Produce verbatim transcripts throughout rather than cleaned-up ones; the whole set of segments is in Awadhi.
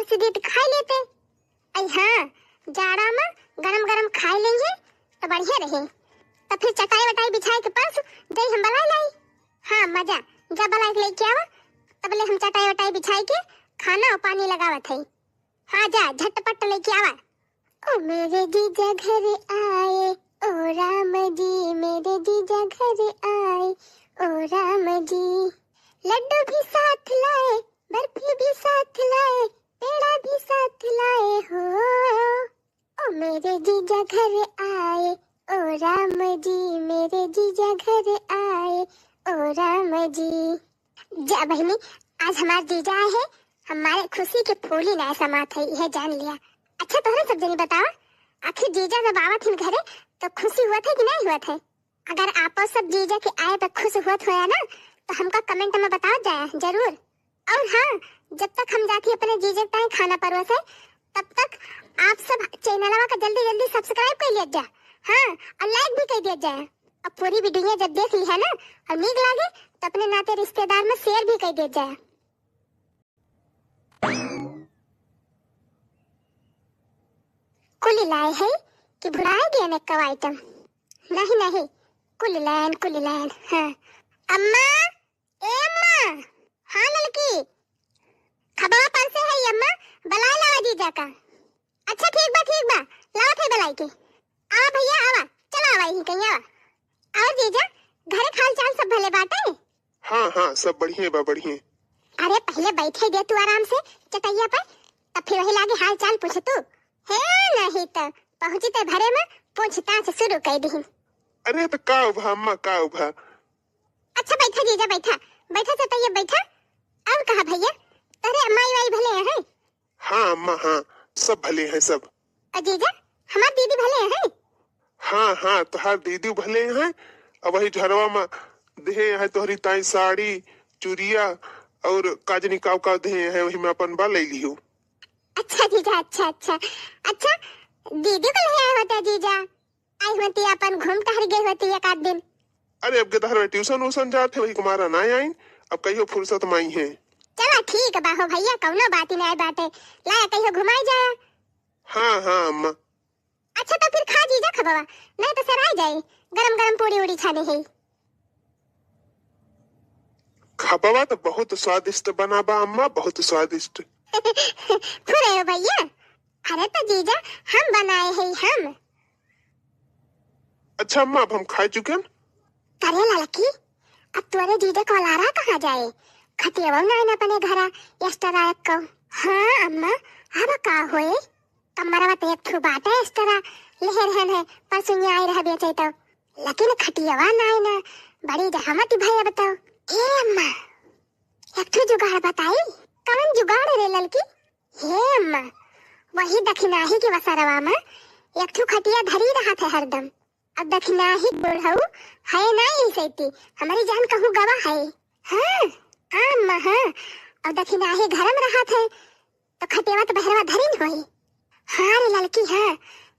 सीधी तो खाई लेते। अई हाँ, जाड़ा में गरम गरम खाई लेंगे तो बढ़िया रही। तो फिर चटाई वटाई बिछाए के परसु जई हम बलाई लाई। हाँ मजा, जा बलाई के लेके आवा, तबले हम चटाई वटाई बिछाए के खाना और पानी लगावत है। हाँ जा, झटपट लेके आवा। ओ मेरे जीजा घर आए, ओ राम जी, मेरे जीजा घर आए, ओ राम जी। लड्डू भी साथ लाए, बर्फी भी साथ लाए, पेड़ा भी साथ लाए हो। ओ मेरे जीजा घर आए, ओ राम जी, मेरे जीजा घर आए, ओ राम जी। जा बहिनी, आज हमार जीजा आए हैं, हमारे खुशी के फूली ना समात है, यह जान लिया। अच्छा, तोहरे सब जनी बतावा, आखिर जीजा जब आवत हिन घरे, तो खुशी हुआ था कि नहीं हुआ था? अगर आपो सब जीजा के आए पे खुश हुआ होया ना, तो हमका comment में बताओ जाया जरूर। और हाँ, जब तक हम जाती अपने जीजा के ताई खाना परोसे, तब तक आप सब चैनलवा का जल्दी जल्दी subscribe कर लिया जा। हाँ, और like भी कर दिया जाए। अब पूरी video जब देख ली है ना और नीक लागे, तो अपने नाते रिश्तेदार में share भी कर दिया जाए। कुल लाए है कि भुलाए गया ने कव item? नहीं, नहीं, कुल लायन, कुल लायन। हाँ। अम्मा, ए अम्मा। हाँ ललकी, खबवा पर से है अम्मा, बलाए लावा जीजा का। अच्छा ठीक बा, ठीक बा, लावत है बलाई के। आवा भैया, आवा, चला आवा, यहीं कहीं आवा। और जीजा, घरे के हाल चाल सब भले बाटे? हाँ, हाँ, सब बढ़िया बा, बढ़िया। अरे पहले बैठे दे तू आराम से चटैया पर, तब फिर वही लागे हाल चाल पूछ तू। हे नहीं तो पहुँची ते भरे में पूछताछ शुरू कर दीहिन। अरे तो का उभा अम्मा, का उभा? अच्छा बैठा जीजा, बैठा, बैठा चटैया बैठा। और कहा भैया, तोरे माई वाई भले हैं? हाँ अम्मा, हाँ, सब भले हैं सब। अ जीजा, हमार दीदी भले हैं? हाँ, हाँ, तोहार दीदी भले हैं। अब वही झरवा में देहे हैं तोहरी ताई साड़ी, चुरिया और काजनी काव काव देहे हैं, वही में अपन बा ले लियो। अच्छा जीजा, अच्छा, अच्छा। अच्छा, दीदी को ले आए होते जीजा। आई होती अपन घूम टहर गई होती एक आध दिन। अरे अब के तहर ट्यूशन वूशन जात है, वही कुमारा ना आइन, अब कहियो फुर्सत में आई है। चला ठीक बा हो भैया, कौनो बात ही नहीं बाटे, लाया कहियो घुमाई जाया। हाँ, हाँ अम्मा। अच्छा तो फिर खा जीजा खबवा, नहीं तो सराय जाए, गरम गरम पूड़ी उड़ी छाने है। खबवा तो बहुत स्वादिष्ट बना बा अम्मा, बहुत स्वादिष्ट। फुरे हो भैया, अरे तो जीजा हम बनाए है हम। अच्छा अम्मा, अब हम खा चुके हैं। अरे ललकी, अब तोरे जीजा को लारा कहाँ जाए? खटियावा ना आइन अपने घरा, extra एक को। हाँ अम्मा, अब का होए? कमरवा तो एक ठो बाटे extra, लेहे रहन है, परसों आए रह बेचे तो। लेकिन खटियावा ना आइन, बड़ी जहामत भाई अब तो। ए अम्मा, एक ठो जुगाड़ बताई। कौन जुगाड़ रे ललकी? हे अम्मा, वही दखिनाही के वसरवा में एक ठो खटिया धरी रहत है हरदम। अब दखिनाही बुढ़ऊ है ना यही सैती, हमारी जान कहूँ गवा है। हाँ, हाँ अम्मा, हाँ। अब दखिनाही घर में रहत है, तो खटियावा तो बहरवा धरी न होई। हाँ रे ललकी, हाँ।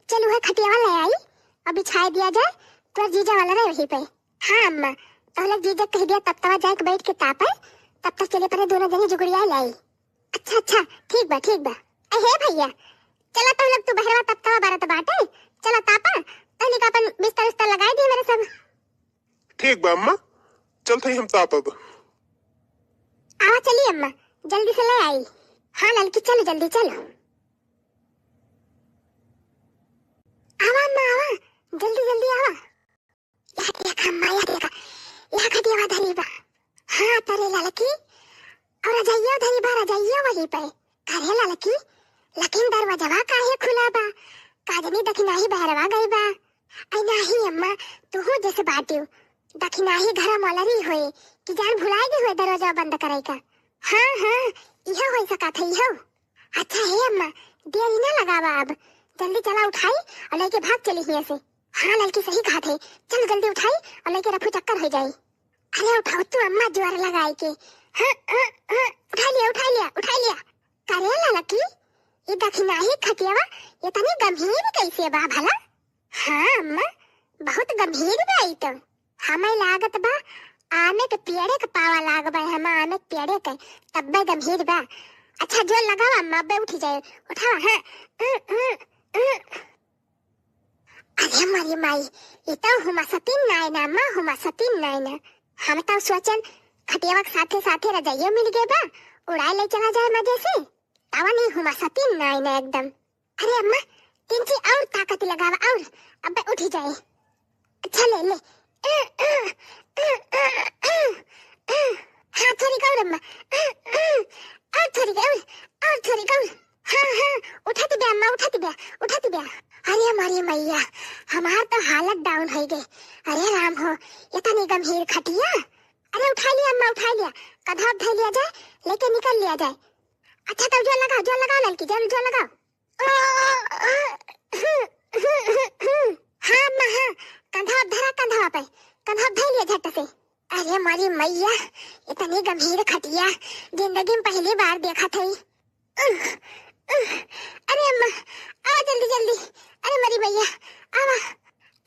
चल वह खटियावा ले आई और बिछाए दिया जाए, तोर जीजा वाला रहे वहीं पे। हाँ अम्मा, तो लोग जीजा कह दिया तब तवा जाए के बैठ के तापे, तब तक चले परे दोनों जनी जुगड़िया ले आई। अच्छा, अच्छा, ठीक बा, ठीक बा। ए, हे भैया, चला तो लोग तू बहरवा तब तवा बरत बाटे, चला तापा, तहनी का अपन बिस्तर उस्तर लगाए दिए मेरे सब। ठीक बा अम्मा, चलत हई हम तापब। आवा चली अम्मा, जल्दी से ले आई। हाँ ललकी, चलो जल्दी चलो। आवा अम्मा, आवा, जल्दी जल्दी आवा। यहाँ देख अम्मा, यहाँ देखा, यहाँ खटियावा धरी बा। हाँ तरे ललकी, और रजाइयो धरी बा, रजाइयो वहीं पे। अरे ललकी, लेकिन दरवाजवा काहे खुला बा? का जनी दखिनाही बहरवा गई बा। आई नाही अम्मा, तुहू जैसे बाटियो। दखिनाही घर मलरी होए कि जान भुलाए गई होए दरवाजा बंद करे का। हाँ, हाँ, इहो हो सकत है, इहो। अच्छा हे अम्मा, देरी ना लगावा अब, जल्दी चला उठाई और लेके भाग चली हियां से। हाँ ललकी सही कहत है, चल जल्दी उठाई और लेके रफू चक्कर हो जाई। अरे उठाओ तू अम्मा जोर लगाए के। हाँ, हाँ, हाँ, उठा लिया, उठा लिया, उठा लिया। करे ललकी, ये दखिनाही खटियावा इतनी गंभीर कैसे बा भला? हाँ अम्मा, बहुत गंभीर बा ई तो। हमें लागत बा आमे के पेड़े के पावा लाग बा, हम आमे के पेड़े के, तब्बे गंभीर बा। अच्छा, जोर लगावा अम्मा, अब्बे उठी जाए। उठावा, हाँ। अरे मोरी माई, ई तो हुमासतीन नाय ना अम्मा, हुमासतीन नाय ना। हम तो सोचन खटियावा के साथे साथे रजाइयो मिल गए बा, उड़ाए ले चला जाए मजे से। तावा नहीं, हुमासतीन नाय ना एकदम। अरे अम्मा, तिनची और ताकत लगावा और, अब्बे उठी जाए। अच्छा ले, ले। हाँ, थोड़ी और अम्मा। और थोड़ी और, और थोड़ी और। हाँ, हाँ, उठत बे अम्मा, उठत बे, उठत बे। अरे मोरी मैया, हमार तो हालत down होइ गई। अरे राम हो, इतनी गंभीर खटिया। अरे उठा लिया अम्मा, उठा लिया। कधवा धइ लिया जाए, लेके निकल लिया जाए। अच्छा तो जोर लगाओ, जोर लगाओ ललकी, जोर, जोर लगाओ। हाँ अम्मा, हाँ, कंधा धरा, कंधा पे, कंधा धइ लिया झट से। अरे मोरी मैया, इतनी गंभीर खटिया जिंदगी में पहली बार देखत हई। अरे अम्मा, आवा जल्दी जल्दी। अरे मोरी मैया, आवा।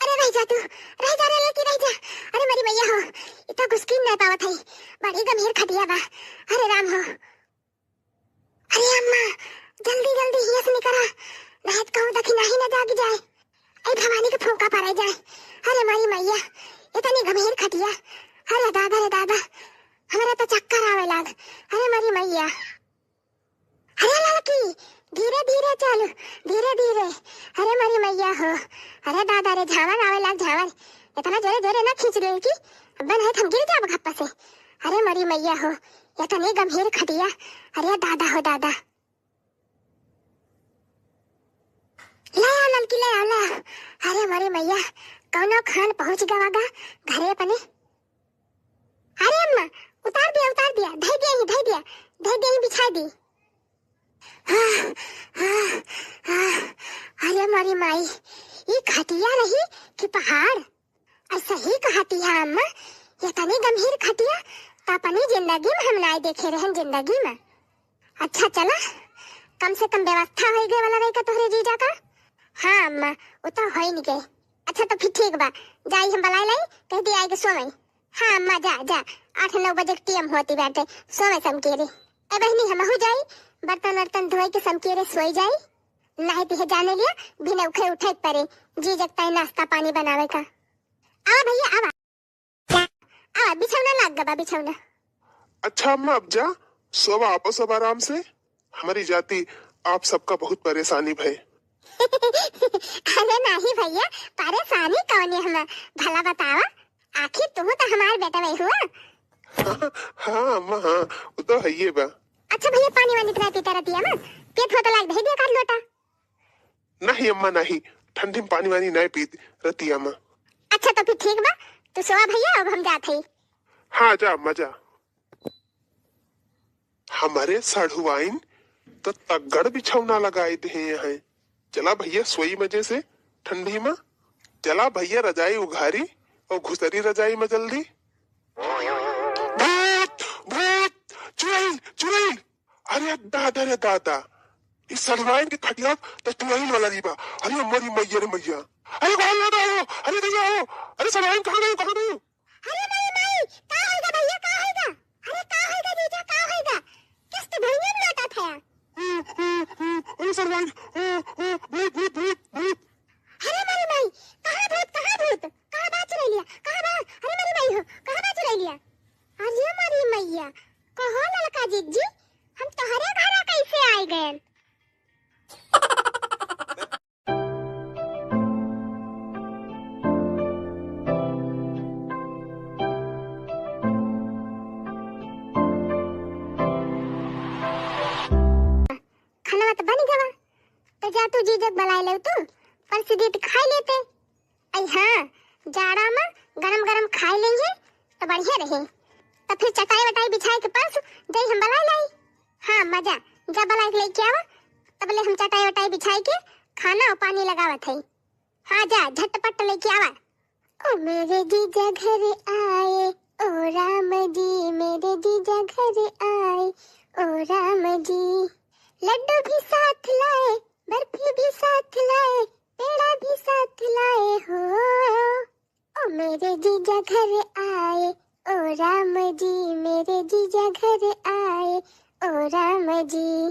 अरे रह जा तू, रह जा रे लड़की, रह जा। अरे मोरी मैया हो, इतना घुसकी नहीं पावत हई, बड़ी गंभीर खटिया बा। अरे राम हो। अरे अम्मा, जल्दी जल्दी हियां से निकरा, नहीं तो कहूँ दखिनाही न जाग जाए। ए भवानी के फूंका पड़े जाए। अरे मोरी मैया, इतनी गंभीर खटिया। अरे दादा रे दादा, हमरा तो चक्कर आवे लाग। अरे मोरी मैया। अरे लड़की, धीरे धीरे चल, धीरे धीरे। अरे मोरी मैया हो, अरे दादा रे, झावर आवे लाग झावर। इतना जोरे जोरे ना खींच ले कि अब्बे नहीं तो हम गिर जाब घप्पा से। अरे मोरी मैया हो, इतनी गंभीर खटिया। अरे दादा हो दादा। ले आओ ललकी, ले आओ, ले आओ। अरे मोरी मैया, कौनो खान पहुँच गवा गा घरे अपने। अरे अम्मा, उतार दिया, उतार दिया, धइ दिया ही, धइ दिया, धइ दिया ही, बिछाइ दी। हाँ, हाँ, हाँ। अरे मोरी माई, ई खटिया रही कि पहाड़? अरे सही कहती है अम्मा, ये तनी गंभीर खटिया तो अपनी जिंदगी में हम नाय देखे रहन, जिंदगी में। अच्छा चला, कम से कम व्यवस्था होइ गए वाला रही का तोहरे जीजा का। हाँ अम्मा, वो तो होइ नहीं गए। अच्छा तो फिर ठीक बा, जाई हम बलाए लाई, कह दी आए के सोवई। हाँ अम्मा, जा, जा, आठ नौ बजे के टीएम होती बाटे, सोवे समकेरे। ए बहिनी, हमहू जाई, बर्तन वर्तन धोए के समकेरे सोई जाई। नाहीं तिहे जाने लिया, बिना उठे उठे परे, जीजा के ताई नाश्ता पानी बनावे का। आवा भैया, आवा। आवा, बिछौना लाग गबा, बिछौना। अच्छा अम्मा, अब जा, सोवा आपो सब आराम से। हमारी जाति आप सबका बहुत परेशानी भय। अरे नाहीं भैया, परेशानी कौन है हम, भला बतावा, आखिर तू तो हमार बेटा वही हुआ। हाँ अम्मा, हाँ, वो तो है ये बा। अच्छा भैया, पानी वानी तो ना पीता रतिया में, पेट होता लाग दे दिया काट लोटा। नहीं अम्मा, नहीं, ठंडी में पानी वानी नहीं पीत रतिया में। अच्छा तो फिर ठीक बा, तू सोवा भैया, अब हम जात हई। हाँ जा अम्मा जा। हमारे सढ़ुआइन तो तगड़ बिछौना लगाए दे हैं। चला भैया सोई मजे से ठंडी में। चला भैया रजाई उघारी और घुसरी रजाई में जल्दी। भूत, भूत, चुड़ैल, चुड़ैल। अरे दादा रे दादा, इस सढ़ुआइन के खटिया तो चुड़ैल वाला नहीं बा। अरे मोरी मैया रे मैया, अरे बाहर ना हो, अरे भैया हो, अरे सढ़ुआइन कहाँ गई, कहाँ गई? अरे माई, माई, का होइगा भैया, का होइगा? अरे का होइगा जीजा, का होइगा? किस्त भैया में लौटा था। ओ, ओ, ओ, अरे सढ़ुआइन, ओ, ओ, भूत, भूत, भूत, भूत। अरे माई, माई, कहाँ भूत, कहाँ भूत? कहाँ बा चुड़ैलिया? कहाँ बा? अरे माई, माई हो, कहाँ बा चुड़ैलिया? अरे माई, मैया, कहो ललका जिज्जी, हम तोहरे घरा कैसे आइ गएन? खाना तो बन गवा, तो जा तू जीजक बलाए ले तू, परस दीत खाए लेते। अई हाँ, जाड़ा में गरम गरम खाए लेंगे तो बढ़िया रहे। तो फिर चटाई वटाई बिछाए के परस जाई हम बलाए लाई। हाँ, मजा, जा बलाए के लेके आवा, तबले हम चटाई वटाई बिछाए के खाना और पानी लगावत है। हाँ, जा झटपट लेके आवा। ओ मेरे जीजा घर आए, ओ राम जी, मेरे जीजा घर आए, ओ राम जी। लड्डू भी साथ लाए, बर्फी भी साथ लाए, पेड़ा भी साथ लाए हो। ओ मेरे जीजा घर आए, ओ राम जी, मेरे जीजा घर आए, ओ राम जी।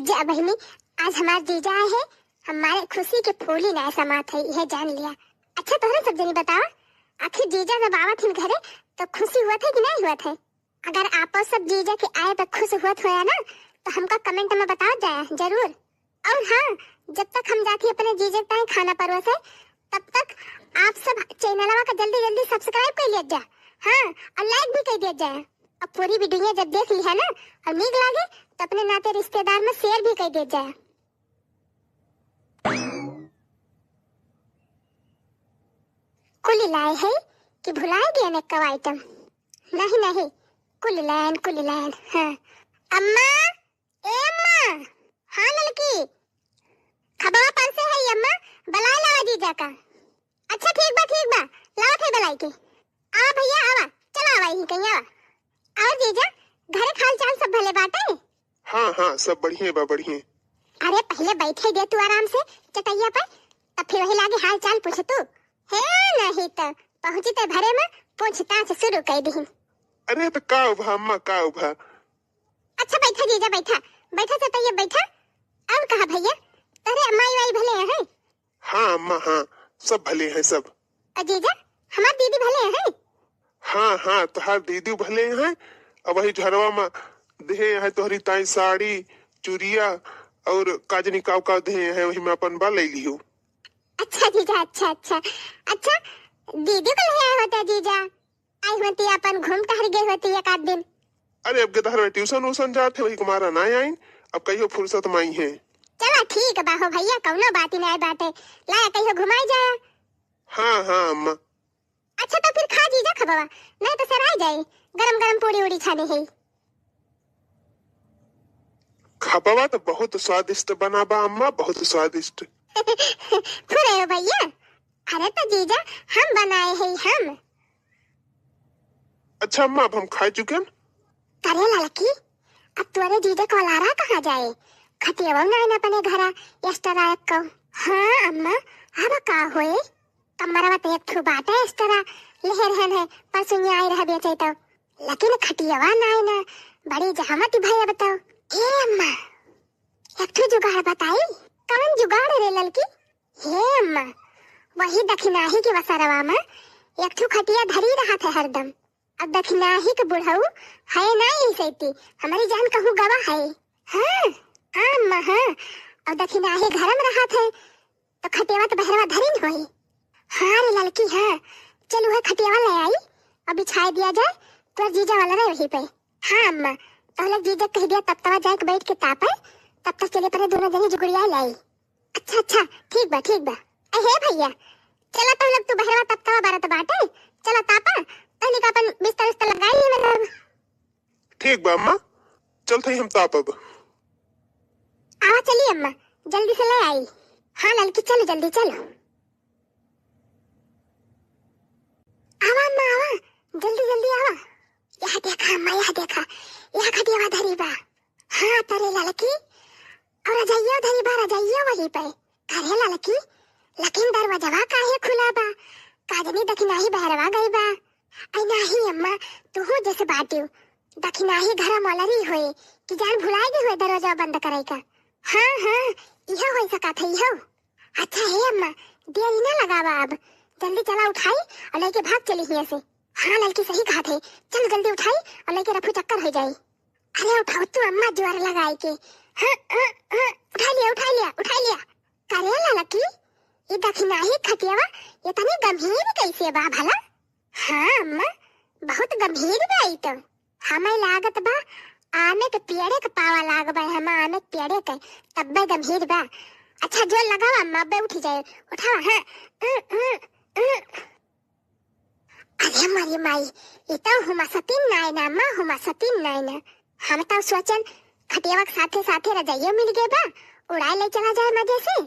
जा बहिनी, आज हमार जीजा आए हैं, हमारे खुशी के फूली ना समात है, यह जान लिया। अच्छा, तोहरे सब जनी बतावा, आखिर जीजा जब आवत हिन घरे, तो खुशी हुआ थे कि नहीं हुआ थे? अगर आपो सब जीजा के आए पे खुश हुआ थे ना, तो हमका comment में बताओ जाया जरूर। और हाँ, जब तक हम जाती अपने जीजा के ताई खाना परोसे, तब तक आप सब चैनलवा का जल्दी जल्दी subscribe कर लिया जा, हाँ, और like भी कर दिया जाए। अब पूरी video जब देख ली है ना और नीक लागे, तो अपने नाते रिश्तेदार में share भी कर दिया जाए। कुल लाए है कि भुलाए गए ने कव item? नहीं, नहीं, कुल लायन, कुल लायन। हाँ। अम्मा, ए अम्मा। हाँ ललकी, खबवा परसे है अम्मा, बलाए लावा जीजा का। अच्छा ठीक बा, ठीक बा, लावत है बलाई के। आवा भैया, आवा, चला आवा, यहीं कहीं आवा। और जीजा, घरे के हाल चाल सब भले बाटे? हाँ, हाँ, सब बढ़िया बा, बढ़िया। अरे पहले बैठे दे तू आराम से चटैया पर, तब फिर वही लागे हाल चाल पूछ तू। हे नहीं तो पहुँची ते भरे में पूछताछ शुरू कर दी। अरे तो का उभा अम्मा, का उभा? अच्छा बैठा जीजा, बैठा, बैठा चटैया बैठा। और कहा भैया, तोरे माई वाई भले हैं? हाँ अम्मा, हाँ, सब भले हैं सब। अ जीजा, हमार दीदी भले हैं? हाँ, हाँ, तोहार दीदी भले हैं। अब वही झरवा में देहे हैं तोहरी ताई साड़ी, चुरिया और काजनी काव काव देहे हैं, वही में अपन बा ले लियो। अच्छा जीजा, अच्छा, अच्छा। अच्छा, दीदी को ले आए होते जीजा? आई होती, अपन घूम टहर गई होती एक आध दिन। अरे अब गदहर में tuition वूशन जात है, वही कुमारा ना आइन, अब कहियो फुर्सत में आई है। चला ठीक बा हो भैया, कौनो बात ही नहीं बाटे, लाया कहियो घुमाई जाया। हाँ, हाँ अम्मा। अच्छा तो फिर खा जीजा खबवा, नहीं तो सराय जाई, गरम गरम पूड़ी उड़ी छाने है। खबवा तो बहुत स्वादिष्ट बना बा अम्मा, बहुत स्वादिष्ट। फुरे हो भैया, अरे तो जीजा हम बनाए हैं हम। अच्छा अम्मा, अब हम खा चुके हैं। अरे ललकी, अब तोरे जीजा को लारा कहाँ जाए? खटियावा ना आइन अपने घरा, extra रात को। हाँ अम्मा, अब का होए? कमरवा तो एक ठो बाटे extra, लेहे रहन है, परसों आए रह बेचे तो। लेकिन खटियावा ना आइन, बड़ी जहामत भय बताओ। ए अम्मा, एक ठो जुगाड़ बताई। कौन जुगाड़ रे ललकी? हे अम्मा, वही दखिनाही के वसरवा में एक ठो खटिया धरी रहत है हरदम। अब दखिनाही के बुढ़ऊ है ना यही सैती, हमारी जान कहूँ गवा है। हाँ, हाँ अम्मा, हाँ। अब दखिनाही घर में रहत है, तो खटियावा तो बहरवा धरी न होई। हाँ रे ललकी, हाँ। चल वह खटियावा ले आई और बिछाए दिया जाए, तोर जीजा वाला रहे वहीं पे। हाँ अम्मा, तो लोग जीजा कह दिया तब तवा जाए के बैठ के तापे, तब तक चले परे दोनों जनी जुगड़िया लाई। अच्छा, अच्छा, ठीक बा, ठीक बा। ए, हे भैया, चला तो लोग तू बहरवा तब तवा बारत बाटे, चला तापा, तहनी का अपन बिस्तर उस्तर लगाई है मतलब। ठीक बा अम्मा, चल थई हम तापब। आवा चली अम्मा, जल्दी से ले आई। हाँ ललकी, चलो जल्दी चलो। आवा अम्मा, आवा, जल्दी जल्दी आवा। यह देखा अम्मा, यह देखा, यह खटियावा धरी बा। हाँ तरे ललकी, और रजाइयो धरी बा, रजाइयो वही पे। अरे ललकी, लेकिन दरवाजवा काहे खुला बा? काजनी दखिनाही बहरवा गई बा। आई नाही अम्मा, तू हो जैसे बाटियो। दखिनाही घर मलरी होए कि जान भुलाए गई होए दरवाजा बंद करे का। हाँ, हाँ, इहो हो सकत है, इहो। अच्छा हे अम्मा, देरी ना लगावा अब, जल्दी चला उठाई और लेके भाग चली हियां से। हाँ ललकी सही कहत है, चल जल्दी उठाई और लेके रफू चक्कर हो जाई। अरे उठाओ तू अम्मा जोर लगाई के। हाँ, हाँ, हाँ, उठा लिया, उठा लिया, उठा लिया। करे ललकी, ये दखिनाही खटियावा, ये तनी गंभीर कैसे बा भला? हाँ अम्मा, बहुत गंभीर बा ई तो। हमें लागत बा आमे के पेड़े के पावा लाग बा, हम आमे के पेड़े के, तब्बे गंभीर बा। अच्छा जोर लगावा अम्मा, अब्बे उठी जाए, उठावा, हाँ। अ, अ, अ। अरे हमारी माई, ई तो हुमा सतीन नाय ना, माँ हुमा सतीन नाय ना। हम तो सोचन खटियावा के साथे साथे रजाइयो मिल गए बा, उड़ाए ले चला जाए मजे से।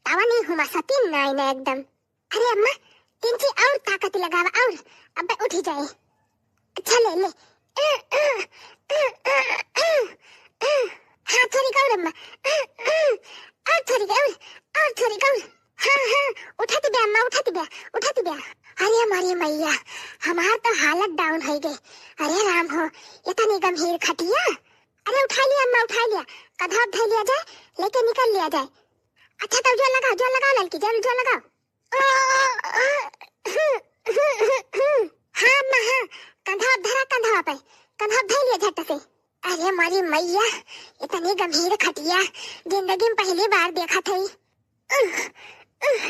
तावा नहीं हुमा सतीन नाय ना एकदम। अरे अम्मा, तिनची और ताकत लगावा और अब्बे उठी जाए। अच्छा ले ले। हाँ थोड़ी और अम्मा। और थोड़ी और, और थोड़ी और। हाँ, हाँ, उठत बे अम्मा, उठत बे, उठत बे। अरे हमारी मैया, हमार तो हालत down हो गई। अरे राम हो, इतनी गंभीर खटिया। अरे उठाइ लिया अम्मा, उठाइ लिया, कंधवा पे धइ लिया जाए, लेके निकल लिया जाए। अच्छा तब जोर लगाओ, जोर लगाओ ललकी, जोर, जोर लगाओ। हाँ अम्मा हाँ, कंधवा पे धरा, कंधवा पे, कंधवा पे धइ लिया झट से। अरे मोरी मइया, इतनी गंभीर खटिया जिंदगी में पहली बार देखत हई। उह, उह,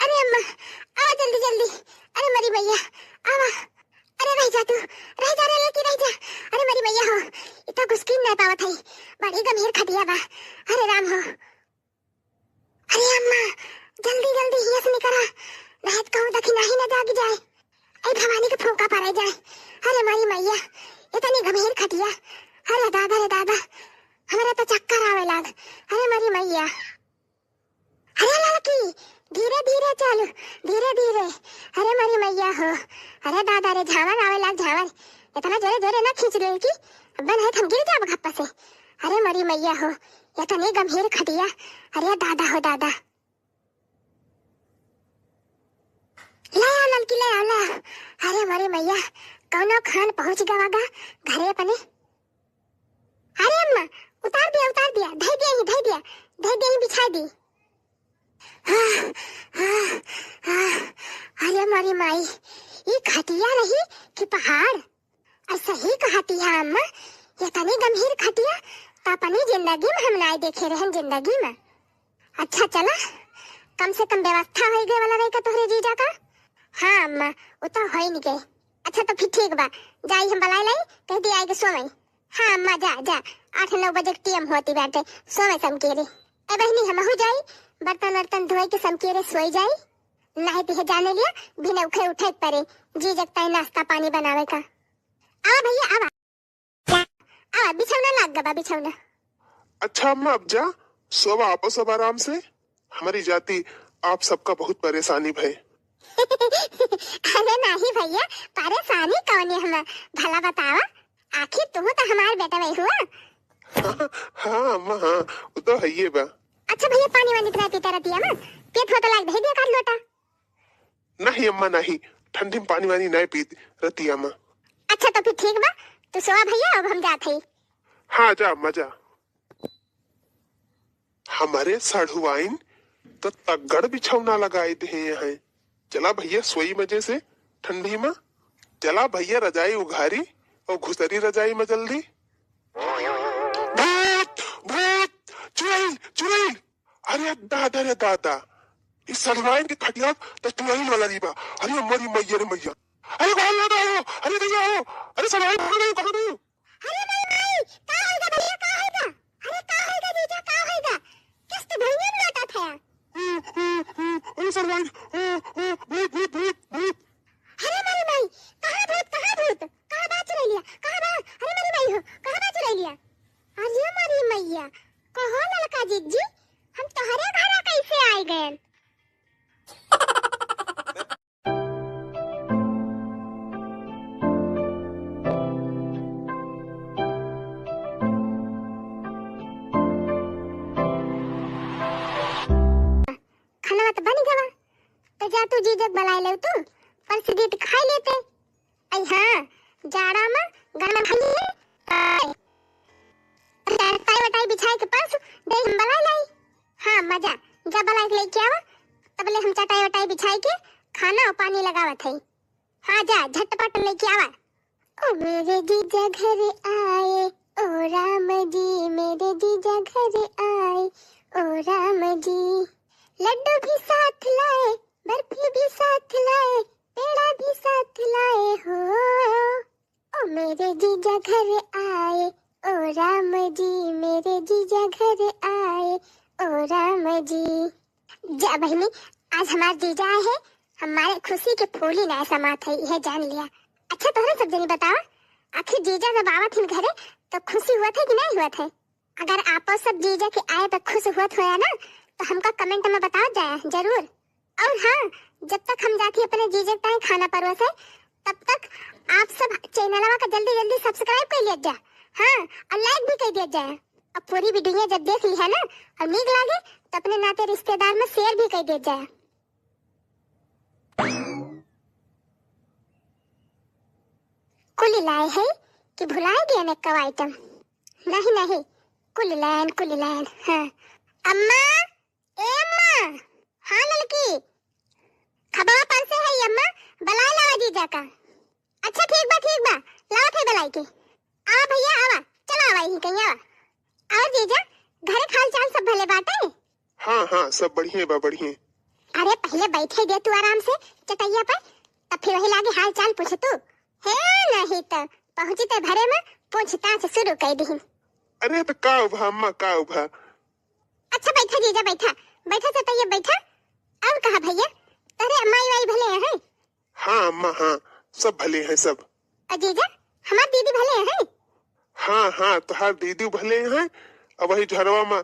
अरे अम्मा, आवा जल्दी जल्दी। अरे मोरी मइया, आवा। अरे रहि जा तू, रहि जा रे ललकी, रहि जा। अरे मोरी मइया हो, इतना घुसकी नहीं पावत हई, बड़ी गंभीर खटिया बा। अरे राम हो। अरे अम्मा, जल्दी जल्दी हियाँ से निकरा, नहीं तो कहूँ दखिनाही न जाग जाए। ऐ भवानी के फूंका पड़े जाए। अरे मोरी मइया, इतनी गंभीर खटिया। अरे दादा रे दादा, हमरा तो चक्कर आवे लाग। अरे मोरी मइया। अरे ललकी, धीरे धीरे चल, धीरे धीरे। अरे मोरी मइया हो, अरे दादा रे, झावर आवे लाग झावर। इतना जोरे जोरे ना खींच ललकी, अब नहीं तो हम गिर जाब खप्पा से। अरे मोरी मइया हो, इतनी गंभीर खटिया। अरे दादा हो दादा। ले आओ ललकी, ले आओ, ले आओ। अरे मोरी मइया, कौनो खान पहुँच गवा गा घरे अपने। अरे अम्मा, उतार दिया, उतार दिया, धइ दिया ही, धइ दिया, धइ दिया ही, बिछाइ दी। आह, आह, आह, अरे मोरी माई, ई खटिया रही कि पहाड़? अउर सही कहती है अम्मा, ये तनी गंभीर खटिया त अपनी जिंदगी में हम नाय देखे रहन, जिंदगी में। अच्छा चला, कम से कम व्यवस्था होइ गए वाला रही का तोहरे जीजा का? हाँ अम्मा, वो तो होइ नहीं गए। अच्छा तो फिर ठीक बा, जाई हम बलाए लाई, कह दी आए के सोवई। हाँ अम्मा, जा, जा, आठ नौ बजे के टीएम होती बाटे, सोवे समकेरे। ए बहिनी, हमहू जाई, बर्तन वर्तन धोए के समकेरे सोई जाई। नहीं तो ये जाने लिया, बिना उठे उठे के परे, जीजा के ताई नाश्ता पानी बनावे का। आवा भइया, आवा। आवा, बिछौना लाग गबा, बिछौना। अच्छा अम्मा, अब जा, सोवा आपो सब आराम से। हमारी जाति आप सबका बहुत परेशानी भय। अरे नाही भइया, परेशानी कौन है हम, भला बतावा, आखिर तू तो हमार बेटा वही हुआ। हाँ अम्मा, हाँ, वो तो है ये बा। अच्छा भइया, पानी वानी तो ना पीता रहती है ना, पेट होता लाग दे दिया कर लोटा। नहीं अम्मा, नहीं, ठंडी में पानी वानी नहीं पीत रहती अम्मा। अच्छा तो फिर ठीक बा, तू सोवा भइया, अब हम जात हई। हाँ जा अम्मा जा। हमरे सढ़ुआइन त तगड़ बिछौना लगाई देहे हैं। चला भइया सोई मजे से ठंडी में। चला भइया रजाई उघारी और घुसरी रजाई में जल्दी। भूत, भूत, चुड़ैल, चुड़ैल। अरे दादा रे दादा, इस सढ़ुआइन के खटिया त चुड़ैल वाला री बा। अरे मोरी मैया रे मैया। अरे बाहर ना आओ, अरे भइया आओ। अरे सढ़ुआइन कहाँ गई, कहाँ गई? अरे मोरी माई, का होइगा भइया, का होइगा? अरे का होइगा जीजा, का होइगा? किस्त भइया में लौटा था। अरे सढ़ुआइन, भूत, भूत, भूत, भूत। अरे मोरी माई, कहाँ भूत, कहाँ भूत? कहाँ बा चुड़ैलिया? कहाँ बा? अरे मोरी माई हो, कहाँ बा चुड़ैलिया? अरे मोरी मैया, कहो ललका जिज्जी, हम तोहरे घरा कैसे आइ गएन? खाना तो बन गवा, तो जा तू जीजक बलाए ले तू, परस दी त खाई लेते। आई हाँ, जाड़ा में गरम खाई ले, चटाई वटाई बिछाए के परस दे हम बलाए लाई। हाँ मजा, जा बलाए के लेके आवा, तबले हम चटाई वटाई बिछाए के खाना और पानी लगावत है। हाँ जा, झटपट लेके आवा। ओ मेरे जीजा घर आए, ओ राम जी, मेरे जीजा घर आए, ओ राम जी। लड्डू भी साथ लाए, बर्फी भी साथ लाए, पेड़ा भी साथ लाए हो। ओ मेरे जीजा घर आए, ओ राम जी, मेरे जीजा घर आए, ओ राम जी। जा बहिनी, आज हमार जीजा आए हैं, हमारे खुशी के फूली ना समात है, यह जान लिया। अच्छा तोहरे सब जनी बतावा, आखिर जीजा जब आवत हिन घरे तो खुशी हुअत है कि नहीं हुअत है? अगर आपो सब जीजा के आए पे खुश हुअत होया ना, तो हमका कमेंट में बताओ जाया जरूर। और हाँ, जब तक हम जाती अपने जीजा के ताई खाना परोसे, तब तक आप सब चैनलवा का जल्दी जल्दी सब्सक्राइब कर लिया जा। हाँ, और लाइक भी कर दिया जाए। अब पूरी वीडियो जब देख ली है ना और नीक लागे, तो अपने नाते रिश्तेदार में शेयर भी कर दिया जाए। कुल लाए है कि भुलाए गए ने कव आइटम। नहीं, नहीं, कुल लाइन, कुल लाइन। हाँ। अम्मा, ए अम्मा। हाँ ललकी, खबवा परसे है अम्मा, बलाए लावा जीजा का। अच्छा ठीक बा, ठीक बा, लावत है बलाई के। आवा भैया आवा, चला आवा यहीं कहीं आवा। और जीजा, घरे क हाल चाल सब भले बाटे? हाँ हाँ, सब बढ़िया बा, बढ़िया। अरे पहिले बैठे दे तू आराम से चटैया पर, तब फिर वही लागे हाल चाल पूछ तू। हे नहीं तो पहुँची ते भरे में पूछताछ शुरू कर दी। अरे तो का उभा अम्मा, का उभा? अच्छा बैठा जीजा, बैठा, बैठा चटैया बैठा। और कहा भैया, तोरे माई वाई भले हैं? हाँ अम्मा, हाँ, सब भले हैं सब। अ जीजा, हमार दीदी भले हैं? हाँ हाँ, तोहार दीदी भले हैं। अब वही झरवा में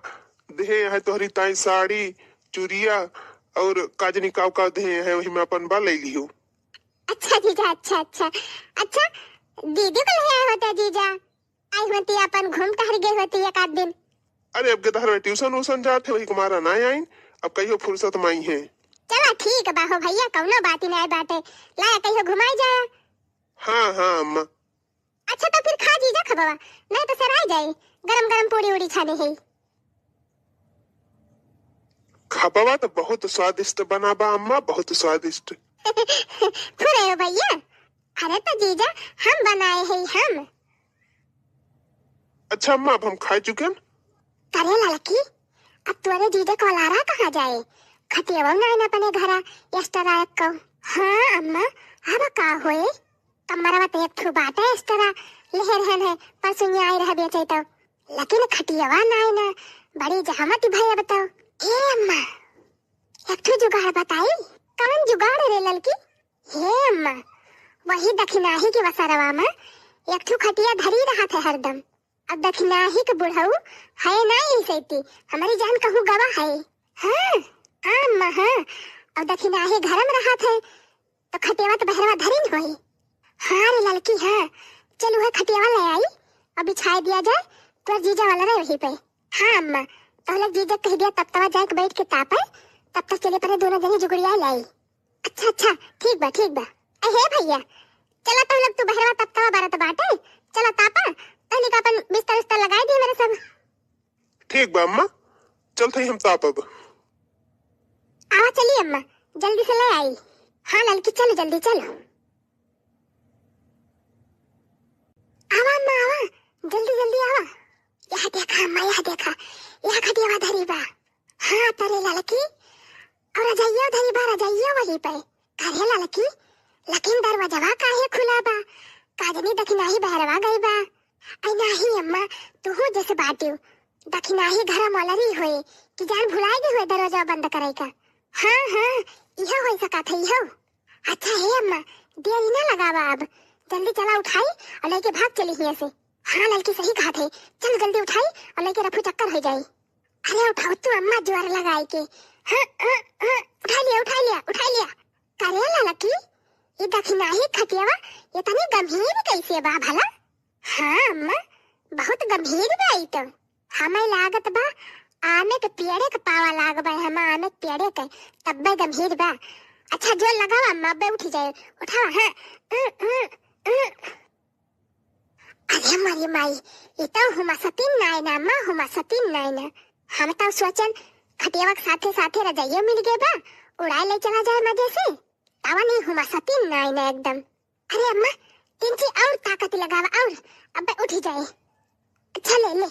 देहे हैं तोहरी ताई साड़ी, चुरिया और काजनी काव काव देहे हैं, वही में अपन बा ले लियो। अच्छा जीजा, अच्छा, अच्छा। अच्छा, दीदी को ले आए होते जीजा, आई होती अपन घूम टहर गए होती एक आध दिन। अरे अब गदहर में ट्यूशन व्यूशन जात है, वही कुमारा ना आइन, अब कहियो फुर्सत में आई है। चला ठीक बा हो भैया, कौनो बात ही नहीं बाटे, लाया कहियो घुमाई जाया। हाँ हाँ अम्मा। अच्छा तो फिर खा जीजा खबवा, नहीं तो सराय जाए, गरम गरम पूड़ी उड़ी छाने है। खबवा तो बहुत स्वादिष्ट बना बा अम्मा, बहुत स्वादिष्ट। फुरे हो भैया, अरे तो जीजा हम बनाए हैं हम। अच्छा अम्मा, अब हम खाए चुके हैं। करे ललकी, अब तोरे जीजा को लारा कहाँ जाए? खटियावा ना आइन अपने घरा, extra रख को। हाँ अम्मा, अब का होए? कमरवा तो एक ठो बाटे extra, लेहे रहन है, परसों आए रह बेचे तो। लेकिन खटियावा ना आइन, बड़ी जहमत भई अब तो। ए अम्मा, एक ठो जुगाड़ बताई। कौन जुगाड़ रे ललकी? हे अम्मा, वही दखिनाही के वसरवा में एक ठो खटिया धरी रहत है हरदम। अब दखिनाही के बुढ़ऊ है ना ई सैती, हमारी जान कहूँ गवा है। हाँ, हाँ अम्मा, हाँ। अब दखिनाही घर में रहत है, तो खटियावा तो बहरवा धरी न होई। हाँ रे ललकी, हाँ। चल उहे खटियावा ले आई और बिछाए दिया जाए, तोर जीजा वाला रहे वहीं पे। हाँ अम्मा, तो लोग जीजा कह दिया तब तवा जाए के बैठ के तापे, तब तक चले परे दोनों जनी जुगड़िया लाई। अच्छा, अच्छा, ठीक बा, ठीक बा। ए, हे भैया, चला तो लोग तू बहरवा तब तवा बारत बाटे, चला तापा, तहनी का अपन बिस्तर उस्तर लगाई दी मेरे सब। ठीक बा अम्मा, चलत हई हम तापब। आवा चली अम्मा, जल्दी से ले आई। हाँ ललकी, चलो जल्दी चलो। आवा अम्मा, आवा, जल्दी जल्दी आवा। यह देखा अम्मा, यह देखा, यह खटियावा धरी बा। हाँ तरे ललकी, और रजइया धरी बा, रजइया वही पे। अरे ललकी, लेकिन दरवाजवा काहे खुला बा? काजनी दखिनाही बहरवा गई बा। आई नाही अम्मा, तू जैसे बाटियो। दखिनाही घर मलरी होए कि जान भुलाए गई होए दरवाजा बंद करे का। हाँ, हाँ, इहो होई सकत है, इहो। अच्छा हे अम्मा, देरी ना लगावा अब, जल्दी चला उठाई और लेके भाग चली हियां से। हाँ ललकी सही कहत है, चल जल्दी उठाई और लेके रफू चक्कर हो जाई। अरे उठाओ तू अम्मा जोर लगाई के। हाँ, हाँ, हाँ, उठा लिया, उठा लिया, उठा लिया। करे ललकी, ये दखिनाही खटियावा इतनी गंभीर कैसे बा भला? हाँ अम्मा, बहुत गंभीर बा ई तो। हमें लागत बा आमे के पेड़े के पावा लाग बा, हम आमे के पेड़े के, तब्बे गंभीर बा। अच्छा जोर लगावा अम्मा, अब्बे उठी जाए, उठावा। हाँ, हाँ, हाँ, हाँ। अरे मरी माई, ई तो हुमासतीन नाय ना अम्मा, हुमासतीन नाय ना। हम तो सोचन खटियावा के साथे साथे रजाइयो मिल गए बा, उड़ाए ले चला जाए मजे से। तावा नहीं हुमासतीन नाय ना एकदम। अरे अम्मा, तिनची और ताकत लगावा और, अब्बे उठी जाए। अच्छा ले ले।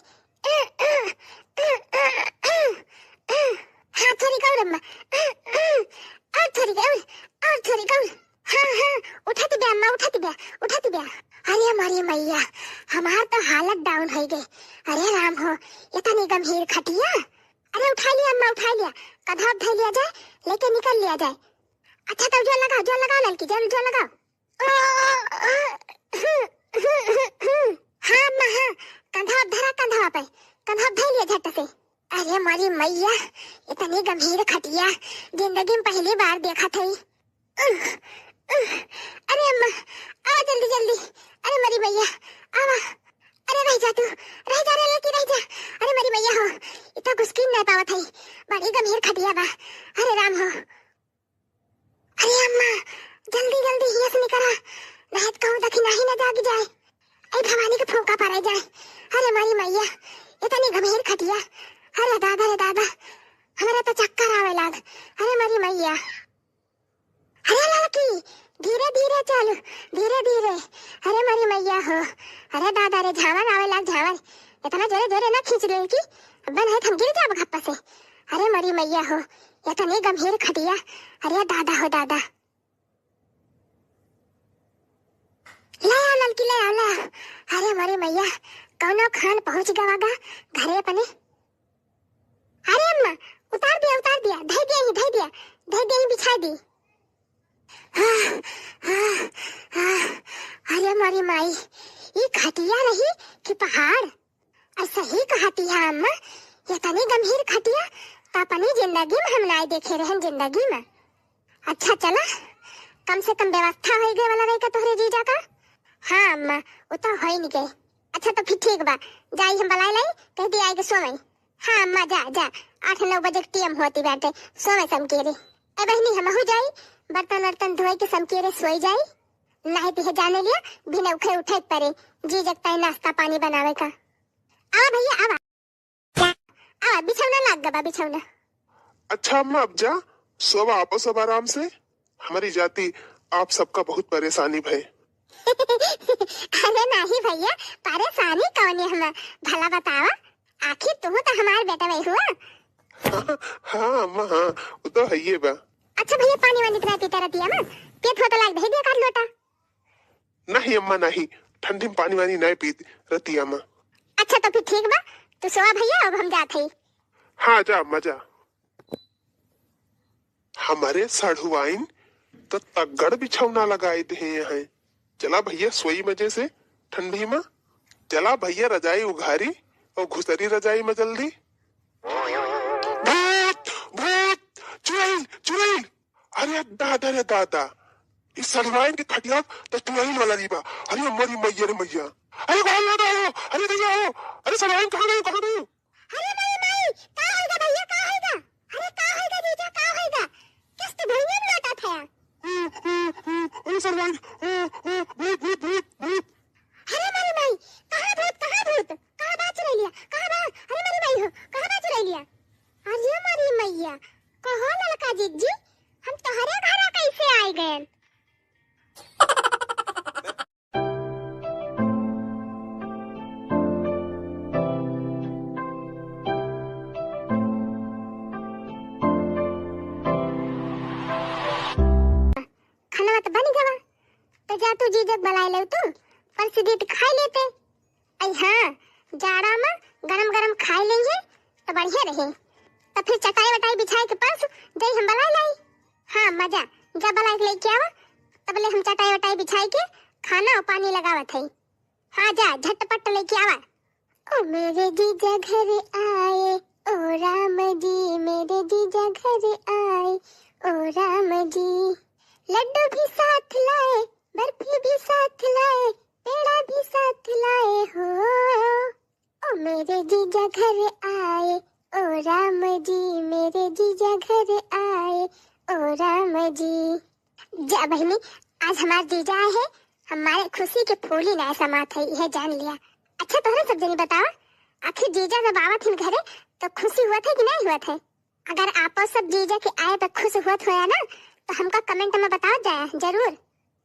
हाँ थोड़ी और अम्मा, और थोड़ी और, और थोड़ी और। हाँ, हाँ, उठत बे अम्मा, उठत बे, उठत बे। अरे हमारी मैया, हमार तो हालत down हो गई। अरे राम हो, इतनी गंभीर खटिया। अरे उठा लिया अम्मा, उठा लिया, कधा धर लिया जाए, लेके निकल लिया जाए। अच्छा तो जोर लगाओ, जोर लगाओ ललकी, जोर, जोर लगाओ। हाँ अम्मा, हाँ, कंधा धरा, कंधा पे, कंधा धर लिया झट से। अरे मरी मैया, इतनी गंभीर खटिया जिंदगी में पहली बार देखत हई। उह, उह, अरे अम्मा, आवा जल्दी जल्दी। अरे मरी मैया, आवा। अरे रह जा तू, रह जा रे लड़की, रह जा। अरे मरी मैया हो, इतना घुसकी नहीं पावत हई, बड़ी गंभीर खटिया बा। अरे राम हो। अरे अम्मा, जल्दी जल्दी हियां से निकरा, नहीं तो कहूँ दखिनाही न जाग जाए। ए भवानी के फूंका परे जाए। अरे मरी मैया, इतनी गंभीर खटिया। अरे दादा रे दादा, हमरा तो चक्कर आवे लाग। अरे मरी मैया। अरे लड़की, धीरे धीरे चल, धीरे धीरे। अरे मरी मैया हो, अरे दादा रे, झावर आवे लाग झावर। इतना जोरे जोरे ना खींच ले कि बन है हम गिर जाब घप्पा से। अरे मरी मैया हो, इतनी गंभीर खटिया। अरे दादा हो दादा। ले आओ ललकी, ले आओ, ले आओ। अरे मरी मैया, कौनो खान पहुँच गवा गा घरे अपने। अरे अम्मा, उतार दिया, उतार दिया, धई दिया ही, धई दिया, धई दिया ही, बिछाई दी। आह, आह, आह, अरे मरी माई, ई खटिया रही कि पहाड़? और सही कहती है अम्मा, ये तनी गंभीर खटिया तो अपनी जिंदगी में हम नाय देखे रहन, जिंदगी में। अच्छा चला, कम से कम व्यवस्था होई गए वाला रही का तोहरे जीजा का? हाँ अम्मा, वो तो होई नहीं गए। अच्छा तो फिर ठीक बा, जाई हम बलाई लाई, कह दी आए के सोवई। हाँ अम्मा, जा, जा, आठ नौ बजे के टीएम होती बाटे, सोवे समकेरे। ए बहिनी, हमहू जाई, बर्तन वर्तन धोए के समकेरे सोई जाई, नहीं तो जाने लिया, बिना उठे उठे परे, जीजक ताई नाश्ता पानी बनावे का। आवा भैया, आवा। आवा, बिछौना लाग गबा, बिछौना। अच्छा अम्मा, अब जा, सोवा आपो सब आराम से। हमारी जाति आप सबका बहुत परेशानी भय। अरे नाही भैया, परेशानी कौन है हम, भला बतावा, आखिर तू तो हमार बेटा वही हुआ। हाँ अम्मा, हाँ, वो तो है ये बा। अच्छा भैया, पानी वानी तो ना पीता रतिया में, पेट होता लाग दे दिया काट लोटा। नहीं अम्मा, नहीं, ठंडी में पानी वानी नहीं पीत रतिया में। अच्छा तो फिर ठीक बा, तू सोवा भैया, अब हम जात हई। हाँ जा अम्मा जा। हमारे साढ़ुआइन तो तगड़ बिछौना लगाए दे हैं। चला भैया सोई मजे से ठंडी में। चला भैया रजाई उघारी और घुसरी रजाई में जल्दी। भूत, भूत, चुड़ैल, चुड़ैल। अरे दादा रे दादा, इस साढ़ुआइन के खटिया तो चुड़ैल वाला नहीं बा। अरे मरी मैया रे मैया, अरे कहाँ जाना हो? अरे भैया हो, अरे साढ़ुआइन कहाँ गई, कहाँ गई? अरे माई, माई, का होइगा भैया, का होइगा? अरे का होइगा जीजा, का होइगा? किस्त भुइयां में लोटा था। ओ, ओ, ओ, अरे साढ़ुआइन, ओ, ओ, भूत, भूत, भूत, भूत। अरे माई, माई, कहाँ भूत, कहाँ भूत? कहाँ बा चुड़ैलिया? कहाँ बा? अरे माई, माई हो, कहाँ बा चुड़ैलिया? अरे माई, मैया, कहो ललका जीजी, हम तोहरे घरा कैसे आइ गएन? खाना तो बन गवा, तो जा तू जीजक बलाए ले तू, परस दी त खाए लेते। अई हाँ, जाड़ा में गरम गरम खाए लेंगे तो बढ़िया रहे। तो फिर चटाई वटाई बिछाए के परस जाई हम बलाए लाई। हाँ मजा, जा बलाए के लेके आवा, तबले हम चटाई वटाई बिछाए के खाना और पानी लगावत हई। हाँ जा, झटपट लेके आवा। ओ मेरे जीजा घर आए, ओ राम जी, मेरे जीजा घर आए, ओ राम जी। लड्डू भी साथ लाए, बर्फी भी साथ लाए, पेड़ा भी साथ लाए हो। ओ मेरे जीजा घर आए, ओ राम जी, मेरे जीजा घर आए, ओ राम जी। जा बहिनी, आज हमार जीजा आए हैं, हमारे खुशी के फूली ना समात है, यह जान लिया। अच्छा तोहरे सब जनी बतावा, आखिर जीजा जब आवत हिन घरे तो खुशी हुआ था कि नहीं हुआ था? अगर आपो सब जीजा के आए पे खुश हुआ होया ना, तो हमका कमेंट में बताओ जाया जरूर।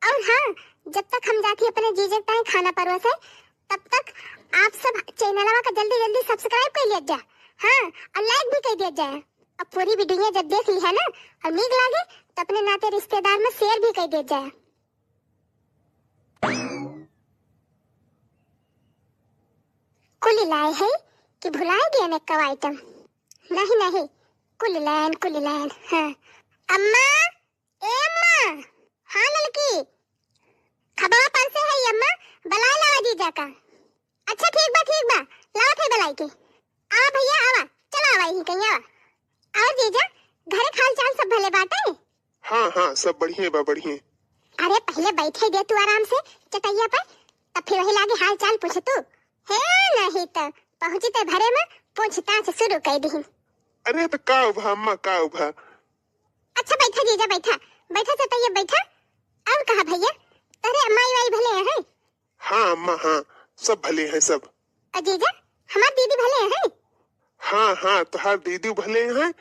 और हाँ, जब तक हम जाती अपने जीजा के ताई खाना परोसे, तब तक आप सब चैनलवा का जल्दी जल्दी सब्सक्राइब कर लिया जा। हाँ, और लाइक भी कर दिया जाए। अब पूरी वीडियो जब देख ली है ना और नीक लागे, तो अपने नाते रिश्तेदार में शेयर भी कर दिया जाए। कुल लाए है कि भुलाए गए ने कव आइटम? नहीं नहीं, कुल लायन, कुल लायन। हाँ अम्मा, ए अम्मा। हाँ ललकी, खबवा पर से है अम्मा, बलाए लावा जीजा का। अच्छा ठीक बा, ठीक बा, लावत है बलाई के। आवा भैया आवा, चला आवा यहीं कहीं आवा। और जीजा, घरे के हाल चाल सब भले बाटे? हाँ हाँ, सब बढ़िया बा, बढ़िया। अरे पहले बैठे दे तू आराम से चटैया पर, तब फिर वही लागे हाल चाल पूछ तू। हे नहीं तो पहुँची ते घरे में पूछताछ शुरू कर दी। अरे तो का उभा अम्मा, का उभा? अच्छा बैठा जीजा, बैठा, बैठा चटैया बैठा। और कहा भैया, तोरे माई वाई भले हैं? हाँ अम्मा हाँ, सब भले हैं सब। अ जीजा, हमार दीदी भले हैं? हाँ, हाँ, तोहार दीदी भले हैं।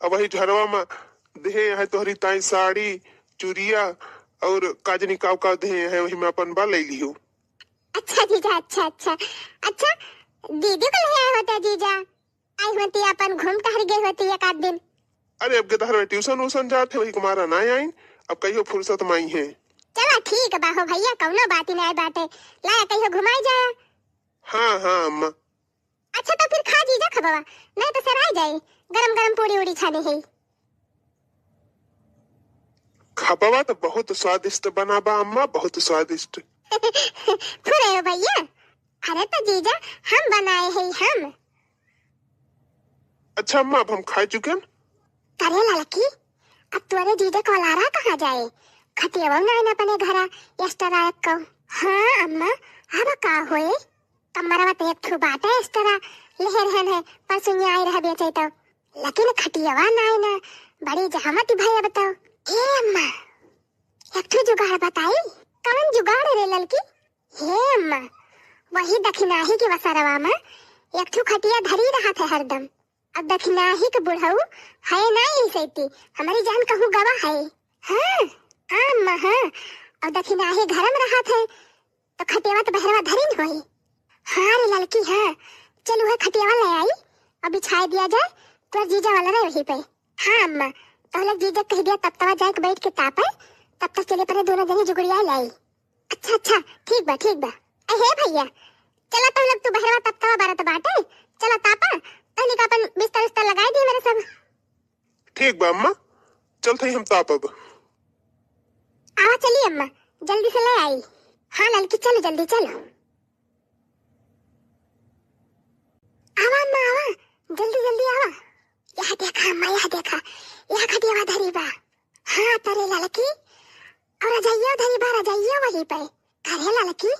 अब वही झरवा में देहे हैं तोहरी ताई साड़ी, चुरिया और काजनी काव काव देहे हैं, वही में अपन बा ले लियो। अच्छा जीजा, अच्छा, अच्छा। अच्छा, दीदी को ले आए होते जीजा। आई होती अपन घूम टहर गए होती एक आध दिन। अरे अब के तहर ट्यूशन उशन जात है, वही कुमारा ना आई, अब कहियो फुर्सत में आई है। चला ठीक बा हो भैया, कौनो बात ही नहीं बाटे। ला कहियो घुमाई जाए। हाँ, हाँ अम्मा। अच्छा तो फिर खा जीजा खबवा, नहीं तो सराय जाई। गरम गरम पूड़ी उड़ी छाने है। खबवा तो बहुत स्वादिष्ट बना बा अम्मा, बहुत स्वादिष्ट। फुरे हो भैया, अरे तो जीजा हम बनाए हैं हम। अच्छा अम्मा, अब हम खा चुके हैं। अरे लड़की, अब तोरे जीजा को लारा कहाँ जाए? खटियावा ना आइन अपने घरा, एक्स्ट्रा रख को। हाँ अम्मा, अब का होए? कमरवा तो एक ठो बाटे एक्स्ट्रा, लेहे रहन है, परसों आई रह बेचे तो। लेकिन खटियावा ना आइन, बड़ी जहमत भई अब तो। ए अम्मा, एक ठो जुगाड़ बताई। कौन जुगाड़ रे ललकी? हे अम्मा, वही दखिनाही के वसरवा में एक ठो खटिया धरी रहत है हरदम। अब दखिनाही के बुढ़ऊ है ना यही सैती, हमारी जान कहूँ गवा है। हाँ, हाँ अम्मा, हाँ। अब दखिनाही घर में रहत है, तो खटियावा तो बहरवा धरी न होई। हाँ रे ललकी, हाँ। चल वह खटियावा ले आई और बिछाए दिया जाए, तोर जीजा वाला रहे वहीं पे। हाँ अम्मा, तो लोग जीजा कह दिया तब तवा जाए के बैठ के तापे, तब तक चले परे दोनों जने जुगड़िया ले आई। अच्छा, अच्छा, ठीक बा, ठीक बा। ए, हे भैया, चला तो लोग तू बहरवा तब तवा बारत बाटे, चला तापा, तहनी का अपन बिस्तर उस्तर लगाई दी मेरे सब। ठीक बा अम्मा, चलत हई हम तापब। आवा चली अम्मा, जल्दी से ले आई। हाँ ललकी, चलो जल्दी चलो। आवा अम्मा, आवा, जल्दी जल्दी आवा। यह देखा अम्मा, यह देखा, यह खटियावा धरी बा। हाँ तरे ललकी, और रजइयो धरी बा, रजइयो वही पे। करे ललकी,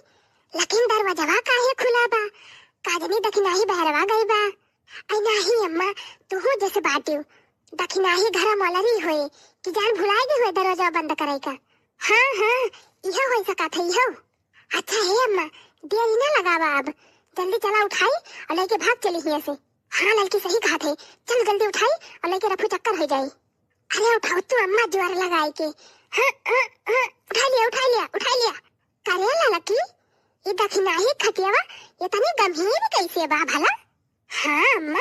लेकिन दरवाजवा काहे खुला बा? का जनी दखिनाही बहरवा गई बा। आई नाही अम्मा, तू हो जैसे बाटियो। दखिनाही घर मलरी होए कि जान भुलाए गए हुए दरवाजा बंद करे का। हाँ, हाँ, इहो हो सकत है, इहो। अच्छा हे अम्मा, देरी ना लगावा अब, जल्दी चला उठाई और लेके भाग चली हिया से। हाँ ललकी सही कहत है, चल जल्दी उठाई और लेके रफू चक्कर हो जाई। अरे उठाओ तू अम्मा जोर लगाए के। हाँ, हाँ, हाँ, उठा लिया, उठा लिया, उठा लिया। करे ललकी, ये दखिनाही खटियावा ये तनी गंभीर कैसे बा भला? हाँ अम्मा,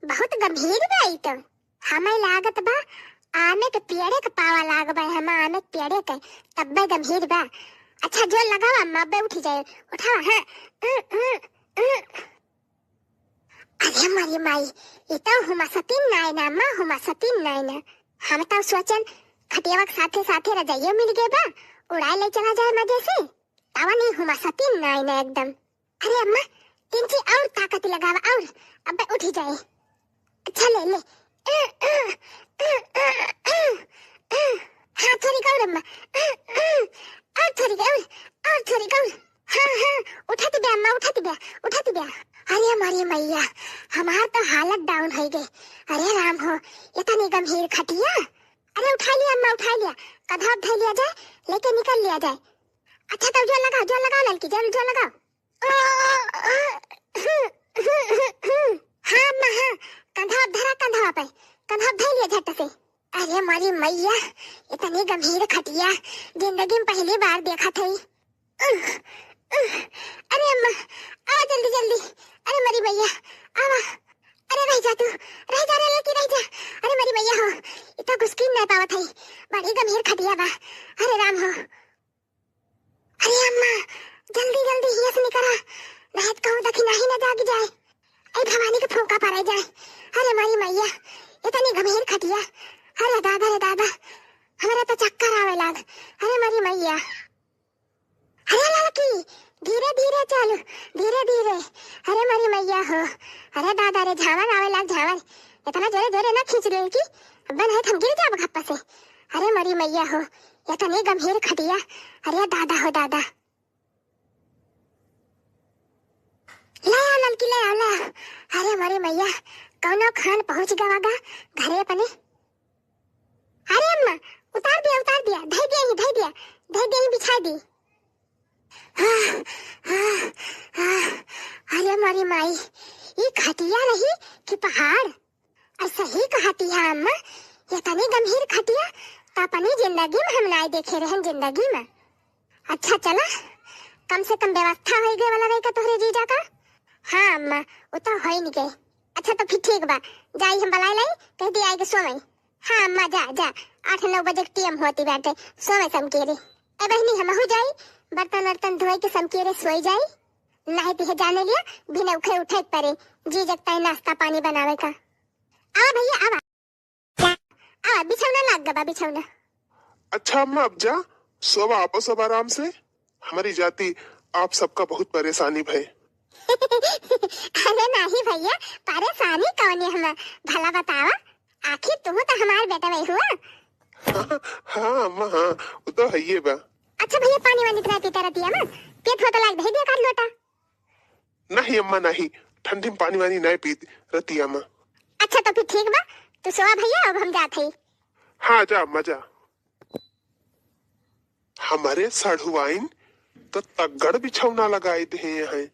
बहुत गंभीर बा ई तो। हमें लागत बा आमे के पेड़े के पावा लाग बा, हम आमे के पेड़े के, तब्बे गंभीर बा। अच्छा जोर लगाओ अम्मा, अब्बे उठी जाए, उठाओ, हाँ। अरे मरी माई, ई तो हुमा सतीन नाय ना, माँ हुमा सतीन नाय ना। हम तो सोचन खटियावा के साथे साथे रजाइयो मिल गए बा, उड़ाए ले चला जाए मजे से। तावा नहीं हुमा सतीन नाय ना एकदम। अरे अम्मा, तिनची और ताकत लगावा और, अब्बे उठी जाए। अच्छा ले, ले। हाँ, थोड़ी और अम्मा। और थोड़ी और, और थोड़ी और। हाँ, हाँ, उठत बे अम्मा, उठत बे, उठत बे। अरे हमारी मैया, हमार तो हालत down हो गई। अरे राम हो, इतनी गंभीर खटिया। अरे उठा लिया अम्मा, उठा लिया। कंधा धर लिया जाए, लेके निकल लिया जाए। अच्छा तब जोर लगाओ, जोर लगाओ ललकी, जोर, जोर लगाओ। हाँ अम्मा, हाँ, कंधा धरा, कंधा पे, कंधा धर लिया झट से। अरे हमारी मैया, इतनी गंभीर खटिया जिंदगी में पहली बार देखत हई। अरे अम्मा, आवा जल्दी जल्दी। अरे मरी मैया, आवा। अरे रह जा तू, रह जा रे लड़की, रह जा। अरे मरी मैया हो, इतना घुसकी नहीं पावत हई, बड़ी गंभीर खटिया बा। अरे राम हो। अरे अम्मा, जल्दी जल्दी हिया से निकरा, नहीं तो कहूँ दखिनाही न जाग जाए। ऐ भवानी के फूंका पड़े जाए। अरे मारी मैया, इतनी गंभीर खटिया। अरे दादा रे दादा, हमरा तो चक्कर आवे लाग। अरे मारी मैया। अरे लड़की, धीरे धीरे चल, धीरे धीरे। अरे मारी मैया हो, अरे दादा रे, झावर आवे लाग, झावर। इतना जोरे जोरे ना खींच लड़की, अब नहीं तो हम गिर जाब घप्पा से। अरे मारी मैया हो, इतनी गंभीर खटिया। अरे दादा हो दादा। ले आओ ललकी, ले आओ, ले आओ। अरे मोरी मैया, कौनो खान पहुँच गवा गा घरे अपने। अरे अम्मा, उतार दिया, उतार दिया, धई दिया ही, धई दिया, धई दिया ही, बिछा दी। अरे मोरी माई, ई खटिया रही कि पहाड़? अउर सही कहती है अम्मा, ये तनी गंभीर खटिया त अपनी जिंदगी में हम नाय देखे रहन, जिंदगी में। अच्छा चला, कम से कम व्यवस्था होई गए वाला रही का तोहरे जीजा का? हाँ अम्मा, वो तो होई नहीं गए। अच्छा तो फिर ठीक बा, जाई हम बलाई लाई, कह दी आए के सोवई। हाँ अम्मा, जा जा, आठ नौ बजे के टीएम होती बाटे, सोवे समकेरे। ए बहिनी, हमहू जाई, बर्तन वर्तन धोई के समकेरे सोई जाई। नाहीं तिहे जाने लिया, बिना उठे उठे के परे, जीजा के ताई नाश्ता पानी बनावे का। आवा भैया, आवा। आवा, बिछौना लाग गबा, बिछौना। अच्छा अम्मा, अब जा, सोवा आपो सब आराम से। हमारी जाति आप सबका बहुत परेशानी भय। अरे नाहीं भैया, परेशानी कौन है हम? भला बतावा, आखिर तू तो हमार बेटा वही हुआ। हाँ अम्मा, हाँ, वो तो है ये बा। अच्छा भैया, पानी वानी इतना पीता रहती है ना, पियत हो तो लाग दे दिया कर लोटा। नहीं अम्मा, नहीं, ठंडी में पानी वानी नहीं पीत रहती अम्मा। अच्छा तो फिर ठीक बा, तू सोवा भैया, अब हम जात हई। हाँ जा अम्मा जा। हमारे साढ़ुआइन तो तगड़ बिछौना लगाए दे हैं।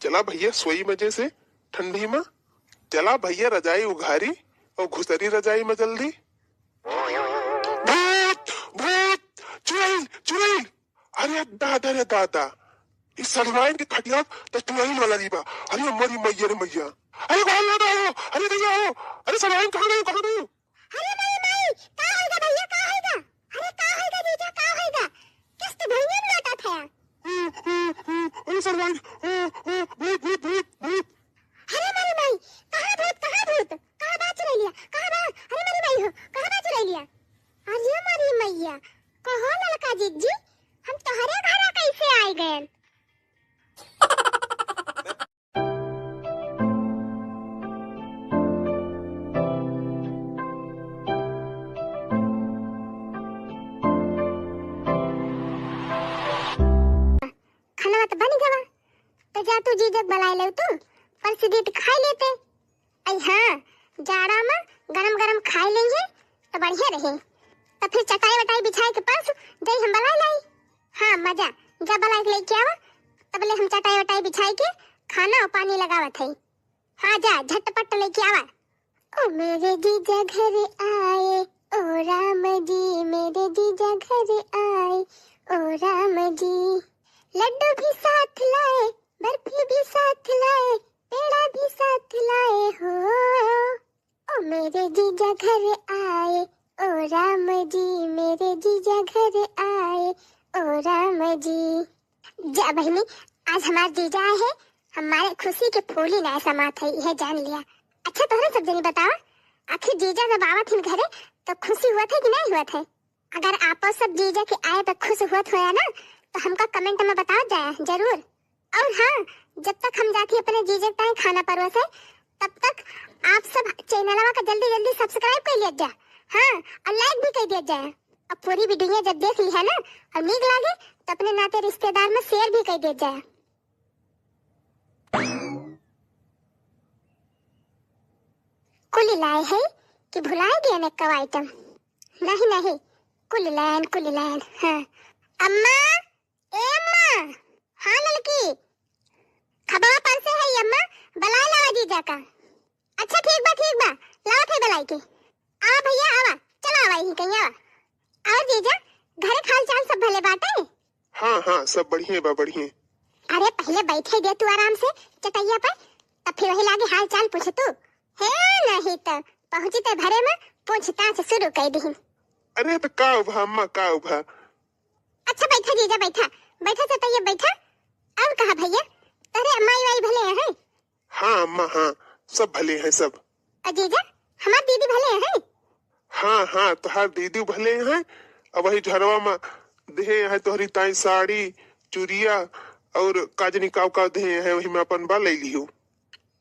चला भैया सोई मजे से ठंडी में। चला भैया रजाई उघारी और घुसरी रजाई में जल्दी। भूत, भूत, चुड़ैल, चुड़ैल। अरे दादा रे दादा, इस साढ़ुआइन के खटिया तो चुड़ैल वाला नहीं बा। अरे मोरी मैया रे मैया, अरे बाहर आ जाओ, अरे भैया आओ, अरे साढ़ुआइन कहाँ गई, कहाँ गई? अरे माई, माई, का होइगा भैया, का होइगा? अरे का होइगा जीजा, का होइगा? किस्त भुइयां में लोटा था। अरे सरवाइन, भूत, भूत, भूत, भूत। अरे मारी माई, कहाँ भूत, कहाँ भूत? कहाँ बाच रह लिया? कहाँ बा-, अरे मारी माई हो, कहाँ बाच रह लिया? अरे मारी मैया, कहो ललका जिज्जी, हम तोहरे घरा कैसे आए गए? खाना तो बन गवा, तो जा तू जीजक बुलाए ले तू, परस दीत खाए लेते। आई हाँ, जाड़ा में गरम गरम खाए लेंगे तो बढ़िया रहे। तो फिर चटाई वटाई बिछाए के परस जाई हम बुलाए लाई। हाँ मजा, जा बुलाए के लेके आवा, तबले हम चटाई वटाई बिछाए के खाना और पानी लगावत है। हाँ जा, झटपट लेके आवा। ओ मेरे जीजा घर आए, ओ राम जी, मेरे जीजा घर आए, ओ राम जी। लड्डू भी साथ लाए, बर्फी भी साथ लाए, पेड़ा भी साथ लाए हो। ओ मेरे जीजा घर आए, ओ राम जी, मेरे जीजा घर आए, ओ राम जी। जा बहिनी, आज हमार जीजा आए हैं, हमारे खुशी के फूली ना समात है, यह जान लिया। अच्छा तोहरे सब जनी बतावा, आखिर जीजा जब आवत हिन घरे तो खुशी हुआ था कि नहीं हुआ था? अगर आपो सब जीजा के आए पे खुश हुआ होया ना, तो हमका कमेंट में बताओ जाए जरूर। और हाँ, जब तक हम जाती अपने जीजा के ताई खाना परोसे, तब तक आप सब चैनलवा का जल्दी जल्दी सब्सक्राइब कर लिया जा। हाँ, और लाइक भी कर दिया जाए। अब पूरी वीडियो जब देख ली है ना और नीक लागे, तो अपने नाते रिश्तेदार में शेयर भी कर दिया जाए। कुल लाए है कि भुलाए गए ने कव आइटम? नहीं नहीं, कुल लायन, कुल लायन। हाँ अम्मा, ए अम्मा। हाँ ललकी, खबवा पर से है अम्मा, बुलाए लावा जीजा का। अच्छा ठीक बा, ठीक बा, लावत है बुलाई के। आवा भैया आवा, चला आवा यहीं कहीं आवा। और जीजा, घर के हाल चाल सब भले बाटे? हाँ हाँ, सब बढ़िया बा, बढ़िया। अरे पहले बैठे दे तू आराम से चटैया पर, तब फिर वही लागे हाल चाल पूछ तू। हे नहीं तो पहुँची ते भरे में पूछताछ शुरू कर दीहिन। अरे तो का उभा अम्मा, का उभा? अच्छा बैठा जीजा, बैठा, बैठा चटैया बैठा। और कहा भैया, तोरे माई वाई भले हैं? हाँ अम्मा, हाँ, सब भले हैं सब। और जीजा, हमार दीदी भले हैं? हाँ हाँ, तोहार दीदी भले हैं। अब वही झरवा में देहे हैं तोहरी ताई साड़ी, चुरिया और काजनी काव काव देहे हैं, वही में अपन बा ले लियो।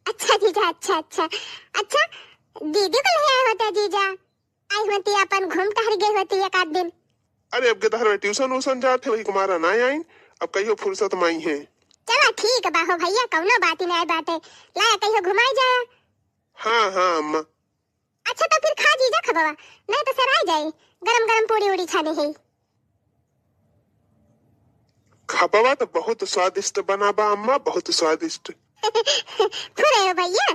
अच्छा जीजा, अच्छा अच्छा। अच्छा, दीदी को ले आए होते जीजा, आई होती अपन घूम टहर गए होती एक आध दिन। अरे अब के तहर ट्यूशन व्यूशन जात है, वही कुमारा ना आइन, अब कहियो फुर्सत में आई है। चला ठीक बा हो भैया, कौनो बात ही नहीं बाटे, लाया कहियो घुमाई जाया। हाँ हाँ अम्मा। अच्छा तो फिर खा जीजा खबवा, नहीं तो सराय जाई, गरम गरम पूड़ी उड़ी छाने है। खपवा तो बहुत स्वादिष्ट बना बा अम्मा, बहुत स्वादिष्ट। फुरे हो भैया,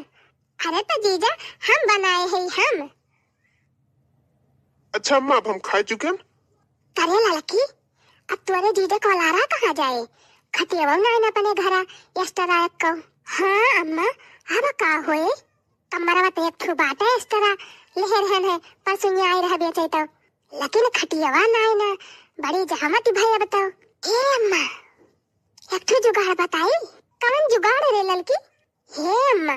अरे तो जीजा हम बनाए हैं हम। अच्छा अम्मा, अब हम खा चुके हैं। करे ललकी, अब तोरे जीजा को लारा कहाँ जाए? खटियावा ना आइन अपने घरा, extra रख को। हाँ अम्मा, अब का होए? कमरवा तो एक ठो बाटे extra, लेहे रहन है, परसों आए रह बेचे तो। लेकिन खटियावा ना आइन, बड़ी जहमत भई अब तो। ए अम्मा, एक ठो जुगाड़ बताई। कवन जुगाड़ रे ललकी? हे अम्मा,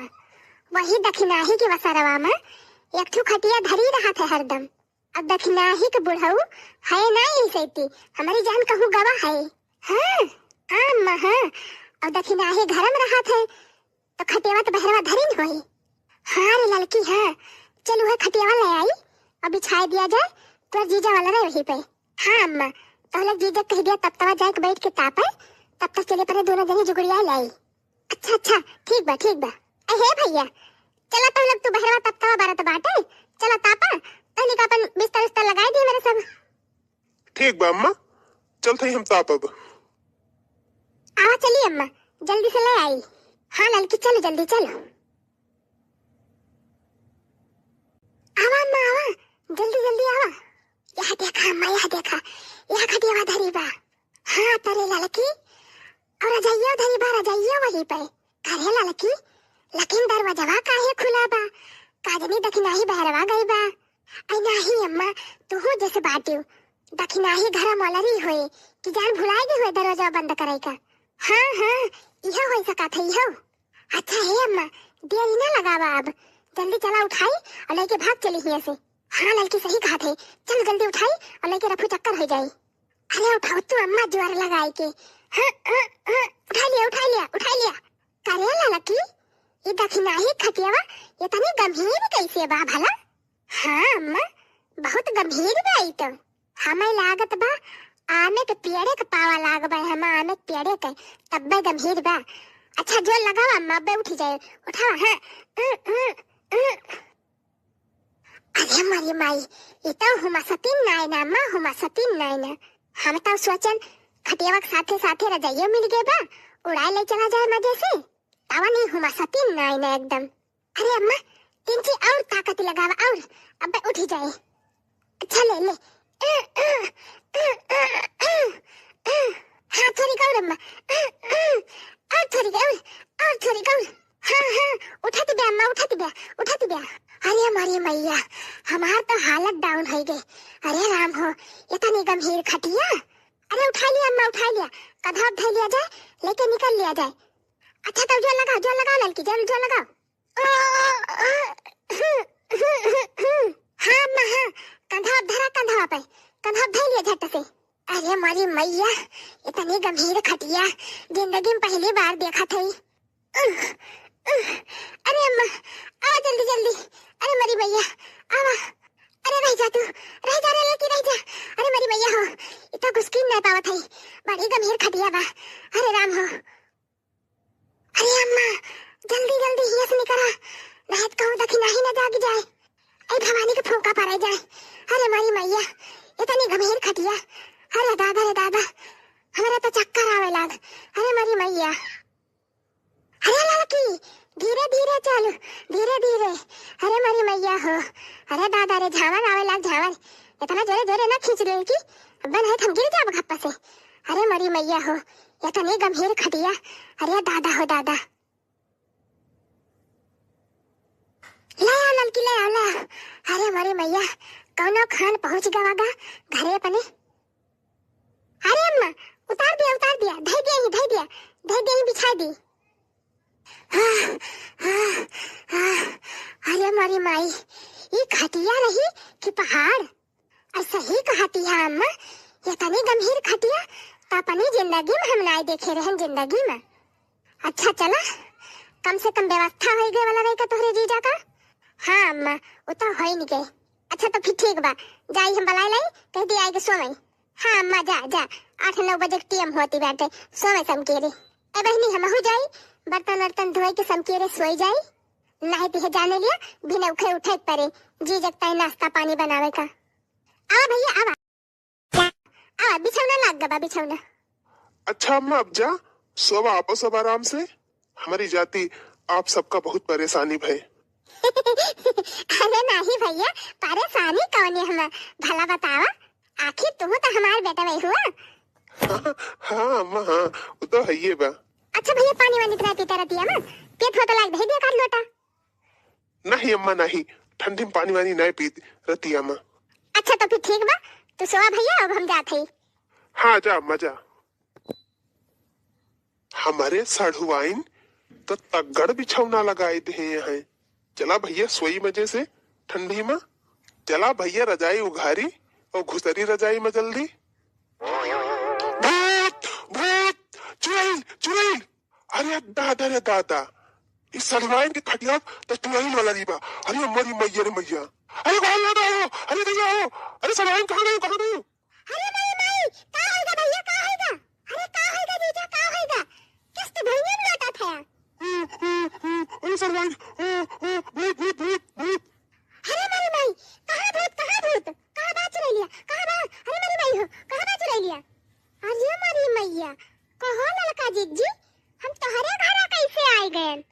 वही दखिनाही के वसरवा में एक ठो खटिया धरी रहत है हरदम। अब दखिनाही के बुढ़ऊ है ना यही सैती, हमरी जान कहूँ गवा है। हाँ, हाँ अम्मा, हाँ। अब दखिनाही घर में रहत है, तो खटियावा तो बहरवा धरी न होई। हाँ रे ललकी, हाँ। चल उहे खटियावा ले आई और बिछाए दिया जाए, तोर जीजा वाला रहे वहीं पे। हाँ अम्मा, तोहले जीजा कह दिया तब तवा जाए के बैठ के तापे, तब तक चले परे दोनों जनी जुगड़िया ले आई। अच्छा, अच्छा, ठीक बा, ठीक बा। ए, हे भैया, चला तो लोग तू बहरवा तब तवा बरत बाटे, चला तापा, तहनी का अपन बिस्तर उस्तर लगाई दी मेरे सब। ठीक बा अम्मा, चलत हई हम तापब। आवा चली अम्मा, जल्दी से ले आई। हाँ ललकी, चलो जल्दी चलो। आवा अम्मा, आवा, जल्दी जल्दी आवा। यह देखा अम्मा, यह देखा, यह खटियावा धरी बा। हाँ तरे ललकी, और रजइया धरी बा, रजइया वही पे। करे ललकी, लेकिन दरवाजवा काहे खुला बा? का जनी दखिनाही बहरवा गई बा। आई नाही अम्मा, तुहू जैसे बाटियो। दखिनाही घरा मलरी होए कि जान भुलाए गई होए दरवाजा बंद करे का। हाँ, हाँ, इहो हो सकत है, इहो। अच्छा हे अम्मा, देरी ना लगावा अब, जल्दी चला उठाई और लेके भाग चली हियां से। हाँ ललकी सही कहत है, चल जल्दी उठाई और लेके रफू चक्कर हो जाई। अरे उठाओ तू अम्मा, जोर लगाई के। हाँ, हाँ, हाँ, उठा लिया, उठा लिया, उठा लिया। करे ललकी, ये दखिनाही खटियावा इतनी गंभीर कैसे बा भला? हाँ अम्मा, बहुत गंभीर बा ई तो। हमें लागत बा आमे के पेड़े के पावा लाग बा, हम आमे के पेड़े के, तब्बे गंभीर बा। अच्छा जोर लगावा अम्मा, अब्बे उठी जाए, उठावा, हाँ। अरे मरी माई, ई तो हुमासतीन नाय ना, माँ हुमासतीन नाय ना। हम तो सोचन खटियावा के साथे साथे रजाइयो मिल गए बा, उड़ाए ले चला जाए मजे से। तावा नहीं हुमासतीन नाय ना एकदम। अरे अम्मा, तिनची और ताकत लगावा और, अब्बे उठी जाए। अच्छा ले ले। हाँ थोड़ी और अम्मा, और थोड़ी और, और थोड़ी और। हाँ, हाँ, उठत बे अम्मा, उठत बे, उठत बे। अरे हमारी मैया, हमार तो हालत down होइ गई। अरे राम हो, इतनी गंभीर खटिया। अरे उठा लिया अम्मा, उठा लिया, कधवा धइ लिया जाए, लेके निकल लिया जाए। अच्छा तो जोर लगाओ, जोर लगाओ ललकी, जोर, जोर लगाओ। हाँ अम्मा, हाँ, कंधा धरा, कंधा पे, कंधा धइ लिया झट से। अरे हमारी मैया, इतनी गंभीर खटिया जिंदगी में पहली बार देखत हई। उह, उह, अरे अम्मा, आवा जल्दी जल्दी। अरे मरी मैया, आवा। अरे रह जा तू, रह जा रे लड़की, रह जा। अरे मरी मैया हो, इतना घुसकी नहीं पावत हई, बड़ी गंभीर खटिया बा। अरे राम हो। अरे अम्मा, जल्दी जल्दी हियां से निकरा, नहीं तो कहूँ दखिनाही न जाग जाए। ए भवानी के फूंका पड़े जाए। अरे मरी मैया, इतनी गंभीर खटिया। अरे दादा रे दादा, हमरा तो चक्कर आवे लाग। अरे मरी मैया। अरे लड़की, धीरे धीरे चल, धीरे धीरे। अरे मरी मैया हो, अरे दादा रे, झावर आवे लाग, झावर। इतना जोरे जोरे ना खींच लड़की, अब नहीं तो हम गिर जाब घप्पा से। अरे मरी मैया हो, इतनी गंभीर खटिया। अरे दादा हो दादा। ले आ ललकी, ले आ, ले आ। अरे मरी मैया, कौनो खान पहुंच गवा गा घरे अपने। अरे अम्मा, उतार दिया, उतार दिया, धइ दिया ही, धइ दिया, धइ दिया ही, बिछाइ दी। हाँ, हाँ, हाँ। अरे मरी माई, ई खटिया रही कि पहाड़? अरे सही कहती है अम्मा, इतनी गंभीर खटिया तो अपनी जिंदगी में हम नाय देखे रहन, जिंदगी में। अच्छा चला, कम से कम व्यवस्था होइ गए वाला रही का तोहरे जीजा का? हाँ अम्मा, वो तो होइ नहीं गए। अच्छा तो फिर ठीक बा, जाई हम बलाए लाई, कह दी आए के सोवई। हाँ अम्मा, जा, जा, आठ नौ बजे के टीएम होती बाटे, सोवे समकेरे। ए बहनी, हमहू जाई, बर्तन वर्तन धोए के समकेरे सोई जाई। नहीं तिहे जाने लिया, बिना उठे उठे के परे, जीजा के ताई नाश्ता पानी बनावे का। आवा भैया, आवा। आवा, बिछौना लाग गबा, बिछौना। अच्छा अम्मा, अब जा, सोवा, आपो सब आराम से। हमरी जाति आप सबका बहुत परेशानी भय। अरे नाही भइया, परेशानी कौन है हम? भला बतावा, आखिर तू तो हमार बेटा वही हुआ। हाँ अम्मा, हाँ, वो तो है ये बा। अच्छा भइया, पानी वानी तो ना पीता रतिया मा, पियत हो तो लाग दे दिया काट लोटा। नहीं अम्मा, नहीं, ठंडी में पानी वानी नहीं पीत रतिया मा। अच्छा तो फिर ठीक बा, तू सोवा भइया, अब हम जात हई। हाँ, जा अम्मा, जा। हमरे सढ़ुआइन तो तगड़ बिछौना लगाए देहे हैं। चला भइया, सोई मजे से ठंडी मा। चला भइया, रजाई उघारी और घुसरी रजाई मा जल्दी। भूत, भूत, चुड़ैल, चुड़ैल। अरे दादा रे दादा, ई सढ़ुआइन के खटिया तो चुड़ैल वाला री बा। अरे मोरी मैया रे मैया। अरे बाहर आ रहा हो, अरे भइया हो, अरे सढ़ुआइन कहाँ गई, कहाँ गई? अरे माई, माई, का होइगा भइया, का होइगा? अरे का होइगा जीजा, का होइगा? किस्त भुइयां में लोटा था। ओ, ओ, ओ, अरे सढ़ुआइन, ओ, ओ, भूत, भूत, भूत, भूत। अरे माई, माई, कहाँ भूत, कहाँ भूत? कहाँ बा चुड़ैलिया? कहाँ बा? अरे माई, माई हो, कहाँ बा चुड़ैलिया? अरे माई, मैया, कहो ललका जिज्जी, हम तोहरे घरा कैसे आइ गएन?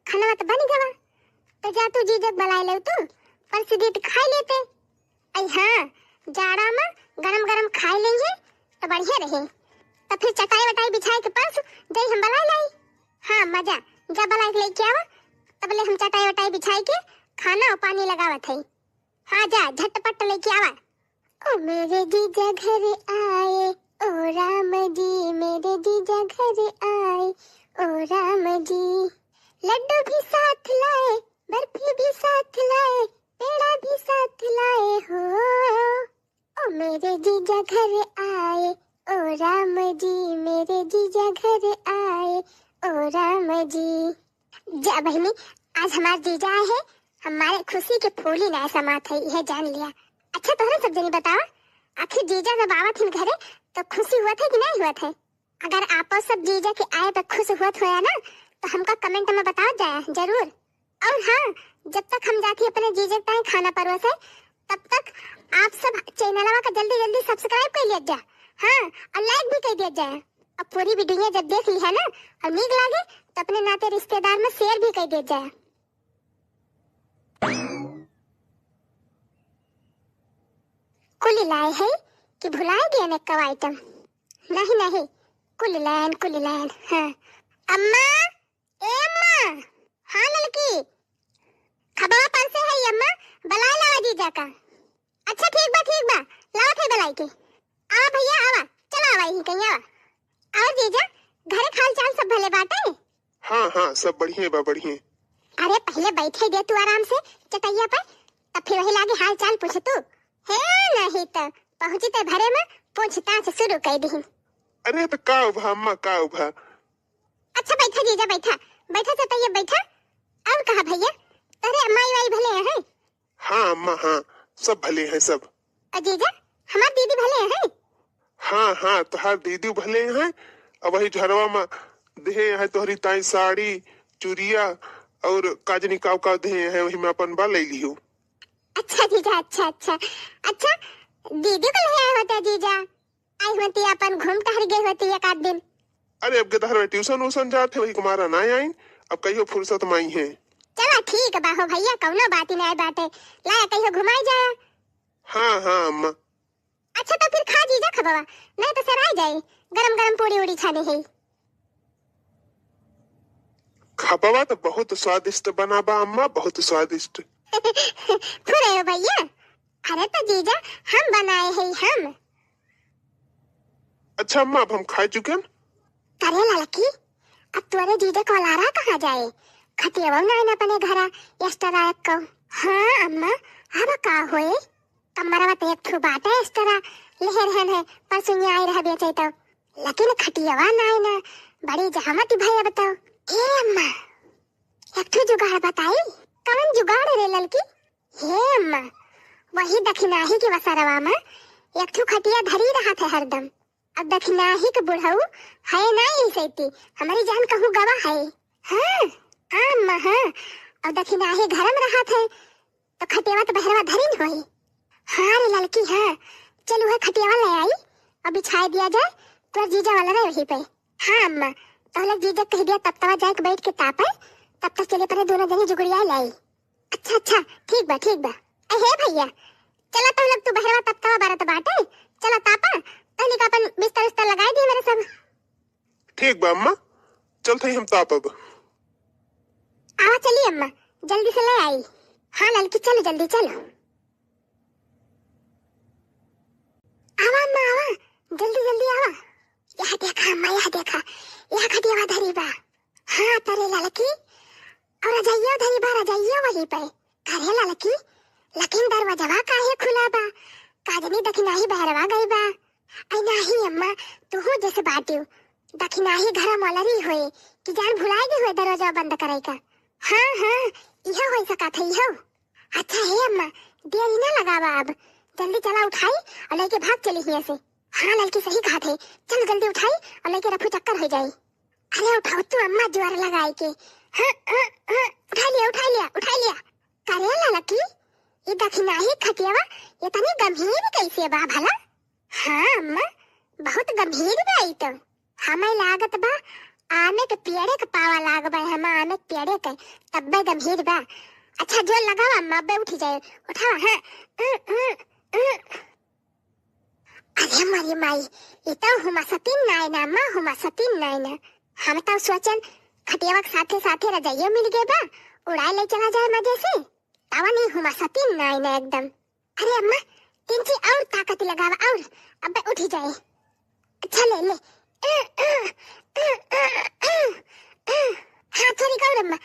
खाना तो बन गवा, तो जा तू जीजक बुलाए ले तू, परस दीत खाई लेते। अई हाँ, जाड़ा मा गरम गरम खाए लेंगे तो बढ़िया रहे। तो फिर चटाई वटाई बिछाए के परस जाई हम बुलाए लाई। हाँ मजा, जा बुलाए के लेके आवा, तबले हम चटाई वटाई बिछाए के खाना और पानी लगावत है। हाँ जा, झटपट लेके आवा। ओ मेरे जीजा घर आए, ओ राम जी, मेरे जीजा घर आए, ओ राम जी। लड्डू भी साथ लाए, बर्फी भी साथ लाए, पेड़ा भी साथ लाए हो। ओ मेरे जीजा घर आए, ओ राम जी, मेरे जीजा घर आए, ओ राम जी। जा बहिनी, आज हमार जीजा आए हैं, हमारे खुशी के फूली ना समात है, यह जान लिया। अच्छा तोहरे सब जनी बतावा, आखिर जीजा जब आवत हिन घरे तो खुशी हुआ था कि नहीं हुआ था? अगर आपो सब जीजा के आए पे खुश हुआ होया ना, तो हमका कमेंट में बताओ जाया जरूर। और हाँ, जब तक हम जाती अपने जीजा के ताई खाना परोसे, तब तक आप सब चैनलवा का जल्दी जल्दी सब्सक्राइब कर लिया जा। हाँ, और लाइक भी कर दिया जाए। अब पूरी वीडियो जब देख ली है ना और नीक लागे, तो अपने नाते रिश्तेदार में शेयर भी कर दिया जाए। कुल लाए है कि भुलाए गए ने कव आइटम? नहीं नहीं, कुल लायन, कुल लायन। हाँ अम्मा, ए अम्मा। हाँ ललकी, खबवा परसे है अम्मा, बुलाए लावा जीजा का। अच्छा ठीक बा, ठीक बा, लावत है बुलाई के। आवा भइया आवा, चला आवा यहीं कहीं आवा। और जीजा, घरे के हाल चाल सब भले बाटे? हाँ हाँ, सब बढ़िया बा, बढ़िया। अरे पहले बैठे दे तू आराम से चटैया पर, तब फिर वही लागे हाल चाल पूछ तू। हे नहीं तो पहुँची ते घरे में पूछताछ शुरू कर दी। अरे तो का उभा अम्मा, का उभा? अच्छा बैठा जीजा, बैठा, बैठा चटैया बैठा। और कहा भइया, तोहरे माई वाई भले हैं? हाँ अम्मा, हाँ, सब भले हैं सब। और जीजा, हमार दीदी भले हैं? हाँ हाँ, तोहार दीदी भले हैं। अब वही झरवा में देहे हैं तोहरी ताई साड़ी, चुरिया और काजनी काव काव देहे हैं, वही में अपन बा ले लियो। अच्छा जीजा, अच्छा अच्छा। अच्छा, दीदी को ले आए होते जीजा, आई होती अपन घूम टहर गई होती एक आध दिन। अरे अब के तहर ट्यूशन व्यूशन जात है, वही कुमारा ना आई, अब कहियो फुर्सत में आई है। चला ठीक बा हो भइया, कौनो बात ही नहीं बाटे, लाया कहियो घुमाई जाया। हाँ हाँ अम्मा। अच्छा तो फिर खा जीजा खबवा, नहीं तो सराय जाई, गरम गरम पूड़ी उड़ी छाने है। खबवा तो बहुत स्वादिष्ट बना बा अम्मा, बहुत स्वादिष्ट। फुरे हो भइया, अरे तो जीजा हम बनाए है हम। अच्छा अम्मा, अब हम खा चुके हैं। अरे लड़की, अब तोरे जीजा को लारा कहाँ जाए? खटियावा ना आना अपने घरा, एक्स्ट्रा रात को। हाँ अम्मा, अब का होए? कमरवा तो एक ठो बाटे एक्स्ट्रा, लेहे रहन है, परसों आए रह बेचे तो। लेकिन खटियावा ना आना, बड़ी जहमत भई अब तो। ए अम्मा, एक ठो जुगाड़ बताई। कौन जुगाड़ रे ललकी? हे अम्मा, वही दखिनाही के वसरवा में एक ठो खटिया धरी रहत है हरदम। अब दखिनाही के बुढ़ऊ है ना यही सैती, हमरी जान कहूँ गवा है। हाँ, हाँ अम्मा, हाँ। अब दखिनाही घर में रहत है, तो खटियावा तो बहरवा धरी न होई। हाँ रे ललकी, हाँ, चल उहे खटियावा ले आई और बिछाए दिया जाए, तोर जीजा वाला रहे वहीं पे। हाँ अम्मा, तोहले जीजा कह दिया, तब तवा जाके बैठ के तापे, तब तक चले परे दोनों जनी जुगड़िया लाई। अच्छा, अच्छा, ठीक बा, ठीक बा। ए हे भैया, चला तो लोग तू बहरवा तब तवा बारत बाटे, चला तापा, तहनी का अपन बिस्तर उस्तर लगाई दी मेरे सब। ठीक बा अम्मा, चलत हई हम तापब। आवा चली अम्मा, जल्दी से ले आई। हाँ ललकी, चलो जल्दी चलो। आवा अम्मा, आवा, जल्दी जल्दी आवा। यह देखा अम्मा, यह देखा, यह खटियावा धरी बा। हाँ तरे ललकी, और रजाइयो धरी बा, रजाइयो वही पे। अरे ललकी, लेकिन दरवाजवा काहे खुला बा? का जनी दखिनाही बहरवा गई बा। आई नाही अम्मा, तुहू जैसे बाटियो। दखिनाही घर मलरी होए कि जान भुलाए गए हुए दरवाजा बंद करे का। हाँ, हाँ, इहो हो सकत है, इहो। अच्छा हे अम्मा, देरी ना लगावा अब, जल्दी चला उठाई और लेके भाग चली हिया से। हाँ ललकी सही कहत है, चल जल्दी उठाई और लेके रफू चक्कर हो जाई। अरे उठाओ तू अम्मा, जोर लगाए के। हाँ, हाँ, हाँ, उठा लिया, उठा लिया, उठा लिया। करे ललकी, ये दखिनाही खटियावा, ये तनी गंभीर कैसे बा भला? हाँ अम्मा, बहुत गंभीर बा ई तो। हमें लागत बा आमे के पेड़े के पावा लाग बा, हम आमे के पेड़े के, तब्बे गंभीर बा। अच्छा जोर लगाओ अम्मा, अब्बे उठी जाए, उठाओ, हाँ। अरे मरी माई, ई तो हुमा सतीन नाय ना, माँ हुमा सतीन नाय ना। हम तो सोचन खटियावा के साथे साथे रजाइयो मिल गए बा, उड़ाए ले चला जाए मजे से। तावा नहीं हुमा सतीन नाय ना एकदम। अरे अम्मा, तिनची और ताकत लगावा और अब्बे उठी जाए। अच्छा ले ले। हाँ थोड़ी और अम्मा,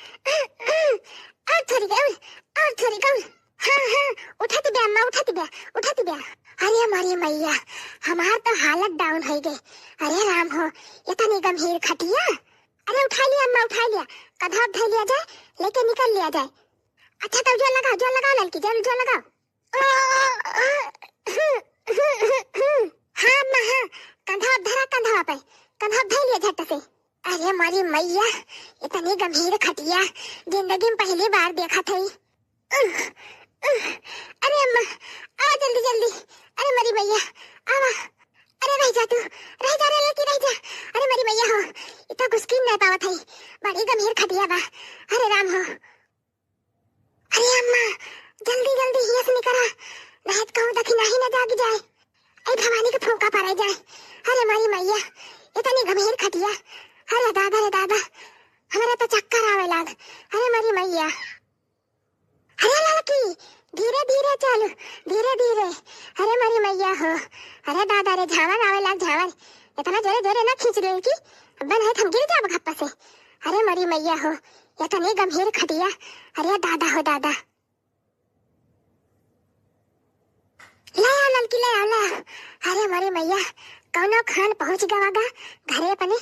और थोड़ी और, और थोड़ी और। हाँ, हाँ, उठत ब्या अम्मा, उठत ब्या, उठत ब्या। अरे हमारी मैया, हमार तो हालत down होइ गए। अरे राम हो, ये तनी गंभीर खटिया। अरे उठा लिया अम्मा, उठा लिया, कधा धर लिया जाए, लेके निकल लिया जाए। अच्छा तब जोर लगाओ, जोर लगाओ ललकी, जोर, जोर लगाओ। हाँ अम्मा, हाँ, कंधा धरा, कंधा पे, कंधा धर लिया झट से। अरे हमारी मैया, इतनी गंभीर खटिया जिंदगी में पहली बार देखत हई। उह, उह, अरे अम्मा, आवा जल्दी जल्दी। अरे मरी मैया, आवा। अरे रह जा तू, रह जा रे लड़की, रह जा। अरे मरी मैया हो, इतना घुसकी नहीं पावत हई, बड़ी गंभीर खटिया बा। अरे राम हो। अरे अम्मा, जल्दी जल्दी हिया से निकरा, नहीं तो कहूँ दखिनाही न जाग जाए। ऐ भवानी के फूंका पड़े जाए। अरे मरी मैया, इतनी गंभीर खटिया। अरे दादा रे दादा, हमरा तो चक्कर आवे लाग। अरे मरी मैया। अरे लड़की, धीरे धीरे चल, धीरे धीरे। अरे मरी मैया हो, अरे दादा रे, झावर आवे लाग, झावर। इतना जोरे जोरे ना खींच लड़की, अब नहीं तो हम गिर जाब घप्पा से। अरे मरी मैया हो, इतनी गंभीर खटिया। अरे दादा हो दादा। ले आओ ललकी, ले आओ, ले आओ। अरे मरी मैया, कौनो खान पहुँच गवा गा घरे अपने।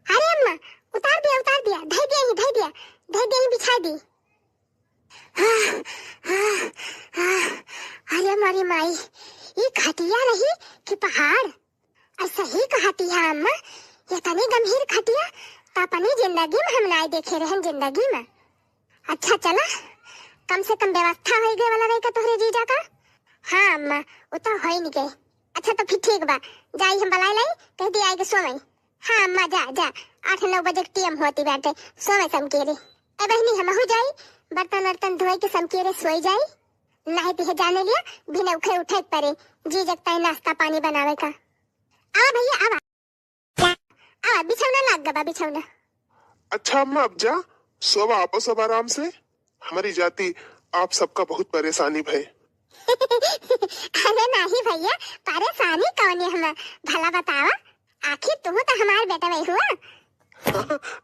अरे अम्मा, उतार दिया, उतार दिया, धई दिया ही, धई दिया, धई दिया ही, बिछाई दी। आह, आह, आह, अरे मरी माई, ई खटिया रही कि पहाड़? और सही कहती है अम्मा, ये तनी गंभीर खटिया तो अपनी जिंदगी में हम नाय देखे रहन, जिंदगी में। अच्छा चला, कम से कम व्यवस्था होई गए वाला रही का तोहरे जीजा का? हाँ अम्मा, वो तो होई नहीं गए। अच्छा तो फिर ठीक बा, जाई हम बलाई लाई, कह दी आए के सोवई। हाँ अम्मा, जा, जा, आठ नौ बजे के टीएम होती बाटे, सोवे समकेरे। ए बहिनी, हमहू जाई, बर्तन वर्तन धोए के समकेरे सोई जाई। नहीं तो ये जाने लिया, बिना उठे उठे के परे, जीजा के ताई नाश्ता पानी बनावे का। आवा भैया, आवा। आवा, बिछौना लाग गबा, बिछौना। अच्छा अम्मा, अब जा, सोवा, आपो सब आराम से। हमारी जाति आप सबका बहुत परेशानी भय। अरे नाही भैया, परेशानी कौन है हम? भला बतावा, आखिर तू तो हमार बेटा वही हुआ।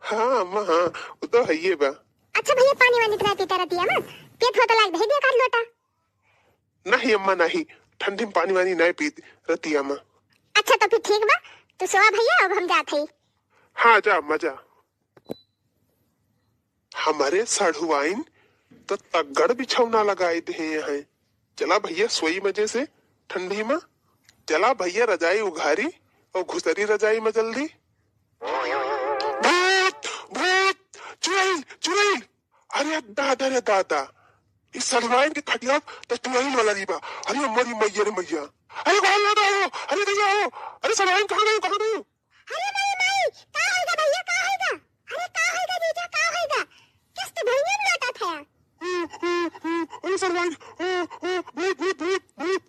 हाँ अम्मा, हाँ, वो तो है ये बा। अच्छा भैया, पानी वानी तो पीता रहती है ना, पेट होता लाग दे दिया कर लोटा। नहीं अम्मा, नहीं, ठंडी में पानी वानी नहीं पीत रहती अम्मा। अच्छा तो फिर ठीक बा, तू सोवा भैया, अब हम जात हई। हाँ, जा अम्मा, जा। हमारे साढ़ुआइन तो तगड़ बिछौना लगाए दे हैं। चला भैया, सोई मजे से ठंडी में। चला भइया रजाई उघारी अउ घुसरी रजाई मा जल्दी। भूत, भूत, चुरैल, चुरैल। अरे दादा रे दादा, ई सड़वाइन के खटिया त चुरैल वाला री बा। अरे मोरी मइया रे मइया। अरे बाहर आ जाओ, अरे भइया हो, अरे सड़वाइन कहाँ गई, कहाँ गई? अरे माई, माई, का होइगा भइया, का होइगा? अरे का होइगा जीजा, का होइगा? किस्त भइया में लौटा था। अरे सड़वाइन, भूत, भूत, भूत, भूत।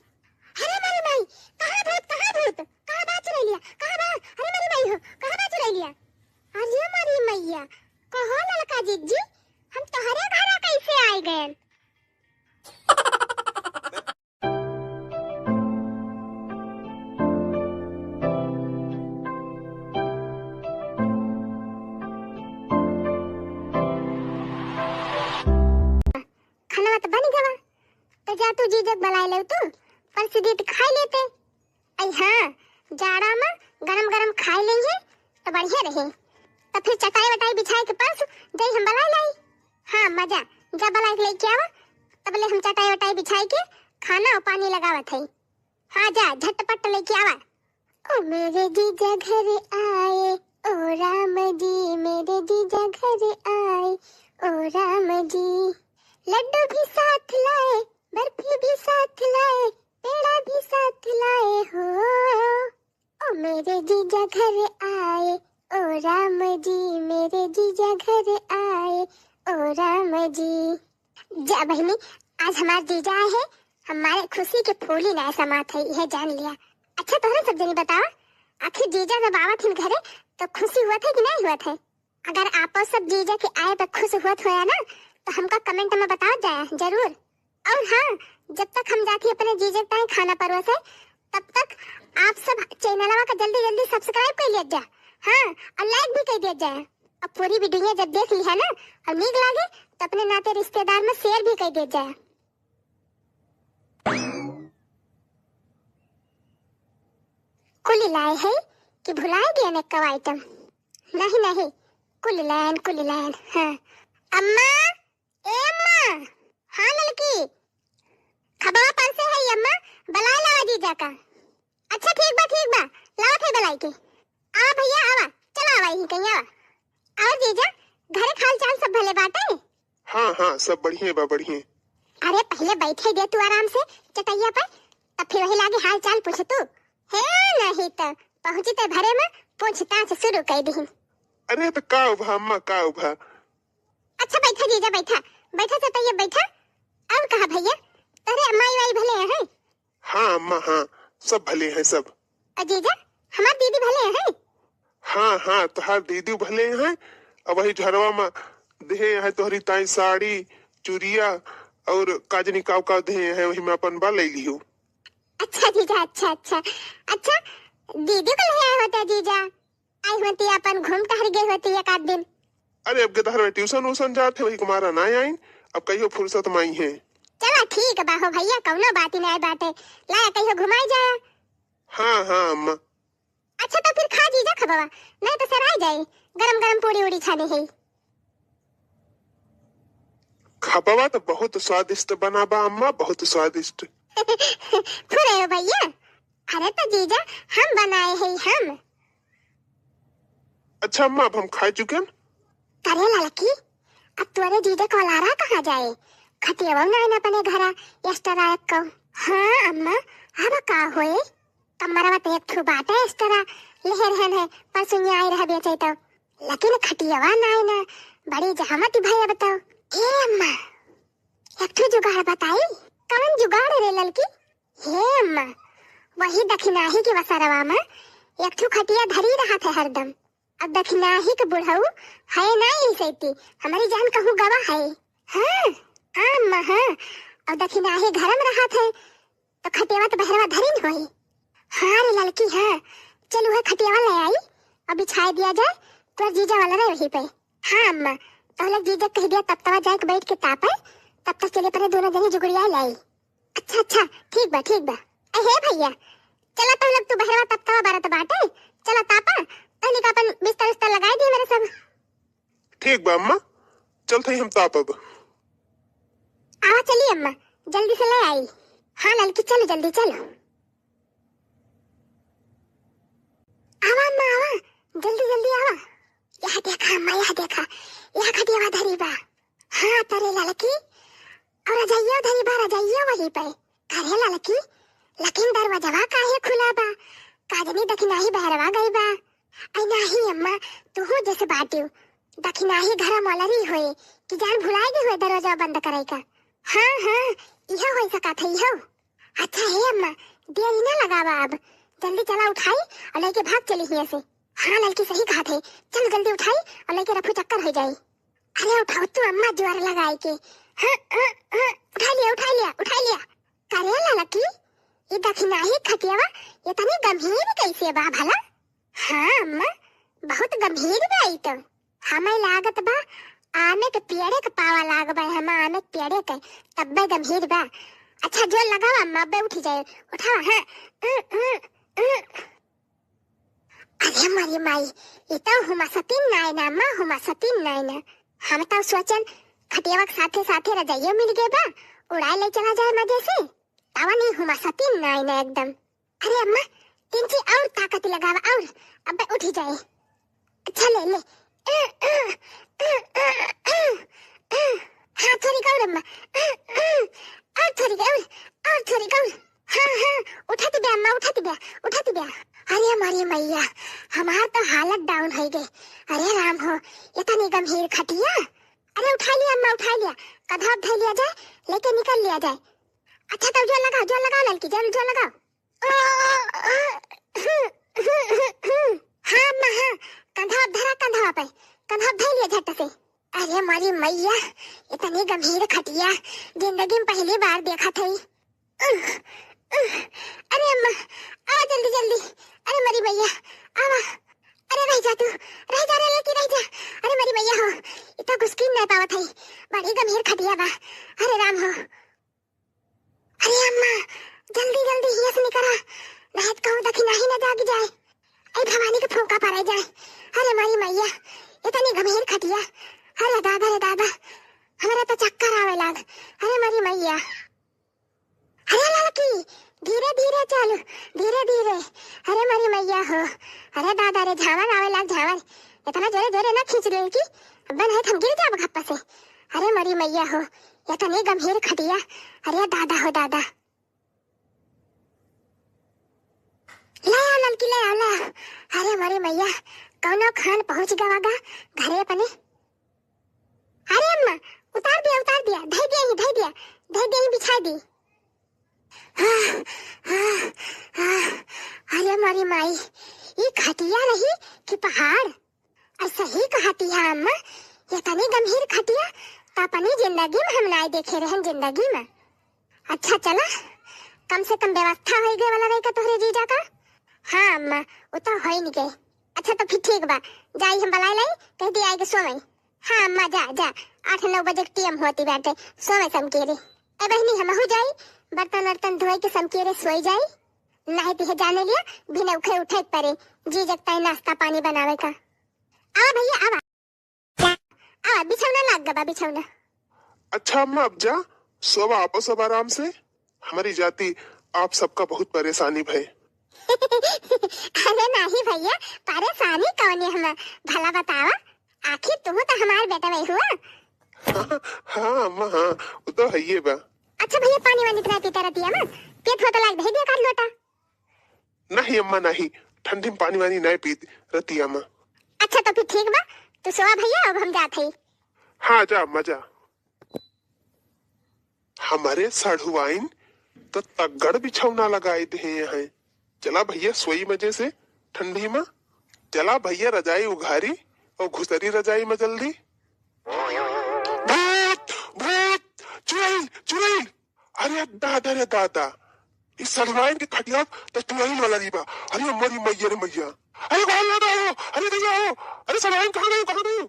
अरे माई, माई, कहाँ भूत, कहाँ भूत? कहाँ बा चुरैलिया? कहाँ बा? अरे माई, माई हो, कहाँ बा चुरैलिया? अरे माई, मइया, कहो ललका जिज्जी, हम तोहरे घरा कैसे आइ गएन? खाना तो बन गवा, तो जा तू जीजक बलाए ले तू, परस दीत खाइ लेते। अइ हाँ, जाड़ा मा गरम गरम खाइ लेइहे तो बढ़िया रही। तो फिर चटाई वटाई बिछाए के परस जाई हम बलाए लाई। हाँ मजा, जा बलाए के लेके आवा, तबले हम चटाई वटाई बिछाए के खाना अउ पानी लगावत है। हाँ जा, झटपट लेके आवा। ओ मेरे जीजा घर आए, ओ राम जी, मेरे जीजा घर आए, ओ राम जी। लड्डू भी साथ लाए, बर्फी भी साथ लाए, पेड़ा भी साथ लाए हो। ओ मेरे जीजा घर आए, ओ राम जी, मेरे जीजा घर आए, ओ राम जी। जा बहिनी, आज हमार जीजा आए हैं, हमारे खुशी के फूली नाय समात है, यह जान लिया। अच्छा तोहरे सब जनी बतावा, आखिर जीजा जब आवत हिन घरे तो खुशी हुआ था कि नहीं हुआ था? अगर आपो सब जीजा के आए पर खुश हुआ होया ना, तो हमका कमेंट में बताओ जाया जरूर। और हाँ, जब तक हम जाती अपने जीजा के ताई खाना परोसे, तब तक आप सब चैनलवा का जल्दी जल्दी सब्सक्राइब कर लिया जा। हाँ, और लाइक भी कर दिया जाए। अब पूरी वीडियो जब देख ली है ना और नीक लागे, तो अपने नाते रिश्तेदार में शेयर भी कर दिया जाए। कुल लाए है कि भुलाए गए ने कव आइटम? नहीं नहीं, कुल लायन, कुल लायन। हाँ अम्मा, ए अम्मा। हाँ ललकी, खबवा परसे है अम्मा, बलाए लावा जीजा का। अच्छा ठीक बा, ठीक बा, लावत है बलाई के। आवा भइया आवा, चला आवा यहीं कहीं आवा। और जीजा, घरे के हाल चाल सब भले बाटे? हाँ हाँ, सब बढ़िया बा, बढ़िया। अरे पहिले बैठे दे तू आराम से चटैया पर, तब फिर वही लागे हाल चाल पूछ तू। हे नहीं तो पहुँची ते भरे में पूछताछ शुरू कर दी। अरे तो का उभा अम्मा, का उभा? अच्छा बैठा जीजा, बैठा, बैठा चटैया बैठा। और कहा भइया, तोहरे माई वाई भले हैं? हाँ अम्मा हाँ, सब भले हैं सब। और जीजा, हमार दीदी भले हैं? हाँ हाँ, तोहार दीदी भले हैं। अब वही झरवा में देहे हैं तोहरी ताई साड़ी, चुरिया और काजनी काव काव देहे हैं, वही में अपन बा ले लियो। अच्छा जीजा, अच्छा अच्छा। अच्छा, दीदी को ले आए होते जीजा, आई होती अपन घूम टहर गए होती एक आध दिन। अरे अब गदहर में ट्यूशन उशन जात है, वही कुमारा ना आइन, अब कहियो फुर्सत माई है। चला ठीक बा हो भइया, कौनो बात ही नहीं बाटे, लाया कहियो घुमाई जाया। हाँ हाँ अम्मा। अच्छा तो फिर खा जीजा खबवा, नहीं तो सराय जाए, गरम गरम पूड़ी उड़ी छाने है। खबवा तो बहुत स्वादिष्ट बना बा अम्मा, बहुत स्वादिष्ट। फुरे हो भइया, अरे तो जीजा हम बनाए हैं हम। अच्छा अम्मा, अब हम खाए चुकेन। अरे ललकी, अब तोरे जीजा को लारा कहाँ जाए? खटियावा ना आइन अपने घरा, एक्स्ट्रा रायक को। हाँ अम्मा, अब का होए? कमरवा तो एक ठो बाटे एक्स्ट्रा, लेहे रहन है, परसुनिया आए रह बेचे तो। लेकिन खटियावा ना आइन, बड़ी जहमत भई अब तो। ए अम्मा, एक ठो जुगाड़ बताई। कौन जुगाड़ रे ललकी? हे अम्मा, वही दखिनाही के वसरवा में एक ठो खटिया धरी रहत है हरदम। अब दखिनाही के बुढ़ऊ है ना यही सैती, हमारी जान कहूँ गवा है। हाँ, हाँ अम्मा, हाँ। अब दखिनाही घर में रहत है, तो खटियावा तो बहरवा धरी न होई। हाँ रे ललकी, हाँ। चल उहे खटियावा ले आई और बिछाए दिया जाए, तोर जीजा वाला रहे वहीं पे। हाँ अम्मा, तो लग जीजा कह दिया तब तवा जाए के बैठ के तापे, तब तक चले परे दोनों जनी जुगड़िया लाई। अच्छा अच्छा, ठीक बा, ठीक बा। ए हे भइया, चला तो लग तू बहरवा तब तवा बारत बाटे, चला तापा, तहनी का अपन बिस्तर उस्तर लगाई दिए मेरे सब। ठीक बा अम्मा, चलत हई हम तापब। आवा चली अम्मा, जल्दी से ले आई। हाँ ललकी, चलो जल्दी चलो। आवा अम्मा, आवा, जल्दी जल्दी आवा। यह देखा अम्मा, यह देखा, यह खटियावा धरी बा। हाँ, तरे ललकी, और रजाइयो धरी बा, रजाइयो वही पे। अरे ललकी, लेकिन दरवाजवा काहे खुला बा? का जनी दखिनाही बहरवा गई बा। ऐ नाही अम्मा, तुहू जैसे बाटियो। दखिनाही घर मलरी होए कि जान भुलाए गई होए दरवाजा बंद करे का। हाँ, हाँ, इहो हो सकत है, इहो। अच्छा हे अम्मा, देरी ना लगावा अब, जल्दी चला उठाई और लेके भाग चली हियां से। हाँ ललकी सही कहत है, चल जल्दी उठाई और लेके रफू चक्कर हो जाई। अरे उठाओ तू अम्मा जोर लगाई के। हाँ, हाँ, हाँ, उठा लिया, उठा लिया, उठा लिया। करे ललकी, ये दखिनाही खटियावा इतनी गंभीर कैसे बा भला? हाँ अम्मा, बहुत गंभीर बा ई तो। हमें लागत बा आमे के पेड़े के पावा लाग बा, हम आमे के पेड़े के, तब्बे गंभीर बा। अच्छा जोर लगावा अम्मा, अब्बे उठी जाए, उठावा, हाँ। उ, उ, उ। अरे मरी माई, ई तो हुमासतीन नाय ना अम्मा, हुमासतीन नाय ना। हम तो सोचन खटियावा के साथे साथे रजाइयो मिल गए बा, उड़ाए ले चला जाए मजे से। तवा नहीं हुमासतीन नाय ना एकदम। अरे अम्मा, तिनची और ताकत लगावा और, अब्बे उठी जाए। अच्छा ले ले। हाँ थोड़ी और अम्मा, और थोड़ी और, और थोड़ी और। हाँ हाँ, उठाती बे अम्मा, उठाती बे, उठाती बे। अरे मरी मैया, हमार तो हालत down हो गई। अरे राम हो, इतनी गंभीर खटिया। अरे उठा लिया अम्मा, उठा लिया, कधवा धर लिया जाए, लेके निकल लिया जाए। अच्छा तब जोर लगाओ, जोर लगाओ ललकी, जोर, जोर लगाओ। हाँ अम्मा हाँ, कंधवा धरा, कंधवा पे, कंधवा धर लिया झट से। अरे मरी मैया, इतनी गंभीर खटिया जिंदगी में पहली बार देखा थई। अरे अम्मा, आवा जल्दी जल्दी। अरे मरी मैया, आवा। अरे रह जा तू, रह जा रे लड़की, रह जा। अरे मरी मैया हो, इतना घुसकी नहीं पावत है, बड़ी गंभीर खटिया बा। अरे राम हो। अरे अम्मा, जल्दी जल्दी हिया से निकरा, नहीं तो कहूँ दखिनाही न जाग जाए। ऐ भवानी के फूंका पड़े जाए। अरे मरी मैया, इतनी गंभीर खटिया। अरे दादा रे दादा, हमरा तो चक्कर आवे लाग। अरे मरी मैया। अरे लड़की, धीरे धीरे चल, धीरे धीरे। अरे मरी मैया हो, अरे दादा रे, झावर आवे लाग झावर। इतना जोरे जोरे ना खींच ले कि अब नहीं हम गिर जाब घप्पा से। अरे मरी मैया हो, इतनी गंभीर खटिया। अरे दादा हो दादा। ले आ ललकी, ले आ, ले आ। अरे मरी मैया, कौनो खान पहुँच गवा गा घरे अपने। अरे अम्मा, उतार दिया, उतार दिया, धई दिया ही, धई दिया, धई दिया ही, बिछा दी। आह, आह, आह, अरे मरी माई, ई खटिया रही कि पहाड़? और सही कहती है अम्मा, ये तनी गंभीर खटिया तो अपनी जिंदगी में हम नाय देखे रहन जिंदगी में। अच्छा चला, कम से कम व्यवस्था हो गए वाला रही का तोहरे जीजा का? हाँ अम्मा, वो तो हो ही नहीं गए। अच्छा तो फिर ठीक बा, जाई हम बलाई लाई, कह दी आएगी सोवई। हाँ अम्मा जा जा, आठ नौ बजे के टीएम होती बाटे, सोवई समकेरे। ए बहनी हमहू जाई, बर्तन वर्तन धोए के समकेरे सोई जाई। नहीं तो जाने लिया, बिना उठे उठे परे, जीजा के ताई नाश्ता पानी बनावे का। आवा भैया, आवा। आवा, बिछौना लाग गबा, बिछौना। अच्छा अम्मा, अब जा, सोवा आपो सब आराम से। हमारी जाति आप सबका बहुत परेशानी भय। अरे नाही भैया, परेशानी कौन है हम, भला बतावा, आखिर तुम तो हमार बेटा वही हुआ। हाँ अम्मा, हाँ, वो तो है ये बा। अच्छा भैया, पानी वानी तो नहीं पीता रहती है अम्मा, पेट होता लाग, भेज दिया कर लोटा। नहीं अम्मा, नहीं, ठंडी में पानी वानी नहीं पीत रहती अम्मा। अच्छा तो फिर ठीक बा, तू सोवा भैया, अब हम जात हई। हाँ जा अम्मा जा। हमारे साढ़ुआइन तो तगड़ बिछौना लगाए दे हैं। चला भैया सोई मजे से ठंडी में। चला भैया रजाई उघारी और घुसरी रजाई में जल्दी। भूत, भूत, चुड़ैल, चुड़ैल। अरे दादा रे दादा, इस साढ़ुआइन के खटिया तो चुड़ैल वाला नहीं बा। अरे मरी मैया रे मैया। अरे कौन लगा हो? अरे भैया हो। अरे साढ़ुआइन कहाँ गई, कहाँ गई?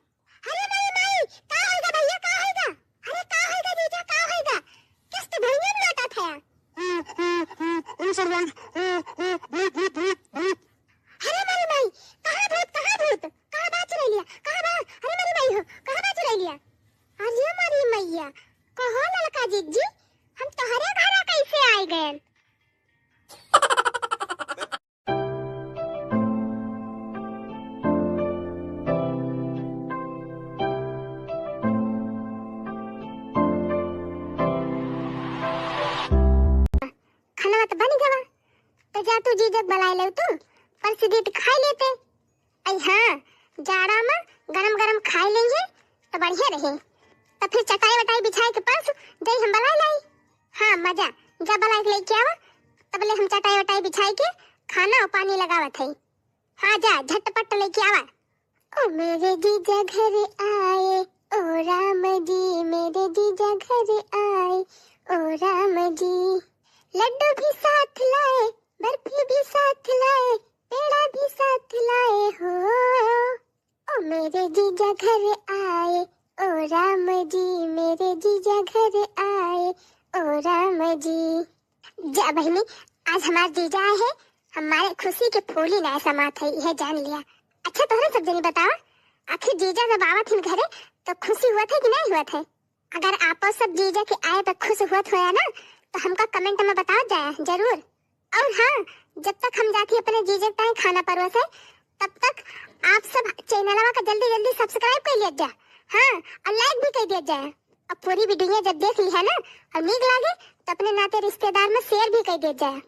अरे माई, माई, का होइगा भैया, का होइगा? अरे का होइगा जीजा, का होइगा? किस्त भुइयां में लोटा था। अरे सरवाइन, भूत, भूत, भूत, भूत। अरे माई, माई, कहाँ भूत, कहाँ भूत? कहाँ बा चुड़ैलिया? कहाँ बा? अरे माई, माई हो, कहाँ बा चुड़ैलिया? अरे माई मैया, कहो ललका जिज्जी, हम तोहरे घरा कैसे आए गए? जा तू जीजा के बलाए लेउ तू, परस दीत खाए लेते। अई हाँ, जाड़ा मा गरम गरम खाए लेइहे तो बढ़िया रहे। तो फिर चटाई वटाई बिछाए के परस जाई हम बलाए लाई। हाँ अम्मा जा, जा बलाए के लेके आवा, तबले हम चटाई वटाई बिछाए के खाना और पानी लगावत है। हाँ जा, झटपट लेके आवा। ओ मेरे जीजा घर आए, ओ राम जी, मेरे जीजा घर आए, ओ राम जी। लड्डू भी साथ लाए, बर्फी भी साथ लाए, पेड़ा भी साथ लाए हो। ओ मेरे जीजा घर आए, ओ राम जी, मेरे जीजा घर आए, ओ राम जी। जा बहिनी, आज हमार जीजा आए हैं, हमारे खुशी के फूली ना समात है, यह जान लिया। अच्छा तोहरे सब जनी बतावा, आखिर जीजा जब आवत हिन घरे तो खुशी हुआ थे कि नहीं हुआ थे? अगर आपो सब जीजा के आए पे खुश हुआ होया ना तो हमका कमेंट में बताओ जाया जरूर। और हाँ, जब तक हम जाती अपने जीजा के ताई खाना परोसे, तब तक आप सब चैनलवा का जल्दी जल्दी सब्सक्राइब कर लिया जा। हाँ, और लाइक भी कर दिया जाए। अब पूरी वीडियो जब देख ली है ना और नीक लागे तो अपने नाते रिश्तेदार में शेयर भी कर दिया जाए।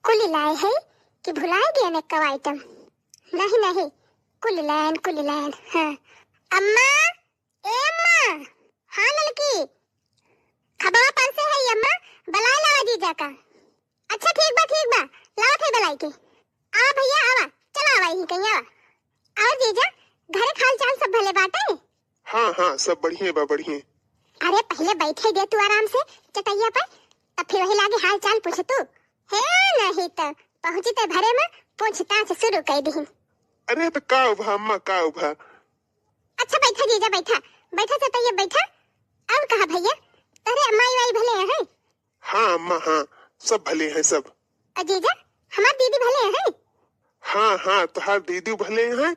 कुल लाए है कि भुलाए गए ने कव आइटम? नहीं नहीं, कुल लायन, कुल लायन। हाँ अम्मा, ए अम्मा। हाँ ललकी, खबवा पर से है अम्मा, बलाए लावा जीजा का। अच्छा ठीक बा, ठीक बा, लावत है बलाई के। आवा भैया आवा, चला आवा यहीं कहीं आवा। और जीजा, घरे के हाल चाल सब भले बाटे? हाँ हाँ, सब बढ़िया बा, बढ़िया। अरे पहले बैठे दे तू आराम से चटैया पर, तब फिर वही लागे हाल चाल पूछ तू। हे नहीं तो पहुँची ते घरे में पूछताछ शुरू कर दी। अरे तो का उभा अम्मा, का उभा? अच्छा बैठा जीजा, बैठा, बैठा चटैया बैठा। और कहा भैया, तोरे माई वाई भले हैं? हाँ अम्मा, हाँ, सब भले हैं सब। और जीजा, हमार दीदी भले हैं? हाँ हाँ, तोहार दीदी भले हैं।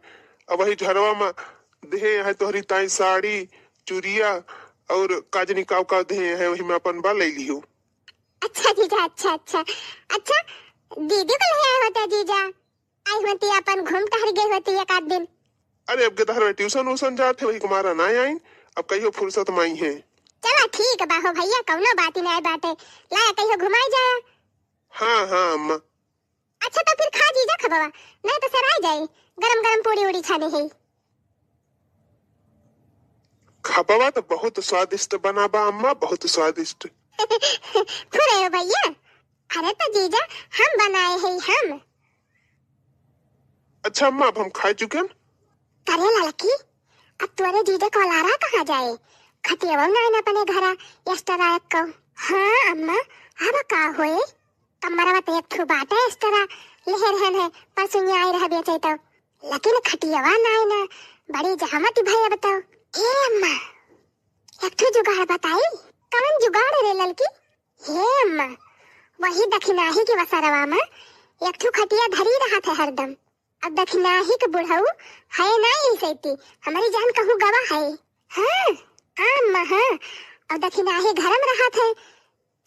अब वही झरवा में देहे हैं तोहरी ताई साड़ी, चुरिया और काजनी काव काव देहे हैं, वही में अपन बा ले लियो। अच्छा जीजा, अच्छा अच्छा। अच्छा, दीदी को ले आए होते जीजा, आई होती अपन घूम टहर गई होती एक आध दिन। अरे अब के तहर ट्यूशन उशन जात है, वही कुमारा ना आई, अब कहियो फुर्सत में आई है। चला ठीक बा हो भैया, कौनो बात ही नहीं बाटे, लाया कहियो घुमाई जाया। हाँ हाँ अम्मा। अच्छा तो फिर खा जीजा खबवा, नहीं तो सराय जाई, गरम गरम पूड़ी उड़ी छाने है। खबवा तो बहुत स्वादिष्ट बना बा अम्मा, बहुत स्वादिष्ट। फुरे हो भैया, अरे तो जीजा हम बनाए है हम। अच्छा अम्मा, अब हम खा चुके हैं। अरे लड़की, अब तोरे जीजा को लारा कहाँ जाए? खटियावा ना आइन अपने घरा, एक्स्ट्रा रायक को। हाँ अम्मा, अब का होए? कमरवा तो एक ठो बाटे एक्स्ट्रा, लेहे रहन है, परसों आए रह बेचे तो। लेकिन खटियावा ना आइन, बड़ी जहमत भई अब तो। ए अम्मा, एक ठो जुगाड़ बताई। कवन जुगाड़ रे ललकी? हे अम्मा, वही दखिनाही के वसरवा में एक ठो खटिया धरी रहत है हरदम। अब दखिनाही के बुढ़ऊ है ना यही सैती, हमारी जान कहूँ गवा है। हाँ, हाँ अम्मा, हाँ। अब दखिनाही घर में रहत है,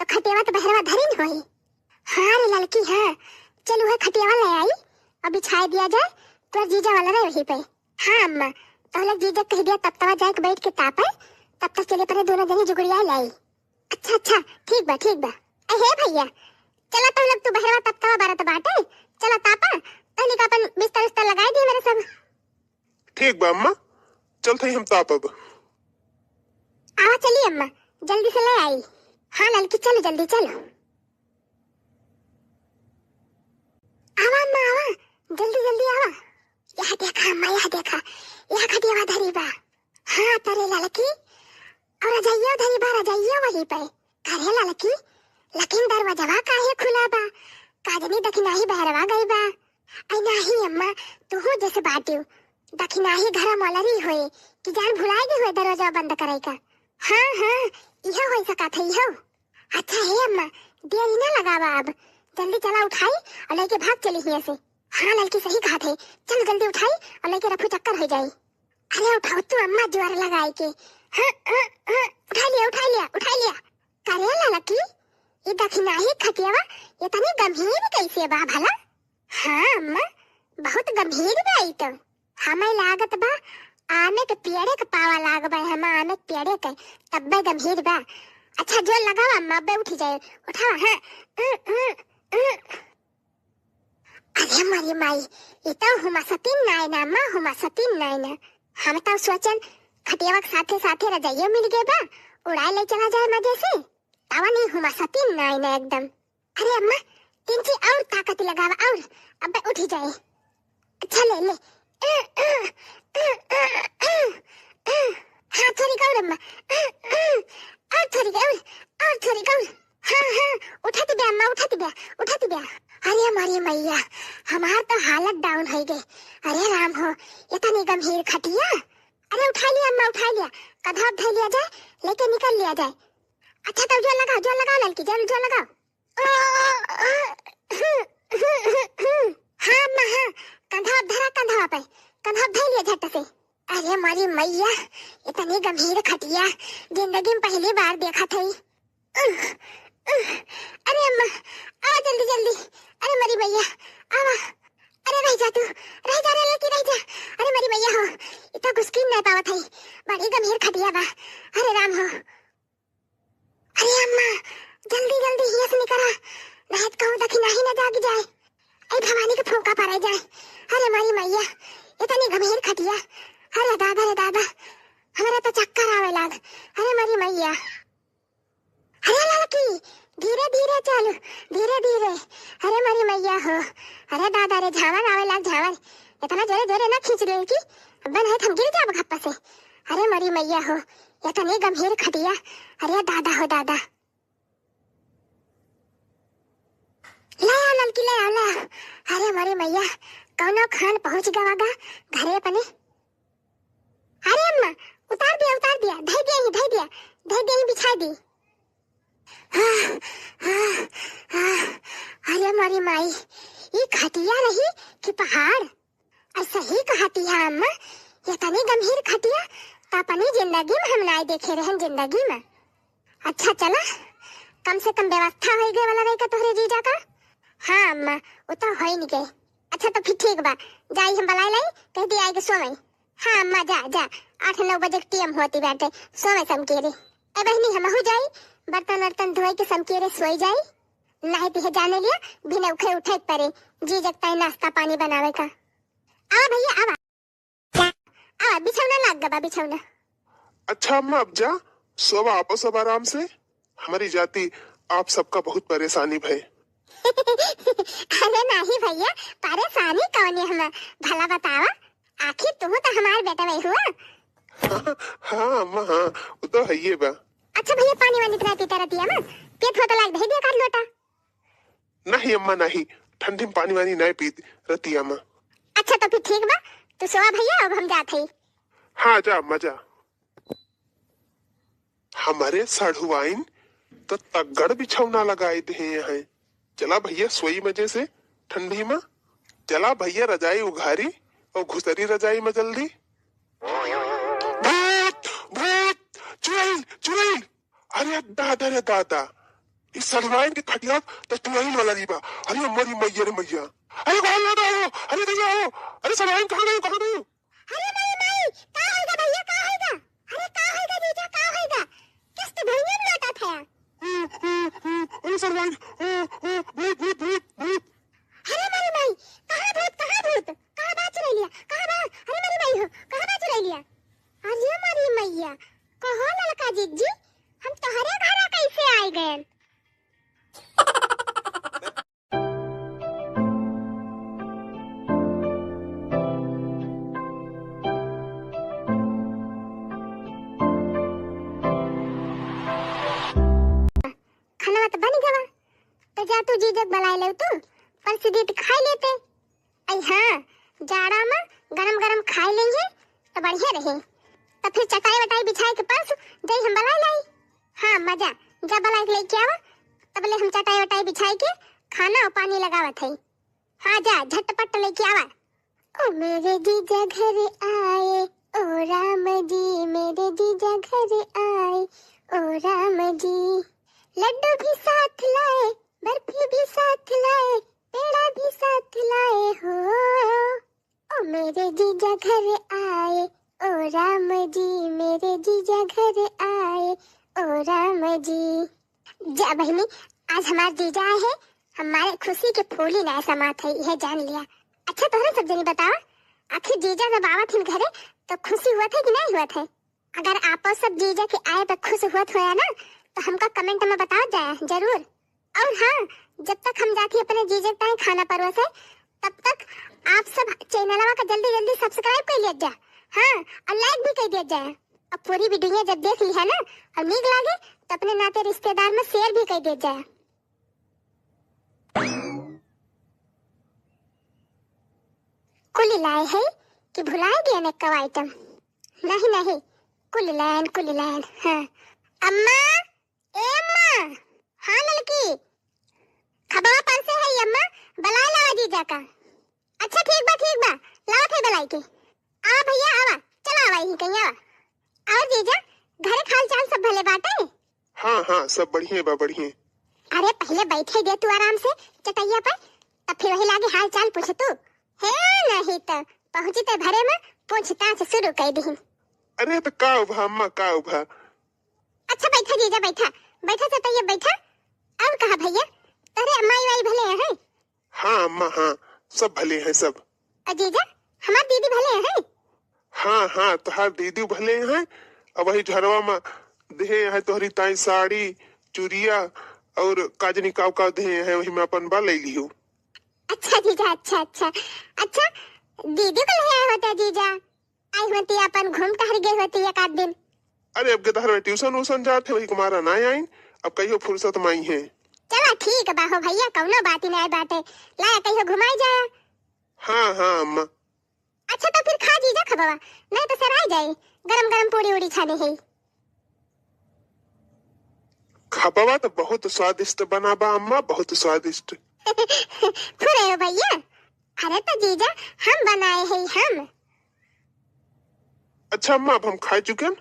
तो खटियावा तो बहरवा धरी न होई। हाँ रे ललकी, हाँ। चल उहे खटियावा ले आई और बिछाए दिया जाए, तोर जीजा वाला रहे वहीं पे। हाँ अम्मा, तो लोग जीजा कह दिया तब तवा जाए के बैठ के तापे, तब तक चले परे दोनों जनी जुगड़िया लाई। अच्छा अच्छा, ठीक बा, ठीक बा। ए हे भैया, चला तो लोग तू बहरवा तब तवा बरत बाटे, चला तापा, तहनी का अपन बिस्तर उस्तर लगाए दिए मेरे सब। ठीक बा अम्मा, चलत हई हम तापब। आवा चली अम्मा, जल्दी से ले आई। हाँ ललकी, चलो जल्दी चलो। आवा अम्मा आवा, जल्दी जल्दी आवा। यह देखा अम्मा, यह देखा, यह खटियावा धरी बा। हाँ तरे ललकी, और रजाइयो धरी बा, रजाइयो वही पे। करे ललकी, लेकिन दरवाजवा काहे खुला बा? का जनी दखिनाही बहरवा गई बा। आई नाही अम्मा, तू हो जैसे बाटियो। दखिनाही घर मलरी होए कि जान भुलाए गए हुए दरवाजा बंद करे का। हाँ हाँ, इहो हो सकत है, इहो। अच्छा हे अम्मा, देरी ना लगावा अब, जल्दी चला उठाई और लेके भाग चली हिया से। हाँ ललकी सही कहत है, चल जल्दी उठाई और लेके रफू चक्कर हो जाई। अरे उठाओ तू अम्मा, जोर लगाए के। हाँ, हाँ, हाँ, उठा लिया, उठा लिया, उठा लिया। करे ललकी, ये दखिनाही खटियावा इतनी गंभीर कैसे बा भला? हाँ अम्मा, बहुत गंभीर बा ई तो। हमें लागत बा आमे के पेड़े के पावा लाग बा, हम आमे के पेड़े के, तब्बे गंभीर बा। अच्छा, जोर लगावा अम्मा, अब्बे उठी जाए। उठावा, हाँ। अरे मरी माई, ई तो हुमासतीन नाय ना, अम्मा हुमासतीन नाय ना। हम तो सोचन खटियावा के साथे साथे रजाइयो मिल गए बा, उड़ाए ले चला जाए मजे से। तावा नहीं हुमासतीन नाय ना एकदम। अरे अम्मा, तिनची और ताकत लगावा और अब्बे उठी जाए। अच्छा ले ले। हाँ, थोड़ी और अम्मा। और थोड़ी और, और थोड़ी और। हाँ, हाँ, उठत ब्या अम्मा, उठत ब्या, उठत ब्या। अरे हमारी मैया, हमार तो हालत down होइ गए। अरे राम हो, इतनी गंभीर खटिया। अरे उठा लिया अम्मा, उठा लिया। कधवा धइ लिया जाए, लेके निकल लिया जाए। अच्छा तो जोर लगाओ, जोर लगाओ ललकी, जोर, जोर लगाओ। हाँ अम्मा, हाँ, कंधा धरा, कंधा पे, कंधा धइ लिया झट से। अरे मोरी मैया, इतनी गंभीर खटिया जिंदगी में पहली बार देखत हई। अरे अम्मा, आवा जल्दी जल्दी। अरे मोरी मैया, आवा। अरे रह जा तू, रह जा रे लड़की, रह जा। अरे मोरी मैया हो, इतना घुसकी नहीं पावत हई, बड़ी गंभीर खटिया बा। अरे राम हो। अरे अम्मा, जल्दी जल्दी हिया से निकरा, नहीं तो कहूँ दखिनाही न जाग जाए। ऐ भवानी के फूंका पड़े जाए। अरे मोरी मैया, इतनी गंभीर खटिया। अरे दादा रे दादा, हमरा तो चक्कर आवे लाग। अरे मोरी मैया। अरे लड़की, धीरे धीरे चल, धीरे धीरे। अरे मोरी मैया हो, अरे दादा रे, झावर आवे लाग झावर। इतना जोरे जोरे ना खींच ले कि अब्बे नहीं तो हम गिर जाब घप्पा से। अरे मोरी मैया हो, इतनी गंभीर खटिया। अरे दादा हो दादा। ले आओ ललकी, ले आओ, ले आओ। अरे मोरी मैया, कौनो खान पहुँच गवा गा घरे अपने। अरे अम्मा, उतार दिया, उतार दिया, धइ दिया ही, धइ दिया, धइ दिया ही, बिछाइ दी। आह, आह, आह, अरे मोरी माई, ई खटिया रही कि पहाड़? अरे सही कहती है अम्मा, ये तनी गंभीर खटिया तो अपनी जिंदगी में हम नाय देखे रहन, जिंदगी में। अच्छा चला, कम से कम व्यवस्था होइ गए वाला रही का तोहरे जीजा का। हाँ अम्मा, वो तो होइ नहीं गए। अच्छा तो फिर ठीक बा, जाई हम बलाए लाई, कह दी आए के सोवई। हाँ अम्मा, जा, जा, आठ नौ बजे के टीएम होती बाटे, सोवे समकेरे। ए बहिनी, हमहू जाई, बर्तन वर्तन धोए के समकेरे सोई जाई। नहीं तिहे जाने लिया, बिना उठे उठे के परे, जीजा के ताई नाश्ता पानी बनावे का। आवा भैया, आवा। आवा, बिछौना लाग गबा, बिछौना। अच्छा अम्मा, अब जा, सोवा, आपो सब आराम से। हमारी जाति आप सबका बहुत परेशानी भय। अरे नाही भैया, परेशानी कौन है हम, भला बतावा, आखिर तू तो हमार बेटा वही हुआ। हाँ, हाँ, अम्मा, हाँ, वो तो है ये बा। अच्छा भैया, पानी वानी तो ना पीता रतिया में, पेट होता लाग दे दिया कर लोटा। नहीं अम्मा, नहीं, ठंडी में पानी वानी नहीं पीत रतिया में। अच्छा तो फिर ठीक बा, तू सोवा भैया, अब हम जात हई। हाँ, जा अम्मा, जा। हमरे सढ़ुआइन तो तगड़ बिछौना लगाए देहे हैं। चला भैया, सोई मजे से ठंडी में। चला भैया, रजाई उघारी और घुसरी रजाई में जल्दी। भूत, भूत, चुड़ैल, चुड़ैल। अरे दादा रे दादा, इस सढ़ुआइन के खटिया तो चुड़ैल वाला नहीं बा। अरे मोरी मैया रे मैया, अरे बाहर आ जाओ, अरे भैया आओ, अरे सढ़ुआइन कहाँ गई, कहाँ गई? अरे माई, माई, का होइगा भैया, का होइगा? अरे का होइगा जीजा, का होइगा? किस्त भुइयां में लोटा था। अरे सढ़ुआइन, भूत, भूत, भूत, भूत। अरे माई, माई, कहाँ भूत, कहाँ भूत? कहाँ बा चुड़ैलिया? कहाँ बा? अरे माई, माई हो, कहाँ बा चुड़ैलिया? अरे माई, मैया, कहो ललका जिज्जी, हम तोहरे घरा कैसे आइ गएन? खाना तो बन गवा, तो जा तू जीजक बलाए ले तू, परस दी तो खाए लेते। आई हाँ, जाड़ा में गरम गरम खाए लेंगे तो बढ़िया रहे। तो फिर चटाई वटाई बिछाए के परस जाई हम बलाए लाई। हाँ मजा, जा बलाए के लेके आवा, तब ले हम चटाई वटाई बिछाए के खाना और पानी लगावत है। हाँ जा, झटपट लेके आवा। ओ मेरे जीजा घर आए, ओ राम जी, मेरे जीजा घर आए, ओ राम जी। लड्डू भी साथ लाए, बर्फी भी साथ लाए, पेड़ा भी साथ लाए हो। ओ मेरे जीजा घर आए, ओ राम जी, मेरे जीजा घर आए, ओ राम जी। जा बहिनी, आज हमार जीजा आए हैं, हमारे खुशी के फूली ना समात है, यह जान लिया। अच्छा, तोहरे सब जनी बतावा, आखिर जीजा जब आवत हिन घरे, तो खुशी हुआ था कि नहीं हुआ था? अगर आपो सब जीजा के आए पे खुश हुआ होया ना, तो हमका comment में बताओ जाए जरूर। और हाँ, जब तक हम जाती अपने जीजा के ताई खाना परोसे, तब तक आप सब चैनलवा का जल्दी जल्दी subscribe कर लिया जा। हाँ, और like भी कर दिया जाए। अब पूरी video जब देख ली है ना, और नीक लागे, तो अपने नाते रिश्तेदार में share भी कर दिया जाए। कुल लाए है कि भुलाए गए ने कव item? नहीं, नहीं, कुल लायन, कुल लायन। हाँ। अम्मा, ए अम्मा। हाँ ललकी, खबवा परसे है अम्मा, बलाए लावा जीजा का। अच्छा ठीक बा, ठीक बा, लावत है बलाई के। आवा भैया, आवा, चला आवा, यहीं कहीं आवा। और जीजा, घरे के हाल चाल सब भले बाटे? हाँ, हाँ, सब बढ़िया बा, बढ़िया। अरे पहले बैठे दे तू आराम से चटैया पर, तब फिर वही लागे हाल चाल पूछ तू। हे नहीं तो पहुँची ते भरे में पूछताछ शुरू कर दी। अरे तो का उभा अम्मा, का उभा? अच्छा बैठा जीजा, बैठा, बैठा चटैया बैठा। और कहा भैया, तोहरे माई वाई भले हैं? हाँ अम्मा, हाँ, सब भले हैं सब। और जीजा, हमार दीदी भले हैं? हाँ, हाँ, तोहार दीदी भले हैं। अब वही झरवा में देहे हैं तोहरी ताई साड़ी, चुरिया और काजनी काव काव देहे हैं, वही में अपन बा ले लियो। अच्छा जीजा, अच्छा, अच्छा। अच्छा, दीदी को ले आए होते जीजा, आई होती अपन घूम टहर गए होती एक आध दिन। अरे अब के तहर ट्यूशन उशन जात है, वही कुमारा ना आइन, अब कहियो फुर्सत में आई है। चला ठीक बा हो भैया, कौनो बात ही नहीं बाटे, लाया कहियो घुमाई जाया। हाँ, हाँ अम्मा। अच्छा तो फिर खा जीजा खबवा, नहीं तो सराय जाए, गरम गरम पूड़ी उड़ी छाने है। खबवा तो बहुत स्वादिष्ट बना बा अम्मा, बहुत स्वादिष्ट। फुरे हो भैया, अरे तो जीजा हम बनाए हैं हम। अच्छा अम्मा, अब हम खाए चुके हैं।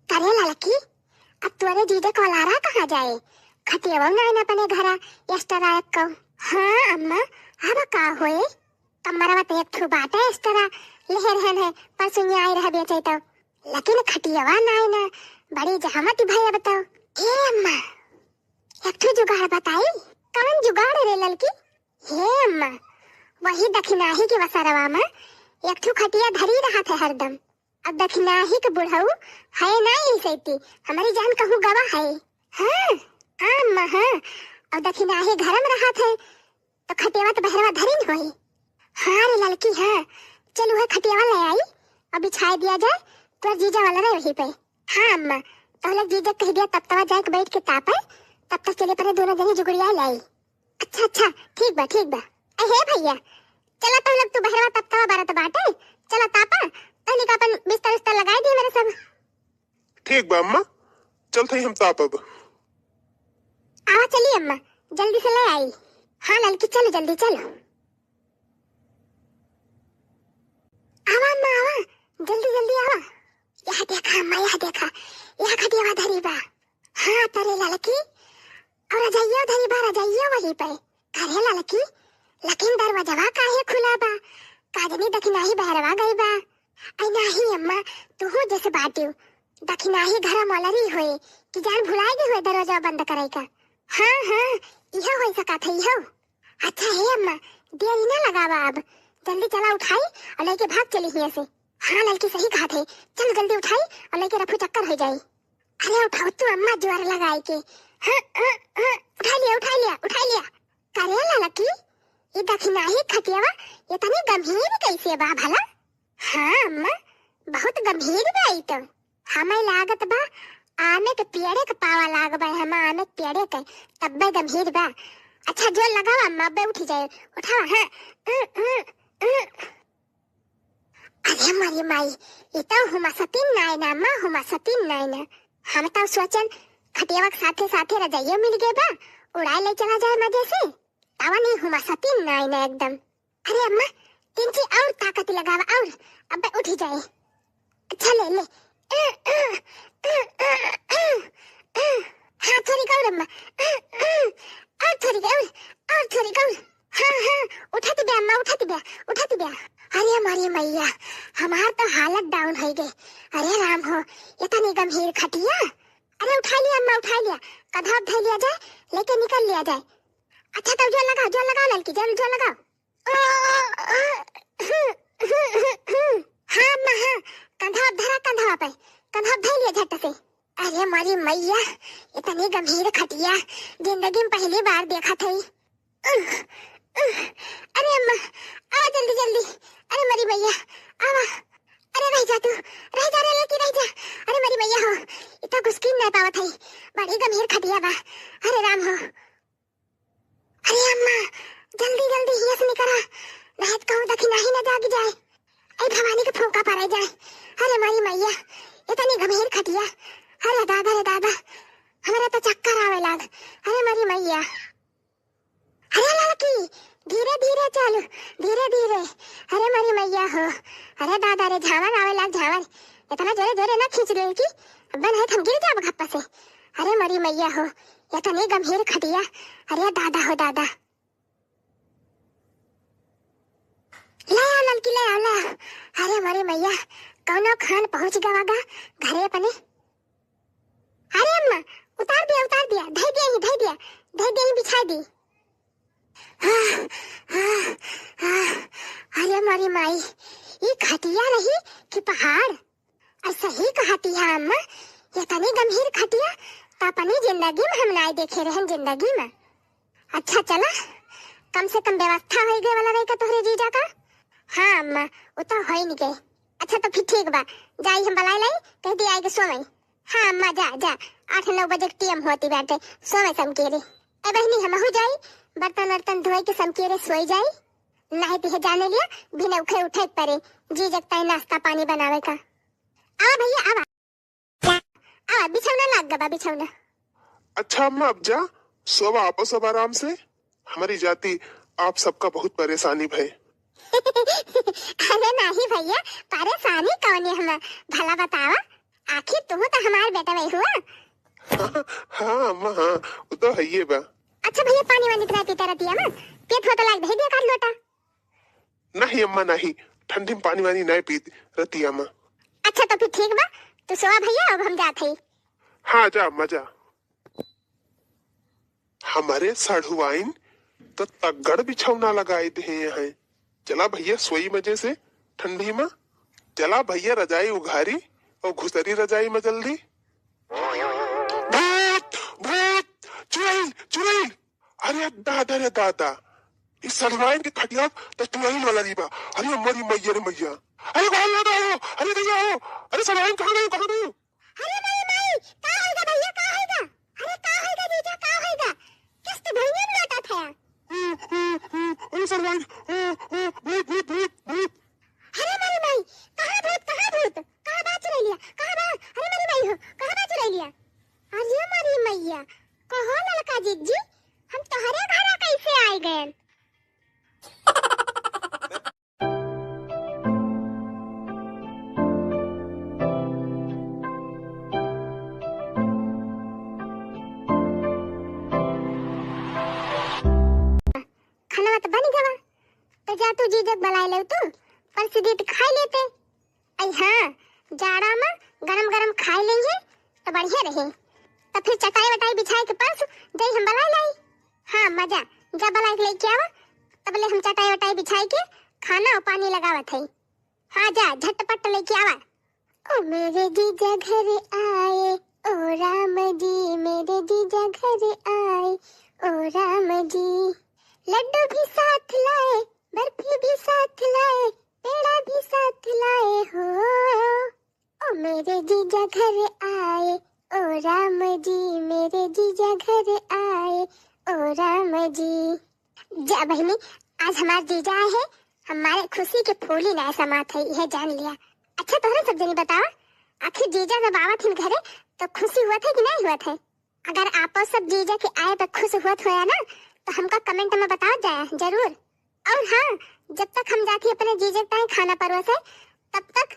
करे ललकी, अब तोरे जीजा को लारा कहाँ जाए? खटियावा ना ना अपने घरा, extra आयक को। हाँ अम्मा, अब का होए? कमरवा तो एक ठो बाटे extra, लेहे रहन है, परसों आए रह बेचे तो। लेकिन खटियावा ना ना, बड़ी जहमत भई अब तो। ए अम्मा, एक ठो जुगाड़ बताई। कौन जुगाड़ रे ललकी? हे अम्मा, वही दखिनाही के वसरवा में एक ठो खटिया धरी रहत है हरदम। अब दखिनाही के बुढ़ऊ है ना यही सैती, हमारी जान कहूँ गवा है। हाँ, हाँ अम्मा, हाँ। और दखिनाही घर में रहत है, तो खटियावा तो बहरवा धरी न होई। हाँ रे ललकी, हाँ। चल उहे खटियावा ले आई और बिछाए दिया जाए, तोर जीजा वाला रहे वहीं पे। हाँ अम्मा, तो लोग जीजा कह दिया तब तवा जाए के बैठ के तापे, तब तक चले परे दोनों जनी जुगड़िया लाई। अच्छा, अच्छा, ठीक बा, ठीक बा। ए, हे भैया, चला तो लोग तू बहरवा तब तवा बरत बाटे, चला तापा, तहनी का अपन बिस्तर उस्तर लगाए दिए मेरे सब। ठीक बा अम्मा, चलत हई हम तापब। आवा चली अम्मा, जल्दी से ले आई। हाँ ललकी, चलो जल्दी चलो। आवा अम्मा, आवा, जल्दी जल्दी आवा। यह देखा अम्मा, यह देखा, यह खटियावा धरी बा। हाँ तरे ललकी, और रजइया धरी बा, रजइया वही पे। करे ललकी, लेकिन दरवाजवा काहे खुला बा? काजनी दखिनाही बहरवा गई बा। आई नाही अम्मा, तुहू जैसे बाटियो। दखिनाही घर मलरी होए कि जान भुलाए गई होए दरवाजा बंद करे का। हाँ, हाँ, इहो हो सकत है, इहो। अच्छा हे अम्मा, देरी ना लगावा अब, जल्दी चला उठाई और लेके भाग चली हियाँ से। हाँ ललकी सही कहा थे, चल जल्दी उठाई और लेके रफू चक्कर हो जाई। अरे उठाओ तू अम्मा जोर लगाई के। हाँ, हाँ, हाँ, उठा लिया, उठा लिया, उठा लिया। करे ललकी, ये दखिनाही खटियावा इतनी गंभीर कैसे बा भला? हाँ अम्मा, बहुत गंभीर बा ई तो। हमें लागत बा आमे के पेड़े के पावा लाग बा, हम आमे के पेड़े के, तब्बे गंभीर बा। अच्छा जोर लगावा अम्मा, अब्बे उठी जाए, उठावा, हाँ। अरे मारी माई, ये तो हुमा सतीन नाय ना, माँ हुमा सतीन नाय ना। हम तो सोचन खटियावा के साथे साथे रजाइयो मिल गए बा, उड़ाए ले चला जाए मजे से। तावा नहीं हुमा सतीन नाय ना एकदम। अरे अम्मा, तिनची और ताकत लगावा और, अब्बे उठी जाए। अच्छा ले ले। हाँ थोड़ी और अम्मा, और थोड़ी और, और थोड़ी और। हाँ, हाँ, उठत बे अम्मा, उठत बे, उठत बे। अरे हमारी मैया, हमार तो हालत down हो गए। अरे राम हो, इतनी गंभीर खटिया। अरे उठ उठाइ लिया अम्मा, उठाइ लिया। कंधवा पे धइ लिया जाए, लेके निकल लिया जाए। अच्छा, तब जोर लगाओ, जोर लगाओ ललकी, जोर, जोर लगाओ। हाँ अम्मा, हाँ, कंधवा पे धरा, कंधवा पे, कंधवा पे धइ लिया झट से। अरे मोरी मइया, इतनी गंभीर खटिया जिंदगी में पहली बार देखत हई। अरे अम्मा, आवा जल्दी जल्दी। अरे मोरी मइया, आवा। अरे रहि जा तू, रहि जा रे ललकी, रहि जा। अरे मोरी मइया हो, इतना घुसकिन नहीं पावत हई, बड़ी गंभीर खटिया बा। अरे राम हो। अरे अम्मा, जल्दी जल्दी हियाँ से निकरा, नहीं तो कहूँ दखिनाही न जाग जाए। ऐ भवानी के फूंका पड़े जाए। अरे मोरी मइया, इतनी गंभीर खटिया। अरे दादा रे दादा, हमरा तो चक्कर आवे लाग। अरे मोरी मइया। अरे ललकी, धीरे धीरे चल, धीरे धीरे। अरे मोरी मइया हो, अरे दादा रे, झावर आवे लाग, झावर। इतना जोरे जोरे ना खींच ले कि अब नहीं तो हम गिर जाब घप्पा से। अरे मोरी मइया हो, इतनी गंभीर खटिया। अरे दादा हो दादा। ले आओ ललकी, ले आओ, ले आओ। अरे मोरी मइया, कौनो खान पहुँच गवा गा घरे अपने। अरे अम्मा, उतार दिया, उतार दिया, धइ दिया ही, धइ दिया, धइ दिया ही, बिछाइ दी। आह, आह, आह, अरे मोरी माई, ई खटिया रही कि पहाड़? और सही कहती है अम्मा, इतनी गंभीर खटिया तो अपनी जिंदगी में हम नाय देखे रहन, जिंदगी में। अच्छा चला, कम से कम व्यवस्था होइ गए वाला रही का तोहरे जीजा का? हाँ अम्मा, वो तो होइ नहीं गए। अच्छा तो फिर ठीक बा, जाई हम बलाइ लाई, कह दी आइके सोवई। हाँ अम्मा, जा, जा, आठ नौ बजे के टेम होती बाटे, सोवई समकेरे। ए बहिनी, हमहू जाई, बर्तन वर्तन धोए के समकेरे सोई जाई, नहीं तो जाने लिया, बिना उठे उठे परे, जीजा के ताई नाश्ता पानी बनावे का। आवा भइया, आवा। आवा, बिछौना लाग गबा, बिछौना। अच्छा अम्मा, अब जा, सोवा, आपो सब आराम से। हमारी जाति आप सबका बहुत परेशानी भय। अरे नाही भइया, परेशानी कौने हम, भला बतावा, आखिर तू तो हमार बेटा वही हुआ। हाँ अम्मा, हाँ, वो तो है ये बा। अच्छा भइया, पानी वानी तो ना पीता रहती है ना, पेट होता लाग, दे दिया कर लोटा। नहीं अम्मा, नहीं, ठंडी में पानी वानी नहीं पीत रहती अम्मा। अच्छा तो फिर ठीक बा, तू सोवा भइया, अब हम जात हई। हाँ जा अम्मा, जा। हमारे साढ़ुआइन तो तगड़ बिछौना लगाए दे हैं। चला भइया, सोई मजे से ठंडी में। चला भइया, रजाई उघारी और घुसरी रजाई में जल्दी। भूत, भूत, चुड़ैल, चुड़ैल। अरे दादा रे दादा, इस सड़वाइन के खटिया तो चुड़ैल वाला नहीं बा। अरे मोरी मैया रे मैया, अरे कहाँ लगा हो? अरे भइया हो, अरे सड़वाइन कहाँ गई, कहाँ गई? अरे मोरी माई, का होइगा भइया, का होइगा? अरे का होइगा जीजा, का होइगा? किस्त भुइयां में लोटा था। अरे सड़वाइन, भूत, भूत, भूत, भूत। अरे मोरी माई, कहाँ भूत, कहाँ भूत? कहाँ बा चुड़ैलिया? कहाँ बा? अरे मोरी माई हो, कहाँ बा चुड़ैलिया? अरे मोरी मैया, कहो ललका जिज्जी, हम तोहरे घरा कैसे आइ गएन? खाना तो बन गवा, तो जा तू जीजक बलाए ले तू, परस दीत खाइ लेते। अई हाँ, जाड़ा में गरम गरम खाइ लेंगे तो बढ़िया रहे। तो फिर चटाई वटाई बिछाए के परस जाई हम बलाए लाई। हाँ मजा, जा बलाए के लेके आवा, तबले हम चटाई वटाई बिछाए के खाना और पानी लगावत है। हाँ जा, झटपट लेके आवा। ओ मेरे जीजा घर आए, ओ राम जी, मेरे जीजा घर आए, ओ राम जी। लड्डू भी साथ लाए, बर्फी भी साथ लाए, पेड़ा भी साथ लाए हो। ओ मेरे जीजा घर आए, ओ राम जी, मेरे जीजा घर आए, ओ राम जी। जा बहिनी, आज हमार जीजा आए हैं, हमारे खुशी के फूली ना समात है, यह जान लिया। अच्छा तोहरे सब जनी बतावा, आखिर जीजा जब आवत हिन घरे तो खुशी हुआ था कि नहीं हुआ था? अगर आपो सब जीजा के आए पे खुश हुआ होया ना, तो हमका comment में बताओ जाया जरूर। और हाँ, जब तक हम जाती अपने जीजा के ताई खाना परोसे, तब तक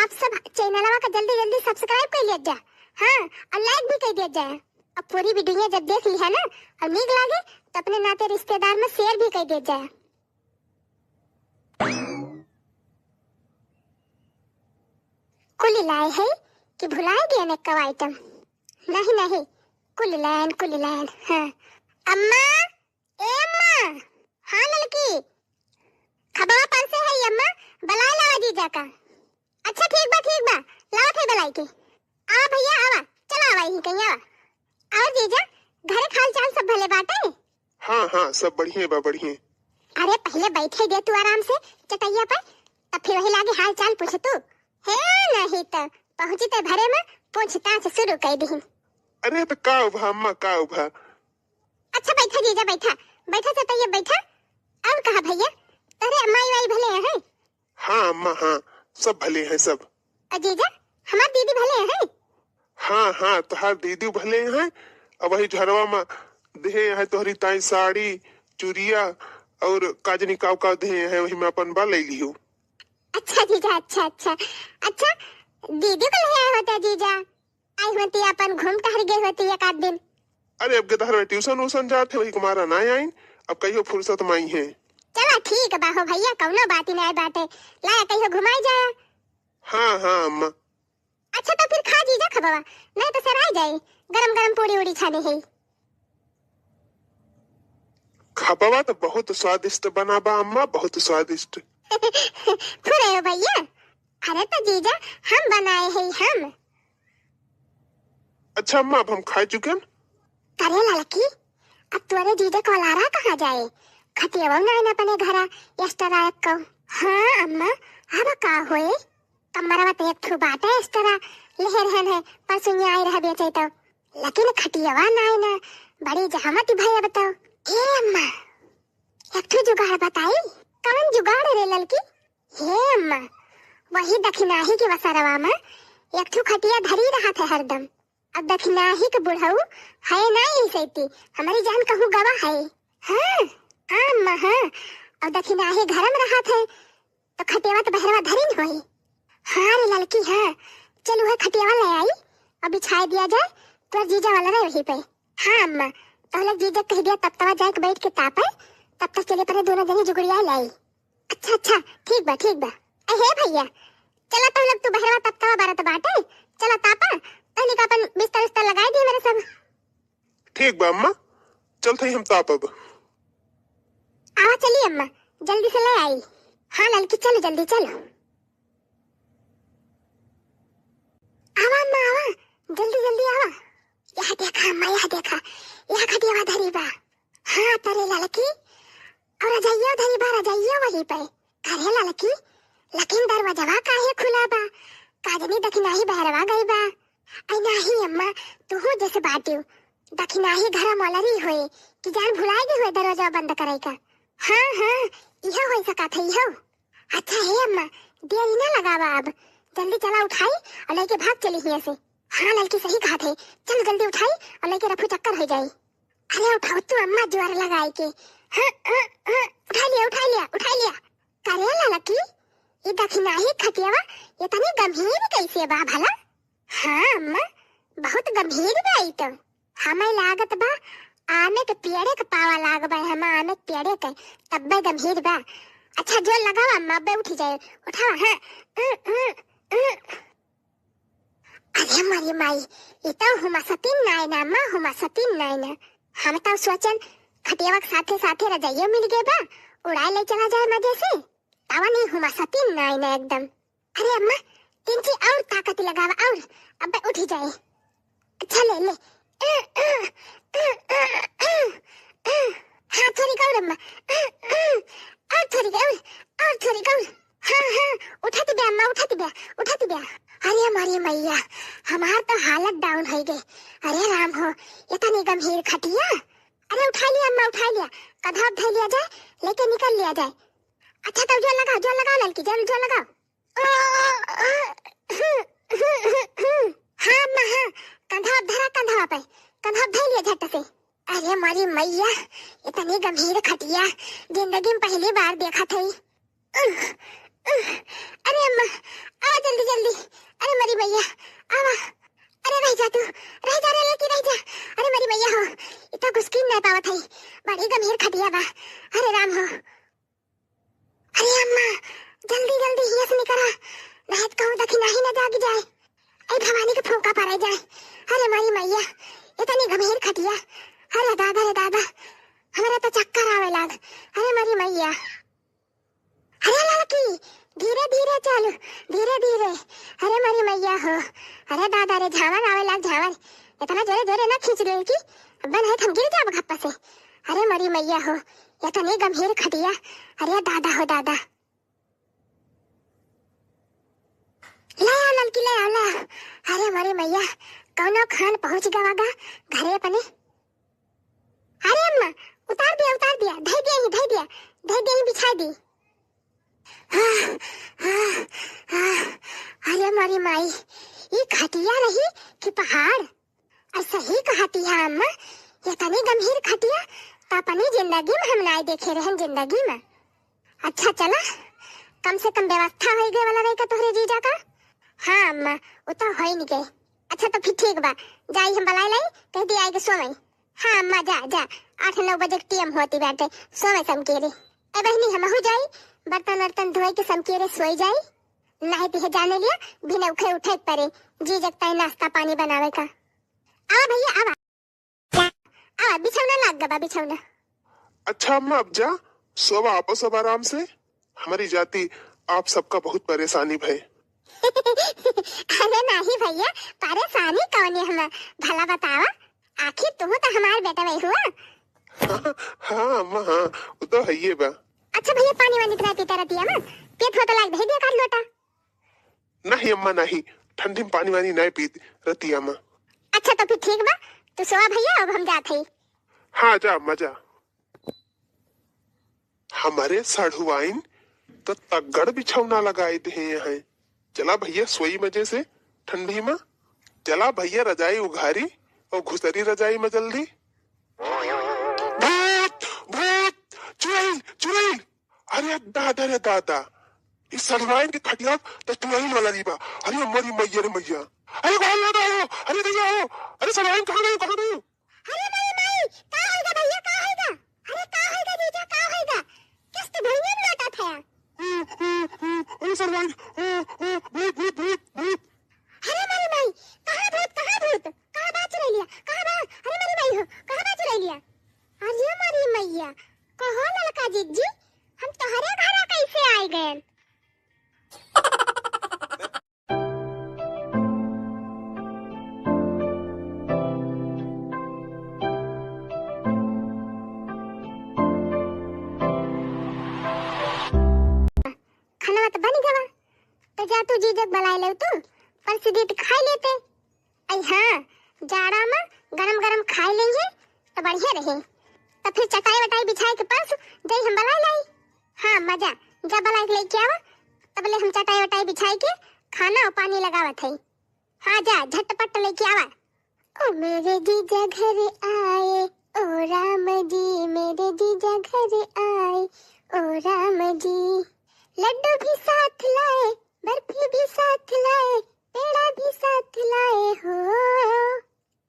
आप सब चैनलवा का जल्दी जल्दी subscribe कर लिया जा। हाँ, और like भी कर दिया जाए। अब पूरी video जब देख ली है ना और नीक लागे, तो अपने नाते रिश्तेदार में share भी कर दिया जाए। कुली लाए है कि भुलाए गए ने कव item। नहीं, नहीं, कुल लाइन, कुल लाइन। हाँ। अम्मा, ए अम्मा। हाँ ललकी, खबवा परसे है अम्मा, बलाए लावा जीजा का। अच्छा ठीक बा, ठीक बा, लावत है बलाई के। आवा भैया, आवा, चला आवा, यहीं कहीं आवा। और जीजा, घरे के हाल चाल सब भले बाटे? हाँ, हाँ, सब बढ़िया बा, बढ़िया। अरे पहिले बैठे दे तू आराम से चटैया पर, तब फिर वही लागे हाल चाल पूछ तू। हे नहीं तो पहुँची ते घरे में पूछताछ शुरू कर दीहिन। अरे तो का उभा अम्मा, का उभा? अच्छा बैठा जीजा, बैठा, बैठा चटैया बैठा। और कहा भैया, तोरे माई वाई भले हैं? हाँ अम्मा, हाँ, सब भले हैं सब। और जीजा, हमार दीदी भले हैं? हाँ, हाँ, तोहार दीदी भले हैं। अब वही झरवा में देहे हैं तोहरी ताई साड़ी, चुरिया और काजनी काव काव देहे हैं, वही में अपन बा ले लियो। अच्छा जीजा, अच्छा, अच्छा। अच्छा, दीदी को ले आए होते जीजा, आई होती अपन घूम टहर गए होती एक आध दिन। अरे अब के तहर ट्यूशन उशन जात है, वही कुमारा ना आई, अब कहियो फुर्सत में आई है। चला ठीक बा हो भैया, कौनो बात ही नहीं बाटे, लाया कहियो घुमाई जाया। हाँ, हाँ अम्मा। अच्छा तो फिर खा जीजा खबवा, नहीं तो सराय जाई, गरम गरम पूड़ी उड़ी छाने है। खबवा तो बहुत स्वादिष्ट बना बा अम्मा, बहुत स्वादिष्ट। फुरे हो भैया, अरे तो जीजा हम बनाए हैं हम। अच्छा अम्मा, अब हम खा चुके हैं। अरे ललकी, अब तोरे जीजा को लारा कहाँ जाए? खटियावा ना आइन अपने घरा, extra एक को। हाँ अम्मा, अब का होए? कमरवा तो एक ठो बाटे extra, लेहे रहन है, परसों आई रह बेचे तो। लेकिन खटियावा ना आइन, बड़ी जहमत भई अब तो। ए अम्मा, एक ठो जुगाड़ बताई। कवन जुगाड़ रे ललकी? हे अम्मा, वही दखिनाही के वसरवा में एक ठो खटिया धरी रहत है हरदम। अब दखिनाही के बुढ़ऊ है ना यही सैती, हमारी जान कहूँ गवा है। हाँ, हाँ अम्मा, हाँ। अब दखिनाही घर में रहत है, तो खटियावा तो बहरवा धरी न होई। हाँ रे ललकी, हाँ। चल उहे खटियावा ले आई और बिछाए दिया जाए, तोर जीजा वाला रहे वहीं पे। हाँ अम्मा, तोहले जीजा कह दिया तब तवा जाए के बैठ के तापे, तब तक चले परे दोनों जनी जुगड़िया लाई। अच्छा, अच्छा, ठीक बा, ठीक बा। ए, हे भैया, चला तो लोग तू बहरवा तब तवा बारत बाटे, चला तापा, तहनी का अपन बिस्तर उस्तर लगाई दी मेरे सब। ठीक बा अम्मा, चलत हई हम तापब। आवा चली अम्मा, जल्दी से ले आई। हाँ ललकी, चलो जल्दी चलो। आवा अम्मा, आवा, जल्दी जल्दी आवा। यह देखा अम्मा, यह देखा, यह खटियावा धरी बा। हाँ तरे ललकी, और रजइयो धरी बा, रजइयो वही पे। करे ललकी, लेकिन दरवाजवा काहे खुला बा? का जनी दखिनाही बहरवा गई बा। आई नाही अम्मा, तुहू जैसे बाटियो। दखिनाही घर मलरी होए कि जान भुलाए गए हुए दरवाजा बंद करे का। हाँ, हाँ, इहो हो सकत है, इहो। अच्छा हे अम्मा, देरी ना लगावा अब, जल्दी चला उठाई और लेके भाग चली हियां से। हाँ ललकी सही कहत है, चल जल्दी उठाई और लेके रफू चक्कर हो जाई। अरे उठाओ तू अम्मा, जोर लगाए के। हाँ, हाँ, हाँ, उठा लिया, उठा लिया, उठा लिया। करे ललकी, ये दखिनाही खटियावा इतनी गंभीर कैसे बा भला? हाँ अम्मा, बहुत गंभीर बा ई तो। हमें लागत बा आमे के पेड़े के पावा लाग बा, हम आमे के पेड़े के, तब्बे गंभीर बा। अच्छा जोर लगावा अम्मा, अब्बे उठी जाए, उठावा। हाँ, हाँ, हाँ, हाँ। अरे मरी माई, ई तो हुमा सतीन नाय ना, माँ हुमा सतीन नाय ना। हम तो सोचन खटियावा के साथे साथे रजाइयो मिल गए बा, उड़ाए ले चला जाए मजे से। तावा नहीं हुमा सतीन नाय ना एकदम। अरे अम्मा, तिनची और ताकत लगावा और, अब्बे उठी जाए। अच्छा ले, ले। हाँ, थोड़ी और अम्मा। और थोड़ी और, और थोड़ी और। हाँ, हाँ, उठत बे अम्मा, उठत बे, उठत बे। अरे हमारी मैया, हमार तो हालत down हो गई। अरे राम हो, इतनी गंभीर खटिया। अरे उठा लिया अम्मा, उठा लिया। कधा धर लिया जाए, लेके निकल लिया जाए। अच्छा तब जोर लगाओ, जोर लगाओ ललकी, जोर, जोर लगाओ। हाँ अम्मा, हाँ, कंधा धरा, कंधा पे, कंधा धर लिया झट से। अरे हमारी मैया, इतनी गंभीर खटिया जिंदगी में पहली बार देखा थई। अरे अम्मा, आवा जल्दी जल्दी। अरे मरी मैया, आवा। अरे रह जा तू, रह जा रे लड़की, रह जा। अरे मरी मैया हो, इतना घुसकी नहीं पावत है, बड़ी गंभीर खटिया बा। अरे राम हो। अरे अम्मा, जल्दी जल्दी हिया से निकरा, नहीं तो कहूँ दखिनाही न जाग जाए। ऐ भवानी के फूंका पड़े जाए। अरे माई मैया। इतनी गंभीर खटिया, अरे दादा रे दादा, हमरा तो चक्कर आवे लाग। अरे मरी मैया, अरे ललकी, धीरे धीरे चल, धीरे धीरे। अरे मरी मैया हो, अरे दादा रे, झावर आवे लाग झावर। इतना जोरे जोरे ना खींच ललकी, अब नहीं तो हम गिर जाब घप्पा से। अरे मरी मैया हो, इतनी गंभीर खटिया, अरे दादा हो दादा। ले आओ ललकी, ले आओ, ले आओ। अरे मरी मैया, कौनो खान पहुँच गवा गा घरे अपने। अरे अम्मा, उतार दिया, उतार दिया, धई दिया ही, धई दिया, धई दिया ही, बिछाई दी। आह, आह, आह, अरे मोरी माई, ई खटिया रही कि पहाड़? और सही कहती है अम्मा, ये तनी गंभीर खटिया तो अपनी जिंदगी में हम नाई देखे रहन, जिंदगी में। अच्छा चला, कम से कम व्यवस्था होई गए वाला रही का तोहरे जीजा का? हाँ अम्मा, वो तो होई नहीं गए। अच्छा तो फिर ठीक बा, जाई हम बलाई लाई, कह दी आए के सोवई। हाँ अम्मा, जा, जा, आठ नौ बजे के टीएम होती बाटे, सोवे समकेरे। ए बहिनी, हमहू जाई, बर्तन वर्तन धोई के समकेरे सोई जाई, नहीं तो ये जाने लिया, बिना उठे उठे के परे, जीजा के ताई नाश्ता पानी बनावे का। आवा भैया, आवा, आवा, बिछौना लाग गबा, बिछौना। अच्छा अम्मा, अब जा, सोवा, आपो सब आराम से। हमारी जाति आप सबका बहुत परेशानी भय। अरे नाही भैया, परेशानी कौन है हम, भला बतावा, आखिर तू तो हमार बेटा वही हुआ। हाँ, हाँ, अम्मा, हाँ, वो तो है ये बा। अच्छा भैया, पानी वानी तो नहीं पीता रहती है अम्मा, पेट होता लाग दे दिया कर लोटा। नहीं अम्मा, नहीं, ठंडी में पानी वानी नहीं पीत रहती अम्मा। अच्छा तो फिर ठीक बा, तू सोवा भैया, अब हम जात हई। हाँ, जा अम्मा, जा। हमारे साढ़ुआइन तो तगड़ बिछौना लगाए दे हैं। चला भैया, सोई मजे से ठंडी में। चला भैया, रजाई उघारी और घुसरी रजाई में जल्दी। भूत, भूत, चुड़ैल, चुड़ैल। अरे दादा रे दादा, इस साढ़ुआइन के खटिया तो चुड़ैल वाला नहीं बा। अरे मोरी मैया रे मैया, अरे बाहर ना हो, अरे भैया हो, अरे साढ़ुआइन कहाँ गई, कहाँ गई? अरे माई, माई, का होइगा भैया, का होइगा? अरे का होइगा जीजा, का होइगा? किस्त भैया में लौटा था। अरे सरवाइन, भूत, भूत, भूत, भूत। अरे माई, माई, कहाँ भूत, कहाँ भूत? कहाँ बात चुरैलिया? कहाँ बा? अरे माई, माई हो, कहाँ बात चुरैलिया? अरे माई, मैया, कहो ललका जिज्जी, हम तोहरे घरा कैसे आए गए? खाना तो बन गवा, तो जा तू जीजक बुलाए ले तू, परस दीत खाई लेते। आई हाँ, जाड़ा में गरम गरम खाई लेंगे तो बढ़िया रही। तो फिर चटाई वटाई बिछाए के परस जाई हम बुलाए लाई। हाँ मजा, जा बुलाए के लेके आवा, तबले हम चटाई वटाई बिछाए के खाना और पानी लगावत है। हाँ जा, झटपट लेके आवा। ओ मेरे जीजा घर आए, ओ राम जी, मेरे जीजा घर आए, ओ राम जी। लड्डू भी साथ लाए, बर्फी भी साथ लाए, पेड़ा भी साथ लाए हो।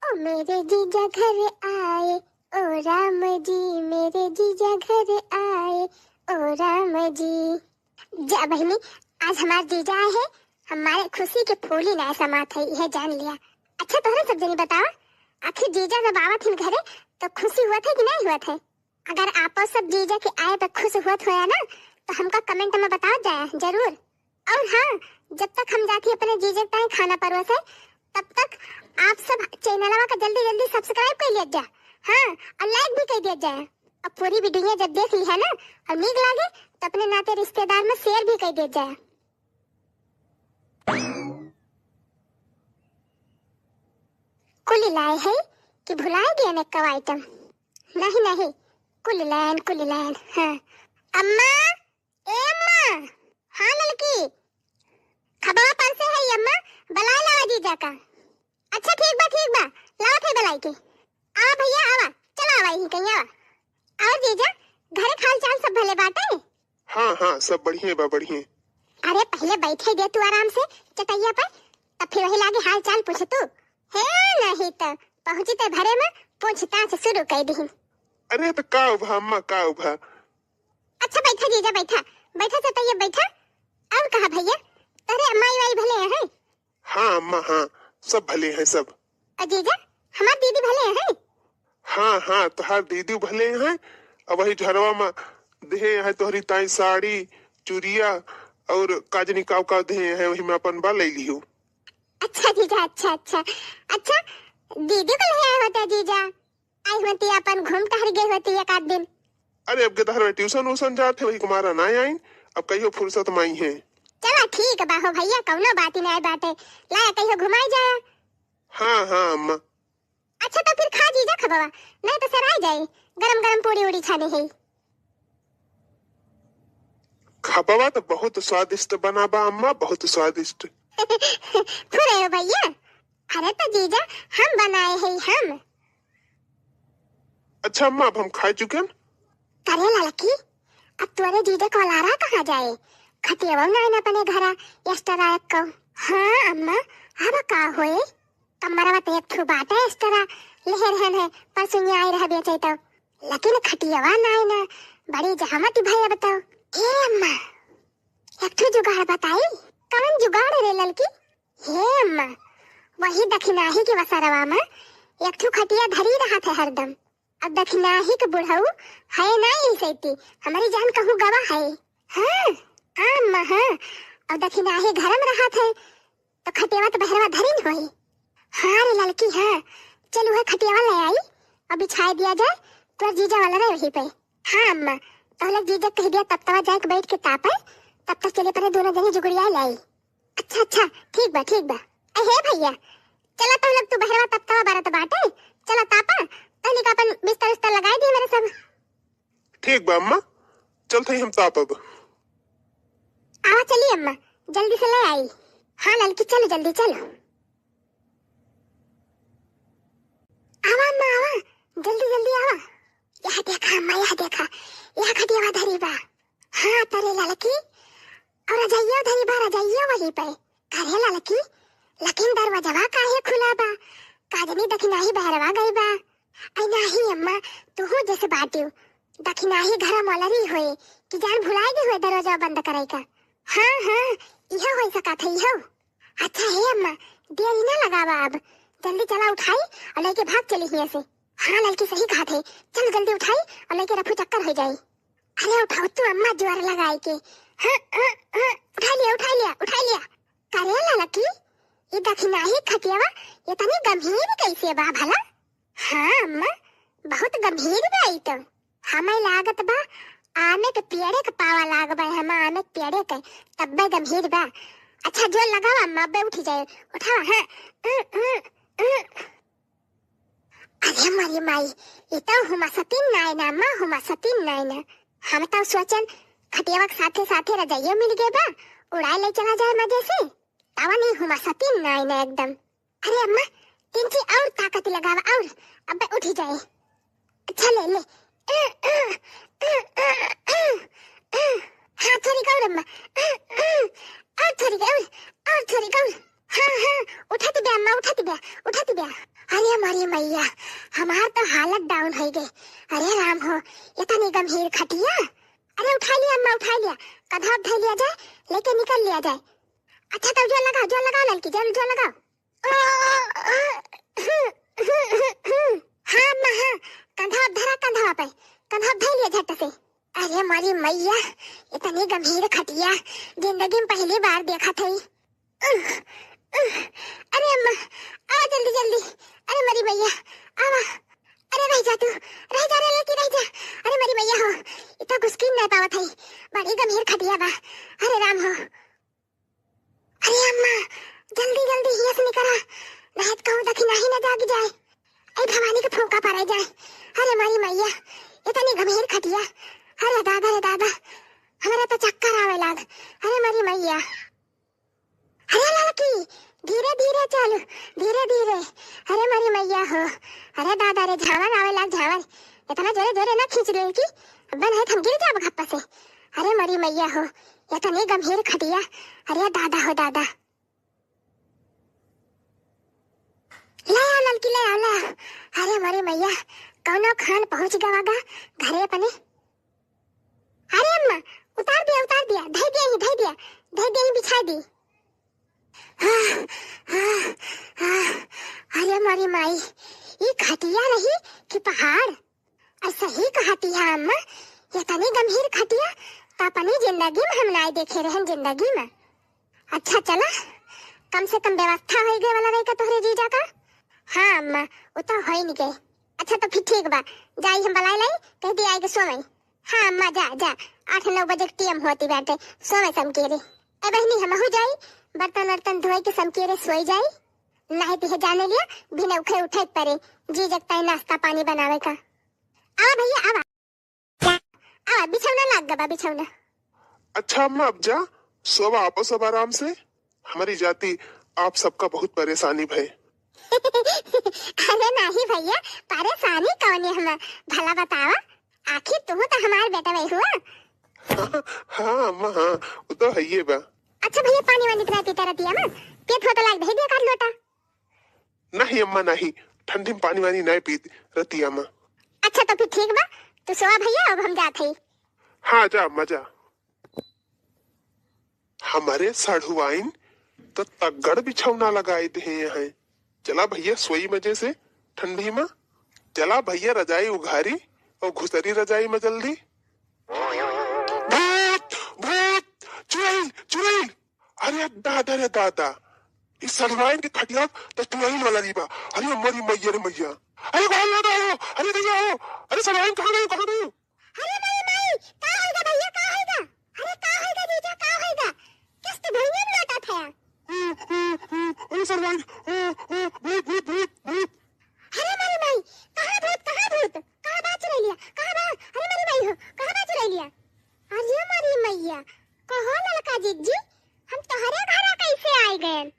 ओ मेरे जीजा घर आए, ओ राम जी, मेरे जीजा घर आए, ओ राम जी। जा बहिनी, आज हमार जीजा आए हैं, हमारे खुशी के फूली ना समात है, यह जान लिया। अच्छा तोहरे सब जनी बतावा, आखिर जीजा जब आवत हिन घरे तो खुशी हुआ था कि नहीं हुआ था? अगर आपो सब जीजा के आए पे खुश हुआ होया ना, तो हमका कमेंट में बताओ जाए जरूर। और हाँ, जब तक हम जाके अपने जीजा के ताई खाना परोसे, तब तक आप सब चैनलवा का जल्दी जल्दी सब्सक्राइब कर लिया जा। हाँ, और लाइक भी कर दिया जाए। और पूरी वीडियो जब देख ली है ना और नीक लागे, तो अपने नाते रिश्तेदार में शेयर भी कर दिया जाए। कुल लाए है कि भुलाए गए ने कव आइटम? नहीं नहीं, कुल लायन, कुल लायन। हाँ अम्मा, ए अम्मा। हाँ ललकी, खबवा पर से है अम्मा, बुलाए लावा जीजा का। अच्छा ठीक बा, ठीक बा, लावत है बुलाई के। आवा भैया आवा, चला आवा यहीं कहीं आवा। और जीजा, घरे के हाल चाल सब भले बाटे? हाँ हाँ, सब बढ़िया बा, बढ़िया। अरे पहले बैठे दे तू आराम से चटैया पर, तब फिर वही लागे हाल चाल पूछ तू। हे नहीं तो पहुँची ते भरे में पूछताछ शुरू कर दी। अरे तो का उभा अम्मा, का उभा? अच्छा बैठा जीजा, बैठा, बैठा चटैया बैठा। और कहा भैया, तेरे माई वाई भले हैं? हाँ अम्मा, हाँ, सब भले हैं सब। अ जीजा, हमार दीदी भले हैं? हाँ, हाँ, तोहार दीदी भले हैं। अब वही झरवा में देहे हैं तोहरी ताई साड़ी, चुरिया और काजनी काव काव देहे हैं, वही में अपन बा ले लियो। अच्छा जीजा, अच्छा, अच्छा। अच्छा, दीदी को ले आए होते जीजा, आई होती, अपन घूम टहर गए होती एक आध दिन। अरे, अब के तहर ट्यूशन व्यूशन जात है, वही कुमारा ना आइन, अब कहियो फुर्सत में आई है। चला ठीक बा हो भैया, कौनो बात ही नहीं बाटे, लाया कहियो घुमाई जाया। हाँ, हाँ, अम्मा। अच्छा, तो फिर खा जीजा खबवा, नहीं तो सराय जाई, गरम गरम पूड़ी उड़ी छानी है। खबवा तो बहुत स्वादिष्ट बना बा अम्मा, बहुत स्वादिष्ट। फुरे हो भैया, अरे तो जीजा हम बनाए हैं हम। अच्छा अम्मा, अब हम खा चुके हैं। करे लड़की, अब तोरे जीजा कोलारा कहाँ जाए? खटियावा ना आइन अपने घरा, extra रख को। हाँ अम्मा, अब का होए? कमरवा तो एक ठो बाटे extra, लेहे रहन है, परसों आए रह बेचे तो। लेकिन खटियावा ना आइन, बड़ी जहमत भई अब तो। हे अम्मा, एक ठो जुगाड़ बताई। कवन जुगाड़ रे ललकी? हे अम्मा, वही दखिनाही के वसरवा में एक ठो खटिया धरी रहत है हरदम। अब दखिनाही के बुढ़ऊ है नाई सैती, हमारी जान कहूँ गवा है। हाँ, हाँ अम्मा, हाँ। अब दखिनाही घर में रहत है, तो खटियावा तो बहरवा धरी न होई। हाँ रे ललकी, हाँ, चल उहे खटियावा ले आई और बिछाए दिया जाए, तोर जीजा वाला रहे वहीं पे। हाँ अम्मा, तो लोग जीजा कह दिया, तब तवा जाए के बैठ के तापे, तब तक चले परे दोनों जने जुगड़िया लाई। अच्छा, अच्छा, ठीक बा, ठीक बा। ए, हे भैया, चला तो लोग तू बहरवा तब तवा बरत बाटे, चला तापा, तहनी का अपन बिस्तर उस्तर लगाई दिए मेरे सब। ठीक बा अम्मा, चलत हई हम तापब। आवा चली अम्मा, जल्दी से ले आई। हाँ ललकी, चलो जल्दी चलो। आवा अम्मा, आवा, जल्दी जल्दी आवा। यह देखा अम्मा, यह देखा, यह खटियावा धरी बा। हाँ तरे ललकी, और रजाइयो धरी बा, रजाइयो वही पे। अरे ललकी, लेकिन दरवाजवा काहे खुला बा? काजनी दखिनाही बहरवा गई बा। आई नाही अम्मा, तुहू जैसे बाटियो। दखिनाही घर मोलरी होए कि जान भुलाए गए होए दरवाजा बंद करे का। हाँ, हाँ, इहो होई सकत है, इहो। अच्छा हे अम्मा, देरी ना लगावा अब, जल्दी चला उठाई और लेके भाग चली हियाँ से। हाँ ललकी सही कहत है, चल जल्दी उठाई और लेके रफू चक्कर हो जाई। अरे उठाओ तू अम्मा जोर लगाई के। हाँ, हाँ, हाँ, उठा लिया, उठा लिया, उठा लिया। करे ललकी, ये दखिनाही खटियावा इतनी गंभीर कैसे बा भला? हाँ अम्मा, बहुत गंभीर बा ई तो। हमें लागत बा आमे के पेड़े के पावा लाग बा, हम आमे के पेड़े के, तब्बे गंभीर बा। अच्छा जोर लगावा अम्मा, अब्बे उठी जाए, उठावा, हाँ। अ, अ, अ। अरे मरी माई, ई तो हुमा सतीन नाय ना अम्मा, हुमा सतीन नाय ना। हम तो सोचन खटियावा के साथे साथे रजाइयो मिल गए बा, उड़ाए ले चला जाए मजे से। तावा नहीं हुमा सतीन नाय ना एकदम। अरे अम्मा, तिनची और ताकत लगावा और, अब्बे उठी जाए। अच्छा ले ले। हाँ थोड़ी और अम्मा, और थोड़ी और, और थोड़ी और। हाँ हाँ, उठत बे अम्मा, उठत बे, उठत बे। अरे हमारी मैया, हमार तो हालत down हो गई। अरे राम हो, इतनी गंभीर खटिया। अरे उठा लिया अम्मा, उठा लिया, कधा धर लिया जाए, लेके निकल लिया जाए। अच्छा तो जोर लगाओ, जोर लगाओ ललकी, जोर, जोर लगाओ। हाँ अम्मा, हाँ, कंधा धरा, कंधा पे, कंधा धर लिया झट से। अरे मरी मैया, इतनी गंभीर खटिया जिंदगी में पहली बार देखत हई। अरे अम्मा, आवा जल्दी जल्दी। अरे मरी मैया, आवा। अरे रह जा तू, रह जा रे लड़की, रह जा। अरे मरी मैया हो, इतना घुसकी नहीं पावत हई, बड़ी गंभीर खटिया बा। अरे राम हो। अरे अम्मा, जल्दी जल्दी हियाँ से निकरा, नहीं तो कहूँ दखिनाही न जाग जाए। ए भवानी के फूंका पड़े जाए। अरे मरी मैया, इतनी गंभीर खटिया। अरे दादा रे दादा, हमरा तो चक्कर आवे लाग। अरे मरी मैया। अरे लड़की, धीरे धीरे चल, धीरे धीरे। अरे मरी मैया हो, अरे दादा रे, झावर आवे लाग झावर। इतना जोरे जोरे ना खींच ले कि अब नहीं हम गिर जाब घप्पा से। अरे मरी मैया हो, इतनी गंभीर खटिया। अरे दादा हो दादा। ले आओ ललकी, ले आओ, ले आओ। अरे मरी मैया, कौनो खान पहुँच गवा गा घरे अपने। अरे अम्मा, उतार दिया, उतार दिया, धई दिया ही, धई दिया, धई दिया ही, बिछाई दी। आह, आह, आह, अरे मरी माई, ई खटिया रही कि पहाड़? अउर सही कहती है अम्मा, इतनी गंभीर खटिया त अपनी जिंदगी में हम नाई देखे रहन, जिंदगी में। अच्छा चला, कम से कम व्यवस्था होइ गए वाला रही का तोहरे जीजा का? हाँ अम्मा, उ तो होइ नहीं गए। अच्छा तो फिर ठीक बा, जाई हम बलाए लाई, कह दी आए के सोवई। हाँ अम्मा, जा जा, आठ नौ बजे के टीएम होती बाटे, सोवे समकेरे। ए बहिनी, हमहू जाई, बर्तन वर्तन धोए के समकेरे सोई जाई। नाहीं तो ये जाने लिया, बिना उठे उठे के परे, जीजा के ताई नाश्ता पानी बनावे का। आवा भैया, आवा। आवा, बिछौना लाग गबा, बिछौना। अच्छा अम्मा, अब जा, सोवा आपो सब आराम से। हमारी जाति आप सबका बहुत परेशानी भय। अरे नाहीं भैया, परेशानी कौन है हम, भला बतावा, आखिर तू तो हमार बेटा वही हुआ। हाँ अम्मा, हाँ, वो तो है ये बा। अच्छा भैया, पानी वानी तो नाहीं पीता रहती है ना, पेट हो तो लाग दे दिया काट लोटा। नहीं अम्मा, नहीं, ठंडी में पानी वानी नहीं पीत रहती अम्मा। अच्छा तो फिर ठीक बा, तू सोवा भैया, अब हम जात हई। हाँ, जा अम्मा, जा। हमारे सढ़ुआइन तो तगड़ बिछौना लगाए दिहे हैं। चला भैया, सोई मजे से ठंडी में। चला भैया, रजाई उघारी और घुसरी रजाई में जल्दी। भूत, भूत, चुड़ैल, चुड़ैल। अरे दादा रे दादा, इस सढ़ुआइन के खटिया तो चुड़ैल वाला रही बा। अरे मोरी मैया रे मैया। अरे बाहर ना हो, अरे भैया हो, अरे सढ़ुआइन कहाँ गई, कहाँ गई? अरे माई, माई, का होइगा भैया, का होइगा? अरे का होइगा जीजा, का होइगा? किस्त भुइयां में लोटा था। अरे सढ़ुआइन, भूत, भूत, भूत, भूत। अरे माई, माई, कहाँ भूत, कहाँ भूत? कहाँ बा चुड़ैलिया? कहाँ बा? अरे माई, माई हो, कहाँ बा चुड़ैलिया? अरे माई, मैया, कहो ललका जिज्जी, हम तोहरे घरा कैसे आइ गएन?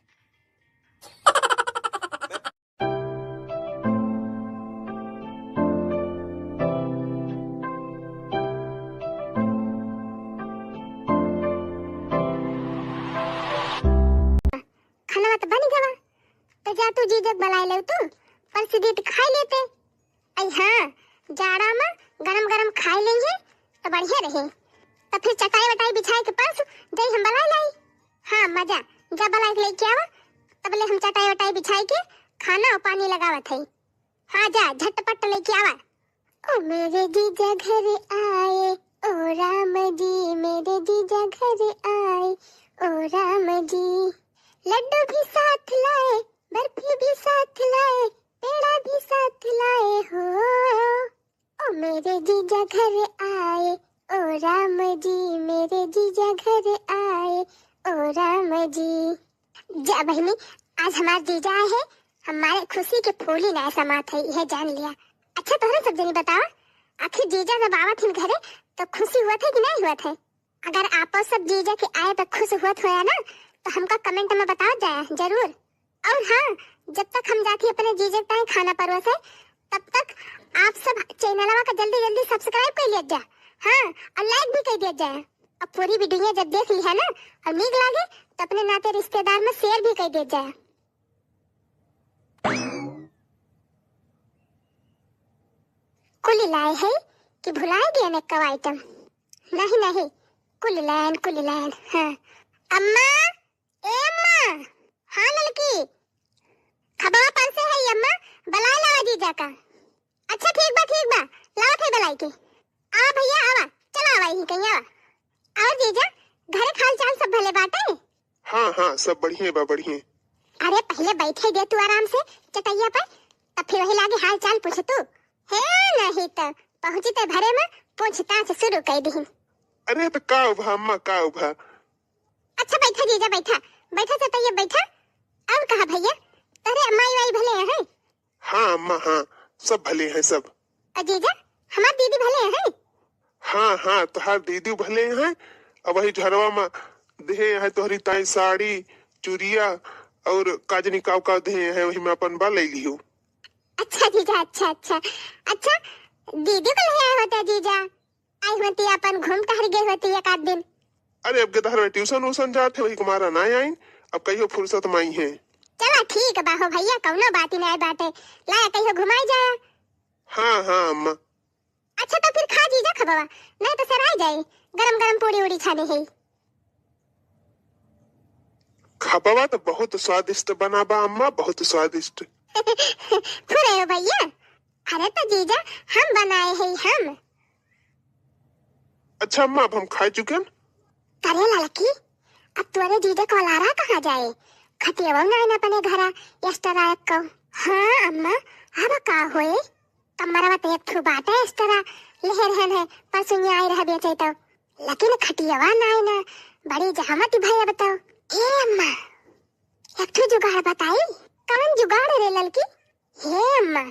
खाना तो बन गवा, तो जा तू जीजक बलाए ले तू, परस दीत खाई लेते। अई हाँ, जाड़ा में गरम गरम खाई लेंगे तो बढ़िया रहे। तो फिर चटाई वटाई बिछाए के परस जाई हम बलाए लाई। हाँ, मजा, जा बलाए के लेके आवा, तबले हम चटाई वटाई बिछाए के खाना और पानी लगावत हई। हाँ, जा, झटपट लेके आवा। ओ मेरे जीजा घर आए, ओ राम जी, मेरे जीजा घर आए, ओ राम जी। लड्डू भी साथ लाए, बर्फी भी साथ लाए, पेड़ा भी साथ लाए हो। ओ मेरे जीजा घर आए, ओ राम जी, मेरे जीजा घर आए, ओ राम जी। जा बहिनी, आज हमार जीजा आए हैं, हमारे खुशी के फूली नाय समात है, यह जान लिया। अच्छा, तोहरे सब जनी बतावा, आखिर जीजा जब आवत हिन घरे, तो खुशी हुआ थे कि नहीं हुआ थे? अगर आपो सब जीजा के आए पे खुश हुआ थे ना, तो हमका comment में बताओ जाए जरूर। और हाँ, जब तक हम जाती अपने जीजा के ताई खाना परोसे, तब तक आप सब चैनलवा का जल्दी जल्दी subscribe कर लिया जा। हाँ, और like भी कर दिया जाए। अब पूरी video जब देख ली है ना और नीक लागे, तो अपने नाते रिश्तेदार में share भी कर दिया जाए। कुल लाए है कि भुलाए गए ने कव item? नहीं, नहीं, कुल लायन, कुल लायन। हाँ। अम्मा, ए अम्मा। हाँ ललकी। खबवा परसे है अम्मा, बलाए लावा जीजा का। अच्छा ठीक बा, ठीक बा, लावत है बलाई के। आवा भैया, आवा, चला आवा, यहीं कहीं आवा। और जीजा, घरे के हाल चाल सब भले बाटे? हाँ, हाँ, सब बढ़िया बा, बढ़िया। अरे पहले बैठे दे तू आराम से चटैया पर, तब फिर वही लागे हाल चाल पूछ तू। हे नहीं तो पहुँची ते भरे में पूछताछ शुरू कर दी। अरे तो का उभा अम्मा, का उभा? अच्छा बैठा जीजा, बैठा, बैठा चटैया बैठा। और कहा भैया, तोहरे माई वाई भले हैं? हाँ अम्मा, हाँ, सब भले हैं सब। अ जीजा, हमार दीदी भले हैं? हाँ, हाँ, तोहार दीदी भले हैं। अब वही झरवा में देहे हैं तोहरी ताई साड़ी, चुरिया और काजनी काव काव देहे हैं, वही में अपन बा ले लियो। अच्छा जीजा, अच्छा, अच्छा। अच्छा, दीदी को ले आए होते जीजा? आई होती, अपन घूम टहर गई होती एक आध दिन। अरे अब के तहर में tuition उशन जात है, वही कुमारा ना आइन, अब कहियो फुर्सत में आई है। चला ठीक बा हो भैया, कौनो बात ही नहीं बाटे, लाया कहियो घुमाई जाया। हाँ, हाँ अम्मा। अच्छा तो फिर खा जीजा खबवा, नहीं तो सराय जाई, गरम गरम पूड़ी उड़ी छाने है। खबवा तो बहुत स्वादिष्ट बना बा अम्मा, बहुत स्वादिष्ट। फुरे हो भैया। अरे तो जीजा, हम बनाए हैं, हम। अच्छा अम्मा, अब हम खाए चुकेन। करे ललकी, अब तोरे जीजा को लारा कहाँ जाए? खटियावा नाइन अपने घरा, extra रख को। हाँ अम्मा, अब का होए? कमरवा तो एक ठो बाटे extra, लेहे रहन है, परसों आए रह बेचे तो। लेकिन खटियावा नाइन, बड़ी जहमत भई अब तो। ए अम्मा, एक ठो जुगाड़ बताई। कवन जुगाड़ रे ललकी? हे अम्मा,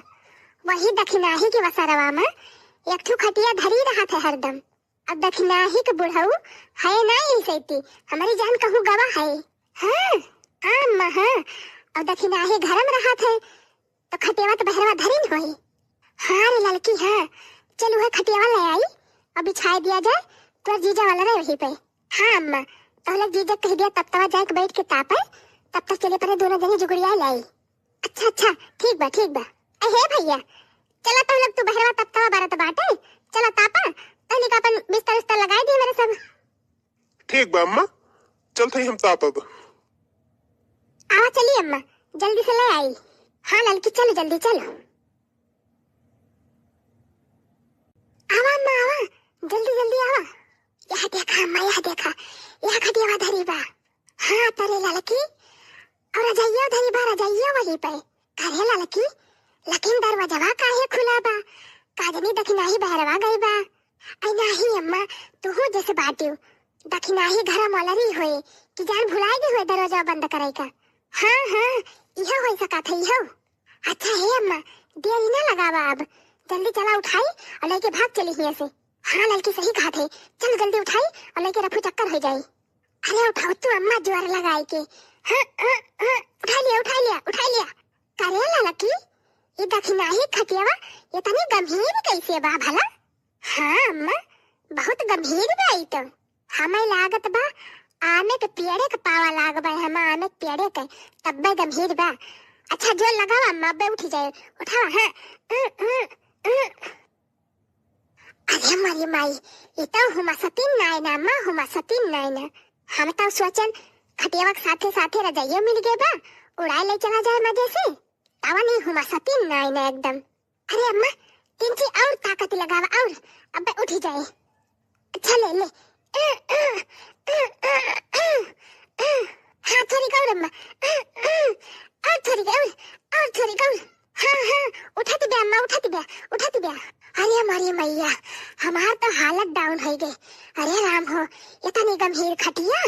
वही दखिनाही के वसरवा में एक ठो खटिया धरी रहत है हरदम। अब दखिनाही के बुढ़ऊ है ना यही सैती, हमारी जान कहूँ गवा है। हाँ, हाँ अम्मा, हाँ। अब दखिनाही घर में रहत है, तो खटियावा तो बहरवा धरी न होई। हाँ रे ललकी, हाँ। चल उहे खटियावा ले आई और बिछाए दिया जाए, तोर जीजा वाला रहे वहीं पे। हाँ अम्मा, तो लोग जीजा कह दिया, तब तवा जाए के बैठ के तापे, तब तक चले परे दोनों जनी जुगड़िया लाई। अच्छा, अच्छा, ठीक बा, ठीक बा। ए, हे भैया, चला तो लोग तू बहरवा तब तवा बरत बाटे, चला तापा, तहनी का अपन बिस्तर उस्तर लगाई दी मेरे सब। ठीक बा अम्मा, चलत हई हम तापब। आवा चली अम्मा, जल्दी से ले आई। हाँ ललकी, चलो जल्दी चलो। आवा अम्मा, आवा, जल्दी जल्दी आवा। यह देखा अम्मा, यह देखा, यह खटियावा धरी बा। हाँ तरे ललकी, और रजाइयो धरी बा, रजाइयो वहीं पे। करे ललकी, लेकिन दरवाजवा काहे खुला बा? का जनी दखिनाही बहरवा गई बा। आई नाही अम्मा, तुहू जैसे बाटियो। दखिनाही घरा मोलरी होए कि जान भुलाए गई होए दरवाजा बंद करे का। हाँ, हाँ, इहो हो सकत है, इहो। अच्छा हे अम्मा, देरी ना लगावा अब, जल्दी चला उठाई और लेके भाग चली हियां से। हाँ ललकी सही कहत है, चल जल्दी उठाई और लेके रफू चक्कर हो जाई। अरे उठाओ तू अम्मा जोर लगाई के। हाँ, हाँ, हाँ, उठा लिया, उठा लिया, उठा लिया। करे ललकी, ये दखिनाही खटियावा इतनी गंभीर कैसे बा भला? हाँ अम्मा, बहुत गंभीर बा ई तो। हमें लागत बा आमे के पेड़े के पावा लाग बा, हम आमे के पेड़े के, तब्बे गंभीर बा। अच्छा जोर लगावा अम्मा, अब्बे उठी जाए, उठावा, हाँ। अ, अ, अ। अरे मरी माई, ई तो हुमा सतीन नाय ना अम्मा, हुमा सतीन नाय ना। हम तो सोचन खटियावा के साथे साथे रजाइयो मिल गए बा, उड़ाए ले चला जाए मजे से। तावा नहीं हुमा सतीन नाय ना एकदम। अरे अम्मा, तिनची और ताकत लगावा और, अब्बे उठी जाए। अच्छा ले ले। हाँ थोड़ी और अम्मा, और थोड़ी और, और थोड़ी और। हाँ हाँ, उठत बे अम्मा, उठत बे, उठत बे। अरे हमारी मैया, हमार तो हालत down हो गई। अरे राम हो, इतनी गंभीर खटिया।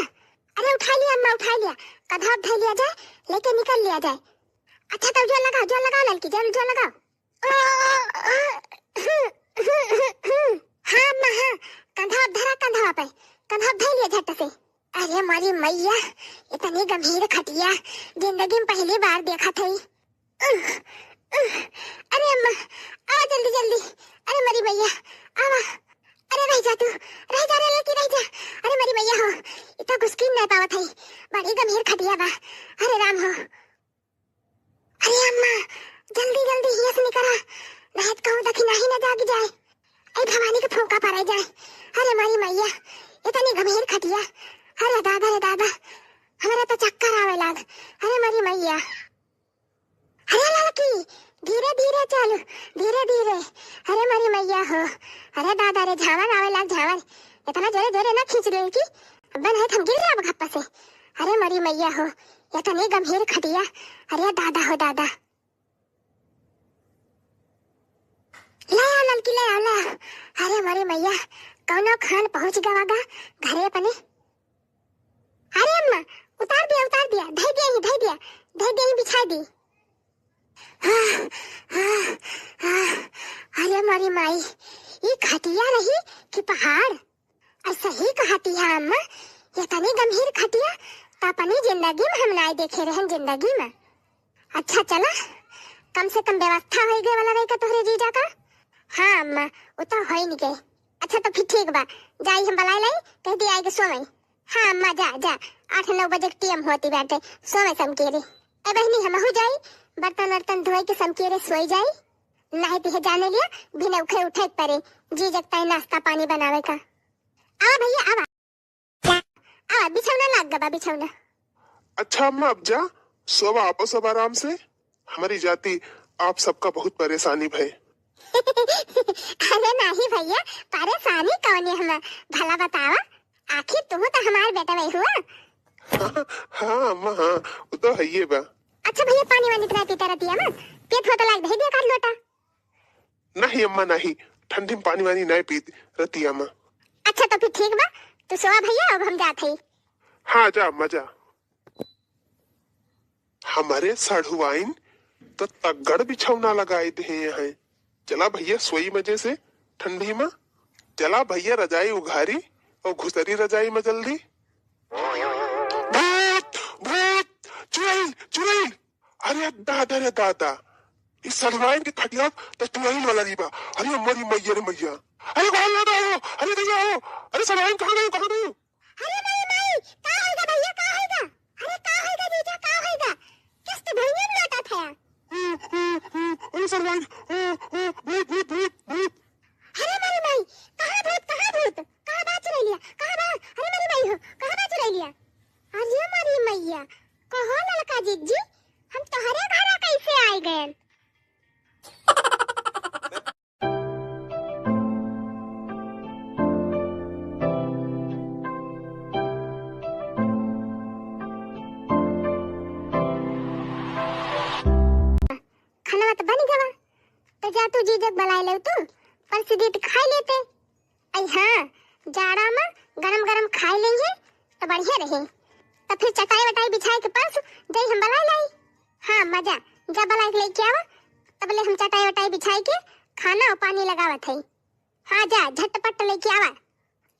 अरे उठा लिया अम्मा, उठा लिया, कधा उठा लिया जाए, लेके निकल लिया जाए। अच्छा तो जोर लगाओ, जोर लगाओ ललकी, जोर, जोर लगाओ। हाँ अम्मा, हाँ, कंधा धरा, कंधा पे, कंधा धर लिया झट से। अरे मरी मैया, इतनी गंभीर खटिया जिंदगी में पहली बार देखा थई। अरे अम्मा, आवा जल्दी जल्दी। अरे मरी मैया, आवा। अरे रह जा तू, रह जा रे लड़की, रह जा। अरे मरी मैया हो, इतना घुसकी नहीं पावत है, बड़ी गंभीर खटिया बा। अरे राम हो। अरे अम्मा, जल्दी जल्दी हिया से निकरा, नहीं तो कहूँ दखिनाही न जाग जाए। ऐ भवानी के फूंका पड़े जाए। अरे मारी मैया, इतनी गंभीर खटिया। अरे दादा रे दादा, हमरा तो चक्कर आवे लाग। अरे मारी मैया। अरे लड़की, धीरे धीरे चल, धीरे धीरे। अरे मारी मैया हो, अरे दादा रे, झावर आवे लाग झावर। इतना जोरे जोरे ना खींच ले कि अब नहीं हम गिर जाब घप्पा से। अरे मारी मैया हो, इतनी गंभीर खटिया। अरे दादा हो दादा। ले आओ ललकी, ले आओ, ले आओ। अरे मोरी मैया, कौनो खान पहुँच गवा गा घरे अपने। अरे अम्मा, उतार दिया, उतार दिया, धई दिया ही, धई दिया, धई दिया ही, बिछाई दी। आह, आह, आह, अरे मोरी माई, ई खटिया रही कि पहाड़? अरे सही कहती है अम्मा, इतनी गंभीर खटिया तो अपनी जिंदगी में हम नाय देखे रहन जिंदगी में। अच्छा चला, कम से कम व्यवस्था होई गए वाला रही का तोहरे जीजा का। हाँ अम्मा, वो तो होई नहीं गए। अच्छा तो फिर ठीक बा, जाई हम बलाई लाई, कह दी आई के सोवई। हाँ अम्मा जा, जा, आठ नौ बजे के टीएम होती बाटे, सोवे समकेरे। ए बहनी हमहू जाई, बर्तन वर्तन धोए के समकेरे सोई जाई। नहीं तो ये जाने लिया, बिना उठे उठे परे, जीजा के ताई नाश्ता पानी बनावे का। आवा भैया, आवा। आवा, बिछौना लाग गबा, बिछौना। अच्छा अम्मा, अब जा, सोवा आपो सब आराम से। हमरी जाति आप सबका बहुत परेशानी भय। अरे नाही भइया, परेशानी कौनी हम, भला बतावा, आखिर तू तो हमार बेटवइ हुआ। हाँ अम्मा, हाँ, उ तो हइये बा। अच्छा भइया, पानी वानी तो नाहीं पीता रतिया मा, पियत हो तो लाइ दे दिया एक आध लोटा। नहीं अम्मा, नहीं, ठंडी मा पानी वानी नाहीं पीत रतिया मा। अच्छा तो फिर ठीक बा, तू सोवा भइया, अब हम जात हई। हाँ, जा अम्मा, जा। हमरे सढ़ुआइन तो तगड़ बिछौना लगाइ देहे हैं। चला भइया, सोई मजे से ठंडी मा। चला भइया, रजाई उघारी अउर घुसरी रजाई मा जल्दी। भूत, भूत, चुड़ैल, चुड़ैल। अरे दादा रे दादा, ई सढ़ुआइन के खटिया तो चुड़ैल वाला रही बा। अरे मोरी मैया रे मैया, अरे बाहर ना हो, अरे भइया हो, अरे सढ़ुआइन कहाँ गई, कहाँ गई? अरे माई, माई, का होइगा भइया, का होइगा? अरे का होइगा जीजा, का होइगा? किस्त भइया में लौटा था। अरे सढ़ुआइन, भूत, भूत, भूत, भूत। अरे माई, माई, कहाँ भूत, कहाँ भूत? कहाँ बा चुड़ैलिया? कहाँ बा? अरे माई, माई हो, कहाँ बा चुड़ैलिया? अरे माई, मैया, कहो ललका जिज्जी, हम तोहरे घरा कैसे आइ गएन? खाना तो बन गवा, तो जा तू जीजक बुलाए ले तू, परस दीत खाइ लेते। अइ हाँ, जाड़ा मा गरम गरम खाइ लेंगे तो बढ़िया रही। तो फिर चटाई वटाई बिछाइ के परस जाई हम बुलाए लाई। हाँ, मजा, जा बुलाइ के लइके आवा, तबले हम चटाई वटाई बिछाइ के खाना अउर पानी लगावत हई। हाँ, जा, झटपट लइके आवा।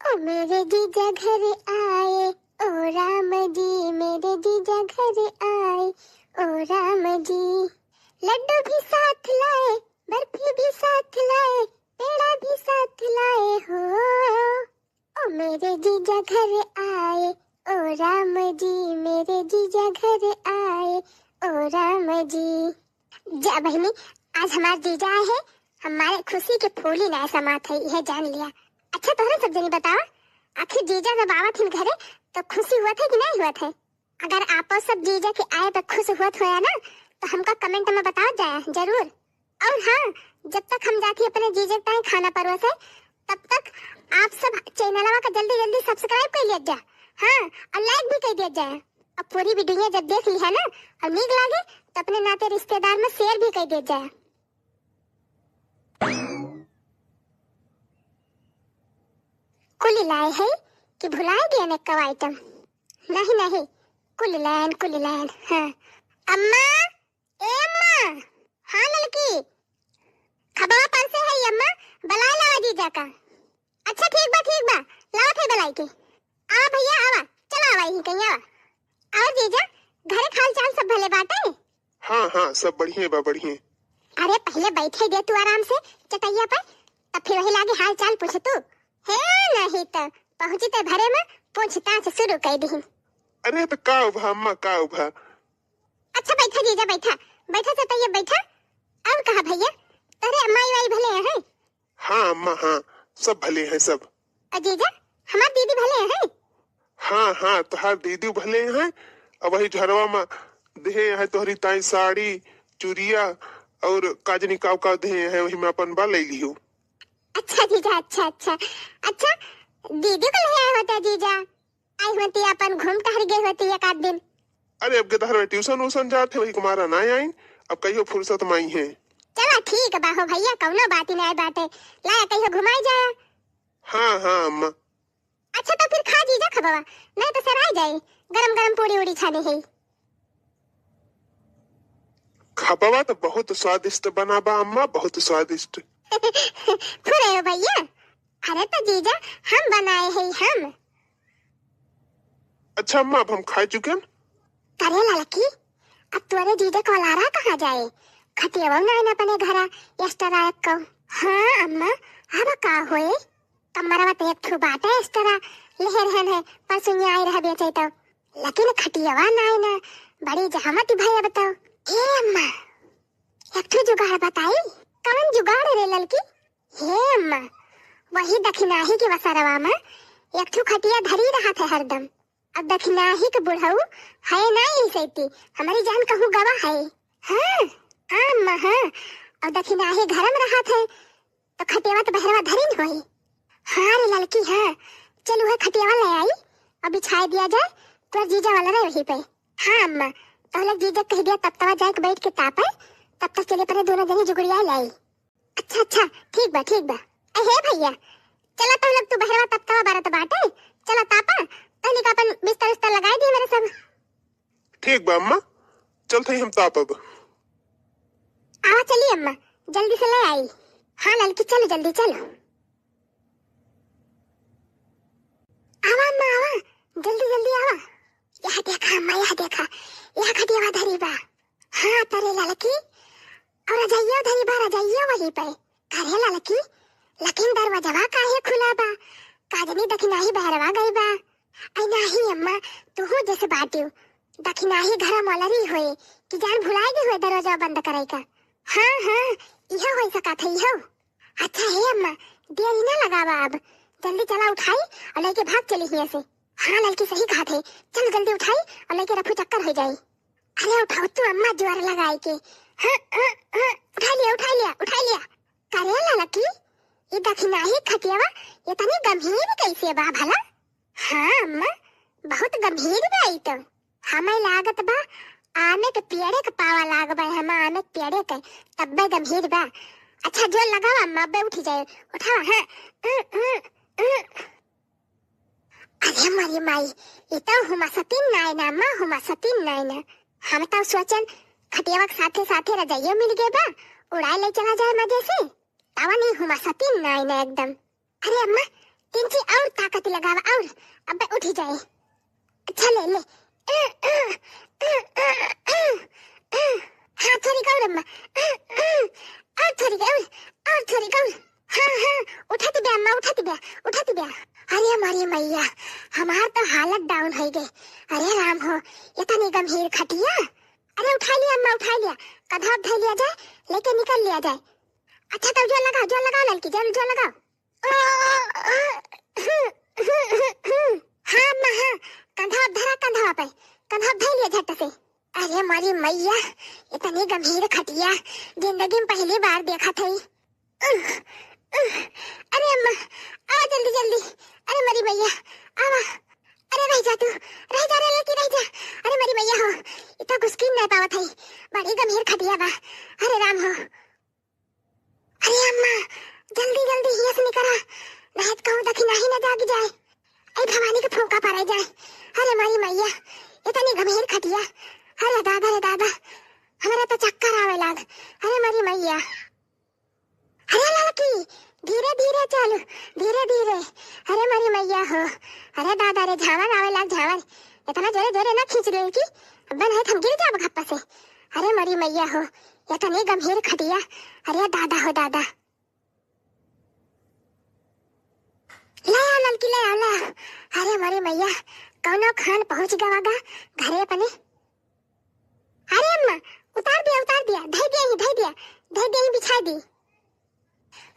ओ मेरे जीजा घर आए, ओ राम जी, मेरे जीजा घर आए, ओ राम जी। लड्डू भी साथ लाए, बर्फी भी साथ लाए, पेड़ा भी साथ लाए हो। ओ मेरे जीजा घर आए, ओ राम जी, मेरे जीजा घर आए, ओ राम जी। जा बहिनी, आज हमार जीजा आए हैं, हमारे खुशी के फूल ही नाहीं समात है, यह जान लिया। अच्छा, तोहरे सब जनी बतावा, आखिर जीजा जब आवत हिन घरे, तो खुशी हुवत है कि नाहीं हुवत है? अगर आपो सब जीजा के आए पे खुश हुवत होया ना, तो हमका comment मा बतावत जाया जरूर। अउर हाँ, जब तक हम जात ही अपने जीजा के ताईं खाना परोसे, तब तक आप सब चैनलवा का जल्दी जल्दी subscribe कइ लिया जा। हाँ, अउर like भी कइ दिया जाए। अब पूरी video जब देख लिहा ना अउर नीक लागे, तो अपने नाते रिश्तेदार मा share भी कइ दिया जाए। कुल लाए है कि भुलाए गए ने कव item? नहीं, नहीं, कुल लायन, कुल लायन। हाँ। अम्मा, ए अम्मा। हाँ ललकी, खबवा परसे है अम्मा, बुलाए लावा जीजा का। अच्छा ठीक बा, ठीक बा, लावत है बुलाइ के। आवा भइया, आवा, चला आवा, यहीं कहीं आवा। अउर जीजा, घरे क हाल चाल सब भले बाटे? हाँ, हाँ, सब बढ़िया बा, बढ़िया। अरे पहिले बैठे दे तू आराम से चटैया पर, तब फिर वही लागे हाल चाल पूछ तू। हे नहीं तो पहुँची ते भरे मा पूछताछ शुरू कइ दिहिन। अरे तो का उभा अम्मा, का उभा? अच्छा बैठा जीजा, बैठा, बैठा चटैया बैठा। अउर कहा भइया, तोहरे माई वाई भले हैं? हाँ अम्मा, हाँ, सब भले हैं सब। अ जीजा, हमार दीदी भले हैं? हाँ, हाँ, तोहार दीदी भले हैं। अब वही झरवा मा देहे हैं तोहरी ताईं साड़ी, चुरिया अउर का जनी काव काव देहे हैं, वही मा अपन बा लइ लिहो। अच्छा जीजा, अच्छा, अच्छा। अच्छा, दीदी को ले आए होते जीजा, आई होती अपन घूम टहर गई होती एक आध दिन। अरे अब के तहर tuition व्यूशन जात है, वही कुमारा ना आइन, अब कहियो फुर्सत मा आई है। चला ठीक बा हो भइया, कउनो बात ही नाहीं बाटे, लाया कहियो घुमाई जाया। हाँ, हाँ अम्मा। अच्छा तो फिर खा जीजा खबवा, नाहीं तो सराय जाई, गरम गरम पूड़ी उड़ी छाने है। खबवा तो बहुत स्वादिष्ट बना बा अम्मा, बहुत स्वादिष्ट। फुरे हो भइया, अरे तो जीजा हम बनाए है हम। अच्छा अम्मा, अब हम खाए चुकेन। करे ललकी, अब तोरे जीजा क वलारा कहाँ जाए? खटियवा नाइन अपने घरा, extra एक को। हाँ अम्मा, अब का होए? कमरवा तो एक ठो बाटे extra, लेहे रहन है, परसुइया आए रह बेचे तो। लेकिन खटियवा नाइन, बड़ी जहमत भई अब तो। हे अम्मा, एक ठो जुगाड़ बताई। कवन जुगाड़ रे ललकी? हे अम्मा, वही दखिनाही के वसरवा मा एक ठो खटिया धरी रहत है हरदम। अब दखिनाही के बुढ़ऊ है नाहीं सैती, हमरी जान कहूँ गवा है। हाँ, हाँ अम्मा, हाँ। अउर दखिनाही घर में रहत है, तो खटियावा तो बहरवा धरिन होई। हाँ रे ललकी, हाँ, चल उहे खटियावा ले आई अउर बिछाए दिया जाए, तोर जीजा वाला रहे वहीं पे। हाँ अम्मा, तो लोग जीजा कह दिया तब तवा जाए के बैठ के तापे, तब तक चले परे दोनों जनी जुगड़िया ले आई। अच्छा, अच्छा, ठीक बा, ठीक बा। ए हे भैया, चला तो लोग तू बहरवा तब तवा बरत बाटे, चला तापा, तहनी का अपन बिस्तर उस्तर लगाई दी मेरे सब। ठीक बा अम्मा, चलत हई हम तापब। आवा चली अम्मा, जल्दी से ले आई। हाँ ललकी, चलो जल्दी चलो। आवा अम्मा, आवा, जल्दी जल्दी आवा। यह देखा अम्मा, यह देखा, यह खटियावा धरी बा। हाँ तरे ललकी, अउर रजाइयो धरी बा, रजाइयो वहीं पे। करे ललकी, लेकिन दरवाजवा काहे खुला बा? का जनी दखिनाही बहरवा गई बा। आई नाही अम्मा, तुहू जैसे बाटियो। दखिनाही घर मलरी होए कि जान भुलाए गई होए दरवाजा बंद करे का। हाँ, हाँ, इहो होई सकत है, इहो। अच्छा हे अम्मा, देरी ना लगावा अब, जल्दी चला उठाई अउर लेके भाग चली हियां से। हाँ ललकी सही कहत है, चल जल्दी उठाई अउर लेके रफू चक्कर हो जाई। अरे उठाओ तू अम्मा जोर लगाई के। हाँ, हाँ, हाँ, उठा लिया, उठा लिया, उठा लिया। करे ललकी, ये दखिनाही खटियावा इतनी गंभीर कैसे बा भला? हाँ अम्मा, बहुत गंभीर बा ई तो। हमें लागत बा आमे के पेड़े के पावा लाग बा, हम आमे के पेड़े के, तब्बे गंभीर बा। अच्छा जोर लगावा अम्मा, अब्बे उठी जाए, उठावा, हाँ। अ, अ, अ। अरे मरी माई, ई तो हुमासतीन नाय ना अम्मा, हुमासतीन नाय ना। हम तो सोचन खटियावा के साथे साथे रजाइयो मिल गए बा, उड़ाए ले चला जाए मजे से। तवा नहीं हुमासतीन नाय ना एकदम। अरे अम्मा, तिनची अउर ताकत लगावा अउर, अब्बे उठी जाए। अच्छा ले ले। हाँ थोरी अउर अम्मा, अउर थोरी अउर, अउर थोरी अउर। हाँ, हाँ, उठत बे अम्मा, उठत बे, उठत बे। अरे मरी मैया, हमार तो हालत down होइ गए। अरे राम हो, इतनी गंभीर खटिया। अरे उठा लिया अम्मा, उठा लिया, कंधा धइ लिया जाए, लेके निकल लिया जाए। अच्छा तब जोर लगाओ, जोर लगाओ ललकी, जोर, जोर लगाओ। हाँ अम्मा, हाँ, कंधा धरा, कंधा पे, कंधा धइ लिया झट से। अरे मरी मैया, इतनी गंभीर खटिया जिंदगी में पहली बार देखत हई। अरे अम्मा, आवा जल्दी जल्दी। अरे मरी मैया, आवा। अरे रह जा तू, रह जा रे लड़की, रह जा। अरे मरी मैया हो, इतना घुसकी नहीं पावत हई, बड़ी गंभीर खटिया बा। अरे राम हो। अरे अम्मा, जल्दी जल्दी हियां से निकरा, नहीं तो कहूँ दखिनाही न जाग जाए। ऐ भवानी के फूंका पड़े जाए। अरे मरी मैया, इतनी गंभीर खटिया। अरे दादा रे दादा, हमरा तो चक्कर आवे लाग। अरे मरी मैया। अरे लड़की, धीरे धीरे चल, धीरे धीरे। अरे मरी मैया हो, अरे दादा रे, झावर आवे लाग झावर। इतना जोरे जोरे ना खींच ले कि अब्बे नहीं हम गिर जाब घप्पा से। अरे मरी मैया हो, इतनी गंभीर खटिया। अरे दादा हो दादा। ले आ ललकी, ले आ, ले आ। अरे मरी मैया, कौनो खान पहुंच गवा गा घरे अपने। अरे अम्मा, उतार दिया, उतार दिया, धइ दिया ही, धइ दिया, धइ दिया ही, बिछाइ दी।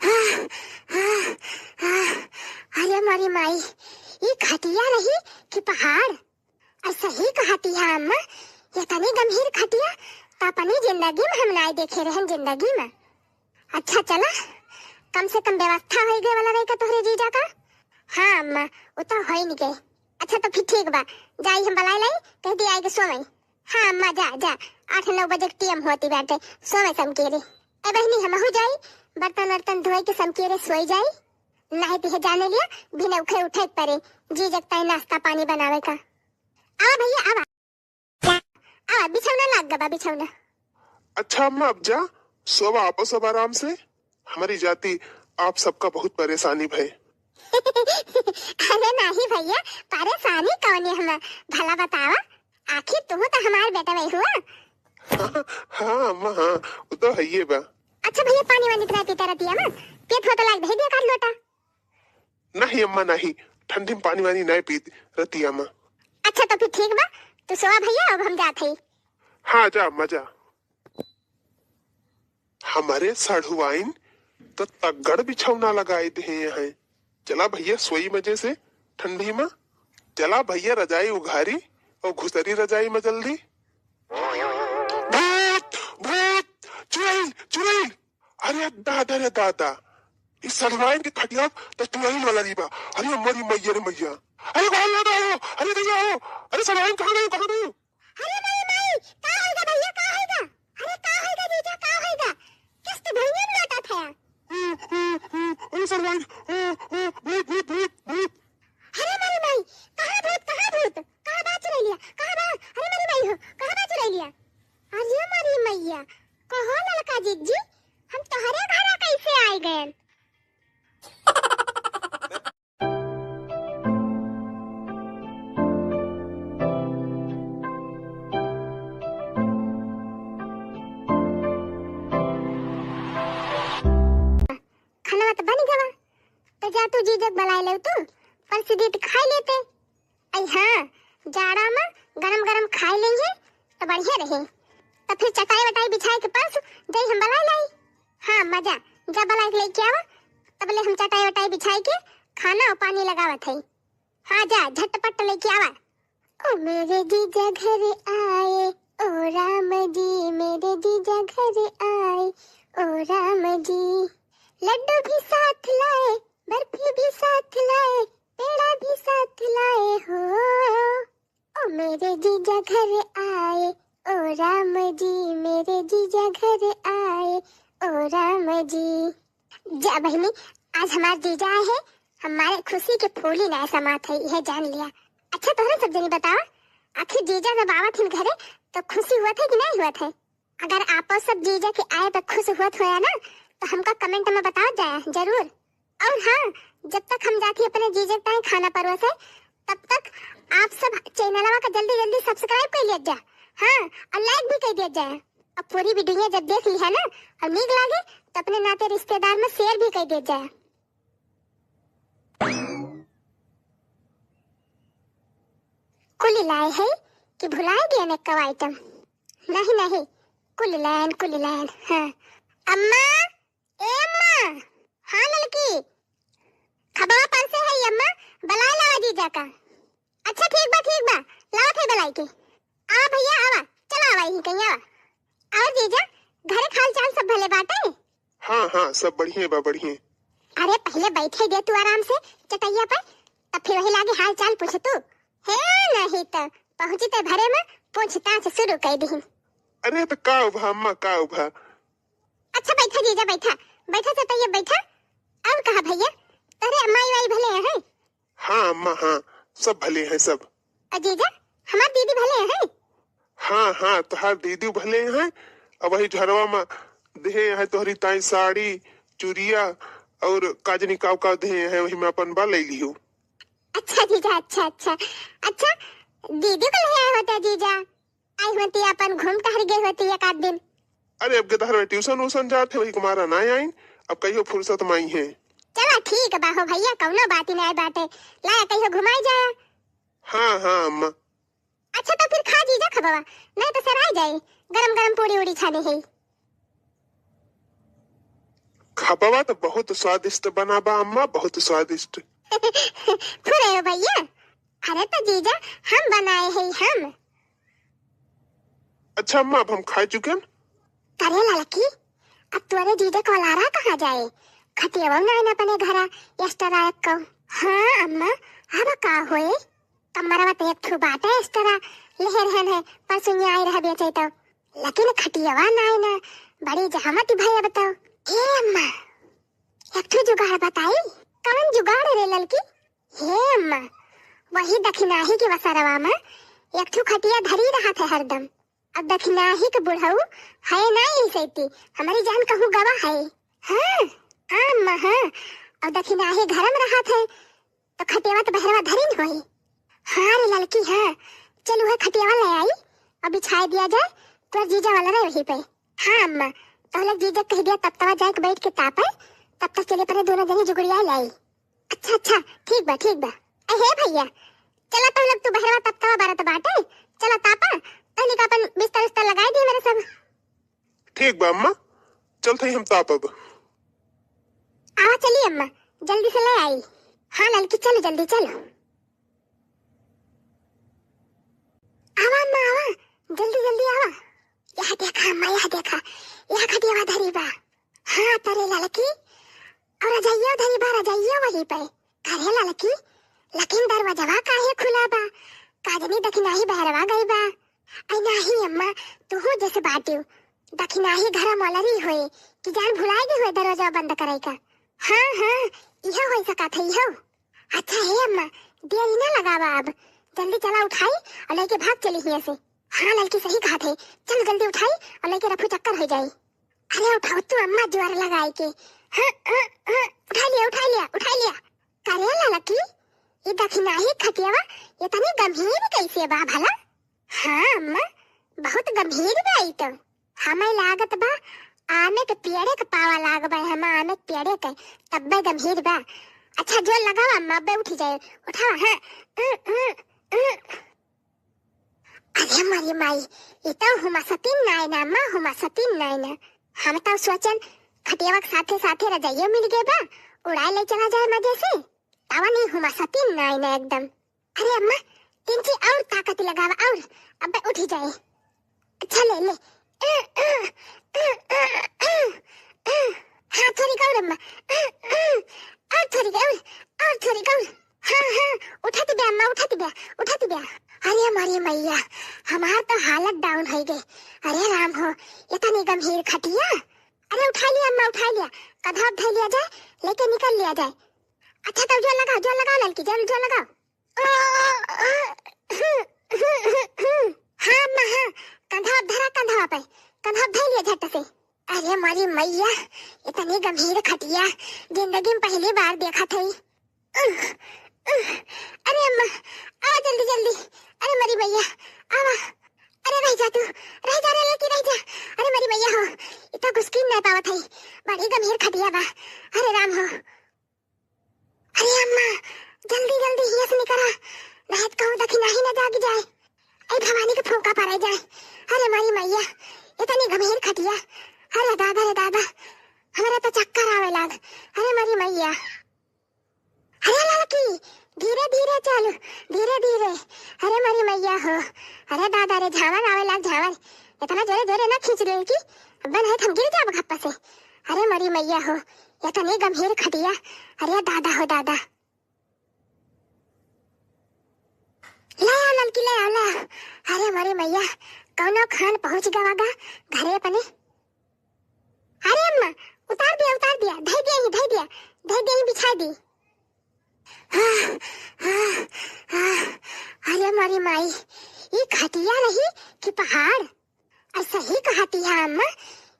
आह, आह, आह, अरे मरी माई, ई खटिया रही कि पहाड़? अरे सही कहती है अम्मा, ये तनी गंभीर खटिया तो अपनी जिंदगी में हम नाय देखे रहन जिंदगी में। अच्छा चला, कम से कम व्यवस्था होइ गए वाला रही का तोहरे जीजा का? हाँ अम्मा, वो तो होइ नहीं गए। अच्छा तो फिर ठीक बा, जाई हम बलाए लाई, कह दी आए के सोवई। हाँ अम्मा, जा, जा, आठ नौ बजे के टीएम होती बाटे, सोवे समकेरे। ए बहिनी, हमहू जाई, बर्तन वर्तन धोए के समकेरे सोई जाई। नहीं तो जाने लिया, बिना उठे उठे परे, जीजा के ताई नाश्ता पानी बनावे का। आवा भैया, आवा। आवा, बिछौना लाग गबा, बिछौना। अच्छा अम्मा, अब जा, सोवा आपो सब आराम से। हमारी जाति आप सबका बहुत परेशानी भय। अरे नाही भैया, परेशानी कौन है हम, भला बतावा, आखिर तुम तो हमार बेटा वही हुआ। हाँ अम्मा, हाँ, वो तो है ये बा। अच्छा भैया, पानी वानी तो नहीं पीता रहती है ना, पेट होता लाग दे दिया कर लोटा। नहीं अम्मा, नहीं, ठंडी में पानी वानी नहीं पीत रहती अम्मा। अच्छा तो फिर ठीक बा, तू सोवा भैया, अब हम जात हई। हाँ जा अम्मा जा। हमारे साढ़ुआइन तो तगड़ बिछौना लगाए दे हैं। चला भैया सोई मजे से ठंडी में। चला भैया रजाई उघारी और घुसरी रजाई में जल्दी। चुड़ैल, चुड़ैल। अरे दादा रे दादा, ई सढ़ुआइन के खटिया त चुड़ैल वाला री बा। अरे मोरी मैया रे मैया। अरे गोहर लादा हो, अरे दैया हो, अरे सढ़ुआइन कहाँ गई, कहाँ गई? अरे माई, माई, का होइगा भैया, का होइगा? अरे का होइगा जीजा, का होइगा? किस्त भुइयां में लोटा था। अरे सढ़ुआइन, भूत, भूत, भूत, भूत। अरे मारी माई, कहाँ भूत, कहाँ भूत? कहाँ बा चुड़ैलिया? कहाँ बा? अरे मारी माई हो, कहाँ बा चुड़ैलिया? अरे मारी मैया, कहो ललका जिज्जी, हम तोहरे घरा कैसे आइ गएन? खाना तो बन गवा, तो जा तू जीजक बलाए ले तू, परस दीत खाइ लेते। अइ हाँ, जाड़ा में गरम गरम खाइ लेइहे तो बढ़िया रही। तो फिर चटाई वटाई बिछाए के परस जाई हम बलाए लाई। हाँ, मजा, जा बलाए के लेके आवा, तबले हम चटाई वटाई बिछाए के खाना और पानी लगावत है। हाँ, जा झटपट लेके आवा। ओ मेरे जीजा घर आए, ओ राम जी, मेरे जीजा घर आए, ओ राम जी। लड्डू भी साथ लाए, बर्फी भी साथ लाए, पेड़ा भी साथ लाए हो। ओ मेरे जीजा घर आए, ओ राम जी, मेरे जीजा घर आए, ओ राम जी। जा बहिनी, आज हमार जीजा आए हैं, हमारे खुशी के फूली नाय समात है, यह जान लिया। अच्छा, तोहरे सब जनी बतावा, आखिर जीजा जब आवत हिन घरे, तो खुशी हुआ थे कि नहीं हुआ थे? अगर आपो सब जीजा के आए पे खुश हुआ थे ना, तो हमका comment में बताओ जाया जरूर। और हाँ, जब तक हम जाती अपने जीजा के ताई खाना परोसे, तब तक आप सब चैनलवा का जल्दी जल्दी subscribe कर लिया जा, हाँ, और like भी कर दिया जाए। अब पूरी video जब देख ली है ना और नीक लागे, तो अपने नाते रिश्तेदार में share भी कर दिया जाए। कुल लाए है कि भुलाए गए ने कव item? नहीं, नहीं, कुल लायन, कुल लायन। हाँ। अम्मा, ए अम्मा। हाँ ललकी, खबवा परसे है अम्मा, बलाए लावा जीजा का। अच्छा ठीक बा, ठीक बा, लावत है बलाई के। आवा भैया आवा, चला आवा यहीं कहीं आवा। और जीजा, घरे के हाल चाल सब भले बाटे? हाँ हाँ, सब बढ़िया बा, बढ़िया। अरे पहले बैठे दे तू आराम से चटैया पर, तब फिर वही लागे हाल चाल पूछ तू। हे नहीं तो पहुँची ते भरे में पूछताछ शुरू कर दी। अरे तो का उभा अम्मा, का उभा? अच्छा बैठा जीजा, बैठा, बैठा चटैया बैठा। और कहा भैया, तोरे माई वाई भले हैं? हाँ अम्मा, हाँ, सब भले हैं सब। अ जीजा, हमार दीदी भले हैं? हाँ हाँ, तोहार दीदी भले हैं। अब वही झरवा में देहे हैं तोहरी ताई साड़ी, चुरिया और काजनी काव काव देहे हैं, वही में अपन बा ले लियो। अच्छा जीजा, अच्छा अच्छा। अच्छा, दीदी को ले आए होते जीजा, आई होती अपन घूम टहर गए होती एक आध दिन। अरे अब के तहर ट्यूशन उशन जात है, वही कुमारा ना आइन, अब कहियो फुर्सत माई है। चला ठीक बा हो भैया, कौनो बात ही नहीं बाटे, लाया कहियो घुमाई जाया। हाँ हाँ अम्मा। अच्छा तो फिर खा जीजा खबवा, नहीं तो सराय जाए, गरम गरम पूड़ी उड़ी छाने है। खबवा तो बहुत स्वादिष्ट बना बा अम्मा, बहुत स्वादिष्ट। फुरे हो भैया, अरे तो जीजा हम बनाए है हम। अच्छा अम्मा, अब हम खाए चुकेन। अरे ललकी, अब तोरे जीजा को लारा कहाँ जाए? खटियावा ना आइन अपने घरा, extra एक को। हाँ अम्मा, अब का होए? कमरवा तो एक ठो बाटे extra, लेहे रहन है, परसों आए रह बेचे तो। लेकिन खटियावा ना आइन, बड़ी जहमत भई अब तो। ए अम्मा, एक ठो जुगाड़ बताई। कौन जुगाड़ रे ललकी? हे अम्मा, वही दखिनाही के वसरवा में एक ठो खटिया धरी रहत है हरदम। अब दखिनाही के बुढ़ऊ है ना यही सैती, हमारी जान कहूँ गवा है। हाँ, हाँ अम्मा, हाँ। अब दखिनाही घर में रहत है, तो खटियावा तो बहरवा धरी न होई। हाँ रे ललकी, हाँ। चल उहे खटियावा ले आई और बिछाए दिया जाए, तोर जीजा वाला रहे वहीं पे। हाँ अम्मा, तो लोग जीजा कह दिया तब तवा जाए के बैठ के तापे, तब तक चले परे दोनों जनी जुगड़िया लाई। अच्छा अच्छा, ठीक बा, ठीक बा। ए हे भैया, चला तो लोग तू बहरवा तब तवा बरत बाटे, चला तापा, तहनी का अपन बिस्तर उस्तर लगाए दिए मेरे सब। ठीक बा अम्मा, चलत हई हम तापब। आवा चली अम्मा, जल्दी से ले आई। हाँ ललकी, चलो जल्दी चलो। आवा अम्मा आवा, जल्दी जल्दी आवा। यह देखा अम्मा, यह देखा, यह खटियावा धरी बा। हाँ, तरे ललकी, और रजइयो धरी बा, रजइयो वही पे। करे ललकी, लेकिन दरवाजवा काहे खुला बा? का जनी दखिनाही बहरवा गई बा। ऐ नाही अम्मा, तुहू जैसे बाटियो। दखिनाही घर मोलरी होए, कि जान भुलाए गई होए दरवाजा बंद करे का। हाँ, हाँ, इहो हो सकत है, इहो। अच्छा हे अम्मा, देरी ना लगावा अब, जल्दी चला उठाई और लेके भाग चली हियां से। हाँ ललकी सही कहत है, चल जल्दी उठाई और लेके रफू चक्कर हो जाई। अरे उठाओ तू अम्मा जोर लगाई के। हाँ, हाँ, हाँ, उठा लिया, उठा लिया, उठा लिया। करे ललकी, ये दखिनाही खटियावा इतनी गंभीर कैसे बा भला? हाँ अम्मा, बहुत गंभीर बा ई तो। हमें लागत बा आमे के पेड़े के पावा लाग बा, हम आमे के पेड़े के, तब्बे गंभीर बा। अच्छा जोर लगावा अम्मा, अब्बे उठी जाए, उठावा, हाँ। अ, अ, अ। अरे मरी माई, ये तो हुमा सतीन नाय ना अम्मा, हुमा सतीन नाय ना। हम तो सोचन खटियावा के साथे साथे रजाइयो मिल गए बा, उड़ाए ले चला जाए मजे से। तावा नहीं हुमा सतीन नाय ना एकदम। अरे अम्मा, तिनची और ताकत लगावा और, अब्बे उठी जाए। अच्छा ले ले। हाँ थोड़ी और अम्मा। और थोड़ी और, और थोड़ी और। हाँ, हाँ, उठत बे अम्मा, उठत बे, उठत बे। अरे हमारी मैया, हमार तो हालत down हो गई। अरे राम हो, इतनी गंभीर खटिया। अरे उठा लिया अम्मा, उठा लिया। कधवा धर लिया जाए, लेके निकल लिया जाए। अच्छा तब जोर लगाओ, जोर लगाओ ललकी, जोर, जोर लगाओ। हाँ अम्मा, हाँ, कंधा धरा, कंधा पे, कंधा धर लिया झट से। अरे मोरी मैया, इतनी गंभीर खटिया जिंदगी में पहली बार देखत हई। अरे अम्मा, आवा जल्दी जल्दी। अरे मोरी मैया, आवा। अरे रह जा तू, रह जा रे लड़की, रह जा। अरे मोरी मैया हो, इतना घुसकी नहीं पावत हई, बड़ी गंभीर खटिया बा। अरे राम हो। अरे अम्मा, जल्दी जल्दी हियां से निकरा, नहीं तो कहूँ दखिनाही न जाग जाए। ऐ भवानी के फूंका पड़े जाए। अरे मोरी मैया, इतनी गंभीर खटिया। अरे दादा रे दादा, हमरा तो चक्कर आवे लाग। अरे मोरी मैया। अरे ललकी, धीरे धीरे चल, धीरे धीरे। अरे मोरी मैया हो, अरे दादा रे, झावर आवे लाग, झावर। इतना जोरे जोरे ना खींच ले कि अब्बे नहीं हम गिर जाब खप्पा से। अरे मोरी मैया हो, इतनी गंभीर खटिया। अरे दादा हो दादा। ले आ ललकी, ले आ, ले आ। अरे मोरी मैया, कौनो खान पहुँच गवा गा घरे अपने। अरे अम्मा, उतार दिया, उतार दिया, धई दिया ही, धई दिया, धई दिया ही, बिछा दी। आह, आह, आह, अरे मोरी माई, ई खटिया रही कि पहाड़? ऐसा ही कहती है अम्मा,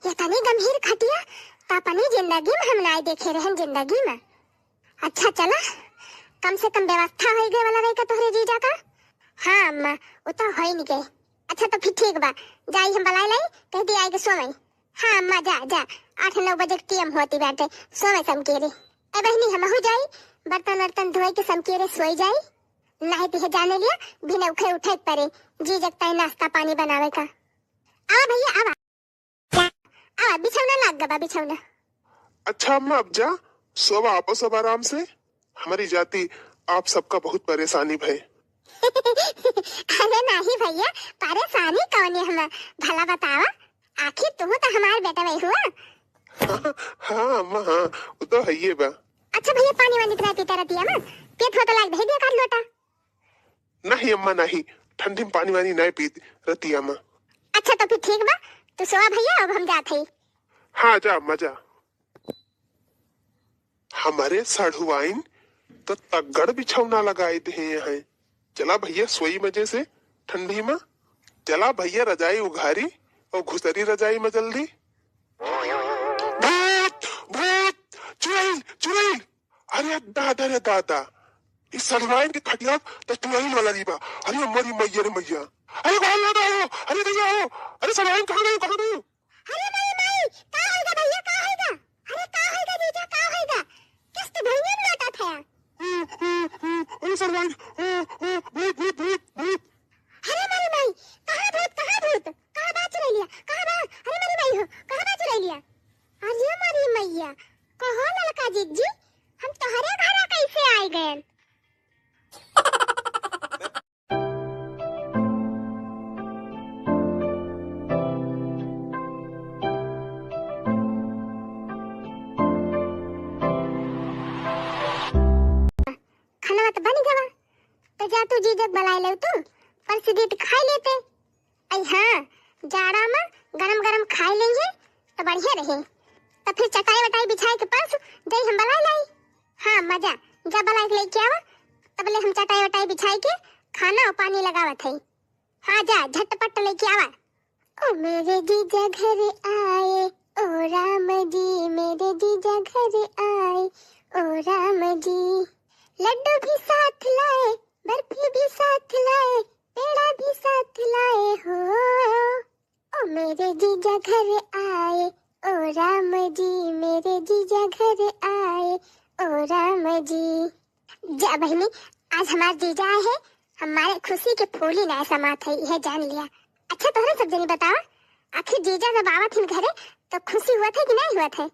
ये तनी गंभीर खटिया तो अपनी जिंदगी में हम नाय देखे रहन जिंदगी में। अच्छा चला, कम से कम व्यवस्था होई गए वाला रही का तोहरे जीजा का? हाँ अम्मा, वो तो होई नहीं गए। अच्छा तो फिर ठीक बा, जाई हम बुलाए लाई, कह दी आए के सोवई। हाँ अम्मा, जा, जा, आठ नौ बजे के टीएम होती बाटे, सोवे समकेरे। ए बहिनी, हमहू जाई, बर्तन वर्तन धोए के समकेरे सोई जाई, नहीं तो जाने लिया, बिना उठे उठे के परे, जीजा के ताई नाश्ता पानी बनावे का। आवा भैया, आवा, आवा, बिछौना लाग गबा, बिछौना। अच्छा अम्मा, अब जा, सोवा आपो सब आराम से। हमारी जाति आप सबका बहुत परेशानी भय। अरे नाही भैया, परेशानी कौन है हम, भला बतावा, आखिर तू तो हमार बेटा वही हुआ। हाँ अम्मा, हाँ, वो तो है ये बा। अच्छा भैया, पानी वानी तो नहीं पीता रतिया में, पेट होता लाग, दे दिया काट लोटा। नहीं अम्मा, नहीं, ठंडी में पानी वानी नहीं पीत रतिया में। अच्छा तो फिर ठीक बा, तू सोवा भैया, अब हम जात हई। हाँ जा अम्मा जा। हमारे साढ़ुआइन तो तगड़ बिछौना लगाई दे हैं। चला भैया सोई मजे से ठंडी में। चला भैया रजाई उघारी और घुसरी रजाई में जल्दी। भूत, भूत, चुड़ैल, चुड़ैल। अरे दादा रे दादा, इस साढ़ुआइन के खटिया तो चुड़ैल वाला री बा। अरे मोरी मैया रे मैया। अरे बाहर ना आओ, अरे भैया आओ। अरे साढ़ुआइन कहाँ गई, कहाँ गई? अरे माई, माई, का होइगा भैया, का होइगा? अरे का होइगा जीजा, का होइगा? किस्त भुइयां में लोटा था। अरे साढ़ुआइन, भूत, भूत, भूत, भूत। अरे मारी माई, कहाँ भूत, कहाँ भूत? कहाँ बात चुराई लिया? कहाँ बात? अरे मारी माई हो, कहाँ बात चुराई लिया? अरे मारी मैया, कहो ललका जिज्जी, हम तोहरे घरा कैसे आए गए? जा तू जीजा के बलाए लेउ तू, परस दीत खाइ लेते। अइ हाँ, जाड़ा मा गरम गरम खाइ लेइहे त बढ़िया रहे। त फिर चटाई वटाई बिछाइ के परस जाई हम बलाए लाई। हाँ अम्मा जा, जा बलाइ के लइके आवा, तबले हम चटाई वटाई बिछाइ के खाना अउ पानी लगावत हई। हाँ जा, झटपट लइके आवा। ओ मेरे जीजा घर आए, ओ राम जी, मेरे जीजा घर आए, ओ राम जी। लड्डू भी साथ लाए, बर्फी भी साथ लाए, पेड़ा भी साथ लाए हो। ओ मेरे जीजा घर आए, ओ राम जी, मेरे जीजा घर आए, ओ राम जी। जा बहिनी, आज हमार जीजा आए हैं, हमारे खुशी के फूली नाय समात है, यह जान लिया। अच्छा, तोहरे सब जनी बतावा, आखिर जीजा जब आवत हिन घरे, तो खुशी हुवत है कि नाय हुवत है?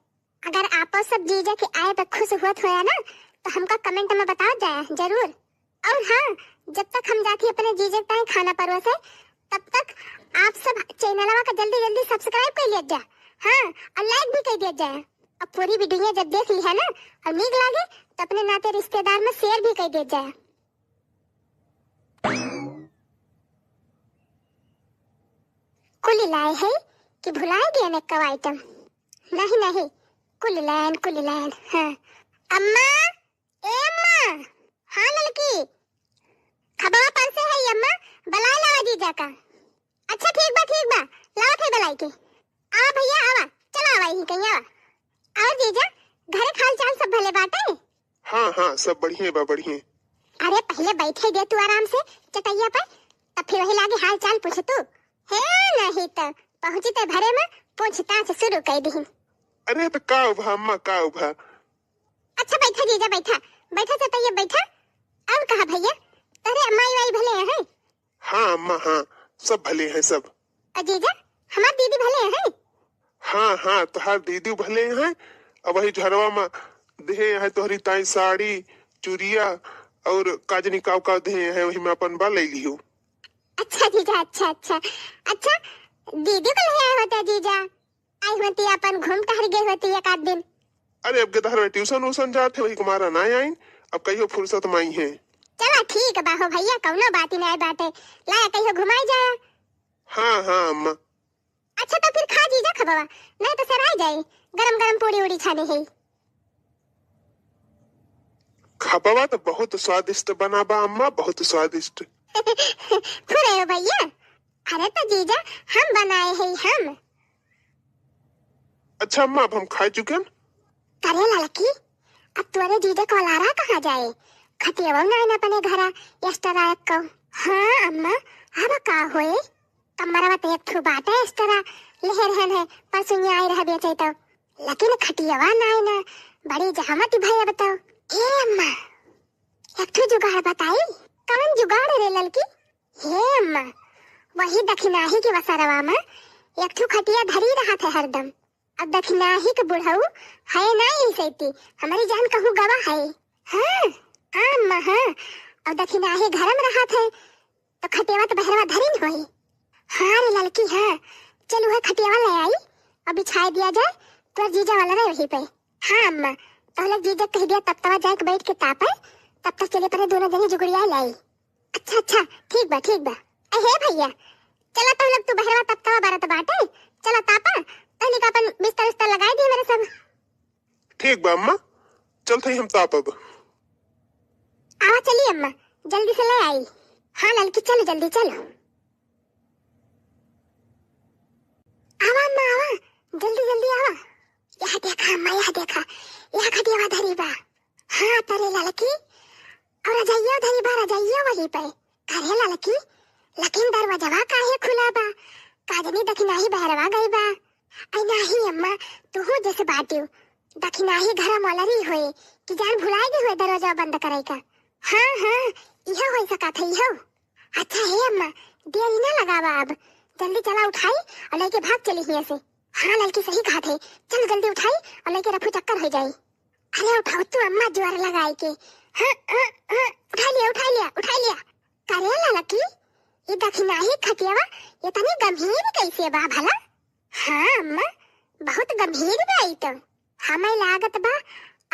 अगर आपो सब जीजा के आए पे खुश हुवत होया ना, तो हमका comment में बतावत जाया जरूर। और हाँ, जब तक हम जाती अपने जीजा के ताई खाना परोसे, तब तक आप सब चैनलवा का जल्दी जल्दी subscribe कर लिया जा, हाँ, और like भी कर दिया जाए। और पूरी video जब देख ली है ना और नीक लागे, तो अपने नाते रिश्तेदार में share भी कर दिया जाए। कुल लाए है कि भुलाए गए ने कव item? नहीं, नहीं, कुल लायन, कुल लायन। हाँ। अम्मा, ए अम्मा। हाँ ललकी। खबवा परसे है अम्मा, बलाए लावा जीजा का। अच्छा ठीक बा, ठीक बा, लावत है बलाइ के। आवा भइया, आवा, चला आवा, यहीं कहीं आवा। और जीजा, घरे के हाल चाल सब भले बाटे? हाँ, हाँ, सब बढ़िया बा, बढ़िया। अरे पहिले बैठे दे तू आराम से चटैया पर, तब फिर वही लागे हाल चाल पूछ तू। हे नहीं तो पहुँची ते घरे में पूछताछ शुरू कर दीहिन। अरे तो का उभा अम्मा, का उभा? अच्छा बैठा जीजा, बैठा, बैठा चटैया बैठा। और कहा भइया, तोहरे माई वाई भले हैं? हाँ अम्मा, हाँ, सब भले हैं सब। अ जीजा, हमार दीदी भले हैं? हाँ, हाँ, तोहार दीदी भले हैं। अब वही झरवा में देहे हैं तोहरी ताई साड़ी, चुरिया और काजनी काव काव देहे हैं, वही में अपन बा ले लियो। अच्छा जीजा, अच्छा, अच्छा। अच्छा, दीदी को ले आए होते जीजा। आई होती, अपन घूम टहर गई होती एक आध दिन। अरे अब गदहर में tuition वूशन जात है, वही कुमारा ना आइन, अब कहियो फुर्सत में आई है। चला ठीक बा हो भइया, कौनो बात ही नहीं बाटे, लाया कहियो घुमाई जाया। हाँ, हाँ अम्मा। अच्छा तो फिर खा जीजा खबवा, नहीं तो सराय जाई, गरम गरम पूड़ी उड़ी छाने है। खबवा तो बहुत स्वादिष्ट बना बा अम्मा, बहुत स्वादिष्ट। फुरे हो भइया, अरे तो जीजा हम बनाए है हम। अच्छा अम्मा, अब हम खाए चुकेन। करे ललकी, अब तोरे जीजा कोलारा कहाँ जाए? खटियावा ना आइन अपने घरा, extra रख को। हाँ अम्मा, अब का होए? कमरवा तो एक ठो बाटे extra, लेहे रहन है, परसुनिया आए रह बेचे तो। लेकिन खटियावा ना आइन, बड़ी जहमत भय बताओ। ए अम्मा, एक ठो जुगाड़ बताई। कौन जुगाड़ रे ललकी? हे अम्मा, वही दखिनाही के वसरवा में एक ठो खटिया धरी रहत है हरदम। अब दखिनाही के बुढ़ऊ है ना यही सैती, हमारी जान कहूँ गवा है। हाँ, हाँ अम्मा, हाँ। अब दखिनाही घर में रहत है, तो खटियावा तो बहरवा धरी न होई। हाँ रे ललकी, हाँ। चल वह खटियावा ले आई और बिछाए दिया जाए, तोर जीजा वाला रहे वहीं पे। हाँ अम्मा, तो लोग जीजा कह दिया तब तवा जाए के बैठ के तापे, तब तक चले परे दोनों जनी जुगड़िया लाई। अच्छा, अच्छा, ठीक बा, ठीक बा। ए, हे भइया, चला तो लोग तू बहरवा तब तवा बरत बाटे, चला तापा, तहनी का अपन बिस्तर उस्तर लगाए दिए मेरे सब। ठीक बा अम्मा, चलत हई हम तापब। आवा चली अम्मा, जल्दी से ले आई। हाँ ललकी, चलो जल्दी चलो। आवा अम्मा, आवा, जल्दी जल्दी आवा। यह देखा अम्मा, यह देखा, यह खटियावा धरी बा। हाँ तरे ललकी, और रजइया धरी बा, रजइया वही पे। करे ललकी, लेकिन दरवाजवा काहे खुला बा? का जनी दखिनाही बहरवा गई बा। आई नाही अम्मा, तू जैसे बाटियो, दखिनाही घर मलरी होए कि जान भुलाए गई होए दरवाजा बंद करे का। हाँ, हाँ, इहो हो सकत है, इहो। अच्छा हे अम्मा, देरी ना लगावा अब, जल्दी चला उठाई और लेके भाग चली हियां से। हाँ ललकी सही कहत है, चल जल्दी उठाई और लेके रफू चक्कर हो जाई। अरे उठाओ तू अम्मा जोर लगाए के। हाँ, हाँ, हाँ, उठा लिया, उठा लिया, उठा लिया। करे ललकी, ये दखिनाही खटियावा, ये तनी गंभीर कैसे बा भला? हाँ अम्मा, बहुत गंभीर बा ई तो। हमें लागत बा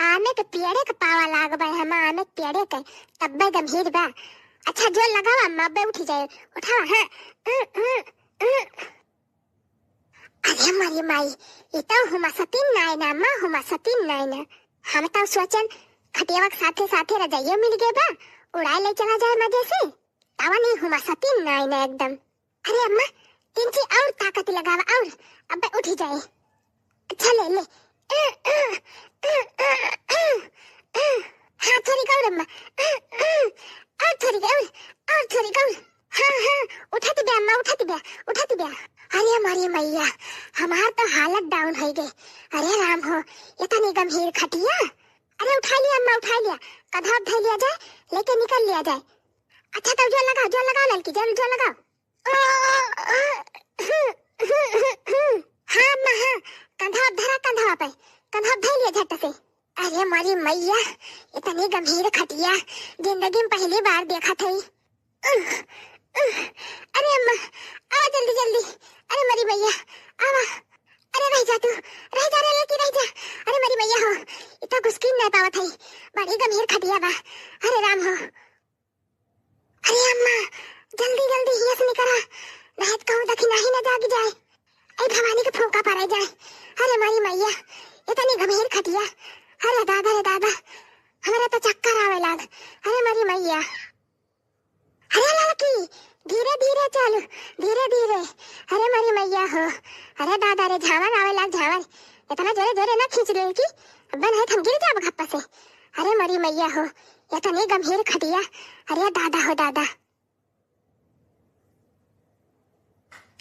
आमे के पेड़े के पावा लाग बा, हम आमे के पेड़े के, तब्बे गंभीर बा। अच्छा, जोर लगावा अम्मा, अब्बे उठी जाए। उठावा, हाँ। अरे मरी माई, ई तो हुमा सतीन नाय ना, अम्मा हुमा सतीन नाय ना। हम तो सोचन खटियावा के साथे साथे रजाइयो मिल गए बा, उड़ाए ले चला जाए मजे से। तावा नहीं हुमा सतीन नाय ना एकदम। अरे अम्मा, तिनची और ताकत लगावा और अब्बे उठी जाए। अच्छा ले ले। हाँ, थोड़ी और अम्मा। और थोड़ी और, और थोड़ी और। हाँ, हाँ, उठत ब्या अम्मा, उठत ब्या, उठत ब्या। अरे मरी मैया, हमार तो हालत down होइ गए। अरे राम हो, इतनी गंभीर खटिया। अरे उठा लिया अम्मा, उठा लिया। कधवा धइ लिया जाए, लेके निकल लिया जाए। अच्छा तब जोर लगाओ, जोर लगाओ ललकी, जोर, जोर लगाओ। हाँ अम्मा, हाँ, कंधा धरा, कंधा पे, कंधा धइ लिया झट से। अरे मरी मैया, इतनी गंभीर खटिया जिंदगी में पहली बार देखत हई। अरे अम्मा, आवा जल्दी जल्दी। अरे मरी मैया, आवा। अरे रह जा तू, रह जा रे लड़की, रह जा। अरे मरी मैया हो, इतना घुसकी नहीं पावत हई, बड़ी गंभीर खटिया बा। अरे राम हो। अरे अम्मा, जल्दी जल्दी हिया से निकरा, नहीं तो कहूँ दखिनाही न जाग जाए। ऐ भवानी के फूंका पड़े जाए। अरे मरी मैया, इतनी गंभीर खटिया। अरे दादा रे दादा, हमरा तो चक्कर आवे लाग। अरे मरी मैया। अरे लड़की, धीरे धीरे चल, धीरे धीरे। अरे मरी मैया हो, अरे दादा रे, झावर आवे लाग झावर। इतना जोरे जोरे ना खींच ले कि अब्बे नहीं तो हम गिर जाब घप्पा से। अरे मरी मैया हो, इतनी गंभीर खटिया। अरे दादा हो दादा।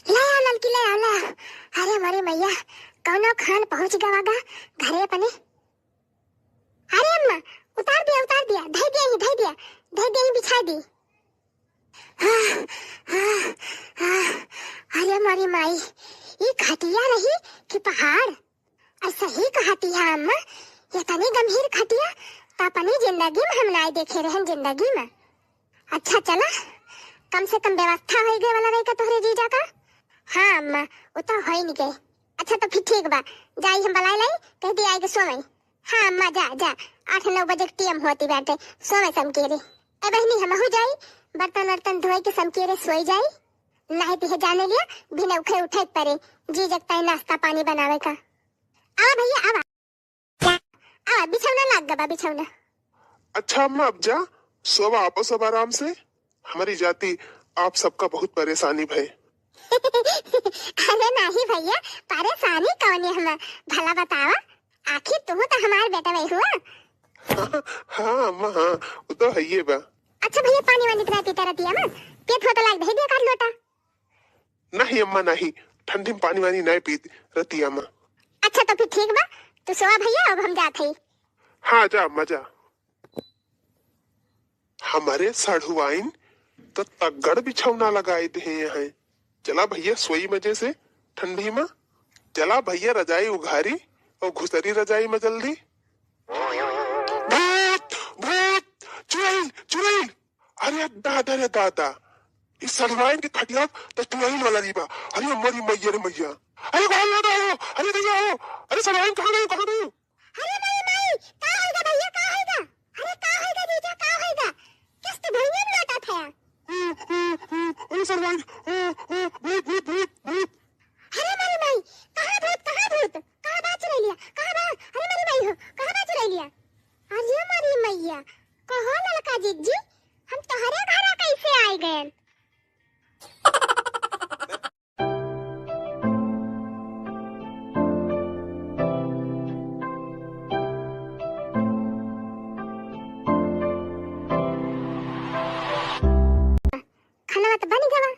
ले आओ ललकी, ले आओ, ले आओ। अरे मरी मैया, कौनो खान पहुँच गवा गा घरे अपने। अरे अम्मा, उतार दिया, उतार दिया, धइ दिया ही, धइ दिया, धइ दिया ही, बिछा दी। आह, आह, आह, अरे मरी माई, ई खटिया रही कि पहाड़? और सही कहती है अम्मा, ये तनी गंभीर खटिया तो अपनी जिंदगी में हम नाय देखे रहन, जिंदगी में। अच्छा चला, कम से कम व्यवस्था होइ गए वाला रही का तोहरे जीजा का। हाँ अम्मा, वो तो होइ नहीं गए। अच्छा तो फिर ठीक बा, जाई हम बलाए लाई, कह दी आए के सोवई। हाँ अम्मा, जा, जा, आठ नौ बजे के टीएम होती बाटे, सोवे समकेरे। ए बहिनी, हमहू जाई, बर्तन वर्तन धोए के समकेरे सोई जाई। नहीं तो ये जाने लिया, बिना उठे उठे के परे, जीजा के ताई नाश्ता पानी बनावे का। आवा भैया, आवा। आवा, बिछौना लाग गबा, बिछौना। अच्छा अम्मा, अब जा, सोवा, आपो सब आराम से। हमारी जाति आप सबका बहुत परेशानी भय। अरे नाही भैया, परेशानी कौन है हम, भला बतावा, आखिर तू तो हमार बेटा वही हुआ। हाँ, हाँ, अम्मा, हाँ, वो तो है ये बा। अच्छा भैया, पानी वानी तो नहीं पीता रतिया में, पेट होता लाग दे दिया कर लोटा। नहीं अम्मा, नहीं, ठंडी में पानी वानी नहीं पीत रतिया में। अच्छा तो फिर ठीक बा, तू सोवा भैया, अब हम जात हई। हाँ, जा अम्मा, जा। हमारे साढ़ुआइन तो तगड़ बिछौना लगाए दे हैं। चला भैया, सोई मजे से ठंडी में। चला भैया, रजाई उघारी और घुसरी रजाई में जल्दी। भूत, भूत, चुड़ैल, चुड़ैल। अरे दादा रे दादा, इस साढ़ुआइन के खटिया तो चुड़ैल वाला नहीं बा। अरे मोरी मैया रे मैया, अरे बाहर आ जाओ, अरे भैया आओ, अरे साढ़ुआइन कहाँ गई, कहाँ गई? अरे माई, माई, का होइगा भैया, का होइगा? अरे का होइगा जीजा, का होइगा? किस्त भुइयां में लोटा था। अरे सरवाइन, भूत, भूत, भूत, भूत। अरे माई, माई, कहाँ भूत, कहाँ भूत? कहाँ बा चुड़ैलिया? कहाँ बा? अरे माई, माई हो, कहाँ बा चुड़ैलिया? अरे माई, मैया, कहो ललका जिज्जी, हम तोहरे घरा कैसे आए गए? खाना तो बन गवा,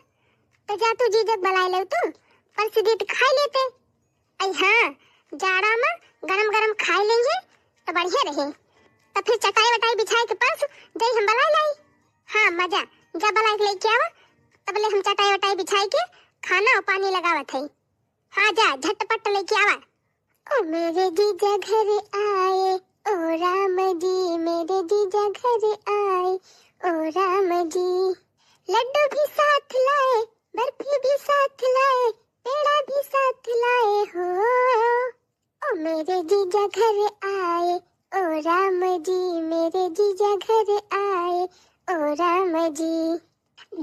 तो जा तू जीजक बलाए ले तू, परस दीत खाए लेते। आई हाँ, जाड़ा में गरम गरम खाए लेंगे तो बढ़िया रही। तो फिर चटाई वटाई बिछाए के परस जाई हम बलाए लाई। हाँ मजा, जा बलाए के लेके आवा, तब ले हम चटाई वटाई बिछाए के खाना और पानी लगावत है। हाँ जा, झटपट लेके आवा। ओ मेरे जीजा घर आए, ओ राम जी, मेरे जीजा घर आए, ओ राम जी। लड्डू भी साथ लाए, बर्फी भी साथ लाए, पेड़ा भी साथ लाए हो। ओ मेरे जीजा घर आए, ओ राम जी, मेरे जीजा घर आए, ओ राम जी,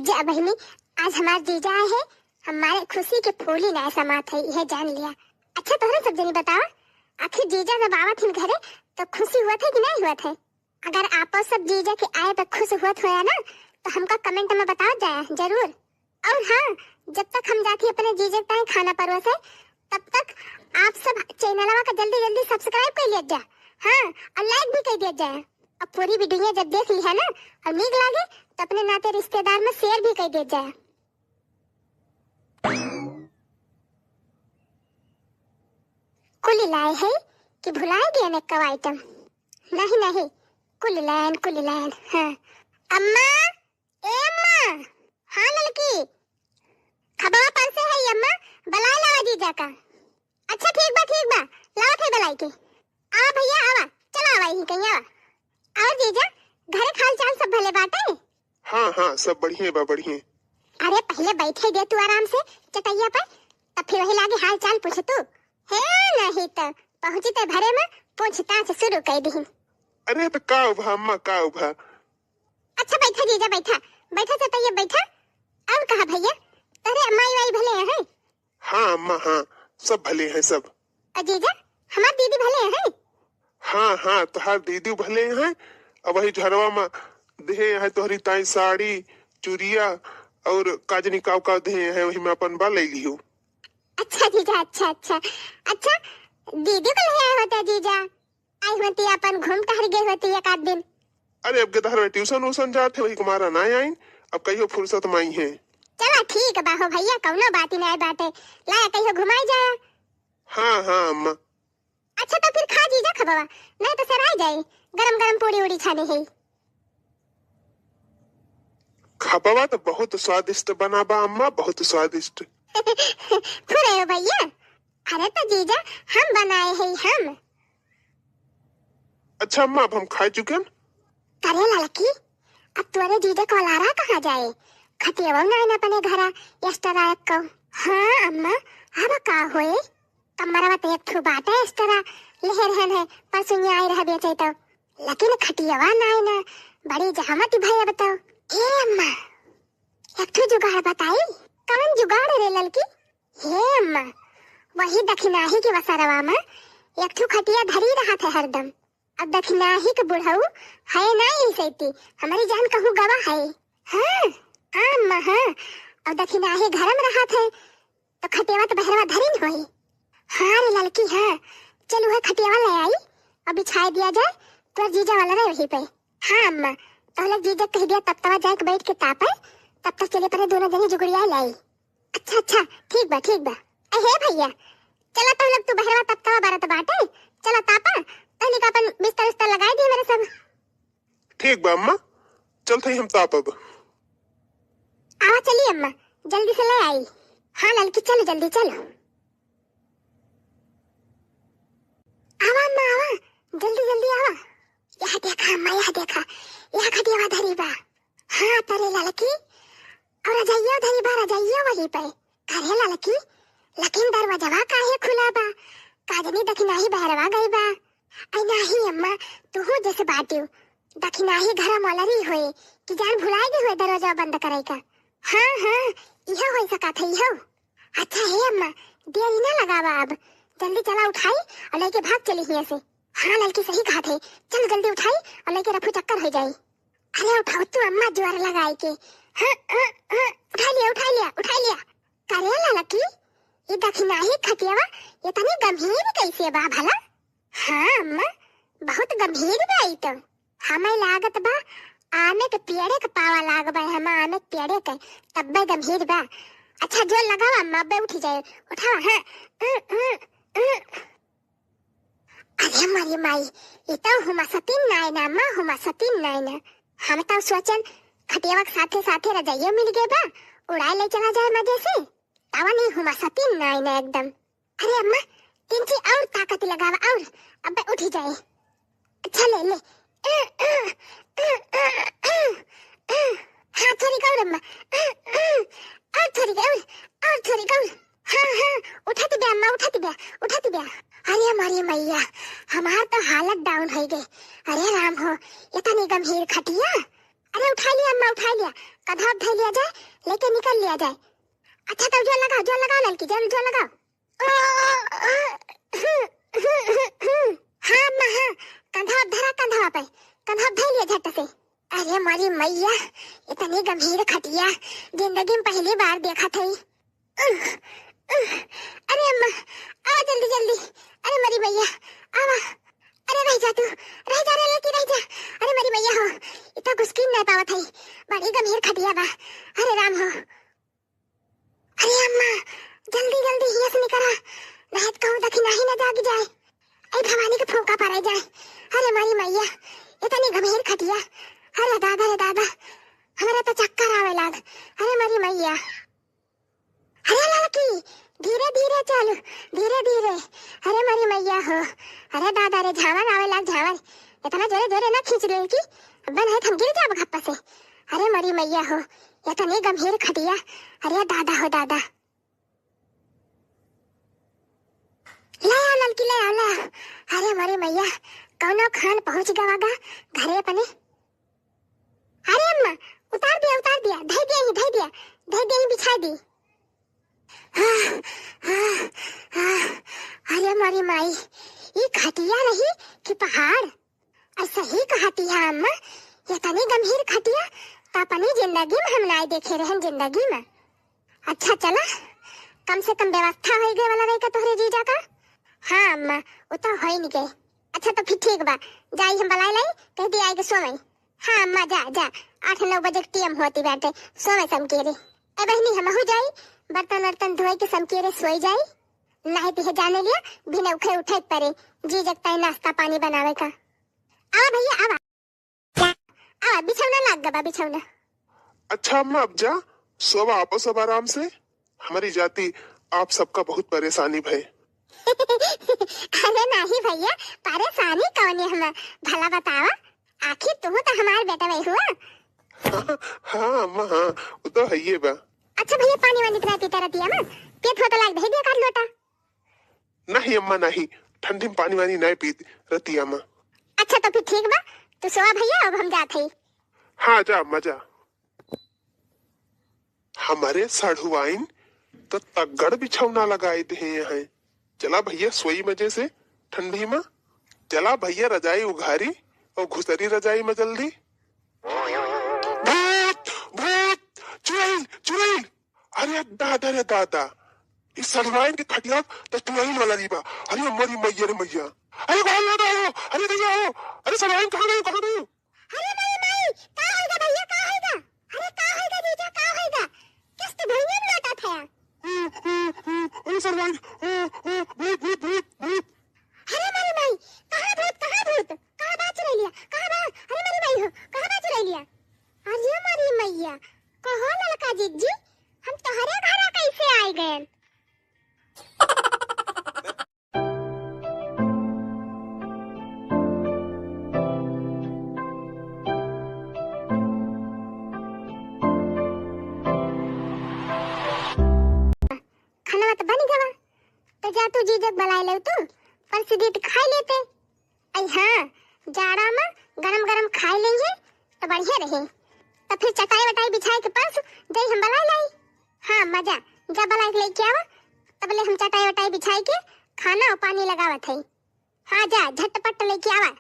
जा बहिनी, आज हमार जीजा आए हैं, हमारे खुशी के फूली ना समात है, यह जान लिया। अच्छा, तोहरे सब जनी बतावा, आखिर जीजा जब आवत हिन घरे, तो खुशी हुआ था कि नहीं हुआ था? अगर आपो सब जीजा के आए पे खुश हुआ होया ना, तो हमका comment में बताओ जाए जरूर। और हाँ, जब तक हम जाती अपने जीजा के ताई खाना परोसे, तब तक आप सब चैनलवा का जल्दी जल्दी subscribe कर लिया जा, हाँ, और like भी कर दिया जाए। अब पूरी video जब देख ली है ना और नीक लागे, तो अपने नाते रिश्तेदार में share भी कर दिया जाए। कुल लाए है कि भुलाए गए ने कव item? नहीं, नहीं, कुल लायन, कुल लायन। हाँ। अम्मा, ए अम्मा। हाँ ललकी, खबवा परसे है अम्मा, बलाए लावा जीजा का। अच्छा ठीक बा, ठीक बा, लावत है बलाई के। आवा भैया, आवा, चला आवा, यहीं कहीं आवा। और जीजा, घरे के हाल चाल सब भले बाटे? हाँ, हाँ, सब बढ़िया बा, बढ़िया। अरे पहले बैठे दे तू आराम से चटैया पर, तब फिर वही लागे हाल चाल पूछ तू। हे नहीं तो पहुँची ते भरे में पूछताछ शुरू कर दी। अरे तो का उभा अम्मा, का उभा? अच्छा बैठा जीजा, बैठा, बैठा चटैया बैठा। और कहा भैया, तोहरे माई वाई भले हैं? हाँ अम्मा, हाँ, सब भले हैं सब। अ जीजा, हमार दीदी भले हैं? हाँ, हाँ, तोहार दीदी भले हैं। अब वही झरवा में देहे हैं तोहरी ताई साड़ी, चुरिया और काजनी काव काव देहे हैं, वही में अपन बा ले लियो। अच्छा जीजा, अच्छा, अच्छा। अच्छा, दीदी को ले आए होते जीजा, आई होती, अपन घूम टहर गए होती एक आध दिन। अरे अब के तहर ट्यूशन व्यूशन जात है, वही कुमारा ना आइन, अब कहियो फुर्सत में आई है। चला ठीक बा हो भैया, कौनो बात ही नहीं बाटे, लाया कहियो घुमाई जाया। हाँ, हाँ अम्मा। अच्छा तो फिर खा जीजा खबवा, नहीं तो सराय जाए, गरम गरम पूरी उड़ी छानी है। खबवा तो बहुत स्वादिष्ट बना बा अम्मा, बहुत स्वादिष्ट। फुरे हो भैया, अरे तो जीजा हम बनाए हैं हम। अच्छा अम्मा, अब हम खाए चुके हैं। करे ललकी, अब तोरे जीजा को लारा कहाँ जाए? खटियावा ना आइन अपने घरा, extra रख को। हाँ अम्मा, अब का होए? कमरवा तो एक ठो बाटे extra, लेहे रहन है, परसों आए रह बेचे तो। लेकिन खटियावा ना आइन, बड़ी जहमत भई अब तो। हे अम्मा, एक ठो जुगाड़ बताई। कवन जुगाड़ रे ललकी? हे अम्मा, वही दखिनाही के वसरवा में एक ठो खटिया धरी रहत है हरदम। अब दखिनाही के बुढ़ऊ है ना ई सैती, हमारी जान कहूँ गवा है। हाँ, हाँ अम्मा, हाँ। अब दखिनाही घर में रहत है, तो खटियावा तो बहरवा धरी न होई। हाँ रे ललकी, हाँ। चल उहे खटियावा ले आई और बिछाए दिया जाए, तोर जीजा वाला रहे वहीं पे। हाँ अम्मा, तो लोग जीजा कह दिया तब तवा जाए के बैठ के तापे, तब तक चले परे दोनों जनी जुगड़िया लाई। अच्छा, अच्छा, ठीक बा, ठीक बा। ए, हे भैया, चला तो लोग तू बहरवा तब तवा बरत बाटे, चला तापा, तहनी का अपन बिस्तर उस्तर लगाए दिए मेरे सब। ठीक बा अम्मा, चलत हई हम तापब। आवा चली अम्मा, जल्दी से ले आई। हाँ ललकी, चलो जल्दी चलो। आवा अम्मा, आवा, जल्दी जल्दी आवा। यह देखा अम्मा, यह देखा, यह खटियावा धरी बा। हाँ तरे ललकी, और रजाइयो धरी बा, रजाइयो वहीं पे। अरे ललकी, लेकिन दरवाजवा काहे खुला बा? का जनी दखिनाही बहरवा गई बा। आई नाही अम्मा, तुहू जैसे बाटियो। दखिनाही घरा मोलरी होए कि जान भुलाए गई होए दरवाजा बंद करे का। हाँ, हाँ, इहो होई सका था, इहो। अच्छा हे अम्मा, देरी ना लगावा अब, जल्दी चला उठाई और लेके भाग चली हियां से। हाँ ललकी सही कहा थे, चल जल्दी उठाई और लेके रफू चक्कर हो जाई। अरे उठाओ तू अम्मा जोर लगाई के। हाँ, हाँ, हाँ, उठा लिया, उठा लिया, उठा लिया। करे ललकी, ये दखिनाही खटियावा इतनी गंभीर कैसे बा भला? हाँ अम्मा, बहुत गंभीर बा ई तो। हमें लागत बा आमे के पेड़े के पावा लाग बा, हम आमे के पेड़े के, तब्बे गंभीर बा। अच्छा जोर लगावा अम्मा, अब्बे उठी जाए। उठावा, हाँ। अरे मारी माई, ई तो हुमासतीन नाय ना, माँ हुमासतीन नाय ना। हम तो सोचन खटियावा के साथे साथे रजाइयो मिल गए बा, उड़ाए ले चला जाए मजे से। तावा नहीं हुमासतीन नाय ना एकदम। अरे अम्मा, तिनची और ताकत लगावा और, अब्बे उठी जाए। अच्छा ले ले। हाँ थोड़ी और अम्मा, और थोड़ी और, और थोड़ी और। हाँ, हाँ, उठत बे अम्मा, उठत बे, उठत बे। अरे हमारी मैया, हमार तो हालत down हो गई। अरे राम हो, इतनी गंभीर खटिया। अरे उठाइ लिया अम्मा, उठाइ लिया, कंधा धइ लिया जाए, लेके निकल लिया जाए। अच्छा तो जोर लगाओ, जोर लगाओ ललकी, जोर, जोर लगाओ। हाँ अम्मा हाँ, कंधा धरा, कंधा पे, कंधा धइ लिया झट से। अरे मोरी मइया, इतनी गंभीर खटिया जिंदगी में पहली बार देखत हई। अरे अम्मा, आवा जल्दी जल्दी। अरे मोरी मइया, आवा। अरे रह जा तू, रह जा रे ललकी, रह जा। अरे मोरी मइया हो, इतना घुसकी नहीं पावत हई, बड़ी गंभीर खटिया बा। अरे राम हो। अरे अम्मा, जल्दी जल्दी हियाँ से निकरा, नहीं तो कहूँ दखिनाही न जाग जाए। ए भवानी के फूंका पड़े जाए। अरे मोरी मइया, इतनी गंभीर खटिया। अरे दादा रे दादा, हमरा तो चक्कर आवे लाग। अरे मोरी मइया। अरे ललकी, धीरे धीरे चल, धीरे धीरे। अरे मोरी मइया हो, अरे दादा रे, झावर आवे लाग झावर। इतना जोरे जोरे ना खींच ले कि बन है हम गिर जाब घप्पा से। अरे मोरी मइया हो, इतनी गंभीर खटिया। अरे दादा हो दादा। ले आओ ललकी, ले आओ, ले आओ। अरे मोरी मइया, कौनो खान पहुँच गवा गा घरे अपने। अरे अम्मा, उतार दिया, उतार दिया, धइ दिया ही, धइ दिया, धइ दिया ही, बिछाइ दी। हाँ, हाँ, हाँ। अरे मोरी माई, ई खटिया रही कि पहाड़? अउर सही कहती है अम्मा, इतनी गंभीर खटिया तो अपनी जिंदगी में हम नाई देखे रहन, जिंदगी में। अच्छा चला, कम से कम व्यवस्था होइ गए वाला रही का तोहरे जीजा का? हाँ अम्मा, वो तो होइ नहीं गए। अच्छा तो फिर ठीक बा, जाई हम बलाए लाई, कह दी आए के सोवई। हाँ अम्मा, जा, जा, आठ नौ बजे के टीएम होती बाटे, सोवे समकेरे। ए बहिनी, हमहू जाई, बर्तन वर्तन धोए के समकेरे सोई जाई, नाहीं तो जाने लिया, बिना उठे उठे के परे, जीजा के ताई नाश्ता पानी बनावे का। आवा भइया, आवा, आवा, बिछौना लाग गबा, बिछौना। अच्छा अम्मा, अब जा, सोवा, आपो सब आराम से। हमारी जाति आप सबका बहुत परेशानी भय। अरे नाहीं भइया, परेशानी कौन है हम, भला बतावा, आखिर तू तो हमार बेटा वही हुआ। हाँ अम्मा, हाँ, वो तो है ये बा। अच्छा भइया, पानी वानी तो ना पीता रहती है ना, पियत हो तो लाग दे दिया कर लोटा। नहीं अम्मा, नहीं, ठंडी में पानी वानी नहीं पीत रहती अम्मा। अच्छा तो फिर ठीक बा, तू सोवा भइया, अब हम जात हई। हाँ जा अम्मा जा। हमारे साढ़ुआइन तो तगड़ बिछौना लगाए दे हैं। चला भइया सोई मजे से ठंडी में। चला भइया रजाई उघारी और घुसरी रजाई में जल्दी। भूत, भूत, चुड़ैल, चुड़ैल। अरे दादा रे दादा, इस साढ़ुआइन के खटिया तो चुड़ैल वाला नहीं बा। अरे मोरी मइया रे मइया, अरे कहाँ जाता हो? अरे भइया हो, अरे साढ़ुआइन कहाँ गई, कहाँ गई? अरे माई, माई, का होइगा भइया, का होइगा? अरे का होइगा जीजा, का होइगा? किस्त भुइयां में लोटा था। ओ, ओ, ओ, अरे साढ़ुआइन, ओ, ओ, भूत, भूत, भूत, भूत। अरे माई, माई, कहाँ भूत, कहाँ भूत? कहाँ बा चुड़ैलिया? कहाँ बा? अरे माई, माई हो, कहाँ बा चुड़ैलिया? अरे माई, मइया, कहो ललका जिज्जी, हम तोहरे घरा कैसे आइ गए? खाना तो बन गवा, तो जा तू जीजक बलाए ले तू, परस दीत खाए लेते। अई हाँ, जाड़ा में गरम गरम खाए लेंगे तो बढ़िया रहे। तो फिर चटाई वटाई बिछाए के परस जाई हम बलाए लाई। हाँ मजा, जा बलाए के लेके आवा, तबले हम चटाई वटाई बिछाए के खाना और पानी लगावत है। हाँ जा, झटपट लेके आवा।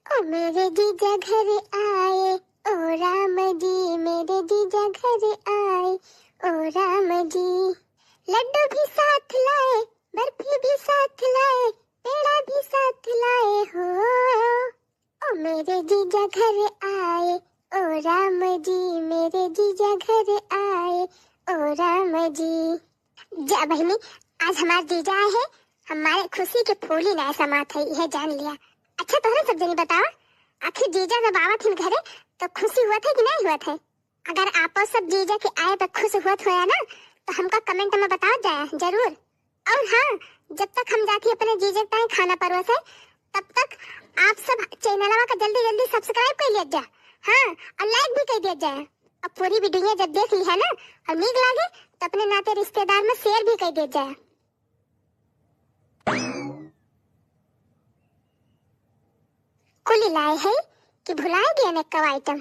ओ मेरे जीजा घर आए, ओ राम जी, मेरे जीजा घर आए, ओ राम जी। लड्डू भी साथ लाए, बर्फी भी साथ लाए, पेड़ा भी साथ लाए हो। ओ मेरे जीजा घर आए, ओ राम जी, मेरे जीजा घर आए, ओ राम जी। जा बहिनी, आज हमार जीजा आए हैं, हमारे खुशी के फूली ना समात है, यह जान लिया। अच्छा तोहरे सब जनी बतावा, आखिर जीजा जब आवत हिन घरे तो खुशी हुआ था कि नहीं हुआ था? अगर आपो सब जीजा के आए पर खुश हुआ होया ना, तो हमका कमेंट में बताओ जाया जरूर। और हाँ, जब तक हम जाती अपने जीजा के ताई खाना परोसे, तब तक आप सब चैनलवा का जल्दी जल्दी सब्सक्राइब कर लिया जा। हाँ, और लाइक भी कर दिया जाए। अब पूरी वीडियो जब देख ली है ना और नीक लागे, तो अपने नाते रिश्तेदार में शेयर भी कर दिया जाए। कुली लाए है कि भुलाए गए ने कव आइटम।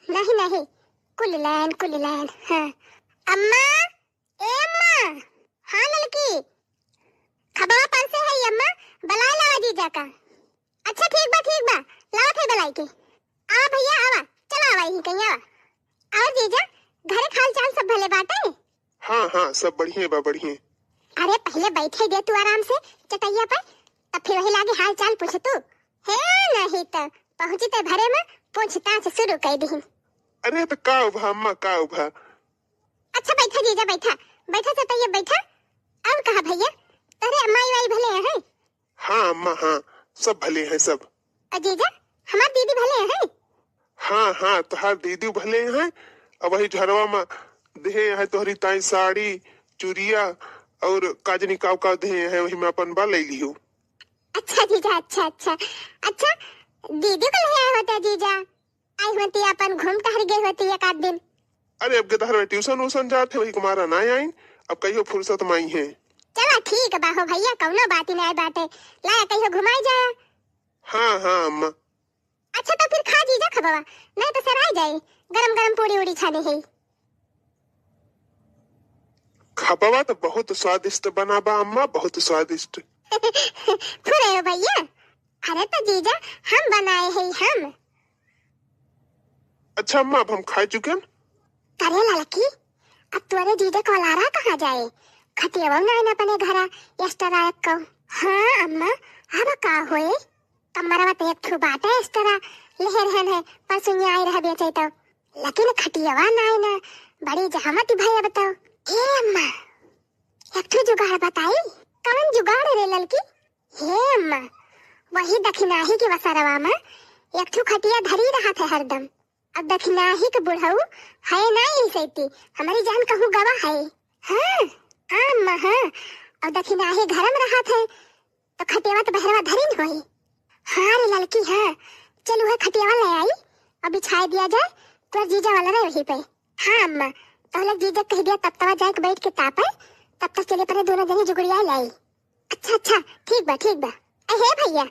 नहीं, नहीं, कुल लाइन, कुल लाइन। हाँ। अम्मा, ए अम्मा। हाँ ललकी, खबवा परसे है अम्मा, बलाए लावा जीजा का। अच्छा ठीक बा, ठीक बा, लावत है बलाई के। आवा भैया, आवा, चला आवा, यहीं कहीं आवा। और जीजा, घरे के हाल चाल सब भले बाटे? हाँ, हाँ, सब बढ़िया बा, बढ़िया। अरे पहिले बैठे दे तू आराम से चटैया पे, तब फिर वही लागे हाल चाल पूछ तू। हे नहीं तो पहुँची ते भरे में पूछताछ शुरू कर दी। अरे तो का उभा अम्मा, का उभा? अच्छा बैठा जीजा, बैठा, बैठा चटैया बैठा। और कहा भैया, तोरे माई वाई भले हैं? हाँ अम्मा, हाँ, सब भले हैं सब। और जीजा, हमार दीदी भले हैं? हाँ, हाँ, तोहार दीदी भले हैं। अब वही झरवा में देहे हैं तोहरी ताई साड़ी, चुरिया और काजनी काव काव देहे हैं, वही में अपन बा ले लियो। अच्छा जीजा, अच्छा, अच्छा। अच्छा, दीदी को ले आए होते जीजा, आई होती अपन घूम टहर गए होती एक आध दिन। अरे अब गदहर में ट्यूशन उशन जात है, वही कुमारा ना आइन, अब कहियो फुर्सत में आई है। चला ठीक बा हो भैया, कौनो बात ही नहीं बाटे, लाया कहियो घुमाई जाया। हाँ, हाँ अम्मा। अच्छा तो फिर खा जीजा खबवा, नहीं तो सराय जाए, गरम गरम पूड़ी उड़ी छाने है। खबवा तो बहुत स्वादिष्ट बना बा अम्मा, बहुत स्वादिष्ट। फुरे हो भैया, अरे तो जीजा हम बनाए हैं हम। अच्छा अम्मा, अब हम खा चुके हैं। अरे ललकी, अब तोरे जीजा को लारा कहाँ जाए? खटियावा ना आइन अपने घरा, extra एक को। हाँ अम्मा, अब का होए? कमरवा तो एक ठो बाटे extra, लेहे रहन है, परसों ये आए रह बेचे तो। लेकिन खटियावा ना आइन, बड़ी जहमत भई अब तो। ए अम्मा, एक ठो जुगाड़ बताई। कौन जुगाड़ रे ललकी? हे अम्मा, वही दखिनाही के वसरवा में एक ठो खटिया धरी रहत है हरदम। अब दखिनाही के बुढ़ऊ है ना यही सैती, हमारी जान कहूँ गवा है। हाँ, हाँ अम्मा, हाँ। अब दखिनाही घर में रहत है, तो खटियावा तो बहरवा धरी न होई। हाँ रे ललकी, हाँ। चल उहे खटियावा ले आई और बिछाए दिया जाए, तोर जीजा वाला रहे वहीं पे। हाँ अम्मा, तो लोग जीजा कह दिया तब तवा जाए के बैठ के तापे, तब तक चले पड़े दोनों जनी जुगड़िया लाई। अच्छा, अच्छा, ठीक बा, ठीक बा। ए, हे भैया,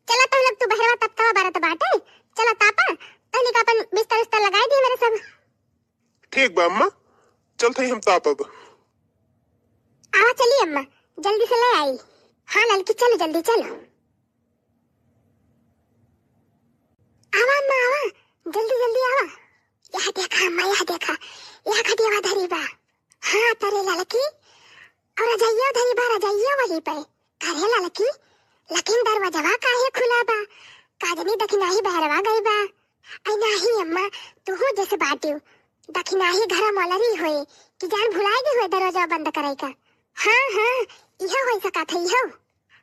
चला तो लोग तू बहरवा तब तवा बारत बाटे, चला तापा, तहनी का अपन बिस्तर उस्तर लगाई दिए मेरे सब। ठीक बा अम्मा, चलत हई हम तापब। आवा चली अम्मा, जल्दी से ले आई। हाँ ललकी, चलो जल्दी चलो। आवा अम्मा, आवा, जल्दी जल्दी आवा। यह देखा अम्मा, यह देखा, यह खटियावा धरी बा। हाँ तरे ललकी, और रजइया धरी बा, रजइया वही पे। अरे ललकी, लेकिन दरवाजवा काहे खुला बा? काजनी दखिनाही बहरवा गई बा। आई नाही अम्मा, तू जैसे बाटियो। दखिनाही घर मलरी होए कि जान भुलाए गई होए दरवाजा बंद करे का। हाँ, हाँ, इहो हो सकत है, इहो।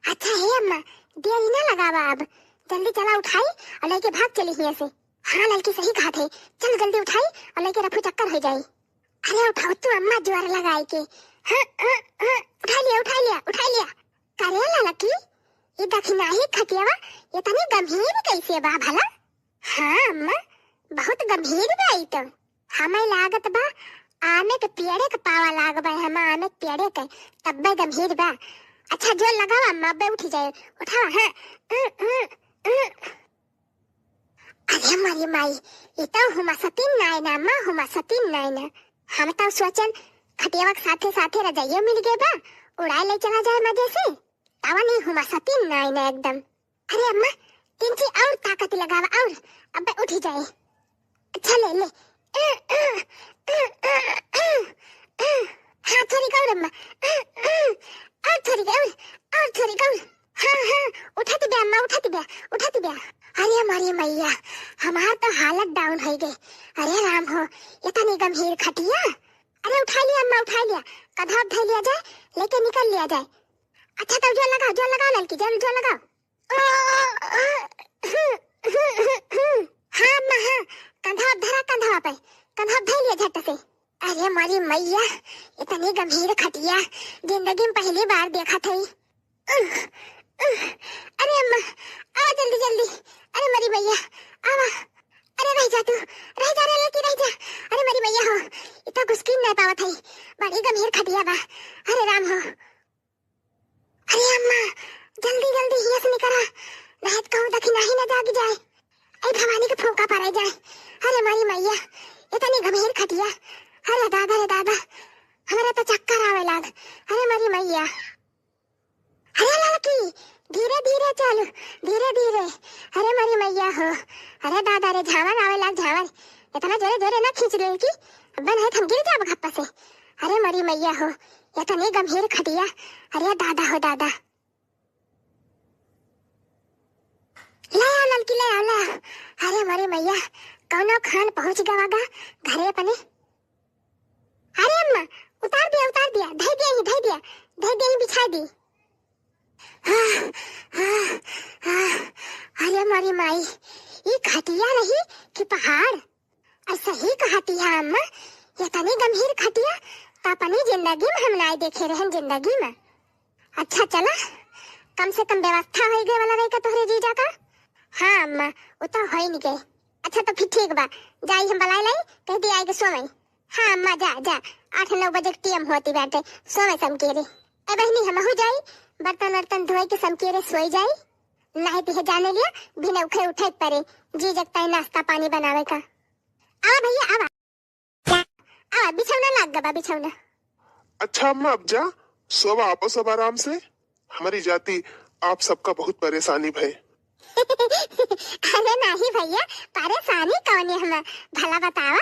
अच्छा हे अम्मा, देरी ना लगावा अब, जल्दी चला उठाई और लेके भाग चली हियां से। हाँ ललकी सही कहा थे, चल जल्दी उठाई और लेके रफू चक्कर हो जाई। अरे उठाओ तू अम्मा जोर लगाए के। हाँ, हाँ, हाँ, उठा लिया, उठा लिया, उठा लिया। करे ललकी, ये दखिनाही खटियावा इतनी गंभीर कैसे बा भला? हाँ अम्मा, बहुत गंभीर बा ई तो। हमें लागत बा आमे के पेड़े के पावा लाग बा, हम आमे के पेड़े के, तब्बे गंभीर बा। अच्छा जोर लगावा अम्मा, अब्बे उठी जाए, उठावा, हाँ। अरे मारी माई, ई तो हुमा सतीन नाय ना, माँ हुमा सतीन नाय ना। हम तो सोचन खटियावा के साथे साथे रजाइयो मिल गए बा, उड़ाए ले चला जाए मजे से। तावा नहीं हुमा सतीन नाय ना एकदम। अरे अम्मा, तिनची और ताकत लगावा और, अब्बे उठी जाए। अच्छा ले, ले। हाँ, थोड़ी और अम्मा। और थोड़ी और, और थोड़ी और। हाँ, हाँ, उठाती बे अम्मा, उठाती बे, उठाती बे। अरे हमारी मैया, हमार तो हालत down हो गई। अरे राम हो, इतनी गंभीर खटिया। अरे उठा लिया अम्मा, उठा लिया। कंधा धर लिया जाए, लेके निकल लिया जाए। अच्छा तब जोर लगाओ, जोर लगाओ ललकी, जोर, जोर लगाओ। हाँ अम्मा, हाँ, कंधा धरा, कंधा पे, कंधा धर लिया झट से। अरे मारी मैया, इतनी गंभीर खटिया जिंदगी में पहली बार देखा थई। अरे अम्मा, आवा जल्दी जल्दी। अरे मारी मैया, आवा। अरे रह जा तू, रह जा रे लड़की, रह जा। अरे मारी मैया हो, इतना घुसकी नहीं पावत है, बड़ी गंभीर खटिया बा। अरे राम हो। अरे अम्मा, जल्दी जल्दी हिया से निकरा, नहीं तो कहूँ दखिनाही न जाग जाए। ऐ भवानी के फूंका पड़े जाए। अरे मोरी मइया, इतनी गंभीर खटिया। अरे दादा रे दादा, हमरे तो चक्कर आवे लाग। अरे मोरी मइया। अरे ललकी, धीरे धीरे चल, धीरे धीरे। अरे मोरी मइया हो, अरे दादा रे, झावर आवे लाग, झावर। इतना जोरे जोरे ना खींच ललकी, अब नहीं हम गिर जाब खप्पा से। अरे मोरी मइया हो, इतनी गंभीर खटिया। अरे दादा हो दादा। ले आओ ललकी, ले आओ, ले आओ। अरे मोरी मइया, कौनो खान पहुँच गवा गा घरे अपने। अरे अम्मा, उतार दिया, उतार दिया, धई दिया ही, धई दिया, धई दिया ही, बिछाई दी। आह, आह, आह। अरे मोरी माई, ई खटिया रही कि पहाड़? अउर सही कहती है अम्मा, इतनी गंभीर खटिया त अपनी जिंदगी में हम नाय देखे रहन, जिंदगी में। अच्छा चला, कम से कम व्यवस्था होइ गए वाला रही का तोहरे जीजा का? हाँ अम्मा, वो तो होइ नहीं गए। अच्छा तो फिर ठीक बा, जाई हम बलाई लाई, कह दी आए के सोवई। हाँ अम्मा, जा जा, आठ नौ बजे के टीएम होती बाटे, सोवई समकेरे। ए बहिनी, हमहू जाई, बर्तन वर्तन धोई के समकेरे सोई जाई। नहीं तो जाने लिया, बिना उठे उठे परे, जीजा के ताई नाश्ता पानी बनावे का। आवा भइया, आवा। आवा, बिछौना लाग गबा, बिछौना। अच्छा अम्मा, अब जा, सोवा आपो सब आराम से। हमरी जाति आप सबका बहुत परेशानी भय। अरे नाही भइया, परेशानी कौने हम, भला बतावा,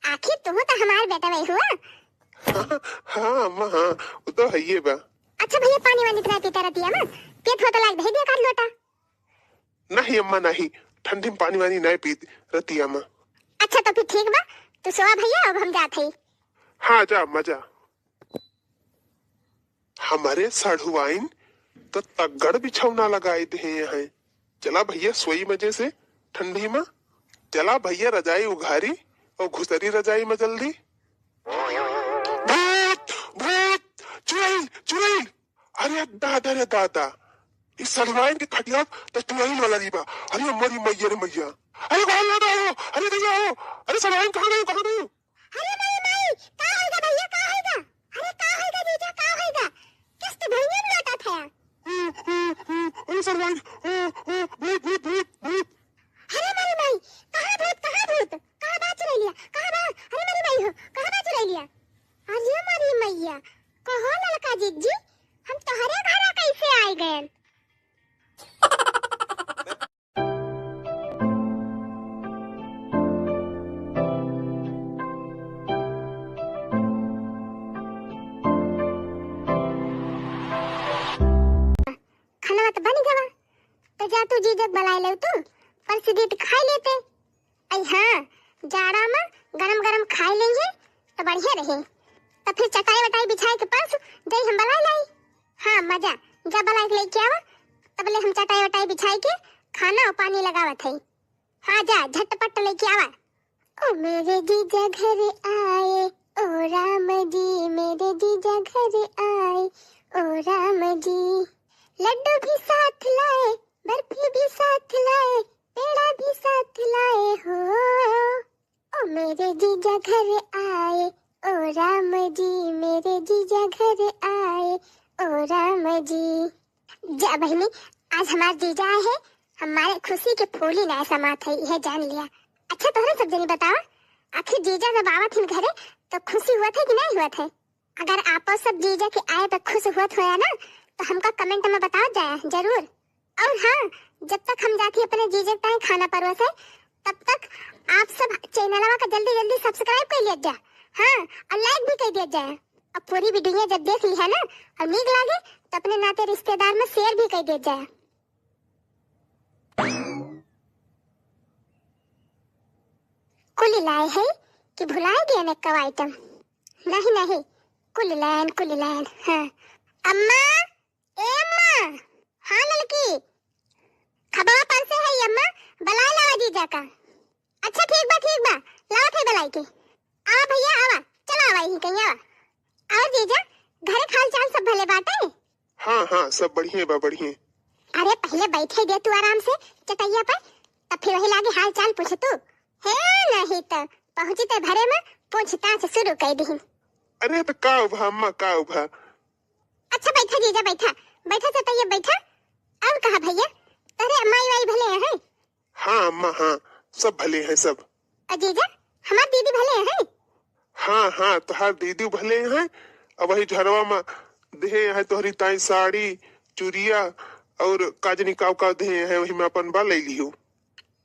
आखिर तू तो हमार बेटा वही हुआ। हाँ अम्मा, हाँ, वो तो हइये बा। अच्छा भइया, पानी वानी तो ना पीता रहती है ना, पेट होता लाग दे दिया कर लोटा। नहीं अम्मा, नहीं, ठंडी में पानी वानी नहीं पीत रहती अम्मा। अच्छा तो फिर ठीक बा, तू सोवा भइया, अब हम जात हई। हाँ जा अम्मा जा। हमरे सढ़ुआइन तो तगड़ बिछौना लगाई दे हैं। चला भइया सोई मजे से ठंडी में। चला भइया रजाई उघारी और घुसरी रजाई में जल्दी। भूत, भूत, चुड़ैल, चुड़ैल। अरे दादा रे दादा, ई सढ़ुआइन के खटिया त चुड़ैल वाला री बा। अरे मोरी मइया रे मइया। अरे कहाँ दादा हो? अरे भइया हो? अरे सढ़ुआइन कहाँ गयो, कहाँ गयो? अरे मोरी माई, का होइगा भइया, का होइगा? अरे का होइगा जीजा, का होइगा? किस्त भुइयां में लोटा था। अरे सढ़ुआइन, भूत, भूत, भूत, भूत। अरे मोरी माई, कहाँ भूत, कहाँ भूत? कहाँ बा चुड़ैलिया? कहाँ बा? अरे मोरी माई हो, कहाँ बा चुड़ैलिया? अरे मोरी मइया, कहो ललका जिज्जी, हम तोहरे घरा कैसे आइ गएन? खाना तो बन गवा, तो जा तू जीजक बलाए ले तू, परस दीत खाई लेते। अई हाँ, जाड़ा में गरम गरम खाई लेंगे तो बढ़िया रही। तो फिर चटाई वटाई बिछाए के परस जाई हम बलाए लाई। हाँ मजा, जा बलाए के लेके आवा, तबले हम चटाई वटाई बिछाए के खाना और पानी लगावत हई। हाँ जा, झटपट लेके आवा। ओ मेरे जीजा घर आए, ओ राम जी, मेरे जीजा घर आए, ओ राम जी। लड्डू भी साथ लाए, बर्फी भी साथ लाए, पेड़ा भी साथ लाए हो। ओ मेरे जीजा घर आए, ओ राम जी, मेरे जीजा घर आए, ओ राम जी। जा बहिनी, आज हमार जीजा आए हैं, हमारे खुशी के फूली ना समात है, यह जान लिया। अच्छा तोहरे सब जनी बतावा, आखिर जीजा जब आवत हिन घरे तो खुशी हुआ था कि नहीं हुआ था? अगर आपो सब जीजा के आए पे खुश हुआ होया ना, तो हमका कमेंट में बताओ जाया जरूर। और हाँ, जब तक हम जाती अपने जीजा के ताई खाना परोसे, तब तक आप सब चैनलवा का जल्दी जल्दी सब्सक्राइब कर लिया जा। हाँ, और लाइक भी कर दिया जाए। और पूरी वीडियो जब देख ली है ना और नीक लागे, तो अपने नाते रिश्तेदार में शेयर भी कर दिया जाए। कुल लाए है कि भुलाए गए ने कव आइटम? नहीं नहीं, कुल लायन, कुल लायन। हाँ अम्मा, ए अम्मा। हाँ ललकी, खबा पर से है अम्मा, बलाए लावा जीजा का। अच्छा ठीक बा, ठीक बा, लावत है बलाई के। आवा भइया आवा, चला आवा यहीं कहीं आवा। और जीजा, घरे के हाल चाल सब भले बाटे? हाँ हाँ, सब बढ़िया बा, बढ़िया। अरे पहले बैठे दे तू आराम से चटैया पर, तब फिर वही लागे हाल चाल पूछ तू। हे नहीं तो पहुँची ते भरे में पूछताछ शुरू कर दी। अरे तो का उभा अम्मा, का उभा? अच्छा बैठा जीजा, बैठा, बैठा चटैया बैठा। और कहा भइया, तोहरे माई वाई भले हैं? हाँ अम्मा हाँ, सब भले हैं सब। जीजा, हमार दीदी भले हैं? हाँ, हाँ, तोहार दीदी भले हैं। अब वही झरवा में देहे हैं तोहरी ताई साड़ी, चुरिया और का जनी काव काव देहे हैं, वही में अपन बा ले लियो।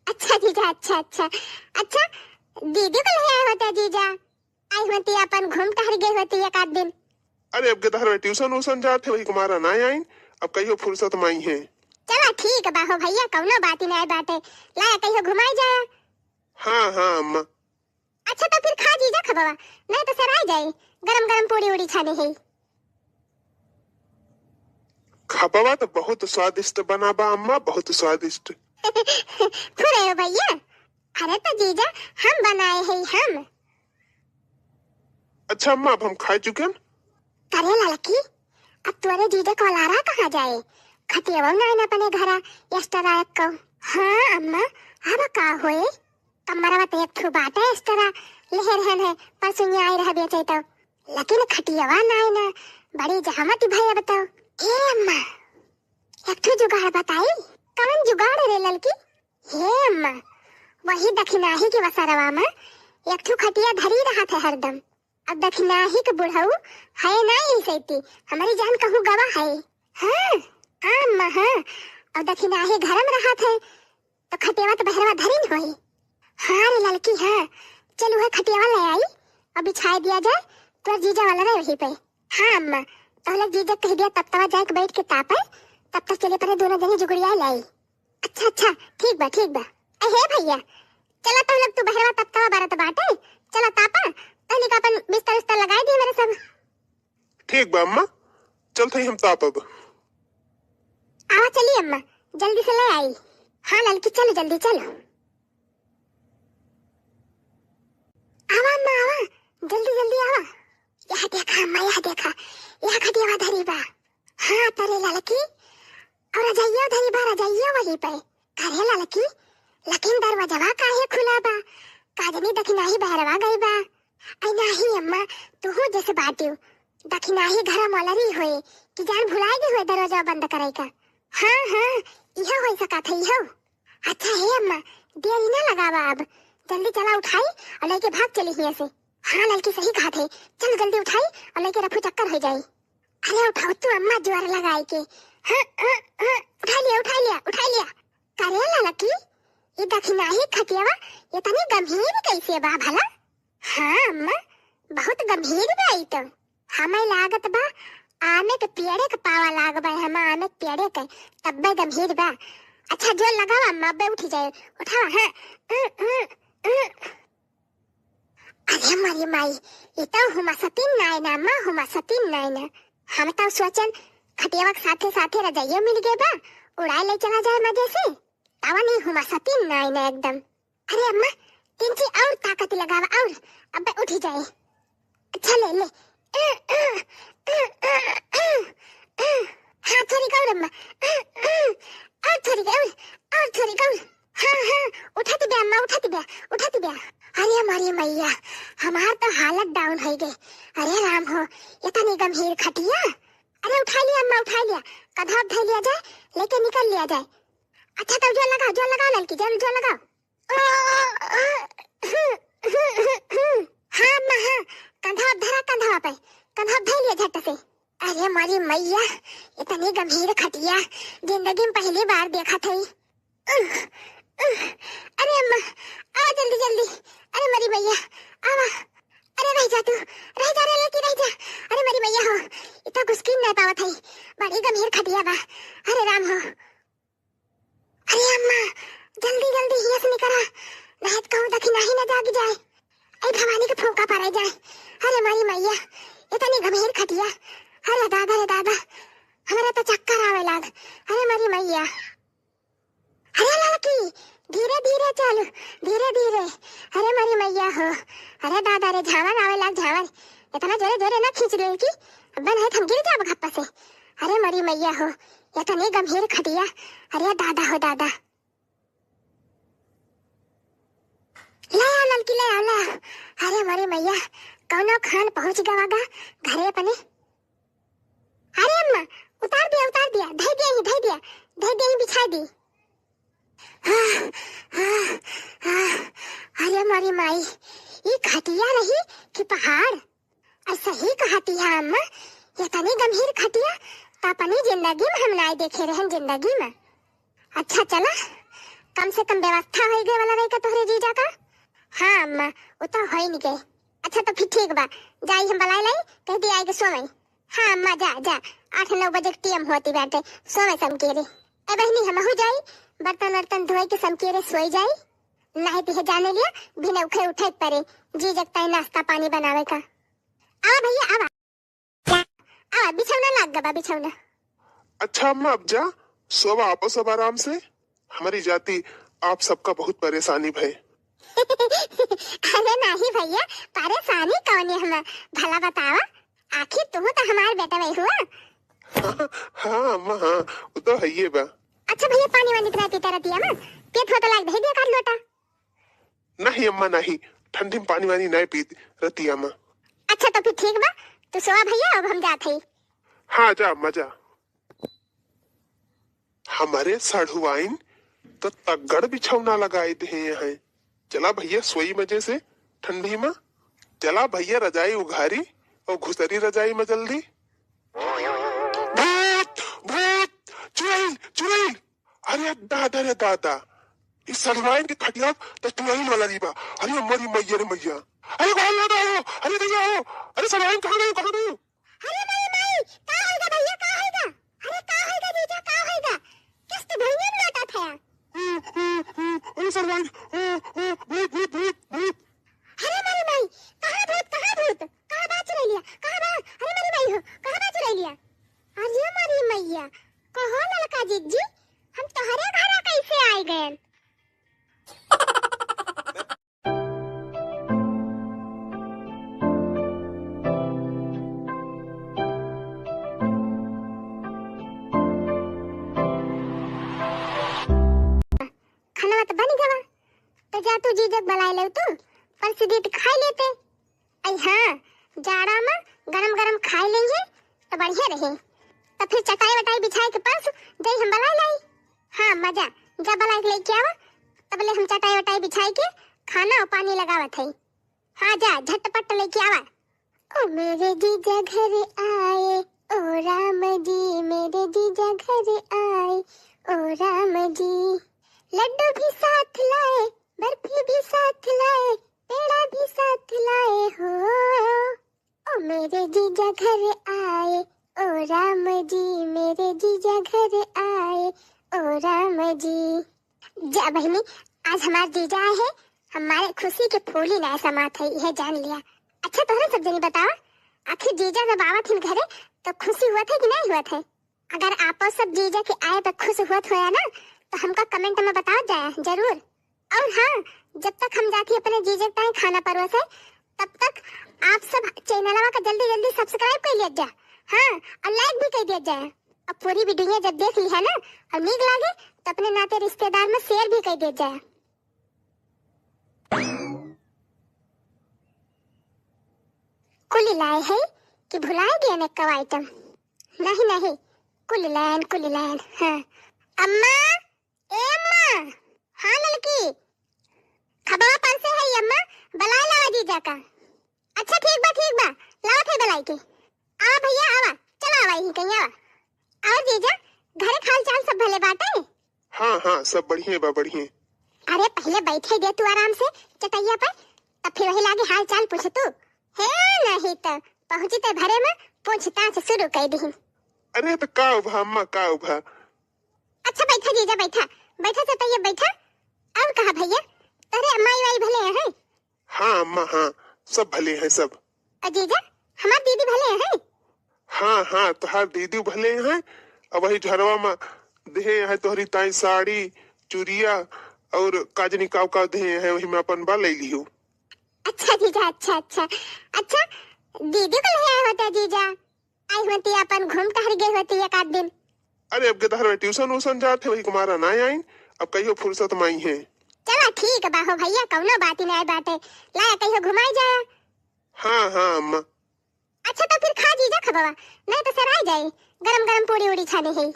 अच्छा जीजा, अच्छा, अच्छा। अच्छा, दीदी को ले आए होते जीजा, आई होती, अपन घूम टहर गए होती एक आध दिन। अरे, अब के तहर ट्यूशन व्यूशन जात है, वही कुमारा ना आइन, अब कहियो फुर्सत में आई है। चला ठीक बा हो भैया, कौनो बात ही नहीं बाटे, लाया कहियो घुमाई जाया। हाँ, हाँ, अम्मा। अच्छा, तो फिर खा जीजा खबवा, नहीं तो सराय जाई, गरम गरम पूड़ी उड़ी छाने है। खबवा तो बहुत स्वादिष्ट बना बा अम्मा, बहुत स्वादिष्ट। फुरे हो भैया, अरे तो जीजा हम बनाए हैं, हम। अच्छा अम्मा, अब हम खाए चुके हैं। करे ललकी, अब तोरे जीजा को लारा कहाँ जाए? खटियावा ना आइन अपने घरा, extra रख को। हाँ अम्मा, अब का होए? कमरवा तो एक ठो बाटे extra, लेहे रहन है, परसों आए रह बेचे तो। लेकिन खटियावा ना आइन, बड़ी जहमत भई अब तो। ए अम्मा, एक ठो जुगाड़ बताई। कवन जुगाड़ रे ललकी? हे अम्मा, वही दखिनाही के वसरवा में एक ठो खटिया धरी रहत है हरदम। अब दखिनाही के बुढ़ऊ है ना ई सैती, हमरी जान कहूँ गवा है। हाँ, हाँ अम्मा, हाँ। अब दखिनाही घर में रहत है, तो खटियावा तो बहरवा धरी न होई। हाँ रे ललकी, हाँ। चल, वह खटियावा ले आई और बिछाए दिया जाए, तोर जीजा वाला रहे वहीं पे। हाँ अम्मा, तो लोग जीजा कह दिया, तब तवा जाए के बैठ के तापे, तब तक चले परे दोनों जनी जुगड़िया लाई। अच्छा, अच्छा, ठीक बा, ठीक बा। ए, हे भैया, चला तो लोग तू बहरवा तब तवा बरत बाटे, चला तापा, तहनी का अपन बिस्तर उस्तर लगाई दी मेरे सब। ठीक बा अम्मा, चलत हई हम तापब। आवा चली अम्मा, जल्दी से ले आई। हाँ ललकी, चलो जल्दी चलो। आवा अम्मा, आवा, जल्दी जल्दी आवा। यह देखा अम्मा, यह देखा, यह खटियावा धरी बा। हाँ तरे ललकी, और रजइयो धरी बा, रजइयो वही पे। अरे ललकी, लेकिन दरवाजवा काहे खुला बा? का जनी दखिनाही बहरवा गई बा। आई नाही अम्मा, तुहू जैसे बाटियो। दखिनाही घर मोलरी होए कि जान भुलाए गए होए दरवाजा बंद करे का। हाँ, हाँ, इहो होई सकत है, इहो। अच्छा हे अम्मा, देरी ना लगावा अब, जल्दी चला उठाई और लेके भाग चली हियाँ से। हाँ ललकी सही कहत है, चल जल्दी उठाई और लेके रफू चक्कर हो जाई। अरे उठाओ तू अम्मा जोर लगाई के। हाँ, हाँ, हाँ, उठा लिया, उठा लिया, उठा लिया। करे ललकी, ये दखिनाही खटियावा इतनी गंभीर कैसे बा भला? हाँ अम्मा, बहुत गंभीर बा ई तो। हमें लागत बा आमे के पेड़े के पावा लाग बा, हम आमे के पेड़े के, तब्बे गंभीर बा। अच्छा जोर लगावा अम्मा, अब्बे उठी जाए, उठावा, हाँ। उ, उ, उ। अरे मरी माई, ई तो हुमासतीन नाय ना अम्मा, हुमासतीन नाय ना। हम तो सोचन खटियावा के साथे साथे रजाइयो मिल गए बा, उड़ाए ले चला जाए मजे से। तावा नहीं हुमासतीन नाय ना एकदम। अरे अम्मा, तिनची और ताकत लगावा और, अब्बे उठी जाए। अच्छा ले ले। हाँ थोड़ी और अम्मा, और थोड़ी और, और थोड़ी और। हाँ हाँ, उठत बे अम्मा, उठत बे, उठत बे। अरे हमारी मैया, हमार तो हालत down हो गई। अरे राम हो, इतनी गंभीर खटिया। अरे उठा लिया अम्मा, उठा लिया, कधा धर लिया जाए, लेके निकल लिया जाए। अच्छा तो जोर लगाओ, जोर लगाओ ललकी, जोर, जोर लगाओ। हाँ अम्मा, हाँ, कंधा धरा, कंधा पे, कंधा धर लिया झट से। अरे मरी मैया, इतनी गंभीर खटिया जिंदगी में पहली बार देखत हई। अरे अम्मा, आवा जल्दी जल्दी। अरे मरी मैया, आवा। अरे रह जा तू, रह जा रे लड़की, रह जा। अरे मरी मैया हो, इतना घुसकी नहीं पावत हई, बड़ी गंभीर खटिया बा। अरे राम हो। अरे अम्मा, जल्दी जल्दी हियाँ से निकरा, नहीं तो कहूँ दखिनाही न जाग जाए। ऐ भवानी के फूंका पड़े जाए। अरे मरी मैया, इतनी गंभीर खटिया। अरे दादा रे दादा, हमरा तो चक्कर आवे लाग। अरे मरी मैया। अरे लड़की, धीरे धीरे चल, धीरे धीरे। अरे मरी मैया हो, अरे दादा रे, झावर आवे लाग, झावर। इतना जोरे जोरे ना खींच लड़की, अब नहीं तो हम गिर जाब घप्पा से। अरे मरी मैया हो, इतनी गंभीर खटिया। अरे दादा हो दादा। ले आओ ललकी, ले आओ, ले आओ। अरे मरी मैया, कौनो खान पहुँच गवा गा घरे अपने। अरे अम्मा, उतार दिया, उतार दिया, धई दिया ही, धई दिया, धई दिया ही, बिछाई दी। हाँ, हाँ, हाँ, अरे ए मोरी माई, ई खटिया रही कि पहाड़? अउर सही कहती है अम्मा, इतनी गंभीर खटिया त अपनी जिंदगी में हम नाई देखे रहन, जिंदगी में। अच्छा चला, कम से कम व्यवस्था होइ गए वाला रही का तोहरे जीजा का? हाँ अम्मा, उ तो होइ नहीं गए। अच्छा तो फिर ठीक बा, जाई हम बलाए लाई, कह दी आए के सोवई। हाँ अम्मा, जा जा, आठ नौ बजे के टीएम होती बाटे, सोवई समकेरे। ए बहिनी, हमहू जाई, बर्तन वर्तन धोए के समकेरे सोई जाई। नहीं तो ये जाने लिया, बिना उठे उठे परे, जीजा के ताई नाश्ता पानी बनावे का। आवा भैया, आवा। आवा, बिछौना लाग गबा, बिछौना। अच्छा अम्मा, अब जा, सोवा आपो सब आराम से। हमारी जाति आप सबका बहुत परेशानी भय। अरे नाही भैया, परेशानी कौन है हम? भला बतावा, आखिर तू तो हमार बेटा वही हुआ। हाँ, हाँ अम्मा, हाँ, वो तो है ये बा। अच्छा भैया, पानी वानी तो ना पीता रहती है ना? पेट हो तो लाग दे दिया कर लोटा। नहीं अम्मा, नहीं, ठंडी में पानी वानी नहीं पीत रहती अम्मा। अच्छा तो फिर ठीक बा, तू सोवा भैया, अब हम जात हई। हाँ, जा अम्मा, जा। हमारे सढ़ुआइन तो तगड़ बिछौना लगाए दे हैं। चला भैया, सोई मजे से ठंडी में। चला भैया, रजाई उघारी और घुसरी रजाई में जल्दी। भूत, भूत, चुड़ैल, चुड़ैल। अरे दादा रे दादा, इस सढ़ुआइन के खटिया तो चुड़ैल वाला नहीं बा। अरे मोरी मैया रे मैया। अरे बाहर ना आओ, अरे भैया आओ। अरे सढ़ुआइन कहाँ गई, कहाँ गई? अरे माई, माई, का होइगा भैया, का होइगा? अरे का होइगा जीजा, का होइगा? किस्त भैया में लौटा था। ओ, ओ, ओ, अरे सढ़ुआइन, ओ, ओ, भूत, भूत, भूत, भूत। अरे माई, माई, कहाँ भूत, कहाँ भूत? कहाँ बा चुड़ैलिया? कहाँ बा? अरे माई, माई हो, कहाँ बा चुड़ैलिया? अरे माई, मैया, कहो ललका जिज्जी, हम तोहरे घरा कैसे आइ गएन? खाना तो बन गवा, तो जा तू जीजक बलाए ले तू, परस दीत खाई लेते। अई हाँ, जाड़ा में गरम गरम खाए लेंगे तो बढ़िया रहे। तो फिर चटाई वटाई बिछाए के परस जाई हम बलाए लाई। हाँ, मजा, जा बलाए के लेके आवा, तब ले हम चटाई वटाई बिछाए के खाना और पानी लगावत है। हाँ, जा झटपट लेके आवा। ओ मेरे जीजा घर आए, ओ राम जी, मेरे जीजा घर आए, ओ राम जी। लड्डू भी साथ लाए, बर्फी भी साथ लाए, पेड़ा भी साथ लाए हो। ओ मेरे जीजा घर आए, ओ राम जी, मेरे जीजा घर आए, ओ राम जी। जा बहिनी, आज हमार जीजा आए हैं, हमारे खुशी के फूली ना समात है, यह जान लिया। अच्छा, तोहरे सब जनी बतावा, आखिर जीजा जब आवत हिन घरे, तो खुशी हुआ था कि नहीं हुआ था? अगर आपो सब जीजा के आए पे खुश हुआ था ना, तो हमका comment में बताओ जाए जरूर। और हाँ, जब तक हम जाती अपने जीजा के ताई खाना परोसे, तब तक आप सब चैनलवा का जल्दी जल्दी subscribe कर लिया जा। हाँ, और like भी कर दिया जाए। अब पूरी video जब देख ली है ना और नीक लागे, तो अपने नाते रिश्तेदार में share भी कर दिया जाए। कुल लाए है कि भुलाए गए ने कव item? नहीं, नहीं, कुल लायन, कुल लायन। हाँ। अम्मा, ए अम्मा। हाँ ललकी, खबवा परसे है अम्मा, बलाए लावा जीजा का। अच्छा ठीक बा, ठीक बा, लावत है बलाई के। आवा भैया, आवा, चला आवा, यहीं कहीं आवा। और जीजा, घर के हाल चाल सब भले बाटे? हाँ, हाँ, सब बढ़िया बा, बढ़िया। अरे पहले बैठे दे तू आराम से चटैया पर, तब फिर वही लागे हाल चाल पूछ तू। हे नहीं तो पहुँची ते भरे में पूछताछ शुरू कर दी। अरे तो का उभा अम्मा, का उभा? अच्छा बैठा जीजा, बैठा, बैठा चटैया बैठा। और कहा भैया, तोहरे माई वाई भले हैं? हाँ अम्मा, हाँ, सब भले हैं सब। और जीजा, हमार दीदी भले हैं? हाँ, हाँ, तोहार दीदी भले हैं। अब वही झरवा में देहे हैं तोहरी ताई साड़ी, चुरिया और काजनी काव काव देहे हैं, वही में अपन बा ले लियो। अच्छा जीजा, अच्छा, अच्छा। अच्छा, दीदी को ले आए होते जीजा, आई होती अपन घूम टहर गए होती एक आध दिन। अरे अब के तहर ट्यूशन उशन जात है, वही कुमारा ना आइन, अब कहियो फुर्सत में आई है। चला ठीक बा हो भैया, कौनो बात ही नहीं बाटे, लाया कहियो घुमाई जाया। हाँ, हाँ अम्मा। अच्छा तो फिर खा जीजा खबवा, नहीं तो सराय जाई, गरम गरम पूड़ी उड़ी छाने है।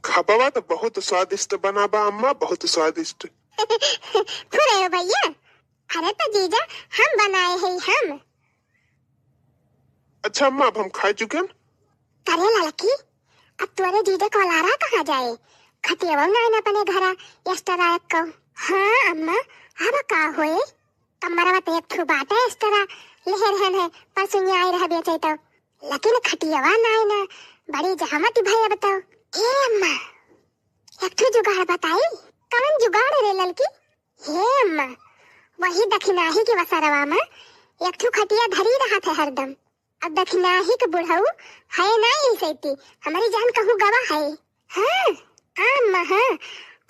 खबवा तो बहुत स्वादिष्ट बना बा अम्मा, बहुत स्वादिष्ट। फुरे हो भैया, अरे तो जीजा हम बनाए हैं हम। अच्छा अम्मा, अब हम खाए चुकेन। करे ललकी, अब तोरे जीजा का लारा कहाँ जाए? खटियावा नाइन अपने घरा extra रख को। हाँ अम्मा, अब का होए? कमरवा तो एक ठो बाटे extra, लेहे रहन है, परसों आए रह बेचे तो। लेकिन खटियावा नाइन, बड़ी जहमत भई अब तो। ए अम्मा, एक ठो जुगाड़ बताई। कवन जुगाड़ रे ललकी? हे अम्मा, वही दखिनाही के वसरवा में एक ठो खटिया धरी रहत है हरदम। अब दखिनाही के बुढ़ऊ है ना यही सैती, हमारी जान कहूँ गवा है। हाँ, हाँ अम्मा, हाँ।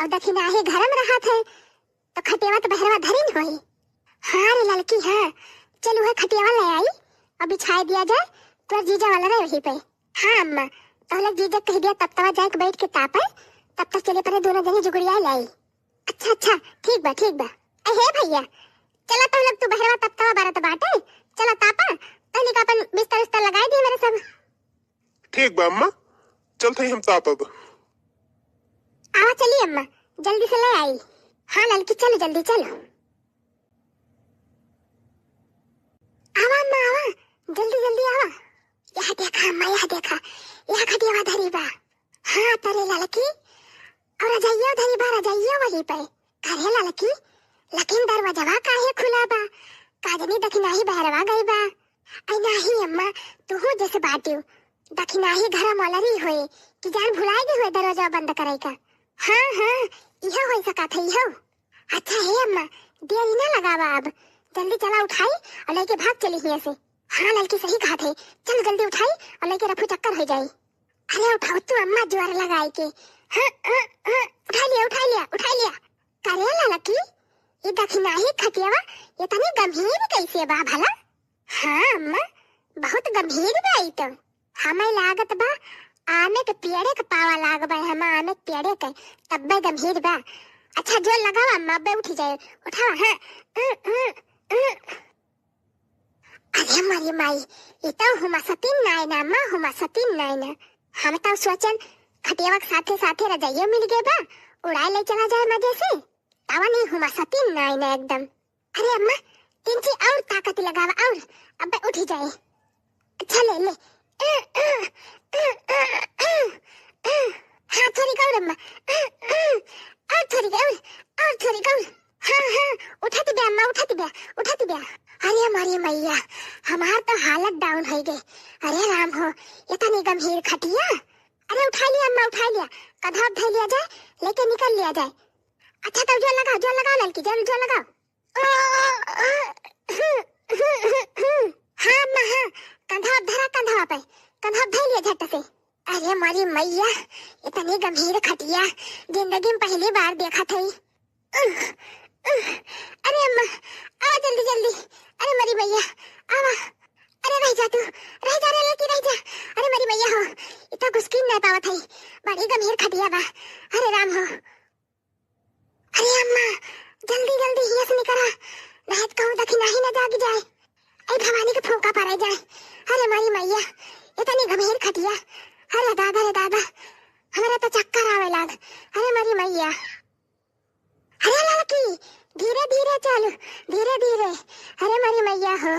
अब दखिनाही घर में रहत है, तो खटियावा तो बहरवा धरी न होई। हाँ रे ललकी, हाँ। चल उहे खटियावा ले आई और बिछाए दिया जाए, तोर जीजा वाला रहे वहीं पे। हाँ अम्मा, तो लग जीजा कह दिया तब तवा जाए के बैठ के तापे, तब तक चले परे दोनों जनी जुगड़िया लाई। अच्छा, अच्छा, ठीक बा, ठीक बा। ए, हे भैया, चला तो लोग तू बहरवा तब तवा बरत बाटे, चला तापा, तहनी का अपन बिस्तर उस्तर लगाई दिए मेरे सब। ठीक बा अम्मा, चलत हई हम तापब। आवा चली अम्मा, जल्दी से ले आई। हाँ ललकी, चलो जल्दी चलो। आवा अम्मा, आवा, जल्दी जल्दी आवा। यह देखा अम्मा, यह देखा, यह खटियावा धरी बा। हाँ, तरे ललकी, और रजाइयो धरी बा, रजाइयो वही पे। अरे ललकी, लेकिन दरवाजवा काहे खुला बा? का जनी दखिनाही बहरवा गई बा। आई नाही अम्मा, तुहू जैसे बाटियो। दखिनाही घरा मोलरी होए कि जान भुलाए गई होए दरवाजा बंद करे का। हाँ, हाँ, इहो होई सकत है, इहो। अच्छा हे अम्मा, देरी ना लगावा अब, जल्दी चला उठाई और लेके भाग चली हियां से। हाँ ललकी सही कहत है, चल जल्दी उठाई और लेके रफू चक्कर हो जाई। अरे उठाओ तू अम्मा जोर लगाई के। हाँ, हाँ, हाँ, उठा लिया, उठा लिया, उठा लिया। करे ललकी, ये दखिनाही खटियावा इतनी गंभीर कैसे बा भला? हाँ अम्मा, बहुत गंभीर बा ई तो। हमें लागत बा आमे के पेड़े के पावा लाग बा, हम आमे के पेड़े के, तब्बे गंभीर बा। अच्छा जोर लगावा अम्मा, अब्बे उठी जाए, उठावा, हाँ। उ, उ, उ। अरे मरी माई, ई तो हुमा सतीन नाय ना अम्मा, हुमा सतीन नाय ना। हम तो सोचन खटियावा के साथे साथे रजाइयो मिल गए बा, उड़ाए ले चला जाए मजे से। तावा नहीं हुमा सतीन नाय ना एकदम। अरे अम्मा, तिनची और ताकत लगावा और, अब्बे उठी जाए। अच्छा ले ले। हाँ थोड़ी और अम्मा, और थोड़ी और, और थोड़ी और। हाँ हाँ, उठत बे अम्मा, उठत बे, उठत बे। अरे मरी मैया, हमार तो हालत down हो गई। अरे राम हो, इतनी गंभीर खटिया। अरे उठा लिया अम्मा, उठा लिया, कधवा धर लिया जाए, लेके निकल लिया जाए। अच्छा तो जोर लगाओ, जोर लगाओ ललकी, जोर, जोर लगाओ। हाँ अम्मा, हाँ, कंधा धरा, कंधा पे, कंधा धर लिया झट से। अरे मरी मैया, इतनी गंभीर खटिया जिंदगी में पहली बार देखत हई। अरे अम्मा, आवा जल्दी जल्दी। अरे मरी मैया, आवा। अरे रह जा तू, रह जा रे लड़की, रह जा। अरे मरी मैया हो, इतना घुसकी नहीं पावत हई, बड़ी गंभीर खटिया बा। अरे राम हो। अरे अम्मा, जल्दी जल्दी हियां से निकरा, नहीं तो कहूँ दखिनाही न जाग जाए। ऐ भवानी के फूंका पड़े जाए। अरे मरी मैया, इतनी गंभीर खटिया। अरे दादा रे दादा, हमरा तो चक्कर आवे लाग। अरे मरी मैया। अरे लड़की, धीरे धीरे चल, धीरे धीरे। अरे मरी मैया हो,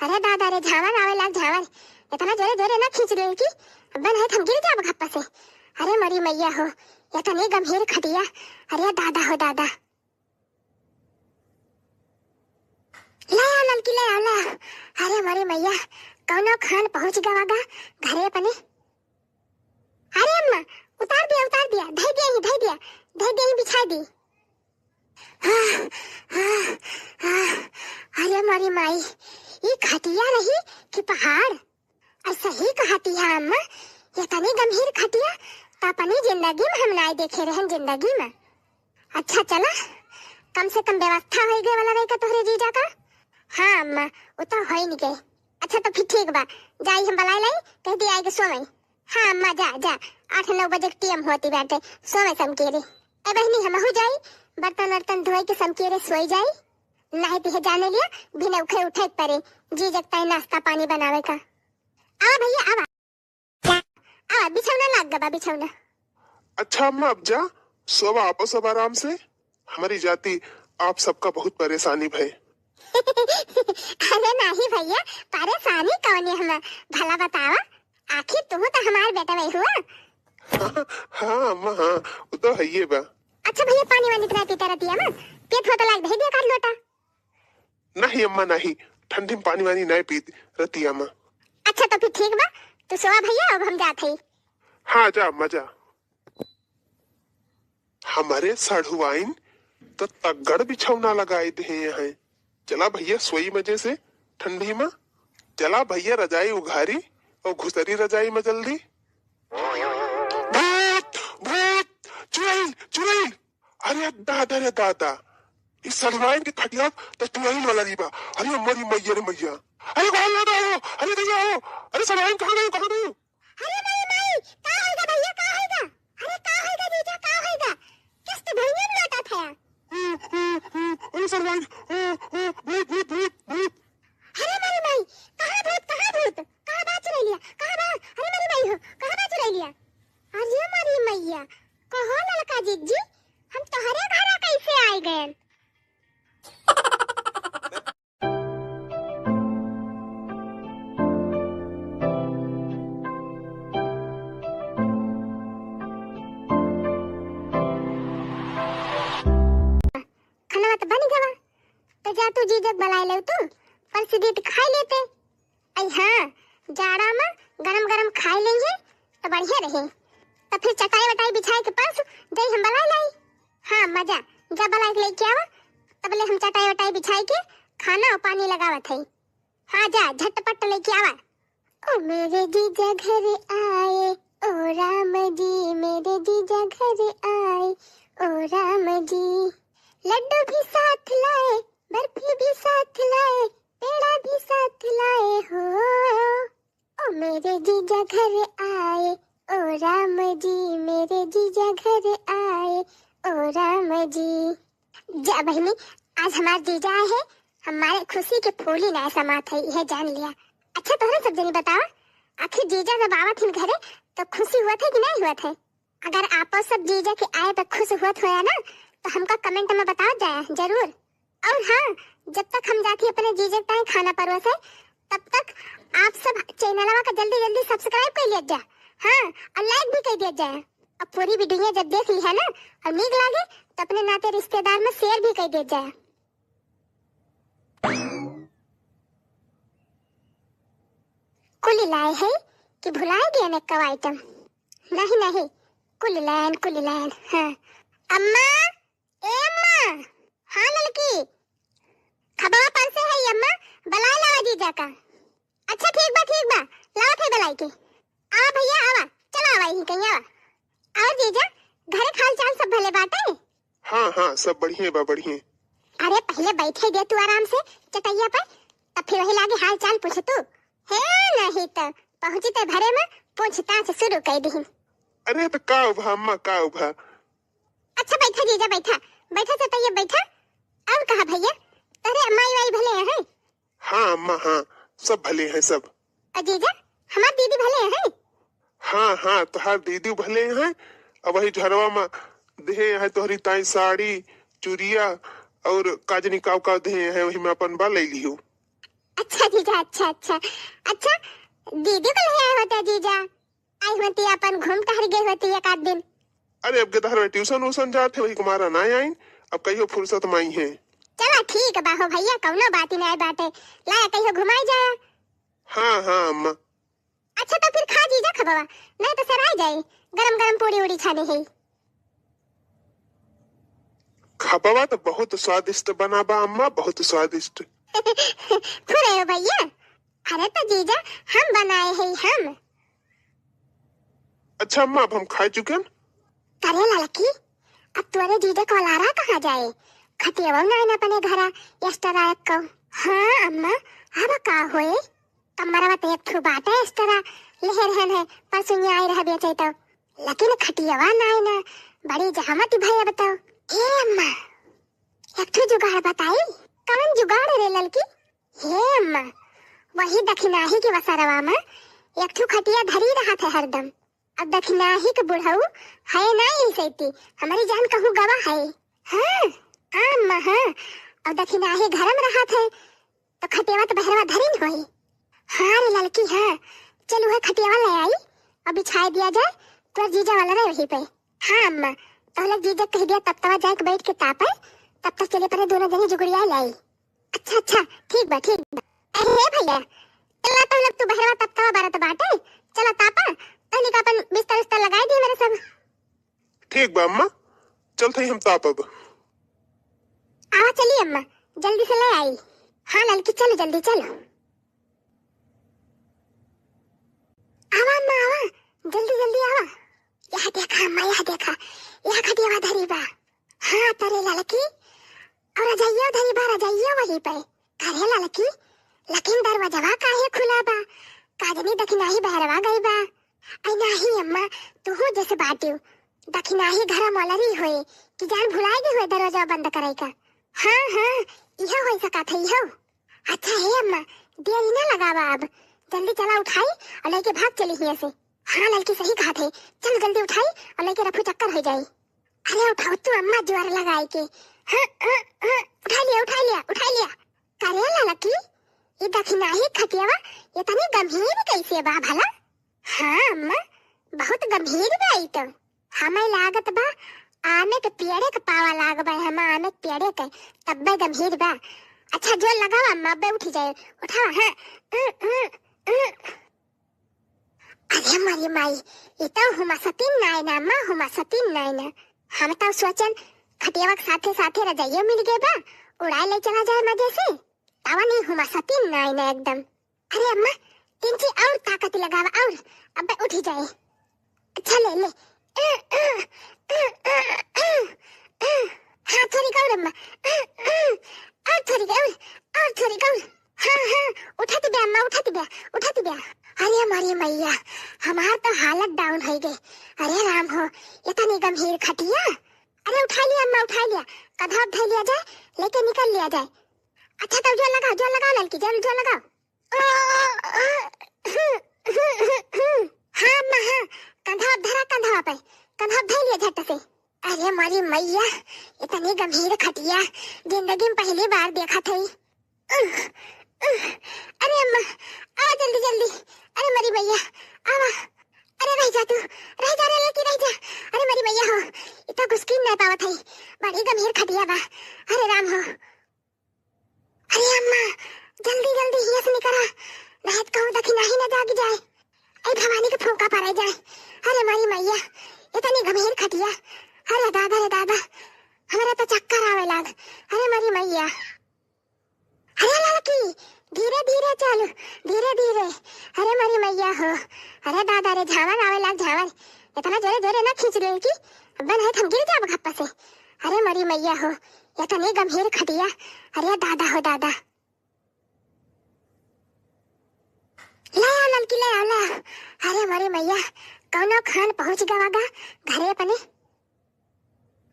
अरे दादा रे, झावर आवे लाग झावर। इतना जोरे जोरे ना खींच ले कि अब नहीं हम गिर जाब घप्पा से। अरे मरी मैया हो, इतनी गंभीर खटिया। अरे दादा हो दादा। ले आओ ललकी, ले आओ, ले आओ। अरे मरी मैया, कौनो खान पहुंच गवा गा घरे अपने। अरे अम्मा, उतार दिया, उतार दिया, धई दिया ही, धई दिया, धई दिया ही, बिछा दी। आह, आह, आह, अरे मरी माई, ई खटिया रही कि पहाड़? और सही कहती है अम्मा, ये तनी गंभीर खटिया तो अपनी जिंदगी में हम नाय देखे रहन जिंदगी में। अच्छा चला, कम से कम व्यवस्था हो गए वाला रही का तोहरे जीजा का? हाँ अम्मा, वो तो हो ही नहीं गए। अच्छा तो फिर ठीक बा, जाई हम बलाई लाई, कह दी आएगी सोवे। हाँ अम्मा, जा जा, आठ नौ बजे के टीएम होती बाटे, सोवे समकेरे। ए बहनी, हमहू जाई, बर्तन वर्तन धोए के समकेरे सोई जाई। नहीं तो ये जाने लिया, बिना उठे उठे परे, जी जगता है नाश्ता पानी बनावे का। आवा भैया, आवा। आवा, बिछौना लाग गबा, बिछौना। अच्छा अम्मा, अब जा, सोवा आपो सब आराम से। हमरी जाति आप सबका बहुत परेशानी भय। अरे नाही भइया, परेशानी कौन है हम, भला बतावा, आखिर तू तो हमार बेटवइ हुआ। हाँ अम्मा, हाँ, उ तो हइये बा। अच्छा भइया, पानी वानी तो नाहीं पीता रतिया मा, पियत हो तो लाइ के धइ दिया एकाध लोटा। नहीं अम्मा, नहीं, ठंडी में पानी वानी नहीं पीत रतिया मा। अच्छा तो फिर ठीक बा, तू सोवा भइया, अब हम जात हई। हाँ, जा अम्मा, जा। हमरे सढ़ुआइन तो तगड़ बिछौना लगाइ देहे हैं। चला भइया, सोई मजे से ठंडी मा। चला भइया, रजाई उघारी अउर घुसरी रजाई मा जल्दी। भूत, भूत, चुड़ैल, चुड़ैल। अरे दादा रे दादा, ई सढ़ुआइन के खटिया तो चुड़ैल वाला री बा। अरे मोरी मइया रे मइया। अरे कहाँ लौटा हो? अरे भइया हो। अरे सढ़ुआइन कहाँ गई, कहाँ गई? अरे माई, माई, का होइगा भइया, का होइगा? अरे का होइगा जीजा, का होइगा? किस्त भइया में लौटा था। अरे सढ़ुआइन, भूत, भूत, भूत, भूत। अरे माई, माई, कहाँ भूत, कहाँ भूत? कहाँ बा चुड़ैलिया? कहाँ बा? अरे माई, माई हो, कहाँ बा चुड़ैलिया? अरे मारी मइया, कहो ललका जिज्जी, हम तोहरे घरा कैसे आइ गएन? खाना तो बन गवा, तो जा तू जीजक बुलाइ लेउ तू, परस दीत खाइ लेते। अइ हाँ, जाड़ा मा गरम गरम खाइ लेंगे तो बढ़िया रहे। तो फिर चटाई वटाई बिछाइ के परस जइ हम बुलाइ लाई। हाँ, मजा, जा बुलाइ के लइके आवा, तबले हम चटाई वटाई बिछाइ के खाना अउर पानी लगावत हई। हाँ, जा, झटपट लइके आवा। ओ मेरे जीजा घर आए, ओ राम जी, मेरे जीजा घर आए, ओ राम जी। लड्डू भी साथ लाए, बर्फी भी साथ लाए, पेड़ा भी साथ लाए हो। ओ मेरे जीजा घर आए, ओ राम जी, मेरे जीजा घर आए, ओ राम जी। जा बहिनी, आज हमार जीजा आए हैं, हमारे खुशी के फूली नाय समात है, यह जान लिया। अच्छा, तोहरे सब जनी बतावा, आखिर जीजा जब आवत हिन घरे, तो खुशी हुवत है कि नाहीं हुवत है? अगर आपो सब जीजा के आए पे खुश हुवत होया ना, तो हमका comment मा बतावत जाया जरूर। अउर हाँ, जब तक हम जात ही अपने जीजा के ताईं खाना परोसे, तब तक आप सब चैनलवा का जल्दी जल्दी subscribe कइ लिया जा। हाँ, अउर like भी कइ दिया जाए। अब पूरी video जब देख ली है ना, अउर नीक लागे, तो अपने नाते रिश्तेदार मा share भी कइ दिया जाए। कुल लाए है कि भुलाए गए ने कव item? नहीं, नहीं, कुल लायन, कुल लायन। हाँ। अम्मा, ए अम्मा। हाँ ललकी। खबवा परसे है अम्मा, बुलाए लावा जीजा का। अच्छा ठीक बा, ठीक बा, लावत है बुलाइ के। आवा भइया, आवा, चला आवा, यहीं कहीं आवा। अउर जीजा, घरे के हाल चाल सब भले बाटे? हाँ, हाँ, सब बढ़िया बा, बढ़िया। अरे, पहिले बैठे दे तू आराम से चटैया पर, तब फिर वही लागे हाल चाल पूछ तू। हे, नहीं तो पहुँची ते भरे मा पूछताछ शुरू कइ दिहिन। अरे, तो का उभा अम्मा, का उभा? अच्छा, बैठा जीजा, बैठा, बैठा चटैया, बैठा। अउर कहा भइया, तोहरे माई वाई भले हैं? हाँ अम्मा, हाँ, सब भले हैं सब। अ जीजा, हमार दीदी भले हैं? हाँ, हाँ, तोहार दीदी भले हैं। अब वही झरवा मा देहे हैं तोहरी ताईं साड़ी, चुरिया अउर का जनी काव काव देहे हैं, वही मा अपन बा लइ लिहो। अच्छा जीजा, अच्छा, अच्छा। अच्छा, दीदी को ले आए होते जीजा। आई होती, अपन घूम टहर गई होती एक आध दिन। अरे, अब के तहर में tuition व्यूशन जात है, वही कुमारा ना आइन, अब कहियो फुर्सत मा आई है। चला ठीक बा हो भइया, कउनो बात ही नाय बाटे, लाया कहियो घुमाई जाया। हाँ, हाँ, अम्मा। अच्छा, तो फिर खा जीजा खबवा, नाय तो सराय जाई, गरम गरम पूड़ी उड़ी छाने है। खबवा तो बहुत स्वादिष्ट बना बा अम्मा, बहुत स्वादिष्ट। फुरे हो भइया, अरे तो जीजा हम बनाए है हम। अच्छा अम्मा, अब हम खाए चुकेन। करे ललकी, अब तोरे जीजा कवलारा कहाँ जाए? खटियवा नाय ना अपने घरा, extra एक को। हाँ अम्मा, अब का होए? कमरवा तो एक ठो बाटे extra, लेहे रहन है, परसुइया आई रह बेचे तो। लेकिन खटियवा नाय ना, बड़ी जहमत भई अब तो। ए अम्मा, एक ठो जुगाड़ बताई। कवन जुगाड़ रे ललकी? हे अम्मा, वही दखिनाही के वसरवा मा एक ठो खटिया धरी रहत है हरदम। अब दखिनाही के बुढ़ऊ है ना यही सैती, हमरी जान कहूँ गवा है। हाँ, अम्मा, हाँ, अब दखिनाही घर में रहत है, तो खटियावा तो बहरवा धरिन होई। हाँ रे ललकी, हाँ, चल उहे खटियावा ले आई और बिछाए दिया जाए, तोर जीजा वाला रहे वहीं पे। हाँ अम्मा, तो लोग जीजा कह दिया तब तवा जाए के बैठ के तापे, तब तक चले परे दोनों जनी जुगड़िया ले आई। अच्छा, अच्छा, ठीक बा, ठीक बा। अरे भैया, चला तो लोग तू बहरवा तब तवा बरत बाटे, चला तापा, तनिक अपन बिस्तर उस्तर लगाई दी मेरे सब। ठीक बा अम्मा, चलत हई हम तापब। आवा चली अम्मा, जल्दी से ले आई। हाँ ललकी, चलो जल्दी चलो। आवा अम्मा, आवा, जल्दी जल्दी आवा। यह देखा अम्मा, यह देखा, यह खटियावा धरी बा। हाँ तरे ललकी, और रजाइयो धरी बा, रजाइयो वही पे। करे ललकी, लेकिन दरवाजवा काहे खुला बा? का जनी दखिनाही बहरवा गई बा। आई नाही अम्मा, तुहू जैसे बाटियो। दखिनाही घर मलरी होए कि जान भुलाए गए हुए दरवाजा बंद करे का। हाँ, हाँ, इहो हो सकत है, इहो। अच्छा हे अम्मा, देरी ना लगावा अब, जल्दी चला उठाई और लेके भाग चली हियां से। हाँ ललकी सही कहत है, चल जल्दी उठाई और लेके रफू चक्कर हो जाई। अरे उठाओ तू अम्मा जोर लगाए के। हाँ, हाँ, हाँ, उठा लिया, उठा लिया, उठा लिया। करे ललकी, ये दखिनाही खटियावा इतनी गंभीर कैसे बा भला? हाँ अम्मा, बहुत गंभीर बा ई तो। हमें लागत बा आमे के पेड़े के पावा लाग बा, हम आमे के पेड़े के, तब्बे गंभीर बा। अच्छा जोर लगावा अम्मा, अब्बे उठी जाए, उठावा, हाँ। अ, अ, अ। अरे मरी माई, ई तो हुमा सतीन नाय ना, अम्मा हुमा सतीन नाय ना। हम तो सोचन खटियावा के साथे साथे रजाइयो मिल गए बा, उड़ाए ले चला जाए मजे से। तावा नहीं हुमा सतीन नाय ना एकदम। अरे अम्मा, तिनची और ताकत लगावा और, अब्बे उठी जाए। अच्छा ले ले। हाँ, थोड़ी और अम्मा। और थोड़ी और, और थोड़ी और। हाँ, हाँ, उठत बे अम्मा, उठत बे, उठत बे। अरे हमारी मैया, हमार तो हालत down हो गई। अरे राम हो, इतनी गंभीर खटिया। अरे उठा लिया अम्मा, उठा लिया। कधा उठा लिया जाए, लेके निकल लिया जाए। अच्छा तो जोर लगाओ, जोर लगाओ ललकी, जोर, जोर लगाओ। हाँ अम्मा, हाँ, कंधा धरा, कंधा पे, कंधा धर लिया झट से। अरे मोरी मैया, इतनी गंभीर खटिया जिंदगी में पहली बार देखत हई। अरे अम्मा, आवा जल्दी जल्दी। अरे मोरी मैया, आवा। अरे रह जा तू, रह जा रे लड़की, रह जा। अरे मोरी मैया हो, इतना घुसकी नहीं पावत हई, बड़ी गंभीर खटिया बा। अरे राम हो। अरे अम्मा, जल्दी जल्दी हिया से निकरा, नहीं तो कहूँ दखिनाही न जाग जाए। ऐ भवानी के फूंका पड़े जाए। अरे मोरी मैया, इतनी गंभीर खटिया। अरे दादा रे दादा, हमरा तो चक्कर आवे लाग। अरे मोरी मैया। अरे लड़की, धीरे धीरे चल, धीरे धीरे। अरे मोरी मैया हो, अरे दादा रे, झावर आवे लाग, झावर। इतना जोरे जोरे ना खींच ले कि अब नहीं हम गिर जाब घप्पा से। अरे मोरी मैया हो, इतनी गंभीर खटिया। अरे दादा हो दादा। ले आओ ललकी, ले आओ, ले आओ। अरे मोरी मैया, कौनो खान पहुँच गवा गा घरे अपने।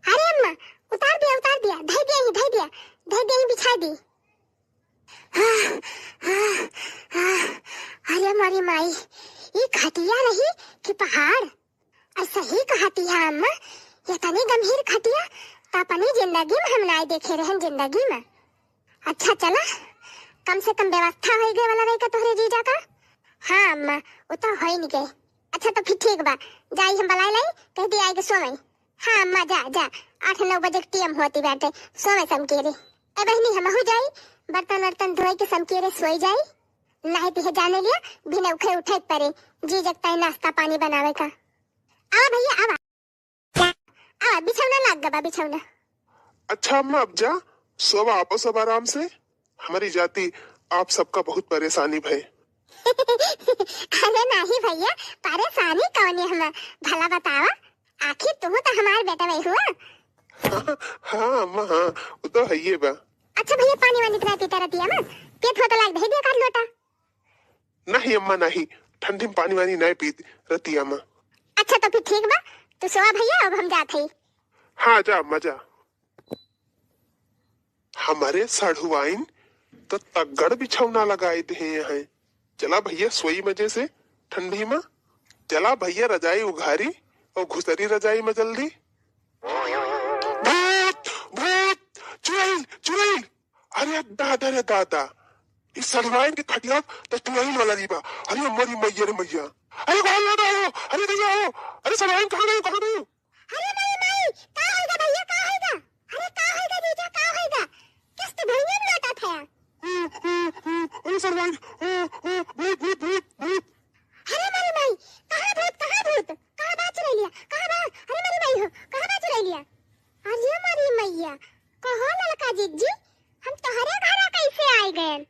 अरे अम्मा, उतार दिया, उतार दिया, धई दिया ही, धई दिया, धई दिया ही, बिछा दी। आह, आह, आह, अरे मोरी माई, ई खटिया रही कि पहाड़? और सही कहती है अम्मा, ये तनी गंभीर खटिया तो अपनी जिंदगी में हम नाय देखे रहन, जिंदगी में। अच्छा चला, कम से कम व्यवस्था होई गए वाला रही का तोहरे जीजा का? हाँ अम्मा, वो तो होई नहीं गए। अच्छा तो फिर ठीक बा, जाई हम बलाई लाई, कह दी आए के सोवई। हाँ अम्मा, जा, जा, आठ नौ बजे के टीएम होती बाटे, सोवे समकेरे। ए बहिनी, हमहू जाई, बर्तन वर्तन धोए के समकेरे सोई जाई। नहीं तो ये जाने लिया, बिना उठे उठे के परे, जीजा के ताई नाश्ता पानी बनावे का। आवा भैया, आवा। आवा, बिछौना लाग गबा, बिछौना। अच्छा अम्मा, अब जा, सोवा आपो सब आराम से। हमारी जाति आप सबका बहुत परेशानी भय। अरे नाही भैया, परेशानी कौन है हम, भला बतावा, आखिर तू तो हमार बेटा वही हुआ। हाँ, हाँ अम्मा, हाँ, वो तो है ये बा। अच्छा भैया, पानी वानी इतना पीता रहती है अम्मा, पेट हो तो लाग दे दिया कर लोटा। नहीं अम्मा, नहीं, ठंडी में पानी वानी नहीं पीत रहती अम्मा। अच्छा तो फिर ठीक बा, तू सोवा भैया, अब हम जात हई। हाँ, जा अम्मा, जा। हमारे साढ़ुआइन तो तगड़ बिछौना लगाए दे हैं। चला भैया, सोई मजे से ठंडी में। चला भैया, रजाई उघारी और घुसरी रजाई में जल्दी। भूत, भूत, चुड़ैल चुड़ैल। अरे दादा रे दादा, ई सड़वाइन के खटिया त चुड़ैल वाला री बा। अरे मोरी मैया रे मैया, अरे बाहर ना आओ, अरे भैया आओ, अरे सड़वाइन कहाँ गई, कहाँ गई? अरे माई, माई, का होइगा भैया, का होइगा? अरे का होइगा जीजा, का होइगा? किस्त भैया में लौटा था। ओ, ओ, ओ, अरे सड़वाइन, ओ, ओ, भूत, भूत, भूत, भूत। अरे मारी माई, कहाँ भूत, कहाँ भूत? कहाँ बा चुड़ैलिया? कहाँ बा? अरे मारी माई हो, कहाँ बा चुड़ैलिया? अरे मारी मैया, कहो ललका जिज्जी, हम तोहरे घरा कैसे आइ गएन?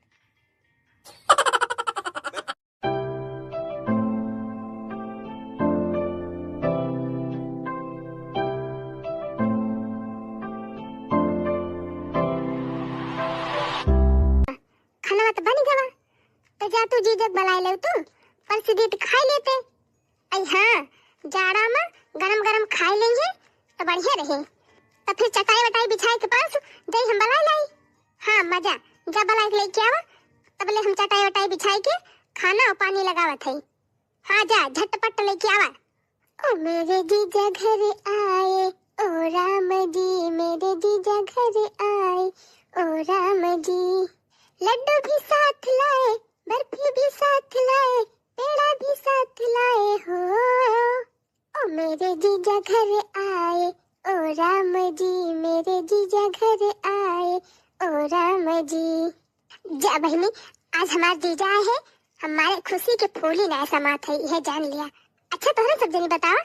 खाना तो बन गवा, तो जा तू जीजक बलाए ले तू, परस दीत खाई लेते। अई हाँ, जाड़ा में गरम गरम खाई लेंगे तो बढ़िया रही। तो फिर चटाई वटाई बिछाए के परस जाई हम बलाए लाई। हाँ मजा, जा बलाए के लेके आवा, तबले हम चटाई वटाई बिछाए के खाना और पानी लगावत है। हाँ जा झटपट लेके आवा। ओ मेरे जीजा घर आए, ओ राम जी, मेरे जीजा घर आए, ओ राम जी। लड्डू भी साथ लाए, बर्फी भी साथ लाए, पेड़ा भी साथ लाए हो। ओ मेरे जीजा घर आए, ओ राम जी, मेरे जीजा घर आए, ओ राम जी। जा बहिनी, आज हमार जीजा आए हैं, हमारे खुशी के फूल ही ना समात है, यह जान लिया। अच्छा तोहरे सब जनी बतावा,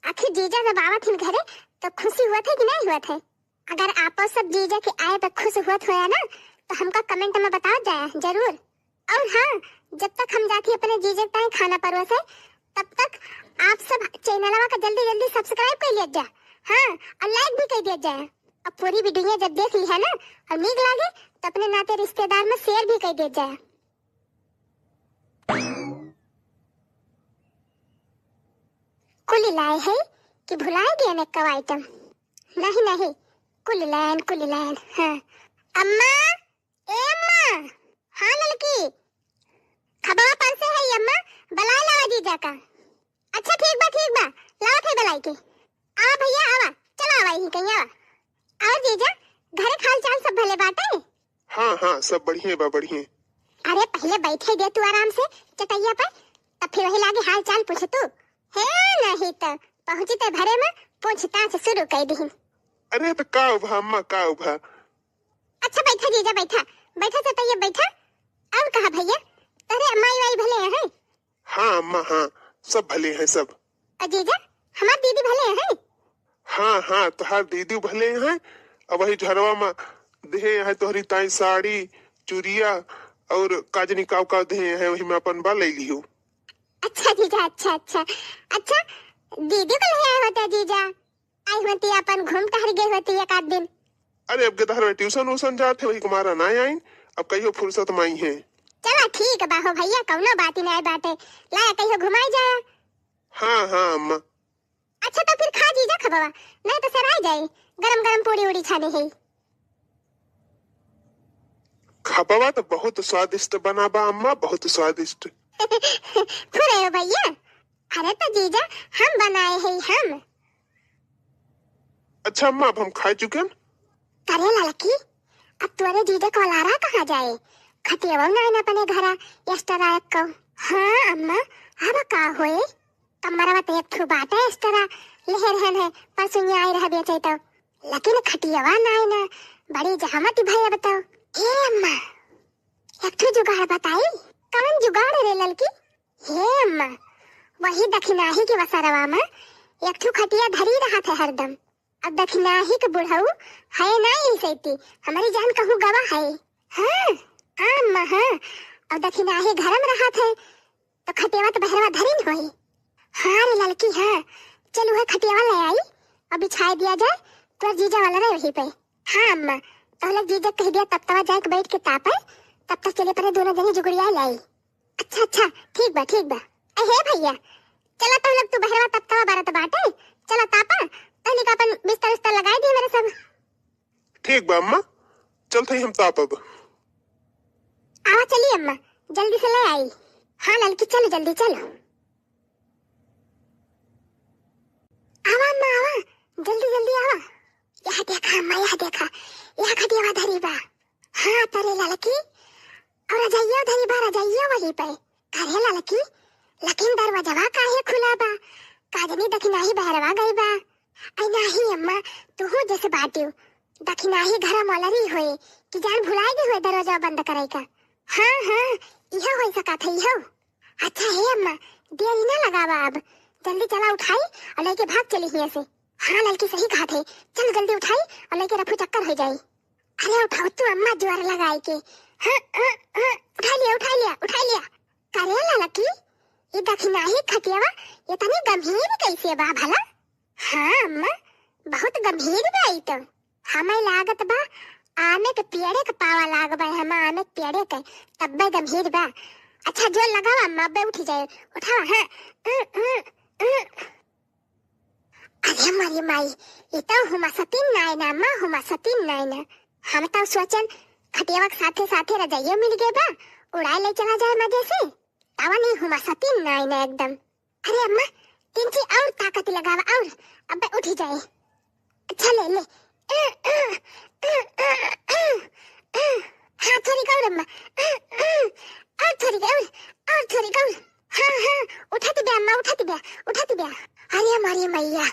आखिर जीजा जब आवत हिन घरे तो खुशी हुआ था कि नहीं हुआ था? अगर आपो सब जीजा के आए पे खुश हुआ होया ना तो हमका कमेंट में बताओ जाया जरूर। और हाँ, जब तक हम जाती अपने जीजा के ताई खाना परोसे, तब तक आप सब चैनलवा का जल्दी जल्दी सब्सक्राइब कर लिया जा। हाँ, और लाइक भी कर दिया जाए। अब पूरी वीडियो जब देख ली है ना और नीक लागे तो अपने नाते रिश्तेदार में शेयर भी कर दिया जाए। कुल लाए है कि भुलाए गए ने कव आइटम? नहीं नहीं, कुल लायन, कुल लायन। हाँ अम्मा, ए अम्मा। हाँ ललकी, खबवा पर से है अम्मा, बलाए लावा जीजा का। अच्छा ठीक बा, ठीक बा, लावत है बलाई के। आवा भैया आवा, चला आवा यहीं कहीं आवा। और जीजा, घरे के हाल चाल सब भले बाटे? हाँ हाँ, सब बढ़िया बा, बढ़िया। अरे पहले बैठे दे तू आराम से चटैया पर, तब फिर वही लागे हाल चाल पूछ तू। हे नहीं तो पहुँचते भरे में पूछताछ शुरू कर दी। अरे तो का उभा अम्मा, का उभा? अच्छा बैठा जीजा, बैठा, बैठा चटैया बैठा। और कहा भैया, तोरे माई वाई भले हैं? हाँ अम्मा, हाँ, सब भले हैं सब। अ जीजा, हमार दीदी भले हैं? हाँ हाँ, तोहार दीदी भले हैं। अब वही झरवा में देहे हैं तोहरी ताई साड़ी, चुरिया और काजनी काव काव देहे हैं, वही में अपन बा ले लियो। अच्छा जीजा, अच्छा अच्छा। अच्छा, दीदी को ले आए होते जीजा? आई होती, अपन घूम टहर गई होती एक आध दिन। अरे अब के तहर ट्यूशन व्यूशन जात है, वही कुमारा ना आइन, अब कहियो फुर्सत में आई है। चला ठीक बा हो भैया, कौनो बात ही नहीं बाटे, लाया कहियो घुमाई जाया। हाँ हाँ अम्मा। अच्छा तो फिर खा जीजा खबवा, नहीं तो सराय जाए, गरम गरम पूड़ी उड़ी छाने है। खबवा तो बहुत स्वादिष्ट बना बा अम्मा, बहुत स्वादिष्ट। फुरे हो भैया, अरे तो जीजा हम बनाए हैं हम। अच्छा अम्मा, अब हम खाए चुके हैं। अरे ललकी, अब तोरे जीजा को लारा कहाँ जाए? खटियावा ना आइन अपने घरा, एक्स्ट्रा रात को। हाँ अम्मा, अब का होए? कमरवा तो एक ठो बाटे एक्स्ट्रा, लेहे रहन है, परसों आए रह बेचे तो। लेकिन खटियावा ना आइन, बड़ी जहमत भाई अब तो। ए अम्मा, एक ठो जुगाड़ बताई। कौन जुगाड़ रे ललकी? हे अम्मा, वही दखिनाही के वसरवा में एक ठो खटिया धरी रहत है हरदम। अब दखिनाही के बुढ़ऊ है ना यही सैती, हमारी जान कहूँ गवा है। हाँ, हाँ अम्मा, हाँ। अब दखिनाही घर में रहत है, तो खटियावा तो बहरवा धरी न होई। हाँ रे ललकी, हाँ। चल वह खटियावा ले आई और बिछाए दिया जाए, तोर जीजा वाला रहे वहीं पे। हाँ अम्मा, तो लोग जीजा कह दिया तब तवा जाए के बैठ के तापे, तब तक चले परे दोनों जने जुगड़िया लाई। अच्छा अच्छा, ठीक बा, ठीक बा। ए हे भैया, चला तो लोग तू बहरवा तब तवा बरत बाटे, चला तापा, तहनी का अपन बिस्तर उस्तर लगाए दिए मेरे सब। ठीक बा अम्मा, चलत हई हम तापब। आवा चली अम्मा, जल्दी से ले आई। हाँ ललकी, चलो जल्दी चलो। आवा अम्मा आवा, जल्दी जल्दी आवा। यह देखा अम्मा, यह देखा, यह खटियावा धरी बा। हाँ, तरे ललकी, और रजइयो धरी बा, रजइयो वही पे। करे ललकी, लेकिन दरवाजवा काहे खुला बा? का जनी दखिनाही बहरवा गई बा। ऐ नाही अम्मा, तुहू जैसे बाटियो। दखिनाही घरा मलरी होए, कि जान भुलाए गई होए दरवाजा बंद करे का। हाँ, हाँ, इहो होई सकत है, इहो। अच्छा हे अम्मा, देरी ना लगावा अब, जल्दी चला उठाई और लेके भाग चली हियां से। हाँ ललकी सही कहत है, चल जल्दी उठाई और लेके रफू चक्कर हो जाई। अरे उठाओ तू अम्मा जोर लगाए के। हाँ, हाँ, हाँ, उठा लिया, उठा लिया, उठा लिया। करे ललकी, ये दखिनाही खटियावा इतनी गंभीर कैसे बा भला? हाँ अम्मा, बहुत गंभीर बा ई तो। हमें लागत बा आमे के पेड़े के पावा लाग बा, हम आमे के पेड़े के, तब्बे गंभीर बा। अच्छा जोर लगावा अम्मा, अब्बे उठी जाए, उठावा, हाँ। अ, अ, अ। अरे मारी माई, ई तो हुमा सतीन नाय ना, अम्मा हुमा सतीन नाय ना। हम तो सोचन खटियावा के साथे साथे रजाइयो मिल गए बा, उड़ाए ले चला जाए मजे से। तावा नहीं हुमा सतीन नाय ना एकदम। अरे अम्मा, तिनची और ताकत लगावा और, अब्बे उठी जाए। अच्छा ले, ले। हाँ, थोड़ी और अम्मा। और थोड़ी और, और थोड़ी और। हाँ, हाँ, उठत बे अम्मा, उठत बे, उठत बे। अरे हमारी मैया,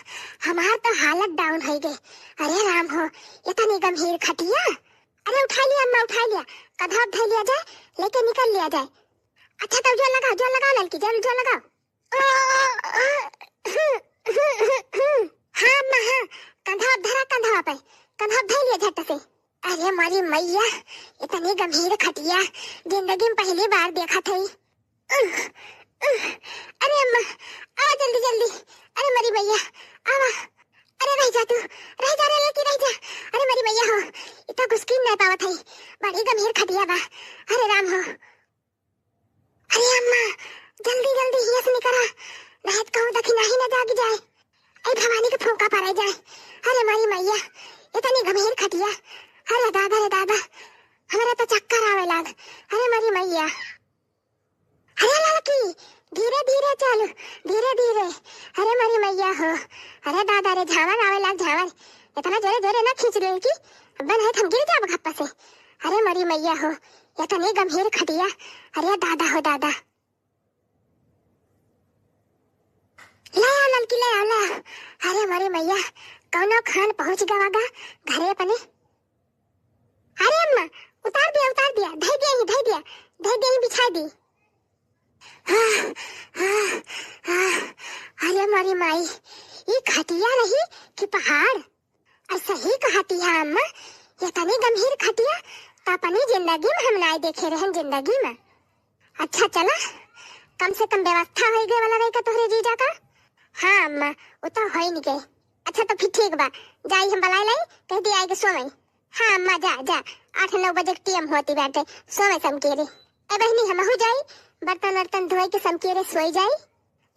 हमार तो हालत down हो गई। अरे राम हो, इतनी गंभीर खटिया। अरे उठा लिया अम्मा, उठा लिया। कधा उठा लिया जाए, लेके निकल लिया जाए। अच्छा तब जोर लगाओ, जोर लगाओ ललकी, जोर, जोर लगाओ। हाँ अम्मा, हाँ, कंधा धरा, कंधा पे, कंधा धर लिया झट से। अरे मारी मैया, इतनी गंभीर खटिया जिंदगी में पहली बार देखत हई। अरे अम्मा, आवा जल्दी जल्दी। अरे मारी मैया, आवा। अरे रह जा तू, रह जा रे लड़की, रह जा। अरे मारी मैया हो, इतना घुसकी नहीं पावत हई, बड़ी गंभीर खटिया बा। अरे राम हो। अरे अम्मा, जल्दी जल्दी हियां से निकरा, नहीं तो कहूँ दखिनाही न जाग जाए। ए भवानी के फूंका पड़े जाए। अरे मारी मैया, इतनी गंभीर खटिया। अरे दादा रे दादा, हमरा तो चक्कर आवे लाग। अरे मारी मैया। अरे लड़की, धीरे धीरे चल, धीरे धीरे। अरे मारी मैया हो, अरे दादा रे, झावर आवे लाग, झावर। इतना जोरे जोरे ना खींच ले कि अब नहीं हम गिर जाब घप्पा से। अरे मारी मैया हो, इतनी गंभीर खटिया। अरे दादा हो दादा। ले आओ लड़की, ले आओ, ले आओ। अरे मारी मैया, कौनो खान पहुंच गवा गा घरे अपने। अरे अम्मा, उतार दिया, उतार दिया, धई दिया ही, धई दिया, धई दिया ही, बिछाई दी। आह, आह, आह, अरे मारी माई, ई खटिया रही कि पहाड़? और सही कहती है अम्मा, ये तनी गंभीर खटिया तो अपनी जिंदगी में हम नाय देखे रहन, जिंदगी में। अच्छा चला, कम से कम व्यवस्था होई गए वाला रही का तोहरे जीजा का। हाँ अम्मा, वो तो होई नहीं गए। अच्छा तो फिर ठीक बा, जाई हम बलाई लाई, कह दी आए के सोवई। हाँ अम्मा, जा, जा, आठ नौ बजे के टीएम होती बाटे, सोवे समकेरे। ए बहिनी, हमहू जाई, बर्तन वर्तन धोए के समकेरे सोई जाई।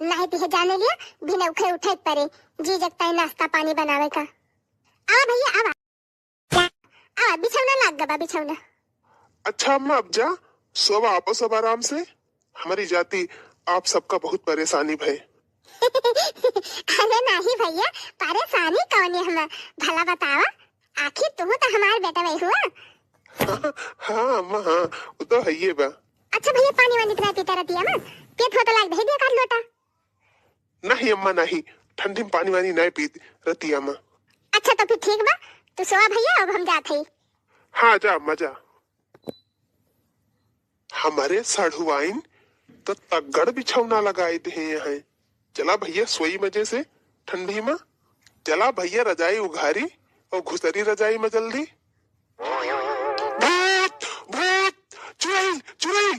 नाहीं तिहे जाने लिया, बिना उठे उठे परे, जी जगता है नाश्ता पानी बनावे का। आवा भैया, आवा। आवा, बिछौना लाग गबा, बिछौना। अच्छा अम्मा, अब जा, सोवा, आपो सब आराम से। हमारी जाति आप सबका बहुत परेशानी भय। अरे नाही भैया, परेशानी कौन है हम, भला बतावा, आखिर तू तो हमार बेटा वही हुआ। हाँ अम्मा, हाँ, वो तो है ये बा। अच्छा भैया, पानी वानी तो नहीं पीता रतिया में, पेट होता लाग दे दिया काट लोटा। नहीं अम्मा, नहीं, ठंडी में पानी वानी नहीं पीत रतिया में। अच्छा तो फिर ठीक बा, तू सोवा भैया, अब हम जात हई। हाँ, जा अम्मा, जा। हमारे सढ़ुआइन तो तगड़ बिछौना लगाए दे हैं। चला भैया, सोई मजे से ठंडी में। चला भैया, रजाई उघारी और घुसरी रजाई में जल्दी। भूत, भूत, चुड़ैल, चुड़ैल।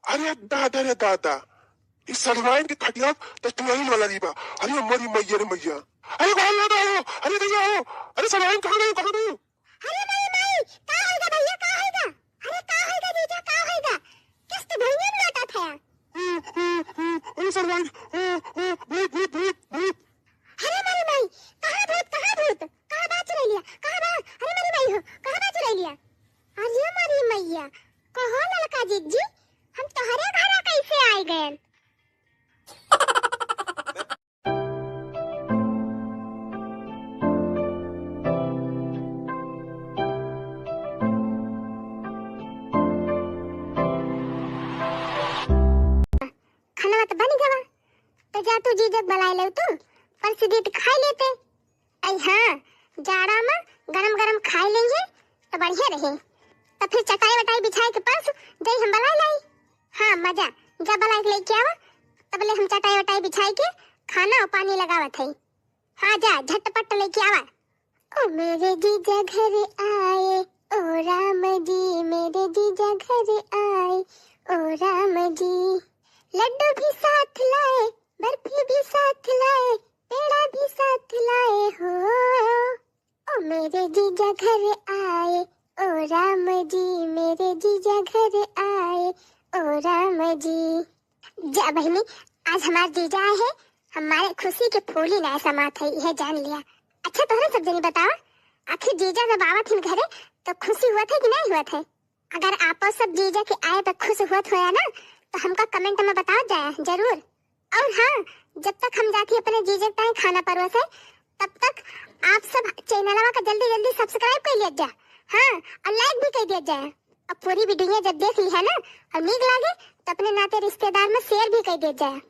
अरे दादा रे दादा, इस सढ़ुआइन के खटिया तो चुड़ैल वाला नहीं बा। अरे मोरी मैया रे मैया, अरे बाहर ना हो, अरे भैया हो, अरे सढ़ुआइन कहाँ गई, कहाँ गई? अरे माई, माई, का होइगा भैया, का होइगा? अरे का होइगा जीजा, का होइगा? किस्त भुइयां में लोटा था। ओ, ओ, ओ, अरे सढ़ुआइन, ओ, ओ, भूत, भूत, भूत, भूत। अरे माई, माई, कहाँ भूत, कहाँ भूत? कहाँ बा चुड़ैलिया? कहाँ बा? अरे माई, माई हो, कहाँ बा चुड़ैलिया? अरे माई, मैया, कहो ललका जिज्जी, हम तोहरे घरा कैसे आइ गएन? जा तू जीजा के बलाए लेउ तू, परस दीत खाए लेते। अई हाँ, जाड़ा मा गरम गरम खाए लेइहे त बढ़िया रहे। त फिर चटाई वटाई बिछाए के परस जाई हम बलाए लाई। हाँ अम्मा जा, जा बलाए के लेके आवा, तबले हम चटाई वटाई बिछाए के खाना और पानी लगावत हई। हाँ जा, झटपट लेके आवा। ओ मेरे जीजा घर आए, ओ राम जी, मेरे जीजा घर आए, ओ राम जी। लड्डू भी साथ लाए, बर्फी भी साथ लाए, पेड़ा भी साथ लाए हो। ओ मेरे जीजा घर आए, ओ राम जी, मेरे जीजा घर आए, ओ राम जी। जा बहिनी, आज हमार जीजा आए हैं, हमारे खुशी के फूल ही ना समात है, यह जान लिया। अच्छा, तोहरे सब जनी बतावा, आखिर जीजा जब आवत हिन घरे, तो खुशी हुआ था कि नहीं हुआ था? अगर आपो सब जीजा के आए पे खुश हुआ होया ना, तो हमका comment में बताओ जाए जरूर। और हाँ, जब तक हम जाती अपने जीजा के ताई खाना परोसे, तब तक आप सब चैनलवा का जल्दी जल्दी subscribe कर लिया जा, हाँ, और like भी कर दिया जाए। अब पूरी वीडियो जब देख ली है ना और नीक लागे, तो अपने नाते रिश्तेदार में share भी कर दिया जाए।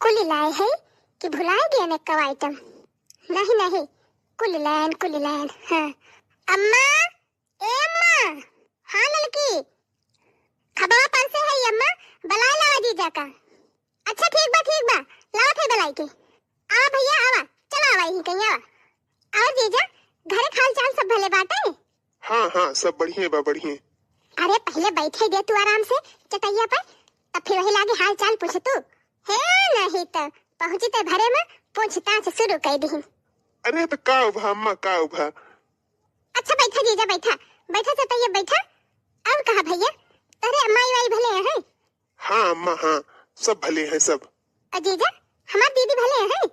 कुल लाए है कि भुलाए गए ने कव item? नहीं, नहीं, कुल लायन, कुल लायन। हाँ। अम्मा, ए अम्मा। हाँ ललकी, खबवा परसे है अम्मा, बलाए लावा जीजा का। अच्छा ठीक बा, ठीक बा, लावत है बलाई के। आवा भैया आवा, चला आवा यहीं कहीं आवा। और जीजा, घरे के हाल चाल सब भले बाटे? हाँ हाँ, सब बढ़िया बा, बढ़िया। अरे पहले बैठे दे तू आराम से चटैया पर, तब फिर वही लागे हाल चाल पूछ तू। हे नहीं तो पहुँची ते भरे में पूछताछ शुरू कर दी। अरे तो का उभा अम्मा, का उभा? अच्छा बैठा जीजा, बैठा, बैठा चटैया बैठा। और कहा भैया, तोहरे माई वाई भले हैं? हाँ अम्मा, हाँ, सब भले हैं सब। अ जीजा, हमार दीदी भले हैं?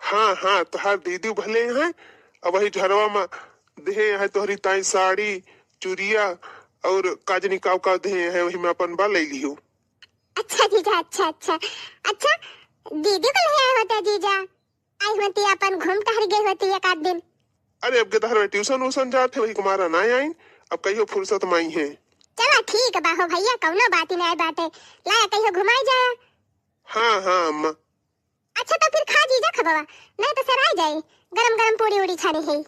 हाँ हाँ, तोहार दीदी भले हैं। अब वही झरवा में देहे हैं तोहरी ताई साड़ी, चुरिया और काजनी काव काव देहे हैं, वही में अपन बा ले लियो। अच्छा जीजा, अच्छा, अच्छा। अच्छा, दीदी को ले आए होते जीजा, आई होती, अपन घूम टहर गए होती एक आध दिन। अरे अब के तहर ट्यूशन व्यूशन जात है, वही कुमारा ना आइन, अब कहियो फुर्सत में आई है। चला ठीक बा हो भैया, कौनो बात ही नहीं बाटे, लाया कहियो घुमाई जाया। हाँ हाँ अम्मा। अच्छा तो फिर खा जीजा खबवा, नहीं तो सराय जाए, गरम गरम पूरी उड़ी छानी है।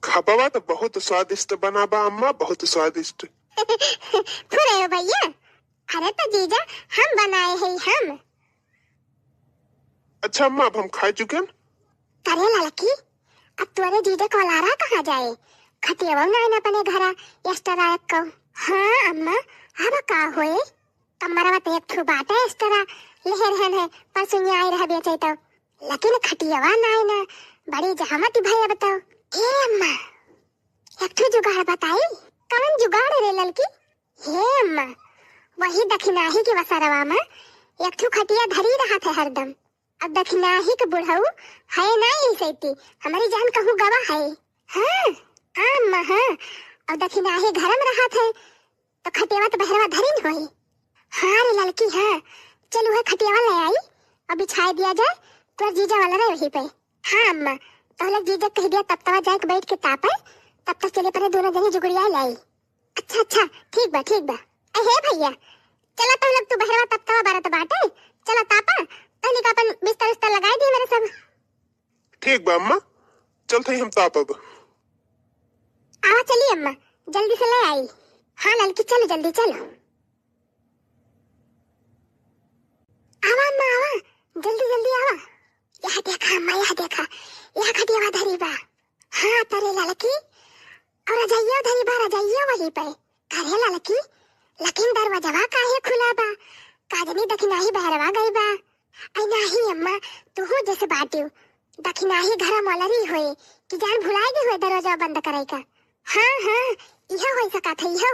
खबवा तो बहुत स्वादिष्ट बना बा अम्मा, बहुत स्वादिष्ट। फुरे हो भैया, अरे तो जीजा हम बनाए हैं हम। अच्छा अम्मा, अब हम खाए चुके हैं। अरे ललकी, अब तोरे जीजा का लारा कहाँ जाए? खटियावा ना आइन अपने घरा, extra एक को। हाँ अम्मा, अब का होए? कमरवा तो एक ठो बाटे extra, लेहे रहन है, परसों आए रह बेचे तो। लेकिन खटियावा ना आइन, बड़ी जहमत भई अब तो। हे अम्मा, एक ठो जुगाड़ बताई। कवन जुगाड़ रे ललकी? हे अम्मा, वही दखिनाही के वसरवा में एक ठो खटिया धरी रहत है हरदम। अब दखिनाही के बुढ़ऊ है ना यही सैती, हमारी जान कहूँ गवा है। हाँ, हाँ अम्मा, हाँ। अब दखिनाही घर में रहत है, तो खटियावा तो बहरवा धरी न होई। हाँ रे ललकी, हाँ। चल उहे खटियावा ले आई और बिछाए दिया जाए, तोर जीजा वाला रहे वहीं पे। हाँ अम्मा, तो लोग जीजा कह दिया तब तवा जाए के बैठ के तापे, तब तक चले परे दोनों जनी जुगड़िया लाई। अच्छा, अच्छा, ठीक बा, ठीक बा। ए, हे भैया, चला तो लोग तू बहरवा तब तवा बरत बाटे, चला तापा, तहनी का अपन बिस्तर उस्तर लगाए दिए मेरे सब। ठीक बा अम्मा, चलत हई हम तापब। आवा चली अम्मा, जल्दी से ले आई। हाँ ललकी, चलो जल्दी चलो। आवा अम्मा, आवा, जल्दी जल्दी आवा। यह देखा अम्मा, यह देखा, यह खटियावा धरी बा। हाँ तरे ललकी, और रजाइयो धरी बा, रजाइयो वही पे। अरे ललकी, लेकिन दरवाजवा काहे खुला बा? का जनी दखिनाही बहरवा गई बा। आई नाही अम्मा, तुहू जैसे बाटियो। दखिनाही घरा मलरी होए कि जान भुलाए गई होए दरवाजा बंद करे का। हाँ, हाँ, इहो होई सकत है, इहो।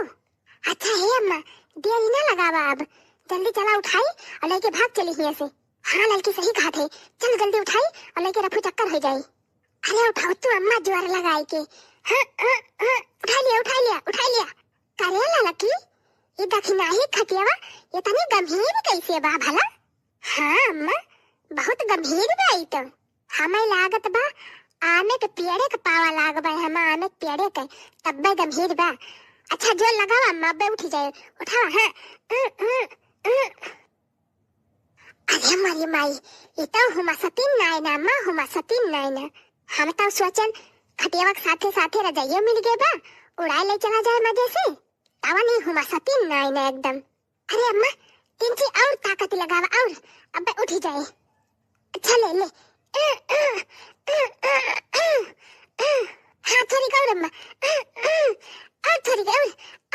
अच्छा हे अम्मा, देरी ना लगावा अब, जल्दी चला उठाई और लेके भाग चली हियां से। हाँ ललकी सही कहत है, चल जल्दी उठाई और लेके रफू चक्कर हो जाई। अरे उठाओ तू अम्मा जोर लगाई के। हाँ, हाँ, हाँ, उठा लिया, उठा लिया, उठा लिया। करे ललकी, ये दखिनाही खटियावा इतनी गंभीर कैसे बा भला? हाँ अम्मा, बहुत गंभीर बा ई तो। हमें लागत बा आमे के पेड़े के पावा लाग बा, हम आमे के पेड़े के, तब्बे गंभीर बा। अच्छा, जोर लगावा अम्मा, अब्बे उठी जाए। उठावा, हाँ। अरे मोरी माई, ई तो हुमासतीन नाय ना अम्मा, हुमासतीन नाय ना। हम तो सोचन खटियावा के साथे साथे रजाइयो मिल गए बा, उड़ाए ले चला जाए मजे से। तावा नहीं हुमासतीन नाय ना एकदम। अरे अम्मा, तिनची और ताकत लगावा और, अब्बे उठी जाए। अच्छा ले ले। हाँ, थोड़ी और अम्मा। और थोड़ी और,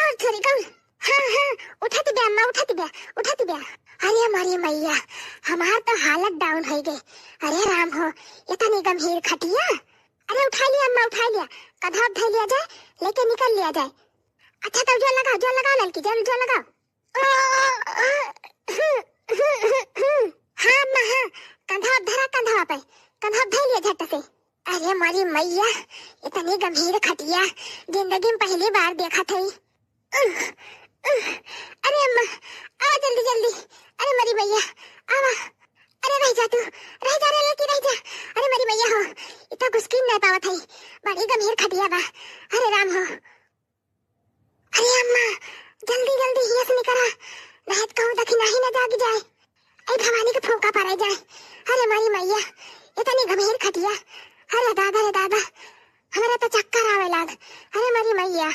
और थोड़ी और। हाँ, हाँ, उठत बे अम्मा, उठत बे, उठत बे। अरे मोरी मैया, हमार तो हालत down होइ गई। अरे राम हो, इतनी गंभीर खटिया। अरे उठा लिया अम्मा, उठा लिया। कधवा धइ लिया जाए, लेके निकल लिया जाए। अच्छा तो जोर लगाओ, जोर लगाओ ललकी, जोर, जोर लगाओ। हाँ अम्मा, हाँ, कंधा धरा, कंधा पे, कंधा धइ लिया झट से। अरे मोरी मैया, इतनी गंभीर खटिया जिंदगी में पहली बार देखत हई। अरे अम्मा, आवा जल्दी जल्दी। अरे मोरी मैया, आवा। अरे रह जा तू, रह जा रे लड़की, रह जा। अरे मोरी मैया हो, इतना घुसकी नहीं पावत हई, बड़ी गंभीर खटिया बा। अरे राम हो। अरे अम्मा, जल्दी जल्दी हियाँ से निकरा, नहीं तो कहूँ दखिनाही न जाग जाए। ए भवानी के फूंका पड़े जाए। अरे मोरी मैया, इतनी गंभीर खटिया। अरे दादा रे दादा, हमरा तो चक्कर आवे लाग। अरे मोरी मैया।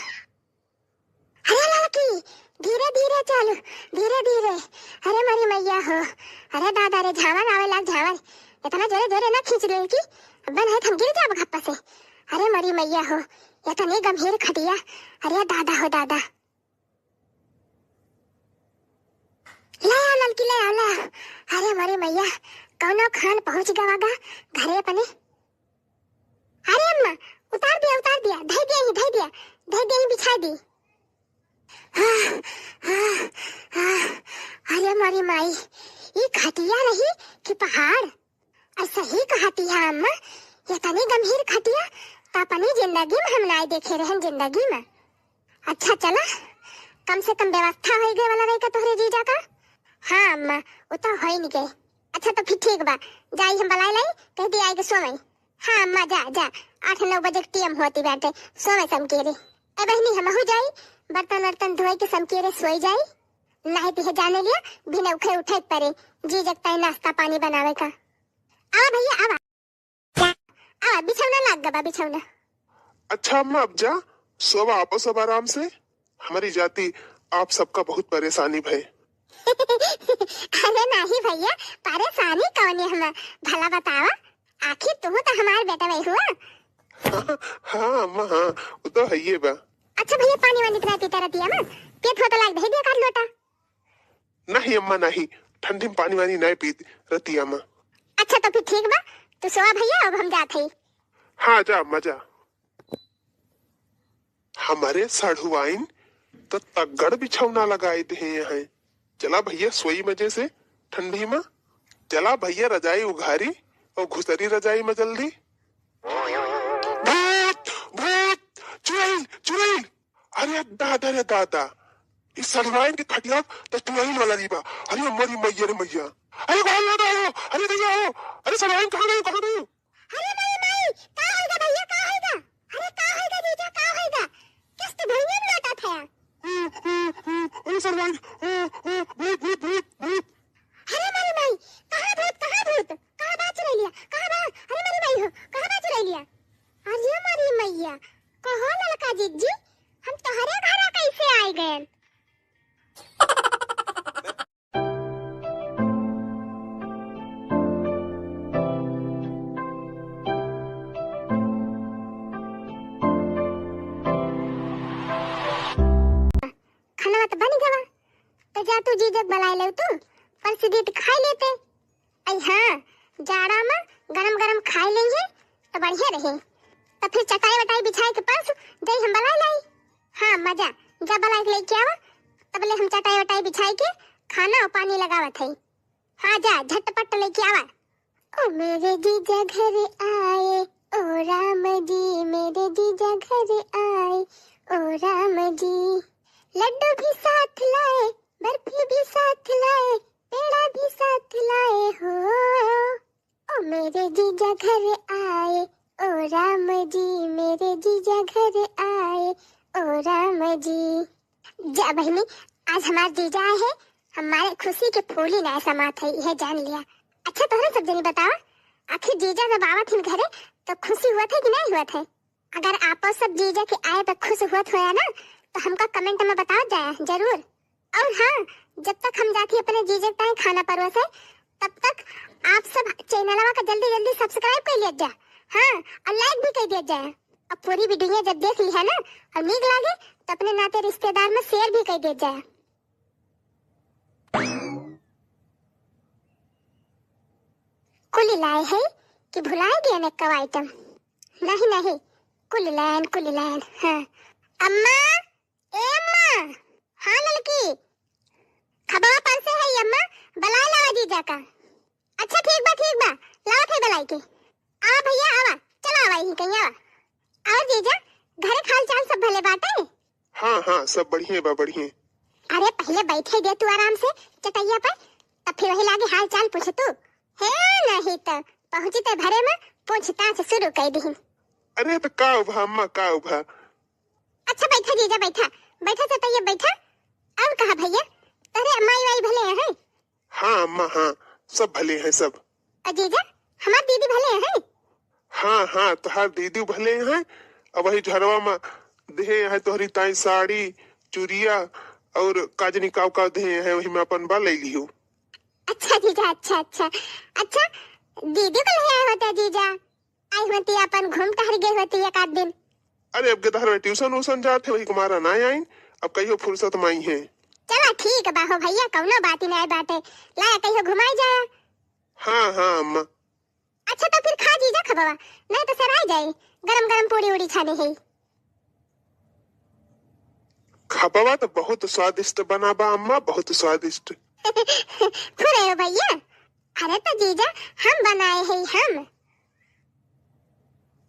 अरे लड़की, धीरे धीरे चल, धीरे धीरे। अरे मोरी मैया हो, अरे दादा रे, झावर आवे लाग, झावर। इतना जोरे जोरे ना खींच ले कि अब्बे नहीं हम गिर जाब घप्पा से। अरे मोरी मैया हो, इतनी गंभीर खटिया। अरे दादा हो दादा। ले आओ ललकी, ले आओ, ले आओ। अरे मोरी मैया, कौनो खान पहुँच गवा गा घरे अपने। अरे अम्मा, उतार दिया, उतार दिया, धइ दिया ही, धइ दिया, धइ दिया ही, बिछाइ दी। आह, आह, आह, अरे मोरी माई, ई खटिया रही कि पहाड़? और सही कहती है अम्मा, ये तनी गंभीर खटिया तो अपनी जिंदगी में हम नाय देखे रहन, जिंदगी में। अच्छा चला, कम से कम व्यवस्था होइ गए वाला रही का तोहरे जीजा का? हाँ अम्मा, वो तो होइ नहीं गए। अच्छा तो फिर ठीक बा, जाई हम बलाए लाई, कह दी आए के सोवई। हाँ अम्मा, जा, जा, आठ नौ बजे के टीएम होती बाटे, सोवे समकेरे। ए बहिनी, हमहू जाई, बर्तन वर्तन धोए के समकेरे सोई जाई, नहीं तो जाने लिया, बिना उठे उठे परे, जीजा के ताई नाश्ता पानी बनावे का। आवा भैया, आवा। आवा, बिछौना लाग गबा, बिछौना। अच्छा अम्मा, अब जा, सोवा, आपो सब आराम से। हमारी जाति आप सबका बहुत परेशानी भय। अरे नाही भैया, परेशानी कौन है हम, भला बतावा, आखिर तू तो हमार बेटा वही हुआ। हाँ अम्मा, हाँ, वो तो है ये बा। अच्छा भैया, पानी वानी तो नहीं पीता रतिया में, पेट होता लाग दे दिया कर लोटा। नहीं अम्मा, नहीं, ठंडी में पानी वानी नहीं पीत रतिया में। अच्छा तो फिर ठीक बा, तू सोवा भैया, अब हम जात हई। हाँ जा अम्मा जा। हमारे साढ़ुआइन तो तगड़ बिछौना लगाए दे हैं। चला भैया सोई मजे से ठंडी में। चला भैया रजाई उघारी और घुसरी रजाई में जल्दी। भूत, भूत, चुड़ैल, चुड़ैल। अरे दादा रे दादा, इस साढ़ुआइन के खटिया तो चुड़ैल वाला नहीं बा। अरे मोरी मैया रे मैया, अरे कहाँ दादा हो, अरे भैया हो, अरे साढ़ुआइन कहाँ गए, कहाँ गए? अरे माई, माई, का होइगा भैया, का होइगा? अरे का होइगा जीजा, का होइगा? किस्त भुइयां में लोटा था। ओ, ओ, ओ, अरे सरवाइन, ओ, ओ, भूत, भूत, भूत, भूत। अरे माई, माई, कहाँ भूत, कहाँ भूत? कहाँ बा चुड़ैलिया? कहाँ बा? अरे माई, माई हो, कहाँ बा चुड़ैलिया? अरे माई, मैया, कहो ललका जिज्जी, हम तोहरे घरा कैसे आइ गएन? खाना तो बन गवा, तो जा तू जीजक बलाए ले तू, परस दी तो खाए लेते। आई हाँ, जाड़ा में गरम गरम खाए लेंगे तो बढ़िया रहे। तो फिर चटाई वटाई बिछाए के परस दे हम बलाए लाई। हाँ मजा, जा बलाए के लेके आवा, तब ले हम चटाई वटाई बिछाए के खाना और पानी लगावत है। हाँ जा, झटपट लेके आवा। ओ मेरे जीजा घर आए, ओ राम जी, मेरे जीजा घर आए, ओ राम जी। लड्डू भी साथ लाए, बर्फी भी साथ लाए, पेड़ा भी साथ लाए हो। ओ मेरे जीजा घर आए, ओ राम जी, मेरे जीजा घर आए, ओ राम जी। जा बहिनी, आज हमार जीजा आए हैं, हमारे खुशी के फूली ना समात है, यह जान लिया। अच्छा, तोहरे सब जनी बतावा, आखिर जीजा जब आवत हिन घरे, तो खुशी हुआ था कि नहीं हुआ था? अगर आपो सब जीजा के आए पे खुश हुआ होया ना, तो हमका comment में बताओ जाया जरूर। और हाँ, जब तक हम जाती अपने जीजा के ताई खाना परोसे, तब तक आप सब चैनलवा का जल्दी जल्दी subscribe कर लिया जा, हाँ, और like भी कर दिया जाए। अब पूरी video जब देख ली है ना और नीक लागे, तो अपने नाते रिश्तेदार में share भी कर दिया जाए। कुल लाए है कि भुलाए गए ने कव item? नहीं, नहीं, कुल लायन, कुल लायन। हाँ। अम्मा, ए अम्मा। हाँ ललकी, खबवा परसे है अम्मा, बलाए लावा जीजा का। अच्छा ठीक बा, ठीक बा, लावत है बलाई के। आवा भैया, आवा, चला आवा, यहीं कहीं आवा। और जीजा, घरे के हाल चाल सब भले बाटे? हाँ, हाँ, सब बढ़िया बा, बढ़िया। अरे पहले बैठे दे तू आराम से चटैया पर, तब फिर वही लागे हाल चाल पूछ तू। हे नहीं तो पहुँची ते भरे में पूछताछ शुरू कर दी। अरे तो का उभा अम्मा, का उभा? अच्छा बैठा जीजा, बैठा, बैठा चटैया बैठा। और कहा भैया, तोहरे माई वाई भले हैं? हाँ अम्मा, हाँ, सब भले हैं सब। अ जीजा, हमार दीदी भले हैं? हाँ, हाँ, तोहार दीदी भले हैं। अब वही झरवा में देहे हैं तोहरी ताई साड़ी, चुरिया और काजनी काव काव देहे हैं, वही में अपन बा ले लियो। अच्छा जीजा, अच्छा, अच्छा। अच्छा, दीदी को ले आए होते जीजा? आई होती, अपन घूम टहर गए होती एक आध दिन। अरे अब गदहर में tuition व्यूशन जात है, वही कुमारा ना आइन, अब कहियो फुर्सत में आई है। चला ठीक बा हो भैया, कौनो बात ही नहीं बाटे, लाया कहियो घुमाई जाया। हाँ, हाँ अम्मा। अच्छा तो फिर खा जीजा खबवा, नहीं तो सराय जाए, गरम गरम पूरी उड़ी छाने है। खबवा तो बहुत स्वादिष्ट बना बा अम्मा, बहुत स्वादिष्ट। फुरे हो भैया, अरे तो जीजा हम बनाए हैं हम।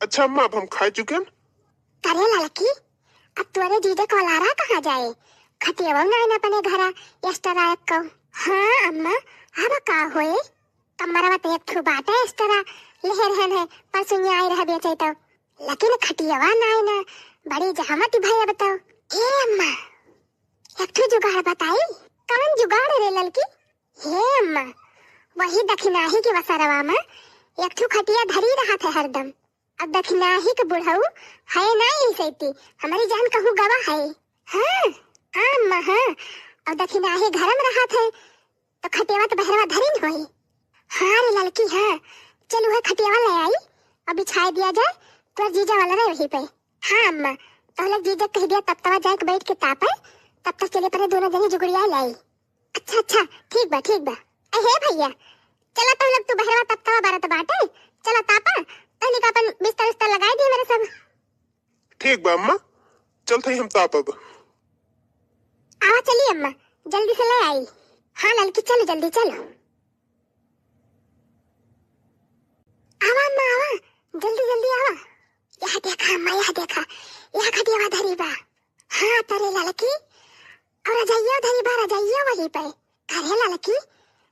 अच्छा अम्मा, अब हम खाए चुके हैं। करे ललकी, अब तोरे जीजा को लारा कहाँ जाए? खटियावा ना आइन अपने घरा, extra एक को। हाँ अम्मा, अब का होए? कमरवा तो एक ठो बाटे extra, लेहे रहन है, परसुनिया आए रह बेचे तो। लेकिन खटियावा ना आइन, बड़ी जहमत भई अब तो। हे अम्मा, एक ठो जुगाड़ बताई। कवन जुगाड़ रे ललकी? हे अम्मा, वही दखिनाही के वसरवा में एक ठो खटिया धरी रहत है हरदम। अब दखिनाही के बुढ़ऊ है ना यही सैती, हमारी जान कहूँ गवा है। हाँ, हाँ अम्मा, हाँ। अब दखिनाही घर में रहत है, तो खटियावा तो बहरवा धरी न होई। हाँ रे ललकी, हाँ। चल उहे खटियावा ले आई और बिछाए दिया जाए, तोर जीजा वाला रहे वहीं पे। हाँ अम्मा, तो लोग जीजा कह दिया तब तवा जाए के बैठ के तापे, तब तक चले परे दोनों जनी जुगड़िया लाई। अच्छा, अच्छा, ठीक बा, ठीक बा। ए, हे भैया, चला तो लोग तू बहरवा तब तवा बारत बाटे, चला तापा, तहनी का अपन बिस्तर उस्तर लगाए दिए मेरे सब। ठीक बा अम्मा, चलत हई हम तापब। आवा चली अम्मा, जल्दी से ले आई। हाँ ललकी, चलो जल्दी चलो। आवा अम्मा, आवा, जल्दी जल्दी आवा। यह देखा अम्मा, यह देखा, यह खटियावा धरी बा। हाँ तरे ललकी, और रजइया धरी बा, रजइया वही पे। अरे ललकी,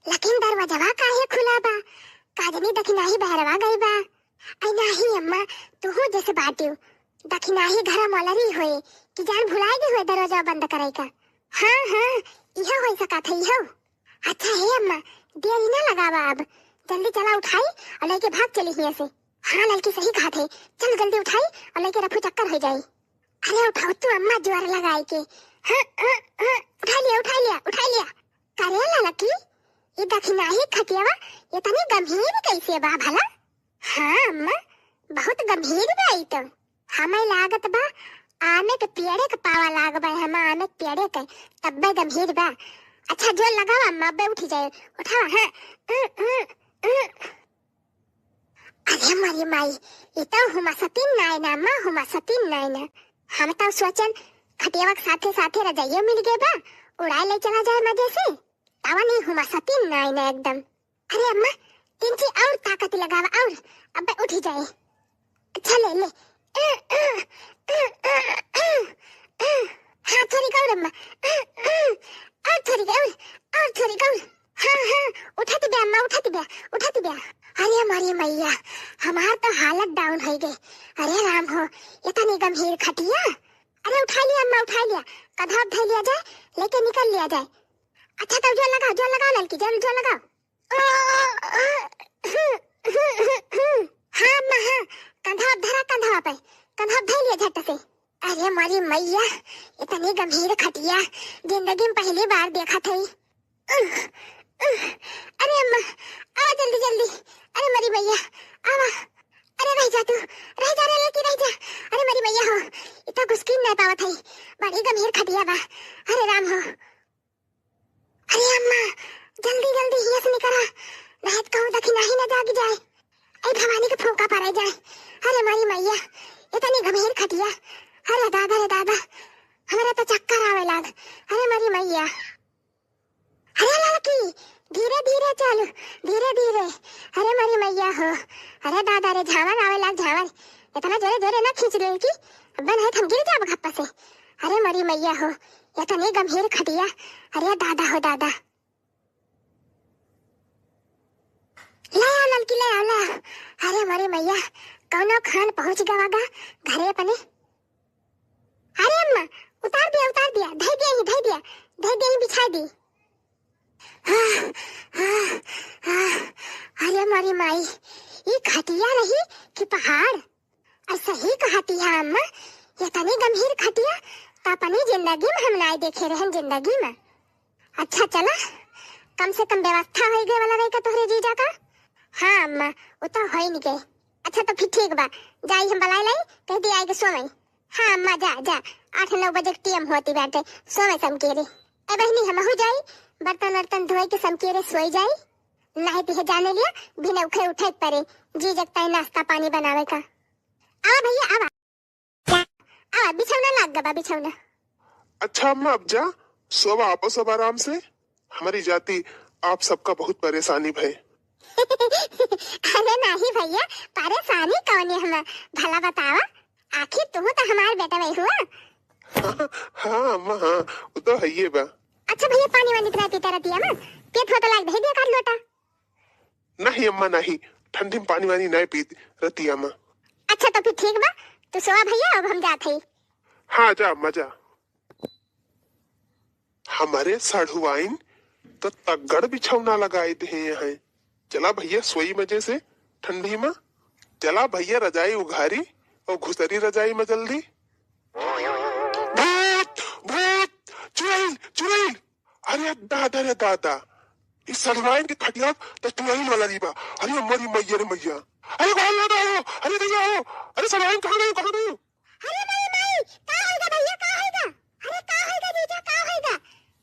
लेकिन दरवाजवा काहे खुला बा? काजनी दखिनाही बहरवा गई बा। आई नाही अम्मा, तुहू जैसे बाटियो। दखिनाही घर मलरी होए कि जान भुलाए गई होए दरवाजा बंद करे का। हाँ, हाँ, इहो होई सका था, इहो। अच्छा हे अम्मा, देरी ना लगावा अब, जल्दी चला उठाई और लेके भाग चली हियाँ से। हाँ ललकी सही कहा थे, चल जल्दी उठाई और लेके रफू चक्कर हो जाई। अरे उठाओ तू अम्मा जोर लगाई के। हाँ, हाँ, हाँ, उठा लिया, उठा लिया, उठा लिया। करे ललकी, ये दखिनाही खटियावा इतनी गंभीर कैसे बा भला? हाँ अम्मा, बहुत गंभीर बा ई तो। हमें लागत बा आमे के पेड़े के पावा लाग बा, हम आमे के पेड़े के, तब्बे गंभीर बा। अच्छा जोर लगावा अम्मा, अब्बे उठी जाए, उठावा, हाँ। अरे मारी माई, ई तो हुमासतीन नाय ना, माँ हुमासतीन नाय ना। हम तो सोचन खटियावा के साथे साथे रजाइयो मिल गए बा, उड़ाए ले चला जाए मजे से। तावा नहीं हुमासतीन नाय ना एकदम। अरे अम्मा, तिनची और ताकत लगावा और, अब्बे उठी जाए। अच्छा ले ले। हाँ थोड़ी और अम्मा, और थोड़ी और, और थोड़ी और। हाँ, हाँ, उठत बे अम्मा, उठत बे, उठत बे। अरे हमारी मैया, हमार तो हालत down हो गई। अरे राम हो, इतनी गंभीर खटिया। अरे उठाइ लिया अम्मा, उठाइ लिया, कंधा धइ लिया जाए, लेके निकल लिया जाए। अच्छा तब जोर लगाओ, जोर लगाओ ललकी, जोर, जोर लगाओ। हाँ अम्मा हाँ, कंधा धरा, कंधा पे, कंधा धइ लिया झट से। अरे मोरी मइया, इतनी गंभीर खटिया जिंदगी में पहली बार देखत हई। उह, उह, अरे अम्मा, आवा जल्दी जल्दी। अरे मोरी मइया, आवा। अरे रह जा तू, रह जा रे ललकी, रह जा। अरे मोरी मइया हो, इतना घुसकी नहीं पावत हई, बड़ी गंभीर खटिया बा। अरे राम हो। अरे अम्मा, जल्दी जल्दी हियाँ से निकरा, नहीं तो कहूँ दखिनाही न जाग जाए। ए भवानी के फूंका पड़े जाए। अरे मोरी मइया, इतनी गंभीर खटिया। अरे दादा रे दादा, हमरा तो चक्कर आवे लाग। अरे मोरी मइया। अरे ललकी, धीरे धीरे चल, धीरे धीरे। अरे मोरी मइया हो, अरे दादा रे, झावर आवे लाग झावर। इतना जोरे जोरे ना खींच ले कि अब नहीं हम गिर जाब घप्पा से। अरे मोरी मइया हो, इतनी गंभीर खटिया। अरे दादा हो दादा। ले आओ ललकी, ले आओ, ले आओ। अरे मोरी मइया, कौनो खान पहुँच गवा गा घरे अपने। अरे अम्मा, उतार दिया, उतार दिया, धइ दिया ही, धइ दिया, धइ दिया ही, बिछाइ दी। हाँ, हाँ, हाँ। अरे मोरी माई, ई खटिया रही कि पहाड़? अरे सही कहती है अम्मा, इतनी गंभीर खटिया तो अपनी जिंदगी में हम नाई देखे रहन, जिंदगी में। अच्छा चला, कम से कम व्यवस्था होइ गए वाला रही का तोहरे जीजा का? हाँ अम्मा, वो तो होइ नहीं गए। अच्छा तो फिर ठीक बा, जाई हम बलाइ लाई, कह दी आए के सोवई। हाँ अम्मा जा, जा, आठ नौ बजे के टीएम होती बाटे, सोवई समकेरे। ए बहिनी हमहू जाई, बर्तन वर्तन धोए के समकेरे सोई जाई। नहीं तो ये जाने लिया, बिना उठे उठे परे, जीजा के ताई नाश्ता पानी बनावे का। आवा भइया, आवा। आवा, बिछौना लाग गबा, बिछौना। अच्छा अम्मा, अब जा, सोवा आपो सब आराम से। हमारी जाति आप सबका बहुत परेशानी भय। अरे नाही भइया, परेशानी कौन है हम? भला बतावा, आखिर तू तो हमार बेटा वही हुआ। हाँ अम्मा, हाँ, वो तो है ये बा। अच्छा भइया, पानी वानी तो ना पीता रहती है ना? पेट होता लाग दही दिया कर लोटा। नहीं अम्मा, नहीं, ठंडी में पानी वानी नहीं पीत रहती अम्मा। अच्छा तो फिर ठीक बा, तू सोवा भइया, अब हम जात हई। हाँ जा अम्मा जा। हमारे सढ़ुआइन तो तगड़ बिछौना लगाए दे हैं। चला भइया सोई मजे से ठंडी में। चला भइया रजाई उघारी और घुसरी रजाई में जल्दी। भूत, भूत, चुड़ैल, चुड़ैल। अरे दादा रे दादा, इस सढ़ुआइन के खटिया तो चुड़ैल वाला नहीं बा। अरे मोरी मैया रे मैया, अरे बाहर ना हो, अरे भइया हो, अरे सढ़ुआइन कहाँ गई, कहाँ गई? अरे मोरी माई, का होइगा भइया, का होइगा? अरे का होइगा जीजा, का होइगा?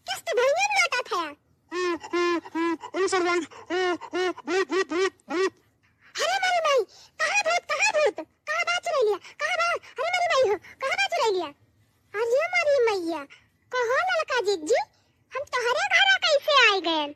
किस्त भुइयां में लोटा था। ओ, ओ, ओ, अरे सढ़ुआइन, ओ, ओ, भूत, भूत, भूत, भूत। अरे मोरी माई, कहाँ भूत, कहाँ भूत? कहाँ बा चुड़ैलिया? कहाँ बा? अरे मोरी माई हो, कहाँ बा चुड़ैलिया? अरे मोरी मैया, कहो ललका जिज्जी, हम तोहरे घरा कैसे आइ गएन?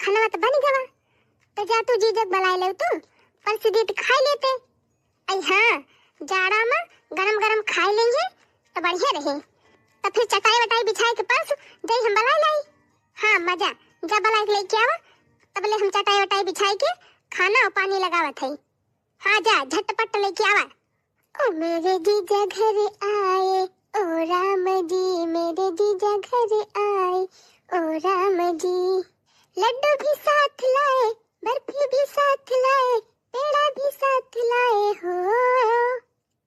खाना तो बन गवा, तो जा तू जीजक बलाए ले तू, परस दीत खाइ लेते। अई हाँ, जाड़ा में गरम गरम खाइ लेंगे तो बढ़िया रहे। तो फिर चटाई वटाई बिछाए के परस जाई हम बलाए लाई। हाँ मजा, जा बलाए के लेके आवा, तबले हम चटाई वटाई बिछाए के खाना और पानी लगावत है। हाँ जा, झटपट लेके आवा। ओ मेरे जीजा घर आए, ओ राम जी, मेरे जीजा घर आए, ओ राम जी। लड्डू भी साथ लाए, बर्फी भी साथ लाए, पेड़ा भी साथ लाए हो।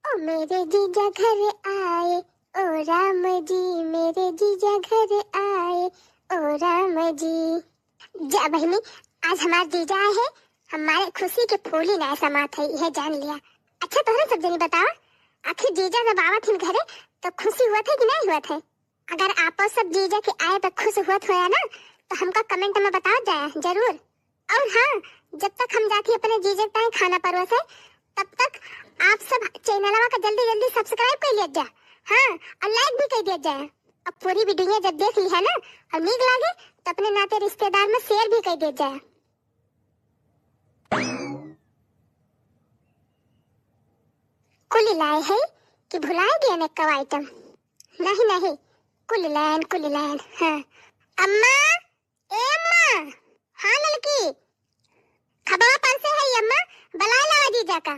ओ मेरे जीजा घर आए, ओ राम जी, मेरे जीजा घर आए, ओ राम जी। जा बहिनी, आज हमार जीजा आए हैं, हमारे खुशी के फूली ना समात है, यह जान लिया। अच्छा तोहरे सब जनी बतावा, आखिर जीजा जब आवत हिन घरे तो खुशी हुआ था कि नहीं हुआ था? अगर आपो सब जीजा के आए पे खुश हुआ होया ना, तो हमका कमेंट में बताओ जाया जरूर। और हाँ, जब तक हम जाती अपने जीजा के ताई खाना परोसे, तब तक आप सब चैनलवा का जल्दी जल्दी सब्सक्राइब कर लिया जा। हाँ, और लाइक भी कर दिया जाए। अब पूरी वीडियो जब देख ली है ना और नीक लागे, तो अपने नाते रिश्तेदार में शेयर भी कर दिया जाए। कुल लाए है कि भुलाए गए ने कव आइटम। नहीं, नहीं, कुल लाइन, कुल लाइन। हाँ। अम्मा, ए अम्मा। हाँ ललकी, खबवा परसे है अम्मा, बलाए लावा जीजा का।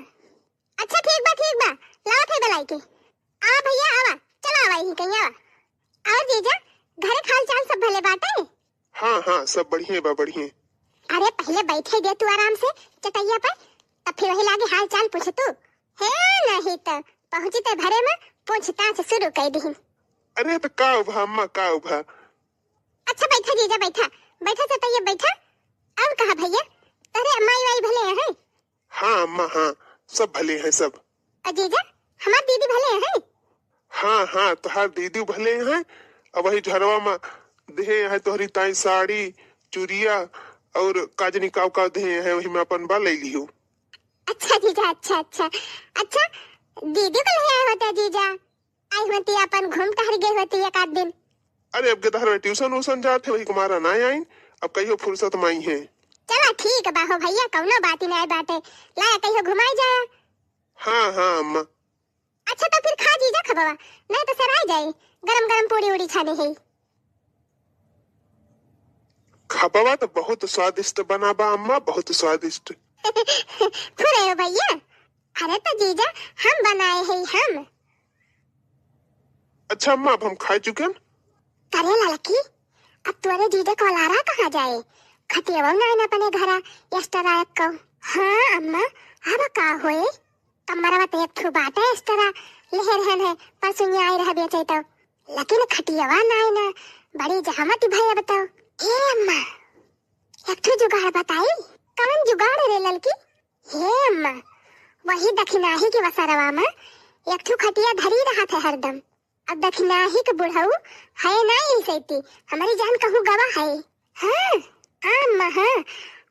अच्छा ठीक बा, ठीक बा, लावत है बलाई के। आवा भैया, आवा, चला आवा, यहीं कहीं आवा। और जीजा, घरे के हाल चाल सब भले बाटे? हाँ, हाँ, सब बढ़िया बा, बढ़िया। अरे पहिले बैठे दे तू आराम से चटैया पर, तब फिर वही लागे हाल चाल पूछ तू। हे नहीं तो पहुँची ते भरे में पूछताछ शुरू कर दी। अरे तो का उभा अम्मा, का उभा? अच्छा बैठा जीजा, बैठा, बैठा चटैया बैठा। और कहा भैया, तोरे माई वाई भले हैं? हाँ अम्मा, हाँ, सब भले हैं सब। और जीजा, हमार दीदी भले हैं? हाँ, हाँ, तोहार दीदी भले हैं। अब वही झरवा में देहे हैं तोहरी ताई साड़ी, चुरिया और काजनी काव काव देहे हैं, वही में अपन बा ले लियो। अच्छा जीजा, अच्छा, अच्छा। अच्छा, दीदी को ले आए होते जीजा, आई होती अपन घूम टहर गए होती एक आध दिन। अरे अब के तहर ट्यूशन उशन जात है, वही कुमारा ना आइन, अब कहियो फुर्सत माई है। चला ठीक बा हो भैया, कौनो बात ही नहीं बाटे, लाया कहियो घुमाई जाया। हाँ, हाँ अम्मा। अच्छा तो फिर खा जीजा खबवा, नहीं तो सराय जाए, गरम गरम पूड़ी उड़ी छाने है। खबवा तो बहुत स्वादिष्ट बना बा अम्मा, बहुत स्वादिष्ट। फुरे हो भैया, अरे तो जीजा हम बनाए हैं हम। अच्छा अम्मा, अब हम खा चुके हैं। करे ललकी, अब तोरे जीजा को लारा कहाँ जाए? खटियावा ना ना अपने घरा, एक्स्ट्रा रायक को। हाँ अम्मा, अब का होए? कमरवा तो एक ठो बाटे एक्स्ट्रा, लेहे रहन है, परसों आए रह बेचे तो। लेकिन खटियावा ना ना, बड़ी जहमत भई अब तो। ए अम्मा, एक ठो जुगाड़ बताई। कौन जुगाड़ रे ललकी? हे अम्मा, वही दखिनाही के वसरवा में एक ठो खटिया धरी रहत है हरदम। अब दखिनाही के बुढ़ऊ है ना यही सैती, हमारी जान कहूँ गवा है। हाँ, हाँ अम्मा, हाँ।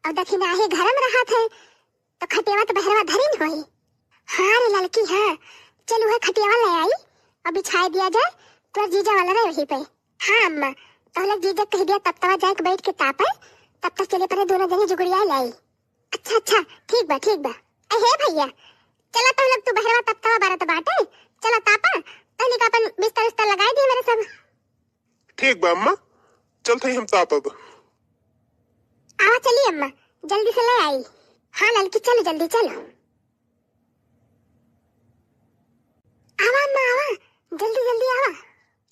अब दखिनाही घर में रहत है, तो खटियावा तो बहरवा धरी न होई। हाँ रे ललकी, हाँ। चल उहे खटियावा ले आई और बिछाए दिया जाए, तोर जीजा वाला रहे वहीं पे। हाँ अम्मा, तो लोग जीजा कह दिया तब तवा जाए के बैठ के तापे, तब तक चले परे दोनों जनी जुगड़िया लाई। अच्छा, अच्छा, ठीक बा, ठीक बा। ए, हे भैया, चला तो लोग तू बहरवा तब तवा बारत बाटे, चला तापा, तहनी का अपन बिस्तर उस्तर लगाई दी मेरे सब। ठीक बा अम्मा, चलत हई हम तापब। आवा चली अम्मा, जल्दी से ले आई। हाँ ललकी, चलो जल्दी चलो। आवा अम्मा, आवा, जल्दी जल्दी आवा।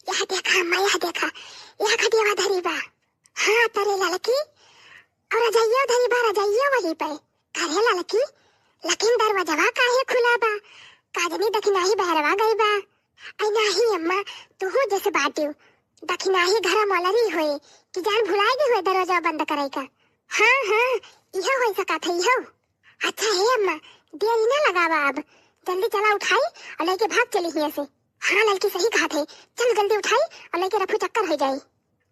यह देखा अम्मा, यह देखा, यह खटियावा धरी बा। हाँ तरे ललकी, और रजइया धरी बा, रजइया वही पे। करे ललकी, लेकिन दरवाजवा काहे खुला बा? का जनी दखिनाही बहरवा गई बा। आई नाही अम्मा, तू हो जैसे बाटियो। दखिनाही घर मलरी होए कि जान भुलाए गई होए दरवाजा बंद करे का। हाँ, हाँ, इहो हो सकत है, इहो। अच्छा हे अम्मा, देरी ना लगावा अब, जल्दी चला उठाई और लेके भाग चली हियाँ से। हाँ ललकी सही कहा थे, चल जल्दी उठाई और लेके रफू चक्कर हो जाई।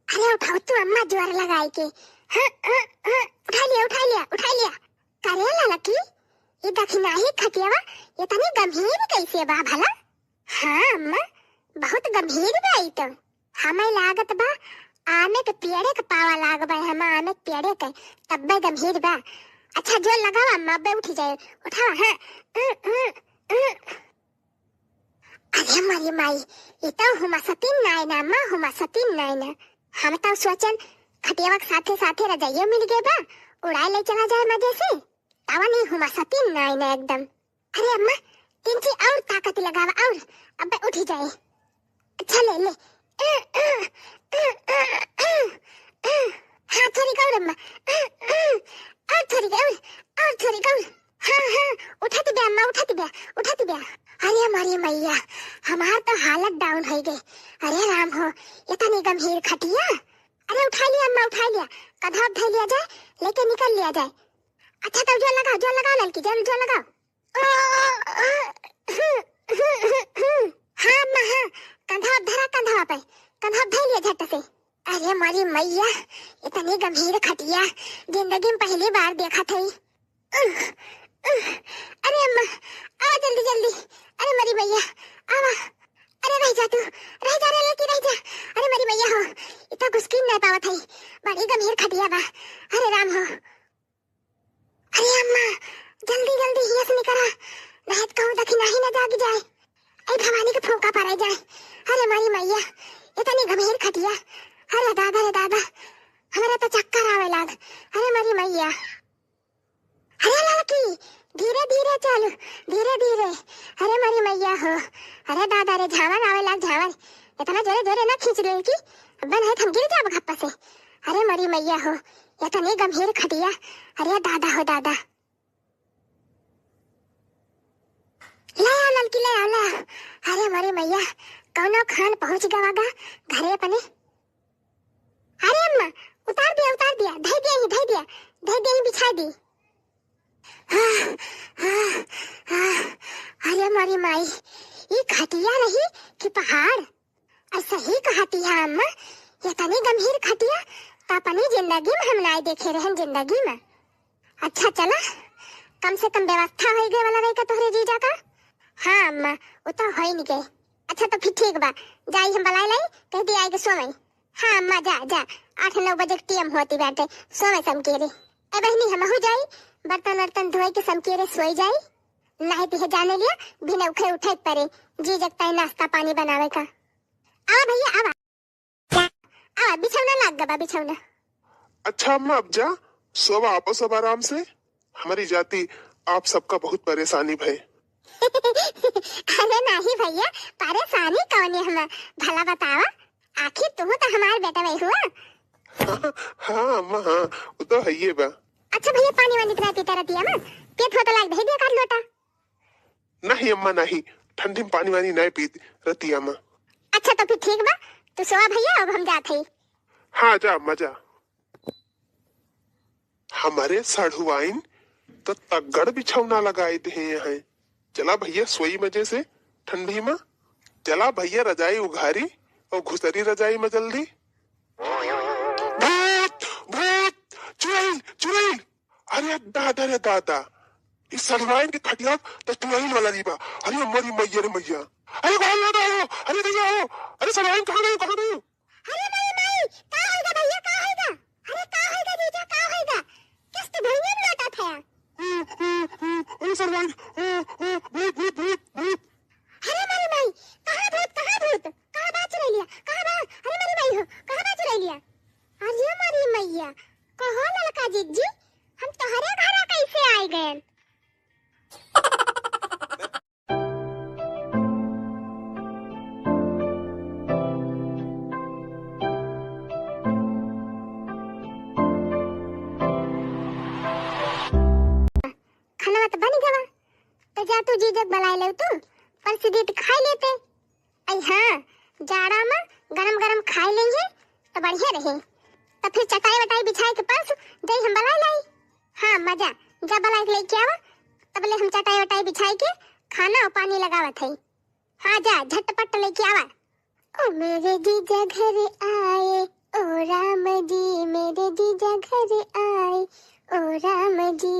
अरे उठाओ तू अम्मा जोर लगाए के। हाँ, हाँ, हाँ, उठा लिया, उठा लिया, उठा लिया। करे ललकी, ये दखिनाही खटियावा इतनी गंभीर कैसे बा भला? हाँ अम्मा, बहुत गंभीर बा ई तो। हमें लागत बा आमे के पेड़े के पावा लाग बा, हम आमे के पेड़े के, तब्बे गंभीर बा। अच्छा जोर लगावा अम्मा, अब्बे उठी जाए, उठावा, हाँ। अरे मरी माई, ई तो हुमासतीन नाय ना, माँ हुमासतीन नाय ना। हम तो सोचन खटियावा के साथे साथे रजाइयो मिल गए बा, उड़ाए ले चला जाए मजे से। तावा नहीं हुमासतीन नाय ना एकदम। अरे अम्मा, तिनची और ताकत लगावा और, अब्बे उठी जाए। अच्छा ले, ले। हाँ, थोड़ी और अम्मा। और थोड़ी और, और थोड़ी और। हाँ, हाँ, उठत बे अम्मा, उठत बे, उठत बे। अरे हमारी मैया, हमार तो हालत down हो गई। अरे राम हो, इतनी गंभीर खटिया। अरे उठा लिया अम्मा, उठा लिया। कंधा धर लिया जाए, लेके निकल लिया जाए। अच्छा तो जोर लगाओ, जोर लगाओ ललकी, जोर, जोर लगाओ। हाँ अम्मा, हाँ, कंधा धरा, कंधा पे, कंधा धर लिया झट से। अरे मरी मैया, इतनी गंभीर खटिया जिंदगी में पहली बार देखत हई। अरे अम्मा, आवा जल्दी जल्दी। अरे मरी मैया, आवा। अरे रह जा तू, रह जा रे लड़की, रह जा। अरे मरी मैया हो, इतना घुसकी नहीं पावत हई, बड़ी गंभीर खटिया बा। अरे राम हो। अरे अम्मा, जल्दी जल्दी हियाँ से निकरा, नहीं तो कहूँ दखिनाही न जाग जाए। ए भवानी के फूंका पड़े जाए। अरे मरी पइया, इतनी गंभीर खटिया। अरे दादा रे दादा, हमरा तो चक्कर आवे लाग। अरे मरी मइया। अरे ललकी, धीरे धीरे चल, धीरे धीरे। अरे मरी मइया हो, अरे दादा रे, झावर आवे लाग, झावर। इतना जोरे जोरे ना खींच ललकी, अब नहीं हम गिर जाब घप्पा से। अरे मरी मइया हो, इतनी गंभीर खटिया। अरे दादा हो दादा। ले आओ ललकी, ले आओ, ले आओ। अरे मरी मइया, कौनो खान पहुँच गवा गा घरे अपने। अरे अम्मा, उतार दिया, उतार दिया, धई दिया ही, धई दिया, धई दिया ही, बिछाई दी। आह, आह, आह, अरे मोरी माई, ई खटिया रही कि पहाड़? अउर सही कहती है अम्मा, इतनी गंभीर खटिया तो अपनी जिंदगी में हम नाय देखे रहन, जिंदगी में। अच्छा चला, कम से कम व्यवस्था होई गए वाला रही का तोहरे जीजा का? हाँ अम्मा, वो तो होई नहीं गए। अच्छा तो फिर ठीक बा, जाई हम बलाई लाई, कह दी आए के सोवई। हाँ अम्मा, जा, जा, आठ नौ बजे के टीएम होती बाटे, सोवे समकेरे। ए बहिनी, हमहू जाई, बर्तन वर्तन धोए के समकेरे सोई जाई, नहीं तो जाने लिया, बिना उठे उठे परे, जीजा के ताई नाश्ता पानी बनावे का। आवा भइया, आवा, आवा, बिछौना लाग गबा, बिछौना। अच्छा अम्मा, अब जा, सोवा आपो सब आराम से। हमारी जाति आप सबका बहुत परेशानी भय। अरे नाही भइया, परेशानी कौने हम, भला बतावा, आखिर तू तो हमार बेटा वही हुआ। हाँ अम्मा, हाँ, वो तो है ये बा। अच्छा भइया, पानी वानी तो ना पीता रहती है अम्मा, पेट होता लाग दे दिया कर लोटा। नहीं अम्मा, नहीं, ठंडी में पानी वानी नहीं पीत रहती अम्मा। अच्छा तो फिर ठीक बा, तू सोवा भइया, अब हम जात हई। हाँ जा अम्मा जा। हमारे साढ़ुआइन तो तगड़ बिछौना लगाए दे हैं। चला भइया सोई मजे से ठंडी में। चला भइया रजाई उघारी और घुसरी रजाई में जल्दी। भूत, भूत, चुड़ैल, चुड़ैल। अरे दादा रे दादा, इस साढ़ुआइन के खटिया तो चुड़ैल वाला नहीं बा। अरे मोरी मैया रे मैया। अरे कहाँ लौटा हो? अरे भइया हो। अरे साढ़ुआइन कहाँ गई, कहाँ गई? अरे माई, माई, का होइगा भइया, का होइगा? अरे का होइगा जीजा, का होइगा? किस्त भुइयां में लोटा था। अरे सरवाइन, भूत, भूत, भूत, भूत। अरे माई, माई, कहाँ भूत, कहाँ भूत? कहाँ बा चुड़ैलिया? कहाँ बा? अरे माई, माई हो, कहाँ बा चुड़ैलिया? अरे माई, मैया, कहो ललका जिज्जी, हम तोहरे घरा कैसे आए गए? खाना तो बन गवा, तो जा तू जीजक बलाए ले तू, परस दीत खाई लेते। आई हाँ, जाड़ा में गरम गरम खाई लेंगे तो बढ़िया रहे। तो फिर चटाई वटाई बिछाए के परस जाई हम बलाए लाई। हाँ मजा, जा बलाए के लेके आवा, तबले हम चटाई वटाई बिछाए के खाना और पानी लगावत है। हाँ जा, झटपट लेके आवा। ओ मेरे जीजा घर आए, ओ राम जी, मेरे जीजा घर आए, ओ राम जी।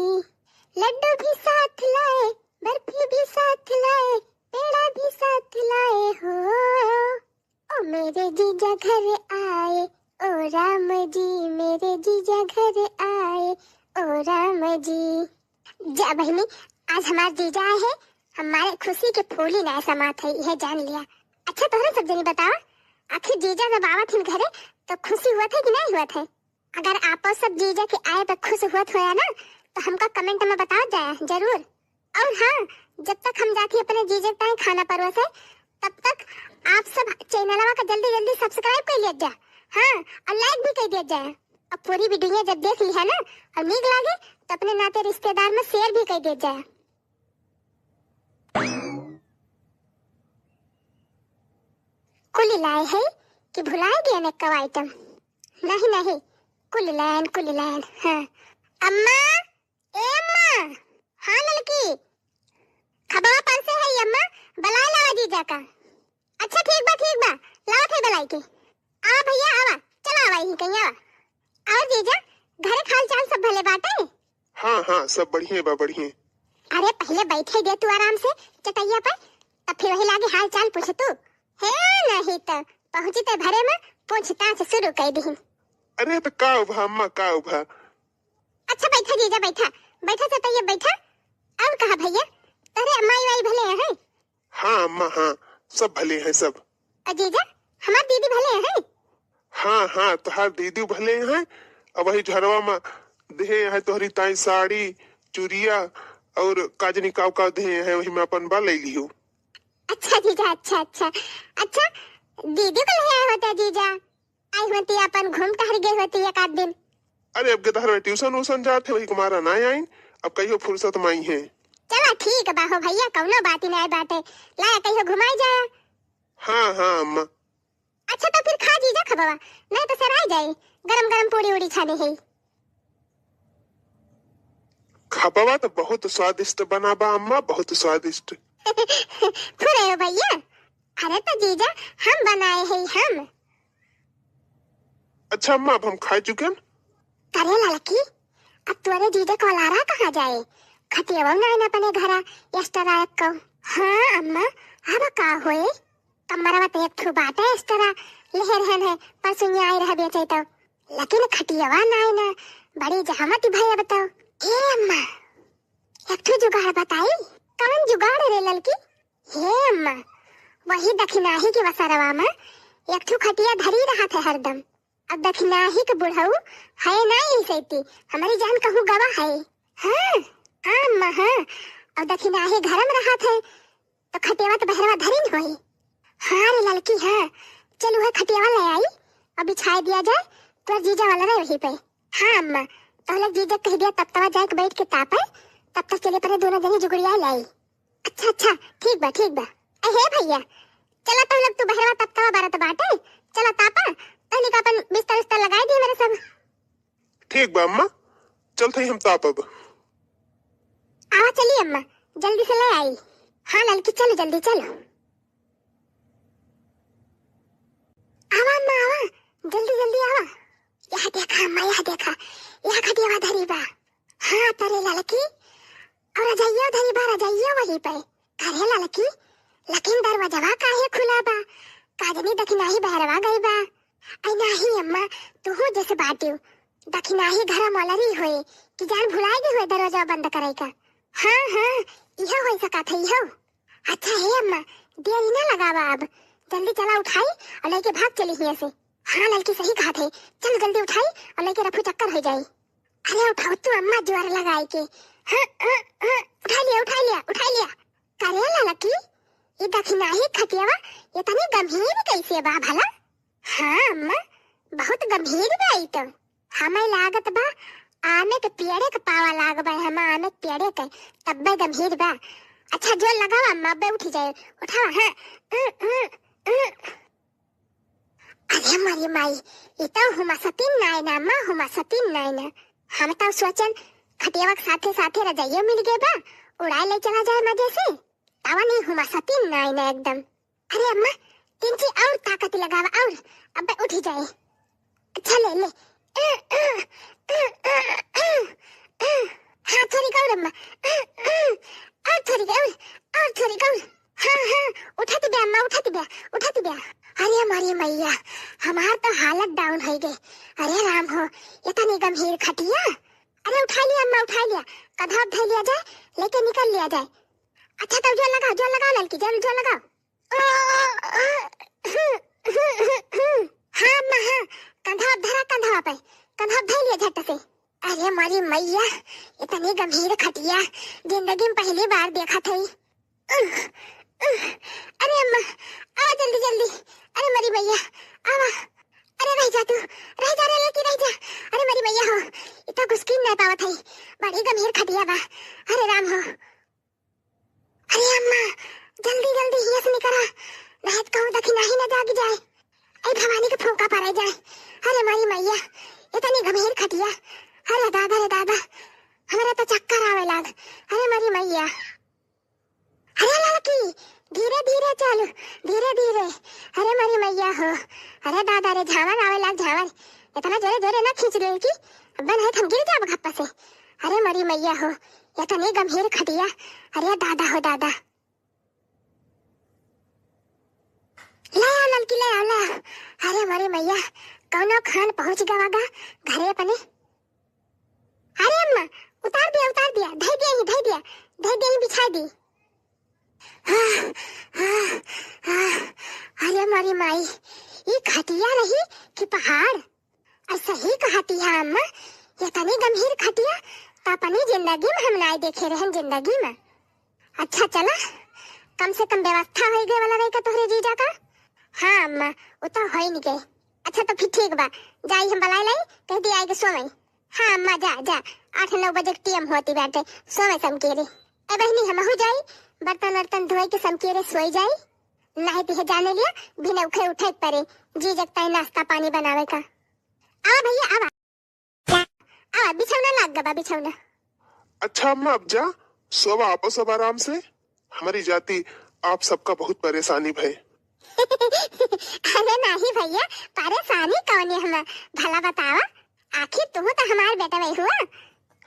लड्डू भी साथ लाए, बर्फी भी साथ लाए, पेड़ा भी साथ लाए हो। ओ मेरे जीजा घर आए, ओ राम जी, मेरे जीजा घर आए, ओ राम जी। जा बहिनी, आज हमार जीजा आए हैं, हमारे खुशी के फूली ना समात है, यह जान लिया। अच्छा तोहरे सब जनी बतावा, आखिर जीजा जब आवत हिन घरे तो खुशी हुआ थे कि नहीं हुआ थे? अगर आपो सब जीजा के आए पे खुश हुआ होया ना, तो हमका कमेंट में बताओ जाया जरूर। और हाँ, जब तक हम जाती अपने जीजा के ताई खाना परोसे, तब तक आप सब चैनलवा का जल्दी जल्दी सब्सक्राइब कर लिया जा। हाँ, और लाइक भी कर दिया जाए। अब पूरी वीडियो जब देख ली है ना और नीक लागे, तो अपने नाते रिश्तेदार में शेयर भी कर दिया जाए। कुल लाए है कि भुलाए गए ने कव आइटम? नहीं नहीं, कुल लायन, कुल लायन। हाँ अम्मा, ए अम्मा। हाँ ललकी, खबवा परसे है अम्मा, बलाए लावा जीजा का। अच्छा ठीक बा, ठीक बा, लावत है बलाई के। आवा भइया आवा, चला आवा यहीं कहीं आवा। और जीजा, घरे के हाल चाल सब भले बाटे? हाँ हाँ, सब बढ़िया बा, बढ़िया। अरे पहले बैठे दे तू आराम से चटैया पर, तब फिर वही लागे हाल चाल पूछ तू। हे नहीं तो पहुँची ते घरे में पूछताछ शुरू कर दी। अरे तो का उभा अम्मा, का उभा? अच्छा बैठा जीजा, बैठा, बैठा चटैया बैठा। और कहा भइया, तोहरे माई वाई भले हैं? हाँ अम्मा हाँ, सब भले हैं सब। और जीजा, हमार दीदी भले हैं? हाँ, हाँ, तोहार दीदी भले हैं। अब वही झरवा में देहे हैं तोहरी ताई साड़ी, चुरिया और काजनी काव काव देहे हैं, वही में अपन बा ले लियो। अच्छा जीजा, अच्छा, अच्छा। अच्छा, दीदी को ले आए होते जीजा। आई होती, अपन घूम टहर गई होती एक आध दिन। अरे, अब के तहर ट्यूशन व्यूशन जात है, वही कुमारा ना आई, अब कहियो फुर्सत में आई है। चला ठीक बा हो भैया, कौनो बात ही नहीं बाटे। लाया कहियो घुमाई जाया। हाँ, हाँ, अम्मा। अच्छा, तो फिर खा जीजा खबवा, नहीं तो सराय जाई। गरम गरम पूड़ी उड़ी छाने है। खबवा तो बहुत स्वादिष्ट बना बा अम्मा, बहुत स्वादिष्ट। फुरे हो भैया, अरे तो जीजा हम बनाए हैं हम। अच्छा अम्मा, अब हम खा चुके हैं। करे ललकी, अब तोरे जीजा को लारा कहाँ जाए? खटियावा ना आइन अपने घरा, extra रख को। हाँ अम्मा, अब का होए? कमरवा तो एक ठो बाटे extra, लेहे रहन है, परसों आए रह बेचे तो। लेकिन खटियावा ना आइन, बड़ी जहमत भय अब तो। ए अम्मा, एक ठो जुगाड़ बताई। कौन जुगाड़ रे ललकी? हे अम्मा, वही दखिनाही के वसरवा में एक ठो खटिया धरी रहत है हरदम। अब दखिनाही के बुढ़ऊ है ना यही सैती, हमारी जान कहूँ गवा है। हाँ, हाँ अम्मा, हाँ। अब दखिनाही घर में रहत है, तो खटियावा तो बहरवा धरी न होई। हाँ रे ललकी, हाँ, चल वह खटियावा ले आई और बिछाए दिया जाए, तोर जीजा वाला रहे वहीं पे। हाँ अम्मा, तो लोग जीजा कह दिया तब तवा जाए के बैठ के तापे, तब तक चले परे दोनों जने जुगड़िया लाई। अच्छा, अच्छा, ठीक बा, ठीक बा। ए, हे भैया, चला तो लोग तू बहरवा तब तवा बारत बाटे, चला तापा, तहनी का अपन बिस्तर उस्तर लगाई दी मेरे सब। ठीक बा अम्मा, चलत हई हम तापब। आवा चली अम्मा, जल्दी से ले आई। हाँ ललकी, चलो जल्दी चलो। आवा अम्मा, आवा, जल्दी जल्दी आवा। यह देखा अम्मा, यह देखा, यह खटियावा धरी बा। हाँ तरे ललकी, और रजाइयो धरी बा, रजाइयो वही पे। करे ललकी, लेकिन दरवाजवा काहे खुला बा? काजनी दखिनाही बहरवा गई बा। आई नाही अम्मा, तुहू जैसे बाटियो। दखिनाही घर मलरी होए कि जान भुलाए गए होए दरवाजा बंद करे का। हाँ, हाँ, इहो हो सकत है, इहो। अच्छा हे अम्मा, देरी ना लगावा अब, जल्दी चला उठाई और लेके भाग चली हियां से। हाँ ललकी सही कहत है, चल जल्दी उठाई और लेके रफू चक्कर हो जाई। अरे उठाओ तू अम्मा जोर लगाए के। हाँ, हाँ, हाँ, उठा लिया, उठा लिया, उठा लिया। करे ललकी, ये दखिनाही खटियावा ये तनी गंभीर कैसे बा भला? हाँ अम्मा, बहुत गंभीर बा ई तो। हमें लागत बा आमे के पेड़े के पावा लाग बा, हम आमे के पेड़े के, तब्बे गंभीर बा। अच्छा जोर लगावा अम्मा, अब्बे उठी जाए, उठावा, हाँ। उ, उ, उ। अरे मरी माई, ई तो हुमा सतीन नाय ना, अम्मा हुमा सतीन नाय ना। हम तो सोचन खटियावा के साथे साथे रजाइयो मिल गए बा, उड़ाए ले चला जाए मजे से। तावा नहीं हुमा सतीन नाय ना एकदम। अरे अम्मा, तिनची और ताकत लगावा और, अब्बे उठी जाए। अच्छा ले ले। हाँ थोड़ी और अम्मा, और थोड़ी और, और थोड़ी और। हाँ हाँ, उठत बे अम्मा, उठत बे, उठत बे। अरे हमारी मैया, हमार तो हालत down हो गई। अरे राम हो, इतनी गंभीर खटिया। अरे उठा लिया अम्मा, उठा लिया, कधा उठा लिया जाए, लेके निकल लिया जाए। अच्छा तो जोर लगाओ, जोर लगाओ ललकी, जोर, जोर लगाओ। हाँ अम्मा हाँ, कंधा धरा, कंधा पे, कंधा धर लिया झट से। अरे मरी मैया, इतनी गंभीर खटिया जिंदगी में पहली बार देखा थई। अरे अम्मा, आवा जल्दी जल्दी। अरे मरी मैया, आवा। अरे रह जा तू, रह जा रे लड़की, रह जा। अरे मरी मैया हो, इतना घुसकी नहीं पावत है, बड़ी गंभीर खटिया बा। अरे राम हो। अरे अम्मा, जल्दी जल्दी हिया से निकरा, नहीं तो कहूँ दखिनाही न जाग जाए। ऐ भवानी के फूंका पड़े जाए। अरे मारी मैया, इतनी गंभीर खटिया। अरे दादा रे दादा, हमरा तो चक्कर आवे लाग। अरे मारी मैया। अरे लड़की, धीरे धीरे चल, धीरे धीरे। अरे मारी मैया हो, अरे दादा रे, झावर आवे लाग, झावर। इतना जोरे जोरे ना खींच ले कि अब नहीं तो हम गिर जाब घप्पा से। अरे मारी मैया हो, इतनी गंभीर खटिया। अरे दादा हो दादा। ले आओ ललकी, ले आओ, ले आओ। अरे मोरी मैया, कौनो खान पहुँच गवा गा घरे अपने। अरे अम्मा, उतार दिया, उतार दिया, धई दिया ही, धई दिया, धई दिया ही, बिछाई दी। आह, आह, आह, अरे मोरी माई, ई खटिया रही कि पहाड़? अउर सही कहती है अम्मा, इतनी गंभीर खटिया त अपनी जिंदगी में हम नाय देखे रहन, जिंदगी में। अच्छा चला, कम से कम व्यवस्था होइ गए वाला रही का तोहरे जीजा का? हाँ अम्मा, वो तो होइ नहीं गए। अच्छा तो फिर ठीक बा, जाई हम बुलाए लाई, कह दी आए के सोवई। हाँ अम्मा, जा, जा, आठ नौ बजे के टीएम होती बाटे, सोवे समकेरे। ए बहिनी, हमहू जाई, बर्तन वर्तन धोए के समकेरे सोई जाई। नाहीं तो इहे जाने लिया, बिना उठे उठे के परे, जीजा के ताई नाश्ता पानी बनावे का। आवा भैया, आवा। आवा, बिछौना लाग गबा, बिछौना। अच्छा अम्मा, अब जा, सोवा आपो सब आराम से। हमारी जाति आप सबका बहुत परेशानी भय। अरे नाहीं भैया, परेशानी कौन है हम, भला बतावा, आखिर तू तो हमार बेटा वही हुआ।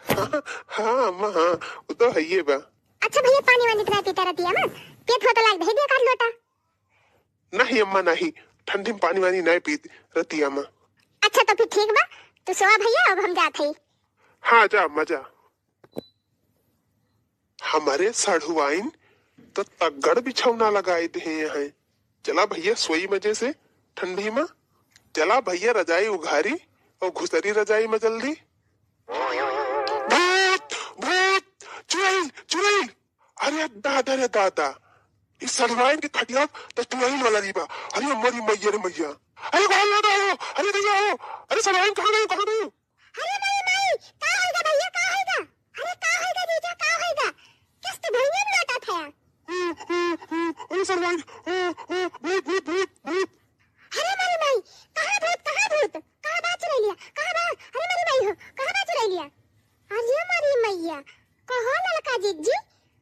हाँ, हाँ अम्मा, हाँ, वो तो है ये बा। अच्छा भैया, पानी वानी इतना पीता रहती है अम्मा, पेट हो तो लाग दे दिया कर लोटा। नहीं अम्मा, नहीं, ठंडी में पानी वानी नहीं पीत रहती अम्मा। अच्छा तो फिर ठीक बा, तू सोवा भैया, अब हम जात हई। हाँ, जा अम्मा, जा। हमारे साढ़ुआइन तो तगड़ बिछौना लगाए दे हैं। चला भैया, सोई मजे से ठंडी में। चला भैया, रजाई उघारी और घुसरी रजाई में जल्दी। भूत, भूत, चुड़ैल, चुड़ैल। अरे दादा रे दादा, इस साढ़ुआइन के खटिया तो चुड़ैल वाला रही बा। अरे मोरी मैया रे मैया, अरे कौन लौटा हो, अरे भैया हो, अरे साढ़ुआइन कहाँ गई, कहाँ गई? अरे माई, माई, का होइगा भैया, का होइगा? अरे का होइगा जीजा, का होइगा? किस्त भैया लौटा था। अरे साढ़ुआइन, भूत, भूत, भूत, भूत। अरे माई, माई, कहाँ भूत, कहाँ भूत? कहाँ बा चुड़ैलिया? कहाँ बा? अरे माई, माई हो, कहाँ बा चुड़ैलिया? अरे माई, मैया, कहो ललका जिज्जी,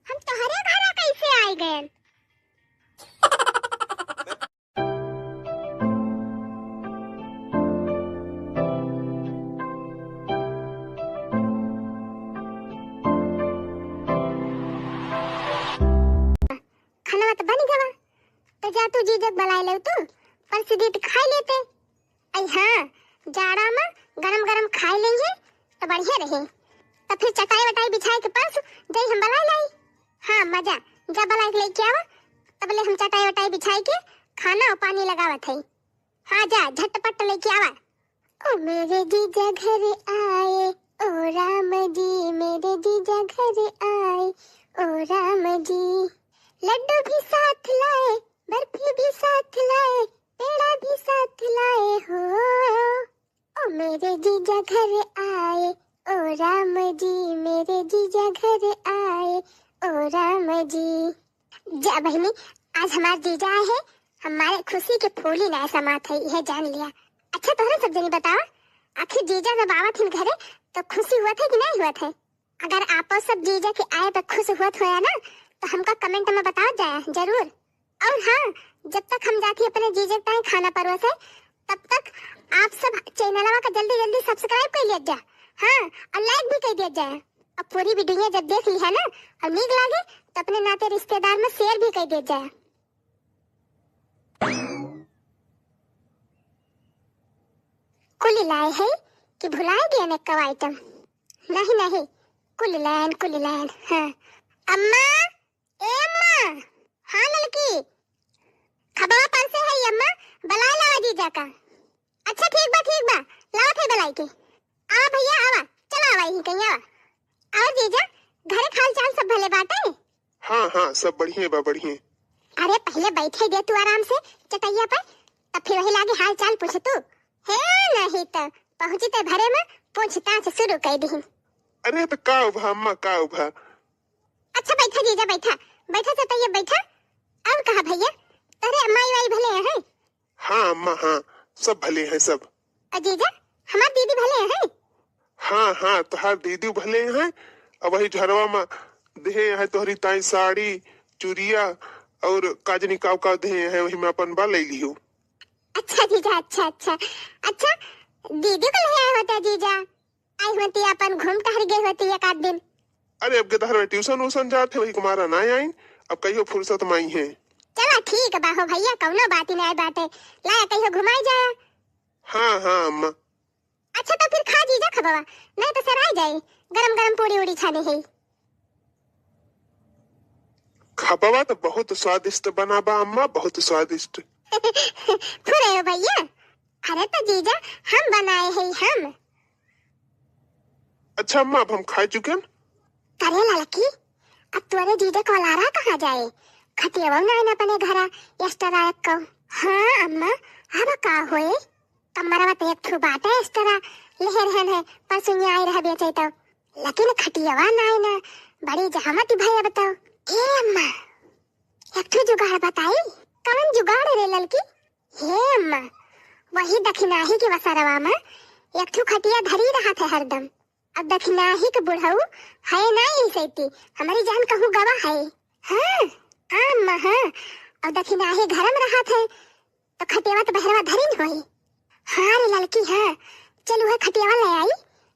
हम तोहरे घरा कैसे आए गए? खाना तो बन गवा, तो जा तू जीजक बुलाए ले तू, परस दीत खाई लेते। आई हाँ, जाड़ा में गरम गरम खाई लेंगे तो बढ़िया रही। तो फिर चटाई वटाई बिछाए के परस जाई हम बुलाए लाई। हाँ, मजा, जा बुलाए के लेके आवा, तबले हम चटाई वटाई बिछाए के खाना और पानी लगावत हई। हाँ, जा झटपट लेके आवा। ओ मेरे जीजा घर आए, ओ राम जी, मेरे जीजा घर आए, ओ राम जी। लड्डू भी साथ लाए, बर्फी भी साथ लाए, पेड़ा भी साथ लाए हो। ओ मेरे जीजा घर आए, ओ राम जी, मेरे जीजा घर आए, ओ राम जी। जा बहिनी, आज हमार जीजा आए हैं, हमारे खुशी के फूल ही ना समात है, यह जान लिया। अच्छा, तोहरे सब जनी बतावा, आखिर जीजा जब आवत हिन घरे, तो खुशी हुआ था कि नहीं हुआ था? अगर आपो सब जीजा के आए पे खुश हुआ होया ना, तो हमका comment में बताओ जाए जरूर। और हाँ, जब तक हम जाती अपने जीजा के ताई खाना परोसे, तब तक आप सब चैनलवा का जल्दी जल्दी subscribe कर लिया जा। हाँ, और like भी कर दिया जाए। और पूरी video जब देख ली है ना और नीक लागे, तो अपने नाते रिश्तेदार में share भी कर दिया जाए। कुल लाए है कि भुलाए गए ने कव item? नहीं, नहीं, कुल लायन, कुल लायन। हाँ। अम्मा, ए अम्मा। हाँ ललकी, खबवा परसे है अम्मा, बलाए लावा जीजा का। अच्छा ठीक बा, ठीक बा, लावत है बलाई के। आवा भैया, आवा, चला आवा, यहीं कहीं आवा। और जीजा, घरे के हाल चाल सब भले बाटे? हाँ, हाँ, सब बढ़िया बा, बढ़िया। अरे पहले बैठे दे तू आराम से चटैया पर, तब फिर वही लागे हाल चाल पूछ तू। हे नहीं तो पहुँची ते भरे में पूछताछ शुरू कर दी। अरे तो का उभा अम्मा, का उभा? अच्छा बैठा जीजा, बैठा, बैठा चटैया बैठा। और कहा भैया, तोहरे माई वाई भले हैं? हाँ अम्मा, हाँ, सब भले हैं सब। अ जीजा, हमार दीदी भले हैं? हाँ, हाँ, तोहार दीदी भले हैं। अब वही झरवा में देहे हैं तोहरी ताई साड़ी, चुरिया और काजनी काव काव देहे हैं, वही में अपन बा ले लियो। अच्छा जीजा, अच्छा, अच्छा। अच्छा, दीदी को ले आए होते जीजा, आई होती अपन घूम टहर गई होती एक आध दिन। अरे अब के तहर ट्यूशन व्यूशन जात है, वही कुमारा ना आइन, अब कहियो फुर्सत में आई है। चला ठीक बा हो भैया, कौनो बात ही नहीं बाटे, लाया कहियो घुमाई जाया। हाँ, हाँ अम्मा। अच्छा तो फिर खा जीजा खबवा, नहीं तो सराय जाई, गरम गरम पूड़ी उड़ी छाने है। खबवा तो बहुत स्वादिष्ट बना बा अम्मा, बहुत स्वादिष्ट। फुरे हो भैया, अरे तो जीजा हम बनाए हैं हम। अच्छा अम्मा, अब हम खाए चुकेन। करे ललकी, अब तोरे जीजा कोलारा कहाँ जाए? खटियावा ना आइन अपने घरा, extra रख को। हाँ अम्मा, अब का होए? कमरवा तो एक ठो बाटे extra, लेहे रहन है, परसों आए रह बेचे तो। लेकिन खटियावा ना आइन, बड़ी जहमत भई अब तो। ए अम्मा, एक ठो जुगाड़ बताई। कवन जुगाड़ रे ललकी? हे अम्मा, वही दखिनाही के वसरवा में एक ठो खटिया धरी रहत है हरदम। अब दखिनाही के बुढ़ऊ है ना ई सैती, हमरी जान कहूँ गवा है। हाँ, हाँ अम्मा, हाँ। अब दखिनाही घर में रहत है, तो खटियावा तो बहरवा धरी न होई। हाँ रे ललकी, हाँ। चल उहे खटियावा ले आई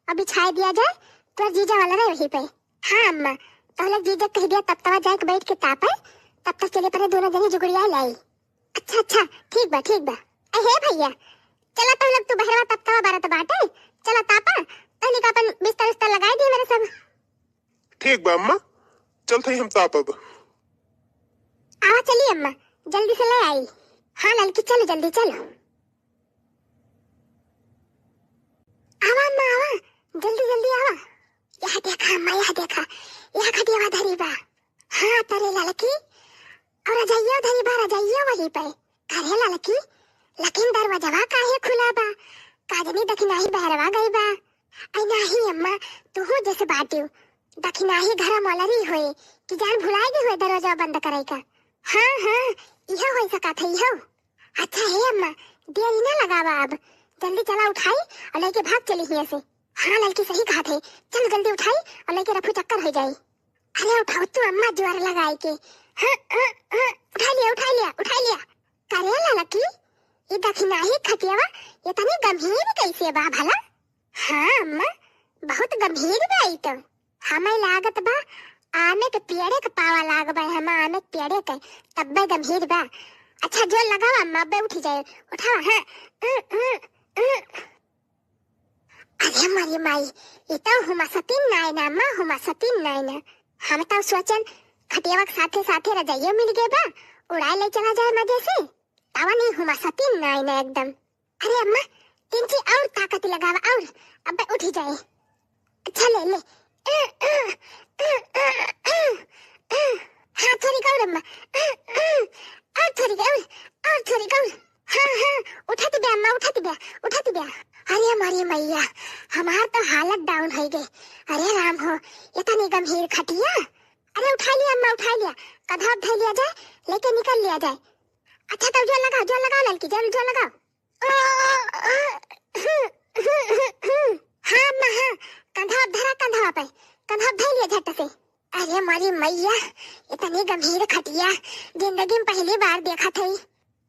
और बिछाए दिया जाए, तोर जीजा वाला रहे वहीं पे। हाँ अम्मा, तो लोग जीजा कह दिया तब तवा जाए के बैठ के तापे, तब तक चले परे दोनों जने जुगड़िया लाई। अच्छा, अच्छा, ठीक बा, ठीक बा। ए, हे भैया, चला तो लोग तू बहरवा तब तवा बरत बाटे, चला तापा, तहनी का अपन बिस्तर उस्तर लगाई दिए मेरे सब। ठीक बा अम्मा, चलत हई हम तापब। आवा चली अम्मा, जल्दी से ले आई। हाँ ललकी, चलो जल्दी चलो। आवा अम्मा, आवा, जल्दी जल्दी आवा। यह देखा अम्मा, यह देखा, यह खटियावा धरी बा। हाँ तरे ललकी, और रजाइयो धरी बा, रजाइयो वहीं पे। अरे ललकी, लेकिन दरवाजवा काहे खुला बा? का जनी दखिनाही बहरवा गई बा। ऐ नाही अम्मा, तुहू जैसे बाटियो। दखिनाही घरा मोलरी होए कि जान भुलाए गई होए दरवाजा बंद करे का। हाँ, हाँ, इहो होई सकत है, इहो। अच्छा हे अम्मा, देरी ना लगावा अब, जल्दी चला उठाई और लेके भाग चली हियां से। हाँ ललकी सही कहत है, चल जल्दी उठाई और लेके रफू चक्कर हो जाई। अरे उठाओ तू अम्मा जोर लगाई के। हाँ, हाँ, हाँ, उठा लिया, उठा लिया, उठा लिया। करे ललकी, ई दखिनाही खटियावा इतनी गंभीर कैसे बा भला? हाँ अम्मा, बहुत गंभीर बा ई तो। हमें लागत बा आमे के पेड़े के पावा लाग बा, हम आमे के पेड़े के, तब्बे गंभीर बा। अच्छा जोर लगावा अम्मा, अब्बे उठी जाए, उठावा, हाँ। उ, उ, उ। अरे मरी माई, ई तो हुमासतीन नाय ना अम्मा, हुमासतीन नाय ना। हम तो सोचन खटियावा के साथे साथे रजाइयो मिल गए बा, उड़ाए ले चला जाए मजे से। तवा नहीं हुमासतीन नाय ना एकदम। अरे अम्मा, तिनची और ताकत लगावा और, अब्बे उठी जाए। अच्छा ले ले। हाँ थोड़ी और अम्मा, और थोड़ी और, और थोड़ी और। हाँ, हाँ, उठत बे अम्मा, उठत बे, उठत बे। अरे मरी मैया, हमार तो हालत down हो गई। अरे राम हो, इतनी गंभीर खटिया। अरे उठा लिया अम्मा, उठा लिया, कधा धर लिया जाए, लेके निकल लिया जाए। अच्छा तो जोर लगाओ, जोर लगाओ ललकी, जोर, जोर लगाओ। हाँ अम्मा, हाँ, कंधा धरा, कंधा पे, कंधा धर लिया झट से। अरे मरी मैया, इतनी गंभीर खटिया जिंदगी में पहली बार देखत हई।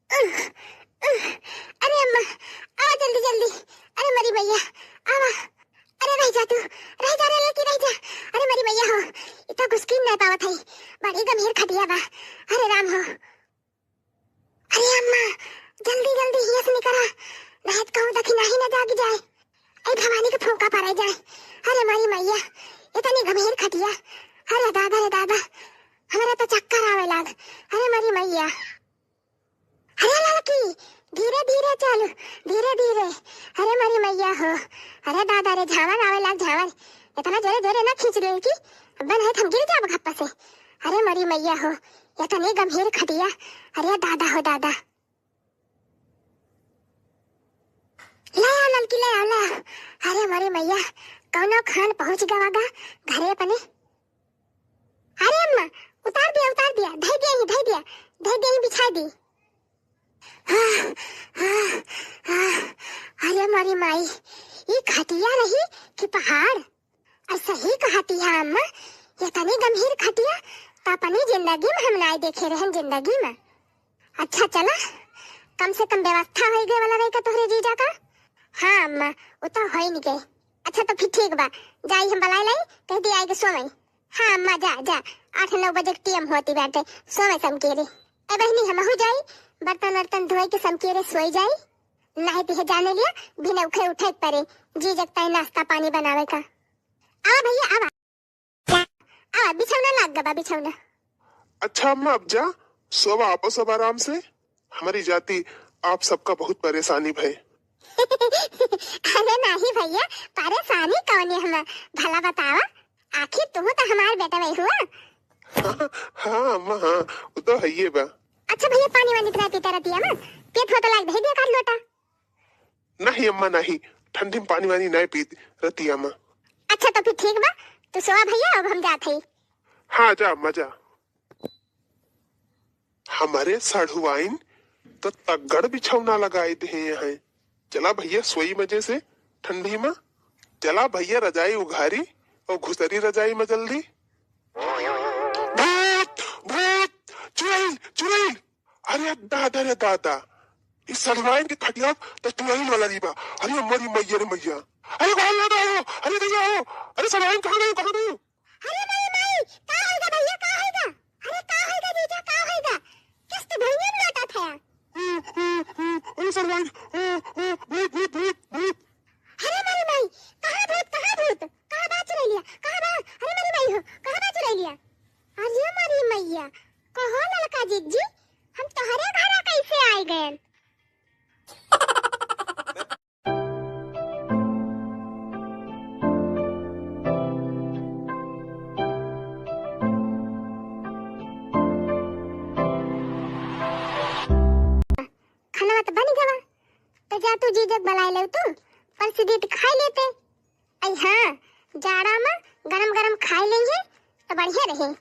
उह, उह, अरे अम्मा, आवा जल्दी जल्दी। अरे मरी मैया, आवा। अरे रह जा तू, रह जा रे लड़की, रह जा। अरे मरी मैया हो, इतना घुसकी नहीं पावत है, बड़ी गंभीर खटिया बा। अरे राम हो। अरे अम्मा, जल्दी जल्दी हियां से निकरा, नहीं तो कहूँ दखिनाही न जाग जाए। ए भवानी के फूंका पड़े जाए। अरे मरी मैया, इतनी गंभीर खटिया। अरे दादा रे दादा, हमरा तो चक्कर आवे लाग। अरे मरी मैया। अरे लड़की, धीरे धीरे चल, धीरे धीरे। अरे मरी मैया हो, अरे दादा रे, झावर आवे लाग झावर। इतना जोरे जोरे ना खींच ले कि अब नहीं हम गिर जाब घप्पा से। अरे मरी मैया हो, इतनी गंभीर खटिया। अरे दादा हो दादा। ले आओ ललकी, ले आओ, ले आओ। अरे मरी मैया, कौनो खान पहुंच गवा गा घरे अपने। अरे अम्मा, उतार दिया, उतार दिया, धई दिया ही, धई दिया, धई दिया ही, बिछा दी। आह, आह, आह, अरे मरी माई, ई खटिया रही कि पहाड़? और सही कहती है अम्मा, ये तनी गंभीर खटिया तो अपनी जिंदगी में हम नाय देखे रहन जिंदगी में। अच्छा चला, कम से कम व्यवस्था हो गए वाला रही का तोहरे जीजा का? हाँ अम्मा, वो तो हो ही नहीं गए। अच्छा तो फिर ठीक बा, जाई हम बलाई लाई, कह दी आएगी सोवई। हाँ अम्मा, जा, जा, आठ नौ बजे के टीएम होती बाटे, सोवे समकेरे। ए बहिनी, हमहू जाई, बर्तन वर्तन धोए के समकेरे सोई जाई। नहीं तो जाने लिया, बिना उठे उठे परे, जी जगता है नाश्ता पानी बनावे का। आवा भैया, आवा। आवा, बिछौना लाग गबा, बिछौना। अच्छा अम्मा, अब जा, सोवा आपो सब आराम से। हमरी जाति आप सबका बहुत परेशानी भय। अरे नाही भइया, परेशानी कौने हम, भला बतावा, आखिर तू तो हमार बेटवइ हुआ। हाँ अम्मा, हाँ, उ तो हइये बा। अच्छा भइया, पानी वानी तो नाहीं पीता रतिया मा, पियत हो तो लाइ के धइ दिया एकाध लोटा। नहीं अम्मा, नहीं, ठंडी मा पानी वानी नाहीं पीत रतिया मा। अच्छा तो फिर ठीक बा, तू सोवा भइया, अब हम जात हई। हाँ, जा अम्मा, जा। हमरे सढ़ुआइन तो तगड़ बिछौना लगाइ देहे हैं। चला भइया, सोई मजे से ठंडी मा। चला भइया, रजाई उघारी अउर घुसरी रजाई मा जल्दी। भूत, भूत, चुड़ैल, चुड़ैल। अरे दादा रे दादा, ई सढ़ुआइन के खटिया तो चुड़ैल वाला री बा। अरे मोरी मइया रे मइया, अरे कहाँ लगा हो, अरे भइया हो, अरे सढ़ुआइन कहाँ गई, कहाँ गई? अरे माई, माई, का होइगा भइया, का होइगा? अरे का होइगा जीजा, का होइगा? किस्त भुइयाँ मा लोटा था। अरे सढ़ुआइन, भूत, भूत, भूत, भूत। अरे माई, माई, कहाँ भूत, कहाँ भूत? कहाँ बा चुड़ैलिया? कहाँ बा? अरे माई, माई हो, कहाँ बा चुड़ैलिया? अरे माई मइया, कहो ललका जिज्जी, हम तोहरे घरा कैसे आइ गएन? खाना तो बनि गवा, तो जा तू जीजा के बलाइ लेउ तू, परसि दीत खाइ लेते। अइ हाँ, जाड़ा मा गरम गरम खाइ लेइहैं तो बढ़िया रही।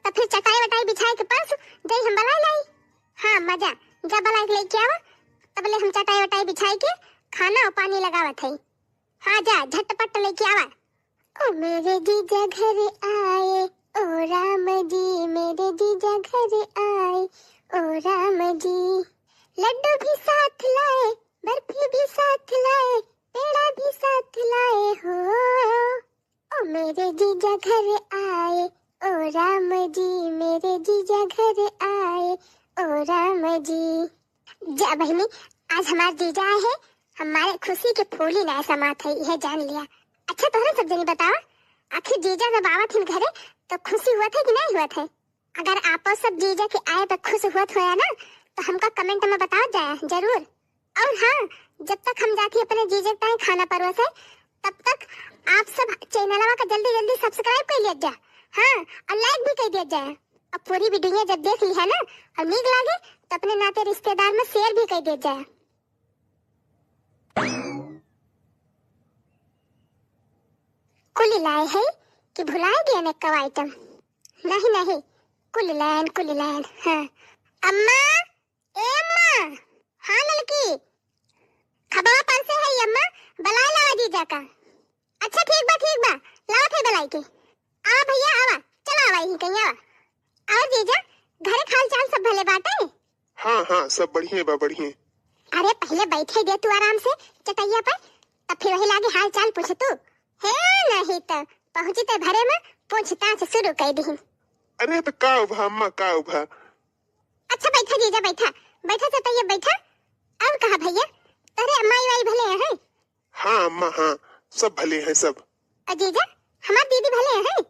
तो फिर चटाई वटाई बिछाइ के परस जइ हम बलाइ लाई। हाँ, मजा, जा बलाइ के लइके आवा, तबले हम चटाई वटाई बिछाइ के खाना अउर पानी लगावत हई। हाँ, जा, झटपट लइके आवा। ओ मेरे जीजा घर आए, ओ राम जी, मेरे जीजा घर आए, ओ राम जी। लड्डू भी साथ लाए, बर्फी भी साथ लाए, पेड़ा भी साथ लाए हो। ओ मेरे जीजा घर आए, ओ राम जी, मेरे जीजा घर आए, ओ राम जी। जा बहिनी, आज हमार जीजा आए हैं, हमारे खुशी के फूली नाहीं समात है, यह जान लिया। अच्छा, तोहरे सब जनी बतावा, आखिर जीजा जब आवत हिन घरे, तो खुशी हुवत है कि नाहीं हुवत है? अगर आपो सब जीजा के आए पे खुश हुवत होया ना, तो हमका comment मा बतावत जाया जरूर। अउर हाँ, जब तक हम जात ही अपने जीजा के ताईं खाना परोसे, तब तक आप सब चैनलवा का जल्दी जल्दी subscribe कइ लिया जा। हाँ, अउर like भी कइ दिया जाए। अब पूरी video जब देख लिहा ना, अउर नीक लागे, तो अपने नाते रिश्तेदार मा share भी कइ दिया जाए। कुल लाए है कि भुलाए गए ने कव item? नहीं, नहीं, कुल लायन, कुल लायन। हाँ। अम्मा, ए अम्मा। हाँ ललकी, खबवा परसे है अम्मा, बलाए लावा जीजा का। अच्छा ठीक बा, ठीक बा, लावत है बलाइ के। आवा भइया, आवा, चला आवा, यहीं कहीं आवा। अउर जीजा, घरे क हाल चाल सब भले बाटे? हाँ, हाँ, सब बढ़िया बा, बढ़िया। अरे, पहिले बैठे दे तू आराम से चटैया पर, तब फिर वही लागे हाल चाल पूछे तू। हे, नहीं तो पहुँची ते घरे मा पूछताछ शुरू कइ दिहिन। अरे, तो का उभा अम्मा, का उभा? अच्छा, बैठा जीजा, बैठा, बैठा चटैया, बैठा। अउर कहा भइया, तोहरे माई वाई भले हैं? हाँ अम्मा, हाँ, सब भले हैं, सब। अ जीजा, हमार दीदी भले हैं?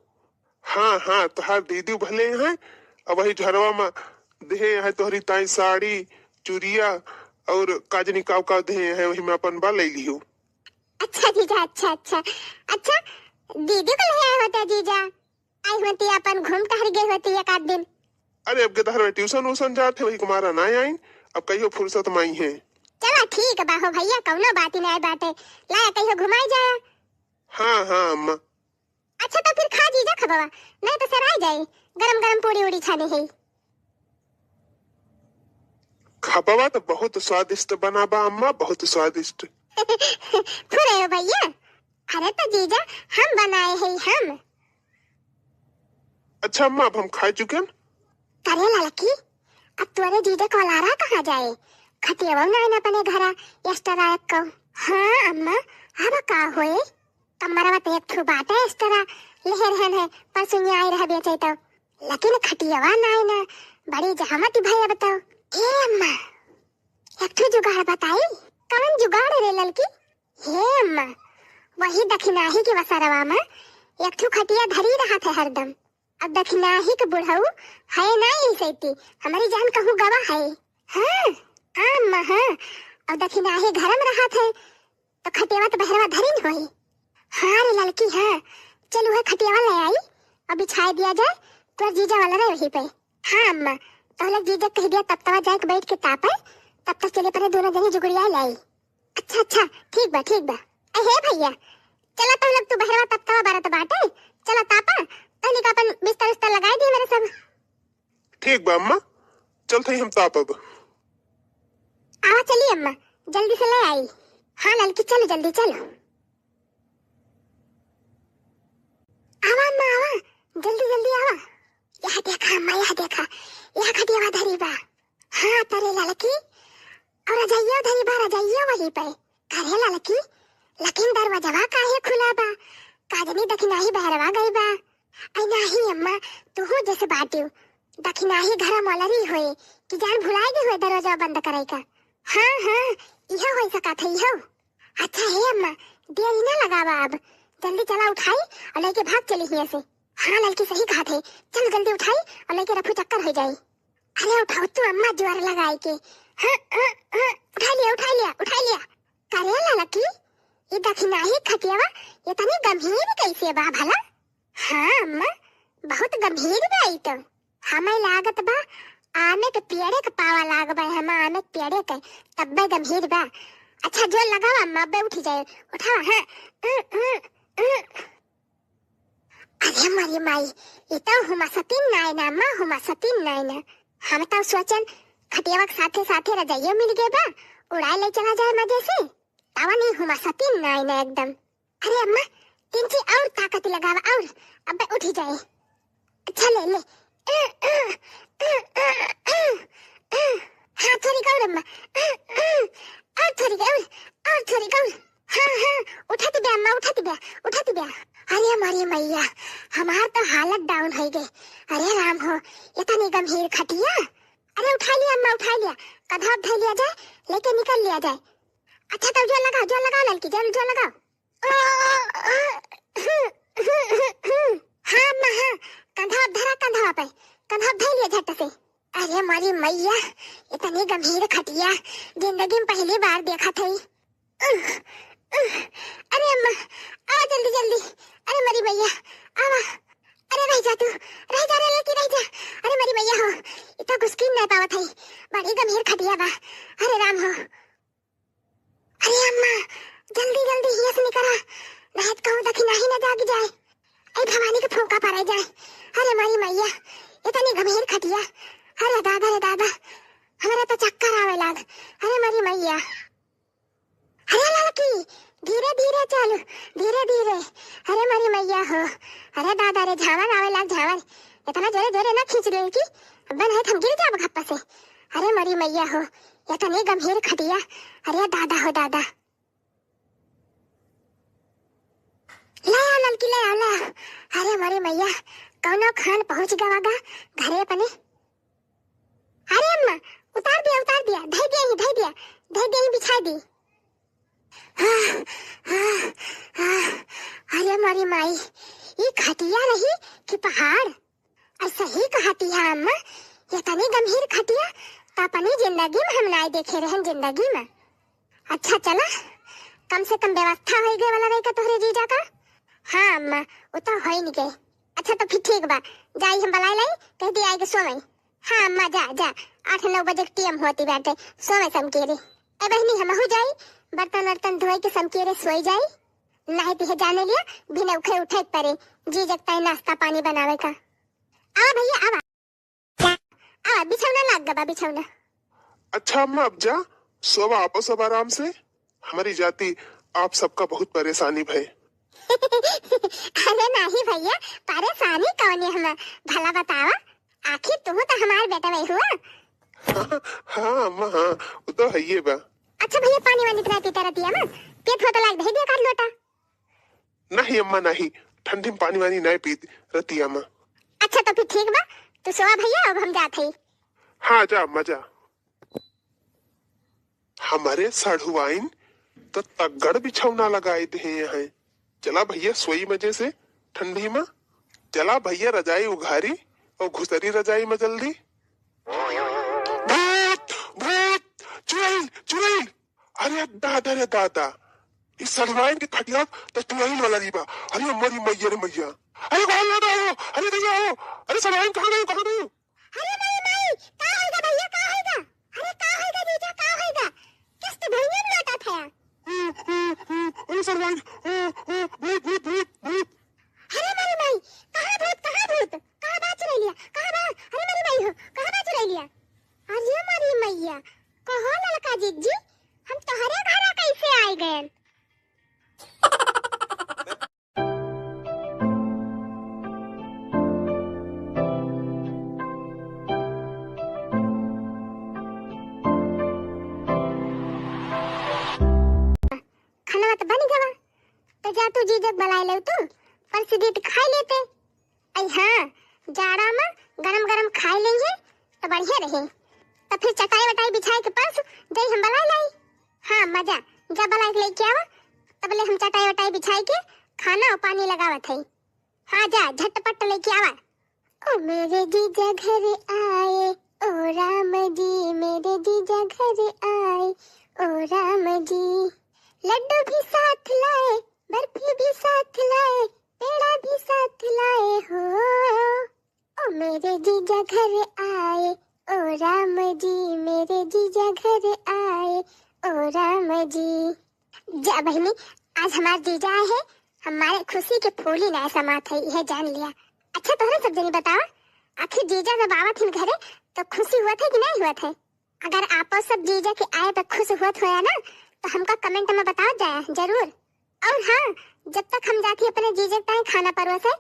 हाँ, हाँ, तोहार दीदी भले हैं। अब वही झरवा मा देहे हैं तोहरी ताई साड़ी, चुरिया अउर काजनी काव काव देहे हैं, वही मा अपन बा लइ लिहो। अच्छा जीजा, अच्छा, अच्छा। अच्छा, दीदी को ले आए होते जीजा। आई होती, अपन घूम टहर गई होती एक आध दिन। अरे, अब के तहर ट्यूशन वूशन जात है, वही कुमारा ना आइन, अब कहियो फुर्सत मा आई है। चला ठीक बा हो भइया, कउनो बात ही नाहीं बाटे, लाया कहियो घुमाई जाया। हाँ, हाँ अम्मा। अच्छा तो फिर खा जीजा खबवा, नाहीं तो सराय जाई, गरम गरम पूड़ी उड़ी छाने है। खबवा तो बहुत स्वादिष्ट बना बा अम्मा, बहुत स्वादिष्ट। फुरे हो भइया, अरे तो जीजा हम बनाए है हम। अच्छा अम्मा, अब हम खाए चुकेन। अरे ललकी, अब तोरे जीजा कलारा कहाँ जाए? खटियावा नाइन अपने घरा, extra एक को। हाँ अम्मा, अब का होए? कमरवा तो एक ठो बाटे extra, लेहे रहन है, परसुनिया आई रह बेचे तो। लेकिन खटियावा नाइन, बड़ी जहमत भई अब तो। ए अम्मा, एक ठो जुगाड़ बताई। कवन जुगाड़ रे ललकी? हे अम्मा, वही दखिनाही के वसरवा मा एक ठो खटिया धरी रहत है हरदम। अब दखिनाही के बुढ़ऊ है ना यही सैती, हमरी जान कहूँ गवा है। हाँ, हाँ अम्मा, हाँ। अब दखिनाही घर में रहत है, तो खटियावा तो बहरवा धरिन होई। हाँ रे ललकी, हाँ। चल उहे खटियावा ले आई और बिछाए दिया जाए, तोर जीजा वाला रहे वहीं पे। हाँ अम्मा, तो लोग जीजा कह दिया तब तवा जाए के बैठ के तापे, तब तक चले परे दोनों जनी जुगड़िया ले आई। अच्छा, अच्छा, ठीक बा, ठीक बा। ए हे भैया, चला तो लोग तू बहरवा तब तवा बरत बाटे, चला तापा, तहनी का अपन बिस्तर उस्तर लगाए दिए मेरे सब। ठीक बा अम्मा, चलत हई हम तापब। आवा चली अम्मा, जल्दी से ले आई। हाँ ललकी, चलो जल्दी चलो। आवा अम्मा, आवा, जल्दी जल्दी आवा। यह देखा अम्मा, यह देखा, यह खटियावा धरी बा। हाँ तरे ललकी, और रजाइयो धरी बा, रजाइयो वही पे। करे ललकी, लेकिन दरवाजवा काहे खुला बा? का जनी दखिनाही बहरवा गई बा। आई नाही अम्मा, तुहू जैसे बाटियो। दखिनाही घर मलरी होए कि जान भुलाए गई होए दरवाजा बंद करे का। हाँ, हाँ, इहो होई सकत है, इहो। अच्छा हे अम्मा, देरी ना लगावा अब, जल्दी चला उठाई और लेके भाग चली हियां से। हाँ ललकी सही कहत है, चल जल्दी उठाई और लेके रफू चक्कर हो जाई। अरे उठाओ तू अम्मा, जोर लगाए के। हाँ, हाँ, हाँ, उठा लिया, उठा लिया, उठा लिया। करे ललकी, ई दखिनाही खटियावा इतनी गंभीर कैसे बा भला? हाँ अम्मा, बहुत गंभीर बा ई तो। हमें लागत बा आमे के पेड़े के पावा लाग बा, हम आमे के पेड़े के, तब्बे गंभीर बा। अच्छा जोर लगावा अम्मा, अब्बे उठी जाए, उठावा, हाँ। अ, अ, अ। अरे मरी माई, ई तो हुमा सतीन नाय ना, अम्मा हुमा सतीन नाय ना। हम तो सोचन खटियावा के साथे साथे रजाइयो मिल गए बा, उड़ाए ले चला जाए मजे से। तावा नहीं हुमा सतीन नाय ना एकदम। अरे अम्मा, तिनची और ताकत लगावा और, अब्बे उठी जाए। अच्छा ले ले। हाँ थोड़ी और अम्मा, और थोड़ी और, और थोड़ी और। हाँ, हाँ, उठत बे अम्मा, उठत बे, उठत बे। अरे हमारी मैया, हमार तो हालत down हो गई। अरे राम हो, इतनी गंभीर खटिया। अरे उठा लिया अम्मा, उठा लिया, कधा धर लिया जाए, लेके निकल लिया जाए। अच्छा तब जोर लगाओ, जोर लगाओ ललकी, जोर, जोर लगाओ। हाँ अम्मा, हाँ, कंधा धरा, कंधा पे, कंधा धर लिया झट से। अरे हमारी मैया, इतनी गंभीर खटिया जिंदगी में पहली बार देखत हई। अरे अम्मा, आवा जल्दी जल्दी। अरे मरी मैया, आवा। अरे रह जा तू, रह जा रे लड़की, रह जा। अरे मरी मैया हो, इतना घुसकी नहीं पावत हई, बड़ी गंभीर खटिया बा। अरे राम हो। अरे अम्मा, जल्दी जल्दी हियां से निकरा, नहीं तो कहूँ दखिनाही न जाग जाए। ऐ भवानी के फूंका पड़े जाए। अरे मरी मैया, इतनी गंभीर खटिया। अरे दादा रे दादा, हमरा तो चक्कर आवे लाग। अरे मरी मैया। अरे लड़की, धीरे धीरे चल, धीरे धीरे। अरे मरी मैया हो, अरे दादा रे, झावर आवे लाग झावर। इतना जोरे जोरे ना खींच लड़की, अब्बे नहीं तो हम गिर जाब घप्पा से। अरे मरी मैया हो, इतनी गंभीर खटिया। अरे दादा हो दादा। ले आओ ललकी, ले आओ, ले आओ। अरे मरी मैया, कौनो खान पहुंच गवा गा घरे अपने। अरे अम्मा, उतार दिया, उतार दिया, धई दिया ही, धई दिया, धई दिया ही, बिछा दी। आह, आह, आह, अरे मरी माई, ई खटिया रही कि पहाड़? और सही कहती है अम्मा, ये तनी गंभीर खटिया तो अपनी जिंदगी में हम नाय देखे रहन जिंदगी में। अच्छा चला, कम से कम व्यवस्था होई गए वाला रही का तोहरे जीजा का? हाँ अम्मा, वो तो होई नहीं गए। अच्छा तो फिर ठीक बा, जाई हम बलाई लाई, कह दी आए के सोवई। हाँ अम्मा, जा, जा, आठ नौ बजे के टीम होती बाटे, सोवे समकेरे। ए बहिनी, हमहू जाई, बर्तन वर्तन धोए के समकेरे सोई जाई। नहीं तो ये जाने लिया, बिना उठे उठे के परे, जीजा के ताई नाश्ता पानी बनावे का। आवा भैया, आवा। आवा, बिछौना लाग गबा, बिछौना। अच्छा अम्मा, अब जा, सोवा, आपो सब आराम से। हमारी जाति आप सबका बहुत परेशानी भय। अरे नाही भैया, परेशानी कौन है हम? भला बतावा, आखिर तुम तो हमार बेटा वही हुआ। हाँ अम्मा, हाँ, वो तो है ये बा। अच्छा भैया, पानी वानी तो नहीं पीता रहती है ना? पेट होता लाग दे दिया कर लोटा। नहीं अम्मा, नहीं, ठंडी में पानी वानी नहीं पीत रहती अम्मा। अच्छा तो फिर ठीक बा, तू सोवा भैया, अब हम जात हई। हाँ, जा अम्मा, जा। हमारे साढ़ुआइन तो तगड़ बिछौना लगाए दे हैं। चला भैया, सोई मजे से ठंडी में। चला भैया, रजाई उघारी और घुसरी रजाई में जल्दी। भूत, चुड़ैल, चुड़ैल। अरे दादा रे दादा, ई सड़वाइन के खटिया त चुड़ैल वाला री बा। अरे मोरी मैया रे मैया। अरे बाहर आ जाओ, अरे भैया हो, अरे सड़वाइन कहाँ गई, कहाँ गई? अरे माई, माई, का होइगा भैया, का होइगा? अरे का होइगा जीजा, का होइगा? किस्त भुइयां में लोटा था। ओ, ओ, ओ, अरे सड़वाइन, ओ, ओ, भूत, भूत, भूत, भूत। अरे मारी माई, कहाँ भूत, कहाँ भूत? कहाँ बा चुड़ैलिया? कहाँ बा? अरे मारी माई हो, कहाँ बा चुड़ैलिया? अरे मारी मैया, कहो ललका जिज्जी, हम तोहरे घरा कैसे आइ गएन? खनवा त बनि गवा, त जा तू जीजक बलाइ लेउ तू, परसि दीत खाइ लेते। अइ हाँ, जाड़ा मा गरम गरम खाइ लेइहे, त बढ़िया रही। त फिर चटाई वटाई बिछाइ के परसु, जइ हम बलाइ लाई। हाँ, मजा, जा बलाइ के लइके आवा, तबले हम चटाई वटाई बिछाइ के खाना अउ पानी लगावत हई। हाँ, जा, झटपट लइके आवा। ओ मेरे जीजा घर आए, ओ राम जी, मेरे जीजा घर आए, ओ राम जी। लड्डू भी साथ लाए, बर्फी भी साथ लाए, पेड़ा भी साथ लाए हो। ओ मेरे जीजा घर आए, ओ राम जी, मेरे जीजा घर आए, ओ राम जी। जा बहिनी, आज हमार जीजा आए हैं, हमारे खुशी के फूली नाय समात है, यह जान लिया। अच्छा, तोहरे सब जनी बतावा, आखिर जीजा जब आवत हिन घरे, तो खुशी हुवत है कि नाय हुवत है? अगर आपो सब जीजा के आए पे खुश हुवत होया ना, तो हमका comment में बतावत जाया जरूर। और हाँ, जब तक हम जाती अपने जीजा के ताई खाना परोसे,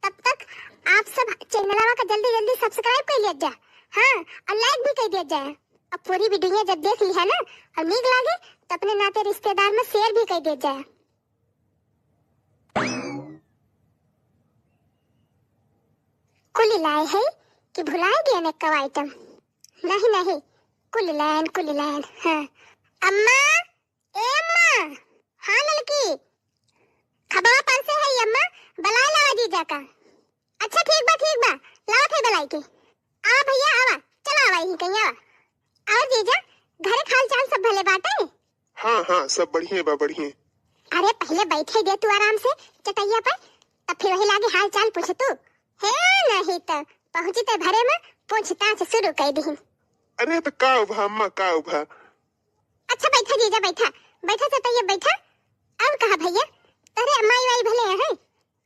तब तक आप सब चैनलवा का जल्दी जल्दी subscribe कर लिया जा, हाँ, और like भी कर दिया जाए। अब पूरी video जब देख ली है ना और नीक लागे, तो अपने नाते रिश्तेदार में share भी कर दिया जाए। कुल लाए है कि भुलाए गए ने कव item? नहीं, नहीं, कुल लायन, कुल लायन। हाँ। अम्मा, ए अम्मा। हाँ ललकी, खबवा परसे है अम्मा, बलाए लावा जीजा का। अच्छा ठीक बा, ठीक बा, लावत है बलाइ के। आवा भैया, आवा, चला आवा, यहीं कहीं आवा। और जीजा, घरे के हाल चाल सब भले बाटे? हाँ, हाँ, सब बढ़िया बा, बढ़िया। अरे पहिले बैठे दे तू आराम से चटैया पर, तब फिर वही लागे हाल चाल पूछ तू। हे नहीं तो पहुँची ते भरे में पूछताछ शुरू कर दी। अरे तो का उभा अम्मा, का उभा? अच्छा बैठा जीजा, बैठा, बैठा चटैया बैठा। और कहा भैया, तोहरे माई वाई भले हैं?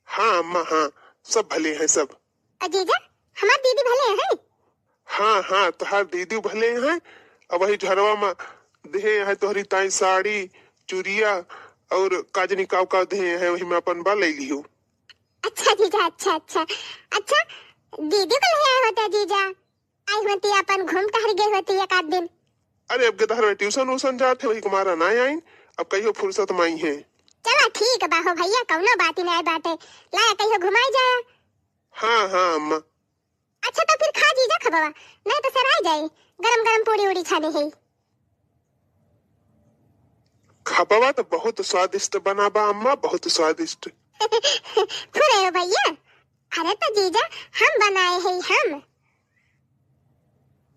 हाँ अम्मा, हाँ, सब भले हैं सब। अ जीजा, हमार दीदी भले हैं? हाँ, हाँ, तोहार दीदी भले हैं। अब वही झरवा में देहे हैं तोहरी ताई साड़ी, चुरिया और काजनी काव काव देहे हैं, वही में अपन बा ले लियो। अच्छा जीजा, अच्छा, अच्छा। अच्छा, दीदी को ले आए होते जीजा। आई होती, अपन घूम टहर गई होती एक आध दिन। अरे अब गदहर में tuition वूशन जात है, वही कुमारा ना आइन, अब कहियो फुर्सत में आई है। चला ठीक बा हो भैया, कौनो बात ही नहीं बाटे, लाया कहियो घुमाई जाया। हाँ, हाँ अम्मा। अच्छा तो फिर खा जीजा खबवा, नहीं तो सराय जाए, गरम गरम पूड़ी उड़ी छाने है। खबवा तो बहुत स्वादिष्ट बना बा अम्मा, बहुत स्वादिष्ट। फुरे हो भैया, अरे तो जीजा हम बनाए है हम।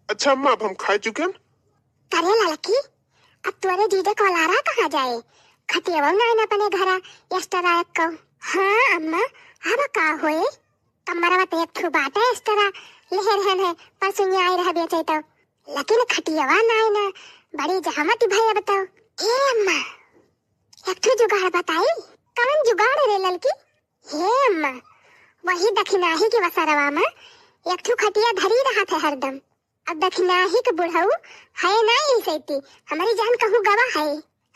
अच्छा अम्मा, अब हम खाए चुके हैं। करे ललकी, अब तोरे जीजा का लारा कहाँ जाए? खटियावा ना आइन अपने घरा, extra आए को। हाँ अम्मा, अब का होए? कमरवा तो एक ठो बाटे extra, लेहे रहन है, परसुनिया आए रह बेचे तो। लेकिन खटियावा ना आइन, बड़ी जहमत भई अब तो। ए अम्मा, एक ठो जुगाड़ बताई। कवन जुगाड़ रे ललकी? हे अम्मा, वही दखिनाही के वसरवा में एक ठो खटिया धरी रहत है हरदम। अब दखिनाही के बुढ़ऊ है ना यही सैती, हमारी जान कहूँ गवा है।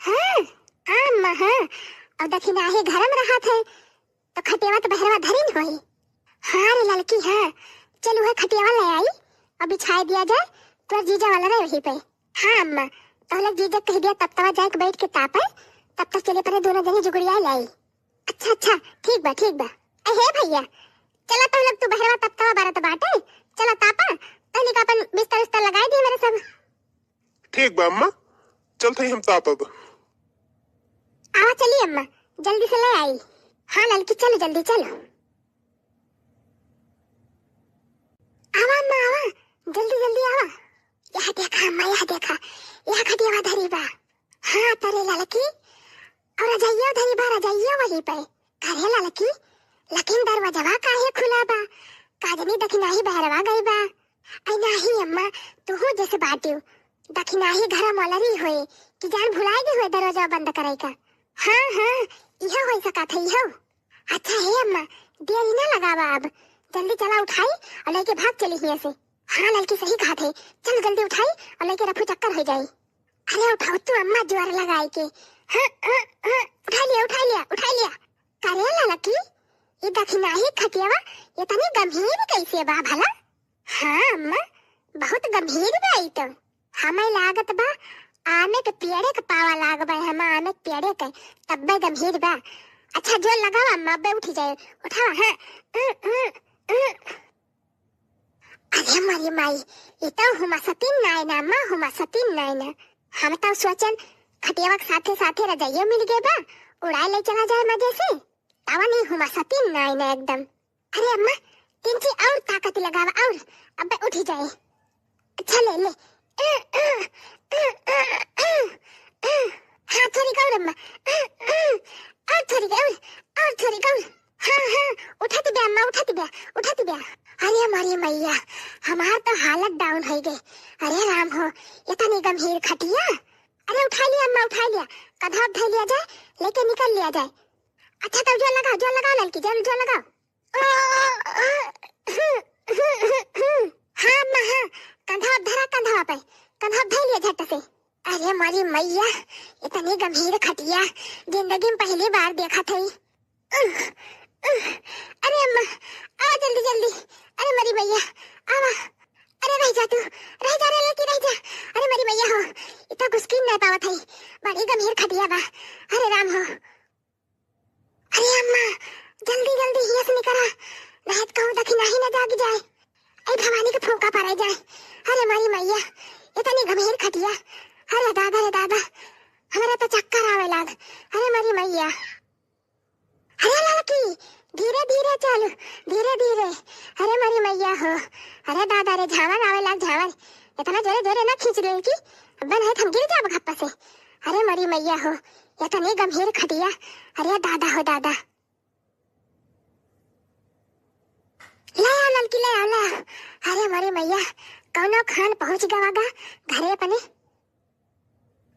हाँ, हाँ अम्मा, हाँ। अब दखिनाही घर में रहत है, तो खटियावा तो बहरवा धरी न होई। हाँ रे ललकी, हाँ। चल उहे खटियावा ले आई और बिछाए दिया जाए, तोर जीजा वाला रहे वहीं पे। हाँ अम्मा, तो लोग जीजा कह दिया तब तवा जाए के बैठ के तापे, तब तक चले परे दोनों जनी जुगड़िया लाई। अच्छा, अच्छा, ठीक बा, ठीक बा। ए, हे भैया, चला तो लोग तू बहरवा तब तवा बरत बाटे, चला तापा, तहनी का अपन बिस्तर उस्तर लगाए दिए मेरे सब। ठीक बा अम्मा, चलत हई हम तापब। आवा चली अम्मा, जल्दी से ले आई। हाँ ललकी, चलो जल्दी चलो। आवा अम्मा, आवा, जल्दी जल्दी आवा। यह देखा अम्मा, यह देखा, यह खटियावा धरी बा। हाँ, तरे ललकी, और रजइयो धरी बा, रजइयो वही पे। करे ललकी, लेकिन दरवाजवा काहे खुला बा? का जनी दखिनाही बहरवा गई बा। ऐ नाही अम्मा, तुहू जैसे बाटियो। दखिनाही घरा मोलरी होए, कि जान भुलाए गई होए दरवाजा बंद करे का। हाँ, हाँ, इहो होई सकत है, इहो। अच्छा हे अम्मा, देरी ना लगावा अब, जल्दी चला उठाई और लेके भाग चली हियां से। हाँ ललकी सही कहत है, चल जल्दी उठाई और लेके रफू चक्कर हो जाई। अरे उठाओ तू अम्मा जोर लगाई के। हाँ, हाँ, हाँ, उठा लिया, उठा लिया, उठा लिया। करे ललकी, ये दखिनाही खटियावा इतनी गंभीर कैसे बा भला? हाँ अम्मा, बहुत गंभीर बा ई तो। हमें लागत बा आमे के पेड़े के पावा लाग बा, हम आमे के पेड़े के, तब्बे गंभीर बा। अच्छा जोर लगावा अम्मा, अब्बे उठी जाए, उठावा, हाँ। अरे मरी माई, ये तो हुमा सतीन नाय ना, माँ हुमा सतीन नाय ना। हम तो सोचन खटियावा के साथे साथे रजाइयो मिल गए बा, उड़ाए ले चला जाए मजे से। तावा नहीं हुमा सतीन नाय ना एकदम। अरे अम्मा, तिनची और ताकत लगावा और, अब्बे उठी जाए। अच्छा ले ले। हाँ थोड़ी और अम्मा, और थोड़ी और, और थोड़ी और। हाँ, हाँ, उठत बे अम्मा, उठत बे, उठत बे। अरे मरी मैया, हमार तो हालत down हो गई। अरे राम हो, इतनी गंभीर खटिया। अरे उठा लिया अम्मा, उठा लिया। कधा धै लिया जाए, लेके निकल लिया जाए। अच्छा तब जोर लगाओ, जोर लगाओ ललकी, जोर, जोर लगाओ। हाँ अम्मा, हाँ, कंधा धरा, कंधा पे, कंधा धै लिया झट से। अरे मरी मैया, इतनी गंभीर खटिया जिंदगी में पहली बार देखत हई। अरे अम्मा, आवा जल्दी जल्दी। अरे मरी मैया, आवा। अरे रह जा तू, रह जा रे लड़की, रह जा। अरे मरी मैया हो, इतना घुसकी नहीं पावत हई, बड़ी गंभीर खटिया बा। अरे राम हो। अरे अम्मा, जल्दी जल्दी हियां से निकरा, नहीं तो कहूँ दखिनाही न जाग जाए। ए भवानी के फूंका पड़े जाए। अरे मरी मैया, इतनी गंभीर खटिया। अरे दादा रे दादा, हमरा तो चक्कर आवे लाग। अरे मरी मैया। अरे लड़की, धीरे धीरे चल, धीरे धीरे। अरे मरी मैया हो, अरे दादा रे झावर आवे लाग झावर। इतना जोरे जोरे ना खींच ले कि अब्बे नहीं हम गिर जाब घप्पा से। अरे मरी मैया हो, इतनी गंभीर खटिया। अरे दादा हो दादा। ले आओ ललकी, ले आओ, ले आओ। अरे मरी मैया, कौनो खान पहुंच गवा गा घरे अपने।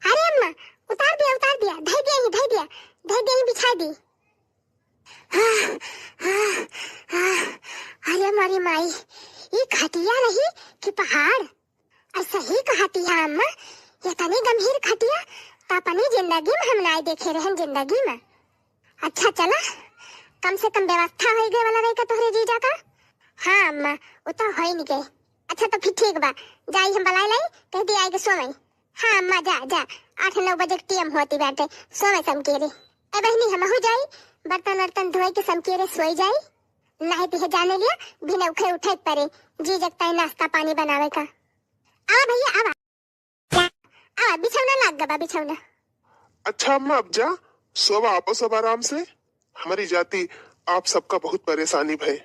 अरे अम्मा, उतार दिया, उतार दिया, धै दिया ही, धै दिया, धै दिया ही, बिछा दी। आह, आह, आह, अरे मरी माई, ई खटिया रही कि पहाड़? और सही कहती है अम्मा, ये तनी गंभीर खटिया तो अपनी जिंदगी में हम नाय देखे रहन, जिंदगी में। अच्छा चला, कम से कम व्यवस्था हो गए वाला रही का तोहरे जीजा का। हाँ अम्मा, वो तो हो ही नहीं गए। अच्छा तो फिर ठीक बा, जाई हम बलाई लाई, कह दी आएगी सोवई। हाँ अम्मा जा, जा, आठ नौ बजे के टीएम होती बाटे, सोवई समकेरे। ए बहनी हमहू जाई, बर्तन वर्तन धोए के समकेरे सोई जाई। नहीं तो जाने लिया, बिना उठे उठे परे, जीजा के ताई नाश्ता पानी बनावे का। आवा भैया, आवा। आवा, बिछौना लाग गबा, बिछौना। अच्छा अम्मा, अब जा, सोवा, आपो सब आराम से। हमारी जाति आप सबका बहुत परेशानी भय।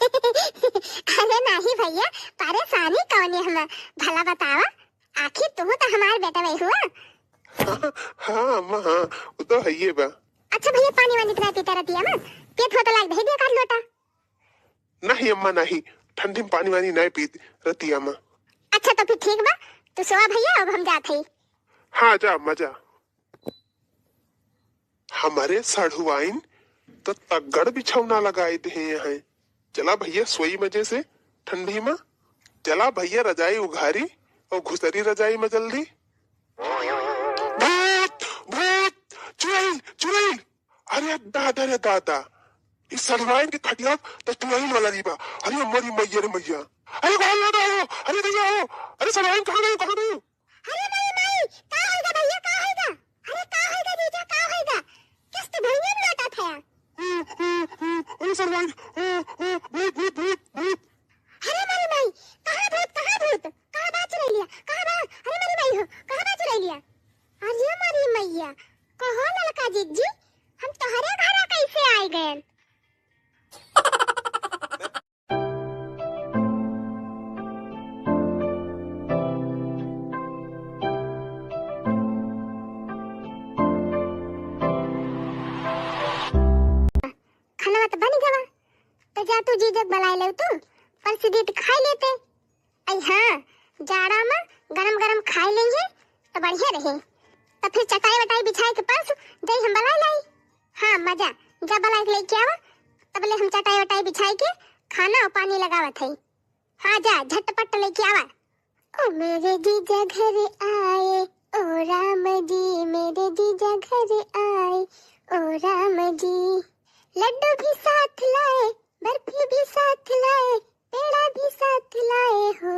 अरे नाही भैया, परेशानी कौन है हम, भला बतावा, आखिर तुम तो हमार बेटा वही हुआ। हाँ अम्मा, हाँ, वो तो है ये बा। अच्छा भैया, पानी वानी तो ना पीता रहती है ना, पेट होता लाग दे दिया कर लोटा। नहीं अम्मा, नहीं, ठंडी में पानी वानी नहीं पीत रतिया में। अच्छा तो फिर ठीक बा, तू सोवा भैया, अब हम जात हई। हाँ जा अम्मा जा। हमारे साढ़ुआइन तो तगड़ बिछौना लगाए दे हैं। चला भैया सोई मजे से ठंडी में। चला भैया रजाई उघारी और घुसरी रजाई में जल्दी। भूत, भूत, चुड़ैल, चुड़ैल। अरे दादा रे दादा, इस सड़वाइन के खटिया तो चुड़ैल वाला नहीं बा। अरे मरी मैया रे मैया, अरे कहाँ लगा हो? अरे भैया हो, अरे सड़वाइन कहाँ गई, कहाँ गई? अरे मरी माई, का होइगा भैया, का होइगा? अरे का होइगा जीजा, का होइगा? किस्त भुइयां में लोटा था। अरे सड़वाइन, भूत, भूत, भूत, भूत। अरे मरी माई, कहाँ भूत, कहाँ भूत? कहाँ बा चुड़ैलिया? कहाँ बा? अरे मरी माई हो, कहाँ बा चुड़ैलिया? अरे मरी मैया, कहो ललका जिज्जी, हम तोहरे घरा कैसे आइ गएन? त तू जीजा क बलाए लेउ तू, परस दीत खाए लेते। अई हाँ, जाड़ा मा गरम गरम खाए लेइहे त बढ़िया रहे। त फिर चटाई वटाई बिछाए के परस जाई हम बलाए लाई। हाँ अम्मा जा, जा बलाए के लेके आवा, तबले हम चटाई वटाई बिछाए के खाना और पानी लगावत हई। हाँ जा, झटपट लेके आवा। ओ मेरे जीजा घर आए, ओ राम जी, मेरे जीजा घर आए, ओ राम जी। लड्डू भी साथ लाए, बर्फी भी साथ लाए, पेड़ा भी साथ लाए हो।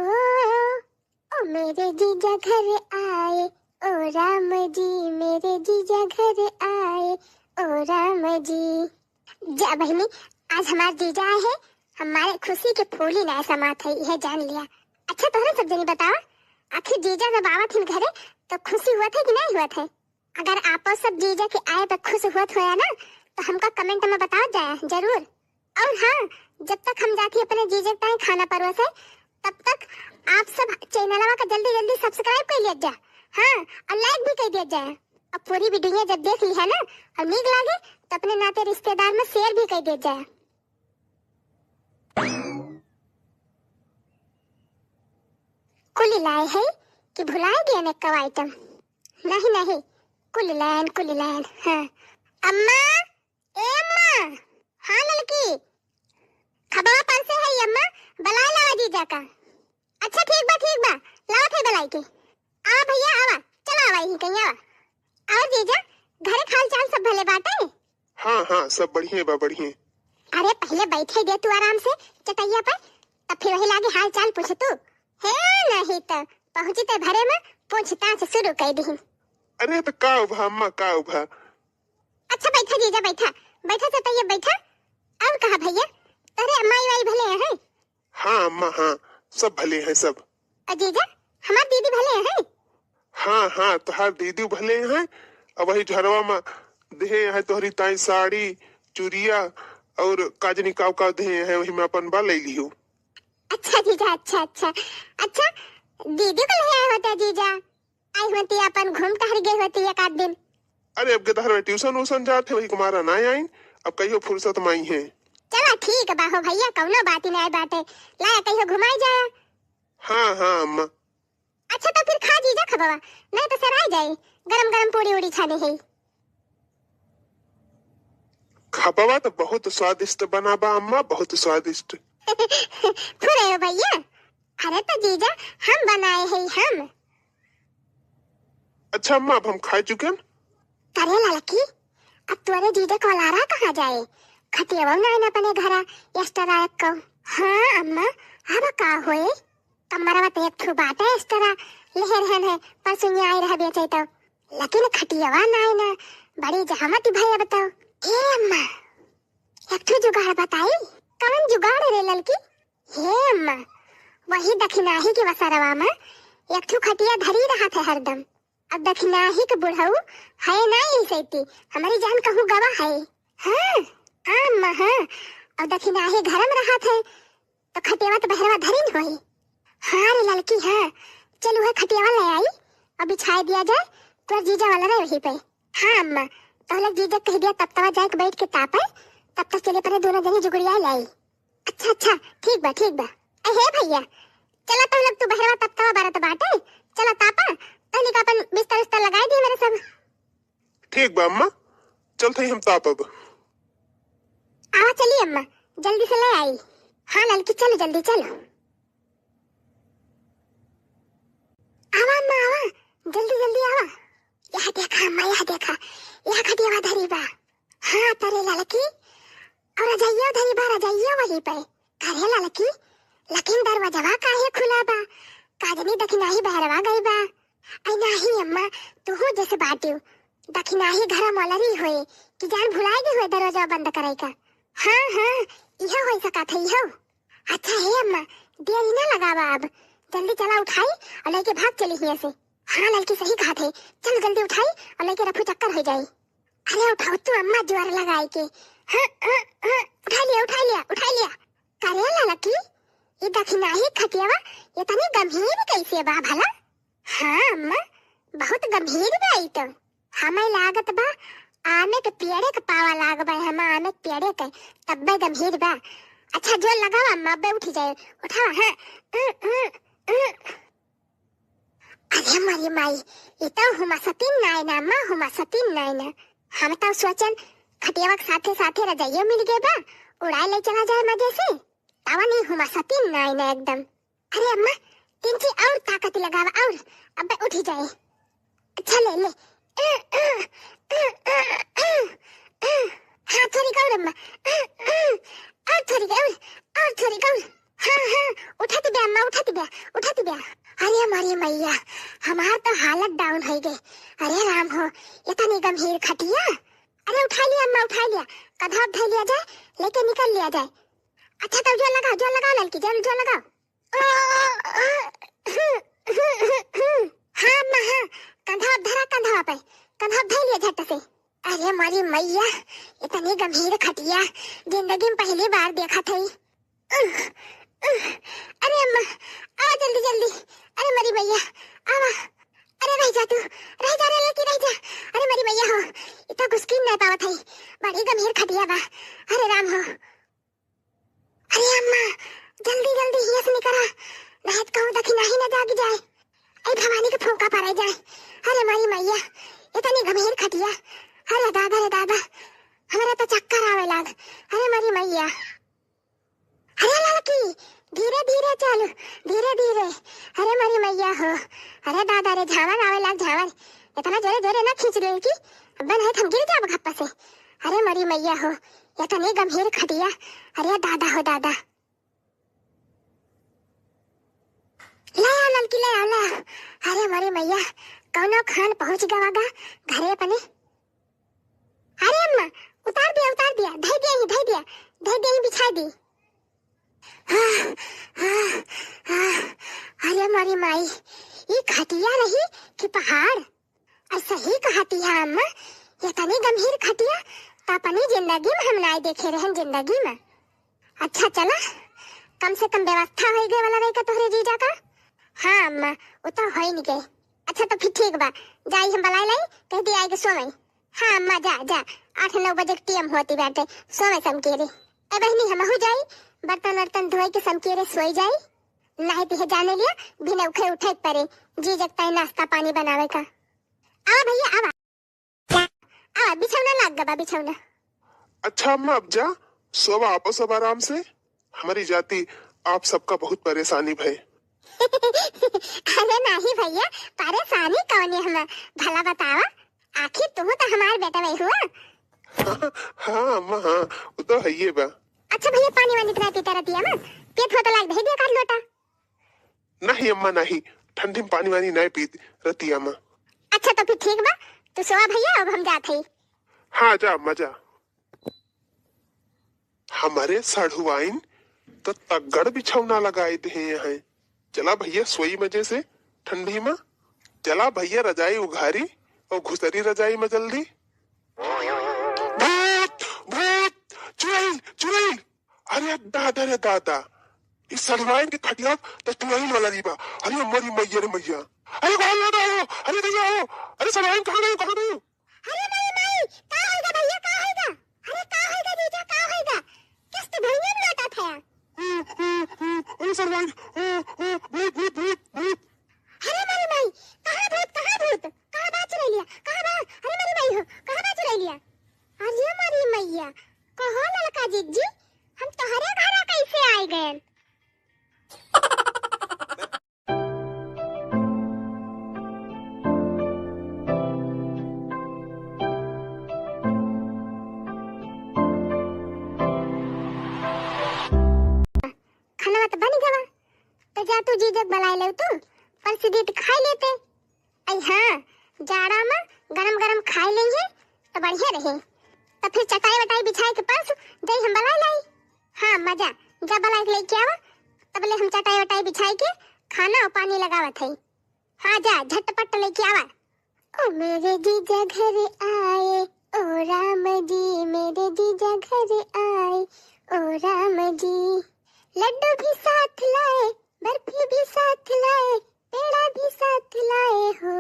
ओ मेरे जीजा घर आए, ओ राम जी, मेरे जीजा घर आए, ओ राम जी। जा बहिनी, आज हमार जीजा आए हैं, हमारे खुशी के फूली ना समात है, यह जान लिया। अच्छा, तोहरा सब जनी बतावा, आखिर जीजा जब आवत हिन घरे, तो खुशी हुआ थे कि नहीं हुआ थे? अगर आपो सब जीजा के आए पे खुश हुआ थे ना, तो हमका comment में बताओ जाया जरूर। और हाँ, जब तक हम जाती अपने जीजा के ताई खाना परोसे, तब तक आप सब चैनलवा का जल्दी जल्दी subscribe कर लिया जा, हाँ, और like भी कर दिया जाए। अब पूरी video जब देख ली है ना और नीक लागे, तो अपने नाते रिश्तेदार में share भी कर दिया जाए। कुल लाए है कि भुलाए गए ने कव item? नहीं नहीं, कुल लायन, कुल लायन। हाँ अम्मा, ए अम्मा। हाँ ललकी, खबवा परसे है अम्मा, बलाए लावा जीजा का। अच्छा ठीक बा, ठीक बा, लावत है बलाई के। आवा भैया आवा, चला आवा यहीं कहीं आवा। और जीजा, घरे क हाल चाल सब भले बाटे? हाँ हाँ, सब बढ़िया बा, बढ़िया। अरे पहले बैठे दे तू आराम से चटैया पर, तब फिर वही लागे हाल चाल पूछे तू। हे नहीं तो पहुँची ते घरे में पूछताछ शुरू कर दीहिन। अरे तो का उभा अम्मा, का उभा? अच्छा बैठा जीजा, बैठा, बैठा चटैया बैठा। और कहा भैया, तोरे माई वाई भले हैं? हाँ अम्मा, हाँ, सब भले हैं सब। अ जीजा, हमार दीदी भले हैं? हाँ हाँ, तोहार दीदी भले हैं। अब वही झरवा में देहे हैं तोहरी ताई साड़ी, चुरिया और काजनी काव काव देहे हैं, वही में अपन बा ले लियो। अच्छा जीजा, अच्छा अच्छा। अच्छा, दीदी को ले आए होते जीजा, आई होती अपन घूम टहर गई होती एक आध दिन। अरे अब के तहर में tuition वूशन जात है, वही कुमारा ना आइन, अब कहियो फुर्सत में आई है। चला ठीक बा हो भैया, कौनो बात ही नहीं बाटे, लाया कहियो घुमाई जाया। हाँ हाँ अम्मा। अच्छा तो फिर खा जीजा खबवा, नहीं तो सराय जाई, गरम गरम पूड़ी उड़ी छाने है। खबवा तो बहुत स्वादिष्ट बना बा अम्मा, बहुत स्वादिष्ट। फुरे हो भैया, अरे तो जीजा हम बनाए है हम। अच्छा अम्मा, अब हम खाए चुके हैं। अरे ललकी, अब तोरे जीजा कोलारा कहाँ जाए? खटियावा ना आइन अपने घरा extra रख को। हाँ अम्मा, अब का होए? कमरवा तो एक ठो बाटे extra, लेहे रहन है, परसुनिया आई रह बेचे तो। लेकिन खटियावा ना आइन, बड़ी जहमत भई अब तो। ए अम्मा, एक ठो जुगाड़ बताई। कवन जुगाड़ रे ललकी? हे अम्मा, वही दखिनाही के वसरवा में एक ठो खटिया धरी रहत है हरदम। अब दखिनाही के बुढ़ऊ है ना यही सैती, हमारी जान कहूँ गवा है। हाँ, हाँ अम्मा, हाँ। अब दखिनाही घर में रहत है, तो खटियावा तो बहरवा धरी न होई। हाँ रे ललकी, हाँ। चल उहे खटियावा ले आई और बिछाए दिया जाए, तोर जीजा वाला रहे वहीं पे। हाँ अम्मा, तो लोग जीजा कह दिया तब तवा जाए के बैठ के तापे, तब तक चले परे दोनों जनी जुगड़िया ले आई। अच्छा अच्छा, ठीक बा, ठीक बा। ए हे भैया, चला तो लोग तू बहरवा तब तवा बारत बाटे, चला तापा, तहनी का अपन बिस्तर उस्तर लगाए दी मेरे सब। ठीक बा अम्मा, चलत हई हम तापब। आवा चली अम्मा, जल्दी से ले आई। हाँ ललकी, चलो जल्दी चलो। आवा अम्मा आवा, जल्दी जल्दी आवा। यह देखा अम्मा, यह देखा, यह खटियावा धरी बा। हाँ तरे ललकी, और रजइया धरी बा, रजइया वही पे। करे ललकी, लेकिन दरवाजवा काहे खुला बा? का जनी दखिनाही बहरवा गई बा। आई नाही अम्मा, तुहू जैसे बाटियो। दखिनाही घर मलरी होए कि जान भुलाए गए हुए दरवाजा बंद करे का। हाँ हाँ, इहे हो सकत है, इहो। अच्छा हे अम्मा, देरी ना लगावा अब, जल्दी चला उठाई और लेके भाग चली हियां से। हाँ ललकी सही कहत है, चल जल्दी उठाई और लेके रफू चक्कर हो जाई। अरे उठाओ तू अम्मा जोर लगाए के। हाँ, हाँ, हाँ, उठा लिया, उठा लिया, उठा लिया। करे ललकी, ये दखिनाही खटियावा, ये तनी गंभीर कैसे बा भला? हाँ अम्मा, बहुत गंभीर बा ई तो। हमें लागत बा आमे के पेड़े के पावा लाग बा, हम आमे के पेड़े के, तब्बे गंभीर बा। अच्छा, जोर लगावा अम्मा, अब्बे उठी जाए। उठावा, हाँ। अरे मरी माई, ई तो हुमा सतीन नाय ना, अम्मा हुमा सतीन नाय ना। हम तो सोचन खटियावा के साथे साथे रजाइयो मिल गए बा, उड़ाए ले चला जाए मजे से। तावा नहीं हुमा सतीन नाय ना एकदम। अरे अम्मा, तिनची और ताकत लगावा और अब्बे उठी जाए। अच्छा ले ले। हाँ, थोड़ी और अम्मा। और थोड़ी और, और थोड़ी और। हाँ, हाँ, उठत ब्या अम्मा, उठत ब्या, उठत ब्या। अरे मरी मैया, हमार तो हालत down होइ गए। अरे राम हो, इतनी गंभीर खटिया। अरे उठा लिया अम्मा, उठा लिया। कधवा धइ लिया जाए, लेके निकल लिया जाए। अच्छा तो जोर लगाओ, जोर लगाओ ललकी, जोर, जोर लगाओ। हाँ अम्मा, हाँ, कंधा धरा, कंधा पे, कंधा धइ लिया झट से। अरे मरी मैया, इतनी गंभीर खटिया जिंदगी में पहली बार देखत हई। अरे अम्मा, आवा जल्दी जल्दी। अरे मरी मैया, आवा। अरे रह जा तू, रह जा रे लड़की, रह जा। अरे मरी मैया हो, इतना घुसकी नहीं पावत हई, बड़ी गंभीर खटिया बा। अरे राम हो। अरे अम्मा, जल्दी जल्दी हिया से निकरा, नहीं तो कहूँ दखिनाही न जाग जाए। ऐ भवानी के फूंका पड़े जाए। अरे मरी मैया, इतनी गंभीर खटिया। अरे दादा रे दादा, हमरा तो चक्कर आवे लाग। अरे मरी मैया। अरे लड़की, धीरे धीरे चल, धीरे धीरे। अरे मरी मैया हो, अरे दादा रे, झावर आवे लाग झावर। इतना जोरे जोरे ना खींच ले कि अब नहीं तो हम गिर जाब घप्पा से। अरे मरी मैया हो, इतनी गंभीर खटिया। अरे दादा हो दादा। ले आओ ललकी, ले आओ, ले आओ। अरे मरी मैया, कौनो खान पहुँच गवा गा घरे अपने। अरे अम्मा, उतार दिया, उतार दिया, धइ दिया ही, धइ दिया, धइ दिया ही, बिछाइ दी। आह, आह, आह, अरे मरी माई, ई खटिया रही कि पहाड़? अरे सही कहती है अम्मा, ये तनी गंभीर खटिया तो अपनी जिंदगी में हम नाय देखे रहन, जिंदगी में। अच्छा चला, कम से कम व्यवस्था होइ गए वाला रही का तोहरे जीजा का। हाँ अम्मा, वो तो होइ नहीं गए। अच्छा तो फिर ठीक बा, जाई हम बलाए लाई, कह दी आए के सोवई। हाँ अम्मा, जा, जा, आठ नौ बजे के टीएम होती बाटे, सोवे समकेरे। ए बहिनी, हमहू जाई, बर्तन वर्तन धोए के समकेरे सोई जाई। नहीं तो ये जाने लिया, बिना उठे उठे के परे, जीजा के ताई नाश्ता पानी बनावे का। आवा भैया, आवा। आवा, बिछौना लाग गबा, बिछौना। अच्छा अम्मा, अब जा, सोवा, आपो सब आराम से। हमारी जाति आप सबका बहुत परेशानी भय। अरे नाही भैया, परेशानी कौन है हम, भला बतावा, आखिर तू तो हमार बेटा वही हुआ। हाँ, हाँ, अम्मा, हाँ, वो तो है ये बा। अच्छा भैया, पानी वानी तो ना पीता रहती है ना, पेट हो तो लाग दे दिया कर लोटा। नहीं अम्मा, नहीं, ठंडी में पानी वानी नहीं पीत रहती अम्मा। अच्छा तो फिर ठीक बा, तू सोवा भैया, अब हम जात हई। हाँ, जा अम्मा, जा। हमारे साढ़ुआइन तो तगड़ बिछौना लगाए दे हैं। चला भैया, सोई मजे से ठंडी में। चला भैया, रजाई उघारी और घुसरी रजाई में जल्दी। भूत, भूत, चुड़ैल, चुड़ैल। अरे दादा रे दादा, इस साढ़ुआइन के खटिया तो चुड़ैल वाला नहीं बा। अरे मरी मैया रे मैया। अरे कौन लगा हो? अरे भैया हो। अरे साढ़ुआइन कहाँ गई, कहाँ गई? अरे माई, माई, का होइगा भैया, का होइगा? अरे का होइगा जीजा, का होइगा? किस्त भैया में लौटा था। अरे सरवाइन, भूत, भूत, भूत, भूत। अरे माई, माई, कहाँ भूत, कहाँ भूत? कहाँ बा चुड़ैलिया? कहाँ बा? अरे माई, माई हो, कहाँ बा चुड़ैलिया? अरे माई, मैया, कहो ललका जिज्जी, हम तोहरे घरा कैसे आए गए? खाना तो बन गवा, तो जा तू जीजक बलाए ले तू, परस दीत खाई लेते। आई हाँ, जाड़ा में गरम गरम खाए लेंगे तो बढ़िया रहे। तो फिर चटाई वटाई बिछाए के परस जाई हम बलाए लाई। हाँ, मजा, जा बलाए के लेके आवा, तबले हम चटाई वटाई बिछाए के खाना और पानी लगावत है। हाँ, जा झटपट लेके आवा। ओ मेरे जीजा घर आए, ओ राम जी, मेरे जीजा घर आए, ओ राम जी। लड्डू भी साथ लाए, बर्फी भी साथ लाए, पेड़ा भी साथ लाए हो।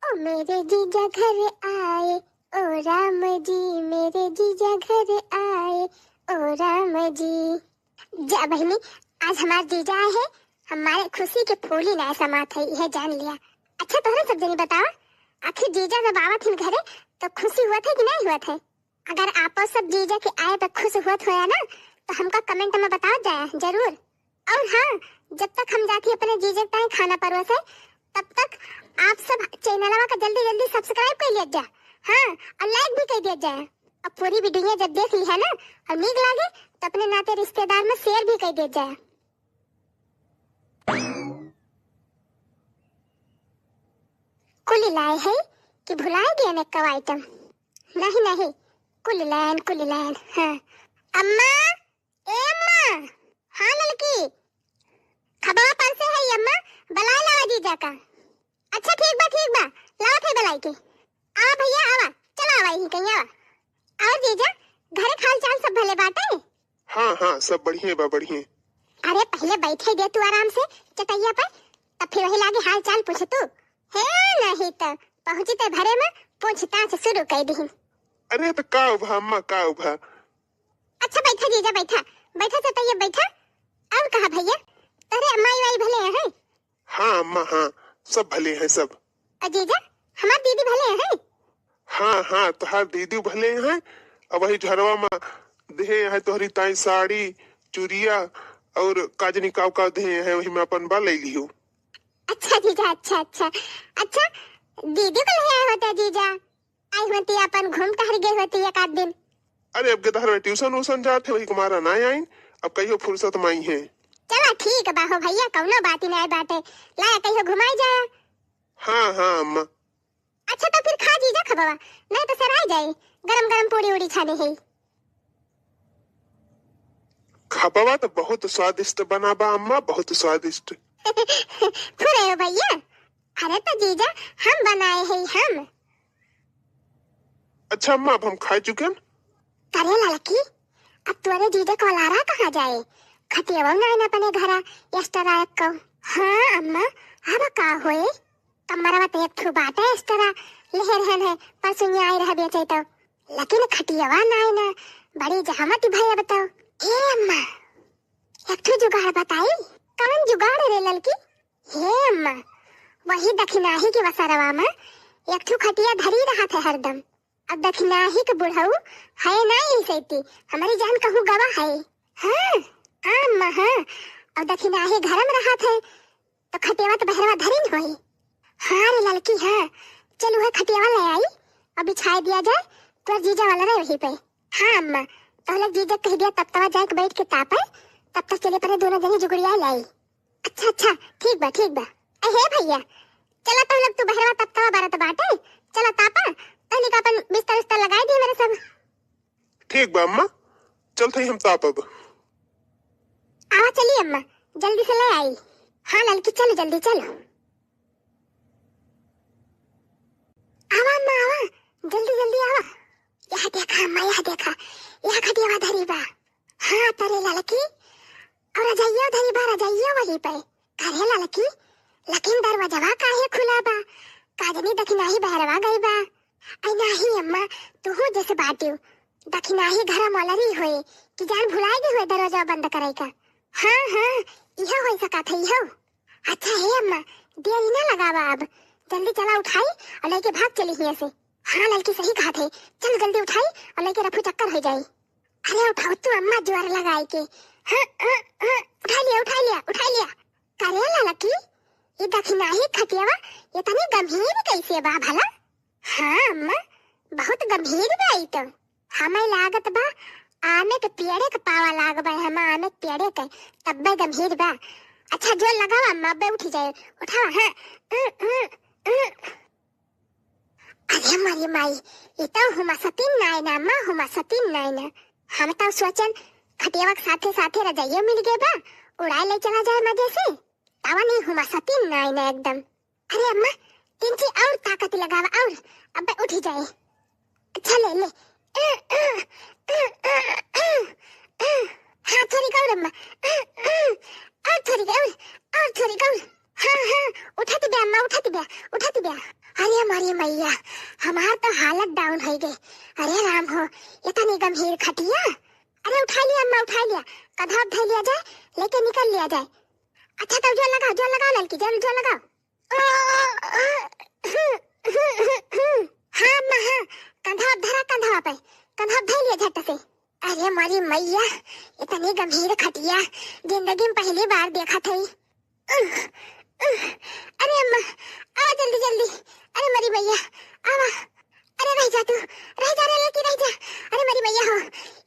ओ मेरे जीजा घर आए, ओ राम जी, मेरे जीजा घर आए, ओ राम जी। जा बहिनी, आज हमार जीजा आए हैं, हमारे खुशी के फूली ना समात है, यह जान लिया। अच्छा, तोहरे सब जनी बतावा, आखिर जीजा जब आवत हिन घरे, तो खुशी हुआ था कि नहीं हुआ था? अगर आपो सब जीजा के आए पे खुश हुआ होया ना, तो हमका comment में बताओ जाया जरूर। और हाँ, जब तक हम जाती अपने जीजा के ताई खाना परोसे, तब तक आप सब चैनलवा का जल्दी जल्दी subscribe कर लिया जा, हाँ, और like भी कर दिया जाए। अब पूरी video जब देख ली है ना, और नीक लागे, तो अपने नाते रिश्तेदार में share भी कर दिया जाए। कुल लाए है कि भुलाए गए ने कव item? नहीं, नहीं, कुल लायन, कुल लायन। हाँ। अम्मा, ए अम्मा। हाँ ललकी, खबवा परसे है अम्मा, बलाए लावा जीजा का। अच्छा ठीक बा, ठीक बा, लावत है बलाई के। आवा भैया, आवा, चला आवा, यहीं कहीं आवा। और जीजा, घर के हाल चाल सब भले बाटे? हाँ, हाँ, सब बढ़िया बा, बढ़िया। अरे पहले बैठे दे तू आराम से चटैया पर, तब फिर वही लागे हाल चाल पूछ तू। हे नहीं तो पहुँची ते भरे में पूछताछ शुरू कर दीहिन। अरे तो का उभा अम्मा, का उभा? अच्छा बैठा जीजा, बैठा, बैठा चटैया बैठा। और कहा भैया, तोरे माई वाई भले हैं? हाँ अम्मा, हाँ, सब भले हैं सब। और जीजा, हमार दीदी भले हैं? हाँ, हाँ, तोहार दीदी भले हैं। अब वही झरवा में देहे हैं तोहरी ताई साड़ी, चुरिया और काजनी काव काव देहे हैं, वही में अपन बा ले लियो। अच्छा जीजा, अच्छा, अच्छा। अच्छा, दीदी को ले आए होते जीजा, आई होती अपन घूम टहर गए होती एक आध दिन। अरे अब के तहर ट्यूशन व्यूशन जात है, वही कुमारा ना आइन, अब कहियो फुर्सत में आई है। चला ठीक बा हो भैया, कौनो बात ही नहीं बाटे, लाया कहियो घुमाई जाया। हाँ, हाँ अम्मा। अच्छा तो फिर खा जीजा खबवा, नहीं तो सराय जाए, गरम गरम पूरी उड़ी छाने है। खबवा तो बहुत स्वादिष्ट बना बा अम्मा, बहुत स्वादिष्ट। फुरे हो भैया, अरे तो जीजा हम बनाए हैं हम। अच्छा अम्मा, अब हम खाए चुके हैं। करे ललकी, अब तोरे जीजा को लारा कहाँ जाए? खटियावा ना आइन अपने घरा, extra रख को। हाँ अम्मा, अब का होए? कमरवा तो एक ठो बाटे extra, लेहे रहन है, परसों आए रह बेचे तो। लेकिन खटियावा ना आइन, बड़ी जहमत भई अब तो। हे अम्मा, एक ठो जुगाड़ बताई। कवन जुगाड़ रे ललकी? हे अम्मा, वही दखिनाही के वसरवा में एक ठो खटिया धरी रहत है हरदम। अब दखिनाही के बुढ़ऊ है ना यही सैती, हमारी जान कहूँ गवा है। हाँ, हाँ अम्मा, हाँ। अब दखिनाही घर में रहत है, तो खटियावा तो बहरवा धरी न होई। हाँ रे ललकी, हाँ। चल उहे खटियावा ले आई और बिछाए दिया जाए, तोर जीजा वाला रहे वहीं पे। हाँ अम्मा, तो लोग जीजा कह दिया तब तवा जाए के बैठ के तापे, तब तक चले परे दोनों जनी जुगड़िया लाई। अच्छा, अच्छा, ठीक बा, ठीक बा। ए, हे भैया, चला तो लोग तू बहरवा तब तवा बरत बाटे, चला तापा, तहनी का अपन बिस्तर उस्तर लगाई दी मेरे सब। ठीक बा अम्मा, चलत हई हम तापब। आवा चली अम्मा, जल्दी से ले आई। हाँ ललकी, चलो जल्दी चलो। आवा अम्मा, आवा, जल्दी जल्दी आवा। यह देखा अम्मा, यह देखा, यह खटियावा धरी बा। हाँ तरे ललकी, और रजाइया धरी बा, रजाइया वही पे। करे ललकी, लेकिन दरवाजवा काहे खुला बा? का जनी दखिनाही बहरवा गई बा। आई नाही अम्मा, तुहू जैसे बाटियो। दखिनाही घरा मलरी होए कि जान भुलाए गई होए दरवाजा बंद करे का। हाँ, हाँ, इहो होई सकत है, इहो। अच्छा हे अम्मा, देरी ना लगावा अब, जल्दी चला उठाई और लेके भाग चली हियां से। हाँ ललकी सही कहत है, चल जल्दी उठाई और लेके रफू चक्कर हो जाई। अरे उठाओ तू अम्मा जोर लगाई के। हाँ, हाँ, हाँ, उठा लिया, उठा लिया, उठा लिया। करे ललकी, ये दखिनाही खटियावा इतनी गंभीर कैसे बा भला? हाँ अम्मा, बहुत गंभीर बा ई तो। हमें लागत बा आमे के पेड़े के पावा लाग बा, हम आमे के पेड़े के, तब्बे गंभीर बा। अच्छा जोर लगावा अम्मा, अब्बे उठी जाए, उठावा, हाँ। अरे मारी माई, ये तो हुमा सतीन नाय ना, माँ हुमा सतीन नाय ना। हम तो सोचन खटियावा के साथे साथे रजाइयो मिल गए बा, उड़ाए ले चला जाए मजे से। तावा नहीं हुमा सतीन नाय ना एकदम। अरे अम्मा, तिनची और ताकत लगावा और, अब्बे उठी जाए। अच्छा ले ले। हाँ थोड़ी और अम्मा, और थोड़ी और, और थोड़ी और। हाँ, हाँ, उठत बे अम्मा, उठत बे, उठत बे। अरे हमारी मैया, हमार तो हालत down हो गई। अरे राम हो, इतनी गंभीर खटिया। अरे उठाइ लिया अम्मा, उठाइ लिया, कंधवा पे धइ लिया जाए, लेके निकल लिया जाए। अच्छा तउ जोर लगाओ, जोर लगाओ ललकी, जोर, जोर लगाओ। हाँ अम्मा हाँ, कंधवा पे धरा, कंधवा पे, कंधवा पे धइ लिया झट से। अरे मोरी मइया, इतनी गंभीर खटिया जिंदगी में पहली बार देखत हई। अरे अम्मा, आवा जल्दी जल्दी। अरे मोरी मइया, आवा। अरे रहि जा तू, रहि जा रे ललकी, रहि जा। अरे मोरी मइया हो,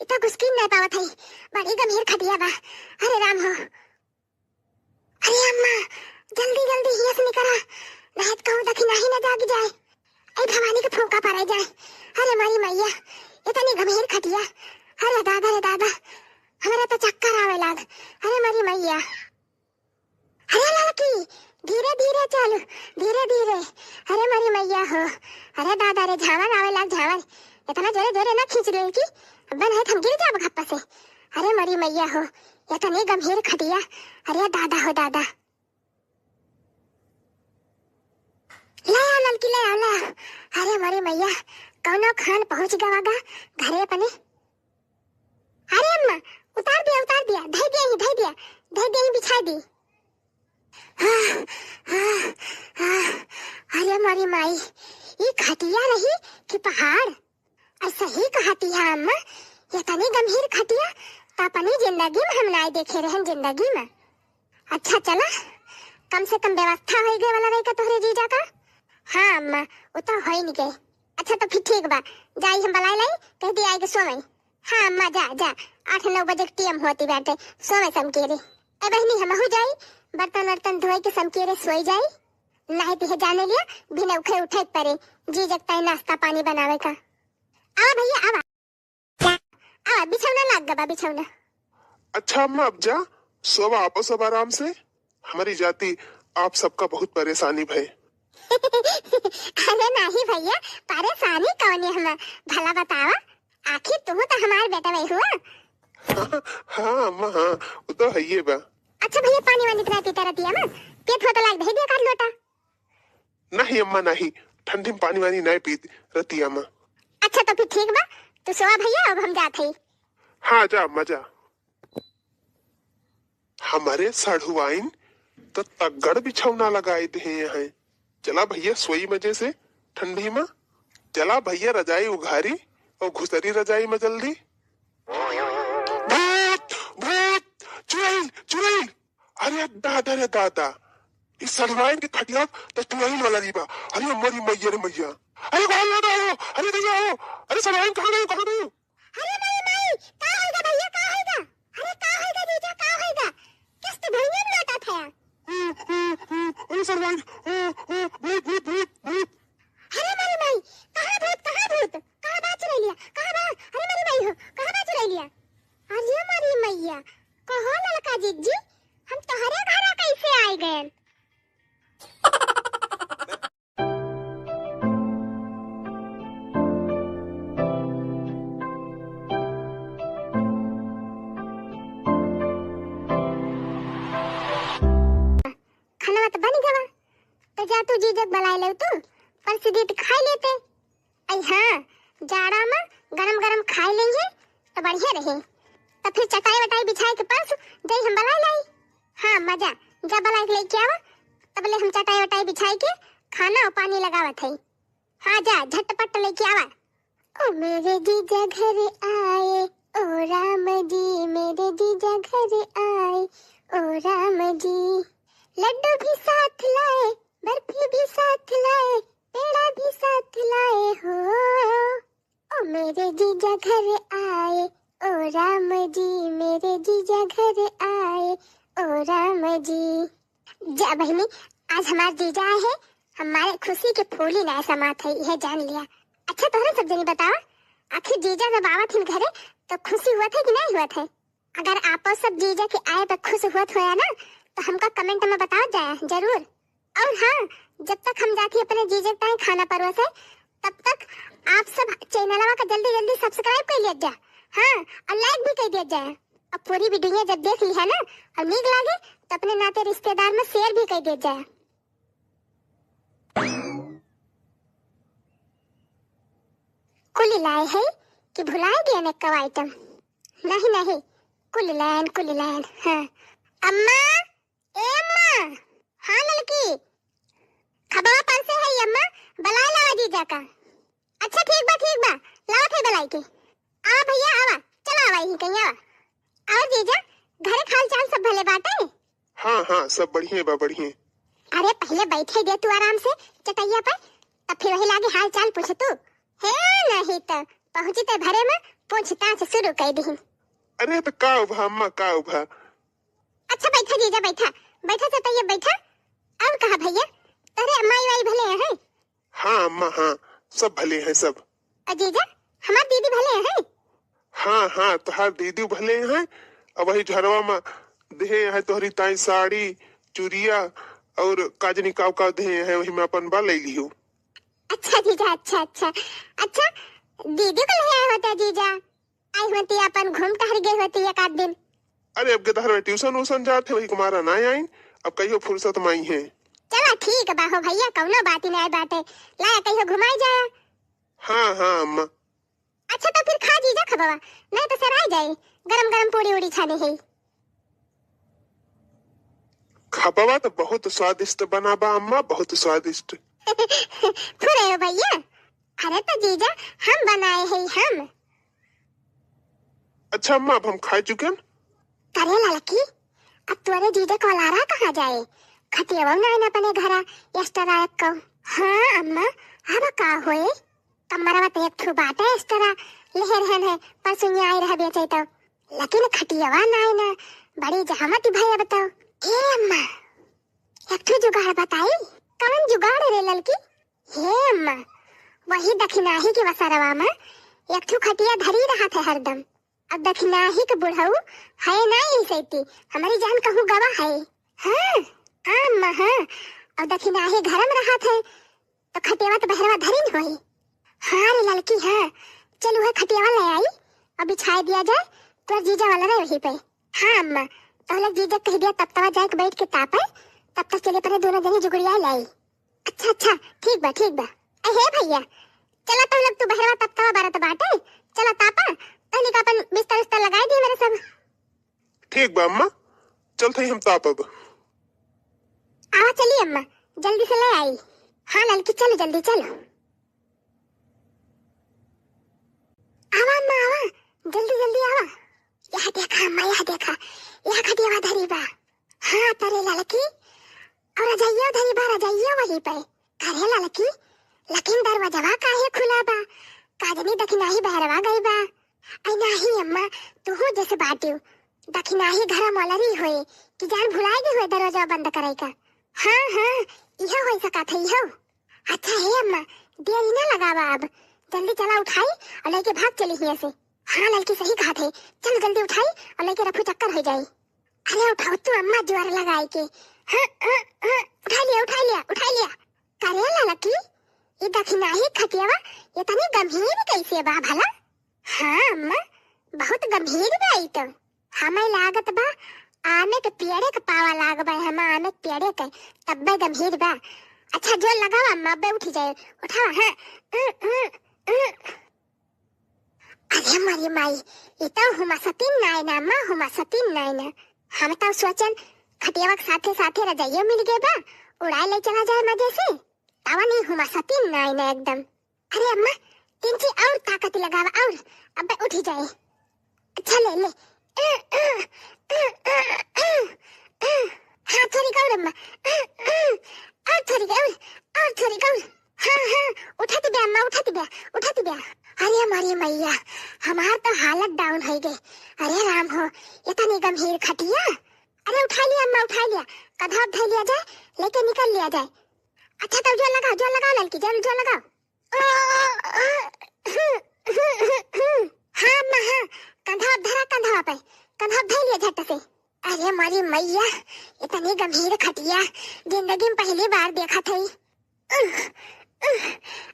इतना घुसकी नाहीं पावत हई, बड़ी गंभीर खटिया बा। अरे राम हो। अरे अम्मा, जल्दी जल्दी हियाँ से निकरा, नाहीं त कहूँ दखिनाही न जागि जाए। ए भवानी के फूँका परै जाए। अरे मोरी मइया, इतनी गंभीर खटिया। अरे दादा रे दादा, हमरा त चक्कर आवै लाग। अरे मोरी मइया। अरे ललकी, धीरे धीरे चल, धीरे धीरे। अरे मोरी मइया हो, अरे दादा रे, झाँवर आवै लाग, झाँवर। इतना जोरे जोरे ना खींच ललकी, अब्बे नाहीं त हम गिर जाब घप्पा से। अरे मोरी मइया हो, इतनी गंभीर खटिया। अरे दादा हो दादा। ले आओ ललकी, ले आओ, ले आओ। अरे मोरी मइया, कउनो खान पहुँच गवा गा घरे अपने। अरे अम्मा, उतार दिया, उतार दिया, धइ दिया ही, धइ दिया, धइ दिया ही, बिछाइ दी। हाँ, हाँ, हाँ। अरे मोरी माई, ई खटिया रही कि पहाड़? अउर सही कहती है अम्मा, इतनी गंभीर खटिया त अपनी जिंदगी में हम नाहीं देखे रहन, जिंदगी में। अच्छा चला, कम से कम व्यवस्था होइ गए वाला रही का तोहरे जीजा का? हाँ अम्मा, उ तो होइ न गए। अच्छा तो फिर ठीक बा, जाई हम बलाइ लाई, कहि दी आइके सोवै। हाँ अम्मा, जा, जा, आठ नौ बजे के टेम होती बाटे, सोवै समकेरे। ए बहिनी, हमहू जाई, बर्तन वर्तन धोइके समकेरे सोइ जाई, नाहीं त इहे जाने लिया, बिना उठे उठे परे, जीजा के ताई नाश्ता पानी बनावै का। आवा भइया, आवा। आवा, बिछौना लाग गवा, बिछौना। अच्छा अम्मा, अब जा, सोवा आपो सब आराम से। हमरी जाति आप सबका बहुत परेसानी भए। अरे नाहीं भइया, परेसानी कउनी हम, भला बतावा, आखिर तुहू त हमार बेटवै हुआ। हाँ अम्मा, हाँ, उ तो हइये बा। अच्छा भइया, पानी वानी त नाहीं पीता रतिया में, पियत हो त लाग धइ दिया एकाध लोटा। नाहीं अम्मा, नाहीं, ठंडी में पानी वानी नाहीं पीत रतिया में। अच्छा तो फिर ठीक बा, तू सोवा भइया, अब हम जात हई। हाँ जा अम्मा, जा। हमरे सढ़ुआइन त तगड़ बिछौना लगाइ देहे हैं। चला भइया, सोई मजे से ठंडी में। चला भइया, रजाई उघारी अउर घुसरी रजाई में जल्दी। भूत, भूत, चुड़ैल, चुड़ैल। अरे दादा रे दादा, ई सढ़ुआइन के खटिया त चुड़ैल वाला रही बा। अरे मोरी मइया रे मइया, अरे कहाँ जात हो? अरे भइया हो, अरे सढ़ुआइन कहाँ गयो, कहाँ गयो? अरे मोरी माई, का होइगा भइया, का होइगा? अरे का होइगा जीजा, का होइगा? किस्त भुइयाँ में लोटा था। अरे सढ़ुआइन, भूत, भूत, भूत, भूत। अरे मोरी माई, कहाँ भूत, कहाँ भूत? कहाँ बा चुड़ैलिया? कहाँ बा? अरे मोरी माई हो, कहाँ बा चुड़ैलिया? अरे मोरी मइया, कहो ललका जिज्जी, हम तोहरे घरा कइसे आइ गएन? खाना त बनि गवा, त जा तू जीजा के बलाइ लेउ तू, परस दीत खाइ लेते। अइ हाँ, जाड़ा में गरम गरम खाइ लेइहे त बढ़िया रही। त फिर चटाई वटाई बिछाइ के परस जाई हम बलाइ लाई। हाँ मजा, जा बलाइ के लइके आवा, तबले हम चटाई वटाई बिछाइ के खाना अउर पानी लगावत हई। हाँ जा, झटपट लइके आवा। ओ मेरे जीजा घर आए, ओ राम जी, मेरे जीजा घर आए, ओ राम जी। लड्डू भी साथ लाए, बर्फी भी साथ लाए, पेड़ा भी साथ लाए हो। ओ मेरे जीजा घर आए, ओ राम जी, मेरे जीजा घर आए, ओ राम जी। जा बहिनी, आज हमार जीजा आए हैं, हमारे खुसी के फूली नाहीं समात है, इहे जान लिया। अच्छा तोहरे सब जनी बतावा, आखिर जीजा जब आवत हिन घरे त खुसी हुवत है कि नाहीं हुवत है? अगर आपो सब जीजा के आए पे खुस हुवत होया ना, त हमका comment में बतावत जाया जरूर। अउर हाँ, जब तक हम जाथी अपने जीजा के ताईं खाना परोसे, तब तक आप सब channelवा का जल्दी जल्दी subscribe कइ लियत जा। हाँ, अउर like भी कइ दियत जाया। अउर पूरी video जब देख लिहा ना अउर नीक लागे, त अपने नाते रिश्तेदार में share भी कइ दियत जाया। कुली लाए है कि भुलाए गए ने कव item। नहीं, नहीं, कुल लाइन, कुल लाइन। हाँ। अम्मा, ए अम्मा। हाँ ललकी, खबवा परसे है अम्मा, बलाए लावा जीजा का। अच्छा ठीक बा, ठीक बा, लावत है बलाई के। आवा भैया, आवा, चला आवा, यहीं कहीं आवा। और जीजा, घरे के हाल चाल सब भले बाटे? हाँ, हाँ, सब बढ़िया बा, बढ़िया। अरे पहिले बैठे दे तू आराम से चटैया पर, तब फिर वही लागे हाल चाल पूछ तू। हे नहीं तो पहुँची ते भरे में पूछताछ शुरू कर दी। अरे तो का उभा अम्मा, का उभा? अच्छा बैठा जीजा, बैठा, बैठा चटैया बैठा। और कहा भैया, तोरे माई वाई भले हैं? हाँ अम्मा, हाँ, सब भले हैं सब। और जीजा, हमार दीदी भले हैं? हाँ, हाँ, तोहार दीदी भले हैं। अब वही झरवा में देहे हैं तोहरी ताई साड़ी, चुरिया और काजनी काव काव देहे हैं, वही में अपन बा ले लियो। अच्छा जीजा, अच्छा, अच्छा। अच्छा, दीदी को ले आए होते जीजा, आई होती अपन घूम टहर गए होती एक आध दिन। अरे अब गदहर में ट्यूशन उशन जात है, वही कुमारा ना आइन, अब कहियो फुर्सत माई है। चला ठीक बा हो भैया, कौनो बात ही नहीं बाटे, लाया कहियो घुमाई जाया। हाँ, हाँ अम्मा। अच्छा तो फिर खा जीजा खबवा, नहीं तो सराय जाए, गरम गरम पूड़ी उड़ी छाने है। खबवा तो बहुत स्वादिष्ट बना बा अम्मा, बहुत स्वादिष्ट। फुरे हो भैया, अरे तो जीजा हम बनाए हैं हम। अच्छा अम्मा, अब हम खा चुकन। करे ललकी, अब तोरे जीजा को लारा कहाँ जाए? खटियावा ना ना अपने घरा, एक्स्ट्रा रायक को। हाँ अम्मा, अब का होए? कमरवा तो एक ठो बाटे एक्स्ट्रा, लेहे रहन है, परसों आए रह बेचे तो। लेकिन खटियावा ना ना, बड़ी जहमत भई अब तो। ए अम्मा, एक ठो जुगाड़ बताई। कौन जुगाड़ रे ललकी? हे अम्मा, वही दखिनाही के वसरवा में एक ठो खटिया धरी रहत है हरदम। अब दखिनाही के बुढ़ऊ है ना यही सैती, हमारी जान कहूँ गवा है। हाँ, हाँ अम्मा, हाँ। अब दखिनाही घर में रहत है, तो खटियावा तो बहरवा धरी न होई। हाँ रे ललकी, हाँ। चल उहे खटियावा ले आई और बिछाए दिया जाए, तोर जीजा वाला रहे वहीं पे। हाँ अम्मा, तो लोग जीजा कह दिया तब तवा जाए के बैठ के तापे, तब तक चले परे दोनों जनी जुगड़िया लाई। अच्छा, अच्छा, ठीक बा, ठीक बा। ए, हे भैया, चला तो लोग तू बहरवा तब तवा बारत बाटे, चला तापा, तहनी का अपन बिस्तर उस्तर लगाई दी मेरे सब। ठीक बा अम्मा, चलत हई हम तापब। आवा चली अम्मा, जल्दी से ले आई। हाँ ललकी, चलो जल्दी चलो। आवा अम्मा, आवा, जल्दी जल्दी आवा। यह देखा अम्मा, यह देखा, यह खटियावा धरी बा। हाँ तरे ललकी, और रजइया धरी बा, रजइया वही पे। करे ललकी, लेकिन दरवाजवा काहे खुला बा? काजनी दखिनाही बहरवा गई बा। आई नाही अम्मा, तू जैसे बाटियो। दखिनाही घर मलरी होए कि जान भुलाए गई होए दरवाजा बंद करे का। हाँ, हाँ, इहो हो सकत है, इहो। अच्छा हे अम्मा, देरी ना लगावा अब, जल्दी चला उठाई और लेके भाग चली हियाँ से। हाँ ललकी सही कहा थे, चल जल्दी उठाई और लेके रफू चक्कर हो जाई। अरे उठाओ तू अम्मा जोर लगाई के। हाँ, हाँ, हाँ, उठा लिया, उठा लिया, उठा लिया। करे ललकी, ये दखिनाही खटियावा इतनी गंभीर कैसे बा भला? हाँ अम्मा, बहुत गंभीर बा ई तो। हमें लागत बा आमे के पेड़े के पावा लाग बा, हम आमे के पेड़े के, तब्बे गंभीर बा। अच्छा जोर लगावा अम्मा, अब्बे उठी जाए, उठावा, हाँ। अरे मरी माई, ई तो हुमा सतीन नाय ना, माँ हुमा सतीन नाय ना। हम तो सोचन खटियावा के साथे साथे रजाइयो मिल गए बा, उड़ाए ले चला जाए मजे से। तावा नहीं हुमा सतीन नाय ना एकदम। अरे अम्मा, तिनची और ताकत लगावा और, अब्बे उठी जाए। अच्छा ले, ले। हाँ, थोड़ी और अम्मा। और थोड़ी और, और थोड़ी और। हाँ, हाँ, उठत बे अम्मा, उठत बे, उठत बे। अरे हमारी मैया, हमार तो हालत down हो गई। अरे राम हो, इतनी गंभीर खटिया। अरे उठा लिया अम्मा, उठा लिया। कंधा धर लिया जाए, लेके निकल लिया जाए। अच्छा तब जोर लगाओ, जोर लगाओ ललकी, जोर, जोर लगाओ। हाँ अम्मा, हाँ, कंधा धरा, कंधा पे, कंधा धर लिया झट से। अरे मरी मैया, इतनी गंभीर खटिया जिंदगी में पहली बार देखत हई।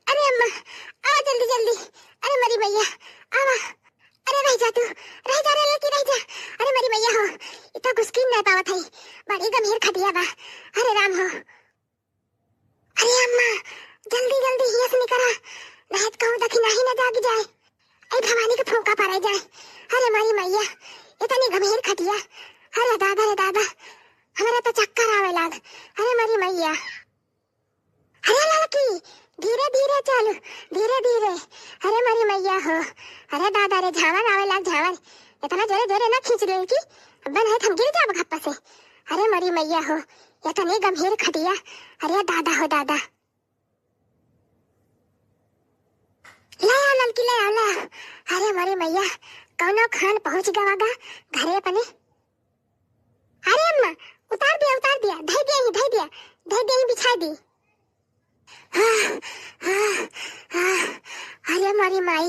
अरे अम्मा, आवा जल्दी जल्दी। अरे मरी मैया, आवा। अरे रह जा तू, रह जा रे लड़की, रह जा। अरे मरी मैया हो, इतना घुसकी नहीं पावत हई, बड़ी गंभीर खटिया बा। अरे राम हो। अरे अम्मा, जल्दी जल्दी हिया से निकरा, नहीं तो कहूँ दखिनाही न जाग जाए। ऐ भवानी के फूंका पड़े जाए। अरे मारी मैया, परी मैया। अरे ललकी, धीरे धीरे चल, धीरे धीरे। अरे मोरी मैया हो, अरे दादा रे, झावर आवे लाग झावर। इतना जोरे जोरे ना खींच ललकी, अब नहीं हम गिर जाब घप्पा से। अरे मोरी मैया हो, इतनी गंभीर खटिया। अरे दादा हो दादा। ले आओ ललकी, ले आओ, ले आओ। अरे मोरी मैया, कौनो खान पहुँच गवा गा घरे अपने। अरे अम्मा, उतार दिया, उतार दिया, धई दिया ही, धई दिया, धई दिया ही, बिछाई दी। आह, आह, आह, अरे मोरी माई,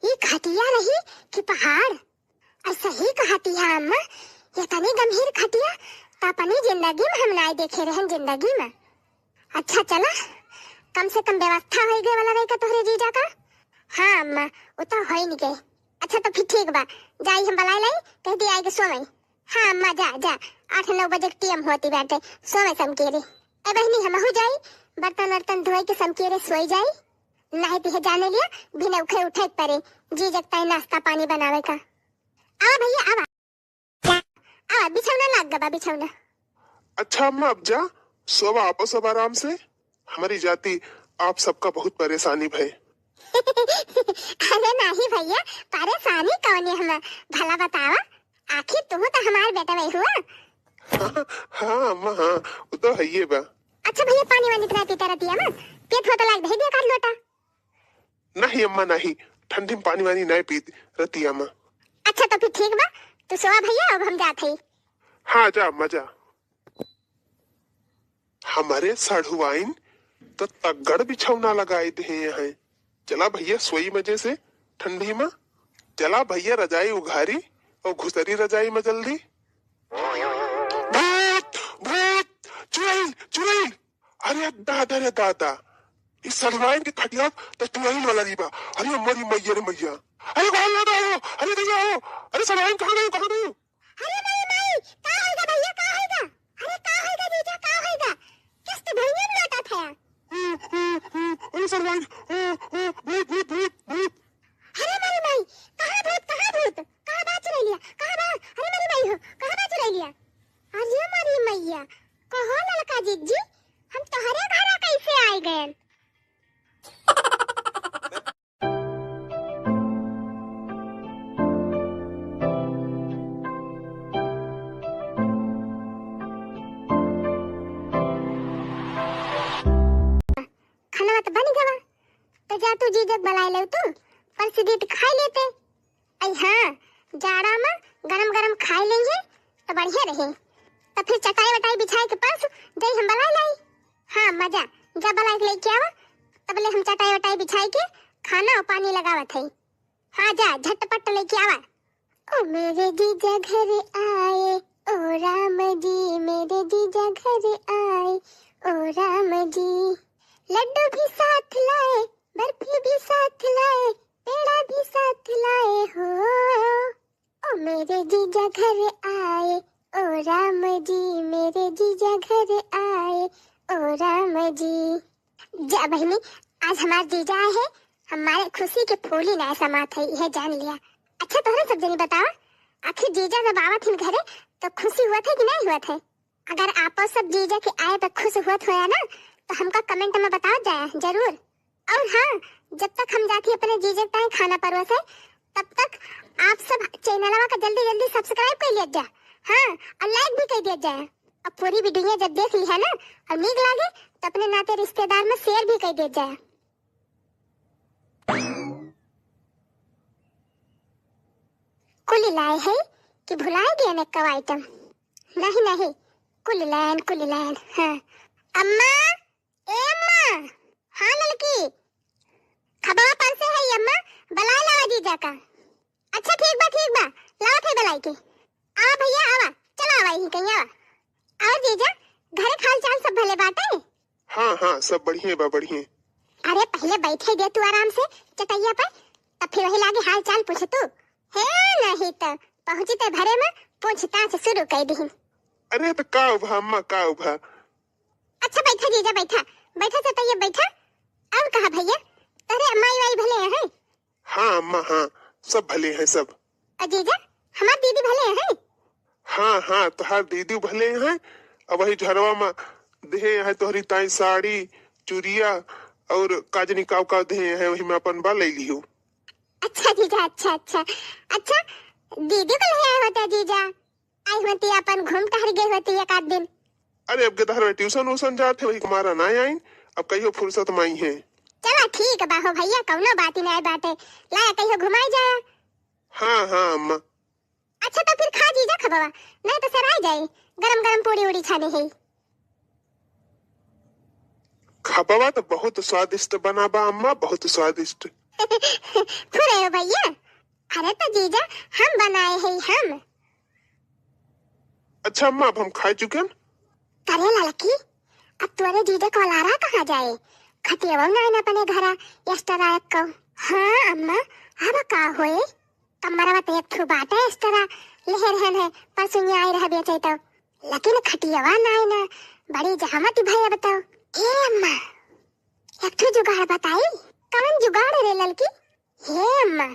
ई खटिया रही कि पहाड़? और सही कहती है अम्मा, ये तनी गंभीर खटिया तो अपनी जिंदगी में हम नाय देखे रहन जिंदगी में। अच्छा चला, कम से कम व्यवस्था होई गए वाला रही का तोहरे जीजा का? हाँ अम्मा, वो तो होई नहीं गए। अच्छा तो फिर ठीक बा, जाई हम बलाई लाई, कह दी आएगी सोवई। हाँ अम्मा, जा, जा, आठ नौ बजे के टीएम होती बाटे, सोवे समकेरे। ए बहिनी, हमहू जाई, बर्तन वर्तन धोए के समकेरे सोई जाई, नहीं तो जाने लिया, बिना उठे उठे परे, जीजा के ताई नाश्ता पानी बनावे का। आवा भैया, आवा, आवा, बिछौना लाग गबा, बिछौना। अच्छा अम्मा, अब जा, सोवा आपो सब आराम से। हमारी जाति आप सबका बहुत परेशानी भय। अरे नाही भैया, परेशानी कौने हम, भला बतावा, आखिर तू तो हमार बेटा वही हुआ। हाँ अम्मा, हाँ, वो तो है ये बा। अच्छा भैया, पानी वानी तो नहीं पीता रहती है ना, पेट होता लाग दे दिया कर लोटा। नहीं अम्मा, नहीं, ठंडी में पानी वानी नहीं पीत रहती अम्मा। अच्छा तो फिर ठीक बा, तू सोवा भैया, अब हम जात हई। हाँ जा अम्मा जा। हमारे साढ़ुआइन तो तगड़ बिछौना लगाए दे हैं। चला भैया सोई मजे से ठंडी में। चला भैया रजाई उघारी और घुसरी रजाई में जल्दी। भूत, भूत, चुड़ैल, चुड़ैल। अरे दादा रे दादा, इस साढ़ुआइन के खटिया तो चुड़ैल वाला नहीं बा। अरे मोरी मैया रे मैया। अरे कहाँ लगा हो? अरे भैया हो? अरे साढ़ुआइन कहाँ गई, कहाँ गई? अरे माई, माई, का होइगा भैया, का होइगा? अरे का होइगा जीजा, का होइगा? किस्त भुइयां में लोटा था। अरे सरवाइन, ओ, ओ, भूत, भूत, भूत, भूत। अरे माई, माई, कहाँ भूत, कहाँ भूत? कहाँ बा चुड़ैलिया? कहाँ बा? अरे माई, माई हो, कहाँ बा चुड़ैलिया? अरे माई, मैया, कहो ललका जिज्जी, हम तोहरे घरा कैसे आए गए? खाना तो बन गवा, तो जा तू जीजक बलाए ले तू, परस दीत खाई लेते। आई हाँ, जाड़ा में गरम गरम खाई लेंगे तो बढ़िया रहे। तो फिर चटाई वटाई बिछाए के परस जाई हम बलाए लाई। हाँ मजा, जा बलाए के लेके आवा, तबले हम चटाई वटाई बिछाए के खाना और पानी लगावत है। हाँ जा, झटपट लेके आवा। ओ मेरे जीजा घर आए, ओ राम जी, मेरे जीजा घर आए, ओ राम जी। लड्डू भी साथ लाए, बर्फी भी साथ लाए, पेड़ा भी साथ लाए हो। ओ मेरे जीजा घर आए, ओ राम जी, मेरे जीजा घर आए, ओ राम जी। जा बहिनी, आज हमार जीजा आए हैं, हमारे खुशी के फूली ना समात है, यह जान लिया। अच्छा तोहरे सब जनी बतावा, आखिर जीजा जब आवत हिन घरे तो खुशी हुआ थे कि नहीं हुआ थे? अगर आपो सब जीजा के आए पे खुश हुआ थे ना, तो हमका कमेंट में बताओ जाया जरूर। और हाँ, जब तक हम जाती अपने जीजा ताई खाना परोसे, तब तक आप सब चैनलवा का जल्दी जल्दी सब्सक्राइब कर लिया जा। हाँ, और लाइक भी कर दिया जाए। अब पूरी वीडियो जब देख ली है ना और नीक लागे, तो अपने नाते रिश्तेदार में शेयर भी कर दिया जाए। कुल लाए है कि भुलाए गए ने कव आइटम? नहीं नहीं, कुल लायन, कुल लायन। हाँ अम्मा, ए अम्मा। हाँ ललकी, खबवा पर से है अम्मा, बलाए लावा जीजा का। अच्छा ठीक बा, ठीक बा, लावत है बलाई के। आवा भैया आवा, चला आवा यहीं कहीं आवा। और जीजा, घरे के हाल चाल सब भले बाटे? हाँ हाँ, सब बढ़िया बा, बढ़िया। अरे पहले बैठे दे तू आराम से चटैया पर, तब फिर वही लागे हाल चाल पूछे तू। हे नहीं तो पहुँची ते घरे में पूछताछ शुरू कर दी। अरे तो का उभा अम्मा, का उभा? अच्छा बैठा जीजा, बैठा, बैठा चटैया बैठा। और कहा भैया, तोरे माई वाई भले हैं? हाँ अम्मा, हाँ, सब भले हैं सब। और जीजा, हमार दीदी भले हैं? हाँ हाँ, तोहार दीदी भले हैं। अब वही झरवा में देहे हैं तोहरी ताई साड़ी, चुरिया और काजनी काव काव देहे हैं, वही में अपन बा ले लियो। अच्छा जीजा, अच्छा, अच्छा। अच्छा, दीदी को ले आए होते जीजा? आई होती, अपन घूम टहर गए होती एक आध दिन। अरे, अब के तहर ट्यूशन उशन जात है, वही कुमारा ना आई, अब कहियो फुर्सत में आई है। चला ठीक बा हो भैया, कौनो बात ही नहीं बाटे, लाया कहियो घुमाई जाया। हाँ, हाँ, अम्मा। अच्छा, तो फिर खा जीजा खबवा, नहीं तो सराय जाई, गरम गरम पूड़ी उड़ी छाने है। खबवा तो बहुत स्वादिष्ट बना बा, अम्मा, बहुत स्वादिष्ट। फुरे हो भैया, अरे तो जीजा, हम बनाए हैं, हम। अच्छा अम्मा, अब हम खा चुके हैं। अरे ललकी, अब तोरे जीजा को लारा कहाँ जाए? खटियावा ना आइन अपने घरा, extra एक को। हाँ अम्मा, अब का होए? कमरवा तो एक ठो बाटे extra, लेहे रहन है, परसों आए रह बेचे तो। लेकिन खटियावा ना आइन, बड़ी जहमत भय बताओ। ए अम्मा, एक ठो जुगाड़ बताई। कौन जुगाड़ रे ललकी? हे अम्मा,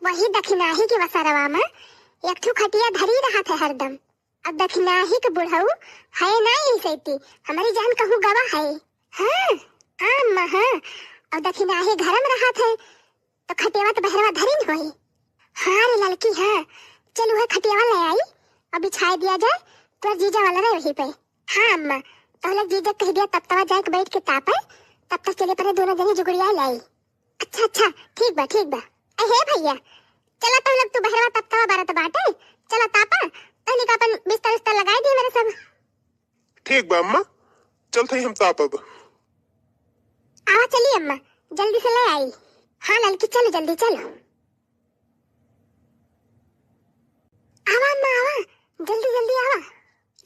वही दखिनाही के वसरवा में एक ठो खटिया धरी रहत है हरदम। अब दखिनाही के बुढ़ऊ है ना यही सैती, हमारी जान कहूँ गवा है। हाँ, हाँ अम्मा, हाँ। अब दखिनाही घर में रहत है, तो खटियावा तो बहरवा धरी न होई। हाँ रे ललकी, हाँ। चल, वह खटियावा ले आई और बिछाए दिया जाए, तोर जीजा वाला रहे वहीं पे। हाँ अम्मा, तो लोग जीजा कह दिया, तब तवा जाए के बैठ के तापे, तब तक चले परे दोनों जने जुगड़िया लाई। अच्छा, अच्छा, ठीक बा, ठीक बा। ए, हे भैया, चला तो लोग तू बहरवा तब तवा बारत बाटे, चला तापा, तहनी का अपन बिस्तर उस्तर लगाई दी मेरे सब। ठीक बा अम्मा, चलत हई हम तापब। आवा चली अम्मा, जल्दी से ले आई। हाँ ललकी, चलो जल्दी चलो। आवा अम्मा, आवा, जल्दी जल्दी आवा।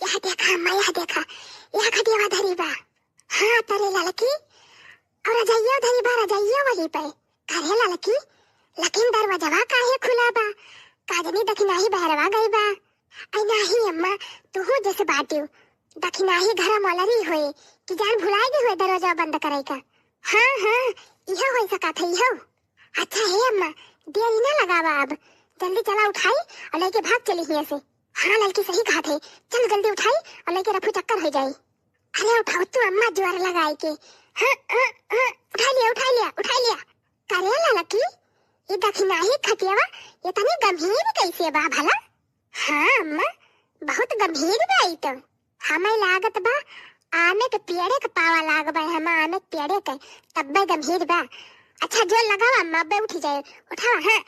यह देखा अम्मा, यह देखा, यह खटियावा धरी बा। हाँ तरे ललकी, और रजाइया धरी बा, रजाइया वही पे। करे ललकी, लेकिन दरवाजवा काहे खुला बा? काजनी दखिनाही बहरवा गई बा। आई नाही अम्मा, तुहू जैसे बाटियो। दखिनाही घरा मोलरी होए कि जान भुलाए गए होए दरवाजा बंद करे का। हाँ, हाँ, इहो होई सकत है, इहो। अच्छा हे अम्मा, देरी ना लगावा अब, जल्दी चला उठाई और लेके भाग चली हियां से। हाँ ललकी सही कहत है, चल जल्दी उठाई और लेके रफू चक्कर हो जाई। अरे उठाओ तू अम्मा, जोर लगाई के। हाँ, हाँ, हाँ, उठा लिया, उठा लिया, उठा लिया। करे ललकी, ये दखिनाही खटियावा, ये तनी गंभीर कैसे बा भला? हाँ अम्मा, बहुत गंभीर बा ई तो। हमें लागत बा आमे के पेड़े के पावा लाग बा, हम आमे के पेड़े के, तब्बे गंभीर बा। अच्छा जोर लगावा अम्मा, अब्बे उठी जाए, उठावा, हाँ।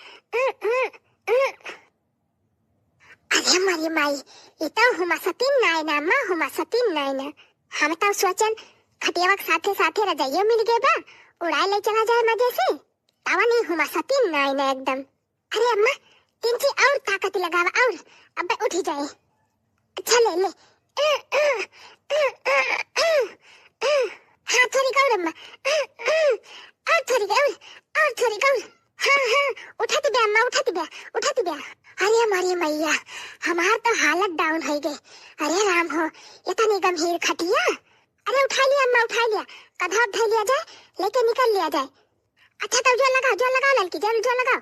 अरे मरी माई, ई तो हुमा सतीन नाय ना, माँ हुमा सतीन नाय ना। हम तो सोचन खटियावा के साथे साथे रजाइयो मिल गए बा, उड़ाए ले चला जाए मजे से। तावा नहीं हुमा सतीन नाय ना एकदम। अरे अम्मा, तिनची और ताकत लगावा और अब्बे उठी जाए। अच्छा ले ले। हाँ थोड़ी और अम्मा, और थोड़ी और, और थोड़ी और। हाँ हाँ, उठत बे अम्मा, उठत बे, उठत बे। अरे हमारी मैया, हमार तो हालत down हो गए। अरे राम हो, इतनी गंभीर खटिया। अरे उठा लिया अम्मा, उठा लिया, कधा उठा लिया जाए, लेके निकल लिया जाए। अच्छा तो जोर लगाओ, जोर लगाओ ललकी, जोर, जोर लगाओ।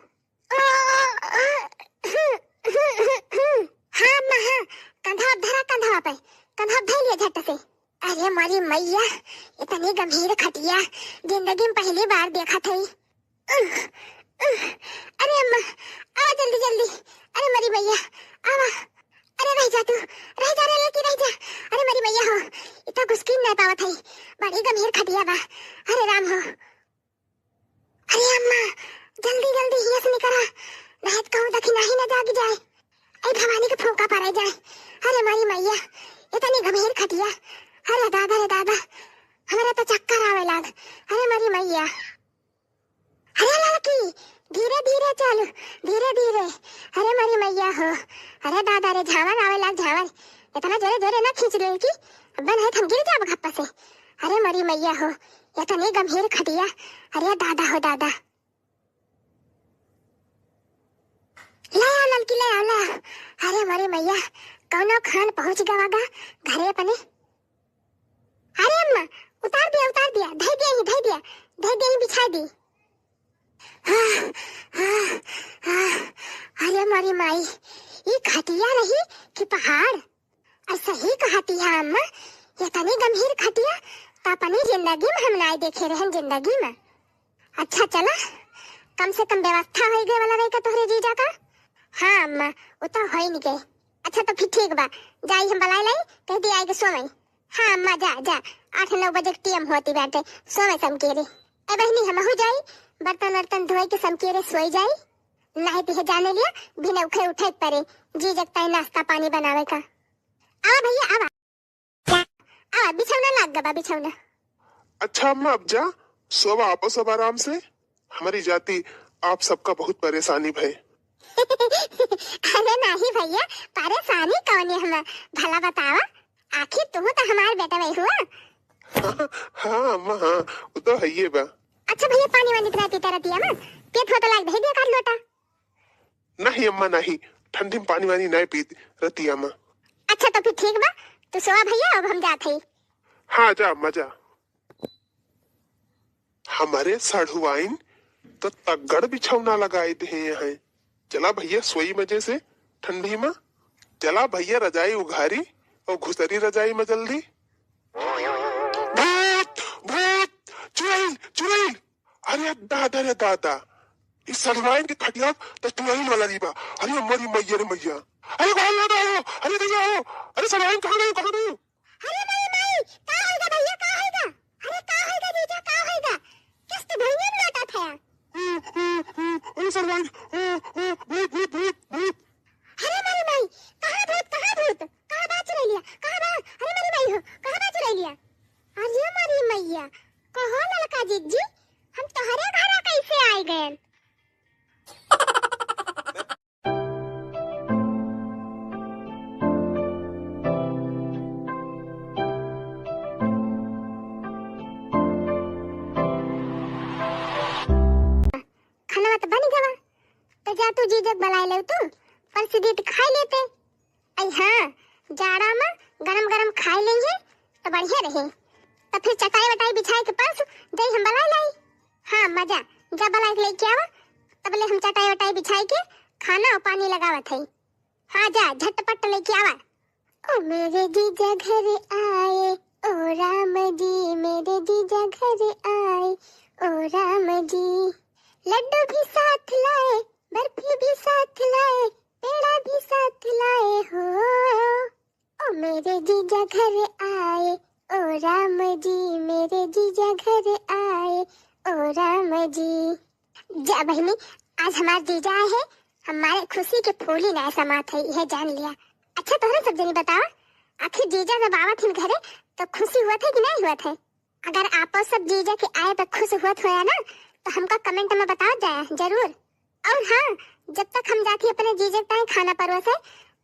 हाँ अम्मा हाँ, कंधा धरा, कंधा पे, कंधा धर लिया झट से। अरे मोरी मैया, इतनी गंभीर खटिया जिंदगी में पहली बार देखा थई। अरे अम्मा, आवा जल्दी जल्दी। अरे मोरी मैया, आवा। अरे रह जा तू, रह जा रे लड़की, रह जा। अरे मोरी मैया हो, इतना घुसकी नहीं पावत है, बड़ी गंभीर खटिया बा। अरे राम हो। अरे अम्मा, जल्दी जल्दी हिया से निकरा, नहीं तो कहूँ दखिनाही न जाग जाए। ऐ भवानी के फूंका पड़े जाए। अरे मोरी मैया, इतनी गंभीर खटिया। अरे दादा रे दादा, हमारा तो चक्कर आवे लाग। अरे मोरी मैया। अरे लड़की, धीरे धीरे चल, धीरे धीरे। अरे मोरी मैया हो, अरे दादा रे, झावर आवे लाग, झावर। इतना जोरे जोरे ना खींच ले कि अब नहीं तो हम गिर जाब घप्पा से। अरे मोरी मैया हो, इतनी गंभीर खटिया। अरे दादा हो दादा। ले आओ ललकी, ले आओ, ले आओ। अरे मोरी मैया, कौनो खान पहुंच गवा गा घरे अपने। अरे अम्मा, उतार दिया, उतार दिया, धई दिया ही, धई दिया, धई दिया ही, बिछा दी। आह, आह, आह, अरे मोरी माई, ई खटिया रही कि पहाड़? और सही कहती है अम्मा, ये तनी गंभीर खटिया त अपनी जिंदगी में हम नाई देखे रहन, जिंदगी में। अच्छा चला, कम से कम व्यवस्था होइ गए वाला रही का तोहरे जीजा का? हाँ अम्मा, वो तो होइ नहीं गए। अच्छा तो फिर ठीक बा, जाई हम बलाए लाई, कह दी आए के सोवई। हाँ अम्मा, जा जा, आठ नौ बजे के टीएम होती बाटे, सोवई समकेरे। ए बहिनी, हमहू जाई, बर्तन वर्तन धोई के समकेरे सोई जाई। नहीं तो ये जाने लिया, बिना उठे उठे के परे, जीजा के ताई नाश्ता पानी बनावे का। आवा भैया, आवा। आवा, बिछौना लाग गबा, बिछौना। अच्छा अम्मा, अब जा, सोवा आपो सब आराम से। हमारी जाति आप सबका बहुत परेशानी भय। अरे नाही भैया, परेशानी कौन है हम? भला बतावा, आखिर तू तो हमार बेटा वही हुआ। हाँ, हाँ अम्मा, हाँ, वो तो है ये बा। अच्छा भैया, पानी वानी इतना पीता रहती है ना, पेट हो तो लाग दे दिया कर लोटा। नहीं अम्मा, नहीं, ठंडी में पानी वानी नहीं पीत रहती अम्मा। अच्छा तो फिर ठीक बा, तू सोवा भैया, अब हम जात हई। हाँ जा अम्मा जा। हमारे साढ़ुआइन तो तगड़ बिछौना लगाए दे हैं। चला भैया सोई मजे से ठंडी में। चला भैया रजाई उघारी और घुसरी रजाई में जल्दी। भूत, भूत, चुड़ैल, चुड़ैल। अरे दादा रे दादा, इस साढ़ुआइन के खटिया तो चुड़ैल वाला रीबा। अरे मोरी मैया रे मैया, अरे बाहर ना आओ, अरे भैया आओ, अरे साढ़ुआइन कहाँ गई, कहाँ गई? अरे माई, माई, का होइगा भैया, का होइगा? अरे का होइगा जीजा, का होइगा? किस्त भैया में लौटा था। अरे साढ़ुआइन, भूत, भूत, भूत, भूत। अरे माई, माई, कहाँ भूत, कहाँ भूत? कहाँ बा चुड़ैलिया? कहाँ बा? अरे माई, माई हो, कहाँ बा चुड़ैलिया? अरे माई, मैया, कहो ललका जिज्जी, हम तोहरे घरा कैसे आए गए? खाना तो बन गवा, तो जा तू जीजक बलाए ले तू, परस दीत खाई लेते। आई हाँ, जाड़ा में गरम गरम खाई लेंगे तो बढ़िया रहे। तो फिर चटाई वटाई बिछाए के परस जाई हम बलाए लाई। हाँ मजा, जा बलाए के लेके आवा, तबले हम चटाई वटाई बिछाए के खाना और पानी लगावत है। हाँ जा, झटपट लेके आवा। ओ मेरे जीजा घर आए, ओ राम जी, मेरे जीजा घर आए, ओ राम जी। लड्डू भी साथ लाए, बर्फी भी साथ लाए, पेड़ा भी साथ लाए हो। ओ मेरे जीजा घर आए, ओ राम जी, मेरे जीजा घर आए, ओ राम जी। जा बहिनी, आज हमार जीजा आए हैं, हमारे खुशी के फूली ना समात है, यह जान लिया। अच्छा तोहरे सब जनी बतावा, आखिर जीजा जब आवत हिन घरे तो खुशी हुअत है कि नहीं हुअत है? अगर आपो सब जीजा के आए पे खुश हुअत होया ना, तो हमका कमेंट में बताओ जाया जरूर। और हाँ, जब तक हम जाती अपने जीजा के ताई खाना परोसे,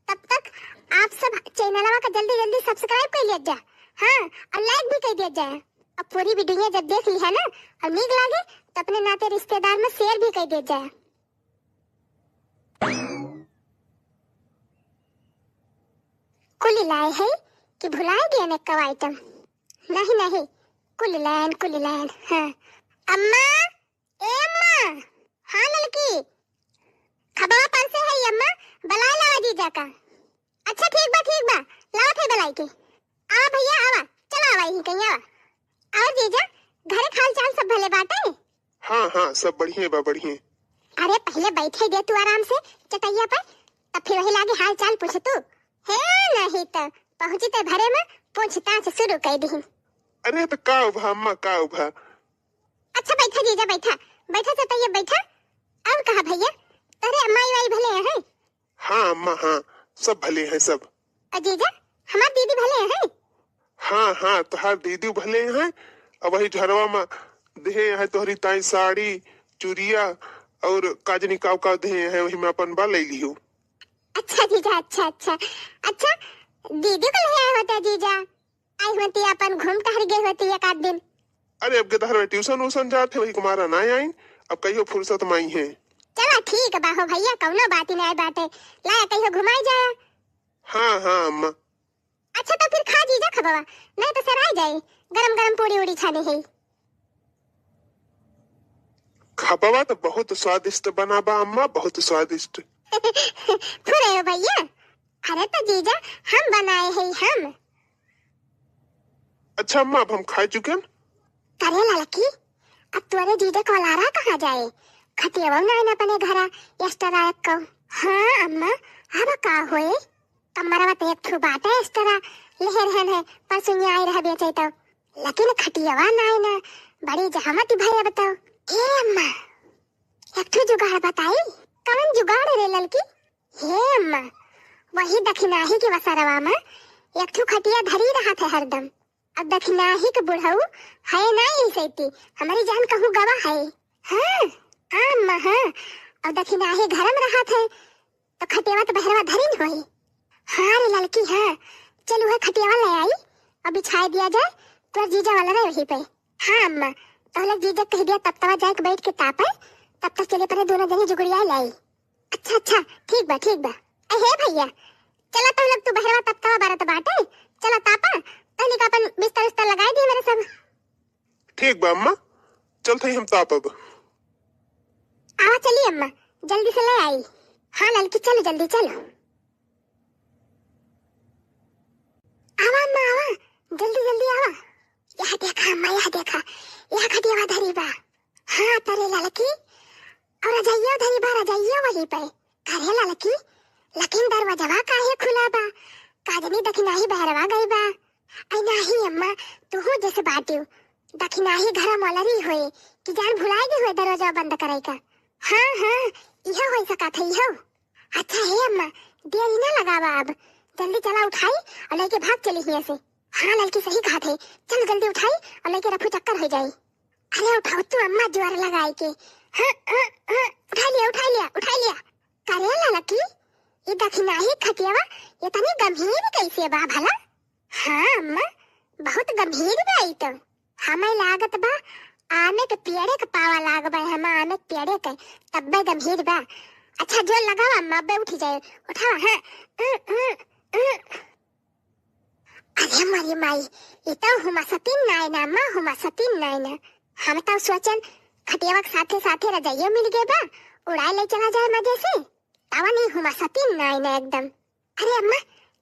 तब तक आप सब चैनलवा का जल्दी जल्दी सब्सक्राइब कर लिया जा। हाँ, और लाइक भी कर दिया जाए। और पूरी वीडियो जब देख ली है ना और नीक लागे, तो अपने नाते रिश्तेदार में शेयर भी कर दिया जाए। कुल लाए है कि भुलाए गए ने कव आइटम? नहीं नहीं, कुल लायन, कुल लायन। हाँ अम्मा, ए अम्मा। हाँ ललकी, खबवा परसे है अम्मा, बलाए लावा जीजा का। अच्छा ठीक बा, ठीक बा, लावत है बलाई के। आवा भैया आवा, चला आवा यहीं कहीं आवा। और जीजा, घरे के हाल चाल सब भले बाटे? हाँ हाँ, सब बढ़िया बा, बढ़िया। अरे पहले बैठे दे तू आराम से चटैया पर, तब फिर वही लागे हाल चाल पूछ तू। हे नहीं तो पहुँची ते भरे में पूछताछ शुरू कर दी। अरे तो का उभा अम्मा, का उभा? अच्छा बैठा जीजा, बैठा, बैठा चटैया बैठा। और कहा भैया, तोरे माई वाई भले हैं? हाँ अम्मा, हाँ, सब भले हैं सब। अ जीजा, हमार दीदी भले हैं? हाँ हाँ, तोहार दीदी भले हैं। अब वही झरवा में देहे हैं तोहरी ताई साड़ी, चुरिया और काजनी काव काव देहे हैं, वही में अपन बा ले लियो। अच्छा जीजा, अच्छा अच्छा। अच्छा, दीदी को ले आए होते जीजा, आई होती अपन घूम टहर गई होती एक आध दिन। अरे अब गदहर में ट्यूशन उशन जात है, वही कुमारा ना आइन, अब कहियो फुर्सत में आई है। चला ठीक बा हो भैया, कौनो बात ही नहीं बाटे, लाया कहियो घुमाई जाया। हाँ हाँ अम्मा। अच्छा तो फिर खा जीजा खबवा, नहीं तो सराय जाए, गरम गरम पूड़ी उड़ी छाने है। खबवा तो बहुत स्वादिष्ट बना बा अम्मा, बहुत स्वादिष्ट। फुरे हो भैया, अरे तो जीजा हम बनाए हैं हम। अच्छा अम्मा, अब हम खाए चुकेन। करे ललकी, अब तोरे जीजा क वलारा कहाँ जाए? खटियवा नाइन अपने घरा, extra रख कउ। हाँ अम्मा, अब का होए? कमरवा त एक ठो बाटे extra, लेहे रहन है, परसों आई रह बेचे तो। लेकिन खटियवा नाइन, बड़ी जहमत भय अब तो। ए अम्मा, एक ठो जुगाड़ बताई। कवन जुगाड़ रे ललकी? हे अम्मा, वही दखिनाही के वसरवा में एक ठो खटिया धरी रहत है हरदम। अब दखिनाही के बुढ़ऊ है ना यही सैती, हमरी जान कहूँ गवा है। हाँ, हाँ अम्मा, हाँ। अब दखिनाही घर में रहत है, तो खटियवा तो बहरवा धरिन होई। हाँ रे ललकी, हाँ। चल उहे खटियवा ले आई और बिछाए दिया जाए, तोर जीजा वाला रहे वहीं पे। हाँ अम्मा, तो लोग जीजा कह दिया तब तवा जाए के बैठ के तापे, तब तक चले परे दोनों जनी जुगड़िया लाई। अच्छा, अच्छा, ठीक बा, ठीक बा। ए हे भैया, चला तो लोग तू बहरवा तब तवा बरत बाटे, चला तापा, तहनी का अपन बिस्तर उस्तर लगाई दी मेरे सब। ठीक बा अम्मा, चलत हई हम तापब। आवा चली अम्मा, जल्दी से ले आई। हाँ ललकी, चलो जल्दी चलो। आवा अम्मा, आवा, जल्दी जल्दी आवा। यह देखा अम्मा, यह देखा, यह खटियवा धरी बा। हाँ तरे ललकी, और रजाइया धरी बा, रजाइया वहीं पे। करे ललकी, लेकिन दरवाजवा काहे खुला बा? का जनी दखिनाही बहरवा गई बा। आई नाही अम्मा, तुहू जैसे बाटियो। दखिनाही घर मोलरी होए कि जान भुलाए गए होए दरवाजा बंद करे का। हाँ, हाँ, इहो हो सकत है, इहो। अच्छा हे अम्मा, देरी ना लगावा अब, जल्दी चला उठाई और लेके भाग चली हियां से। हाँ ललकी सही कहत है, चल जल्दी उठाई और लेके रफू चक्कर हो जाई। अरे उठाओ तू अम्मा, जोर लगाई के। हाँ, हाँ, हाँ, उठा लिया, उठा लिया, उठा लिया। करे ललकी, ये दखिनाही खटियावा इतनी गंभीर कैसे बा भला? हाँ अम्मा, बहुत गंभीर बा ई तो। हमें लागत बा आमे के पेड़े के पावा लाग बा, हम आमे के पेड़े के, तब्बे गंभीर बा। अच्छा जोर लगावा अम्मा, अब्बे उठी जाए, उठावा, हाँ। अरे मरी माई, ई तो हुमा सतीन नाय ना, माँ हुमा सतीन नाय ना। हम तो सोचन खटियावा के साथे साथे रजाइयो मिल गए बा, उड़ाए ले चला जाए मजे से। तावा नहीं हुमा सतीन नाय ना एकदम। अरे अम्मा,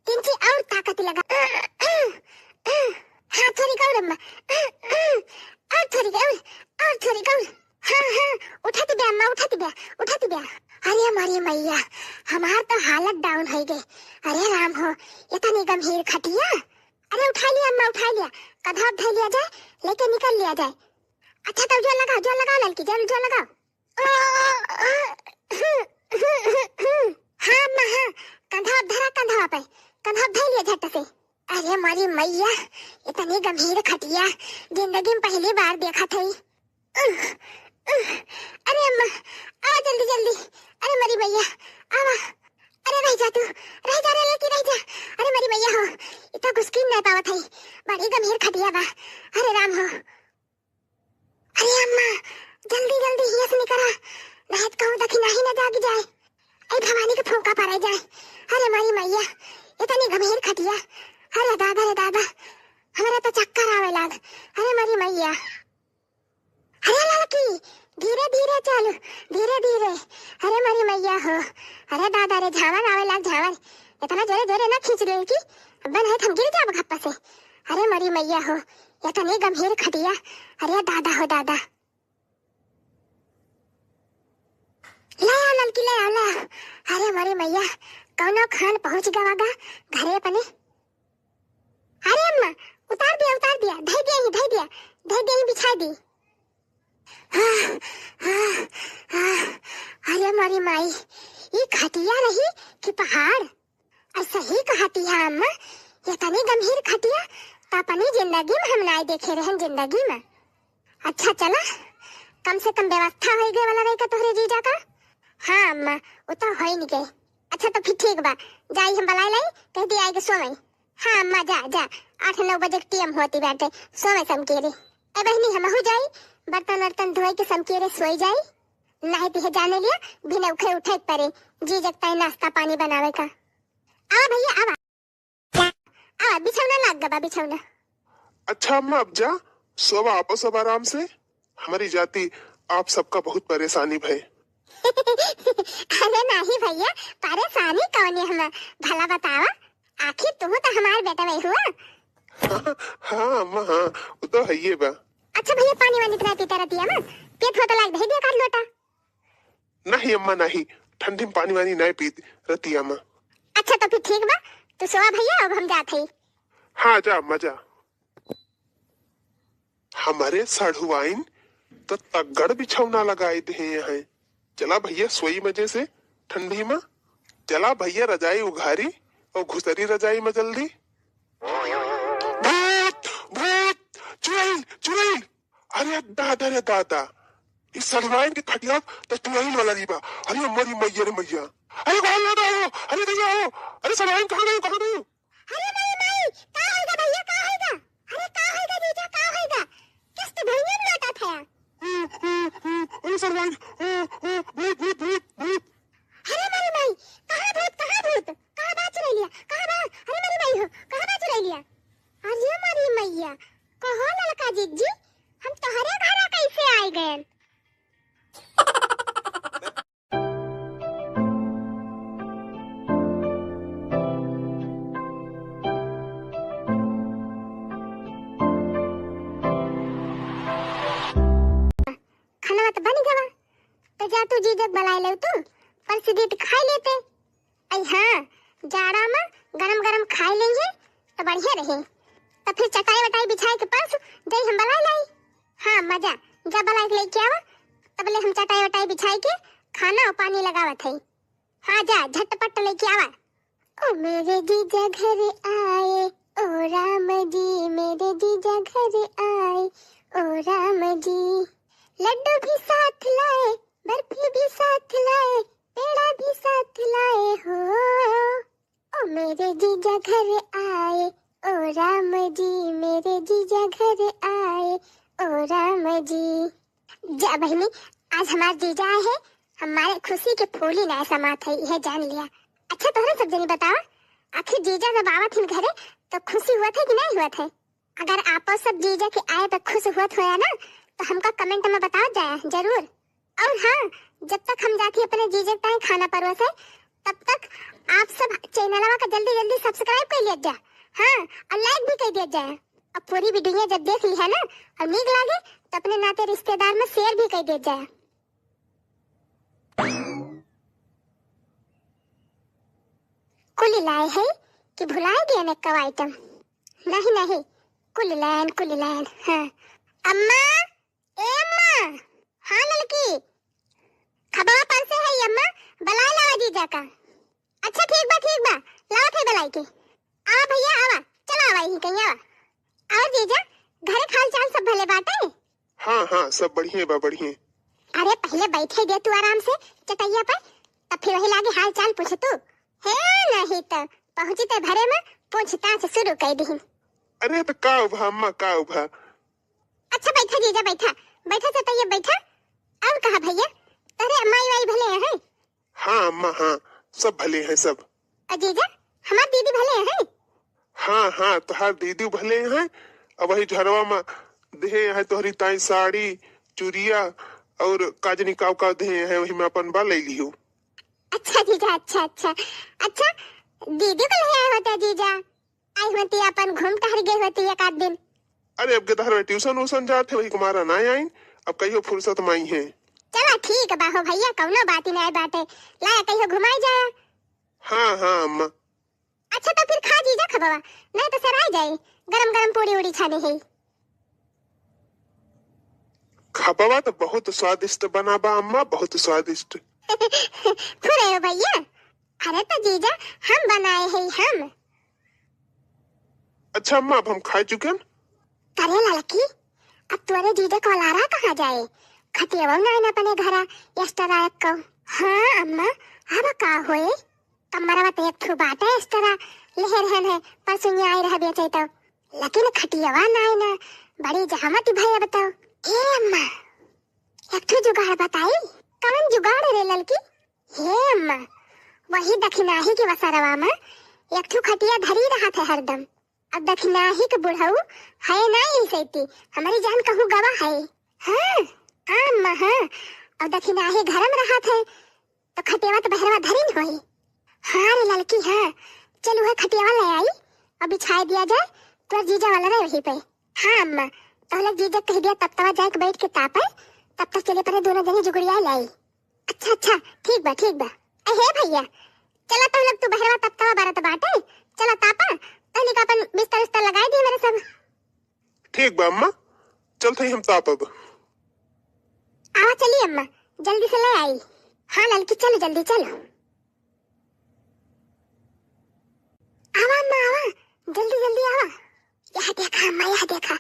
तिनची और ताकत लगा। हाँ, थोड़ी और अम्मा। और थोड़ी और, और थोड़ी और। हाँ, हाँ, उठत बे अम्मा, उठत बे, उठत बे। अरे मरी मैया, हमार तो हालत down हो गए। अरे राम हो, इतनी गंभीर खटिया। अरे उठा लिया अम्मा, उठा लिया। कधवा धर लिया जाए, लेके निकल लिया जाए। अच्छा तो जोर लगाओ, जोर लगाओ ललकी, जोर, जोर लगाओ। हाँ अम्मा, हाँ, कंधा धरा, कंधा पे, कंधा धर लिया झट से। अरे मरी मैया, इतनी गंभीर खटिया जिंदगी में पहली बार देखत हई। अरे अम्मा, आवा जल्दी जल्दी। अरे मरी मैया, आवा। अरे रह जा तू, रह जा रे लड़की, रह जा। अरे मरी मैया हो, इतना घुसकी नहीं पावत हई, बड़ी गंभीर खटिया बा। अरे राम हो। अरे अम्मा, जल्दी जल्दी हिया से निकरा, नहीं तो कहूँ दखिनाही न जाग जाए। ऐ भवानी के फूंका पड़े जाए। अरे मरी मैया, इतनी गंभीर खटिया। अरे दादा रे दादा, हमरा तो चक्कर आवे लाग। अरे मरी मैया। अरे लड़की, धीरे धीरे चल, धीरे धीरे। अरे मरी मैया हो, अरे दादा रे, झावर आवे लाग, झावर। इतना जोरे जोरे ना खींच ले कि अब नहीं हम गिर जाब घप्पा से। अरे मरी मैया हो, इतनी गंभीर खटिया। अरे दादा हो दादा। ले आ ललकी, ले आ, ले आ। अरे मरी मैया, कौनो खान पहुंच गवा गा घरे अपने। अरे अम्मा, उतार दिया, उतार दिया, धई दिया ही, धई दिया, धई दिया ही, बिछा दी। आह, आह, आह, अरे मरी माई, ई खटिया रही कि पहाड़? और सही कहती है अम्मा, ये तनी गंभीर खटिया तो अपनी जिंदगी में हम नाय देखे रहन जिंदगी में। अच्छा चला, कम से कम व्यवस्था होई गए वाला रही का तोहरे जीजा का? हाँ अम्मा, वो तो होई नहीं गए। अच्छा तो फिर ठीक बा, जाई हम बलाई लाई, कह दी आएगी सोवई। हाँ अम्मा, जा, जा, आठ नौ बजे के टीएम होती बाटे, सोवे समकेरे। ए बहिनी, हमहू जाई, बर्तन वर्तन धोए के समकेरे सोई जाई। नहीं तो जाने लिया, बिना उठे उठे परे, जीजा के ताई नाश्ता पानी बनावे का। आवा भैया, आवा। आवा, बिछौना लाग गबा, बिछौना। अच्छा अम्मा, अब जा, सोवा आपो सब आराम से। हमारी जाति आप सबका बहुत परेशानी भय। अरे नाही भैया, परेशानी कौन है हम, भला बतावा, आखिर तुम तो हमारे बेटा वही हुआ। हाँ, हाँ, अम्मा, हाँ, वो तो है ये बा। अच्छा भैया, पानी वानी तो नहीं पीता रतिया मा? पियत हो तो लाइक भेज दिया कर लोटा। नहीं अम्मा, नहीं, ठंडी में पानी वानी नहीं पीत रतिया मा। अच्छा तो फिर ठीक बा, तू सोवा भैया, अब हम जात हई। हाँ, जा अम्मा, जा। हमरे सढ़ुआइन त तगड़ बिछौना लगाई देहे हैं। चला भैया, सोई मजे से ठंडी मा। चला भैया, रजाई उघारी और घुसरी रजाई मा जल्दी। भूत, भूत, चुड़ैल, चुड़ैल। अरे दादा रे दादा, इस सढ़ुआइन के खटिया त चुड़ैल वाला नहीं बा। अरे मोरी मैया रे मैया। अरे कहाँ लौटा हो? अरे भैया हो। अरे सढ़ुआइन कहाँ गई, कहाँ गई? अरे माई, माई, का होइगा भैया, का होइगा? अरे का होइगा जीजा, का होइगा? किस्त भैया में लौटा था। अरे सढ़ुआइन, भूत, भूत, भूत, भूत। अरे माई, माई, कहाँ भूत, कहाँ भूत? कहाँ बा चुड़ैलिया? कहाँ बा? अरे माई, माई हो, कहाँ बा चुड़ैलिया? अरे मारी मैया, कहो ललका जिज्जी, हम तोहरे घरा कैसे आइ गएन? खाना तो बन गवा, तो जा तू जीजक बलाए ले तू, परस दीत खाई लेते। अई हाँ, जाड़ा मा गरम गरम खाई लेंगे तो बढ़िया रहे। तो फिर चटाई वटाई बिछाए के परस जाई हम बलाए लाई। हाँ, मजा, जा बलाए के लेके आवा, तबले हम चटाई वटाई बिछाए के खाना और पानी लगावत है। हाँ जा, झटपट लेके आवा। ओ मेरे जीजा घर आए, ओ राम जी, मेरे जीजा घर आए, ओ राम जी। लड्डू भी साथ लाए, बर्फी भी साथ लाए, पेड़ा भी साथ लाए हो। ओ मेरे जीजा घर आए, ओ राम जी, मेरे जीजा घर आए, ओ राम जी। जा बहिनी, आज हमार जीजा आए हैं, हमारे खुशी के फूली ना समात है, यह जान लिया। अच्छा, तोहरे सब जनी बतावा, आखिर जीजा जब आवत हिन घरे, तो खुशी हुआ थे कि नहीं हुआ थे? अगर आपो सब जीजा के आए पे खुश हुआ थे ना, तो हमका comment में बताओ जाया जरूर। और हाँ, जब तक हम जाती अपने जीजा के ताई खाना परोसे, तब तक आप सब चैनलवा का जल्दी जल्दी subscribe कर लिया जा, हाँ, और like भी कर दिया जाए। अब पूरी video जब देख ली है ना और नीक लागे, तो अपने नाते रिश्तेदार में share भी कर दिया जाए। कुल लाए है कि भुलाए गए ने कव item? नहीं, नहीं, कुल लायन, कुल लायन। हाँ। अम्मा, ए अम्मा। हाँ ललकी। खबवा परसे है अम्मा, बलाए लावा जीजा का। अच्छा ठीक बा, ठीक बा, लावत है बलाई के। आवा भैया, आवा, चला आवा, यहीं कहीं आवा। और जीजा, घरे के हाल चाल सब भले बाटे? हाँ, हाँ, सब बढ़िया बा, बढ़िया। अरे पहले बैठे दे तू आराम से चटैया पर, तब फिर वही लागे हाल चाल पूछ तू। हे नहीं तो पहुँची ते घरे में पूछताछ शुरू कर दीन। अरे तो का उभा अम्मा, का उभा? अच्छा बैठा जीजा, बैठा, बैठा चटैया बैठा। और कहा भैया, तोहरे माई वाई भले हैं? हाँ अम्मा, हाँ, सब भले हैं सब। अ जीजा, हमार दीदी भले हैं? हाँ, हाँ, तोहार दीदी भले हैं। अब वही झरवा में देहे हैं तोहरी ताई साड़ी, चुरिया और काजनी काव काव देहे हैं, वही में अपन बा ले लियो। अच्छा जीजा, अच्छा, अच्छा। अच्छा, दीदी को ले आए होते जीजा। आई होती, अपन घूम टहर गई होती एक आध दिन। अरे अब के तहर में tuition वूशन जात है, वही कुमारा ना आइन, अब कहियो फुर्सत में आई है। चला ठीक बा हो भैया, कौनो बात ही नहीं बाटे, लाया कहियो घुमाई जाया। हाँ, हाँ अम्मा। अच्छा तो फिर खा जीजा खबवा, नहीं तो सराय जाई, गरम गरम पूड़ी उड़ी छाने है। खबवा तो बहुत स्वादिष्ट बना बा अम्मा, बहुत स्वादिष्ट। फुरे हो भैया, अरे तो जीजा हम बनाए हैं हम। अच्छा अम्मा, अब हम खा चुके हैं। अरे ललकी, अब तोरे जीजा कोलारा कहाँ जाए? खटियावा ना आइन अपने घरा, extra एक को। हाँ अम्मा, अब का होए? कमरवा तो एक ठो बाटे extra, लेहे रहन है, परसों आए रह बेचे तो। लेकिन खटियावा ना आइन, बड़ी जहमत भय बताओ। ए अम्मा, एक ठो जुगाड़ बताई। कौन जुगाड़ रे ललकी? हे अम्मा, वही दखिनाही के वसरवा में एक ठो खटिया धरी रहत है हरदम। अब दखिनाही के बुढ़ऊ है ना यही सैती, हमारी जान कहूँ गवा है। हाँ, हाँ अम्मा, हाँ। अब दखिनाही घर में रहत है, तो खटियावा तो बहरवा धरी न होई। हाँ रे ललकी, हाँ, चल वह खटियावा ले आई और बिछाए दिया जाए, तोर जीजा वाला रहे वहीं पे। हाँ अम्मा, तो लोग जीजा कह दिया तब तवा जाए के बैठ के तापे, तब तक चले परे दोनों जनी जुगड़िया लाई। अच्छा अच्छा, ठीक बा ठीक बा। ए हे भैया, चला तो लोग तू बहरवा तब तवा बरत बाटे, चला तापा, तनिक अपन बिस्तर उस्तर लगाई दी मेरे सब। ठीक बा अम्मा, चलत हई हम तापब। आवा चली अम्मा, जल्दी से ले आई। हाँ ललकी, चलो जल्दी चलो। आवा अम्मा आवा, जल्दी जल्दी आवा। यह देखा अम्मा, यह देखा,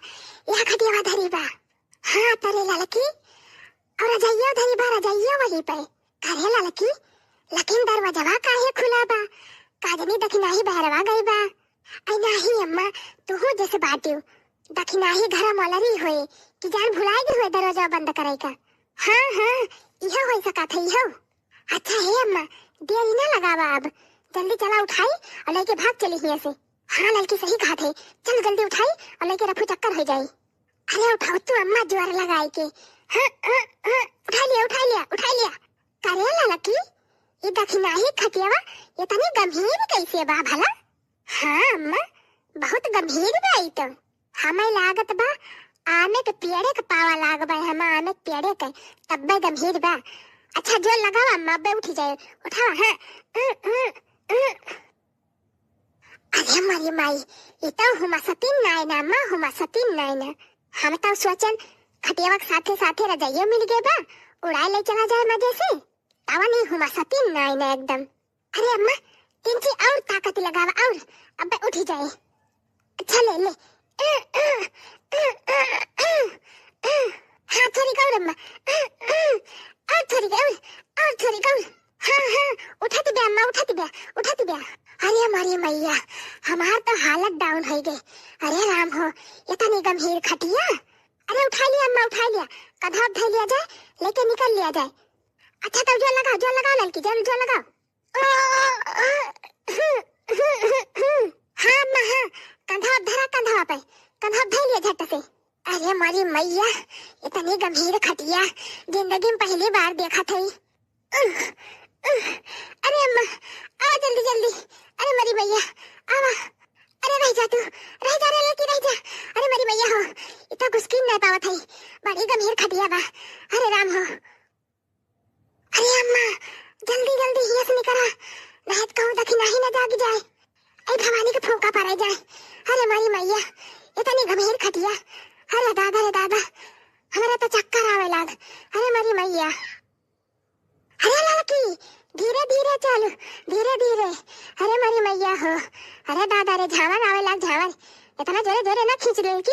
यह खटियावा धरी बा। हाँ तरे ललकी, और रजाइयो धरी बा, रजाइयो वही पे। करे ललकी, लेकिन दरवाजवा काहे खुला बा? का जनी दखिनाही बहरवा गई बा। आई नाही अम्मा, तुहू जैसे बाटियो। दखिनाही घर मलरी होए कि जान भुलाए गई होए दरवाजा बंद करे का। हाँ हाँ, इहो हो सकत है, इहो। अच्छा हे अम्मा, देरी ना लगावा अब, जल्दी चला उठाई और लेके भाग चली हियां से। हाँ ललकी सही कहत है, चल जल्दी उठाई और लेके रफू चक्कर हो जाई। अरे उठाओ तू अम्मा, जोर लगाई के। हाँ, हाँ, हाँ, उठा लिया, उठा लिया, उठा लिया। करे ललकी, ये दखिनाही खटियावा, ये तनी गंभीर कैसे बा भला? हाँ अम्मा, बहुत गंभीर बा ई तो। हमें लागत बा आमे के पेड़े के पावा लाग बा, हम आमे के पेड़े के, तब्बे गंभीर बा। अच्छा जोर लगावा अम्मा, अब्बे उठी जाए, उठावा, हाँ। अ, अ, अ। अरे मरी माई, ई तो हुमा सतीन नाय ना अम्मा, हुमा सतीन नाय ना। हम तो सोचन खटियावा के साथे साथे रजाइयो मिल गए बा, उड़ाए ले चला जाए मजे से। तावा नहीं हुमा सतीन नाय ना एकदम। अरे अम्मा, तिनची और ताकत लगावा और, अब्बे उठी जाए। अच्छा ले ले। हाँ, थोड़िक और अम्मा। और थोड़िक और, और थोड़िक और। हाँ, हाँ, उठत बे अम्मा, उठत बे, उठत बे। अरे हमारी मैया, हमार तो हालत down होइ गए। अरे राम हो, इतनी गंभीर खटिया। अरे उठा लिया अम्मा, उठा लिया। कधवा धइ लिया जाए, लेके निकल लिया जाए। अच्छा तो जोर लगाओ, जोर लगाओ ललकी, जोर, जोर लगाओ। हाँ अम्मा, हाँ, कंधा धरा, कंधा पे, कंधा धइ लिया झट से। अरे मोरी मैया, इतनी गंभीर खटिया जिंदगी में पहली बार देखत हई। अरे अम्मा, आवा जल्दी जल्दी। अरे मोरी मैया, आवा। अरे रह जा तू, रह जा रे लड़की, रह जा। अरे मोरी मैया हो, इतना घुसकी नहीं पावत हई, बड़ी गंभीर खटिया बा। अरे राम हो। अरे अम्मा, जल्दी जल्दी हियां से निकरा, नहीं तो कहूँ दखिनाही न जाग जाए। ए भवानी के फूंका पड़े जाए। अरे मोरी मैया, इतनी गंभीर खटिया। अरे दादा रे दादा, हमरा तो चक्कर आवे लाग। अरे मोरी मैया। अरे लड़की, धीरे धीरे चल, धीरे धीरे। अरे मोरी मैया हो, अरे दादा रे, झावर आवे लाग, झावर। इतना जोरे जोरे ना खींच ले कि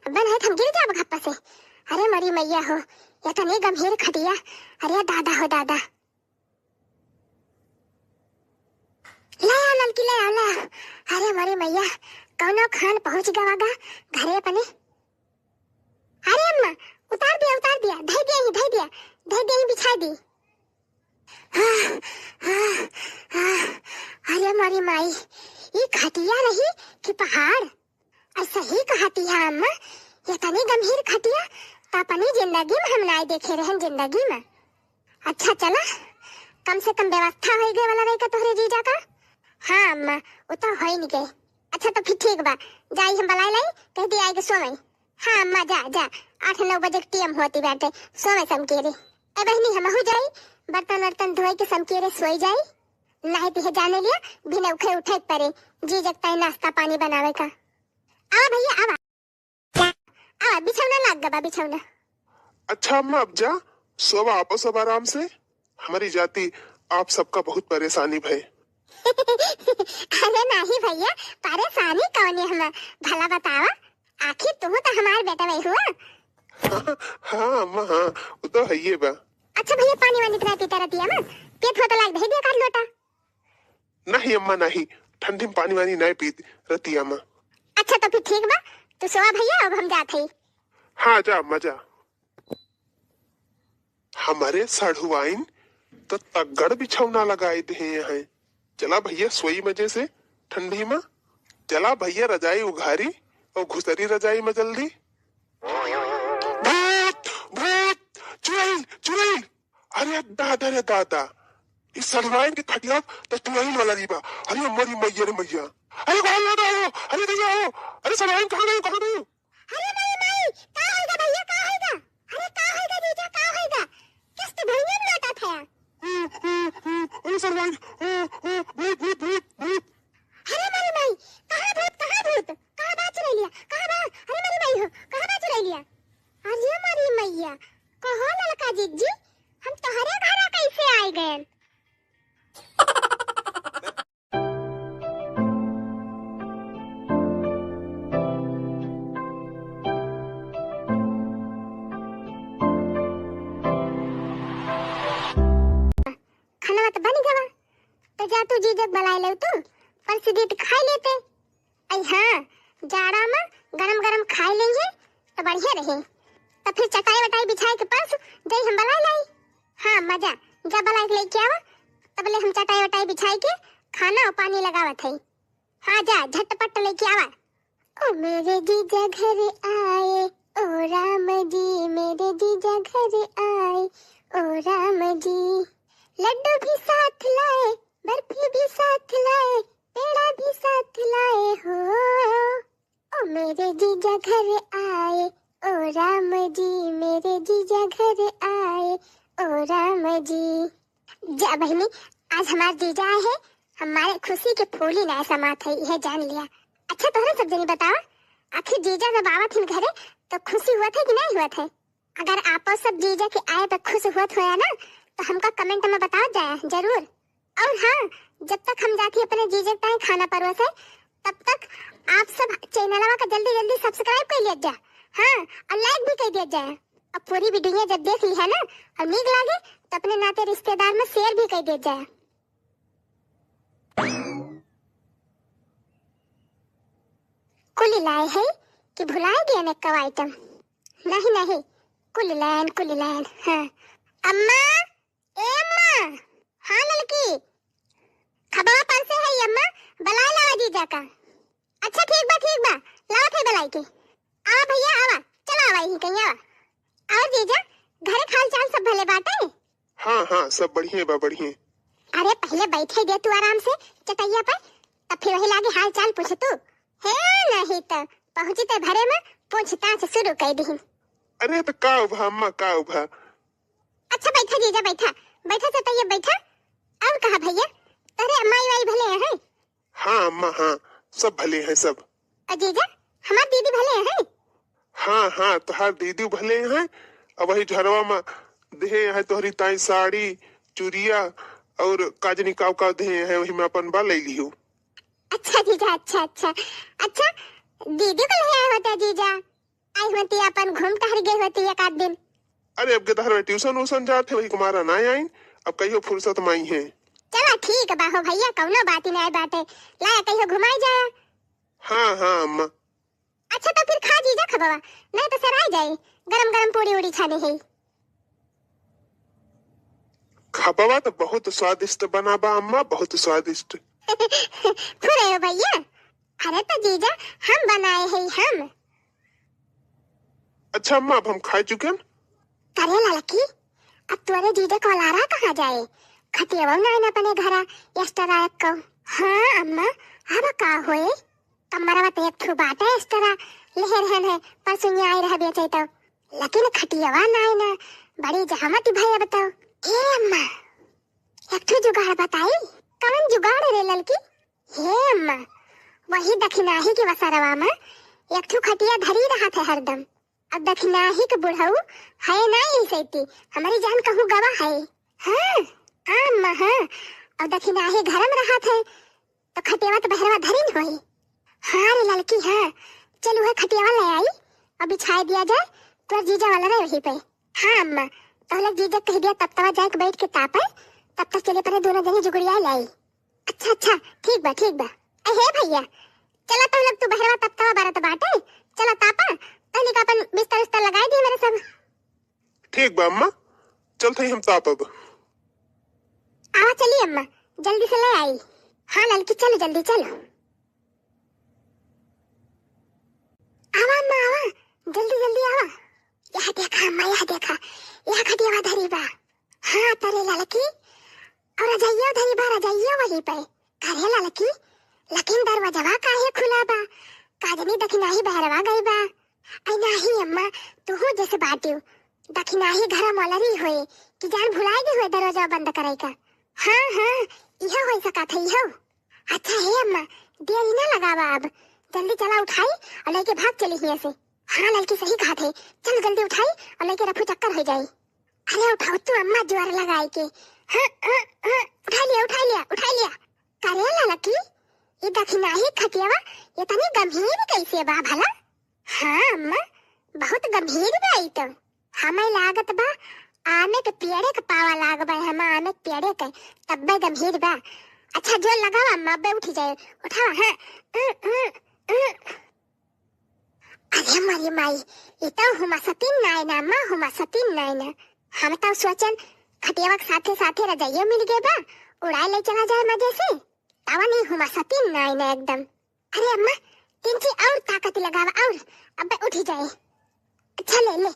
अब नहीं हम गिर जाब घप्पा से। अरे मोरी मैया हो, इतनी गंभीर खटिया। अरे दादा हो दादा। ले आओ ललकी, ले आओ, ले आओ। अरे मोरी मैया, कौनो खान पहुँच गवा गा घरे अपने। अरे अम्मा, उतार दिया, उतार दिया, धइ दिया ही, धइ दिया, धइ दिया ही, बिछा दी। आह, आह, आह, अरे मोरी माई, ई खटिया रही कि पहाड़? और सही कहती है अम्मा, ये तनी गंभीर खटिया तो अपनी जिंदगी में हम नाय देखे रहन, जिंदगी में। अच्छा चला, कम से कम व्यवस्था होइ गए वाला रही का तोहरे जीजा का? हाँ अम्मा, वो तो होइ नहीं गए। अच्छा तो फिर ठीक बा, जाई हम बलाए लाई, कह दी आए के सोवई। हाँ अम्मा, जा जा, आठ नौ बजे के टीएम होती बाटे, सोवई समकेरे। ए बहिनी, हमहू जाई, बर्तन वर्तन धोए के समकेरे सोई जाई। नहीं तो ये जाने लिया, बिना उठे उठे के परे, जीजा के ताई नाश्ता पानी बनावे का। आवा भैया, आवा। आवा, बिछौना लाग गबा, बिछौना। अच्छा अम्मा, अब जा, सोवा आपो सब आराम से। हमारी जाति आप सबका बहुत परेशानी भय। अरे नाही भैया, परेशानी कौन है हम, भला बतावा, आखिर तू तो हमार बेटा वही हुआ। हाँ, हाँ अम्मा, हाँ, वो तो है ये बा। अच्छा भैया, पानी वानी तो नहीं पीता रहती है अम्मा, पेट होता लाग दे दिया कर लोटा। नहीं अम्मा, नहीं, ठंडी में पानी वानी नहीं पीत रहती अम्मा। अच्छा तो फिर ठीक बा, तू सोवा भैया, अब हम जात हई। हाँ, जा अम्मा, जा। हमारे साढ़ुआइन तो तगड़ बिछौना लगाए दे हैं। चला भैया, सोई मजे से ठंडी में। चला भैया, रजाई उघारी और घुसरी रजाई में जल्दी। भूत, भूत, चुड़ैल, चुड़ैल। अरे दादा रे दादा, इस साढ़ुआइन के खटिया तो चुड़ैल वाला रही बा। अरे मोरी मैया रे मैया। अरे कौन लौटा हो? अरे भैया हो? अरे सामान कहाँ गए, कहाँ गए? अरे माई, माई, का होइगा भैया, का होइगा? अरे का होइगा जीजा, का होइगा? किस्त भैया में लौटा था। अरे सरवाई, भूत, भूत, भूत, भूत। अरे माई, माई, कहाँ भूत, कहाँ भूत? कहाँ बात चुराई लिया? कहाँ बात? अरे माई, माई हो, कहाँ बात चुराई लिया? अरे मारी मैया, कहो ललका जिज्जी, हम तोहरे घरा कैसे आए गए? खाना तो बन गवा, तो जा तू जीजक बुलाए ले तू, परस दीत खाई लेते। आई हाँ, जाड़ा में गरम गरम खाई लेंगे तो बढ़िया रही। तो फिर चटाई वटाई बिछाए के परस जाई हम बुलाए लाई। हाँ मजा, जा बुलाए के लेके आवा, तबले हम चटाई वटाई बिछाए के खाना और पानी लगावत है। हाँ जा, झटपट लेके आवा। ओ मेरे जीजा घर आए, ओ राम जी, मेरे जीजा घर आए, ओ राम जी। लड्डू भी साथ लाए, बर्फी भी साथ लाए, पेड़ा भी साथ लाए हो। ओ मेरे जीजा घर आए, ओ राम जी, मेरे जीजा घर आए, ओ राम जी। जा बहिनी, आज हमार जीजा आए हैं, हमारे खुशी के फूली ना समात है, यह जान लिया। अच्छा तोहरे सब जनी बतावा, आखिर जीजा जब आवत हिन घरे तो खुशी हुआ था कि नहीं हुआ था? अगर आपो सब जीजा के आए पे खुश हुआ होया ना तो हमका कमेंट में बताओ जाया जरूर। और हाँ, जब तक हम जाती अपने जीजा के ताई खाना परोसे, तब तक आप सब चैनलवा का जल्दी जल्दी सब्सक्राइब कर लिया जा। हाँ, और लाइक भी कर दिया जाए। अब पूरी वीडियो जब देख ली है ना और नीक लागे तो अपने नाते रिश्तेदार में शेयर भी कर दिया जाए। कुल लाए है कि भुलाए गए ने कव आइटम? नहीं नहीं, कुल लायन, कुल लायन। हाँ अम्मा, ए अम्मा। हाँ ललकी, खबवा परसे है अम्मा, बलाए लावा जीजा का। अच्छा ठीक बा, ठीक बा, लावत है बलाई के। आवा भैया आवा, चला आवा यहीं कहीं आवा। और जीजा, घरे के हाल चाल सब भले बाटे? हाँ हाँ, सब बढ़िया बा, बढ़िया। अरे पहले बैठे दे तू आराम से चटैया पर, तब फिर वही लागे हाल चाल पूछ तू। हे नहीं तो पहुँची ते भरे में पूछताछ शुरू कर दी। अरे तो का उभा अम्मा, का उभा? अच्छा बैठा जीजा, बैठा, बैठा चटैया बैठा। और कहा भैया, तोहरे माई वाई भले हैं? हाँ अम्मा, हाँ, सब भले हैं सब। अ जीजा, हमार दीदी भले हैं? हाँ हाँ, तोहार दीदी भले हैं। अब वही झरवा में देहे हैं तोहरी ताई साड़ी, चुरिया और काजनी काव काव देहे हैं, वही में अपन बा ले लियो। अच्छा जीजा, अच्छा अच्छा। अच्छा, दीदी को ले आए होते जीजा, आई होती अपन घूम टहर गई होती एक आध दिन। अरे अब के तहर ट्यूशन व्यूशन जात है, वही कुमारा ना आइन, अब कहियो फुर्सत में आई है। चला ठीक बा हो भैया, कौनो बात ही नहीं बाटे, लाया कहियो घुमाई जाया। हाँ हाँ अम्मा। अच्छा तो फिर खा जीजा खबवा, नहीं तो सराय जाए, गरम गरम पूरी उड़ी छाने है। खबवा तो बहुत स्वादिष्ट बना बा अम्मा, बहुत स्वादिष्ट। फुरे हो भैया, अरे तो जीजा हम बनाए हैं हम। अच्छा अम्मा, अब हम खाए चुके हैं। करे ललकी, अब तोरे जीजा कोलारा कहाँ जाए? खटियावा ना आइन अपने घरा, एक्स्ट्रा रख को। हाँ अम्मा, अब का होए? कमरवा तो एक ठो बाटे एक्स्ट्रा, लेहे रहन है, परसों आए रह बेचे तो। लेकिन खटियावा ना आइन, बड़ी जहमत भई अब तो। ए अम्मा, एक ठो जुगाड़ बताई। कवन जुगाड़ रे ललकी? हे अम्मा, वही दखिनाही के वसरवा में एक ठो खटिया धरी रहत है हरदम। अब दखिनाही के बुढ़ऊ है ना यही सैती, हमारी जान कहूँ गवा है। हाँ, हाँ अम्मा, हाँ। अब दखिनाही घर में रहत है, तो खटियावा तो बहरवा धरी न होई। हाँ रे ललकी, हाँ, चल वह खटियावा ले आई और बिछाए दिया जाए, तोर जीजा वाला रहे वहीं पे। हाँ अम्मा, तो लोग जीजा कह दिया तब तवा जाए के बैठ के तापे, तब तक चले परे दोनों जनी जुगड़िया ले आई। अच्छा अच्छा, ठीक बा, ठीक बा। ए हे भैया, चला तो लोग तू बहरवा तब तवा बरत बाटे, चला तापा, तहनी का अपन बिस्तर उस्तर लगाई दी मेरे सब। ठीक बा अम्मा, चलत हई हम तापब। आवा चली अम्मा, जल्दी से ले आई। हाँ ललकी, चलो जल्दी चलो। आवा अम्मा आवा, जल्दी जल्दी आवा। यह देखा अम्मा, यह देखा, यह खटियावा धरी बा। हाँ तरे ललकी, और रजाइयो धरी बा, रजाइयो वही पे। अरे ललकी, लेकिन दरवाजवा काहे खुला बा? का जनी दखिनाही बहरवा गई बा। अइ नाही अम्मा, तुहू जैसे बाटिउ। दखिनाही घरा मोलरी होए, कि जान भुलाए गई होए दरवाजा बंद करे का। हाँ, हाँ, इहो होई सकत है, इहो। अच्छा हे अम्मा, देरी ना लगावा अब, जल्दी चला उठाई और लेके भाग चली हियां से। हाँ ललकी सही कहत है, चल जल्दी उठाई और लेके रफू चक्कर हो जाई। अरे उठाओ तू अम्मा जोर लगाई के। हाँ, हाँ, हाँ, उठा लिया, उठा लिया, उठा लिया। करे ललकी, ये दखिनाही खटियावा इतनी गंभीर कैसे बा भला? हाँ अम्मा, बहुत गंभीर बा ई तो। हमें लागत बा आमे के पेड़े के पावा लाग बा, हम आमे के पेड़े के, तब्बे गंभीर बा। अच्छा जोर लगावा अम्मा, अब्बे उठी जाए, उठावा, हाँ। अ, अ, अ। अरे मरी माई, ई तो हुमा सतीन नाय ना अम्मा, हुमा सतीन नाय ना। हम तो सोचन खटियावा के साथे साथे रजाइयो मिल गए बा, उड़ाए ले चला जाए मजे से। तावा नहीं हुमा सतीन नाय ना एकदम। अरे अम्मा, तिनची और ताकत लगावा और, अब्बे उठी जाए। अच्छा ले ले।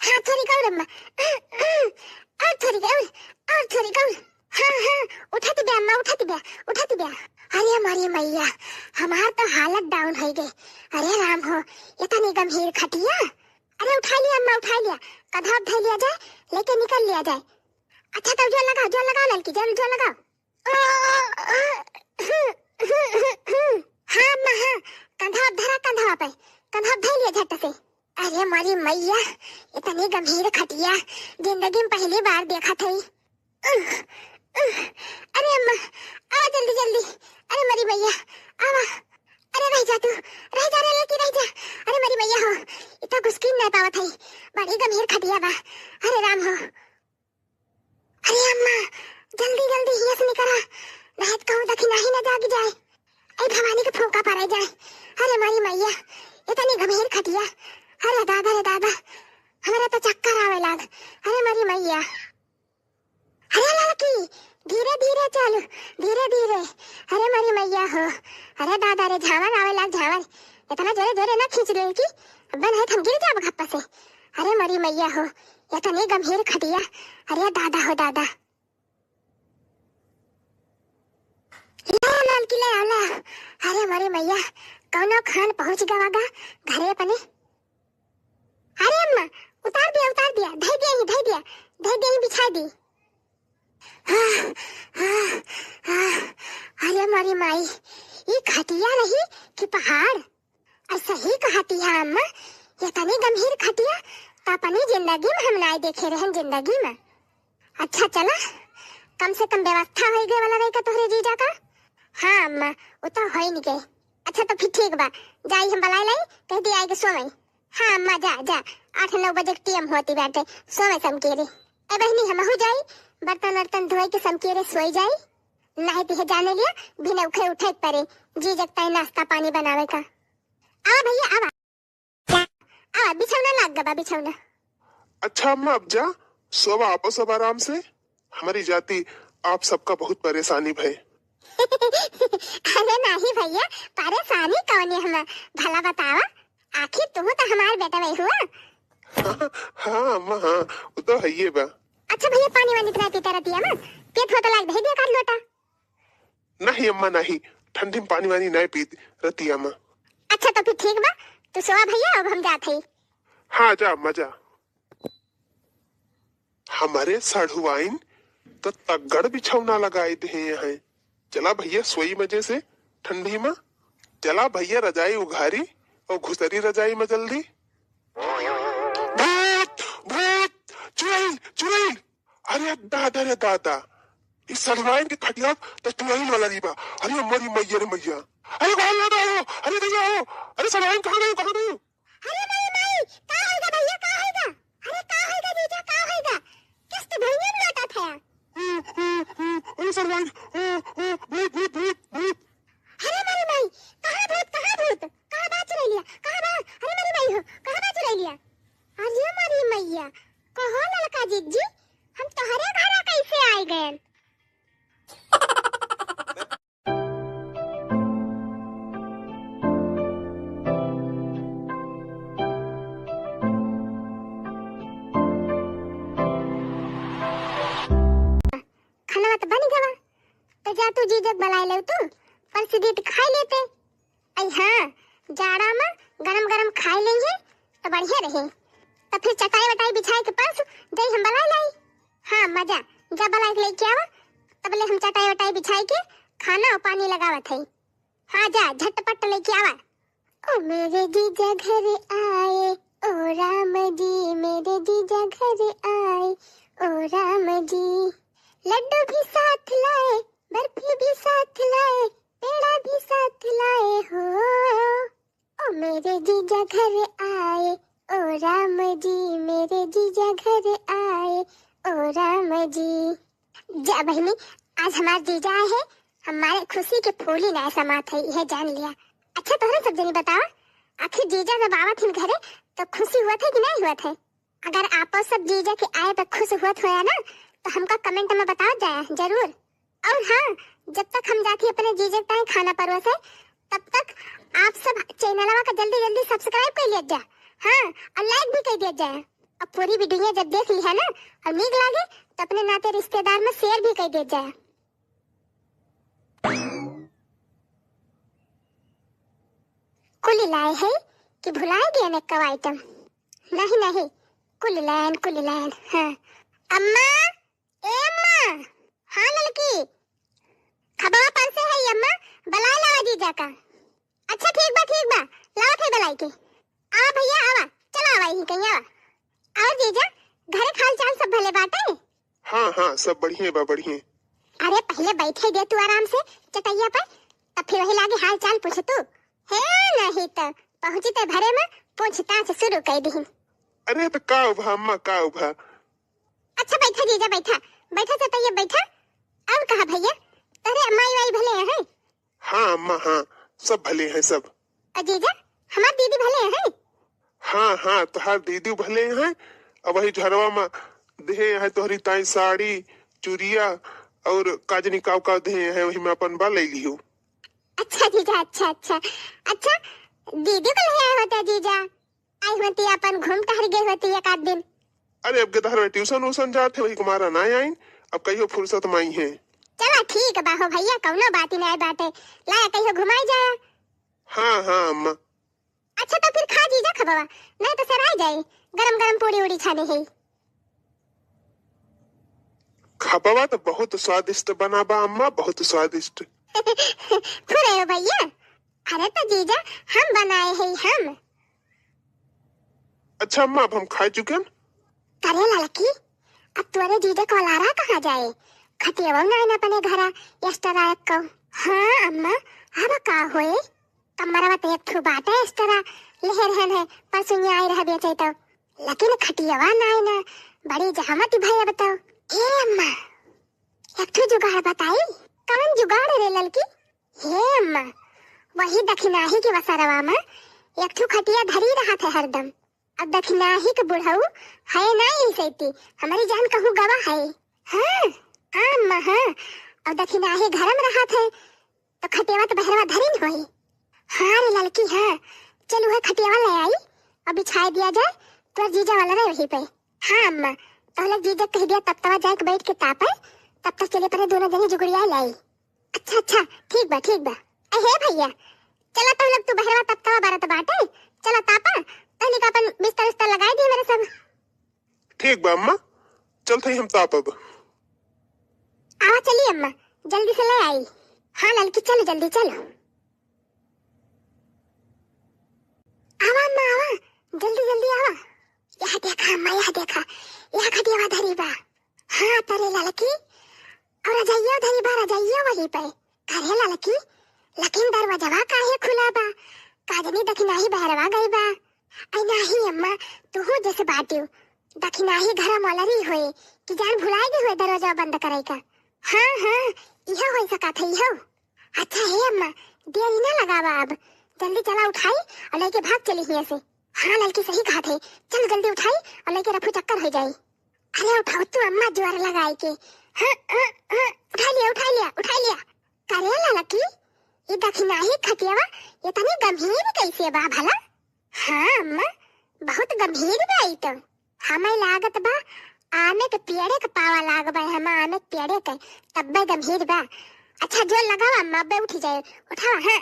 हाँ थोड़ी और अम्मा। और थोड़ी और, और थोड़ी और। हाँ, हाँ, उठत बे अम्मा, उठत बे, उठत बे। अरे मरी मैया, हमार तो हालत down होइ गई। अरे राम हो, इतनी गंभीर खटिया। अरे उठा लिया अम्मा, उठा लिया। कधवा धइ लिया जाए, लेके निकल लिया जाए। अच्छा तो जोर लगाओ, जोर लगाओ ललकी, जोर, जोर लगाओ। हाँ अम्मा, हाँ, कंधवा धरा, कंधवा पे, कंधवा धइ लिया झट से। अरे मरी मैया, इतनी गंभीर खटिया जिंदगी में पहली बार देखत हई। उह, उह, अरे अम्मा, आवा जल्दी, जल्दी। अरे मरी मैया, आवा। अरे रह जा तू, रह जा रे लड़की, रह जा। अरे मरी मैया हो, इतना घुसकी नहीं पावत हई, बड़ी गंभीर खटिया बा। अरे राम हो। अरे अम्मा, जल्दी जल्दी हियां से निकरा, नहीं तो कहूँ दखिनाही न जाग जाए। ए भवानी के फूंका पड़े जाए। अरे मरी मैया, इतनी गंभीर खटिया। अरे दादा रे दादा, हमरा तो चक्कर आवे लाग। अरे मरी मैया। अरे लड़की, धीरे धीरे चल, धीरे धीरे। अरे मरी मैया हो, अरे दादा रे, झावर आवे लाग झावर। इतना जोरे जोरे ना खींच ले कि अब नहीं हम गिर जाब घप्पा से। अरे मरी मैया हो, इतनी गंभीर खटिया। अरे दादा हो दादा। ले आ ललकी, ले आ, ले आ। अरे मरी मैया, कौनो खान पहुँच गवा गा घरे अपने। अरे अम्मा, उतार दिया, उतार दिया, धइ दिया ही, धइ दिया, धइ दिया ही, बिछा दी। आह, आह, आह, अरे मरी माई, ई खटिया रही कि पहाड़? अरे सही कहती है अम्मा, ये तनी गंभीर खटिया तो अपनी जिंदगी में हम नाय देखे रहन जिंदगी में। अच्छा चला, कम से कम व्यवस्था होइ गए वाला रही का तोहरे जीजा का? हाँ अम्मा, वो तो होइ नहीं गए। अच्छा तो फिर ठीक बा, जाई हम बलाई लाई, कह दी आए के सोवई। हाँ अम्मा जा, जा, आठ नौ बजे के टीएम होती बाटे, सोवई समकेरे। ए बहिनी हमहू जाई, बर्तन वर्तन धोए के समकेरे सोई जाई। नहीं तो जाने लिया, बिना उठे उठे परे, जीजा के ताई नाश्ता पानी बनावे का। आवा भैया, आवा। आवा, बिछौना लाग गबा, बिछौना। अच्छा अम्मा, अब जा, सोवा आपो सब आराम से। हमारी जाति आप सबका बहुत परेशानी भय। अरे नाही भैया, परेशानी कौन है हम, भला बतावा, आखिर तू तो हमार बेटा वही हुआ। हाँ अम्मा, हाँ, वो तो है ये बा। अच्छा भैया, पानी वानी तो नहीं पीता रहती है अम्मा, पेट होता लाग दे दिया कर लोटा। नहीं अम्मा, नहीं, ठंडी में पानी वानी नहीं पीत रहती अम्मा। अच्छा तो फिर ठीक बा, तू सोवा भैया, अब हम जात हई। हाँ जा अम्मा जा। हमारे साढ़ुआइन तो तगड़ बिछौना लगाई दे हैं। चला भैया सोई मजे से ठंडी में। चला भैया रजाई उघारी और घुसरी रजाई में जल्दी। भूत, भूत, चुड़ैल, चुड़ैल। अरे दादा रे दादा, इस साढ़ुआइन के खटिया तो चुड़ैल वाला री बा। अरे मोरी मैया रे मैया। अरे बाहर ना आओ, अरे भैया आओ। अरे साढ़ुआइन कहाँ गई, कहाँ गई? अरे माई, माई, का होइगा भैया, का होइगा? अरे का होइगा जीजा, का होइगा? किस्त भुइयां में लोटा था। अरे साढ़ुआइन, भूत, भूत, भूत, भूत। अरे मारी माई, कहाँ भूत, कहाँ भूत? कहाँ बाच रही लिया? कहाँ बा? अरे मारी माई हो, कहाँ बाच रही लिया? अरे मारी मैया, कहो ललका जिज्जी, हम तोहरे घरा कैसे आए गए? खाना तो बन गवा, त तू जीजा क बलाए लेउ तू, परस दीत खाइ लेते। अइ हाँ, जाड़ा मा गरम गरम खाइ लेइहे त बढ़िया रहे। त फिर चटाई वटाई बिछाइ के परस जइ हम बलाए लाई। हाँ, मजा, जा बलाइ के लइके आवा, तबले हम चटाई वटाई बिछाइ के खाना अउ पानी लगावत हई। हाँ, जा झटपट लइके आवा। ओ मेरे जीजा घर आए, ओ राम जी, मेरे जीजा घर आए, ओ राम जी। लड्डू भी साथ लाए, बर्फी भी साथ लाए, पेड़ा भी साथ लाए हो। ओ मेरे जीजा घर आए, ओ राम जी, मेरे जीजा घर आए, ओ राम जी। जा बहिनी, आज हमार जीजा आए हैं, हमारे खुशी के फूली नाय समात है, यह जान लिया। अच्छा, तोहरे सब जनी बतावा, आखिर जीजा जब आवत हिन घरे, तो खुशी हुवत है कि नाय हुवत है? अगर आपो सब जीजा के आए पे खुश हुवत होया ना, तो हमका comment मा बतावत जाया जरूर। अउर हाँ, जब तक हम जात ही अपने जीजा के ताईं खाना परोसे, तब तक आप सब channel वा का जल्दी जल्दी subscribe कइ लिया जा। हाँ, अउर like भी कइ दिया जाए। अब पूरी video जब देख ली है ना, अउर नीक लागे, तो अपने नाते रिश्तेदार मा share भी कइ दिया जाए। कुल लाए है कि भुलाए गए ने कव item? नहीं, नहीं, कुल लायन, कुल लायन। हाँ। अम्मा, ए अम्मा। हाँ ललकी, खबवा परसे है अम्मा, बलाए लावा जीजा का। अच्छा ठीक बा, ठीक बा, लावत है बलाइ के। आवा भइया, आवा, चला आवा, यहीं कहीं आवा। अउर जीजा, घरे क हाल चाल सब भले बाटे? हाँ, हाँ, सब बढ़िया बा, बढ़िया। अरे पहिले बैठे दे तू आराम से चटइया पर, तब फिर वही लागे हाल चाल पूछे तू। हे नहीं तो पहुँची ते घरे मा पूछताछ शुरू कइ दिहिन। अरे तो का उभा अम्मा, का उभा? अच्छा बैठा जीजा, बैठा, बैठा चटइया बैठा। अउर कहा भइया, तोहरे माई वाई भले हैं? हाँ अम्मा, हाँ, सब भले हैं सब। अ जीजा, हमार दीदी भले हैं? हाँ, हाँ, तोहार दीदी भले हैं। अब वही झरवा मा देहे हैं तोहरी ताईं साड़ी, चुरिया अउर का जनी काव काव देहे हैं, वही मा अपन बा लइ लियो। अच्छा जीजा, अच्छा, अच्छा। अच्छा, दीदी को ले आए होते जीजा? आई होती, अपन घूम टहर गई होती एक आध दिन। अरे अब गदहर में tuition वूशन जात है, वही कुमारा ना आइन, अब कहियो फुर्सत मा आई है। चला ठीक बा हो भइया, कउनो बात ही नाय बाटे, लाया कहियो घुमाई जाया। हाँ, हाँ अम्मा। अच्छा तो फिर खा जीजा खबवा, नहीं तो सराय जाई, गरम गरम पूड़ी उड़ी छाने है। खबवा तो बहुत स्वादिष्ट बना बा अम्मा, बहुत स्वादिष्ट। फुरे हो भइया, अरे तो जीजा हम बनाए है हम। अच्छा अम्मा, अब हम खाइ चुकेन। करे ललकी, अब तोरे जीजा कोलारा कहाँ जाए? खटियवा ना आइन अपने घरा extra रख को। हाँ अम्मा, अब का होए? कमरवा तो एक ठो बाटे extra, लेहे रहन है, परसुनिया आए रह बेचे तो। लेकिन खटियवा ना आइन, बड़ी जहमत भय अब तो। ए अम्मा, एक ठो जुगाड़ बताई। कवन जुगाड़ रे ललकी? हे अम्मा, वही दखिनाही के वसरवा मा एक ठो खटिया धरी रहत है हरदम। अब दखिनाही के बुढ़ऊ है ना यही सैती, हमरी जान कहूँ गवा है। हाँ, हाँ अम्मा, हाँ। अब दखिनाही घर मा रहत है, तो खटियावा तो बहरवा धरी न होई। हाँ रे ललकी, हाँ। चल उहे खटियावा ले आई और बिछाए दिया जाए, तोर जीजा वाला रहे वहीं पे। हाँ अम्मा, तो लोग जीजा कह दिया तब तवा जाए के बैठ के तापे, तब तक चले परे दोनों जनी जुगड़िया लाई। अच्छा, अच्छा, ठीक बा, ठीक बा। ए, हे भइया, चला तो लोग तू बहरवा तब तवा बरत बाटे, चला तापा, तहनी का अपन बिस्तर उस्तर लगाए दी मेरे सब। ठीक बा अम्मा, चलत हई हम तापब। आवा चली अम्मा, जल्दी से ले आई। हाँ ललकी, चलो जल्दी चलो। आवा अम्मा, आवा, जल्दी जल्दी आवा। यह देखा अम्मा, यह देखा, यह खटियावा धरी बा। हाँ तरे ललकी, और रजइया धरी बा, रजइया वही पे। करे ललकी, लेकिन दरवाजवा काहे खुला बा? का जनी दखिनाही बहरवा गई बा। आई नाही अम्मा, तुहू जैसे बाटियो। दखिनाही घर मोलरी होए कि जान भुलाए गए होए दरवाजा बंद करे का। हाँ, हाँ, इहे होई सकत है, इहो। अच्छा हे अम्मा, देरी ना लगावा अब, जल्दी चला उठाई और लेके भाग चली हियां से। हाँ ललकी सही कहत है, चल जल्दी उठाई और लेके रफू चक्कर हो जाई। अरे उठाओ तू अम्मा जोर लगाई के। हाँ, हाँ, हाँ, उठा लिया, उठा लिया, उठा लिया। करे ललकी, ये दखिनाही खटियावा, ये तनी गंभीर कैसे बा भला? हाँ अम्मा, बहुत गंभीर बा ई तो। हमें लागत बा आमे के पेड़े के पावा लाग बा, हम आमे के पेड़े के, तब्बे गंभीर बा। अच्छा, जोर लगावा अम्मा, अब्बे उठी जाए। उठावा, हाँ।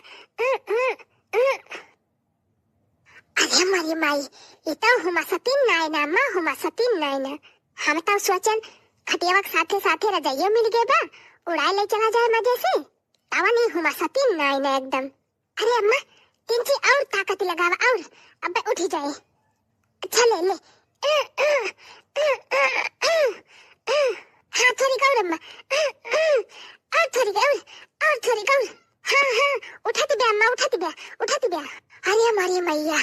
अरे मरी माई, ई तो हुमा सतीन नाय ना, माँ हुमा सतीन नाय ना। हम तो सोचन खटियावा के साथे साथे रजाइयो मिल गए बा, उड़ाए ले चला जाए मजे से। तावा नहीं हुमा सतीन नाय ना एकदम। अरे अम्मा, तिनची और ताकत लगावा और अब्बे उठी जाए। अच्छा ले ले। हाँ, थोड़ी और अम्मा। और थोड़ी और, और थोड़ी और। हाँ, हाँ, उठत बे अम्मा, उठत बे, उठत बे। अरे मरी मैया,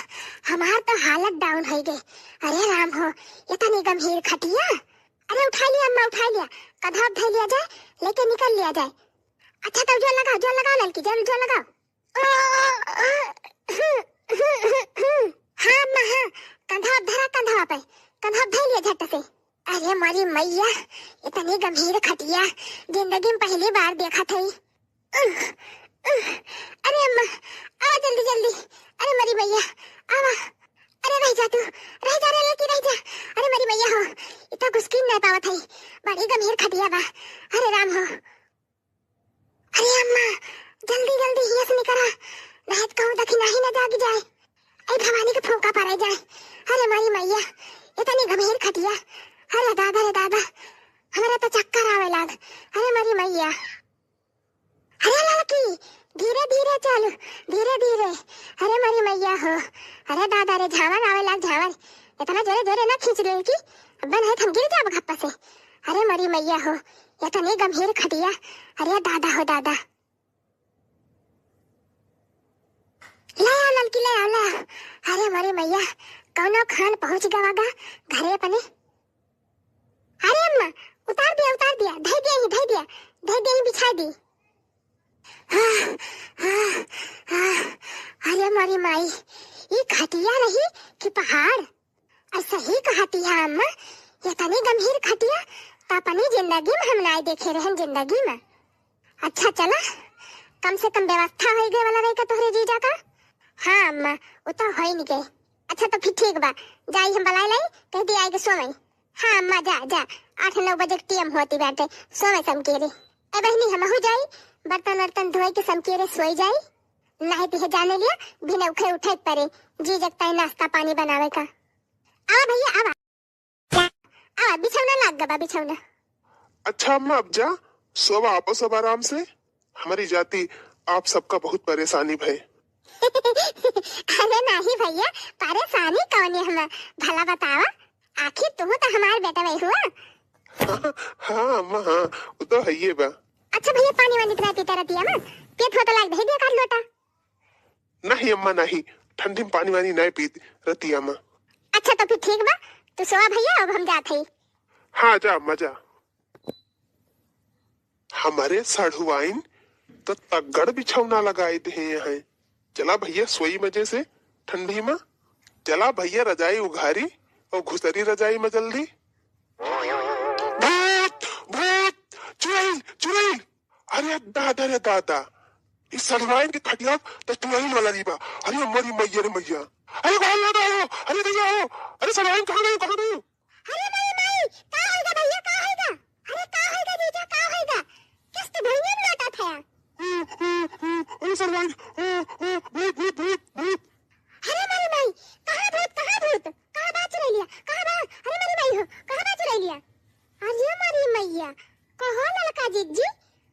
हमार तो हालत down होइ गए। अरे राम हो, इतनी गंभीर खटिया। अरे उठा लिया अम्मा, उठा लिया। कधवा धइ लिया जाए, लेके निकल लिया जाए। अच्छा तो जोर लगाओ, जोर लगाओ ललकी, जोर, जोर लगाओ। हाँ अम्मा, हाँ, कंधा धरा, कंधा पे, कंधा धइ लिया झट से। अरे मरी मैया, इतनी गंभीर खटिया जिंदगी में पहली बार देखत हई। अरे अम्मा, आवा जल्दी जल्दी। अरे मरी मैया, आवा। अरे रह जा तू, रह जा रे लड़की, रह जा। अरे मरी मैया हो, इतना घुसकी नहीं पावत हई, बड़ी गंभीर खटिया बा। अरे राम हो। अरे अम्मा, जल्दी जल्दी हिया से निकरा, नहीं तो कहूँ दखिनाही न जाग जाए। ऐ भवानी के फूंका पड़े जाए। अरे मरी मैया, इतनी गंभीर खटिया। अरे दादा रे दादा, हमरा तो चक्कर आवे लाग। अरे मरी मैया। अरे लड़की, धीरे धीरे चल, धीरे धीरे। अरे मरी मैया हो, अरे दादा रे, झावर आवे लाग झावर। इतना जोरे जोरे ना खींच ले कि अब्बे नहीं हम गिर जाब घप्पा से। अरे मरी मैया हो, इतनी गंभीर खटिया। अरे दादा हो दादा। ले आओ ललकी, ले आओ, ले आओ। अरे मरी मैया, कौनो खान पहुँच गवा गा घरे अपने। अरे अम्मा, उतार दिया, उतार दिया, धइ दिया ही, धइ दिया, धइ दिया ही, बिछाइ दी। आह, आह, आह, अरे मरी माई, ई खटिया रही कि पहाड़? अरे सही कहती है अम्मा, ये तनी गंभीर खटिया त अपनी जिंदगी में हम नाय देखे रहन, जिंदगी में। अच्छा चला, कम से कम व्यवस्था होइ गए वाला रही का तोहरे जीजा का। हाँ अम्मा, वो तो होइ नहीं गए। अच्छा तो फिर ठीक बा, जाई हम बलाए लाई, कह दी आए के सोवई। हाँ अम्मा, जा, जा, आठ नौ बजे के टीएम होती बाटे, सोवे समकेरे। ए बहिनी, हमहू जाई, बर्तन वर्तन धोए के समकेरे सोई जाई। नहीं तिहे जाने लिया, बिना उठे उठे के परे, जीजा के ताई नाश्ता पानी बनावे का। आवा भैया, आवा। आवा, बिछौना लाग गबा, बिछौना। अच्छा अम्मा, अब जा, सोवा, आपो सब आराम से। हमारी जाति आप सबका बहुत परेशानी भय। अरे नाही भैया, परेशानी कौन है हम, भला बतावा, आखिर तू तो हमार बेटा वही हुआ। हाँ, हाँ अम्मा, हाँ, वो तो है ये बा। अच्छा भैया, पानी वानी तो ना पीता रहती है ना, पेट होता लाग दे दिया कर लोटा। नहीं अम्मा, नहीं, ठंडी में पानी वानी नहीं पीत रहती अम्मा। अच्छा तो फिर ठीक बा, तू सोवा भैया, अब हम जात हई। हाँ, जा अम्मा, जा। हमारे साढ़ुआइन तो तगड़ बिछौना लगाए दे हैं। चला भैया, सोई मजे से ठंडी में। चला भैया, रजाई उघारी और घुसरी रजाई में जल्दी। भूत, भूत, चुड़ैल, चुड़ैल। अरे दादा रे दादा, इस साढ़ुआइन के खटिया तो चुड़ैल वाला नहीं बा। अरे मरी मैया रे मैया। अरे बाहर ना आओ, अरे भैया आओ। अरे साढ़ुआइन कहाँ गई, कहाँ गई? अरे माई, माई, का होइगा भैया, का होइगा? अरे का होइगा जीजा, का होइगा? किस्त भैया में लौटा था। अरे साढ़ुआइन, भूत, भूत, भूत, भूत। अरे माई, माई, कहाँ भूत, कहाँ भूत? कहाँ बा चुड़ैलिया? कहाँ बा? अरे माई, माई हो, कहाँ बा चुड़ैलिया? अरे माई, मैया, कहो ललका जिज्जी,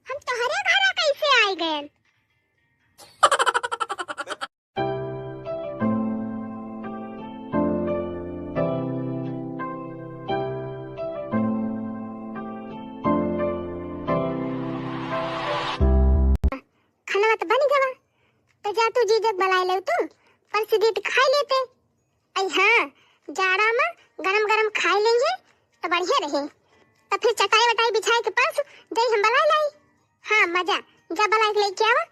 हम तोहरे घरा कैसे आए गए? खाना तो बन गवा, तो जा तू जीजक बलाए ले तू, परस दीत खाई लेते। आई हाँ, जाड़ा में गरम गरम खाई लेंगे तो बढ़िया रही। तो फिर चटाई वटाई बिछाए के परस जाई हम बलाए लाई। हाँ मजा, जा बलाए के लेके आवा,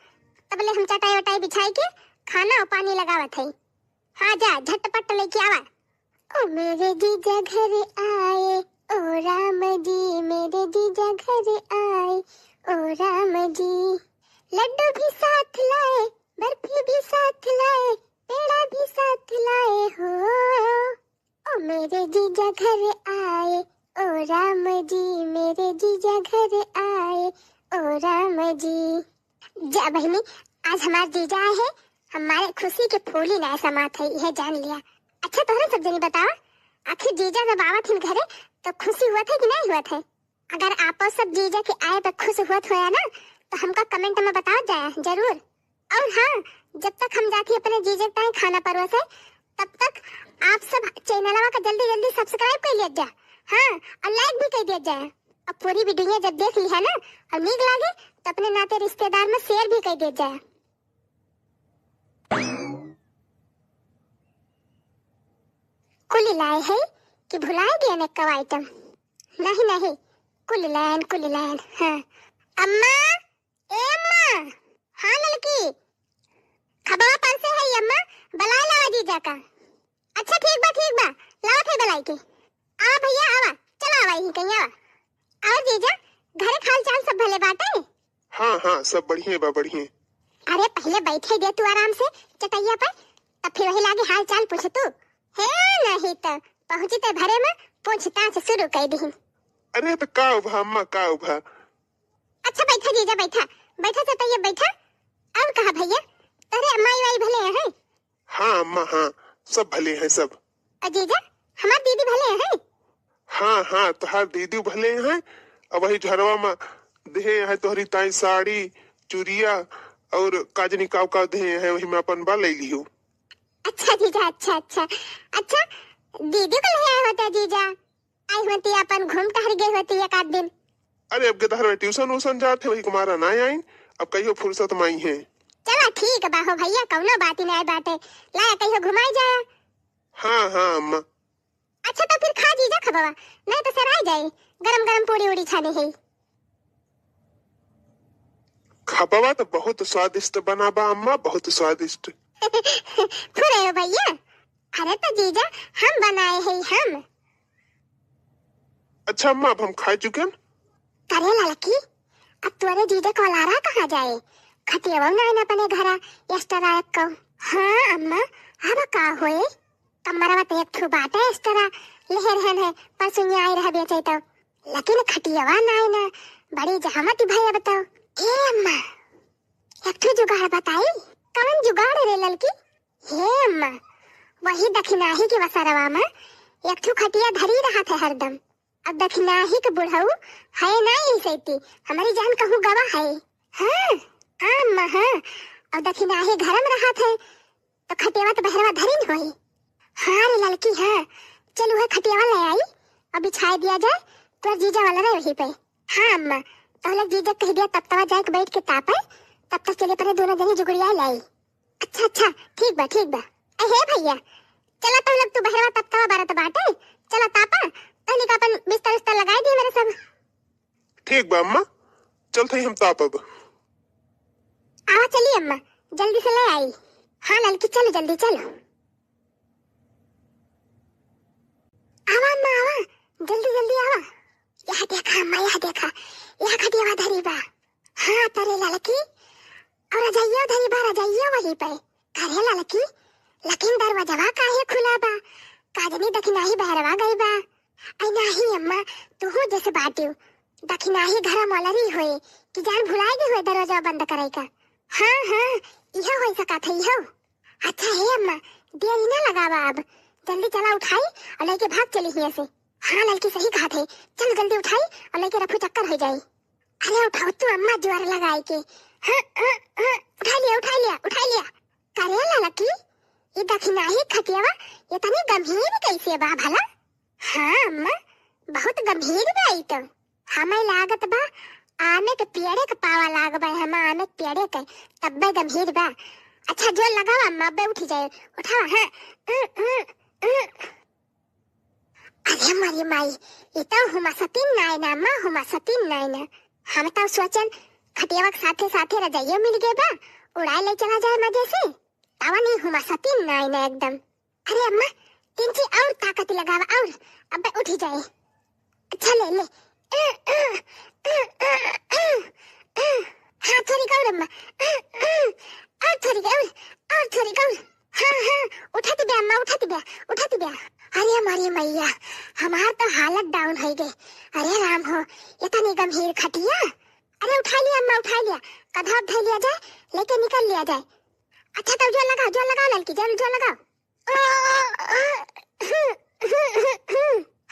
तबले हम चटाई वटाई बिछाए के खाना और पानी लगावत है। हाँ जा, झटपट लेके आवा। ओ मेरे जीजा घर आए, ओ राम जी, मेरे जीजा घर आए, ओ राम जी। लड्डू भी साथ लाए, बर्फी भी साथ लाए, पेड़ा भी साथ लाए हो। ओ मेरे जीजा घर आए, ओ राम जी, मेरे जीजा घर आए, ओ राम जी। जा बहिनी, आज हमार जीजा आए हैं, हमारे खुशी के फूली ना समात है, यह जान लिया। अच्छा, तोहरे सब जनी बतावा, आखिर जीजा जब आवत हिन घरे, तो खुशी हुआ था कि नहीं हुआ था? अगर आपो सब जीजा के आए पे खुश हुआ होया ना, तो हमका comment में बताओ जाया जरूर। और हाँ, जब तक हम जाती अपने जीजा के ताई खाना परोसे, तब तक आप सब चैनलवा का जल्दी जल्दी subscribe कर लिया जा। हाँ, और like भी कर दिया जाए। अब पूरी video जब देख ली है ना, और नीक लागे, तो अपने नाते रिश्तेदार में share भी कर दिया जाए। कुल लाए है कि भुलाए गए ने कव item? नहीं, नहीं, कुल लायन, कुल लायन। हाँ। अम्मा, ए अम्मा। हाँ ललकी, खबवा पर से है अम्मा, बलाए लावा जीजा का। अच्छा ठीक बा, ठीक बा, लावत है बलाई के। आवा भैया, आवा, चला आवा, यहीं कहीं आवा। और जीजा, घरे के हाल चाल सब भले बाटे? हाँ, हाँ, सब बढ़िया बा, बढ़िया। अरे पहले बैठे दे तू आराम से चटैया पर, तब फिर वही लागे हाल चाल पूछ तू। हे नहीं तो पहुँची ते भरे में पूछताछ शुरू कर दी। अरे तो का उभा अम्मा, का उभा? अच्छा बैठा जीजा, बैठा, बैठा चटैया बैठा। और कहा भैया, तोरे माई वाई भले हैं? हाँ अम्मा, हाँ, सब भले हैं सब। और जीजा, हमार दीदी भले हैं? हाँ, हाँ, तोहार दीदी भले हैं। अब वही झरवा में देहे हैं तोहरी ताई साड़ी, चुरिया और काजनी काव काव देहे हैं, वही में अपन बा ले लियो। अच्छा जीजा, अच्छा, अच्छा। अच्छा, दीदी को ले आए होते जीजा? आई होती, अपन घूम टहर गई होती एक आध दिन। अरे अब के तहर ट्यूशन वूशन जात है, वही कुमारा ना आइन, अब कहियो फुर्सत में आई है। चला ठीक बा हो भैया, कौनो बात ही नहीं बाटे, लाया कहियो घुमाई जाया। हाँ, हाँ अम्मा। अच्छा तो फिर खा जीजा खबवा, नहीं तो सराय जाए, गरम गरम पूड़ी उड़ी छाने है। खबवा तो बहुत स्वादिष्ट बना बा अम्मा, बहुत स्वादिष्ट। फुरे हो भैया, अरे तो जीजा हम बनाए है हम। अच्छा अम्मा, अब हम खा चुके हैं। करे ललकी, अब तोरे जीजा को लारा कहाँ जाए? खटियावा ना आइन अपने घरा, extra एक को। हाँ अम्मा, अब का होए? कमरवा तो एक ठो बाटे extra, लेहे रहन है, परसों ये आए रह बेचे तो। लेकिन खटियावा ना आइन, बड़ी जहमत भई अब तो। ए अम्मा, एक ठो जुगाड़ बताई। कवन जुगाड़ रे ललकी? हे अम्मा, वही दखिनाही के वसरवा में एक ठो खटिया धरी रहत है हरदम। अब दखिनाही के बुढ़ऊ है ना यही सैती, हमारी जान कहूँ गवा है। हाँ, हाँ अम्मा, हाँ। अब दखिनाही घर में रहत है, तो खटियावा तो बहरवा धरी न होई। हाँ रे ललकी, हाँ। चल वह खटियावा ले आई और बिछाए दिया जाए, तोर जीजा वाला रहे वहीं पे। हाँ अम्मा, तो लोग जीजा कह दिया तब तवा जाए के बैठ के तापे, तब तक चले परे दोनों जने जुगड़िया लाई। अच्छा, अच्छा, ठीक बा, ठीक बा। ए, हे भैया, चला तो लोग तू बहरवा तब तवा बरत बाटे, चला तापा, तहनी का अपन बिस्तर उस्तर लगाए दिए मेरे सब। ठीक बा अम्मा, चलत हई हम तापब। आवा चली अम्मा, जल्दी से ले आई। हाँ ललकी, चलो जल्दी चलो। आवा अम्मा, आवा, जल्दी जल्दी आवा। यह देखा अम्मा, यह देखा, यह खटियावा धरी बा। हाँ तरे ललकी, और रजाइयो धरी बा, रजाइयो वही पे। करे ललकी, लेकिन दरवाजवा काहे खुला बा? का जनी दखिनाही बहरवा गई बा। आई नाही अम्मा, तुहू जैसे बाटियो। दखिनाही घरा मलरी होए कि जान भुलाए गई होए दरवाजा बंद करे का। हाँ, हाँ, इहो होई सकत है, इहो। अच्छा हे अम्मा, देरी ना लगावा अब, जल्दी चला उठाई और लेके भाग चली हियां से। हाँ ललकी सही कहत है, चल जल्दी उठाई और लेके रफू चक्कर हो जाई। अरे उठाओ तू अम्मा जोर लगाए के। हाँ, हाँ, हाँ, उठा लिया, उठा लिया, उठा लिया। करे ललकी, ये दखिनाही खटियावा इतनी गंभीर कैसे बा भला? हाँ अम्मा, बहुत गंभीर बा ई तो। हमें लागत बा आमे के पेड़े के पावा लाग बा, हम आमे के पेड़े के, तब्बे गंभीर बा। अच्छा जोर लगावा अम्मा, अब्बे उठी जाए, उठावा, हाँ। अरे मारी माई, ई तो हुमा सतीन नाय ना, माँ हुमा सतीन नाय ना। हम तो सोचन खटियावा के साथे साथे रजाइयो मिल गए बा, उड़ाए ले चला जाए मजे से। तावा नहीं हुमा सतीन नाय ना एकदम। अरे अम्मा, तिनची और ताकत लगावा और, अब्बे उठी जाए। अच्छा ले ले। हाँ थोड़ी और अम्मा, और थोड़ी और, और थोड़ी और। हाँ, हाँ, उठत बे अम्मा, उठत बे, उठत बे। अरे हमारी मैया, हमार तो हालत down हो गई। अरे राम हो, इतनी गंभीर खटिया। अरे उठाइ लिया अम्मा, उठाइ लिया, कंधवा पे धइ लिया जाए, लेके निकल लिया जाए। अच्छा तब जोर लगाओ, जोर लगाओ ललकी, जोर, जोर लगाओ।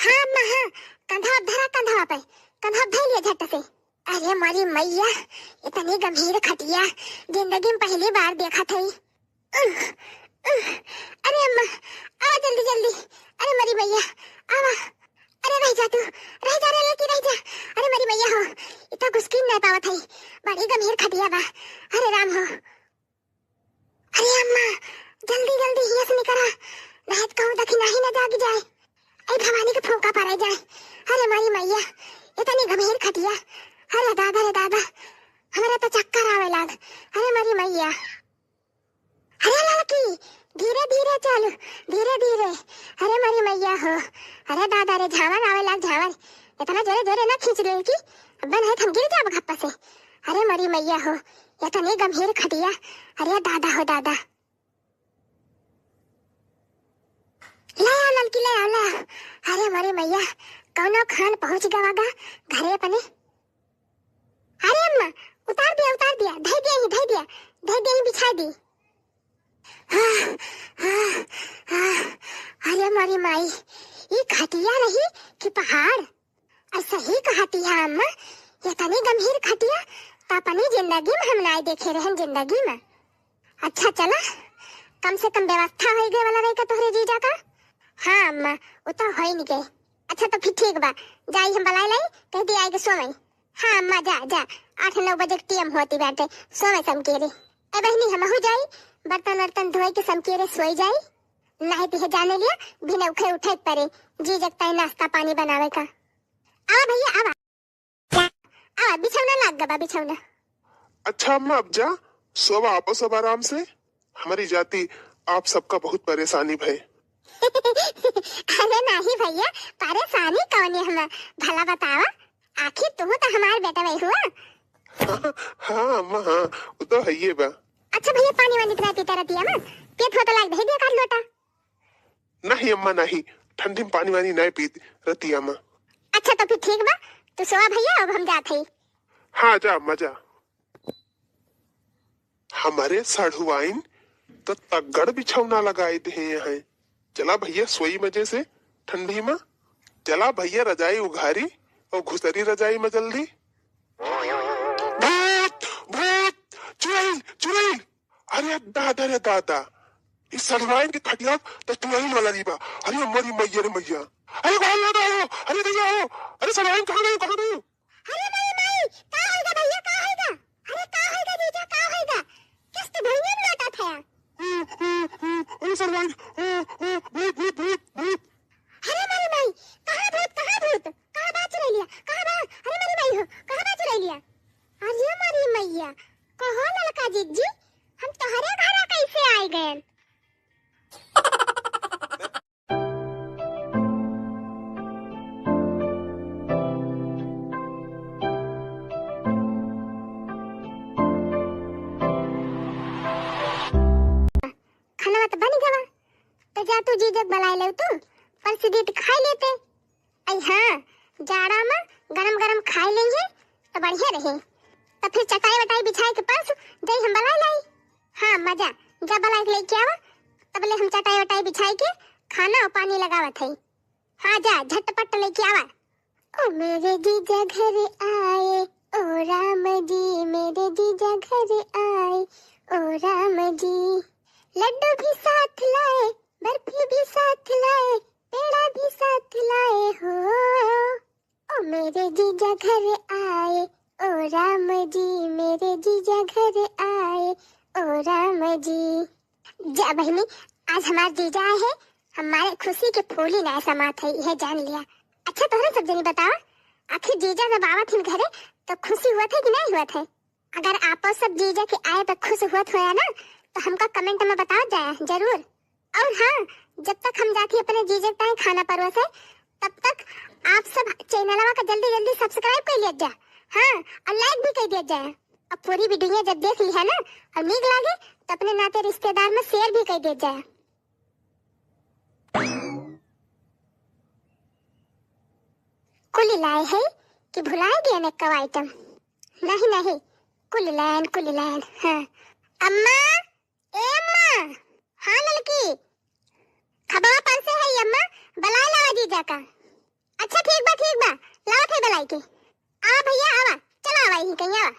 हाँ अम्मा हाँ, कंधवा पे धरा, कंधवा पे, कंधवा पे धइ लिया झट से। अरे मोरी मइया, इतनी गंभीर खटिया जिंदगी में पहली बार देखत हई। उह, उह, अरे अम्मा, आवा जल्दी जल्दी। अरे मोरी मइया, आवा। अरे रहि जा तू, रहि जा रे ललकी, रहि जा। अरे मोरी मइया हो, इतना घुसकी नाहीं पावत हई, बड़ी गंभीर खटिया बा। अरे राम हो। अरे अम्मा, जल्दी जल्दी हियाँ से निकरा, नाहीं त कहूँ दखिनाही न जागि जाए। ऐ भवानी के फूँका परै जाए। अरे मोरी मइया, इतनी गंभीर खटिया। अरे दादा रे दादा, हमरा त चक्कर आवै लाग। अरे मोरी मइया। अरे ललकी, धीरे धीरे चल, धीरे धीरे। अरे मोरी मइया हो, अरे दादा रे, झाँवर आवै लाग, झाँवर। इतना जोरे जोरे ना खींच ललकी, अब्बे नाहीं त हम गिर जाब घप्पा से। अरे मोरी मइया हो, इतनी गंभीर खटिया। अरे दादा हो दादा। ले आओ ललकी, ले आओ, ले आओ। अरे मोरी मइया, कौनो खान पहुँच गवा गा घरे अपने। अरे अम्मा, उतार दिया, उतार दिया, धइ दिया ही, धइ दिया, धइ दिया ही, बिछाइ दी। हाँ, हाँ, हाँ। अरे मोरी माई, ई खटिया रही कि पहाड़? अउर सही कहती है अम्मा, इतनी गंभीर खटिया त अपनी जिंदगी में हम नाहीं देखे रहन, जिंदगी में। अच्छा चला, कम से कम व्यवस्था होइ गए वाला रही का तोहरे जीजा का? हाँ अम्मा, उ तो होइ नहीं गए। अच्छा तो फिर ठीक बा, जाई हम बलाइ लाई, कहि दी आइके सोवै। हाँ अम्मा, जा, जा, आठ नौ बजे के टीएम होती बाटे, सोवै समकेरे। ए बहिनी, हमहू जाई, बर्तन वर्तन धोइ के समकेरे सोइ जाई। नाहीं त इहे जाने लिया, बिना उठे उठे के परे, जीजा के ताई नाश्ता पानी बनावै का। आवा भइया, आवा। आवा, बिछौना लाग गबा, बिछौना। अच्छा अम्मा, अब जा, सोवा आपो सब आराम से। हमरी जाति आप सबका बहुत परेशानी भय। अरे नाहीं भइया, परेशानी कौन है हम, भला बतावा, आखिर तू तो हमार बेटवै हुआ। हाँ अम्मा, हाँ, उ तो हइये बा। अच्छा भइया, पानी वानी त नाहीं पीता रतिया में, पियत हो तो लाग दे दिया कर लोटा। नाहीं अम्मा, नाहीं, ठंडी में पानी वानी नाहीं पीत रतिया में। अच्छा तो फिर ठीक बा, तू सोवा भइया, अब हम जात हई। हाँ जा अम्मा जा। हमरे सढ़ुआइन त तगड़ बिछौना लगाइ देहे हैं। चला भइया सोई मजे से ठंडी में। चला भइया रजाई उघारी अउर घुसरी रजाई में जल्दी। भूत, भूत, चुड़ैल, चुड़ैल। अरे दादा रे दादा, ई सढ़ुआइन के खटिया त चुड़ैल वाला रही बा। अरे मोरी मइया रे मइया, अरे बाहर ना हो, अरे भइया हो, अरे सढ़ुआइन कहाँ गई, कहाँ गई? अरे मोरी माई, का होइगा भइया, का होइगा? अरे का होइगा जीजा, का होइगा? किस्त भुइयां में लोटा था। अरे सढ़ुआइन, भूत, भूत, भूत, भूत। अरे मोरी माई, कहाँ भूत, कहाँ भूत? कहाँ बा चुड़ैलिया? कहाँ बा? अरे मोरी माई हो, कहाँ बा चुड़ैलिया? अरे मोरी मइया, कहो ललका जिज्जी, हम तोहरे घरा कैसे आइ गएन? खाना त बनि गवा, त जा तू जीजा के बलाइ लेउ तू, परस दीत खाइ लेते। अइ हाँ, जाड़ा में गरम गरम खाइ लेइहैं त बढ़िया रही। त फिर चटाई वटाई बिछाइ के परस जाई हम बलाइ लाई। हाँ मजा, जा बलाइ के लइके आवा, तबले हम चटाई वटाई बिछाइ के खाना अउर पानी लगावत हई। हाँ जा, झटपट लइके आवा। ओ मेरे जीजा घर आए, ओ राम जी, मेरे जीजा घर आए, ओ राम जी। लड्डू भी साथ लाए, बर्फी भी साथ लाए, पेड़ा भी साथ लाए हो। ओ मेरे जीजा घर आए, ओ राम जी, मेरे जीजा घर आए, ओ राम जी। जा बहिनी, आज हमार जीजा आए हैं, हमारे खुशी के फूली नाहीं समात है, यह जान लिया। अच्छा तोहरे सब जनी बतावा, आखिर जीजा जब आवत हिन घरे तो खुशी हुअत है कि नाहीं हुअत है? अगर आपो सब जीजा के आए पे खुश हुअत होया ना, तो हमका comment में बतावत जाया जरूर। अउर हाँ, जब तक हम जाती अपने जीजा के ताईं खाना परोसे, तब तक आप सब चैनलवा का जल्दी जल्दी subscribe कइ लिया जा। हाँ, अउर like भी कइ दिया जाए। अब पूरी video जब देख लिया ना अउर नीक लागे, तो अपने नाते रिश्तेदार में share भी कइ दिया जाए। कुल लाए है कि भुलाए गए ने कव item। नहीं, नहीं, कुल लाइन, कुल लाइन। हाँ। अम्मा, ए अम्मा। हाँ ललकी, खबवा परसे है अम्मा, बलाए लावा जीजा का। अच्छा ठीक बा, ठीक बा, लावत है बलाई के। आवा भैया आवा, चला आवा यहीं कहीं आवा।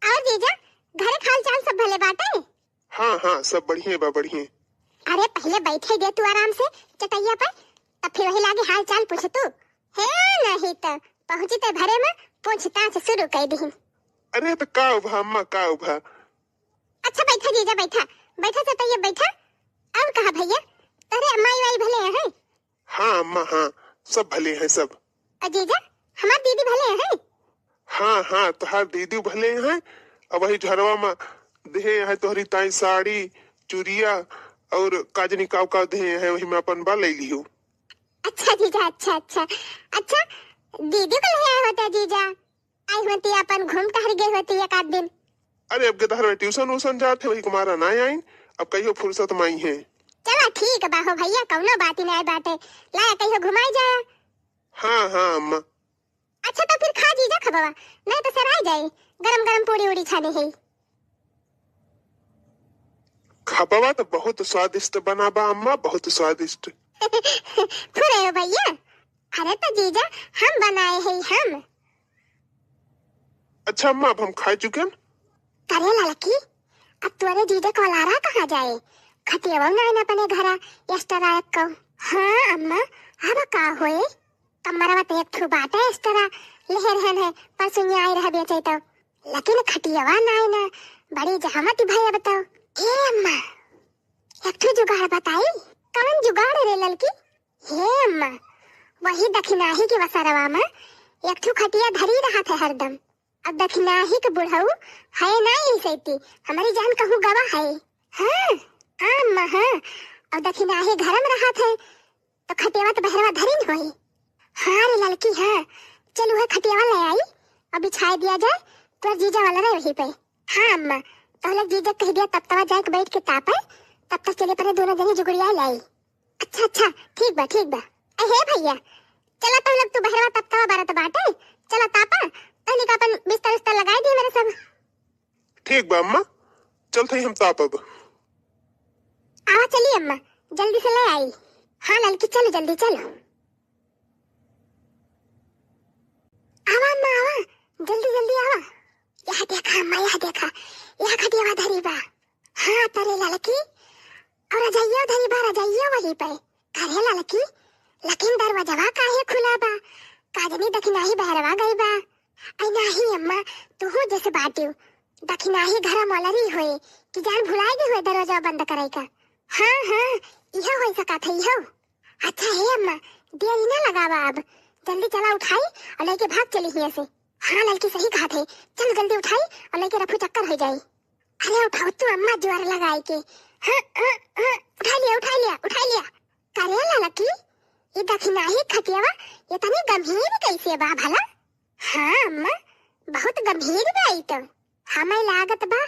और जीजा, घरे के हाल चाल सब भले बाटे? हाँ हाँ, सब बढ़िया बा, बढ़िया। अरे पहले बैठे दे तू आराम से चटैया पर, तब फिर वही लागे हाल चाल पूछ तू। हे नहीं तो पहुँची ते भरे में पूछताछ शुरू कर दी। अरे तो का उभा अम्मा, का उभा? अच्छा बैठा जीजा, बैठा, बैठा चटैया बैठा। और कहा भैया, तोरे माई वाई भले हैं? हाँ अम्मा, हाँ, सब भले हैं सब। और जीजा, हमार दीदी भले हैं? हाँ हाँ, तोहार दीदी भले हैं। अब वही झरवा में देहे हैं तोहरी ताई साड़ी, चुरिया और काजनी काव काव देहे हैं, वही में अपन बा ले लियो। अच्छा जीजा, अच्छा, अच्छा। अच्छा, दीदी को ले आए होते जीजा, आई होती अपन घूम टहर गए होती एक आध दिन। अरे अब गदहर में ट्यूशन उशन जात है, वही कुमारा ना आइन, अब कहियो फुर्सत में आई है। चला ठीक बा हो भैया, कौनो बात ही नहीं बाटे, लाया कहियो घुमाई जाया। हाँ हाँ अम्मा। अच्छा तो फिर खा जीजा खबवा, नहीं तो सराय जाए, गरम गरम पूड़ी उड़ी छाने है। खबवा तो बहुत स्वादिष्ट बना बा अम्मा, बहुत स्वादिष्ट। फुरे हो भैया, अरे तो जीजा हम बनाए हैं हम। अच्छा अम्मा, अब हम खा चुके हैं। करे ललकी, अब तोरे जीजा को लारा कहाँ जाए? खटियावा ना ना अपने घरा, एक्स्ट्रा रायक को। हाँ अम्मा, अब का होए? कमरवा तो एक ठो बाटे एक्स्ट्रा, लेहे रहन है, परसों ये आए रह बेचे तो। लेकिन खटियावा ना ना, बड़ी जहमत भई अब तो। ए अम्मा, एक ठो जुगाड़ बताई। कौन जुगाड़ रे ललकी? हे अम्मा, वही दखिनाही के वसरवा में एक ठो खटिया धरी रहत है हरदम। अब दखिनाही के बुढ़ऊ है ना यही सैती, हमारी जान कहूँ गवा है। हाँ, हाँ अम्मा, हाँ। अब दखिनाही घर में रहत है, तो खटियावा तो बहरवा धरी न होई। हाँ रे ललकी, हाँ। चल उहे खटियावा ले आई और बिछाए दिया जाए, तोर जीजा वाला रहे वहीं पे। हाँ अम्मा, तो लोग जीजा कह दिया तब तवा जाए के बैठ के तापे, तब तक चले परे दोनों जनी जुगड़िया लाई। अच्छा, अच्छा, ठीक बा, ठीक बा। ए, हे भैया, चला तो लोग तू बहरवा तब तवा बरत बाटे, चला तापा, तहनी का अपन बिस्तर उस्तर लगाई दी मेरे सब। ठीक बा अम्मा, चलत हई हम तापब। आवा चली अम्मा, जल्दी से ले आई। हाँ ललकी, चलो जल्दी चलो। आवा अम्मा, आवा, जल्दी जल्दी आवा। यह देखा अम्मा, यह देखा, यह खटियावा धरी बा। हाँ तरे ललकी, और रजाइया धरी बा, रजाइया वही पे। करे ललकी, लेकिन दरवाजवा काहे खुला बा? काजनी दखिनाही बहरवा गई बा। आई नाही अम्मा, तू जैसे बाटियो। दखिनाही घर मलरी होए कि जान भुलाए गए हुए दरवाजा बंद करे का। हाँ, हाँ, इहो हो सकत है, इहो। अच्छा हे अम्मा, देरी ना लगावा अब, जल्दी चला उठाई और लेके भाग चली हियां से। हाँ ललकी सही कहा थे, चल जल्दी उठाई और लेके रफू चक्कर हो जाई। अरे उठाओ तू अम्मा जोर लगाए के। हाँ, हाँ, हाँ, उठा लिया, उठा लिया, उठा लिया। करे ललकी, ये दखिनाही खटियावा इतनी गंभीर कैसे बा भला? हाँ अम्मा, बहुत गंभीर बा ई तो। हमें लागत बा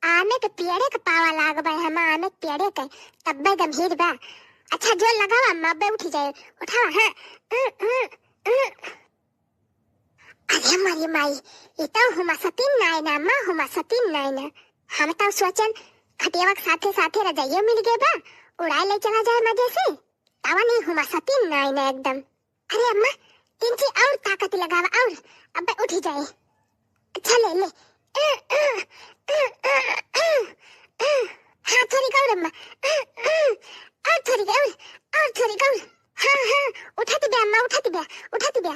आमे के पेड़े के पावा लाग बा, हम आमे के पेड़े के, तब्बे गंभीर बा। अच्छा जोर लगावा अम्मा, अब्बे उठी जाए, उठावा, हाँ। अरे मरी माई, ई तो हुमा सतीन नाय ना अम्मा, हुमा सतीन नाय ना। हम तो सोचन खटियावा के साथे साथे रजाइयो मिल गए बा, उड़ाए ले चला जाए मजे से। तावा नहीं हुमा सतीन नाय ना एकदम। अरे अम्मा, तिनची और ताकत लगावा और, अब्बे उठी जाए। अच्छा ले, ले। हाँ, थोड़ी और अम्मा। और थोड़ी और, और थोड़ी और। हाँ, हाँ, उठत बे अम्मा, उठत बे, उठत बे।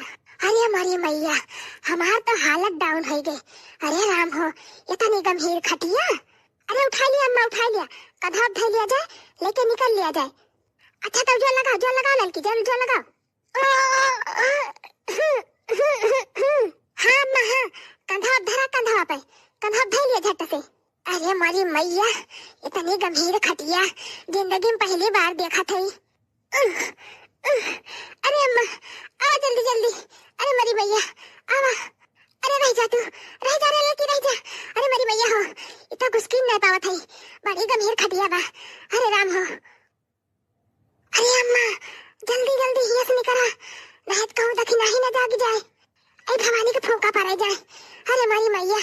अरे हमारी मैया, हमार तो हालत down हो गई। अरे राम हो, इतनी गंभीर खटिया। अरे उठा लिया अम्मा, उठा लिया। कंधा धर लिया जाए, लेके निकल लिया जाए। अच्छा तब जोर लगाओ, जोर लगाओ ललकी, जोर, जोर लगाओ। हाँ अम्मा, हाँ, कंधा धरा, कंधा पे, कंधा धर लिया झट से। अरे मरी मैया, इतनी गंभीर खटिया जिंदगी में पहली बार देखा थई। अरे अम्मा, आवा जल्दी जल्दी। अरे मरी मैया, आवा। अरे रह जा तू, रह जा रे लड़की, रह जा। अरे मरी मैया हो, इतना घुसकी नहीं पावत है, बड़ी गंभीर खटिया बा। अरे राम हो। अरे अम्मा, जल्दी जल्दी हिया से निकरा, नहीं तो कहूँ दखिनाही ना जाग जाए। ऐ भवानी के फूंका पड़े जाए। अरे मारी मैया,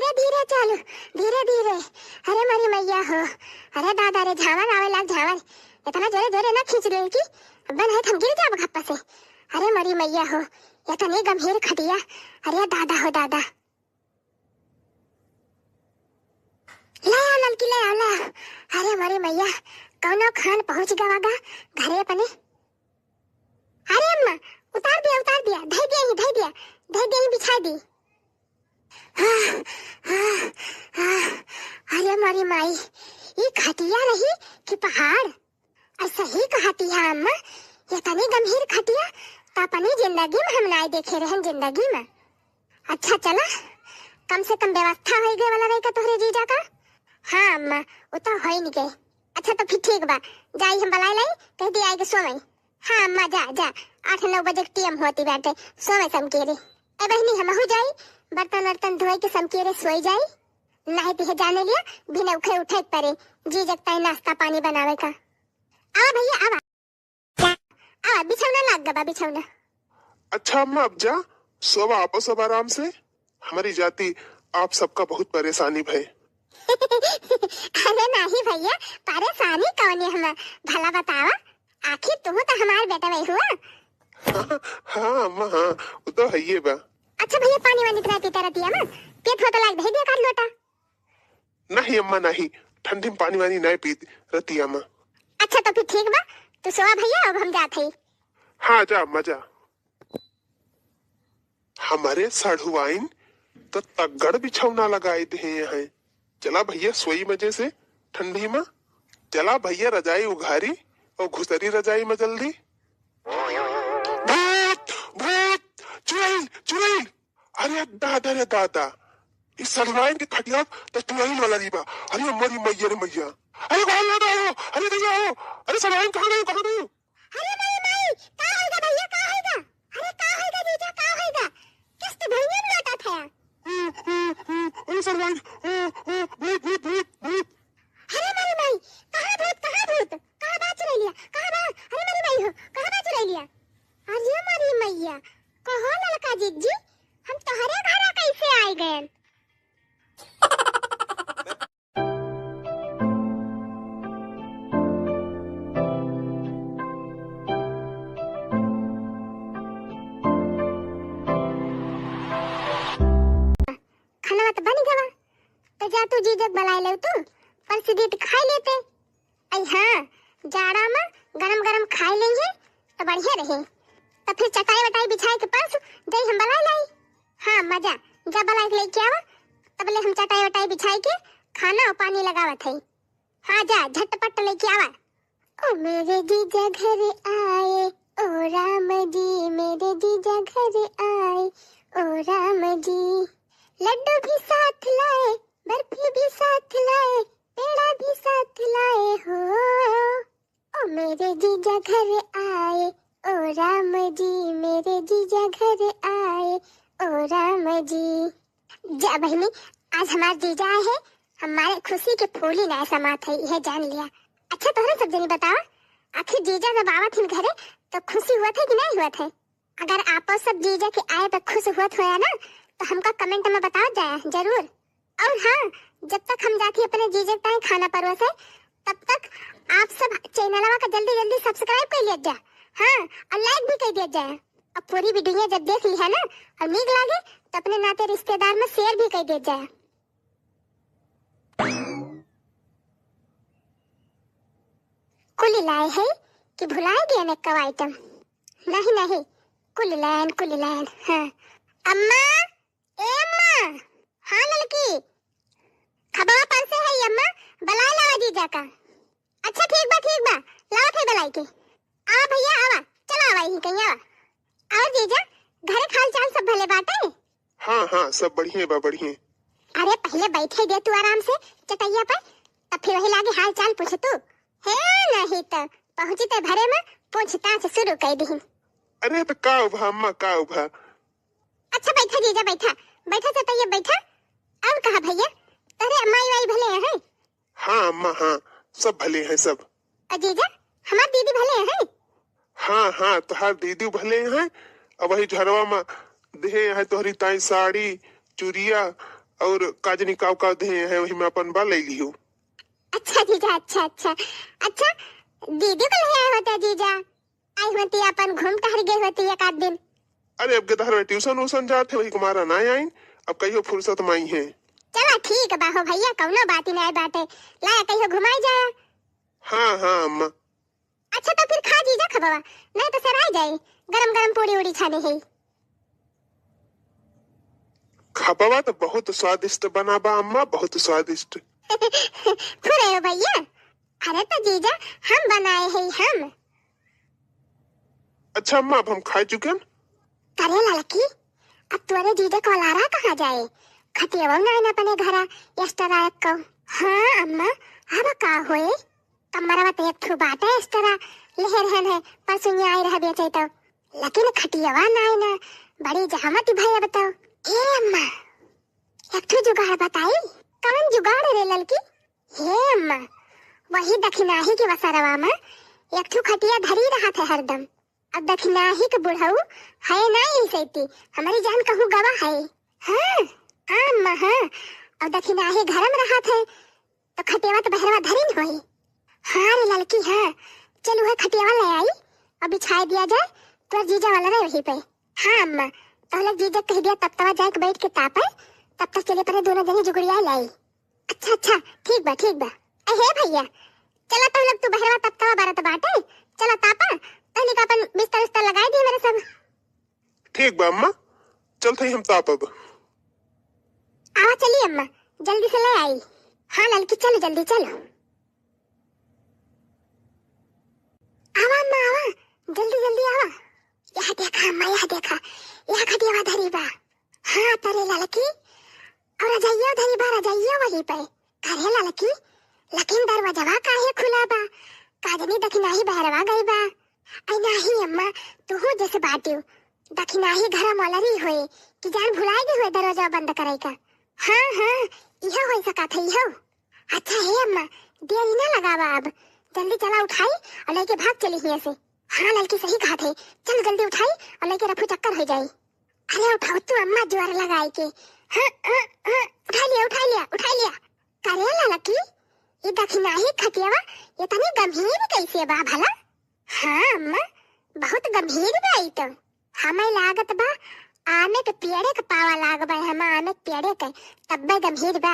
धीरे धीरे चल, धीरे धीरे। अरे मोरी मैया हो, अरे दादा रे, झावर आवे लाग झावर। इतना जोरे जोरे ना खींच ले कि अब नहीं हम गिर जाब घप्पा से। अरे मोरी मैया हो, इतनी गंभीर खटिया। अरे दादा हो दादा। ले आ ललकी, ले आ, ले आ। अरे मोरी मैया, कौनो खान पहुँच गवा गा घरे अपने। अरे अम्मा, उतार दिया, उतार दिया, धई दिया ही, धई दिया, धई दिया ही, बिछाई दी। आह, आह, आह, अरे मोरी माई, ई खटिया रही कि पहाड़? अरे सही कहती है अम्मा, ये तनी गंभीर खटिया तो अपनी जिंदगी में हम नाय देखे रहन, जिंदगी में। अच्छा चला, कम से कम व्यवस्था होई गए वाला रही का तोहरे जीजा का? हाँ अम्मा, वो तो होई नहीं गए। अच्छा तो फिर ठीक बा, जाई हम बलाई लाई, कह दी आए के सोवई। हाँ अम्मा, जा, जा, आठ नौ बजे के टीएम होती बाटे, सोवई समकेरे। ए बहिनी, हमहू जाई, बर्तन वर्तन धोई के समकेरे सोई जाई। नहीं तो जाने लिया, बिना उठे उठे के परे, जीजा के ताई नाश्ता पानी बनावे का। आवा भैया, आवा। आवा, बिछौना लाग गबा, बिछौना। अच्छा अम्मा, अब जा, सोवा आपो सब आराम से। हमारी जाति आप सबका बहुत परेशानी भय। अरे नहीं भैया, परेशानी कौन है हमार? भला बतावा, आखिर तू तो हमार बेटा वही हुआ। हाँ अम्मा, हाँ, वो तो है ये बा। अच्छा भैया, पानी वानी तो नहीं पीता रहती है ना? पेट होता लाग दे दिया कर लोटा। नहीं अम्मा, नहीं, ठंडी में पानी वानी नहीं पीत रहती अम्मा। अच्छा तो फिर ठीक बा, तू सोवा भैया, अब हम जात हई। हाँ, जा अम्मा, जा। हमारे साढ़ुआइन तो तगड़ बिछौना लगाए दे हैं। चला भैया, सोई मजे से ठंडी में। चला भैया, रजाई उघारी और घुसरी रजाई में जल्दी। भूत, भूत, चुड़ैल, चुड़ैल। अरे दादा रे दादा, इस सड़वाइन के खटिया तो चुड़ैल वाला रीबा। अरे मोरी मैया रे मैया। अरे कहाँ लगा हो? अरे भैया हो। अरे सड़वाइन कहाँ गई, कहाँ गई? अरे मोरी माई, का होइगा भैया, का होइगा? अरे का होइगा जीजा, का होइगा? किस्त भैया में लौटा था। अरे सड़वाइन, भूत, भूत, भूत, भूत। अरे मोरी माई, कहाँ भूत, कहाँ भूत? कहाँ बा चुड़ैलिया? कहाँ बा? अरे मोरी माई हो, कहाँ बा चुड़ैलिया? अरे मोरी मैया, कहो ललका जिज्जी, हम तोहरे घरा कैसे आए गए? खाना तो बन गवा, तो जा तू जीजक बुलाए ले तू, परस दीत खाई लेते। आई हाँ, जाड़ा में गरम गरम खाई लेंगे तो बढ़िया रही। तो फिर चटाई वटाई बिछाए के परस जाई हम बुलाए लाई। हाँ मजा, जा बुलाए के लेके आवा, तब ले हम चटाई वटाई बिछाए के खाना और पानी लगावत है। हाँ जा, झटपट लेके आवा। ओ मेरे जीजा घर आए, ओ राम जी, मेरे जीजा घर आए, ओ राम जी। लड्डू भी साथ लाए, बर्फी भी साथ लाए, पेड़ा भी साथ लाए हो। ओ मेरे जीजा घर आए, ओ राम जी, मेरे जीजा घर आए, ओ राम जी। जा बहिनी, आज हमार जीजा आए हैं, हमारे खुशी के फूली ना समात है, यह जान लिया। अच्छा तोहरे सब जनी बतावा, आखिर जीजा जब आवत हिन घरे तो खुशी हुआ था कि नहीं हुआ था? अगर आपो सब जीजा के आए पे खुश हुआ होया ना, तो हमका कमेंट में बताओ जाए जरूर। और हाँ, जब तक हम जाके अपने जीजा के ताई खाना परोसे, तब तक आप सब चैनलवा का जल्दी जल्दी सब्सक्राइब कर लिया जा। हाँ, और लाइक भी कर दिया जाए। और पूरी वीडियो जब देख ली है ना और नीक लागे, तो अपने नाते रिश्तेदार में शेयर भी कर दिया जाए। कुल लाए है कि भुलाए गए ने कव आइटम? नहीं नहीं, कुल लायन, कुल लायन। हाँ अम्मा, ए अम्मा। हाँ ललकी, खबा पर से है अम्मा, बुलाए लावा जीजा का। अच्छा ठीक बा, ठीक बा, लावत है बुलाई के। आवा भैया आवा, चला आवा यहीं कहीं आवा। और जीजा, घरे के हाल चाल सब भले बाटे? हाँ हाँ, सब बढ़िया बा, बढ़िया। अरे पहले बैठे दे तू आराम से चटैया पर, तब फिर वही लागे हाल चाल पूछ तू। हे नहीं तो पहुँची ते भरे में पूछताछ शुरू कर दी। अरे तो का उभा अम्मा, का उभा? अच्छा बैठा जीजा, बैठा, बैठा चटैया बैठा। और कहा भैया, तोहरे माई वाई भले हैं? हाँ अम्मा, हाँ, सब भले हैं सब। अ जीजा, हमार दीदी भले हैं? हाँ हाँ, तोहार दीदी भले हैं। अब वही झरवा में देहे हैं तोहरी ताई साड़ी, चुरिया, और का जनी काव काव देहे हैं, वही में अपन बा ले लियो। अच्छा जीजा, अच्छा, अच्छा। अच्छा, दीदी को ले आए होते जीजा, आई होती, अपन घूम टहर गए होती एक आध दिन। अरे, अब के तहर ट्यूशन व्यूशन जात है, वही कुमारा ना आइन, अब कहियो फुर्सत में आई है। चला ठीक बा हो भैया, कौनो बात ही नहीं बाटे, लाया कहियो घुमाई जाया। हाँ, हाँ, अम्मा। अच्छा, तो फिर खा जीजा खबवा, नहीं तो सराय जाई, गरम गरम पूड़ी उड़ी छाने है। खबवा तो बहुत स्वादिष्ट बना बा अम्मा, बहुत स्वादिष्ट। फुरे हो भैया, अरे तो जीजा हम बनाए हैं हम। अच्छा अम्मा, अब हम खाए चुके हैं। करे लड़की, अब तोरे जीजा को लारा कहाँ जाए? खटियावा ना आइन अपने घरा, extra एक को। हाँ अम्मा, अब का होए? कमरवा तो एक ठो बाटे extra, लेहे रहन है, परसों आए रह बेचे तो। लेकिन खटियावा ना आइन, बड़ी जहमत भई अब तो। ए अम्मा, एक ठो जुगाड़ बताई। कवन जुगाड़ रे ललकी? हे अम्मा, वही दखिनाही के वसरवा में एक ठो खटिया धरी रहत है हरदम। अब दखिनाही के बुढ़ऊ है ना यही सैती, हमारी जान कहूँ गवा है। हाँ, हाँ अम्मा, हाँ। अब दखिनाही घर में रहत है, तो खटियावा तो बहरवा धरी न होई। हाँ रे ललकी, हाँ। चल, वह खटियावा ले आई और बिछाए दिया जाए, तोर जीजा वाला रहे वहीं पे। हाँ अम्मा, तो लोग जीजा कह दिया, तब तवा जाए के बैठ के तापे, तब तक चले परे दोनों जने जुगड़िया लाई। अच्छा, अच्छा, ठीक बा, ठीक बा। ए, हे भैया, चला तो लोग तू बहरवा तब तवा बारत बाटे, चला तापा, तहनी का अपन बिस्तर उस्तर लगाए दिए मेरे सब। ठीक बा अम्मा, चलत हई हम तापब। आवा चली अम्मा, जल्दी से ले आई। हाँ ललकी, चलो जल्दी चलो। आवा अम्मा, आवा, जल्दी जल्दी आवा। यह देखा अम्मा, यह देखा, यह खटियावा धरी बा। हाँ तरे ललकी, और रजइयो धरी बा, रजइयो वही पे। अरे ललकी, लेकिन दरवाजवा काहे खुला बा? का जनी दखिनाही बहरवा गई बा। आई नाही अम्मा, तुहू जैसे बाटियो। दखिनाही घरा मोलरी होए कि जान भुलाए गए होए दरवाजा बंद करे का। हाँ, हाँ, इहो हो सकत है, इहो। अच्छा हे अम्मा, देरी ना लगावा अब, जल्दी चला उठाई और लेके भाग चली हियां से। हाँ ललकी सही कहत है, चल जल्दी उठाई और लेके रफू चक्कर हो जाई। अरे उठाओ तू अम्मा जोर लगाए के। हाँ, हाँ, हाँ, उठा लिया, उठा लिया, उठा लिया। करे ललकी, ये दखिनाही खटियावा इतनी गंभीर कैसे बा भला? हाँ अम्मा, बहुत गंभीर बा ई तो। हमें लागत बा आमे के पेड़े के पावा लाग बा, हम आमे के पेड़े के, तब्बे गंभीर बा।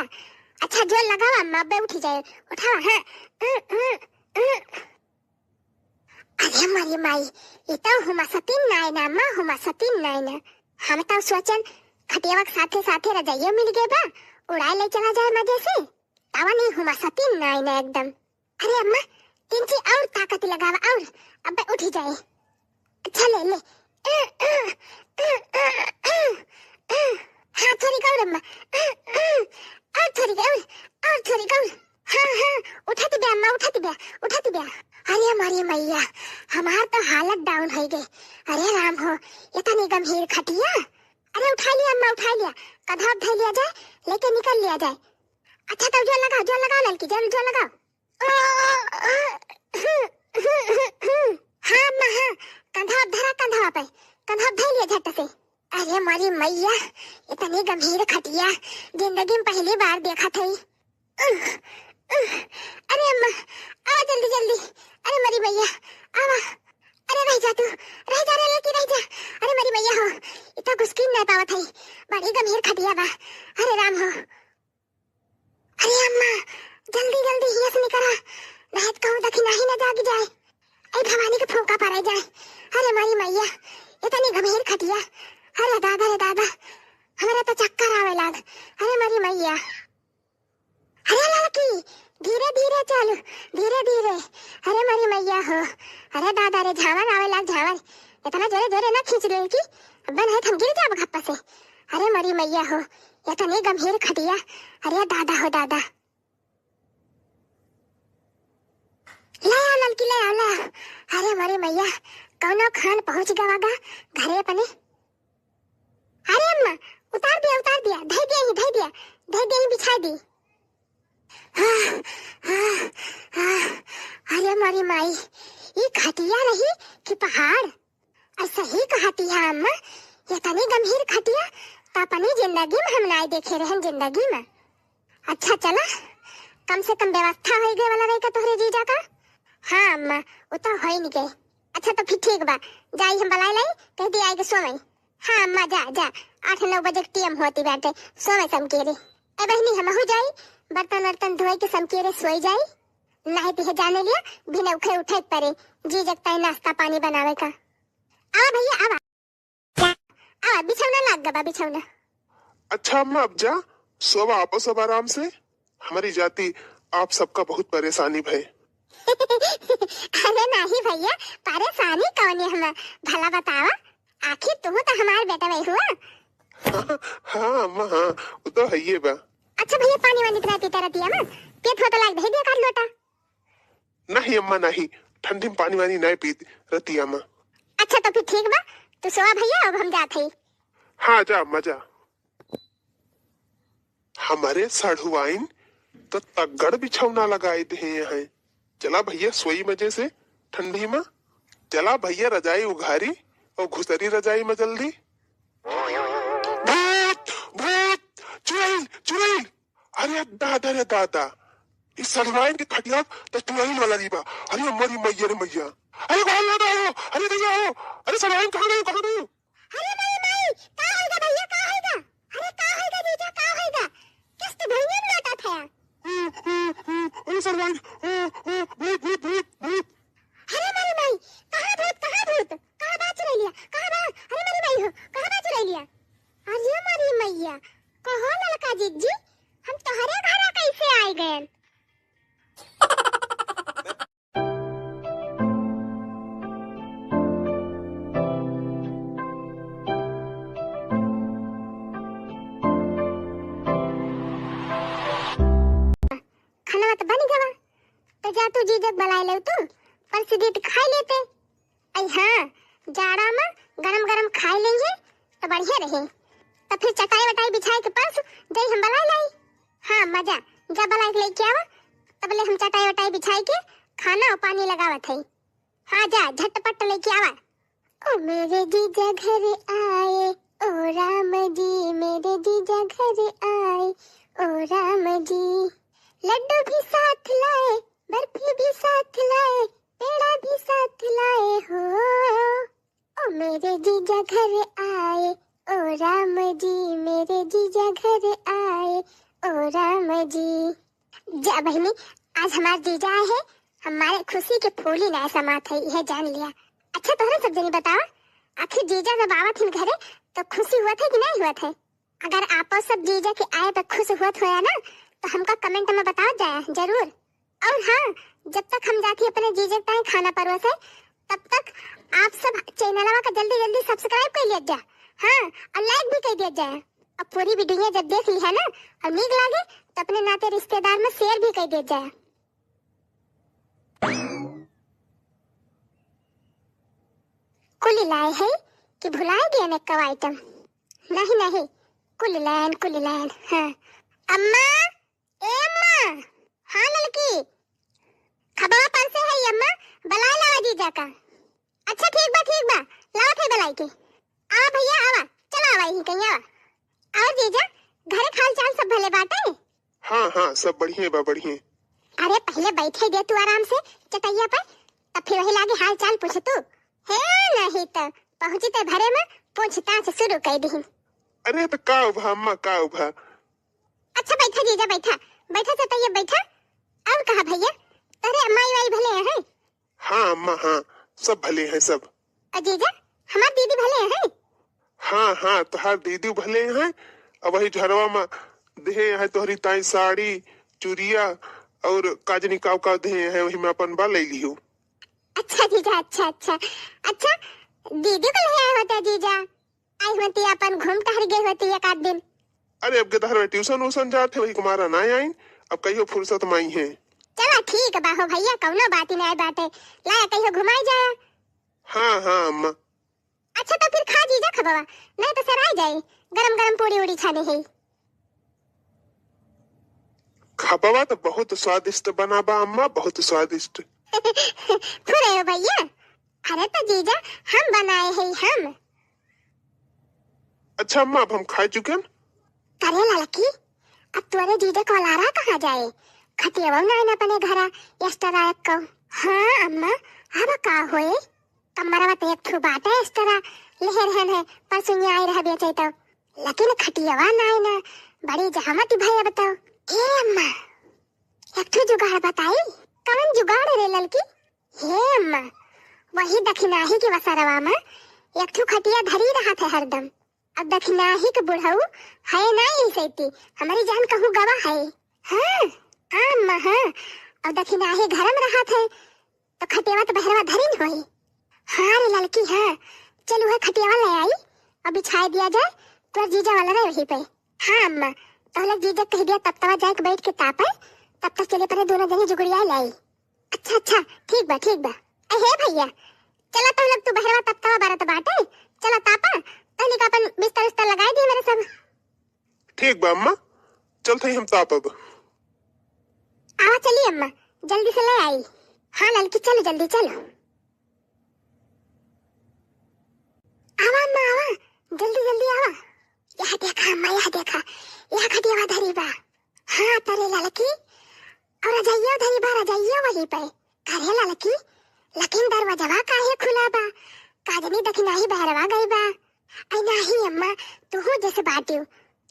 अच्छा जोर लगावा अम्मा, अब्बे उठी जाए, उठावा, हाँ। अरे मरी माई, ई तो हुमासतीन नाय ना अम्मा, हुमासतीन नाय ना। हम तो सोचन खटियावा के साथे साथे रजाइयो मिल गए बा, उड़ाए ले चला जाए मजे से। तावा नहीं हुमासतीन नाय ना एकदम। अरे अम्मा, तिनची और ताकत लगावा और, अब्बे उठी जाए। अच्छा ले ले। हाँ थोड़ी और अम्मा, और थोड़ी और, और थोड़ी और। हाँ हाँ, उठत बे अम्मा, उठत बे, उठत बे। अरे मरी मैया, हमार तो हालत down हो गई। अरे राम हो, इतनी गंभीर खटिया। अरे उठा लिया अम्मा, उठा लिया, कधा धै लिया जाए, लेके निकल लिया जाए। अच्छा तो जोर लगाओ, जोर लगाओ ललकी, जोर, जोर लगाओ। हाँ अम्मा हाँ, कंधा धरा, कंधा पे, कंधा धै लिया झट से। अरे मरी मैया, इतनी गंभीर खटिया जिंदगी में पहली बार देखत हई। अरे अम्मा, आवा जल्दी जल्दी। अरे मरी मैया, आवा। अरे रह जा तू, रह जा रे लड़की, रह जा। अरे मरी मैया हो, इतना घुसकी नहीं पावत हई, बड़ी गंभीर खटिया बा। अरे राम हो। अरे अम्मा, जल्दी जल्दी हियां से निकरा, नहीं तो कहूँ दखिनाही न जाग जाए। ए भवानी के फूंका पड़े जाए। अरे मरी मैया, इतनी गंभीर खटिया। अरे दादा रे दादा, हमरा तो चक्कर आवे लाग। अरे मरी मैया। अरे लड़की, धीरे धीरे चल, धीरे धीरे। अरे मरी मैया हो, अरे दादा रे, झावर आवे लाग, झावर। इतना जोरे जोरे ना खींच ले कि अब नहीं हम गिर जाब घप्पा से। अरे मरी मैया हो, इतनी गंभीर खटिया। अरे दादा हो दादा। ले आओ ललकी, ले आओ, ले आओ। अरे मरी मैया, कौनो खान पहुंच गवा गा घरे अपने। अरे अम्मा, उतार दिया, उतार दिया, धै दिया ही, धै दिया, धै दिया ही, बिछाई दी। आह, आह, आह, अरे मरी माई, ई खटिया रही कि पहाड़? और सही कहती है अम्मा, इतनी गंभीर खटिया तो अपनी जिंदगी में हम नाई देखे रहन, जिंदगी में। अच्छा चला, कम से कम व्यवस्था होई गए वाला रही का तोहरे जीजा का? हाँ अम्मा, वो तो होई नहीं गए। अच्छा तो फिर ठीक बा, जाई हम बलाई लाई, कह दी आई के सोवई। हाँ अम्मा, जा जा, आठ नौ बजे के टीएम होती बाटे, सोवई समकेरे। ए बहिनी, हमहू जाई, बर्तन वर्तन धोई के समकेरे सोई जाई। नहीं तो ये जाने लिया, बिना उठे उठे परे, जीजा के ताई नाश्ता पानी बनावे का। आवा भैया, आवा। आवा, बिछौना लाग गबा, बिछौना। अच्छा अम्मा, अब जा, सोवा आपो सब आराम से। हमारी जाति आप सबका बहुत परेशानी भय। अरे नाही भैया, परेशानी कौन है हम? भला बतावा, आखिर तू तो हमार बेटा वही हुआ। हाँ अम्मा, हाँ, वो तो है ये बा। अच्छा भैया, पानी वानी तो ना पीता रहती है ना? पियत हो तो लाग दे दिया काट लोटा। नहीं अम्मा, नहीं, ठंडी में पानी वानी नहीं पीत रतिया में। अच्छा तो फिर ठीक बा, तू सोवा भैया, अब हम जात हई। हाँ जा अम्मा, जा। हमारे सढ़ुआइन तो तगड़ बिछौना लगाए दे हैं। चला भैया, सोई मजे से ठंडी में। चला भैया, रजाई उघारी और घुसरी रजाई में जल्दी। भूत, भूत, चुड़ैल, चुड़ैल। अरे दादा रे दादा, इस सढ़ुआइन के खटिया तो चुड़ैल वाला नहीं बा। अरे मोरी मैया रे मैया, अरे कहाँ लगा हो? अरे भैया हो, अरे सढ़ुआइन कहाँ गई, कहाँ गई? अरे माई, माई, का होइगा भैया, का होइगा? अरे का होइगा जीजा, का होइगा? किस्त भैया में लौटा था। ओ, ओ, ओ, अरे सढ़ुआइन, ओ, ओ, भूत, भूत, भूत, भूत। अरे माई, माई, कहाँ भूत, कहाँ भूत? कहाँ बा चुड़ैलिया? कहाँ बा? अरे माई, माई हो, कहाँ बा चुड़ैलिया? अरे मारी मैया, कहो ललका जिज्जी, हम तोहरे घरा कैसे आइ गएन? खाना तो बन गवा, तो जा तू जीजक बुलाए ले तू, परसी दी तो खाई लेते। अई हाँ, जाड़ा में गरम गरम खाए लेंगे तो बढ़िया रहे। तो फिर चटाई वटाई बिछाए के परस जाई हम बुलाए लाई। हाँ मजा, जा बुलाए के लेके आवा, तब ले हम चटाई वटाई बिछाए के खाना और पानी लगावत है। हाँ जा, झटपट लेके आवा। ओ मेरे जीजा घर आए, ओ राम जी, मेरे जीजा घर आए, ओ राम जी। लड्डू भी साथ लाए, बर्फी भी साथ लाए, पेड़ा भी साथ लाए हो। ओ मेरे जीजा घर आए, ओ राम जी, मेरे जीजा घर आए, ओ राम जी। जा बहिनी, आज हमार जीजा आए हैं, हमारे खुशी के फूली ना समात है, यह जान लिया। अच्छा तोहरे सब जनी बतावा, आखिर जीजा जब आवत हिन घरे तो खुशी हुआ था कि नहीं हुआ था? अगर आपो सब जीजा के आए पे खुश हुआ होया ना, तो हमका कमेंट में बताओ जाया जरूर। और हाँ, जब तक हम जाती अपने जीजा के ताई खाना परोसे, तब तक आप सब चैनलवा का जल्दी जल्दी सब्सक्राइब कर लिया जा। हाँ, और लाइक भी कर दिया जाए। अब पूरी वीडियो जब देख ली है ना और नीक लागे, तो अपने नाते रिश्तेदार में शेयर भी कर दिया जाए। कुल लाए है कि भुलाए गए ने कव आइटम? नहीं नहीं, कुल लायन, कुल लायन। हाँ अम्मा, ए अम्मा। हाँ ललकी, खबवा परसे है अम्मा, बुलाए लावा जीजा का। अच्छा ठीक बा, ठीक बा, लावत है बुलाई के। आवा भैया आवा, चला आवा यहीं कहीं आवा। और जीजा, घरे के हाल चाल सब भले बाटे? हाँ हाँ, सब बढ़िया बा, बढ़िया। अरे पहले बैठे दे तू आराम से चटैया पर, तब फिर वही लागे हाल चाल पूछ तू। हे नहीं तो पहुँची ते भरे में पूछताछ शुरू कर दी। अरे तो का उभा अम्मा, का उभा? अच्छा बैठा जीजा, बैठा, बैठा चटैया बैठा। और कहा भैया, तोहरे माई वाई भले हैं? हाँ अम्मा, हाँ, सब भले हैं सब। और जीजा, हमार दीदी भले हैं? हाँ हाँ, तोहार दीदी भले हैं। अब वही झरवा में देहे हैं तोहरी ताई साड़ी, चुरिया और काजनी काव काव देहे हैं, वही में अपन बा ले लियो। अच्छा जीजा, अच्छा अच्छा। अच्छा, दीदी को ले आए होते जीजा, आई होती अपन घूम टहर गए होती एक आध दिन। अरे अब गदहर में ट्यूशन उशन जात है, वही कुमारा ना आइन, अब कहियो फुर्सत में आई है। चला ठीक बा हो भैया, कौनो बात ही नहीं बाटे, लाया कहियो घुमाई जाया। हाँ हाँ अम्मा। अच्छा तो फिर खा जीजा खबवा, नहीं तो सराय जाए, गरम गरम पूड़ी उड़ी छाने है। खबवा तो बहुत स्वादिष्ट बना बा अम्मा, बहुत स्वादिष्ट। फुरे हो भैया, अरे तो जीजा हम बनाए हैं हम। अच्छा अम्मा, अब हम खाए चुकेन। करे ललकी, अब तोरे जीजा क वलारा कहाँ जाए? खटियवा नाइन अपने घरा, extra रख कउ। हाँ अम्मा, अब का होए? कमरवा त एक ठो बाटे extra, लेहे रहन है, परसुइया आए रह बेचे तो। लेकिन खटियवा नाइन, बड़ी जहमत भई अब तो। ए अम्मा, एक ठो जुगाड़ बताई। कवन जुगाड़ रे ललकी? हे अम्मा, वही दखिनाही के वसरवा में एक ठो खटिया धरी रहत है हरदम। अब दखिनाही के बुढ़ऊ है ना यही सैती, हमरी जान कहूँ गवा है। हाँ, हाँ अम्मा, हाँ। अब दखिनाही घर में रहत है, तो खटियवा तो बहरवा धरिन होई। हाँ रे ललकी, हाँ। चल उहे खटियवा ले आई और बिछाए दिया जाए, तोर जीजा वाला रहे वहीं पे। हाँ अम्मा, तो लोग जीजा कह दिया तब तवा जाए के बैठ के तापे, तब तक चले परे दोनों जनी जुगड़िया लाई। अच्छा, अच्छा, ठीक बा, ठीक बा। ए हे भैया, चला तो लोग तू बहरवा तब तवा बरत बाटे, चला तापा, तहनी का अपन बिस्तर उस्तर लगाए दिए मेरे सब। ठीक बा अम्मा, चलत हई हम तापब। आवा चली अम्मा, जल्दी से ले आई। हाँ ललकी, चलो जल्दी चलो। आवा अम्मा, आवा, जल्दी जल्दी आवा। यह देखा अम्मा, यह देखा, यह खटियवा धरी बा। हाँ तरे ललकी, और रजइया धरी बा, रजइया वही पे। करे ललकी, लेकिन दरवाजवा काहे खुला बा? का जनी दखिनाही बहरवा गई बा। आई नाही अम्मा, तुहू जैसे बाटियो।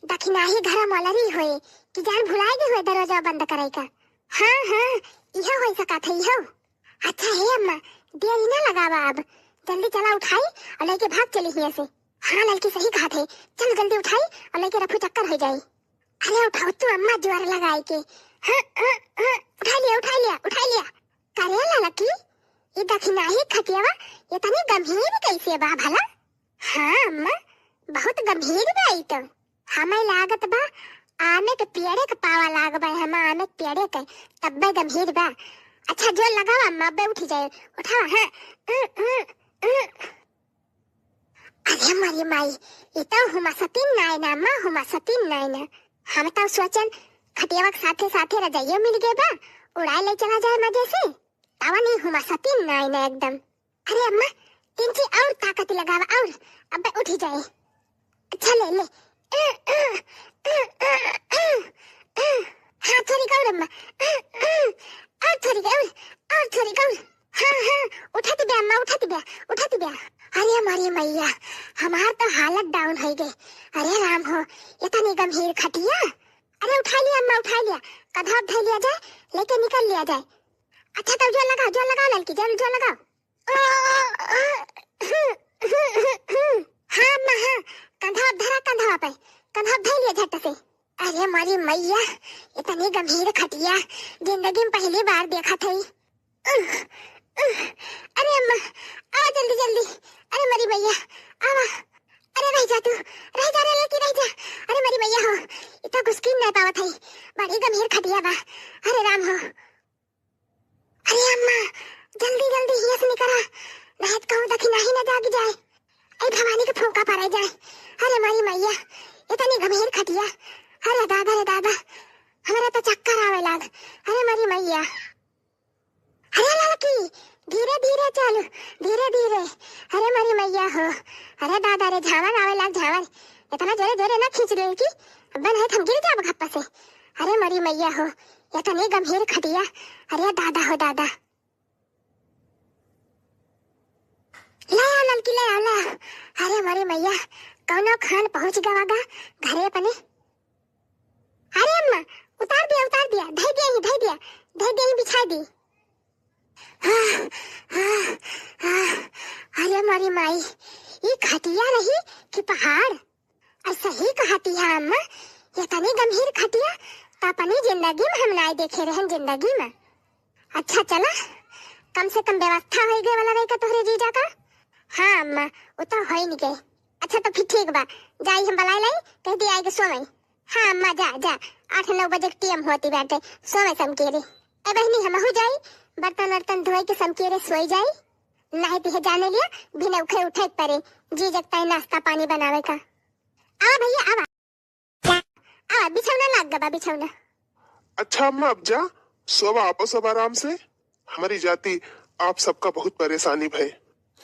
दखिनाही घर मलरी होए कि जान भुलाए गई होए दरवाजा बंद करे का। हाँ, हाँ, इहो हो सकत है, इहो। अच्छा हे अम्मा, देरी ना लगावा अब, जल्दी चला उठाई और लेके भाग चली हियां से। हाँ ललकी सही कहत है, चल जल्दी उठाई और लेके रफू चक्कर हो जाई। अरे उठाओ तू अम्मा जोर लगाई के। हाँ, हाँ, हाँ, उठा लिया, उठा लिया, उठा लिया। करे ललकी, ये दखिनाही खटियावा इतनी गंभीर कैसे बा भला? हाँ अम्मा, बहुत गंभीर बा ई तो। हमें लागत बा आमे के पेड़े के पावा लाग बा, हम आमे के पेड़े के, तब्बे गंभीर बा। अच्छा जोर लगावा अम्मा, अब्बे उठी जाए, उठावा, हाँ। अरे मरी माई, ई तो हुमासतीन नाय ना अम्मा, हुमासतीन नाय ना। हम तो सोचन खटियावा के साथे साथे रजाइयो मिल गए बा, उड़ाए ले चला जाए मजे से। तावा नहीं हुमासतीन नाय ना एकदम। अरे अम्मा, तिनची और ताकत लगावा और, अब्बे उठी जाए। अच्छा ले ले। हाँ थोड़ी और अम्मा, और थोड़ी और, और थोड़ी और। हाँ, हाँ, उठत बे अम्मा, उठत बे, उठत बे। अरे मरी मैया, हमार तो हालत down हो गई। अरे राम हो, इतनी गंभीर खटिया। अरे उठा लिया अम्मा, उठा लिया, कंधा धर लिया जाए, लेके निकल लिया जाए। अच्छा तब जोर लगाओ, जोर लगाओ ललकी, जोर, जोर लगाओ। हाँ अम्मा, हाँ, कंधा धरा, कंधा पे, कंधा धर लिया झट से। अरे मरी मैया, इतनी गंभीर खटिया जिंदगी में पहली बार देखत हई। उह, उह, अरे अम्मा, आवा जल्दी जल्दी। अरे मरी मैया, आवा। अरे रह जा तू, रह जा रे लड़की, रह जा। अरे मरी मैया हो, इतना घुसकी नहीं पावत हई, बड़ी गंभीर खटिया बा। अरे राम हो। अरे अम्मा, जल्दी जल्दी हियां से निकरा, नहीं तो कहूँ दखिनाही न जाग जाए। ऐ भवानी के फूंका पड़े जाए। अरे मरी मैया, इतनी गंभीर खटिया। अरे दादा रे दादा, हमरा तो चक्कर आवे लाग। अरे मरी मैया। अरे लड़की, धीरे धीरे चल, धीरे धीरे। अरे मरी मैया हो, अरे दादा रे, झावर आवे लाग, झावर। इतना जोरे जोरे ना खींच ले कि अब नहीं हम गिर जाब घप्पा से। अरे मरी मैया हो, इतनी गंभीर खटिया। अरे दादा हो दादा। ले आ ललकी, ले आ, ले आ। अरे मरी मैया, कौनो खान पहुंच गवा गा घरे अपने। अरे अम्मा, उतार दिया, उतार दिया, धई दिया ही, धई दिया, धई दिया ही, बिछा दी। आह, आह, आह, अरे मरी माई, ई खटिया रही कि पहाड़? और सही कहती है अम्मा, ये तनी गंभीर खटिया तो अपनी जिंदगी में हम नाय देखे रहन जिंदगी में। अच्छा चला, कम से कम व्यवस्था हो गए वाला रही का तोहरे जीजा का? हाँ अम्मा, वो तो हो ही नहीं गए। अच्छा तो फिर ठीक बा, जाई हम बुलाई लाई, कह दी आएगी सोवई। हाँ अम्मा जा, जा, आठ नौ बजे के टीएम होती बाटे, सोवई समकेरे। ए बहनी हमहू जाई, बर्तन वर्तन धोए के समकेरे सोई जाई, नहीं तो जाने लिया बिना उठे उठे परे, जीजा के ताई नाश्ता पानी बनावे का। आ भैया आवा। आ, बिछौना लाग गबा, बिछौना। अच्छा अम्मा, अब जा, सोवा आपो सब आराम से। हमारी जाति आप सबका बहुत परेशानी भय।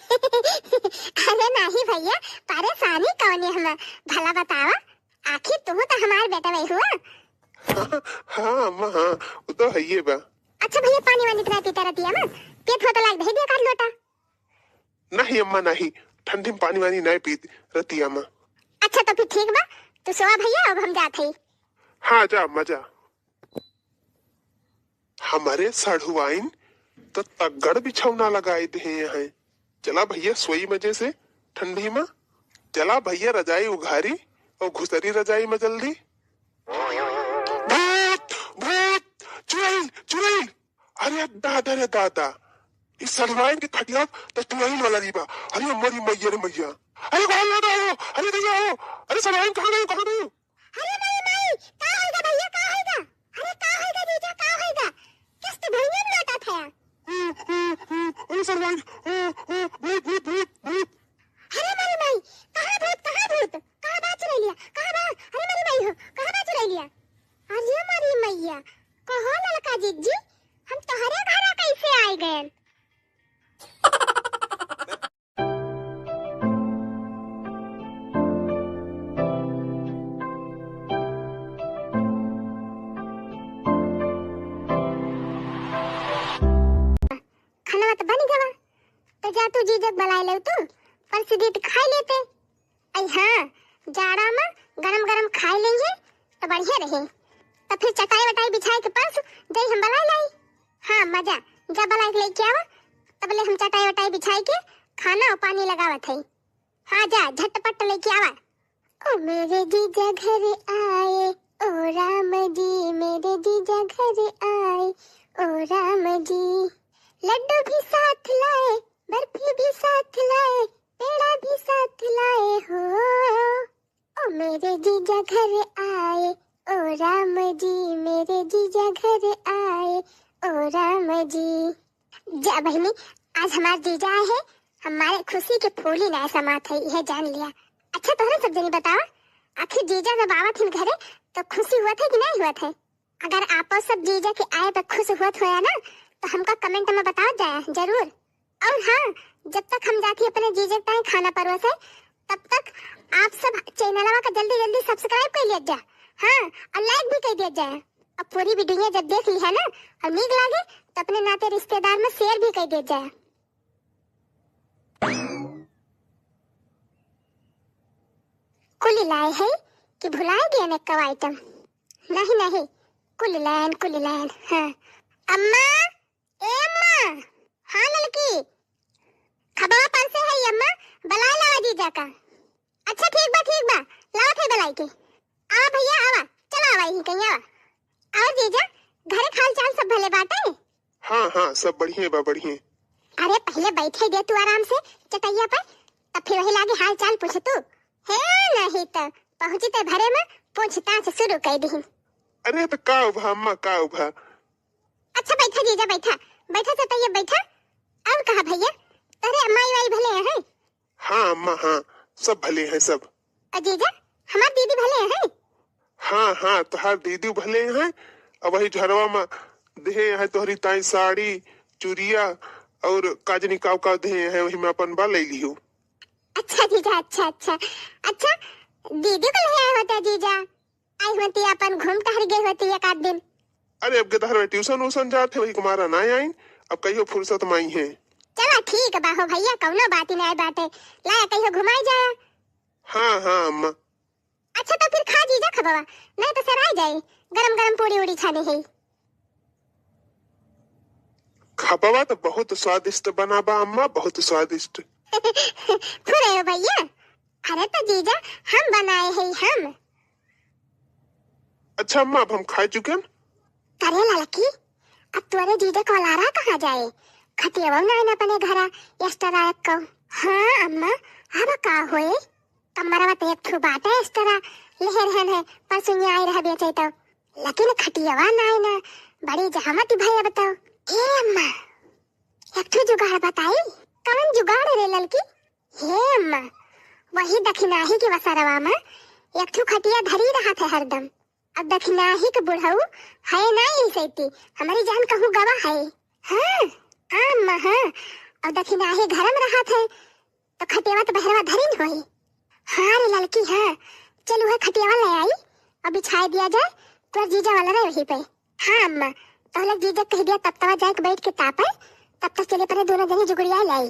अरे नाही भइया, परेसानी कौने हम, भला बतावा, आखिर तू तो हमार बेटवइ हुआ। हाँ अम्मा, हाँ, उ तो हइये बा। अच्छा भइया, पानी वानी तो नाहीं पीता रतिया मा? पियत हो तो लाइ के धइ दिया एकाध लोटा। नाही अम्मा, नाही, ठंडी मा पानी वानी नाहीं पीत रतिया मा। अच्छा तो फिर ठीक बा, तू सोवा भइया, अब हम जात हई। हाँ, जा अम्मा, जा। हमरे सढ़ुआइन त तगड़ बिछौना लगाइ देहे हैं। चला भइया सोई मजे से ठंडी मा। चला भइया रजाई उघारी अउर घुसरी रजाई मा जल्दी। भूत, भूत, चुड़ैल, चुड़ैल। अरे दादा रे दादा, ई सढ़ुआइन के खटिया त चुड़ैल वाला री बा। अरे मोरी मइया रे मइया। अरे कहाँ दादा हो, अरे भइया हो, अरे सढ़ुआइन कहाँ गई, कहाँ गई? अरे माई, माई, का होइगा भइया, का होइगा? अरे का होइगा जीजा, का होइगा? किस्त भुइयाँ में लोटा था। अरे सढ़ुआइन, भूत, भूत, भूत, भूत। अरे माई, माई, कहाँ भूत, कहाँ भूत? कहाँ बा चुड़ैलिया? कहाँ बा? अरे माई, माई हो, कहाँ बा चुड़ैलिया? अरे माई, मइया, कहो ललका जिज्जी, हम तोहरे घरा कैसे आइ गएन? खाना तो बनि गवा, तो जा तू जीजा क बलाइ लेउ तू, परसि दीत खाइ लेते। अइ हाँ, जाड़ा मा गरम गरम खाइ लेइहैं तो बढ़िया रही। तो फिर चटाई वटाई बिछाइ के परसि जइ हम बलाइ लाई। हाँ, मजा, जा बलाइ के लइके आवा, तबले हम चटाई वटाई बिछाइ के खाना अउर पानी लगावत हई। हाँ, जा, झटपट लइके आवा। ओ मेरे जीजा घर आए, ओ राम जी, मेरे जीजा घर आए, ओ राम जी। लड्डू भी साथ लाए, बर्फी भी साथ लाए, पेड़ा भी साथ लाए हो। ओ मेरे जीजा घर आए, ओ राम जी, मेरे जीजा घर आए, ओ राम जी। जा बहिनी, आज हमार जीजा आए हैं, हमारे खुशी के फूली नाहीं समात है, यह जान लिया। अच्छा, तोहरे सब जनी बतावा, आखिर जीजा जब आवत हिन घरे, तो खुशी हुवत है कि नाहीं हुवत है? अगर आपो सब जीजा के आए पे खुश हुवत होया ना, तो हमका comment में बतावत जाया जरूर। अउर हाँ, जब तक हम जात ही अपने जीजा के ताईं खाना परोसे, तब तक आप सब चैनलवा का जल्दी जल्दी subscribe कइ लिया जा, हाँ, अउर like भी कइ दिया जाए। अब पूरी video जब देख लिहा ना अउर नीक लागे, तो अपने नाते रिश्तेदार में share भी कइ दिया जाए। कुल लाए है कि भुलाए गए ने कव item? नहीं, नहीं, कुल लायन, कुल लायन। हाँ। अम्मा, ए अम्मा। हाँ ललकी, खबवा परसे है अम्मा, बलाए लावा जीजा का। अच्छा ठीक बा, ठीक बा, लावत है बलाइ के। आवा भइया, आवा, चला आवा, यहीं कहीं आवा। अउर जीजा, घरे के हाल चाल सब भले बाटे? हाँ, हाँ, सब बढ़िया बा, बढ़िया। अरे, पहिले बैठे दे तू आराम से चटैया पर, तब फिर वही लागे हाल चाल पूछे तू। हे, नहीं तो पहुँचते भरे में पूछताछ शुरू कइ दिहिन। अरे, तो का उभा अम्मा, का उभा? अच्छा, बैठा जीजा, बैठा, बैठा चटैया, बैठा। अउर कहा भइया, तोहरे माई वाई भले हैं? हाँ अम्मा, हाँ, सब भले हैं सब। अ जीजा, हमार दीदी भले हैं? हाँ, हाँ, तोहार दीदी भले हैं। अब वही झरवा मा देहे हैं तोहरी ताई साड़ी, चुरिया अउर का जनी काव काव देहे हैं, वही मा अपन बा लइ लिहो। अच्छा जीजा, अच्छा, अच्छा। अच्छा, दीदी को ले आए होते जीजा। आई होती, अपन घूम टहर गई होती एक आध दिन। अरे, अब के तहर में tuition उसन जात है, वही कुमारा ना आइन, अब कहियो फुर्सत मा आई है। चला ठीक बा हो भइया, कउनो बात ही नाहीं बाटे, लाया कहियो घुमाई जाया। हाँ, हाँ अम्मा। अच्छा तो फिर खा जीजा खबवा, नाहीं तो सराय जाई, गरम गरम पूड़ी उड़ी छाने है। खबवा तो बहुत स्वादिष्ट बना बा अम्मा, बहुत स्वादिष्ट। फुरे हो भइया, अरे तो जीजा हम बनाए है हम। अच्छा अम्मा, अब हम खाए चुकेन। अरे ललकी, अब तोरे जीजा को लारा कहाँ जाए? खटियावा ना आइन अपने घरा, extra रात को। हाँ अम्मा, अब का होए? कमरवा तो एक ठो बाटे extra, लेहे रहन है, परसों ये आई रह बेचे तो। लेकिन खटियावा ना आइन, बड़ी जहमत भई अब तो। ए अम्मा, एक ठो जुगाड़ बताई। कवन जुगाड़ रे ललकी? हे अम्मा, वही दखिनाही के वसरवा मा एक ठो खटिया धरी रहत है हरदम। अब दखिनाही के बुढ़ऊ है ना यही सैती, हमरी जान कहूँ गवा है। हाँ, हाँ अम्मा, हाँ, और दखिनाही घरम रहत है, तो खटियावा तो बहरवा धरिन होई। हाँ रे ललकी, हाँ, चल उहे खटियावा ले आई और बिछाए दिया जाए, तोर जीजा वाला रहे वहीं पे। हाँ अम्मा, तो लोग जीजा कह दिया तब तवा जाए के बैठ के तापे, तब तक चले परे दोनों जनी जुगड़िया लाई।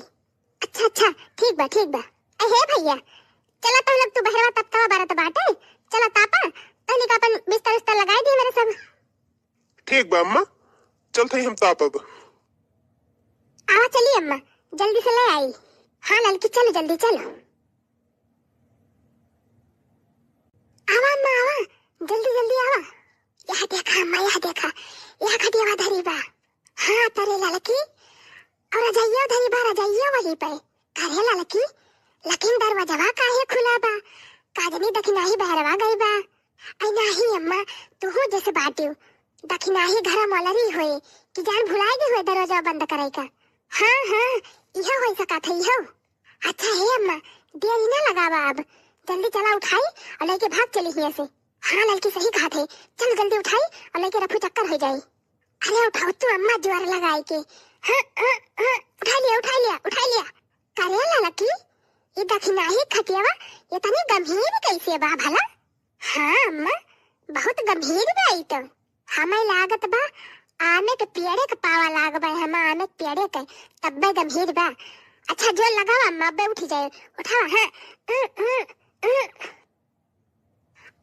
अच्छा अच्छा, ठीक बा, ठीक बा। ए हे भैया, चला तो लोग तू बहरवा तब तवा बारत बाटे, चला तापा, तहनी का अपन बिस्तर उस्तर लगाए दिए मेरे सब। ठीक बा अम्मा, चलत हई हम तापब। आवा चली अम्मा, जल्दी से ले आई। हाँ ललकी, चलो जल्दी चलो। आवा अम्मा आवा, जल्दी जल्दी आवा। यह देखा अम्मा, यह देखा, यह खटियावा धरी बा। हाँ तरे ललकी, और रजइया धरी बा, रजइया वही पे। अरे ललकी, लेकिन दरवाजवा काहे खुला बा? का जनी दखिनाही बहरवा गई बा। ऐ नाही अम्मा, तुहू जैसे बाटियो। दखिनाही घरा मलरी होए कि जान भुलाए गए होए दरवाजा बंद करे का। हाँ हाँ, इहो हो सकत है, इहो। अच्छा हे अम्मा, देरी ना लगावा अब, जल्दी चला उठाई और लेके भाग चली हिया से। हाँ ललकी सही कहत है, चल जल्दी उठाई और लेके रफू चक्कर हो जाई। अरे उठाओ तू अम्मा, जोर लगाए के। हाँ, हाँ, हाँ, उठा लिया, उठा लिया, उठा लिया। करे ललकी, ये दखिनाही खटियावा ये तनी गंभीर कैसे बा भला? हाँ अम्मा, बहुत गंभीर बा ई तो। हमें लागत बा आमे के पेड़े के पावा लाग बा, हम आमे के पेड़े के, तब्बे गंभीर बा। अच्छा जोर लगावा अम्मा, अब्बे उठी जाए, उठावा, हाँ। अ, अ, अ।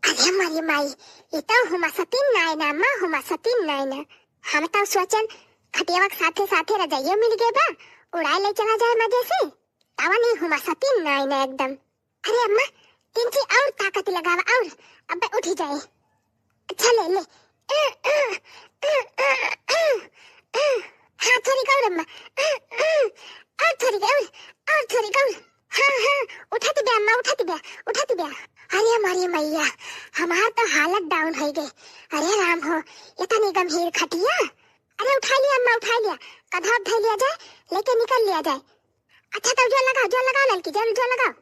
अरे मरी माई, ई तो हुमा सतीन नाय ना, माँ हुमा सतीन नाय ना। हम तो सोचन खटियावा के साथे साथे रजाइयो मिल गए बा, उड़ाए ले चला जाए मजे से। तावा नहीं हुमा सतीन नाय ना एकदम। अरे अम्मा, तिनची और ताकत लगावा और, अब्बे उठी जाए। अच्छा ले ले। हाँ थोड़ी और अम्मा, और थोड़ी और, और थोड़ी और। हाँ हाँ, उठत बे अम्मा, उठत बे, उठत बे। अरे हमारी मैया, हमार तो हालत down हो गई। अरे राम हो, इतनी गंभीर खटिया। अरे उठा लिया अम्मा, उठा लिया, कधा धर लिया जाए, लेके निकल लिया जाए। अच्छा तो जोर लगाओ, जोर लगाओ ललकी, जोर जोर लगाओ।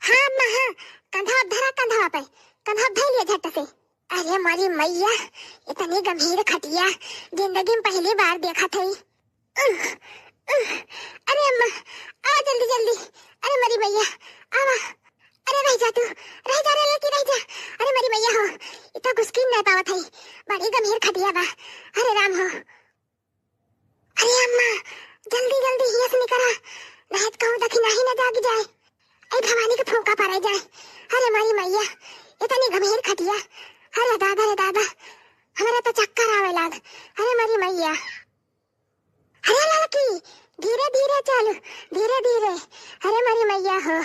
हाँ अम्मा हाँ, कंधा धरा, कंधा पे, कंधा धर लिया झट से। अरे मोरी मैया, इतनी गंभीर खटिया जिंदगी में पहली बार देखत हई। अरे अम्मा, आवा जल्दी जल्दी। अरे मोरी मैया, आवा। अरे रह जा तू, रह जा रे लड़की, रह जा। अरे मोरी मैया हो, इतना घुसकी नहीं पावत हई, बड़ी गंभीर खटिया बा। अरे राम हो। अरे अम्मा, जल्दी जल्दी हियाँ से निकरा, नहीं तो कहूँ दखिनाही न जाग जाए। ए भवानी के फूंका पड़े जाए। अरे मोरी मैया, इतनी गंभीर खटिया। अरे दादा रे दादा, हमरा तो चक्कर आवे लाग। अरे मोरी मैया। अरे लड़की, धीरे धीरे चल, धीरे धीरे। अरे मोरी मैया हो,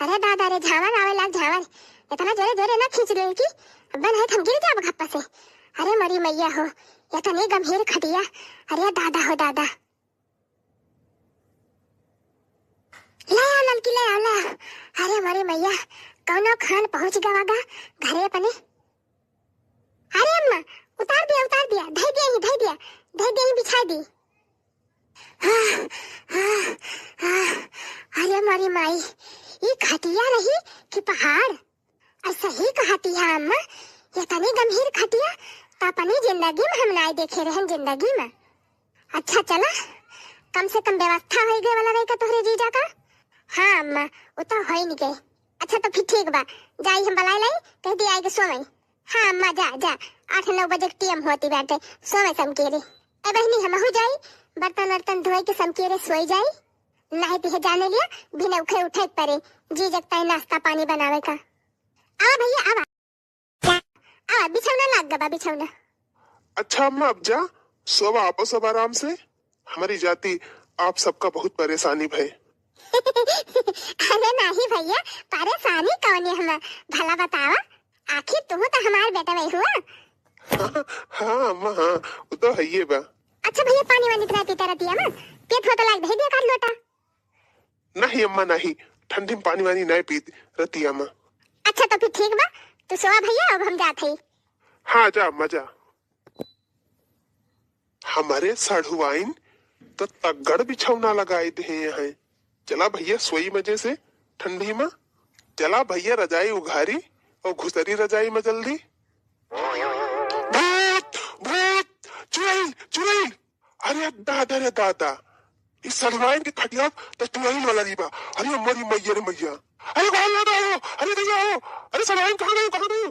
अरे दादा रे, झावर आवे लाग, झावर। इतना जोरे जोरे ना खींच ले कि अब नहीं हम गिर जाब घप्पा से। अरे मोरी मैया हो, इतनी गंभीर खटिया। अरे दादा हो दादा। ले आओ ललकी, ले आओ, ले आओ। अरे मोरी मैया, कौनो खान पहुँच गवा गा घरे अपने। अरे अम्मा, उतार दिया, उतार दिया, धई दिया ही, धई दिया, धई दिया ही, बिछा दी। हाँ, हाँ, हाँ। अरे मोरी माई, ई खटिया रही कि पहाड़? और सही कहती है अम्मा, ये तनी गंभीर खटिया तो अपनी जिंदगी में हम नाय देखे रहन, जिंदगी में। अच्छा चला, कम से कम व्यवस्था हो गए वाला रही का तोहरे जीजा का। हाँ अम्मा, वो तो हो ही नहीं गए। अच्छा तो फिर ठीक बा, जाई हम बलाई लाई, कह दी आएगी सोवई। हाँ अम्मा, जा जा, आठ नौ बजे के टीएम होती बाटे, सोवे समकेरे। ए बहनी, हमहू जाई, बर्तन वर्तन धोए के समकेरे सोई जाई। नहीं तो जाने लिया, बिना उठे उठे के परे, जीजा के ताई नाश्ता पानी बनावे का। आवा भैया, आवा। आवा, बिछौना लाग गबा, बिछौना। अच्छा अम्मा, अब जा, सोवा आपो सब आराम से। हमारी जाति आप सबका बहुत परेशानी भय। अरे नाही भैया, परेशानी कौन है हम, भला बतावा, आखिर तू तो हमार बेटा वही हुआ। हाँ अम्मा, हाँ, वो तो है ये बा। अच्छा भैया, पानी वानी तो नहीं पीता रतिया में, पेट होता लाग दे दिया कर लोटा। नहीं अम्मा, नहीं, ठंडी में पानी वानी नहीं पीत रतिया में। अच्छा तो फिर ठीक बा, तू सोवा भैया, अब हम जात हई। हाँ जा अम्मा जा। हमारे साढ़ुआइन तो तगड़ बिछौना लगाए दे हैं। चला भैया सोई मजे से ठंडी में। चला भैया रजाई उघारी और घुसरी रजाई में जल्दी। भूत, भूत, चुड़ैल, चुड़ैल। अरे दादा रे दादा, ई सड़वाइन के खटिया त टुरैल वाला री बा। अरे मोरी मैया रे मैया, अरे बाहर ना आओ, अरे दैया हो, अरे सड़वाइन कहाँ गई, कहाँ गई?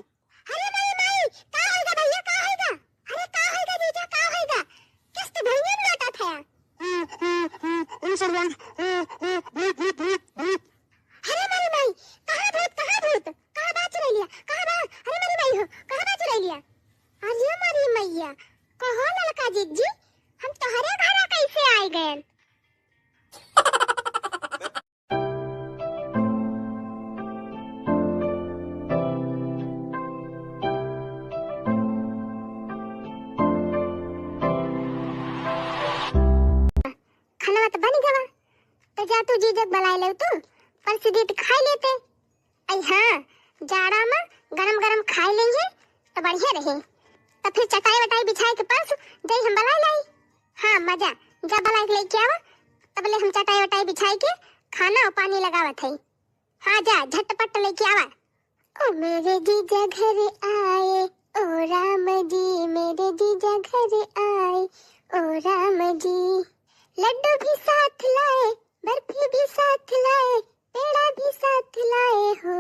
अरे माई, माई, का होइगा भैया, का होइगा? अरे का होइगा जीजा, का होइगा? किस्त भैया में लौटा था। ओ, ओ, ओ, अरे सड़वाइन, ओ, ओ, भूत, भूत, भूत, भूत। अरे मारी माई, कहाँ भूत, कहाँ भूत? कहाँ बा चुरैलिया? कहाँ बा? अरे मारी माई हो, कहाँ बा चुरैलिया? अरे मारी मैया, कहो ललका जिज्जी, हम तोहरे घरा कैसे आइ गएन? खाना तो बन गवा, तो जा तू जीजक बुलाए ले तू, परस दीत खाए लेते। अई हाँ, जाड़ा में गरम गरम खाए लेंगे तो बढ़िया रहे। तो फिर चटाई वटाई बिछाए के परस जाई हम बुलाए लाई। हाँ, मजा, जा बुलाए के लेके आवा, तब ले हम चटाई वटाई बिछाए के खाना और पानी लगावत है। हाँ, जा झटपट लेके आवा। ओ मेरे जीजा घर आए, ओ राम जी, मेरे जीजा घर आए, ओ राम जी। लड्डू भी साथ लाए, बर्फी भी साथ लाए, पेड़ा भी साथ लाए हो।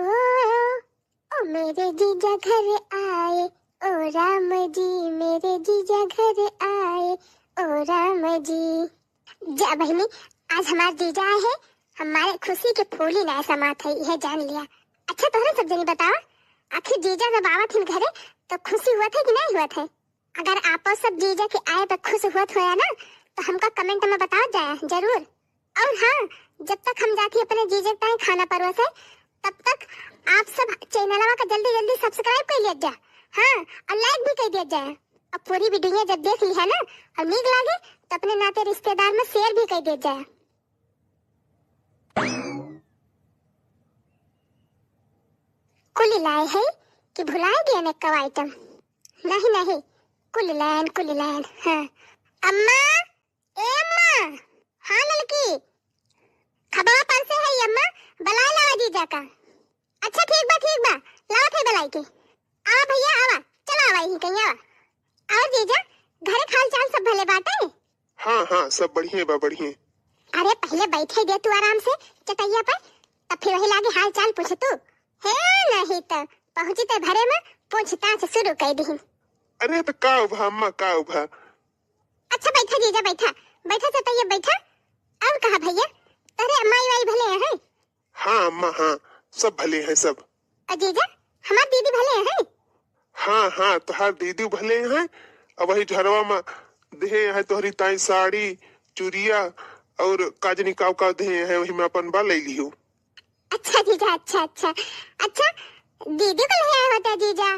ओ मेरे जीजा घर आए, ओ राम जी, मेरे जीजा घर आए, ओ राम जी। जा बहिनी, आज हमार जीजा आए हैं, हमारे खुशी के फूली ना समात है, यह जान लिया। अच्छा, तोहरे सब जनी बतावा, आखिर जीजा जब आवत हिन घरे, तो खुशी हुआ था कि नहीं हुआ था? अगर आपो सब जीजा के आए पे खुश हुआ होया ना, तो हमका comment में बताओ जाए जरूर। और हाँ, जब तक हम जाती अपने जीजा के ताई खाना परोसे, तब तक आप सब चैनलवा का जल्दी जल्दी subscribe कर लिया जा। हाँ, और like भी कर दिया जाए। अब पूरी video जब देख ली है ना और नीक लागे, तो अपने नाते रिश्तेदार में share भी कर दिया जाए। कुल लाए है कि भुलाए गए ने कव item? नहीं, नहीं, कुल लायन, कुल लायन। हाँ। अम्मा, ए अम्मा। हाँ ललकी, खबवा परसे है अम्मा, बलाए लावा जीजा का। अच्छा ठीक बा, ठीक बा, लावत है बलाई के। आवा भैया, आवा, चला आवा, यहीं कहीं आवा। और जीजा, घरे के हाल चाल सब भले बाटे? हाँ, हाँ, सब बढ़िया बा, बढ़िया। अरे पहिले बैठे दे तू आराम से चटैया पर, तब फिर वही लागे हाल चाल पूछ तू। हे नहीं तो पहुँची ते भरे में पूछताछ शुरू कर दी। अरे तो का उभा अम्मा, का उभा? अच्छा बैठा जीजा, बैठा, बैठा चटैया बैठा। और कहा भैया, तोहरे माई वाई भले हैं? हाँ अम्मा, हाँ, सब भले हैं सब। अ जीजा, हमार दीदी भले हैं? हाँ, हाँ, तोहार दीदी भले हैं। अब वही झरवा में देहे हैं तोहरी ताई साड़ी, चुरिया और काजनी काव काव देहे हैं, वही में अपन बा ले लियो। अच्छा जीजा, अच्छा, अच्छा। अच्छा, दीदी को ले आए होते जीजा।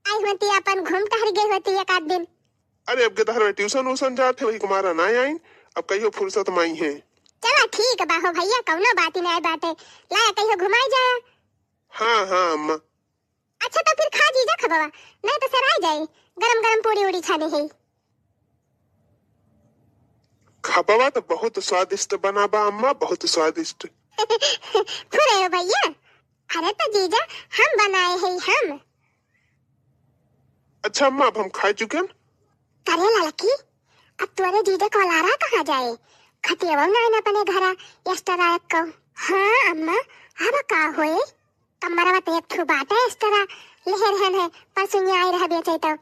आई होती, अपन घूम टहर गई होती एक आध दिन। अरे, अब के तहर ट्यूशन व्यूशन जात है, वही कुमारा ना आइन, अब कहियो फुर्सत में आई है। चला ठीक बा हो भैया, कौनो बात ही नहीं बाटे, लाया कहियो घुमाई जाया। हाँ, हाँ, अम्मा। अच्छा, तो फिर खा जीजा खबवा, नहीं तो सराय जाए, गरम गरम पूरी उड़ी छाने है। खबवा तो बहुत स्वादिष्ट बना बा अम्मा, बहुत स्वादिष्ट। फुरे हो भैया, अरे तो जीजा हम बनाए हैं हम। अच्छा अम्मा, अब हम खाए चुके हैं। करे लड़की, अब तोरे जीजा को लारा कहाँ जाए? खटियावा ना आना अपने घरा, extra रख को। हाँ अम्मा, अब का होए? कमरवा तो एक ठो बाटे extra, लेहे रहन है, परसों आए रह बेचे तो।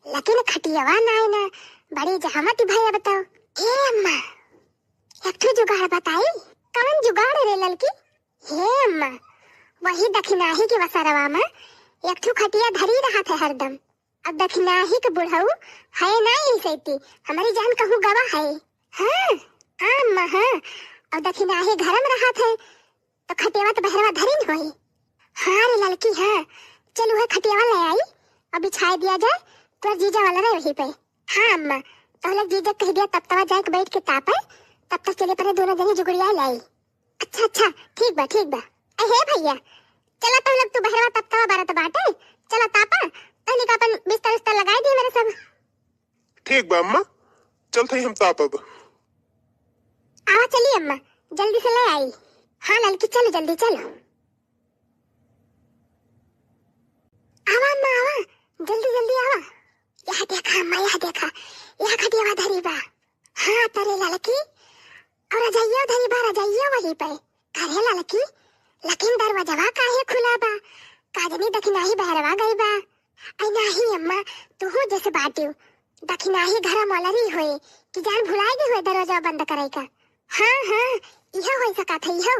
लेकिन खटियावा ना आना, बड़ी जहमत भई अब तो। ए अम्मा, एक ठो जुगाड़ बताई। कवन जुगाड़ रे ललकी? हे अम्मा, वही दखिनाही के वसरवा में एक ठो खटिया धरी रहत है हरदम। अब दखिनाही के बुढ़ऊ है ना यही सैती, हमारी जान कहूँ गवा है। हाँ, हाँ अम्मा, हाँ। अब दखिनाही घर में रहत है, तो खटियावा तो बहरवा धरी न होई। हाँ रे ललकी, हाँ। चल उहे खटियावा ले आई और बिछाए दिया जाए, तोर जीजा वाला रहे वहीं पे। हाँ अम्मा, तो लोग जीजा कह दिया तब तवा जाए के बैठ के तापे, तब तक चले परे दोनों जनी जुगड़िया लाई। अच्छा, अच्छा, ठीक बा, ठीक बा। ए, हे भैया, चला तो लोग तू बहरवा तब तवा बरत बाटे, चला तापा, तहनी का अपन बिस्तर उस्तर लगाए दिए मेरे सब। ठीक बा अम्मा, चलत हई हम तापब। आवा चली अम्मा, जल्दी से ले आई। हाँ ललकी, चलो जल्दी चलो। आवा अम्मा, आवा, जल्दी जल्दी आवा। यह देखा अम्मा, यह देखा, यह खटियावा धरी बा। हाँ, तरे ललकी, और रजइयो धरी बा, रजइयो वही पे। करे ललकी, लेकिन दरवाजवा काहे खुला बा? का जनी दखिनाही बहरवा गई बा। अइ नाही अम्मा, तुहू जैसे बाटियो। दखिनाही घरा मोलरी होए, कि जान भुलाए गई होए दरवाजा बंद करे का। हाँ, हाँ, इहो होई सकत है, इहो।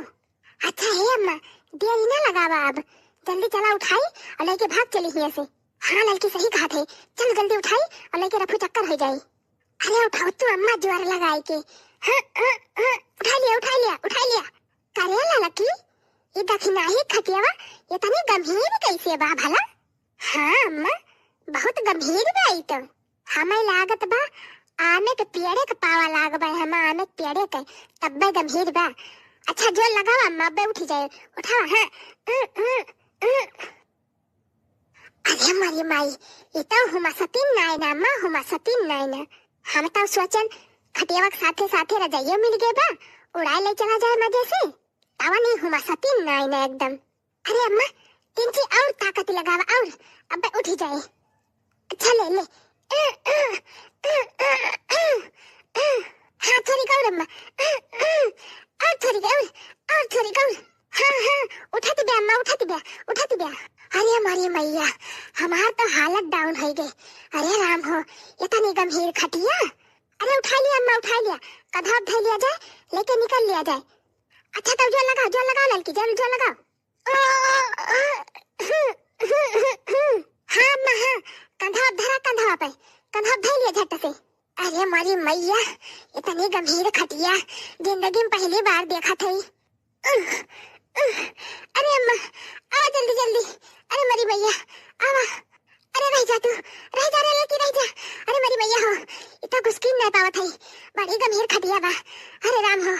अच्छा हे अम्मा, देरी ना लगावा अब, जल्दी चला उठाई और लेके भाग चली हियां से। हाँ ललकी सही कहत है, चल जल्दी उठाई और लेके रफू चक्कर हो जाई। अरे उठाओ तू अम्मा जोर लगाई के। हाँ, हाँ, हाँ, उठा लिया, उठा लिया, उठा लिया। करे ललकी, ये दखिनाही खटियावा इतनी गंभीर कैसे बा भला? हाँ अम्मा, बहुत गंभीर बा ई तो। हमें लागत बा आमे के पेड़े के पावा लाग बा, हम आमे के पेड़े के, तब्बे गंभीर बा। अच्छा जोर लगावा अम्मा, अब्बे उठी जाए, उठावा, हाँ। अरे मरी माई, ई तो हुमासतीन नाय ना, माँ हुमासतीन नाय ना। हम तो सोचन खटियावा के साथे साथे रजाइयो मिल गए बा, उड़ाए ले चला जाए मजे से। तावा नहीं हुमासतीन नाय ना एकदम। अरे अम्मा, तिनची और ताकत लगावा और, अब्बे उठी जाए। अच्छा ले ले। हाँ थोड़ी और अम्मा। और थोड़ी और, और थोड़ी और। हाँ, हाँ, उठत बे अम्मा, उठत बे, उठत बे। अरे हमारी मैया, हमार तो हालत down हो गई। अरे राम हो, इतनी गंभीर खटिया। अरे उठा लिया अम्मा, उठा लिया। कधा धै लिया जाए, लेके निकल लिया जाए। अच्छा तो जोर लगाओ, जोर लगाओ ललकी, जोर, जोर लगाओ। हाँ अम्मा, हाँ, कंधा धरा, कंधा पे, कंधा धै लिया झट से। अरे हमारी मैया, इतनी गंभीर खटिया जिंदगी में पहली बार देखत हई। अरे अम्मा, आवा जल्दी जल्दी। अरे मरी मैया, आवा। अरे रह जा तू, रह जा रे लड़की, रह जा। अरे मरी मैया हो, इतना घुसकी नहीं पावत हई, बड़ी गंभीर खटिया बा। अरे राम हो।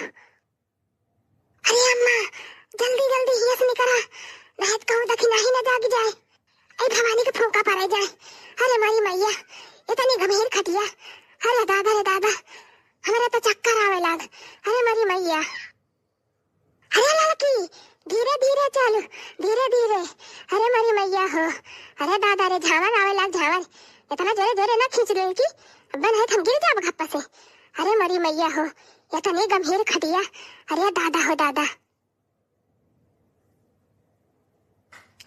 अरे अम्मा, जल्दी जल्दी हियां से निकरा, नहीं तो कहूँ दखिनाही न जाग जाए। ऐ भवानी के फूंका पड़े जाए। अरे मरी मैया, इतनी गंभीर खटिया। अरे दादा रे दादा, हमरा तो चक्कर आवे लाग। अरे मरी मैया। अरे लड़की, धीरे धीरे चल, धीरे धीरे। अरे मरी मैया हो, अरे दादा रे, झावर आवे लाग, झावर। इतना जोरे जोरे ना खींच ले कि अब नहीं हम गिर जाब घप्पा से। अरे मरी मैया हो, इतनी गंभीर खटिया। अरे दादा हो दादा।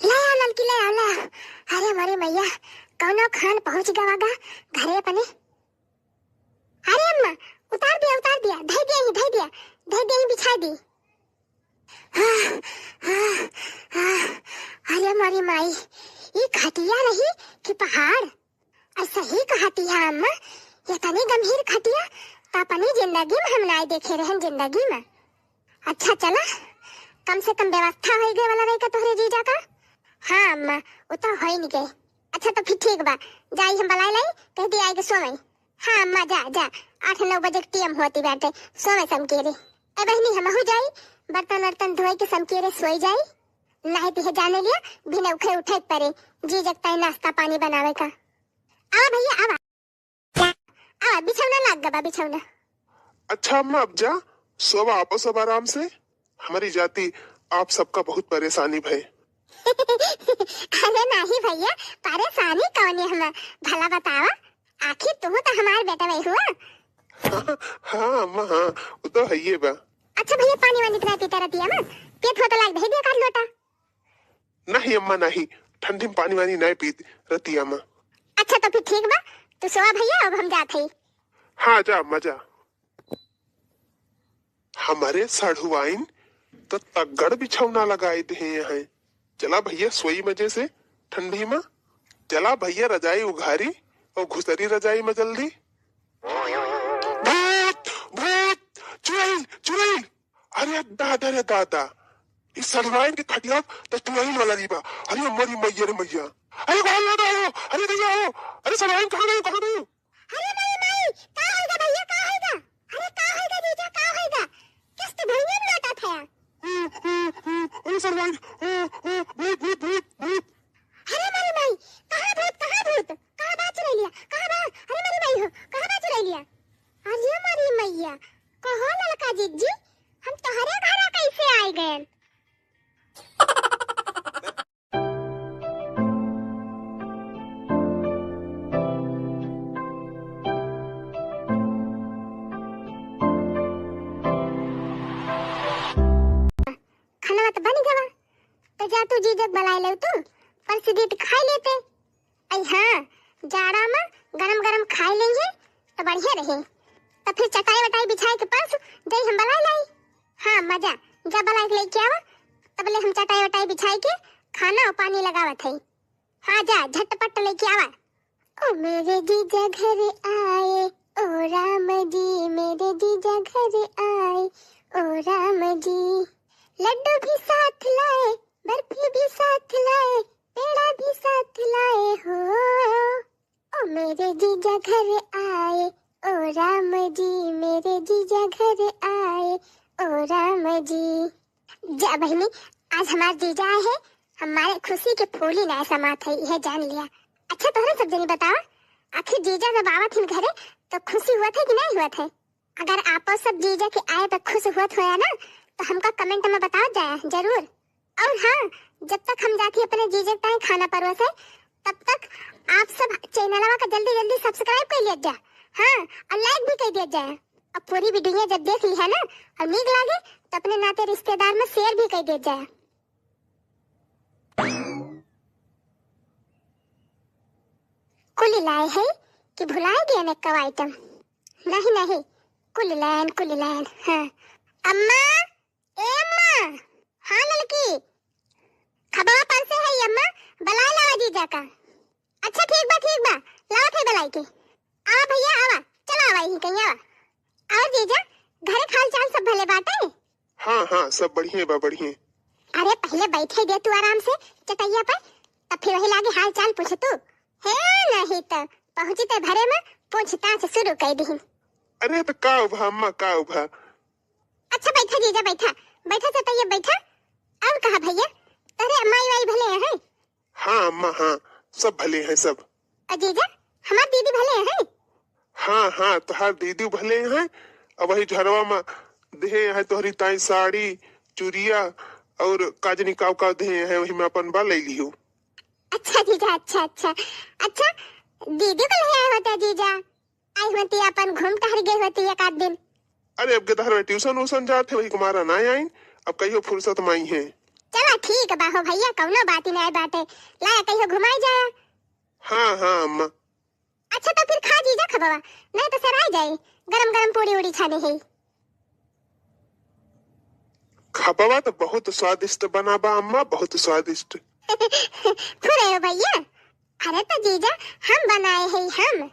ले आओ ललकी, ले आओ, ले आओ। अरे मरी मैया, कौनो खान पहुंच गवा गा घरे अपने। अरे अम्मा, उतार दिया, उतार दिया, धै दिया ही, धै दिया, धै दिया ही, बिछाई दी। आह, आह, आह, अरे मरी माई, ई खटिया रही कि पहाड़? और सही कहती है अम्मा, इतनी गंभीर खटिया तो अपनी जिंदगी में हम नाय देखे रहन, जिंदगी में। अच्छा चला, कम से कम व्यवस्था होई गए वाला रही का तोहरे जीजा का? हाँ अम्मा, वो तो होई नहीं गए। अच्छा तो फिर ठीक बा, जाई हम बलाई लाई, कह दी आए के सोवई। हाँ अम्मा, जा, जा, आठ नौ बजे के टीएम होती बाटे, सोवे समकेरे। ए बहिनी, हमहू जाई, बर्तन वर्तन धोए के समकेरे सोई जाई। नहीं तो जाने लिया, बिना उठे उठे परे, जीजा के ताई नाश्ता पानी बनावे का। आवा भैया, आवा। आवा, बिछौना लाग गबा, बिछौना। अच्छा अम्मा, अब जा, सोवा, आपो सब आराम से। हमारी जाति आप सबका बहुत परेशानी भय। अरे नाही भैया, परेशानी कौन है हम? भला बतावा, आखिर तू तो हमार बेटा वही हुआ। हाँ अम्मा, हाँ, वो तो है ये बा। अच्छा भैया, पानी वानी तो नहीं पीता रहती है ना? पेट होता लाग दे दिया काट लोटा। नहीं अम्मा, नहीं, ठंडी में पानी वानी नहीं पीत रहती अम्मा। अच्छा तो फिर ठीक बा, तू सोवा भैया, अब हम जात हई। हाँ जा अम्मा जा। हमारे सढ़ुआइन तो तगड़ बिछौना लगाए दे हैं। चला भैया सोई मजे से ठंडी में। चला भैया रजाई उघारी और घुसरी रजाई में जल्दी। भूत, भूत, चुड़ैल, चुड़ैल। अरे दादा रे दादा, इस सढ़ुआइन के खटिया तो चुड़ैल वाला नहीं बा। अरे मरी मैया रे मैया। अरे कहाँ दादा हो? अरे दैया हो? अरे सढ़ुआइन कहाँ गई, कहाँ गई? अरे मरी माई, का होइगा भैया, का होइगा? अरे का होइगा जीजा, का होइगा? किस्त भैया में लौटा था। ओ, ओ, ओ, अरे सढ़ुआइन, ओ, ओ, भूत, भूत, भूत, भूत। अरे मरी माई, कहाँ भूत, कहाँ भूत? कहाँ बा चुड़ैलिया? कहाँ बा? अरे मरी माई हो, कहाँ बा चुड़ैलिया? अरे मरी मैया, कहो ललका जिज्जी, हम तोहरे घरा कैसे आइ गएन? त तू जीजा क बलाए लेउ तू, परस दीत खाइ लेते। अइ हाँ, जाड़ा मा गरम गरम खाइ लेइहैं त बढ़िया रहे। त फिर चटाई वटाई बिछाइ के परस जइ हम बलाए लाई। हाँ, मजा, जा बलाइ के लइके आवा, तबले हम चटाई वटाई बिछाइ के खाना अउ पानी लगावत हई। हाँ, जा, झटपट लइके आवा। ओ मेरे जीजा घर आए, ओ राम जी, मेरे जीजा घर आए, ओ राम जी। लड्डू भी साथ लाए, बर्फी भी साथ लाए, पेड़ा भी साथ लाए हो। ओ मेरे जीजा घर आए, ओ राम जी, मेरे जीजा घर आए, ओ राम जी। जा बहिनी, आज हमार जीजा आए हैं, हमारे खुशी के फूली नाहीं समात है, यह जान लिया। अच्छा, तोहरे सब जनी बतावा, आखिर जीजा जब आवत हिन घरे, तो खुशी हुवत है कि नाहीं हुवत है? अगर आपो सब जीजा के आए पे खुश हुवत होया ना, तो हमका comment मा बतावत जाया जरूर। अउर हाँ, जब तक हम जात ही अपने जीजा के ताईं खाना परोसे, तब तक आप सब channel वा का जल्दी जल्दी subscribe कइ लिया जा, हाँ, अउर like भी कइ दिया जाए। अब पूरी video जब देख ली है ना, अउर नीक लागे, तो अपने नाते रिश्तेदार मा share भी कइ दिया जाए। कुल लाए है कि भुलाए गए ने कव item? नहीं, नहीं, कुल लायन, कुल लायन। हाँ। अम्मा, ए अम्मा। हाँ ललकी, खबवा परसे है अम्मा, बलाए लावा जीजा का। अच्छा ठीक बा, ठीक बा, लावत है बलाइ के। आवा भइया, आवा, चला आवा, यहीं कहीं आवा। अउर जीजा, घरे क हाल चाल सब भले बाटे? हाँ, हाँ, सब बढ़िया बा, बढ़िया। अरे, पहिले बइठे दे तू आराम से चटइया पर, तब फिर वही लागे हाल चाल पूछे तू। हे, नहीं तो पहुँची ते घरे मा पूछताछ शुरू कइ दिहिन। अरे, तो का उभा अम्मा, का उभा? अच्छा, बइठा जीजा, बइठा, बइठा चटइया, बइठा। अउर कहा भइया, तोहरे माई वाई भले हैं? हाँ अम्मा, हाँ, सब भले हैं सब। अ जीजा, हमार दीदी भले हैं? हाँ, हाँ, तोहार दीदी भले हैं। अब वही झरवा मा देहे हैं तोहरी ताईं साड़ी, चुरिया अउर का जनी काव काव देहे हैं, वही मा अपन बा लइ लियो। अच्छा जीजा, अच्छा, अच्छा। अच्छा, दीदी को ले आए होते जीजा? आई होती, अपन घूम टहर गई होती एक आध दिन। अरे, अब गदहर में tuition वूशन जात है, वही कुमारा ना आइन, अब कहियो फुर्सत मा आई है। चला ठीक बा हो भइया, कउनो बात ही नाहीं बाटे, लाया कहियो घुमाई जाया। हाँ, हाँ अम्मा। अच्छा तो फिर खा जीजा खबवा, नाहीं तो सराय जाई, गरम गरम पूड़ी उड़ी छाने है। खबवा तो बहुत स्वादिष्ट बना बा अम्मा, बहुत स्वादिष्ट। फुरे हो भइया, अरे तो जीजा हम बनाए है हम।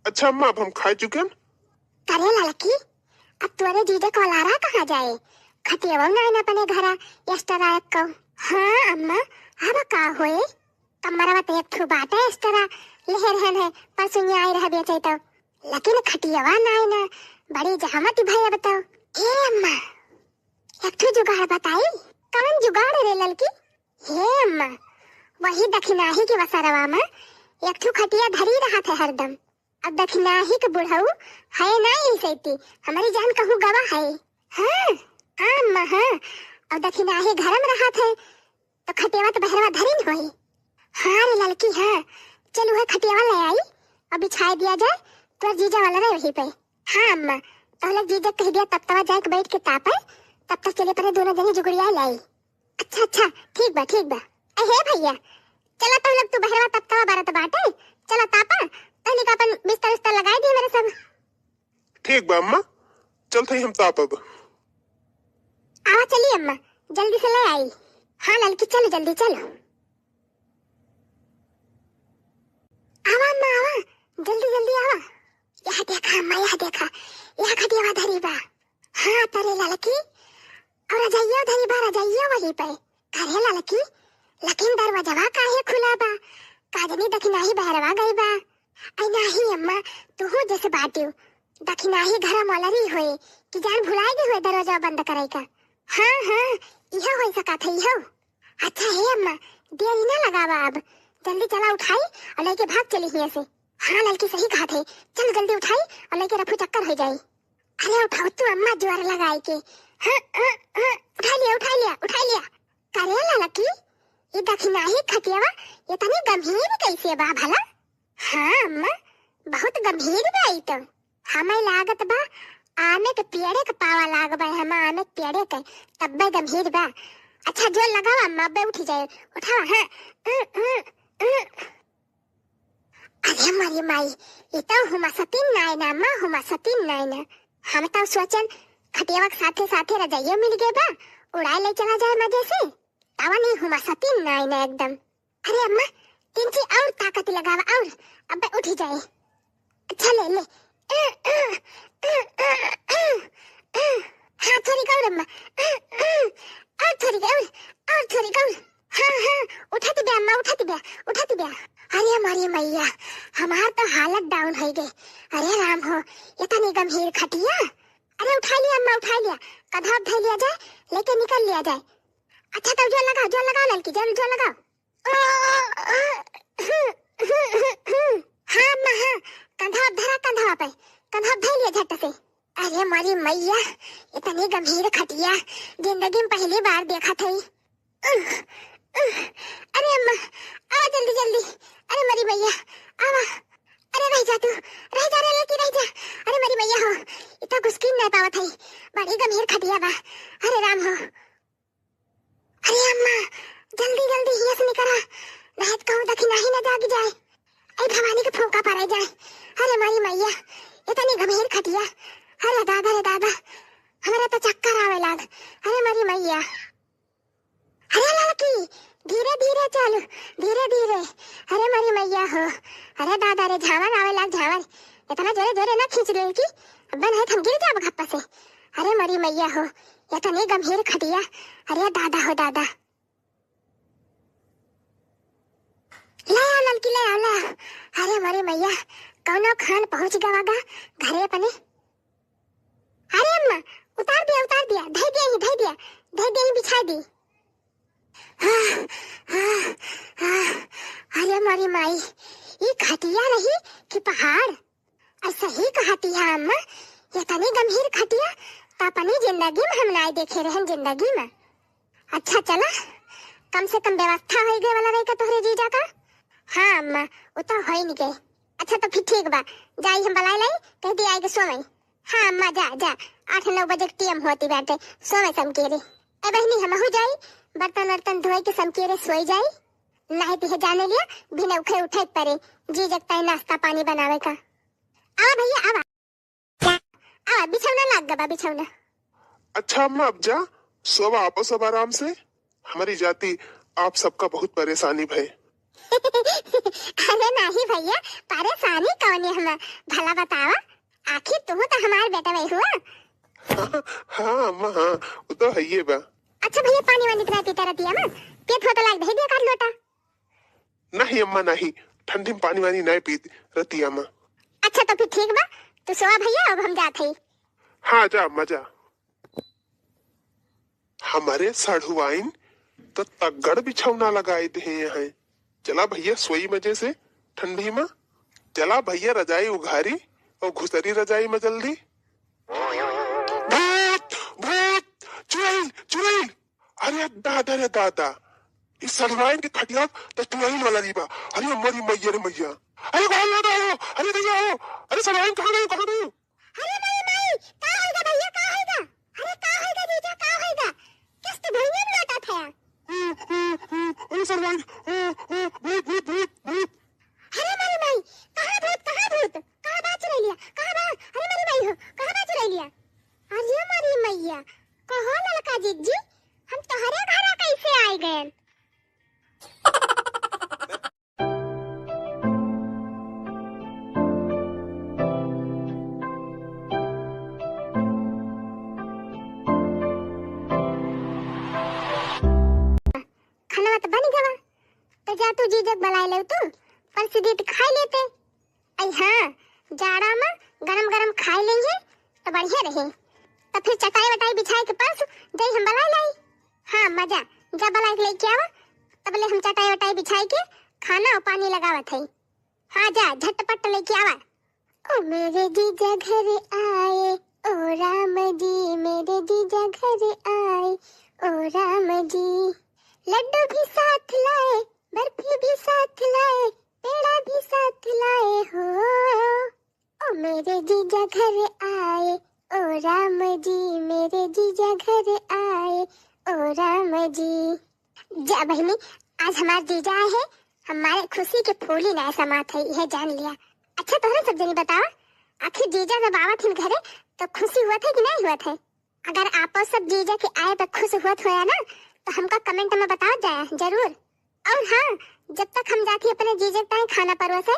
अच्छा अम्मा, अब हम खाइ चुकेन। करे ललकी, अब तोरे जीजा क वलारा कहाँ जाए? खटियवा नाइन अपने घरा extra रख को। हाँ अम्मा, अब का होए? कमरवा तो एक ठो बाटे extra, लेहे रहन है, परसुनिया आए रह बेचे तो। लेकिन खटियवा नाइन, बड़ी जहमत भय अब तो। ए अम्मा, एक ठो जुगाड़ बताई। कवन जुगाड़ रे ललकी? हे अम्मा, वही दखिनाही के वसरवा मा एक ठो खटिया धरी रहत है हरदम। अब दखिनाही के बुढ़ऊ है ना यही सैती, हमरी जान कहूँ गवा है। हाँ, हाँ अम्मा, हाँ। अब दखिनाही घर मा रहत है, तो खटियावा तो बहरवा धरी न होई। हाँ रे ललकी, हाँ। चल, उहे खटियावा ले आई और बिछाए दिया जाए, तोर जीजा वाला रहे वहीं पे। हाँ अम्मा, तो हम लोग जीजा कह दिया, तब तवा जाए के बैठ के तापे, तब तक चले परे दोनों जनी जुगड़िया लाई। अच्छा, अच्छा, ठीक बा, ठीक बा। ए, हे भइया, चला तो हम लोग तू बहरवा तब तवा बरत बाटे, चला तापा, तहनी का अपन बिस्तर उस्तर लगाए दी मेरे सब। ठीक बा अम्मा, चलत हई हम तापब। आवा चली अम्मा, जल्दी से ले आई। हाँ ललकी, चलो जल्दी चलो। आवा अम्मा, आवा, जल्दी जल्दी आवा। यह देखा अम्मा, यह देखा, यह खटियावा धरी बा। हाँ तरे ललकी, और रजइया धरी बा, रजइया वही पे। करे ललकी, लेकिन दरवाजवा काहे खुला बा? का जनी दखिनाही बहरवा गई बा। आई नाही अम्मा, तुहू जैसे बाटियो। दखिनाही घर मलरी होए कि जान भुलाए गए होए दरवाजा बंद करे का। हाँ, हाँ, इहे होई सकत है, इहो। अच्छा हे अम्मा, देरी ना लगावा अब, जल्दी चला उठाई और लेके भाग चली हियां से। हाँ ललकी सही कहत है, चल जल्दी उठाई और लेके रफू चक्कर हो जाई। अरे उठाओ तू अम्मा जोर लगाई के। हाँ, हाँ, हाँ, उठा लिया, उठा लिया, उठा लिया। करे ललकी, ये दखिनाही खटियावा, ये तनी गंभीर कैसे बा भला? हाँ अम्मा, बहुत गंभीर बा ई तो। हमें लागत बा आमे के पेड़े के पावा लाग बा, हम आमे के पेड़े के, तब्बे गंभीर बा। अच्छा, जोर लगावा अम्मा, अब्बे उठी जाए। उठावा, हाँ। अरे मरी माई, ई तो हुमा सतीन नाय ना, अम्मा हुमा सतीन नाय ना। हम तो सोचन खटियावा के साथे साथे रजाइयो मिल गए बा, उड़ाए ले चला जाए मजे से। तावा नहीं हुमा सतीन नाय ना एकदम। अरे अम्मा, तिनची और ताकत लगावा और अब्बे उठी जाए। अच्छा ले ले। हाँ, थोड़ी और अम्मा। और थोड़ी और, और थोड़ी और। हाँ, हाँ, उठत बे अम्मा, उठत बे, उठत बे। अरे हमारी मैया, हमार तो हालत down होइ गए। अरे राम हो, इतनी गंभीर खटिया। अरे उठा लिया अम्मा, उठा लिया। कधवा धइ लिया जाए, लेके निकल लिया जाए। अच्छा तो जोर लगाओ, जोर लगाओ ललकी, जोर, जोर लगाओ। हाँ अम्मा, हाँ, कंधा धरा, कंधा पे, कंधा धइ लिया झट से। अरे मोरी मैया, इतनी गंभीर खटिया जिंदगी में पहली बार देखत हई। अरे अम्मा, आवा जल्दी जल्दी। अरे मोरी मैया, आवा। अरे रह जा तू, रह जा रे लड़की, रह जा। अरे मोरी मैया हो, इतना घुसकी नहीं पावत हई, बड़ी गंभीर खटिया बा। अरे राम हो। अरे अम्मा, जल्दी जल्दी हिया से निकरा, नहीं तो कहूँ दखिनाही न जाग जाए। ऐ भवानी के फूंका पड़े जाए। अरे मोरी मैया, इतनी गंभीर खटिया। अरे दादा रे दादा, हमरा तो चक्कर आवे लाग। अरे मोरी मैया। अरे लड़की, धीरे धीरे चल, धीरे धीरे। अरे मोरी मैया हो, अरे दादा रे, झावर आवे लाग झावर। इतना जोरे जोरे ना खींच ले कि अब्बे नहीं तो हम गिर जाब घप्पा से। अरे मोरी मैया हो, इतनी गंभीर खटिया। अरे दादा हो दादा। ले आओ ललकी, ले आओ, ले आओ। अरे मोरी मैया, कौनो खान पहुँच गवा गा घरे अपने। अरे अम्मा, उतार दिया, उतार दिया, धइ दिया ही, धइ दिया, धइ दिया ही, बिछाइ दी। आह, आह, आह, अरे मोरी माई, ई खटिया रही कि पहाड़? अरे सही कहती है अम्मा, ये तनी गंभीर खटिया तो अपनी जिंदगी में हम नाय देखे रहन, जिंदगी में। अच्छा चला, कम से कम व्यवस्था होइ गए वाला रही का तोहरे जीजा का। हाँ अम्मा, वो तो होइ नहीं गए। अच्छा तो फिर ठीक बा, जाई हम बलाए लाई, कह दी आए के सोवई। हाँ अम्मा, जा, जा, आठ नौ बजे के टीएम होती बाटे, सोवे समकेरे। ए बहिनी, हमहू जाई, बर्तन वर्तन धोए के समकेरे सोई जाई। नहीं तिहे जाने लिया, बिना उठे उठे के परे, जीजा के ताई नाश्ता पानी बनावे का। आवा भैया, आवा। आवा, बिछौना लाग गबा, बिछौना। अच्छा अम्मा, अब जा, सोवा, आपो सब आराम से। हमारी जाति आप सबका बहुत परेशानी भय। अरे नाही भैया, परेशानी कौन है हम, भला बतावा, आखिर तू तो हमार बेटा वही हुआ। हाँ, हाँ, अम्मा, हाँ, वो तो है ये बा। अच्छा भैया, पानी वानी तो नहीं पीता रतिया में, पेट होता लाग दे दिया कर लोटा। नहीं अम्मा, नहीं, ठंडी में पानी वानी नहीं पीत रतिया में। अच्छा तो फिर ठीक बा, तू सोवा भैया, अब हम जात हई। हाँ, जा अम्मा, जा। हमारे साढ़ुआइन तो तगड़ बिछौना लगाए दे हैं। चला भैया, सोई मजे से ठंडी में। चला भैया, रजाई उघारी और घुसरी रजाई में जल्दी। भूत, भूत, चुड़ैल, चुड़ैल। अरे दादा रे दादा, इस साढ़ुआइन के खटिया तो चुड़ैल वाला नहीं बा। अरे मोरी मैया रे मैया, अरे कौन दादा हो, अरे भैया हो, अरे साढ़ुआइन कहाँ गई, कहाँ गई? अरे माई, माई, का होइगा भैया, का होइगा? अरे का होइगा जीजा, का होइगा? किस्त भैया में लौटा था। अरे साढ़ुआइन, भूत, भूत, भूत, भूत। अरे माई, माई, कहाँ भूत, कहाँ भूत? कहाँ बा चुड़ैलिया? कहाँ बा? अरे माई, माई हो, कहाँ बा चुड़ैलिया? अरे माई, मैया, कहो ललका जिज्जी, हम तोहरे घरा कैसे आए गए? खाना तो बन गवा, तो जा तू जीजक बलाए ले तू, परस दीत खाई लेते। आई हाँ, जाड़ा में गरम गरम खाई लेंगे तो बढ़िया रही। तो फिर चटाई वटाई बिछाए के परस जाई हम बलाए लाई। हाँ मजा, जा बलाए के लेके आवा, तबले हम चटाई वटाई बिछाए के खाना और पानी लगावत हई। हाँ जा, झटपट लेके आवा। ओ मेरे जीजा घर आए, ओ राम जी, मेरे जीजा घर आए, ओ राम जी। लड्डू भी साथ लाए, बर्फी भी साथ लाए, पेड़ा भी साथ लाए हो। ओ मेरे जीजा घर आए, ओ राम जी, मेरे जीजा घर आए, ओ राम जी। जा बहिनी, आज हमार जीजा आए हैं, हमारे खुशी के फूली ना समात है, यह जान लिया। अच्छा, तोहरे सब जनी बतावा, आखिर जीजा जब आवत हिन घरे, तो खुशी हुआ था कि नहीं हुआ था? अगर आपो सब जीजा के आए पे खुश हुआ होया ना, तो हमका comment में बताओ जाया जरूर। और हाँ, जब तक हम जाती अपने जीजा के ताई खाना परोसे,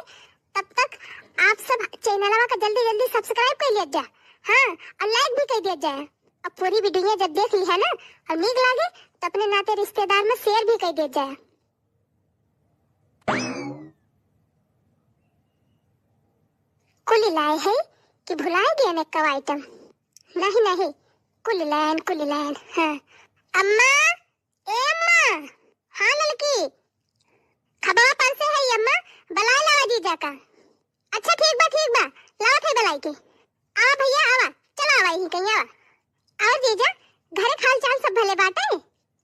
तब तक आप सब चैनलवा का जल्दी जल्दी subscribe कर लिया जा। हाँ, और like भी कर दिया जाए। अब पूरी video जब देख ली है ना, और नीक लागे, तो अपने नाते रिश्तेदार में share भी कर दिया जाए। कुल लाए है कि भुलाए गए ने कव item? नहीं, नहीं, कुल लायन, कुल लायन। हाँ। अम्मा, ए अम्मा। हाँ ललकी, खबवा पर से है अम्मा, बलाए लावा जीजा का। अच्छा ठीक बा, ठीक बा, लावत है बलाई के। आवा भैया, आवा, चला आवा, यहीं कहीं आवा। और जीजा, घरे के हाल चाल सब भले बाटे?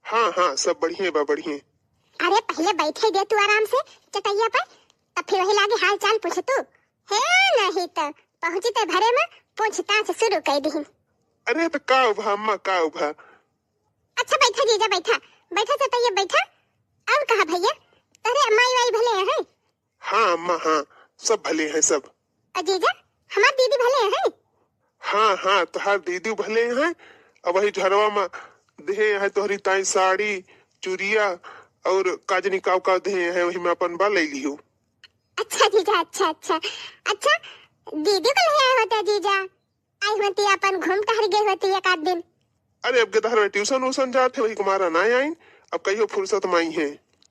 हाँ, हाँ, सब बढ़िया बा, बढ़िया। अरे पहले बैठे दे तू आराम से चटैया पर, तब फिर वही लागे हाल चाल पूछ तू। हे नहीं तो पहुँची ते भरे में पूछताछ शुरू कर दी। अरे तो का उभा अम्मा, का उभा? अच्छा बैठा जीजा, बैठा, बैठा चटैया बैठा। और कहा भैया, तोरे माई वाई भले हैं? हाँ अम्मा, हाँ, सब भले हैं सब। और जीजा, हमार दीदी भले हैं? हाँ, हाँ, तोहार दीदी भले हैं। अब वही झरवा में देहे हैं तोहरी ताई साड़ी, चुरिया और काजनी काव काव देहे हैं, वही में अपन बा ले लियो। अच्छा जीजा, अच्छा, अच्छा। अच्छा, दीदी को ले आए होते जीजा? आई होती, अपन घूम टहर गई होती एक आध दिन। अरे अब के तहर ट्यूशन वूशन जात है, वही कुमारा ना आइन, अब कहियो फुर्सत में आई है।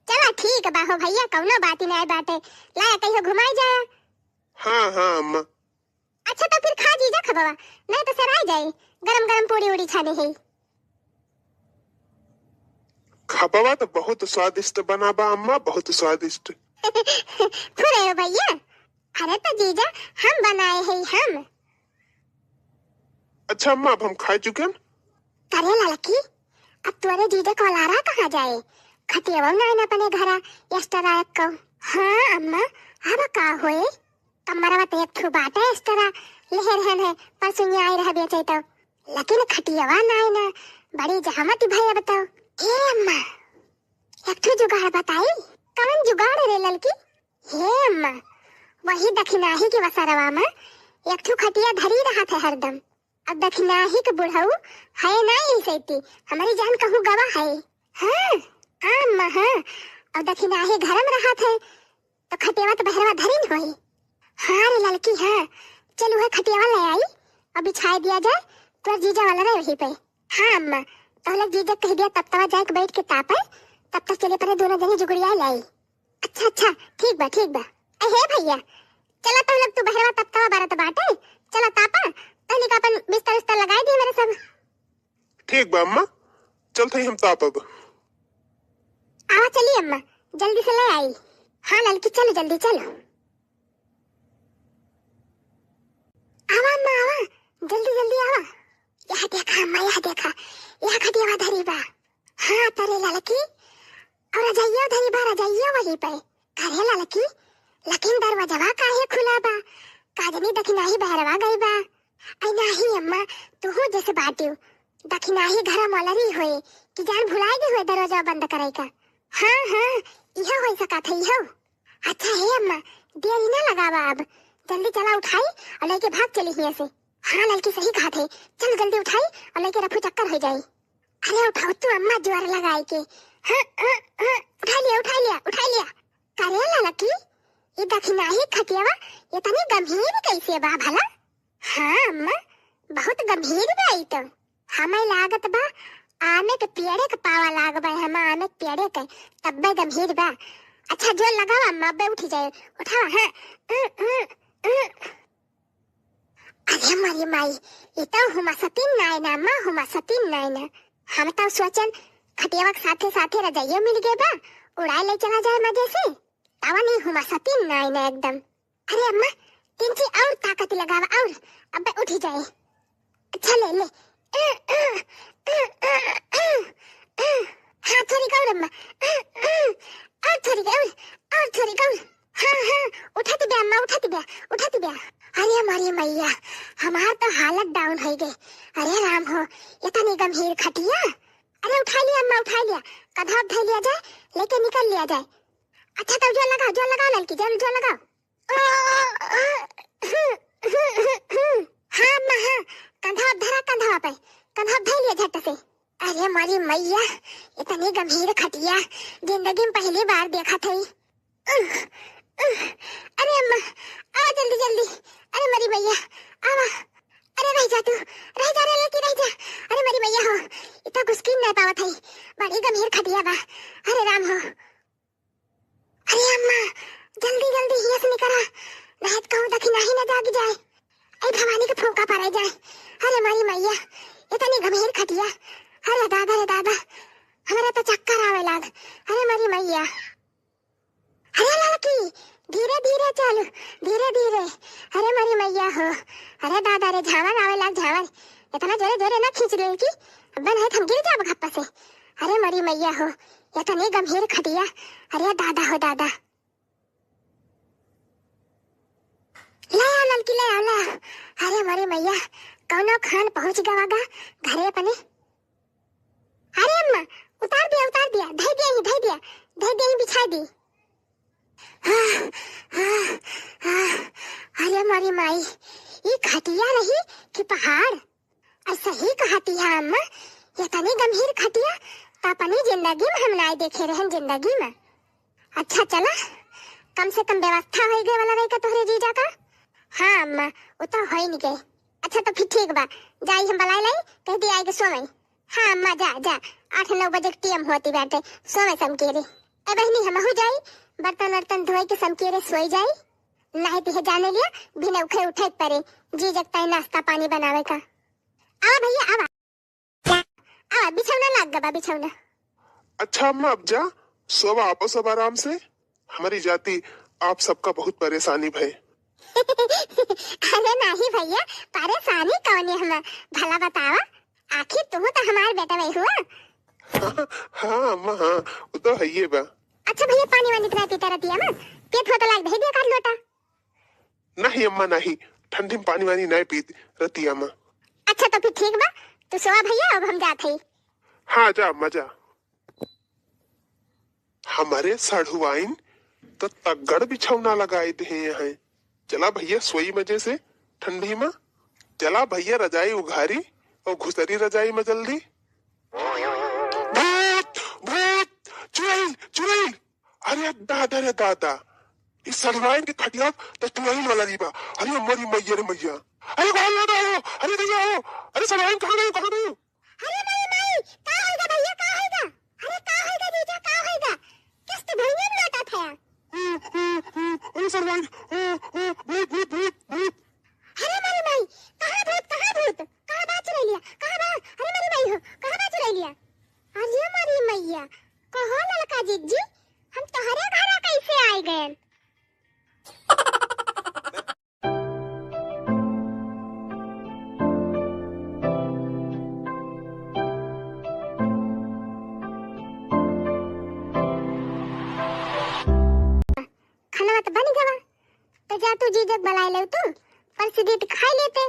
चला ठीक बा हो भैया, कौनो बात ही नहीं बाटे, लाया कहियो घुमाई जाया। हाँ, हाँ अम्मा। अच्छा तो फिर खा जीजा खबवा, नहीं तो सराय जाए, गरम गरम पूड़ी उड़ी छाने है। खबवा तो बहुत स्वादिष्ट बना बा अम्मा, बहुत स्वादिष्ट। फुरे हो भैया, अरे तो जीजा हम बनाए है हम। अच्छा अम्मा, अब हम खाए चुके हैं। करे ललकी, अब तोरे जीजा को लारा कहाँ जाए? खटियावा ना आइन अपने घरा, extra रख को। हाँ अम्मा, अब का होए? कमरवा तो एक ठो बाटे extra, लेहे रहन है, परसों ये आए रह बेचे तो। लेकिन खटियावा ना आइन, बड़ी जहमत भई अब तो। ए अम्मा, एक ठो जुगाड़ बताई। कवन जुगाड़ रे ललकी? हे अम्मा, वही दखिनाही के वसरवा में एक ठो खटिया धरी रहत है हरदम। अब दखिनाही के बुढ़ऊ है ना यही सैती, हमारी जान कहूँ गवा है। हाँ, हाँ अम्मा, हाँ। अब दखिनाही घर में रहत है, तो खटियावा तो बहरवा धरी न होई। हाँ रे ललकी, हाँ। चल उहे खटियावा ले आई और बिछाए दिया जाए, तोर जीजा वाला रहे वहीं पे। हाँ अम्मा, तो लोग जीजा कह दिया तब तवा जाए के बैठ के तापे, तब तक चले परे दोनों जने जुगड़िया लाई। अच्छा, अच्छा, ठीक बा, ठीक बा। ए, हे भैया, चला तो लोग तू बहरवा तब तवा बरत बाटे, चला तापा, तहनी का अपन बिस्तर उस्तर लगाए दिए मेरे सब। ठीक बा अम्मा, चलत हई हम तापब। आवा चली अम्मा, जल्दी से ले आई। हाँ ललकी, चलो जल्दी चलो। आवा अम्मा, आवा, जल्दी जल्दी आवा। यह देखा अम्मा, यह देखा, यह खटियावा धरी बा। हाँ तरे ललकी, और रजइया धरी बा, रजइया वही पे। करे ललकी, लेकिन दरवाजवा काहे खुला बा? काजनी दखिनाही बहरवा गई बा। आई नाही अम्मा, तुहू जैसे बाटियो। दखिनाही घरा मलरी होए कि जान भुलाए गए होए दरवाजा बंद करे का। हाँ, हाँ, इहो हो सकत है, इहो। अच्छा हे अम्मा, देरी ना लगावा अब, जल्दी चला उठाई और लेके भाग चली हियां से। हाँ ललकी सही कहत है, चल जल्दी उठाई और लेके रफू चक्कर हो जाई। अरे उठाओ तू अम्मा जोर लगाए के। हाँ, हाँ, हाँ, उठा लिया, उठा लिया, उठा लिया। करे ललकी, ये दखिनाही खटियावा इतनी गंभीर कैसे बा भला? हाँ अम्मा, बहुत गंभीर बा ई तो। हमें लागत बा आमे के पेड़े के पावा लाग बा, हम आमे के पेड़े के, तब्बे गंभीर बा। अच्छा जोर लगावा अम्मा, अब्बे उठी जाए। उठावा, हाँ। अरे मारी माई, ई तो हुमा सतीन नाय ना, माँ हुमा सतीन नाय ना। हम तो सोचन खटियावा के साथे साथे रजाइयो मिल गए बा, उड़ाए ले चला जाए मजे से। तावा नहीं हुमा सतीन नाय ना एकदम। अरे अम्मा, तिनची और ताकत लगावा और, अब्बे उठी जाए। अच्छा ले ले। हाँ थोड़ी और अम्मा, और थोड़ी और, और थोड़ी और। हाँ, हाँ, उठत बे अम्मा, उठत बे, उठत बे। अरे हमारी मैया, हमार तो हालत down हो गई। अरे राम हो, इतनी गंभीर खटिया। अरे उठाइ लिया अम्मा, उठाइ लिया, कंधा धइ लिया जाए, लेके निकल लिया जाए। अच्छा तब जोर लगाओ, जोर लगाओ ललकी, जोर, जोर लगाओ। हाँ अम्मा हाँ, कंधा धरा, कंधा पे, कंधा धइ लिया झट से। अरे मोरी मइया, इतनी गंभीर खटिया जिंदगी में पहली बार देखत हई। उह, उह, अरे अम्मा, आवा जल्दी जल्दी। अरे मोरी मइया, आवा। अरे रह जा तू, रह जा रे ललकी, रह जा। अरे मोरी मइया हो, इतना घुसकी नहीं पावत हई, बड़ी गंभीर खटिया बा। अरे राम हो। अरे अम्मा, जल्दी जल्दी हियाँ से निकरा, नहीं तो कहूँ दखिनाही न जाग जाए। ऐ भवानी के फूंका पड़े जाए। अरे मोरी मइया, इतनी गंभीर खटिया। अरे दादा रे दादा, हमरा तो चक्कर आवे लाग। अरे मोरी मइया। अरे ललकी, धीरे धीरे चल, धीरे धीरे। अरे मोरी मइया हो, अरे दादा रे, झावर आवे लाग झावर। इतना जोरे जोरे ना खींच ले कि अब नहीं हम गिर जाब घप्पा से। अरे मोरी मइया हो, इतनी गंभीर खटिया। अरे दादा हो दादा। ले आओ ललकी, ले आओ, ले आओ। अरे मोरी मइया, कौनो खान पहुँच गवा गा घरे अपने। अरे अम्मा, उतार दिया, उतार दिया, धइ दिया ही, धइ दिया, धइ दिया ही, बिछाइ दी। हाँ, हाँ, हाँ। अरे मोरी माई, ई खटिया रही कि पहाड़? अउर सही कहती है अम्मा, इतनी गंभीर खटिया त अपनी जिंदगी में हम नाई देखे रहन, जिंदगी में। अच्छा चला, कम से कम व्यवस्था होइ गए वाला रही का तोहरे जीजा का? हाँ अम्मा, उ तो होइ नहीं गए। अच्छा तो फिर ठीक बा, जाई हम बलाइ लाई, कह दी आए के सोवई। हाँ अम्मा, जा, जा, आठ नौ बजे के टीएम होती बाटे, सोवे समकेरे। ए बहिनी, हमहू जाई, बर्तन वर्तन धोए के समकेरे सोई जाई। नाहीं तो हे जाने लिया, बिना उठे उठे परे, जीजा के ताई नाश्ता पानी बनावे का। आवा भइया, आवा। आवा, बिछौना लाग गबा, बिछौना। अच्छा अम्मा, अब जा, सोवा आपो सब आराम से। हमरी जाति आप सबका बहुत परेशानी भय। अरे नाहीं भइया, परेशानी कौन है हम? भला बतावा, आखिर तू तो हमार बेटा वही हुआ। हाँ अम्मा, हाँ, उ तो हइये बा। अच्छा भइया, पानी वानी तो नाहीं पीता रतिया में? पेट होता लाग दही दिया काट लोटा। नाहीं अम्मा, नाहीं, ठंडी में पानी वानी नाहीं पीत रतिया में। अच्छा तो फिर ठीक बा, तू सोवा भइया, अब हम जात हई। हाँ जा अम्मा जा। हमरे सढ़ुआइन तो तगड़ बिछौना लगाइ देहे हैं। चला भइया सोई मजे से ठंडी में। चला भइया रजाई उघारी अउर घुसरी रजाई में जल्दी। भूत, भूत, चुड़ैल, चुड़ैल। अरे दादा रे दादा, ई सढ़ुआइन के खटिया तो चुड़ैल वाला रही बा। अरे मोरी मइया रे मइया, अरे बाहर ना हो, अरे भइया हो, अरे सढ़ुआइन कहाँ गई, कहाँ गई? अरे मोरी माई, का होइगा भइया, का होइगा? अरे का होइगा जीजा, का होइगा? किस्त भुइयां में लोटा था। ओ, ओ, ओ, अरे सढ़ुआइन, ओ, ओ, भूत, भूत, भूत, भूत। अरे मोरी माई, कहाँ भूत, कहाँ भूत? कहाँ बा चुड़ैलिया? कहाँ बा? अरे मोरी माई हो, कहाँ बा चुड़ैलिया? अरे मोरी मइया, कहो ललका जिज्जी, हम तोहरे घरा कैसे आइ गएन? खाना तो बन गवा, तो जा तू जीजक बलाइ लेउ तू, परस दीत खाइ लेते।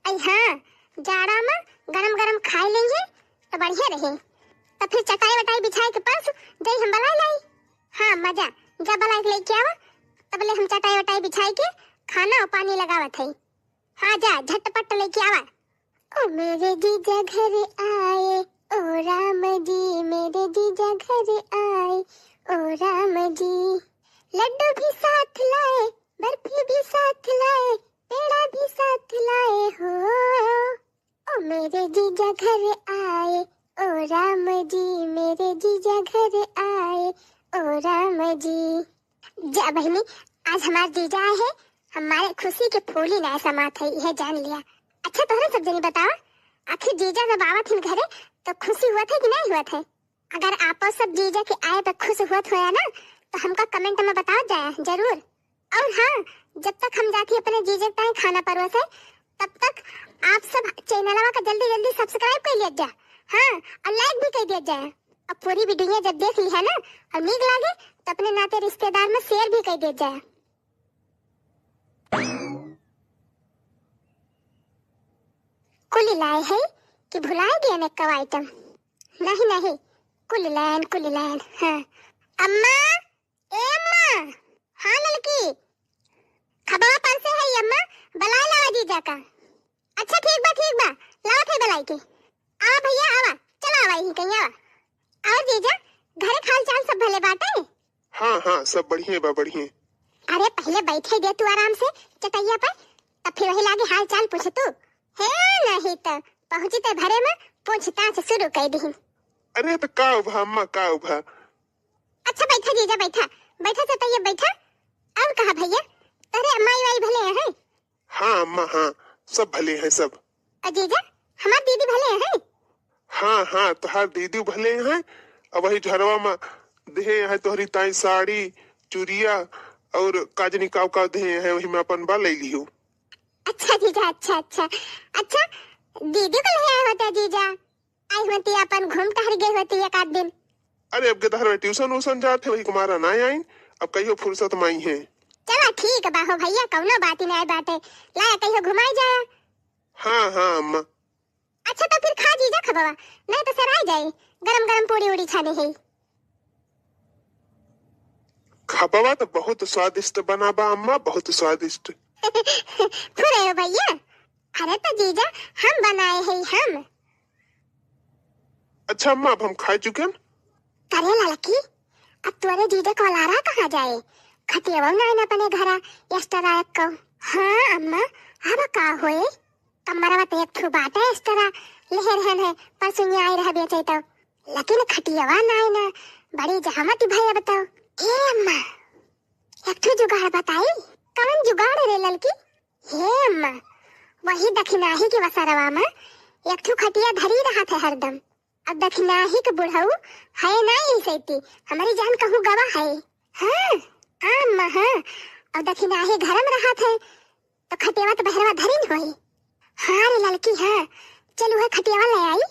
अइ हाँ, जाड़ा में गरम गरम खाइ लेइहे तो बढ़िया रही। तो फिर चटाई वटाई बिछाइ के परस जाई हम बलाइ लाई। हाँ मजा, जा बलाइ के लइके आवा, तबले हम चटाई वटाई बिछाइ के खाना अउर पानी लगावत हई। हाँ जा, झटपट लइके आवा। ओ मेरे जीजा घर आए, ओ राम जी, मेरे जीजा घर आए, ओ राम जी। लड्डू भी साथ लाए, बर्फी भी साथ लाए, पेड़ा भी साथ लाए हो। ओ मेरे जीजा घर आए, ओ राम जी, मेरे जीजा घर आए, ओ राम जी। जा बहिनी, आज हमार जीजा आए हैं, हमारे खुशी के फूली नाय समात है, यह जान लिया। अच्छा तोहरे सब जनी बतावा, आखिर जीजा जब आवत हिन घरे तो खुशी हुआ था कि नहीं हुआ था? अगर आपो सब जीजा के आए पे खुश हुआ होया ना, तो हमका कमेंट में बताओ जाया जरूर। और हाँ, जब तक हम जाती अपने जीजा के ताई खाना परोसे, तब तक आप सब चैनलवा का जल्दी जल्दी सब्सक्राइब कर लिया जा। हाँ, और लाइक भी कर दिया जाए। और पूरी वीडियो जब देख लिया ना और नीक लागे, तो अपने नाते रिश्तेदार में शेयर भी कर दिया जाए। कुल लाए है कि भुलाए गए ने कव आइटम। नहीं, नहीं, कुल लाइन, कुल लाइन। हाँ। अम्मा, ए अम्मा। हाँ ललकी, खबवा परसे है अम्मा, बलाए लावा जीजा का। अच्छा ठीक बा, ठीक बा, लावत है बलाई के। आवा भैया, आवा, चला आवा, यहीं कहीं आवा। और जीजा, घरे के हाल चाल सब भले बाटे? हाँ, हाँ, सब बढ़िया बा, बढ़िया। अरे पहिले बैठे दे तू आराम से चटैया पर, तब फिर वही लागे हाल चाल पूछ तू। हे नहीं तो पहुँची ते भरे में पूछताछ शुरू कर दी। अरे तो का उभा अम्मा, का उभा? अच्छा बैठा जीजा, बैठा, बैठा चटैया बैठा। और कहा भैया, तोरे माई वाई भले हैं? हाँ अम्मा, हाँ, सब भले हैं सब। अ जीजा, हमार दीदी भले हैं? हाँ, हाँ, तोहार दीदी भले हैं। अब वही झरवा में देहे हैं तोहरी ताई साड़ी, चुरिया और काजनी काव काव देहे हैं, वही में अपन बा ले लियो। अच्छा जीजा, अच्छा, अच्छा। अच्छा, दीदी को ले आए होते जीजा, आई होती अपन घूम टहर गए होती एक आध दिन। अरे अब गदहर में ट्यूशन उशन जात है, वही कुमारा ना आइन, अब कहियो फुर्सत में आई है। चला ठीक बा हो भैया, कौनो बात ही नहीं बाटे, लाया कहियो घुमाई जाया। हाँ, हाँ अम्मा। अच्छा तो फिर खा जीजा खबवा, नहीं तो सराय जाए, गरम गरम पूड़ी उड़ी छाने है। खबवा तो बहुत स्वादिष्ट बना बा अम्मा, बहुत स्वादिष्ट। फुरे हो भैया, अरे तो जीजा हम बनाए हैं हम। अच्छा अम्मा, अब हम खा चुके हैं। करे ललकी, अब तोरे जीजा को लारा कहाँ जाए? खटियावा ना ना अपने घरा, एक्स्ट्रा रायक को। हाँ अम्मा, अब का होए? कमरवा तो एक ठो बाटे एक्स्ट्रा, लेहे रहन है, परसों ये आए रह बेचे तो। लेकिन खटियावा ना ना, बड़ी जहमत भई अब तो। ए अम्मा, एक ठो जुगाड़ बताई। कौन जुगाड़ रे ललकी? हे अम्मा, वही दखिनाही के वसरवा में एक ठो खटिया धरी रहत है हरदम। अब दखिनाही के बुढ़ऊ है ना यही सैती, हमारी जान कहूँ गवा है। हाँ, हाँ अम्मा, हाँ। अब दखिनाही घर में रहत है, तो खटियावा तो बहरवा धरी न होई। हाँ रे ललकी, हाँ। चल उहे खटियावा ले आई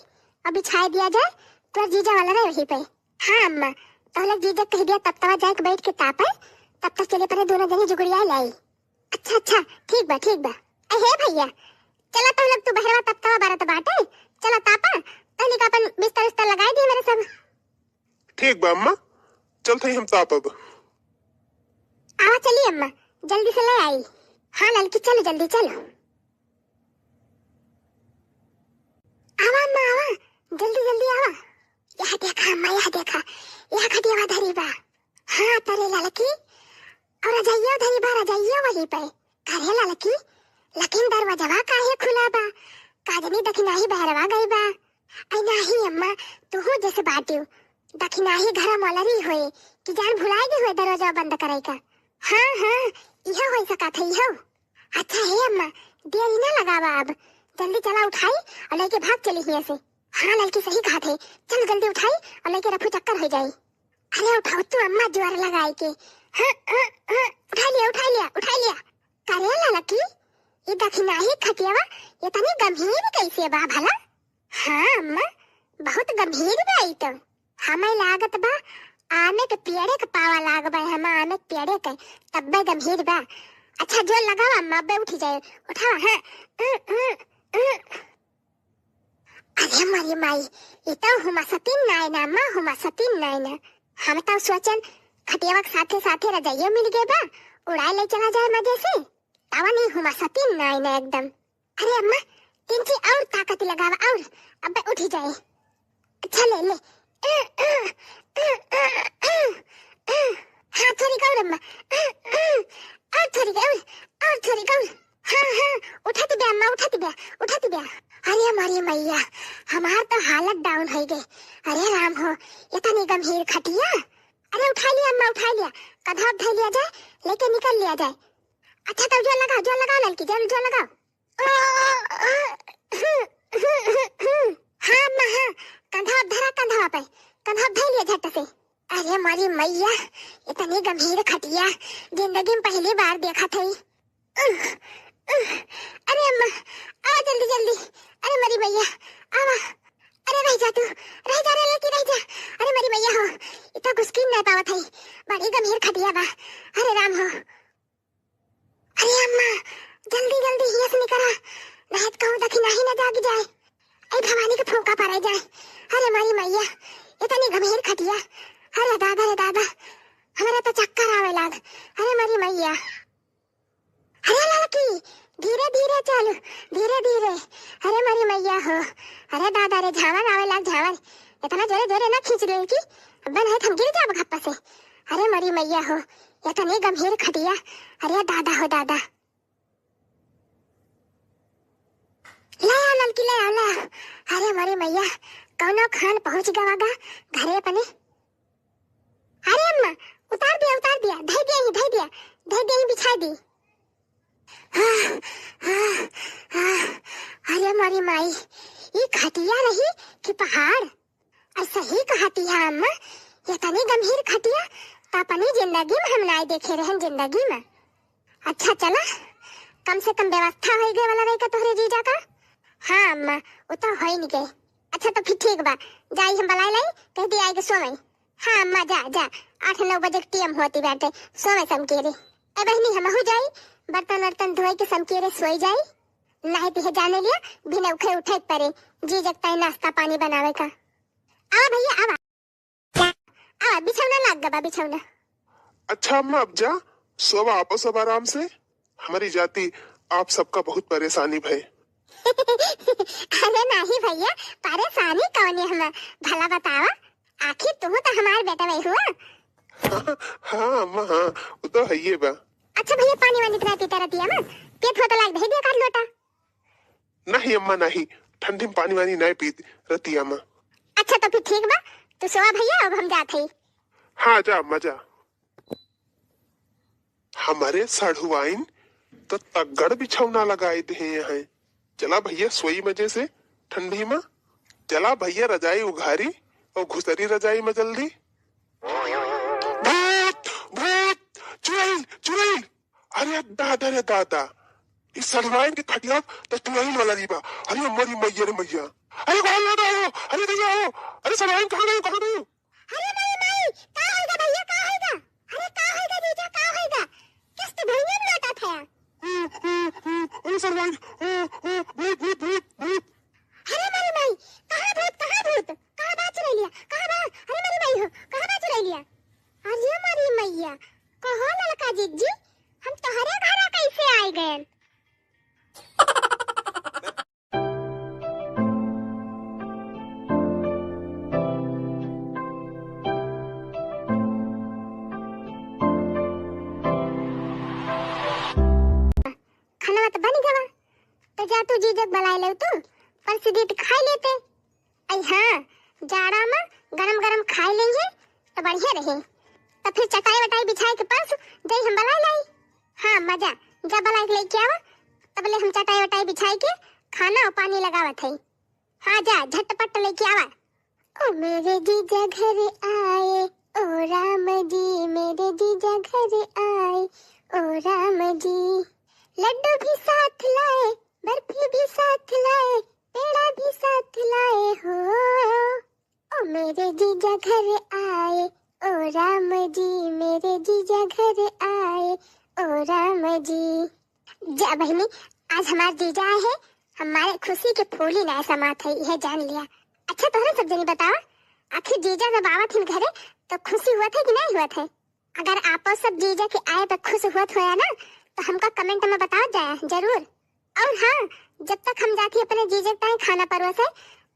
और बिछाए दिया जाए, तोर जीजा वाला रहे वहीं पे। हाँ अम्मा, तो लोग जीजा कह दिया तब तवा जाए के बैठ के तापे, तब तक चले परे दोनों जनी जुगड़िया लाई। अच्छा, अच्छा, ठीक बा, ठीक बा। ए, हे भैया, चला तो लोग तू बहरवा तब तवा बारत बाटे, चला तापा, तहनी का अपन बिस्तर उस्तर लगाई दी मेरे सब। ठीक बा अम्मा, चलत हई हम तापब। आवा चली अम्मा, जल्दी से ले आई। हाँ ललकी, चलो जल्दी चलो। आवा अम्मा, आवा, जल्दी जल्दी आवा। यह देखा अम्मा, यह देखा, यह खटियावा धरी बा। हाँ तरे ललकी, और रजाइया धरी बा, रजाइया वहीं पे। करे ललकी, लेकिन दरवाजवा काहे खुला बा? काजनी दखिनाही बहरवा गई बा। आई नाही अम्मा, तू जैसे बाटियो। दखिनाही घर मलरी होए कि जान भुलाए गए हुए दरवाजा बंद करे का। हाँ, हाँ, इहो हो सकत है, इहो। अच्छा हे अम्मा, देरी ना लगावा अब, जल्दी चला उठाई और लेके भाग चली हियां से। हाँ ललकी सही कहा थे, चल जल्दी उठाई और लेके रफू चक्कर हो जाई। अरे उठाओ तू अम्मा जोर लगाई के। हाँ, हाँ, हाँ, उठा लिया, उठा लिया, उठा लिया। करे ललकी, ये दखिनाही खटियावा इतनी गंभीर कैसे बा भला? हाँ अम्मा, बहुत गंभीर बा ई तो। हमें लागत बा आमे के पेड़े के पावा लाग बा, हम आमे के पेड़े के, तब्बे गंभीर बा। अच्छा जोर लगावा अम्मा, अब्बे उठी जाए, उठावा, हाँ। अरे मरी माई, ई तो हुमा सतीन नाय ना, माँ हुमा सतीन नाय ना। हम तो सोचन खटियावा के साथे साथे रजाइयो मिल गए बा, उड़ाए ले चला जाए मजे से। तावा नहीं हुमा सतीन नाय ना एकदम। अरे अम्मा, तिनची और ताकत लगावा और, अब्बे उठी जाए। अच्छा ले, ले। हाँ, थोड़ी और अम्मा। और थोड़ी और, और थोड़ी और। हाँ, हाँ, उठत बे अम्मा, उठत बे, उठत बे। अरे हमारी मैया, हमार तो हालत down हो गई। अरे राम हो, इतनी गंभीर खटिया। अरे उठा लिया अम्मा, उठा लिया। कंधा धर लिया जाए, लेके निकल लिया जाए। अच्छा तब जोर लगाओ, जोर लगाओ ललकी, जोर, जोर लगाओ। हाँ अम्मा, हाँ, कंधा धरा, कंधा पे, कंधा धर लिया झट से। अरे मरी मैया, इतनी गंभीर खटिया जिंदगी में पहली बार देखा थई। अरे अम्मा, आवा जल्दी जल्दी। अरे मरी मैया, आवा। अरे रह जा तू, रह जा रे लड़की, रह जा। अरे मरी मैया हो, इतना घुसकी नहीं पावत है, बड़ी गंभीर खटिया बा। अरे राम हो। अरे अम्मा, जल्दी जल्दी हिया से निकरा, नहीं तो कहूँ दखिनाही ना जाग जाए। ऐ भवानी के फूंका पड़े जाए। अरे मोरी मइया, इतनी गंभीर खटिया। अरे दादा रे दादा, हमरा तो चक्कर आवे लाग। अरे मोरी मइया। अरे ललकी, धीरे धीरे चल, धीरे धीरे। अरे मोरी मइया हो, अरे दादा रे, झावर आवे लाग, झावर। इतना जोरे जोरे ना खींच ललकी, अब नहीं हम गिर जाब खप्पा से। अरे मोरी मइया हो, इतनी गंभीर खटिया। अरे दादा हो दादा। ले आ ललकी, ले आ, ले आ। अरे मोरी मइया, कौनो खान पहुँच गवा गा घरे अपने। अरे अम्मा, उतार दिया, उतार दिया, धइ दिया ही, धइ दिया, धइ दिया ही, बिछाइ दी। आह, आह, आह। अरे मोरी माई, ई खटिया रही कि पहाड़? अउर सही कहती है अम्मा, इतनी गंभीर खटिया त अपनी जिंदगी में हम नाय देखे रहन, जिंदगी में। अच्छा चला, कम से कम व्यवस्था होइ गए वाला रही का तोहरे जीजा का? हाँ अम्मा, उ तो होइ नहीं गए। अच्छा तो फिर ठीक बा, जाई हम बलाई लाई, कह दी आए के सोवई। हाँ अम्मा, जा, जा, आठ नौ बजे के टीएम होती बाटे, सोवई समकेरे। ए बहिनी, हमहू जाई, बर्तन वर्तन धोई के समकेरे सोई जाई। नहीं तो जाने लिया, बिना उठे उठे के परे, जीजा के ताई नाश्ता पानी बनावे का। आवा भइया, आवा। आवा, बिछौना लाग गबा, बिछौना। अच्छा अम्मा, अब जा, सोवा आपो सब आराम से। हमरी जाति आप सबका बहुत परेशानी भय। अरे नाही भइया, परेशानी कौने हम, भला बतावा, आखिर तू तो हमार बेटवइ हुआ। हाँ अम्मा, हाँ, उ तो हइये बा। अच्छा भइया, पानी वानी तो ना पीता रतिया में, पेट होता लाग, धइ दिया का लोटा। नहीं अम्मा, नहीं, ठंडी में पानी वानी नहीं पीत रतिया में। अच्छा तो फिर ठीक बा, तू सोवा भइया, अब हम जात हई। हाँ, जा अम्मा, जा। हमरे सढ़ुआइन तो तगड़ बिछौना लगाइ देहे हैं। चला भइया, सोई मजे से ठंडी में। चला भइया, रजाई उघारी अउर घुसरी रजाई में जल्दी। भूत, भूत, चुड़ैल, चुड़ैल। अरे दादा रे दादा, ई सढ़ुआइन के खटिया त चुड़ैल वाला री बा। अरे मोरी मइया रे मइया। अरे कहाँ दादा हो? अरे भइया हो? अरे सढ़ुआइन कहाँ गयो, कहाँ गयो? अरे मोरी माई, का होइगा भइया, का होइगा? अरे का होइगा जीजा, का होइगा? किस्त भुइयां में लोटा था। अरे सढ़ुआइन, भूत, भूत, भूत, भूत। अरे मोरी माई, कहाँ भूत, कहाँ भूत? कहाँ बा चुड़ैलिया? कहाँ बा? अरे मोरी माई हो, कहाँ बा चुड़ैलिया? अरे मोरी मइया, कहो ललका जिज्जी, हम तोहरे घरा कैसे आइ गएन? खाना तो बन गवा, तो जा तू जीजक बुलाए ले तू, परस दीत खाइ लेते। अई हाँ, जाड़ा में गरम गरम खाइ लेंगे तो बढ़िया रही। तो फिर चटाई वटाई बिछाए के परस जाई हम बुलाए लाई। हाँ, मजा, जा बुलाए के लेके आवा, तबले हम चटाई वटाई बिछाए के खाना अउर पानी लगावत हई। हाँ, जा झटपट लेके आवा। ओ मेरे जीजा घर आए, ओ राम जी, मेरे जीजा घर आए, ओ राम जी। लड्डू भी साथ लाए, बर्फी भी साथ लाए, पेड़ा भी साथ लाए हो। ओ मेरे जीजा घर आए, ओ राम जी, मेरे जीजा घर आए, ओ राम जी। जा बहिनी, आज हमार जीजा आए हैं, हमारे खुशी के फूली ना समात है, यह जान लिया। अच्छा, तोहरे सब जनी बतावा, आखिर जीजा जब आवत हिन घरे, तो खुशी हुआ था कि नहीं हुआ था? अगर आपो सब जीजा के आए पे खुश हुआ होया ना, तो हमका comment में बतावत जाया जरूर। अउर हाँ, जब तक हम जाती अपने जीजा के ताई खाना परोसे,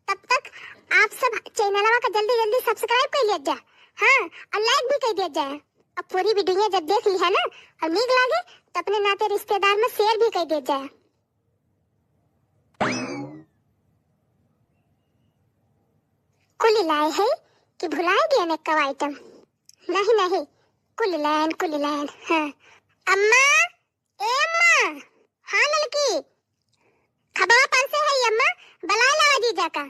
तब तक आप सब चैनलवा का जल्दी जल्दी subscribe कर लिया जा। हाँ, अउर like भी कर दिया जाए। अब पूरी video जब देख ली है ना, अउर नीक लागे, तो अपने नाते रिश्तेदार में share भी कर दिया जाए। कुल लाए है कि भुलाए गए ने कव item? नहीं, नहीं, कुल लायन, कुल लायन। हाँ। अम्मा, ए अम्मा। हाँ ललकी, खबवा परसे है अम्मा, बुलाए लावा जीजा का।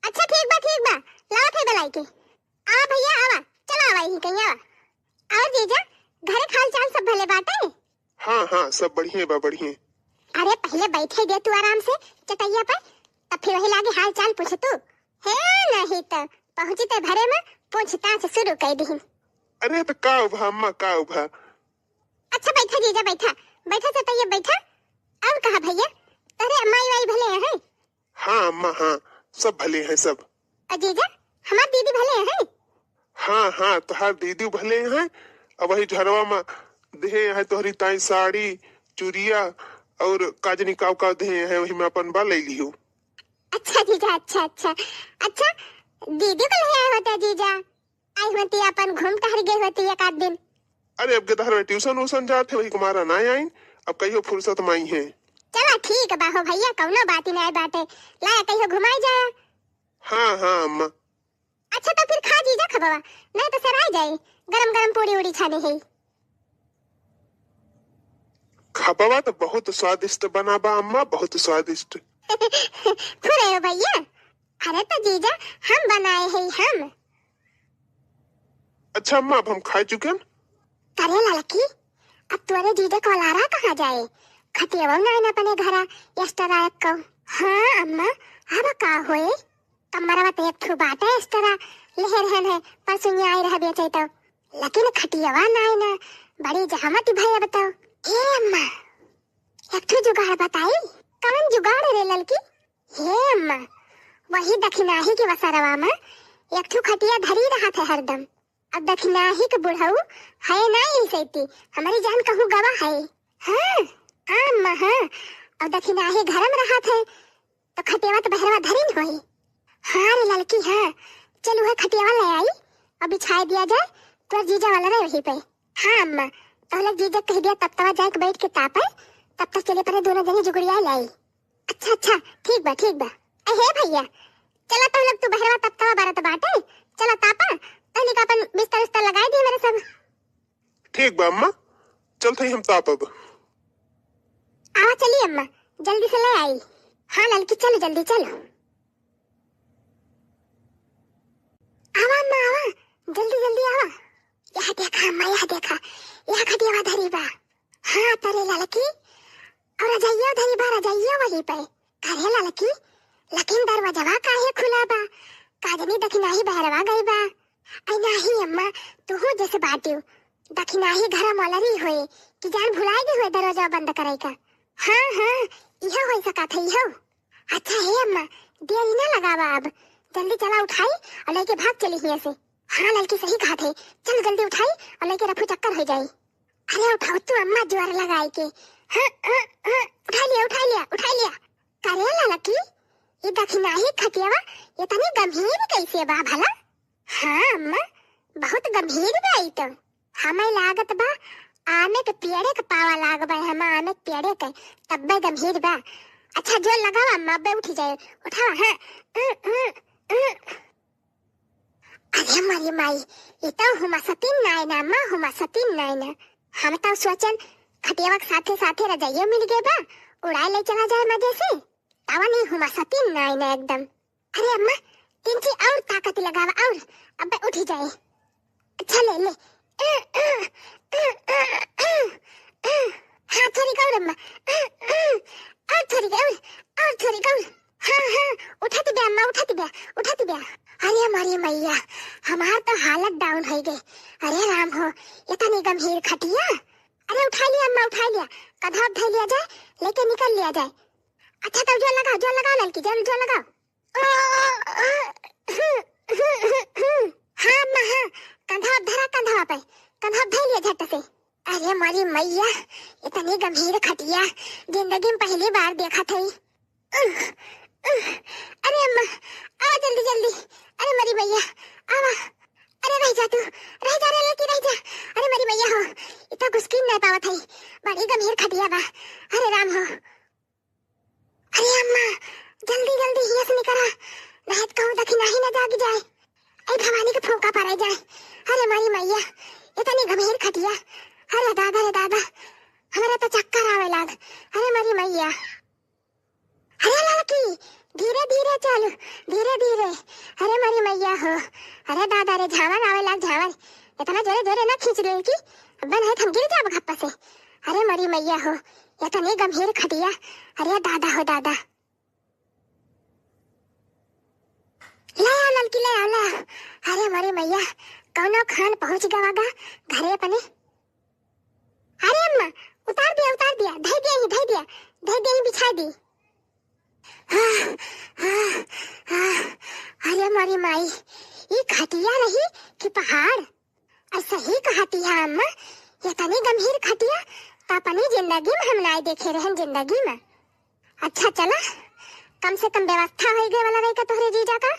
अच्छा ठीक बा, ठीक बा, लावत है बुलाए के। आवा भइया, आवा, चला आवा, यहीं कहीं आवा। अउर जीजा, घरे के हाल चाल सब भले बाटे? हाँ, हाँ, सब बढ़िया बा, बढ़िया। अरे, पहिले बैठे दे तू आराम से चटैया पर, तब फिर वही लागे हाल चाल पूछ तू। हे, नहीं तो पहुँची ते भरे में पूछताछ शुरू कर दीहिन। अरे, तो का उभा अम्मा, का उभा? अच्छा, बैठा जीजा, बैठा, बैठा चटैया, बैठा। अउर कहा भइया, तोहरे माई वाई भले हैं? हाँ अम्मा, हाँ, सब भले हैं, सब। पर जीजा, हमार दीदी भले हैं। हाँ, हाँ, तोहार दीदी भले हैं। अब वही झरवा में देहे हैं तोहरी ताई साड़ी, चुरिया और का जनी काव काव देहे हैं, वही में अपन बा ले लियो। अच्छा जीजा, अच्छा, अच्छा। अच्छा, दीदी को ले आए होते जीजा, आई होती, अपन घूम टहर गई होती एक आध दिन। अरे, अब के तहर ट्यूशन व्यूशन जात है, वही कुमारा ना आइन, अब कहियो फुर्सत में आई है। चला ठीक बा हो भैया, कौनो बात ही नहीं बाटे, लाया कहियो घुमाई जाया। हाँ, हाँ, अम्मा। अच्छा, तो फिर खा जीजा खबवा, नहीं तो सराय जाई, गरम गरम पूड़ी उड़ी छाने है। खबवा तो बहुत स्वादिष्ट बना बा अम्मा, बहुत स्वादिष्ट। फुरे हो भैया, अरे तो जीजा हम बनाए हैं, हम। अच्छा अम्मा, अब हम खा चुके हैं। करे लड़की, अब तोरे जीजा को लारा कहाँ जाए? खटियावा ना आइन अपने घरा, extra एक को। हाँ अम्मा, अब का होए? कमरवा तो एक ठो बाटे extra, लेहे रहन है, परसों आए रह बेचे तो। लेकिन खटियावा ना आइन, बड़ी जहमत भई अब तो। ए अम्मा, एक ठो जुगाड़ बताई। कवन जुगाड़ रे ललकी? हे अम्मा, वही दखिनाही के वसरवा में एक ठो खटिया धरी रहत है हरदम। अब दखिनाही के बुढ़ऊ है ना यही सैती, हमारी जान कहूँ गवा है। हाँ, हाँ अम्मा, हाँ। अब दखिनाही घर में रहत है, तो खटियावा तो बहरवा धरी न होई। हाँ रे ललकी, हाँ। चल, वह खटियावा ले आई और बिछाए दिया जाए, तोर जीजा वाला रहे वहीं पे। हाँ अम्मा, तो लोग जीजा कह दिया, तब तवा जाए के बैठ के तापे, तब तक चले परे दोनों जने जुगड़िया लाई। अच्छा, अच्छा, ठीक बा, ठीक बा। ए, हे भैया, चला तो लोग तू बहरवा तब तवा बरत बाटे, चला तापा, तहनी का अपन बिस्तर उस्तर लगाए दिए मेरे सब। ठीक बा अम्मा, चलत हई हम तापब। आवा चली अम्मा, जल्दी से ले आई। हाँ ललकी, चलो जल्दी चलो। आवा अम्मा, आवा, जल्दी जल्दी आवा। यह देखा अम्मा, यह देखा, यह खटियावा धरी बा। हाँ तरे ललकी, और रजइयो धरी बा, रजइयो वही पे। करे ललकी, लेकिन दरवाजवा काहे खुला बा? का जनी दखिनाही बहरवा गई बा। आई नाही अम्मा, तुहू जैसे बाटियो। दखिनाही घरा मोलरी होए कि जान भुलाए गई होए दरवाजा बंद करे का। हाँ, हाँ, इहो होई सकत है, इहो। अच्छा हे अम्मा, देरी ना लगावा अब, जल्दी चला उठाई और लेके भाग चली हियां से। हाँ ललकी सही कहत है, चल जल्दी उठाई और लेके रफू चक्कर हो जाई। अरे उठाओ तू अम्मा जोर लगाए के। हाँ, हाँ, हाँ, उठा लिया, उठा लिया, उठा लिया। करे ललकी, ये दखिनाही खटियावा इतनी गंभीर कैसे बा भला? हाँ अम्मा, बहुत गंभीर बा ई तो। हमें लागत बा आमे के पेड़े के पावा लाग बा, हम आमे के पेड़े के, तब्बे गंभीर बा। अच्छा जोर लगावा अम्मा, अब्बे उठी जाए, उठावा, हाँ। अ, अ, अ। अरे मरी माई, ई तो हुमा सतीन नाय ना, अम्मा हुमा सतीन नाय ना। हम तो सोचन खटियावा के साथे साथे रजाइयो मिल गए बा, उड़ाए ले चला जाए मजे से। तावा नहीं हुमा सतीन नाय ना एकदम। अरे अम्मा, तिनची और ताकत लगावा और, अब्बे उठी जाए। अच्छा ले ले। हाँ थोड़ी और अम्मा, और थोड़ी और, और थोड़ी और। हाँ हाँ, उठत बे अम्मा, उठत बे, उठत बे। अरे हमारी मैया, हमार तो हालत down हो गई। अरे राम हो, इतनी गंभीर खटिया। अरे उठा लिया अम्मा, उठा लिया, कधा उठा लिया जाए, लेके निकल लिया जाए। अच्छा तब जोर लगाओ, जोर लगाओ ललकी, जोर, जोर लगाओ। हाँ अम्मा, हाँ, कंधा धरा, कंधा पे, कंधा धर लिया झट से। अरे मरी मैया, इतनी गंभीर खटिया जिंदगी में पहली बार देखत हई। अरे अम्मा, आवा जल्दी जल्दी। अरे मरी मैया, आवा। अरे रह जा तू, रह जा रे लड़की, रह जा। अरे मरी मैया हो, इतना घुसकी नहीं पावत हई, बड़ी गंभीर खटिया बा। अरे राम हो, अरे अम्मा, जल्दी जल्दी हियां से निकरा, नहीं तो कहूँ दखिनाही न जाग जाए। ए भवानी के फूंका पड़े जाए। अरे मारी मैया, इतनी गंभीर खटिया। अरे दादा रे दादा, हमरा तो चक्कर आवे लाग। अरे मारी मैया। अरे लड़की, धीरे धीरे चल, धीरे धीरे। अरे मारी मैया हो, अरे दादा रे, झावर आवे लाग, झावर। इतना जोरे जोरे ना खींच ले कि अब नहीं हम गिर जाब घप्पा से। अरे मारी मैया हो, इतनी गंभीर खटिया। अरे दादा हो दादा। ले आओ ललकी, ले आओ, ले आओ। अरे मारी मैया, कौनो खान पहुंच गवा गा घरे अपने। अरे अम्मा, उतार दिया, उतार दिया, धई दिया ही, धई दिया, धई दिया ही, बिछा दी। हाँ, हाँ, हाँ, अरे मोरी माई, ई खटिया रही कि पहाड़? अउर सही कहती है अम्मा, इतनी गंभीर खटिया त अपनी जिंदगी में हम नाई देखे रहन जिंदगी में। अच्छा चला, कम से कम व्यवस्था होइ गए वाला रही का तोहरे जीजा का?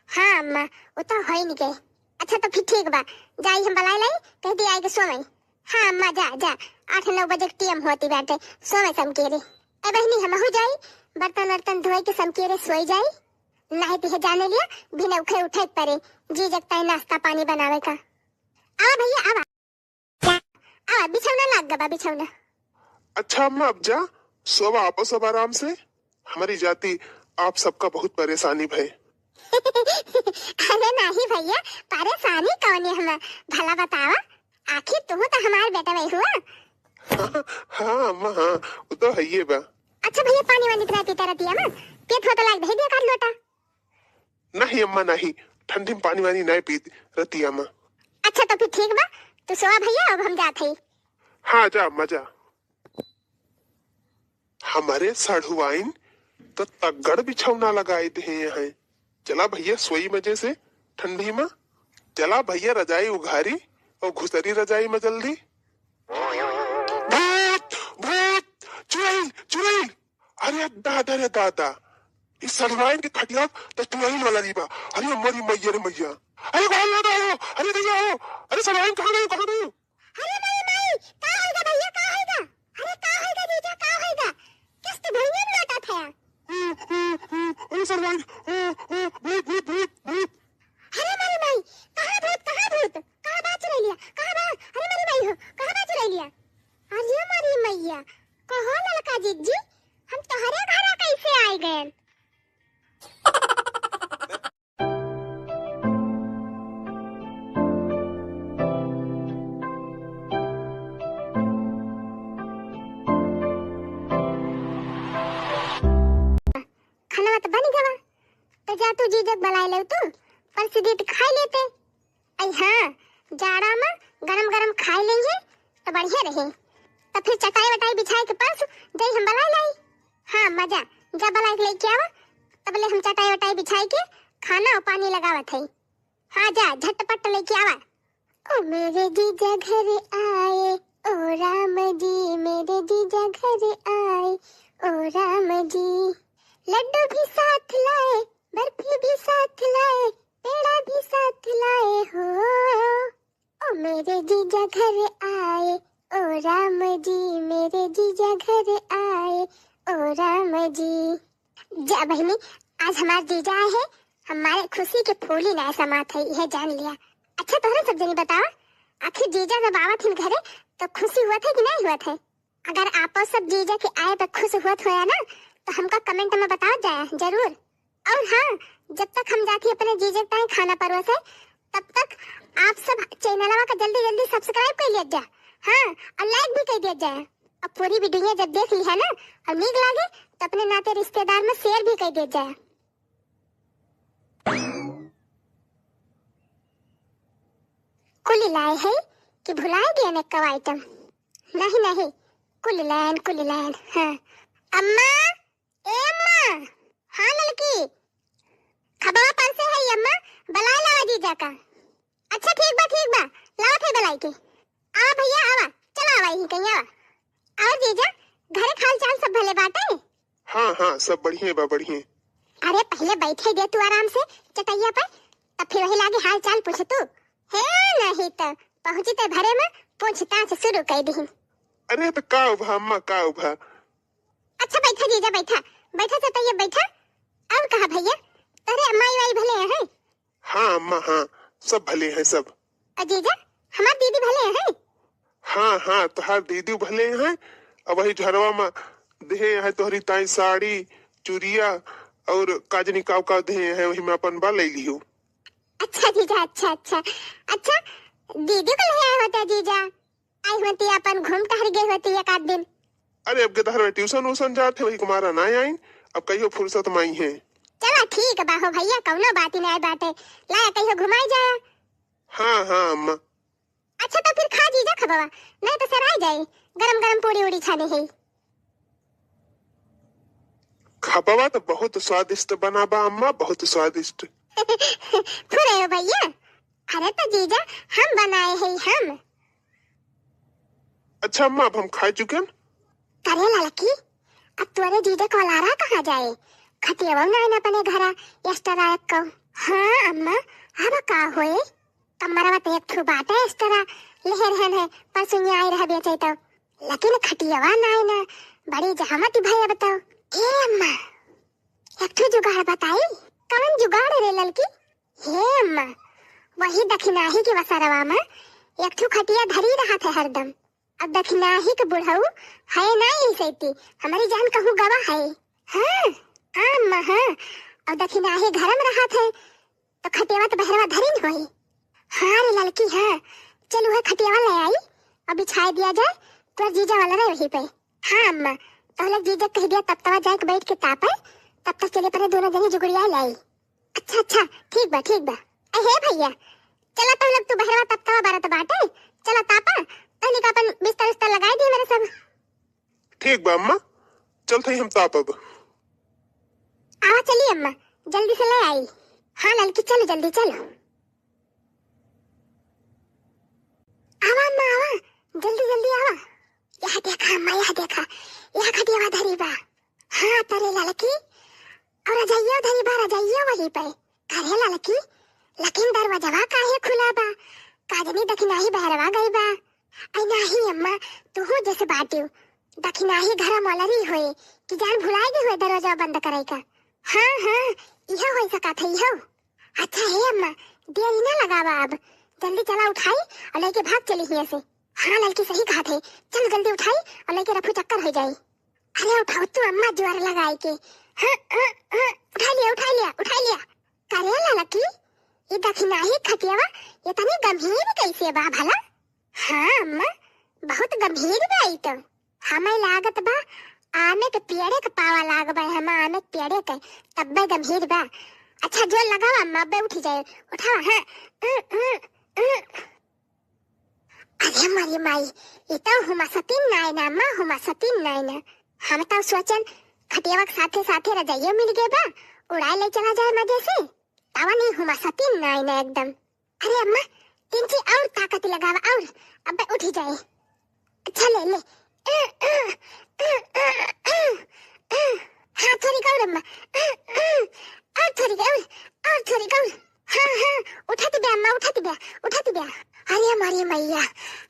हाँ अम्मा, उ तो होइ नहीं गए। अच्छा तो फिर ठीक बा, जाई हम बलाए लाई, कह दी आए के सोवई। हाँ अम्मा, जा जा, आठ नौ बजे के टीएम होती बाटे, सोवई समकेरे। ए बहिनी, हमहू जाई, बर्तन वर्तन धोए के समकेरे सोई जाई। नाहीं तो ये जाने लिया, बिना उठे उठे परे, जीजा के ताई नाश्ता पानी बनावे का। आवा भैया, आवा। आवा, बिछौना लाग गबा, बिछौना। अच्छा अम्मा, अब जा, सोवा आपो सब आराम से। हमारी जाति आप सबका बहुत परेशानी भय। अरे नाहीं भैया, परेशानी कौन है हम, भला बतावा, आखिर तू तो हमार बेटा वही हुआ। हाँ अम्मा, हाँ, वो तो है ये बा। अच्छा भैया, पानी वानी तो नाहीं पीता रहती है ना, पेट हो तो लाग दे दिया काट लोटा। नहीं अम्मा, नहीं, ठंडी में पानी वानी नहीं पीत रतिया में। अच्छा तो फिर ठीक बा, तू सोवा भैया, अब हम जात हई। हाँ, जा अम्मा, जा। हमारे सढ़ुआइन तो तगड़ बिछौना लगाए दे हैं। चला भैया, सोई मजे से ठंडी में। चला भैया, रजाई उघारी और घुसरी रजाई में जल्दी। भूत, भूत, चुड़ैल, चुड़ैल। अरे दादा रे दादा, ई सढ़ुआइन के खटिया त चुड़ैल वाला नहीं बा। अरे मोरी मैया रे मैया, अरे बाहर ना हो, अरे दैया हो, अरे सढ़ुआइन कहाँ गई, कहाँ गई? अरे मोरी माई, का होइगा भैया, का होइगा? अरे का होइगा जीजा, का होइगा? किस्त भैया में लौटा था। ओ, ओ, ओ, अरे सढ़ुआइन, ओ, ओ, भूत, भूत, भूत, भूत। अरे मोरी माई, कहाँ भूत, कहाँ भूत? कहाँ बा चुड़ैलिया? कहाँ बा? अरे मोरी माई हो, कहाँ बा चुड़ैलिया? अरे मोरी मैया, कहो ललका जिज्जी, हम तोहरे घरा कैसे आइ गएन? खाना तो बन गवा, तो जा तू जीजक बलाए ले तू, परस दीत खाए लेते। अई हाँ, जाड़ा में गरम गरम खाए लेंगे तो बढ़िया रहे। तो फिर चटाई वटाई बिछाए के परस जाई हम बलाए लाई। हाँ, मजा, जा बलाए के लेके आवा, तबले हम चटाई वटाई बिछाए के खाना और पानी लगावत है। हाँ, जा झटपट लेके आवा। ओ मेरे जीजा घर आए, ओ राम जी, मेरे जीजा घर आए, ओ राम जी। लड्डू भी साथ लाए, बर्फी भी साथ लाए, पेड़ा भी साथ लाए हो। ओ मेरे जीजा घर आए, ओ राम जी, मेरे जीजा घर आए, ओ राम जी। जा बहिनी, आज हमार जीजा आए हैं, हमारे खुशी के फूली नाय समात है, यह जान लिया। अच्छा, तोहरे सब जनी बतावा, आखिर जीजा जब आवत हिन घरे, तो खुशी हुआ था कि नहीं हुआ था? अगर आपो सब जीजा के आए पे खुश हुआ होया ना, तो हमका comment में बताओ जाया जरूर। और हाँ, जब तक हम जाती अपने जीजा के ताई खाना परोसे, तब तक आप सब चैनलवा का जल्दी जल्दी subscribe कर लिया जा, हाँ, और like भी कर दिया जाए। अब पूरी video जब देख ली है ना और नीक लागे, तो अपने नाते रिश्तेदार में share भी कर दिया जाए। कुल लाए है कि भुलाए गए ने कव item? नहीं, नहीं, कुल लायन, कुल लायन। हाँ। अम्मा, ए अम्मा। हाँ ललकी, खबवा परसे है अम्मा, बलाए लावा जीजा का। अच्छा ठीक बा, ठीक बा, लावत है बलाई के। आवा भैया, आवा, चला आवा, यहीं कहीं आवा। और जीजा, घर के हाल चाल सब भले बाटे? हाँ, हाँ, सब बढ़िया बा, बढ़िया। अरे पहले बैठे दे तू आराम से चटैया पर, तब फिर वही लागे हाल चाल पूछ तू। हे नहीं तो पहुँची ते भरे में पूछताछ शुरू कर दी। अरे तो का उभा अम्मा, का उभा? अच्छा बैठा जीजा, बैठा, बैठा चटैया बैठा। और कहा भैया, तोहरे माई वाई भले हैं? हाँ अम्मा, हाँ, सब भले हैं सब। अ जीजा, हमार दीदी भले हैं? हाँ, हाँ, तोहार दीदी भले हैं। अब वही झरवा में देहे हैं तोहरी ताई साड़ी, चुरिया और काजनी काव काव देहे हैं, वही में अपन बा ले लियो। अच्छा जीजा, अच्छा, अच्छा। अच्छा, दीदी को ले आए होते जीजा? आई होती, अपन घूम टहर गई होती एक आध दिन। अरे अब के तहर ट्यूशन उशन जात है, वही कुमारा ना आइन, अब कहियो फुर्सत माई है। चला ठीक बा हो भैया, कौनो बात ही नहीं बाटे, लाया कहियो घुमाई जाया। हाँ, हाँ अम्मा। अच्छा तो फिर खा जीजा खबवा, नहीं तो सराय जाई, गरम गरम पूड़ी उड़ी छाने है। खबवा तो बहुत स्वादिष्ट बना बा अम्मा, बहुत स्वादिष्ट। फुरे हो भैया, अरे तो जीजा हम बनाए हैं हम। अच्छा अम्मा, अब हम खाए चुकेन। करे ललकी, अब तोरे जीजा को लारा कहाँ जाए? खटियावा नाइन अपने घरा, extra रख को। हाँ अम्मा, अब का होए? कमरवा तो एक ठो बाटे extra, लेहे रहन है, परसों आए रह बेचे तो। लेकिन खटियावा नाइन, बड़ी जहमत भई अब तो। ए अम्मा, एक ठो जुगाड़ बताई। कवन जुगाड़ रे ललकी? हे अम्मा, वही दखिनाही के वसरवा में एक ठो खटिया धरी रहत है हरदम। अब दखिनाही के बुढ़ऊ है ना यही सैती, हमारी जान कहूँ गवा है। हाँ, हाँ अम्मा, हाँ। अब दखिनाही घर में रहत है, तो खटियावा तो बहरवा धरी न होई। हाँ रे ललकी, हाँ। चल उहे खटियावा ले आई और बिछाए दिया जाए, तोर जीजा वाला रहे वहीं पे। हाँ अम्मा, तो लोग जीजा कह दिया तब तवा जाए के बैठ के तापे, तब तक चले परे दोनों जनी जुगड़िया लाई। अच्छा, अच्छा, ठीक बा, ठीक बा। ए, हे भैया, चला तो लोग तू बहरवा तब तवा बरत बाटे, चला तापा, तहनी का अपन बिस्तर उस्तर लगाई दी मेरे सब। ठीक बा अम्मा, चलत हई हम तापब। आवा चली अम्मा, जल्दी से ले आई। हाँ ललकी, चलो जल्दी चलो। आवा अम्मा, आवा, जल्दी जल्दी आवा। यह देखा अम्मा, यह देखा, यह खटियावा धरी बा। हाँ तरे ललकी, और रजाइया धरी बा, रजाइया वही पे। करे ललकी, लेकिन दरवाजवा काहे खुला बा? का जनी दखिनाही बहरवा गई बा। आई नाही अम्मा, तुहू जैसे बाटियो। दखिनाही घर मलरी होए कि जान भुलाए गई होए दरवाजा बंद करे का। हाँ, हाँ, इहो हो सकत है, इहो। अच्छा हे अम्मा, देरी ना लगावा अब, जल्दी चला उठाई और लेके भाग चली हियां से। हाँ ललकी सही कहत है, चल जल्दी उठाई और लेके रफू चक्कर हो जाई। अरे उठाओ तू अम्मा जोर लगाई के। हाँ, हाँ, हाँ, उठा लिया, उठा लिया, उठा लिया। करे ललकी, ये दखिनाही खटियावा इतनी गंभीर कैसे बा भला? हाँ अम्मा, बहुत गंभीर बा ई तो। हमें लागत बा आमे के पेड़े के पावा लाग बा, हम आमे के पेड़े के, तब्बे गंभीर बा। अच्छा जोर लगावा अम्मा, अब्बे उठी जाए, उठावा, हाँ। उ, उ, उ। अरे मरी माई, ई तो हुमा सतीन नाय ना अम्मा, हुमा सतीन नाय ना। हम तो सोचन खटियावा के साथे साथे रजाइयो मिल गए बा, उड़ाए ले चला जाए मजे से। तावा नहीं हुमा सतीन नाय ना एकदम। अरे अम्मा, तिनची और ताकत लगावा और, अब्बे उठी जाए। अच्छा ले ले। हाँ थोड़ी और अम्मा, और थोड़ी और, और थोड़ी और। हाँ हाँ, उठत बे अम्मा, उठत बे, उठत बे। अरे मरी मैया,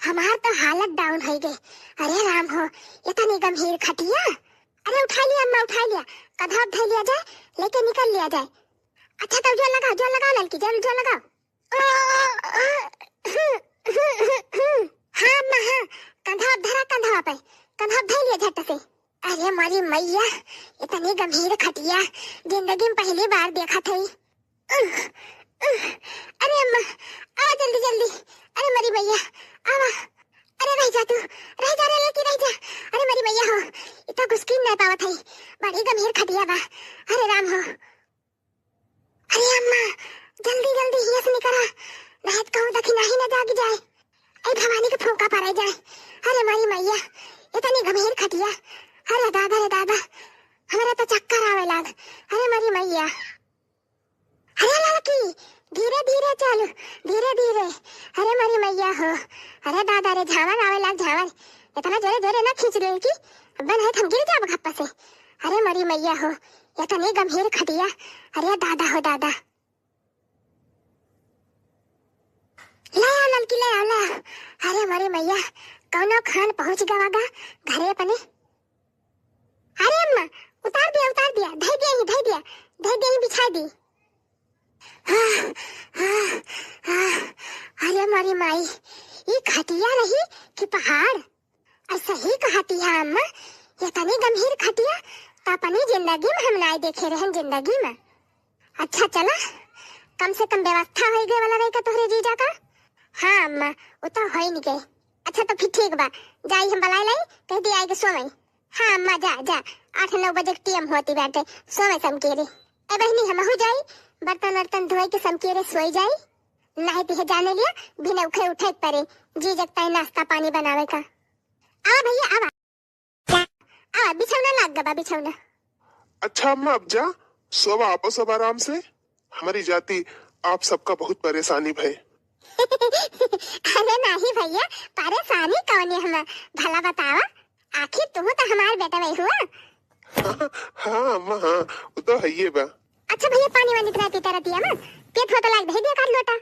हमार तो हालत down हो गई। अरे राम हो, इतनी गंभीर खटिया। अरे उठा लिया अम्मा, उठा लिया, कधवा धर लिया जाए, लेके निकल लिया जाए। अच्छा तब जोर लगाओ, जोर लगाओ ललकी, जोर, जोर लगाओ। हाँ अम्मा, हाँ, कंधा धरा, कंधा पे, कंधा धर लिया झट से। अरे मरी मैया, इतनी गंभीर खटिया जिंदगी में पहली बार देखत हई। अरे अम्मा, आवा जल्दी जल्दी। अरे मरी मैया, आवा। अरे रह जा तू, रह जा रे लड़की, रह जा। अरे मरी मैया हो, इतना घुसकी नहीं पावत हई, बड़ी गंभीर खटिया बा। अरे राम हो। अरे अम्मा, जल्दी जल्दी हियां से निकरा, नहीं तो कहूँ दखिनाही न जाग जाए। ऐ भवानी के फूंका पड़े जाए। अरे मरी मैया, इतनी गंभीर खटिया। अरे दादा रे दादा, हमरा तो चक्कर आवे लाग। अरे मरी मैया। अरे लड़की, धीरे धीरे चल, धीरे धीरे। अरे मरी मैया हो, अरे दादा रे, झावर आवे लाग झावर। इतना जोरे जोरे ना खींच ले कि अब नहीं हम गिर जाब खप्पा से। अरे मरी मैया हो, इतनी गंभीर खटिया। अरे दादा हो दादा। ले आ ललकी, ले आ, ले आ। अरे मरी मैया, कौनो खान पहुंच गवा गा घरे अपने। अरे अम्मा, उतार दिया, उतार दिया, धई दिया ही, धई दिया, धई दिया ही, बिछा दी। आह, आह, आह, अरे मरी माई, ई खटिया रही कि पहाड़? अरे सही कहती है अम्मा, ये तनी गंभीर खटिया तो अपनी जिंदगी में हम नाय देखे रहन जिंदगी में। अच्छा चला, कम से कम व्यवस्था हो गए वाला रही का तोहरे जीजा का? हाँ अम्मा, वो तो हो ही नहीं गए। अच्छा तो फिर ठीक बा, जाई हम बलाई लाई, कह दी आएगी सोवई। हाँ अम्मा, जा जा, आठ नौ बजे के टीएम होती बाटे, सोवे समकेरे। ए बहिनी, हमहू जाई, बर्तन वर्तन धोए के समकेरे सोई जाई। नहीं तो जाने लिया, बिना उठे उठे परे, जी जगता है नाश्ता पानी बनावे का। आवा भैया, आवा। आवा, बिछौना लाग गबा, बिछौना। अच्छा अम्मा, अब जा, सोवा आपो सब आराम से। हमरी जाति आप सबका बहुत परेशानी भय। अरे नाही भइया, परेशानी कौने हम, भला बतावा, आखिर तू तो हमार बेटवइ हुआ। हाँ अम्मा, हाँ, उ तो हइये बा। अच्छा भइया, पानी वानी तो नाहीं पीता रतिया मा, पियत हो तो लाइके धइ दिया कर लोटा।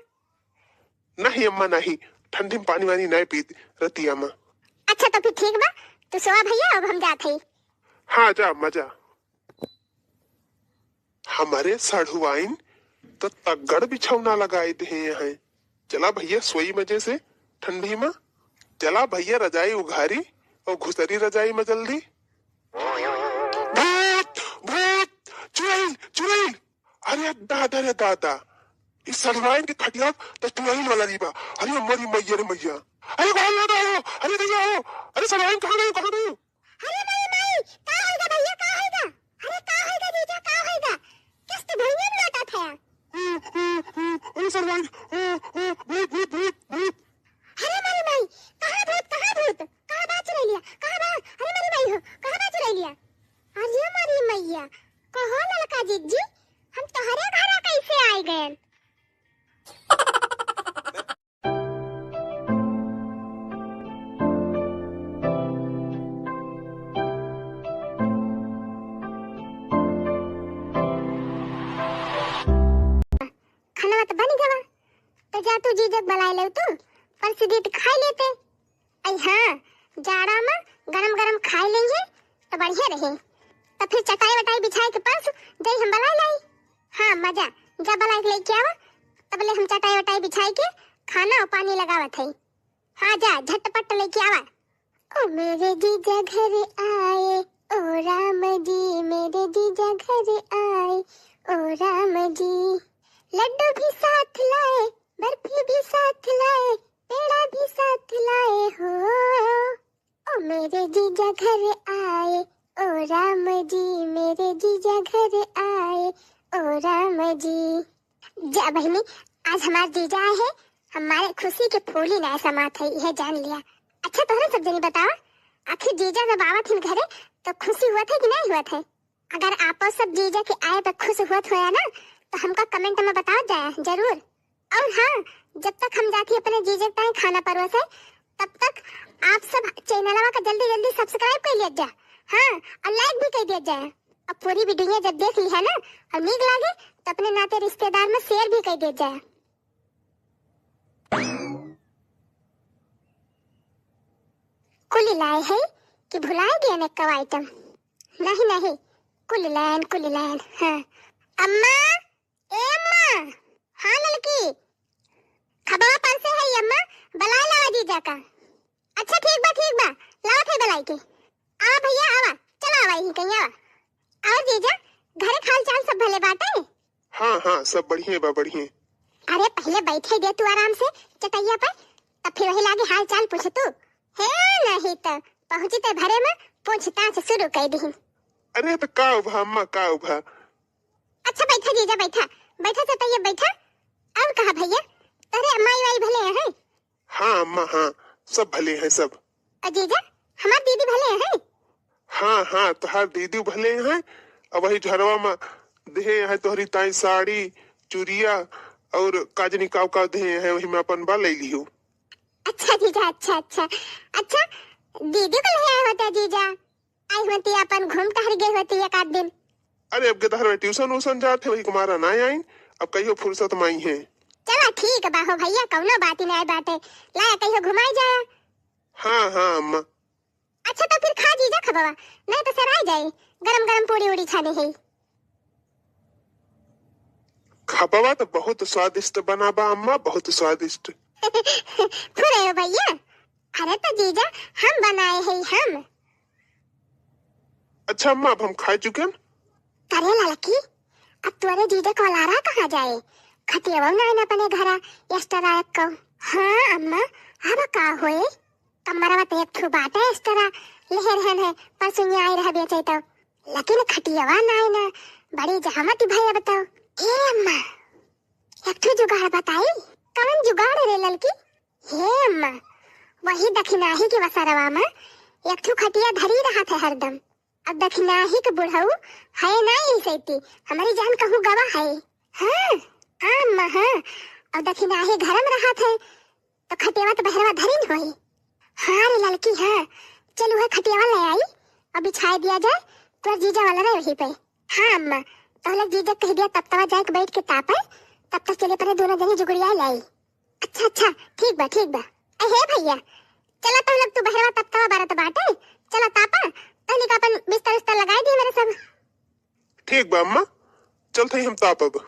नहीं अम्मा, नहीं, ठंडी मा पानी वानी नाहीं पीत रतिया मा। अच्छा तो फिर ठीक बा, तू सोवा भइया, अब हम जात हई। हाँ, जा अम्मा, जा। हमरे सढ़ुआइन तो तगड़ बिछौना लगाइ देहे हैं। चला भइया, सोई मजे से ठंडी मा। चला भइया, रजाई उघारी अउर घुसरी रजाई मा जल्दी। भूत, भूत, चुड़ैल, चुड़ैल। अरे दादा रे दादा, ई सढ़ुआइन के खटिया तो चुड़ैल वाला री बा। अरे मोरी मइया रे मइया। अरे कहाँ दादा हो, अरे भइया हो, अरे सढ़ुआइन कहाँ गयो, कहाँ गयो? अरे माई, माई, का होइगा भइया, का होइगा? अरे का होइगा जीजा, का होइगा? किस्त भुइयां में लोटा था। अरे सढ़ुआइन, भूत, भूत, भूत, भूत। अरे माई, माई, कहाँ भूत, कहाँ भूत? कहाँ बा चुड़ैलिया? कहाँ बा? अरे माई, माई हो, कहाँ बा चुड़ैलिया? अरे माई, मइया, कहो ललका जिज्जी, हम तोहरे घरा कैसे आइ गएन? खाना तो बनि गवा, तो जा तू जीजा के बलाइ लेउ तू, परसि दीत खाइ लेते। अइ हाँ, जाड़ा मा गरम गरम खाइ लेइहैं तो बढ़िया रहे। तो फिर चटाई वटाई बिछाइ के परसु जाई हम बलाइ लाई। हाँ, मजा, जा बलाइ के लइके आवा, तबले हम चटाई वटाई बिछाइ के खाना अउर पानी लगावत हई। हाँ, जा, झटपट लइके आवा। ओ मेरे जीजा घर आए, ओ राम जी, मेरे जीजा घर आए, ओ राम जी। लड्डू भी साथ लाए, बर्फी भी साथ लाए, पेड़ा भी साथ लाए हो। ओ मेरे जीजा घर आए, ओ राम जी, मेरे जीजा घर आए, ओ राम जी। जा बहिनी, आज हमार जीजा आए हैं, हमारे खुशी के फूली नाय समात है, यह जान लिया। अच्छा, तोहरे सब जनी बतावा, आखिर जीजा जब आवत हिन घरे, तो खुशी हुवत है कि नाहीं हुवत है? अगर आपो सब जीजा के आए पे खुश हुवत होया ना, तो हमका comment मा बतावत जाया जरूर। अउर हाँ, जब तक हम जाती अपने जीजा के ताईं खाना परोसे, तब तक आप सब चैनलवा का जल्दी जल्दी subscribe कइ लिया जा। हाँ, अउर like भी कइ दिया जाए। अब पूरी video जब देख ली है ना अउर नीक लागे, तो अपने नाते रिश्तेदार मा share भी कइ दिया जाए। कुल लाए है कि भुलाए गए ने कव item? नहीं, नहीं, कुल लायन, कुल लायन। हाँ। अम्मा, ए अम्मा। हाँ ललकी। खबवा परसे है अम्मा, बलाए लावा जीजा का। अच्छा ठीक बा, ठीक बा, लावत है बलाइ के। आवा भइया, आवा, चला आवा, यहीं कहीं आवा। अउर जीजा, घरे के हाल चाल सब भले बाटे? हाँ, हाँ, सब बढ़िया बा, बढ़िया। अरे पहिले बैठे दे तू आराम से चटैया पर, तब फिर वही लागे हाल चाल पूछे तू। हे नहीं तो पहुँची ते घरे मा पूछताछ शुरू कइ दिहिन। अरे तो का उभा अम्मा, का उभा? अच्छा बैठा जीजा, बैठा, बैठा चटैया बैठा। अउर कहा भइया, तोहरे माई वाई भले हैं? हाँ अम्मा, हाँ, सब भले हैं सब। अ जीजा, हमार दीदी भले हैं? हाँ, हाँ, तोहार दीदी भले हैं। अब वही झरवा मा देहे हैं तोहरी ताईं साड़ी, चुरिया अउर का जनी काव काव देहे हैं, वही मा अपन बा लइ लियो। अच्छा जीजा, अच्छा, अच्छा। अच्छा, दीदी को ले आए होते जीजा? आई होती, अपन घूम टहर गई होती एक आध दिन। अरे अब के तहर में tuition व्यूशन जात है, वही कुमारा ना आइन, अब कहियो फुर्सत मा आई है। चला ठीक बा हो भइया, कउनो बात ही नाय बाटे, लाया कहियो घुमाई जाया। हाँ, हाँ अम्मा। अच्छा तो फिर खा जीजा खबवा, नाय तो सराय जाई, गरम गरम पूड़ी उड़ी छाने है। खबवा तो बहुत स्वादिष्ट बना बा अम्मा, बहुत स्वादिष्ट। फुरे हो भइया, अरे तो जीजा हम बनाए है हम। अच्छा अम्मा, अब हम खाए चुकेन। अरे ललकी, अब तोरे जीजा कोलारा कहाँ जाए? खटियावा ना आइन अपने घरा, extra एक को। हाँ अम्मा, अब का होए? कमरवा तो एक ठो बाटे extra, लेहे रहन है, परसों आए रह बेचे तो। लेकिन खटियावा ना आइन, बड़ी जहमत भय अब तो। ए अम्मा, एक ठो जुगाड़ बताई। कवन जुगाड़ रे ललकी? हे अम्मा, वही दखिनाही के वसरवा मा एक ठो खटिया धरी रहत है हरदम। अब दखिनाही के बुढ़ऊ है ना यही सैती, हमरी जान कहूँ गवा है। हाँ, हाँ अम्मा, हाँ। अउर दखिनाही घरम रहत है, तो खटियावा तो बहरवा धरिन होई। हाँ रे ललकी, हाँ। चल उहे खटियावा ले आई अउर बिछाए दिया जाए, तोर जीजा वाला रहे वहीं पे। हाँ अम्मा, तो हम लोग जीजा कह दिया तब तवा जाए के बैठ के तापे, तब तक चले परे दोनों जनी जुगड़िया ले आई। अच्छा, अच्छा, ठीक बा, ठीक बा। ए हे भैया, चला तो हम लोग तू बहरवा तब तवा बरत बाटे, चला तापा, तहनी का अपन बिस्तर उस्तर लगाई दी मेरे सब। ठीक बा अम्मा, चलत हई हम तापब।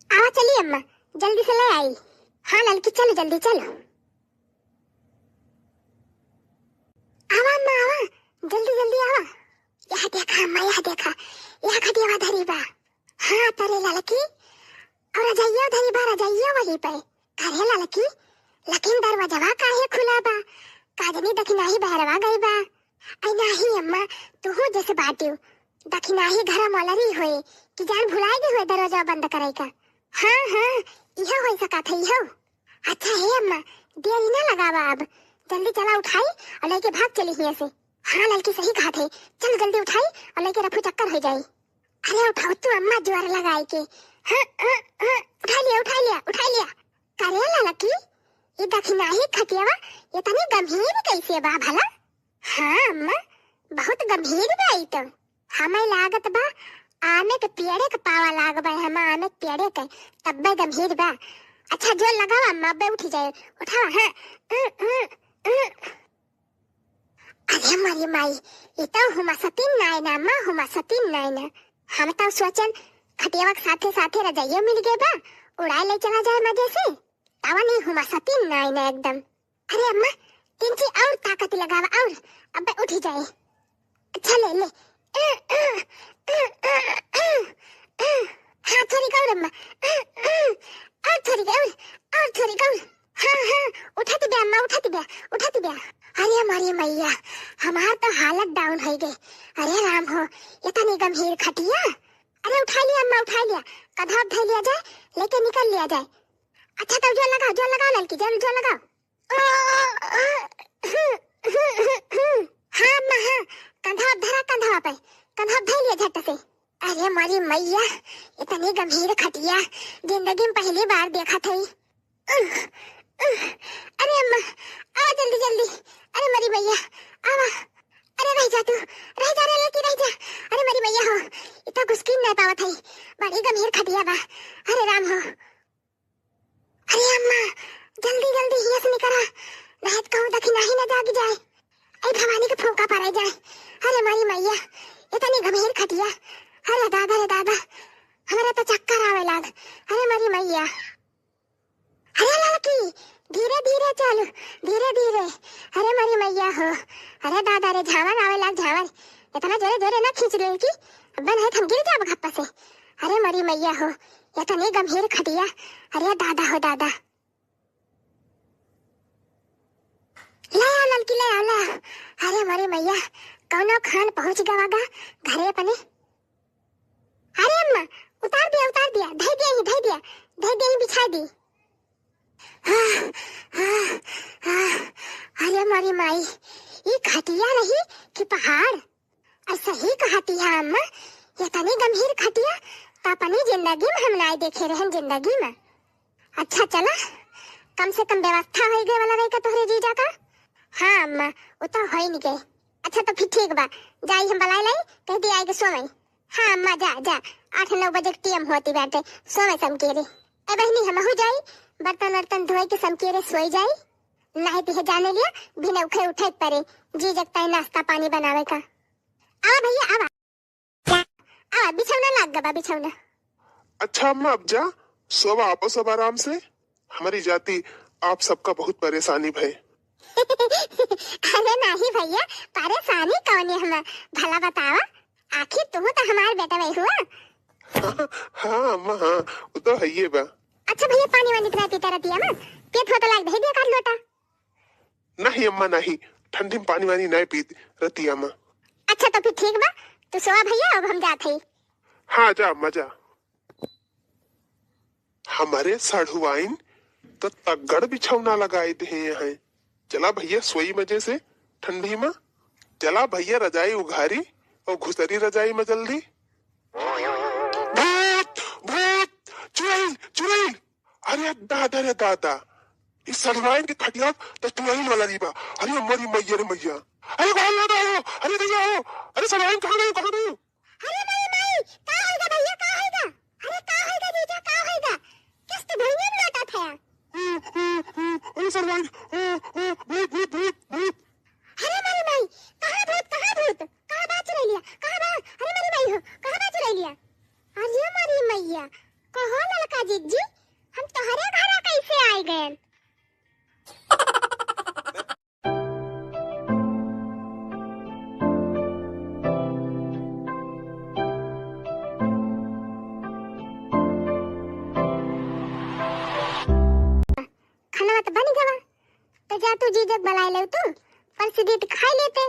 आवा चली अम्मा, जल्दी से ले आई। हाँ ललकी, चलो जल्दी चलो। आवा अम्मा, आवा, जल्दी जल्दी आवा। यह देखा अम्मा, यह देखा, यह खटियावा धरी बा। हाँ तरे ललकी, अउर रजाइयो धरी बा, रजाइयो वहीं पे। अरे ललकी, लेकिन दरवाजवा काहे खुला बा? का जनी दखिनाही बहरवा गई बा। आई नाही अम्मा, तुहू जैसे बाटिउ। दखिनाही घरा मलरी होए, कि जान भुलाए गई होए दरवाजा बंद करे का। हाँ, हाँ, इहो होई सकत है, इहो। अच्छा हे अम्मा, देरी ना लगावा अब, जल्दी चला उठाई अउर लेके भाग चली हियां से। हाँ ललकी सही कहत है, चल जल्दी उठाई अउर लेके रफू चक्कर हो जाई। अरे उठाओ तू अम्मा जोर लगाई के। हाँ, हाँ, हाँ, उठा लिया, उठा लिया, उठा लिया। करे ललकी, ये दखिनाही खटियावा, ये तनी गंभीर कैसे बा भला? हाँ अम्मा, बहुत गंभीर बा ई तो। हमें लागत बा आमे के पेड़े के पावा लाग बा, हम आमे के पेड़े के, तब्बे गंभीर बा। अच्छा जोर लगावा अम्मा, अब्बे उठी जाए, उठावा, हाँ। अ, अ, अ। अरे मरी माई, ई तो हुमा सतीन नाय ना, अम्मा हुमा सतीन नाय ना। हम तो सोचन खटियावा के साथे साथे रजाइयो मिल गए बा, उड़ाए ले चला जाए मजे से। तावा नहीं हुमा सतीन नाय ना एकदम। अरे अम्मा, तिनची और ताकत लगावा और, अब्बे उठी जाए। अच्छा ले ले। हाँ थोरी और अम्मा, और थोरी और, और थोरी और। हाँ हाँ, उठत बे अम्मा, उठत बे, उठत बे। अरे हमारी मैया, हमार तो हालत down हो गई। अरे राम हो, ये तनी गंभीर खटिया। अरे उठा लिया अम्मा, उठा लिया, कधवा धर लिया जाए, लेके निकल लिया जाए। अच्छा तब जोर लगाओ, जोर लगाओ ललकी, जोर, जोर लगाओ। हाँ अम्मा हाँ, कंधा धरा, कंधा पे, कंधा धर लिया झट से। अरे मारी मैया, इतनी गंभीर खटिया जिंदगी में पहली बार देखा थई। अरे अम्मा, आवा जल्दी जल्दी। अरे मारी मैया, आवा। अरे रह जा तू, रह जा रे लड़की, रह जा। अरे मारी मैया हो, इतना घुसकी नहीं पावत है, बड़ी गंभीर खटिया बा। अरे राम हो। अरे अम्मा, जल्दी जल्दी हिया से निकरा, नहीं तो कहूँ दखिनाही न जाग जाए। ऐ भवानी के फूंका पड़े जाए। अरे मारी मैया, इतनी गंभीर खटिया। अरे दादा रे दादा, हमारे तो चक्कर आवे लाग। अरे मारी मैया। अरे लड़की, धीरे धीरे चल, धीरे धीरे। अरे मारी मैया हो, अरे दादा रे, झावर आवे लाग झावर। इतना जोरे जोरे ना खींच ले कि अब नहीं हम गिर जाब घप्पा से। अरे मारी मैया हो, इतनी गंभीर खटिया। अरे दादा हो दादा। ले आओ ललकी, ले आओ, ले आओ। अरे मारी मैया, कौनो खान पहुँच गवा गा घरे अपने। अरे अम्मा, उतार दिया, उतार दिया, धई दिया ही, धई दिया, धई दिया ही, बिछा दी। आह, आह, आह, अरे मारी माई, ई खटिया रही कि पहाड़? अरे सही कहती है अम्मा, ये तनी गंभीर खटिया तो अपनी जिंदगी में हम नाय देखे रहन जिंदगी में। अच्छा चला, कम से कम व्यवस्था होई गए वाला रही का तोहरे जीजा का? हाँ अम्मा, वो तो होई नहीं गए। अच्छा तो फिर ठीक बा, जाई हम बलाई लाई, कह दी आए के सोवई। हाँ अम्मा जा, जा, आठ नौ बजे के टीएम होती बाटे, सोवई समकेरे। ए बहिनी हमहू जाई, बर्तन वर्तन धोई के समकेरे सोई जाई। नहीं तो ये जाने लिया, बिना उठे उठे के परे, जीजा के ताई नाश्ता पानी बनावे का। आवा भैया, आवा। आवा, बिछौना लाग गबा, बिछौना। अच्छा अम्मा, अब जा, सोवा आपो सब आराम से। हमारी जाति आप सबका बहुत परेशानी भय। अरे नाही भैया, परेशानी कौन है हम, भला बतावा, आखिर तुम तो हमार बेटा वही हुआ। हाँ अम्मा, हाँ, वो तो है ये बा। अच्छा भैया, पानी वानी तो नहीं पीता रहती है अम्मा, पेट हो तो लाग दे दिया कर लोटा। नहीं अम्मा, नहीं, ठंडी में पानी वानी नहीं पीत रहती अम्मा। अच्छा तो फिर ठीक बा, तू सोवा भैया, अब हम जात हई। हाँ जा अम्मा जा। हमारे साढ़ुआइन तो तगड़ बिछौना लगाए दे हैं। चला भैया सोई मजे से ठंडी में। चला भैया रजाई उघारी और घुसरी रजाई में जल्दी। चुड़ैल। अरे दादा रे दादा, ई सढ़ुआइन के खटिया त चुड़ैल वाला री बा। अरे मोरी मैया रे मैया। अरे बाहर ना आओ, अरे दैया हो, अरे सढ़ुआइन कहाँ गई, कहाँ गई? अरे माई, माई, का होइगा भैया, का होइगा? अरे का होइगा जीजा, का होइगा? किस्त भैया में लौटा था। ओ, ओ, ओ, अरे सढ़ुआइन, ओ, ओ, भूत, भूत, भूत, भूत। अरे माई, माई, कहाँ भूत, कहाँ भूत? कहाँ बा चुड़ैलिया? कहाँ बा? अरे माई, माई हो, कहाँ बा चुड़ैलिया? अरे माई, मैया, कहो ललका जिज्जी, हम तोहरे घरा कैसे आए गए? खाना तो बन गवा, तो जा तू जीजक बलाए ले तू, परस दीत खाई लेते।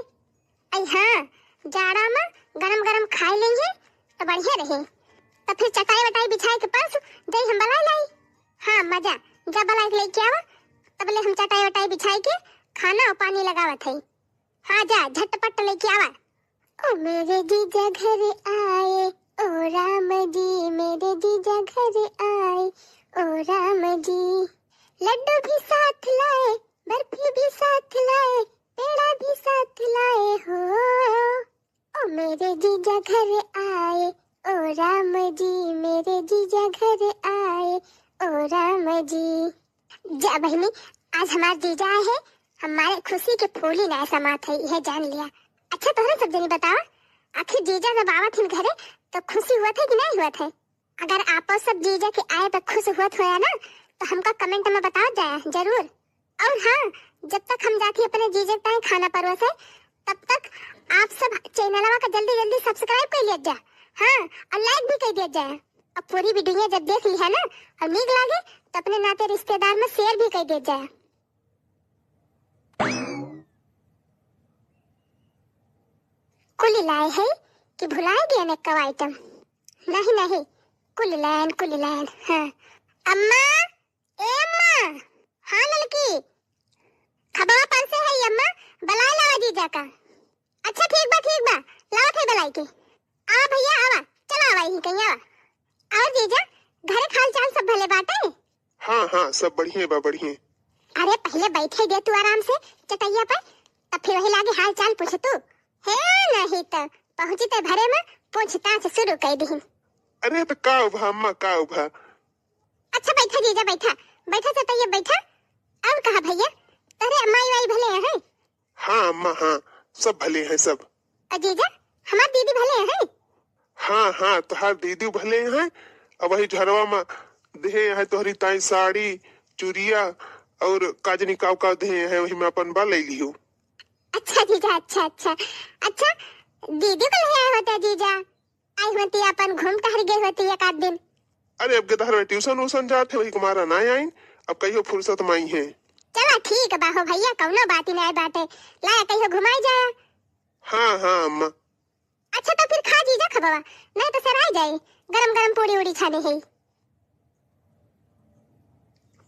आई हाँ, जाड़ा में गरम गरम खाई लेंगे तो बढ़िया रही। तो फिर चटाई वटाई बिछाए के परस जाई हम बलाए लाई। हाँ मजा, जा बलाए के लेके आवा, तबले हम चटाई वटाई बिछाए के खाना और पानी लगावत है। हाँ जा झटपट लेके आवा। ओ मेरे जीजा घर आए, ओ राम जी, मेरे जीजा घर आए, ओ राम जी। लड्डू भी साथ लाए, बर्फी भी साथ लाए, पेड़ा भी साथ लाए हो। ओ मेरे जीजा घर आए, ओ राम जी, मेरे जीजा घर आए, ओ राम जी। जा बहिनी, आज हमार जीजा आए हैं, हमारे खुशी के फूल ही ना समात है, यह जान लिया। अच्छा तोहरे सब जनी बतावा, आखिर जीजा जब आवत हिन घरे तो खुशी हुआ था कि नहीं हुआ था? अगर आपो सब जीजा के आए पे खुश हुआ होया ना, तो हमका कमेंट में बताओ जाए जरूर। और हाँ, जब तक हम जाती अपने जीजा के ताई खाना परोसे, तब तक आप सब चैनलवा का जल्दी जल्दी सब्सक्राइब कर लिया जा। हाँ, और लाइक भी कर दिया जाए। और पूरी वीडियो जब देख ली है ना और नीक लागे, तो अपने नाते रिश्तेदार में शेयर भी कर दिया जाए। कुल लाए है कि भुलाए गए ने कव आइटम? नहीं नहीं, कुल लायन, कुल लायन। हाँ अम्मा, ए अम्मा। हाँ ललकी, खबवा परसे है अम्मा, बलाए लावा जीजा का। अच्छा ठीक बा, ठीक बा, लावत है बलाई के। आवा भैया आवा, चला आवा यहीं कहीं आवा। और जीजा, घरे के हाल चाल सब भले बाटे? हाँ हाँ, सब बढ़िया बा, बढ़िया। अरे पहले बैठे दे तू आराम से चटैया पर, तब फिर वही लागे हाल चाल पूछ तू। हे नहीं तो पहुँची ते भरे में पूछताछ शुरू कर दी। अरे तो का उभा अम्मा, का उभा? अच्छा बैठा जीजा, बैठा, बैठा चटैया बैठा। और कहा भैया, तेरे माई वाई भले हैं? हाँ अम्मा, हाँ, सब भले हैं सब। अ जीजा, हमार दीदी भले हैं? हाँ हाँ, तोहार दीदी भले हैं। अब वही झरवा में देहे हैं तोहरी ताई साड़ी, चुरिया और काजनी काव काव देहे हैं, वही में अपन बा ले लियो। अच्छा जीजा, अच्छा अच्छा। अच्छा, दीदी को ले आए होते जीजा, आई होती अपन घूम टहर गए होती एक आध दिन। अरे अब के तहर ट्यूशन व्यूशन जात है, वही कुमारा ना आइन, अब कहियो फुर्सत में आई है। चला ठीक बा हो भैया, कौनो बात ही नहीं बाटे, लाया कहियो घुमाई जाया। हाँ हाँ अम्मा। अच्छा तो फिर खा जीजा खबवा, नहीं तो सराय जाए, गरम गरम पूरी उड़ी छाने है।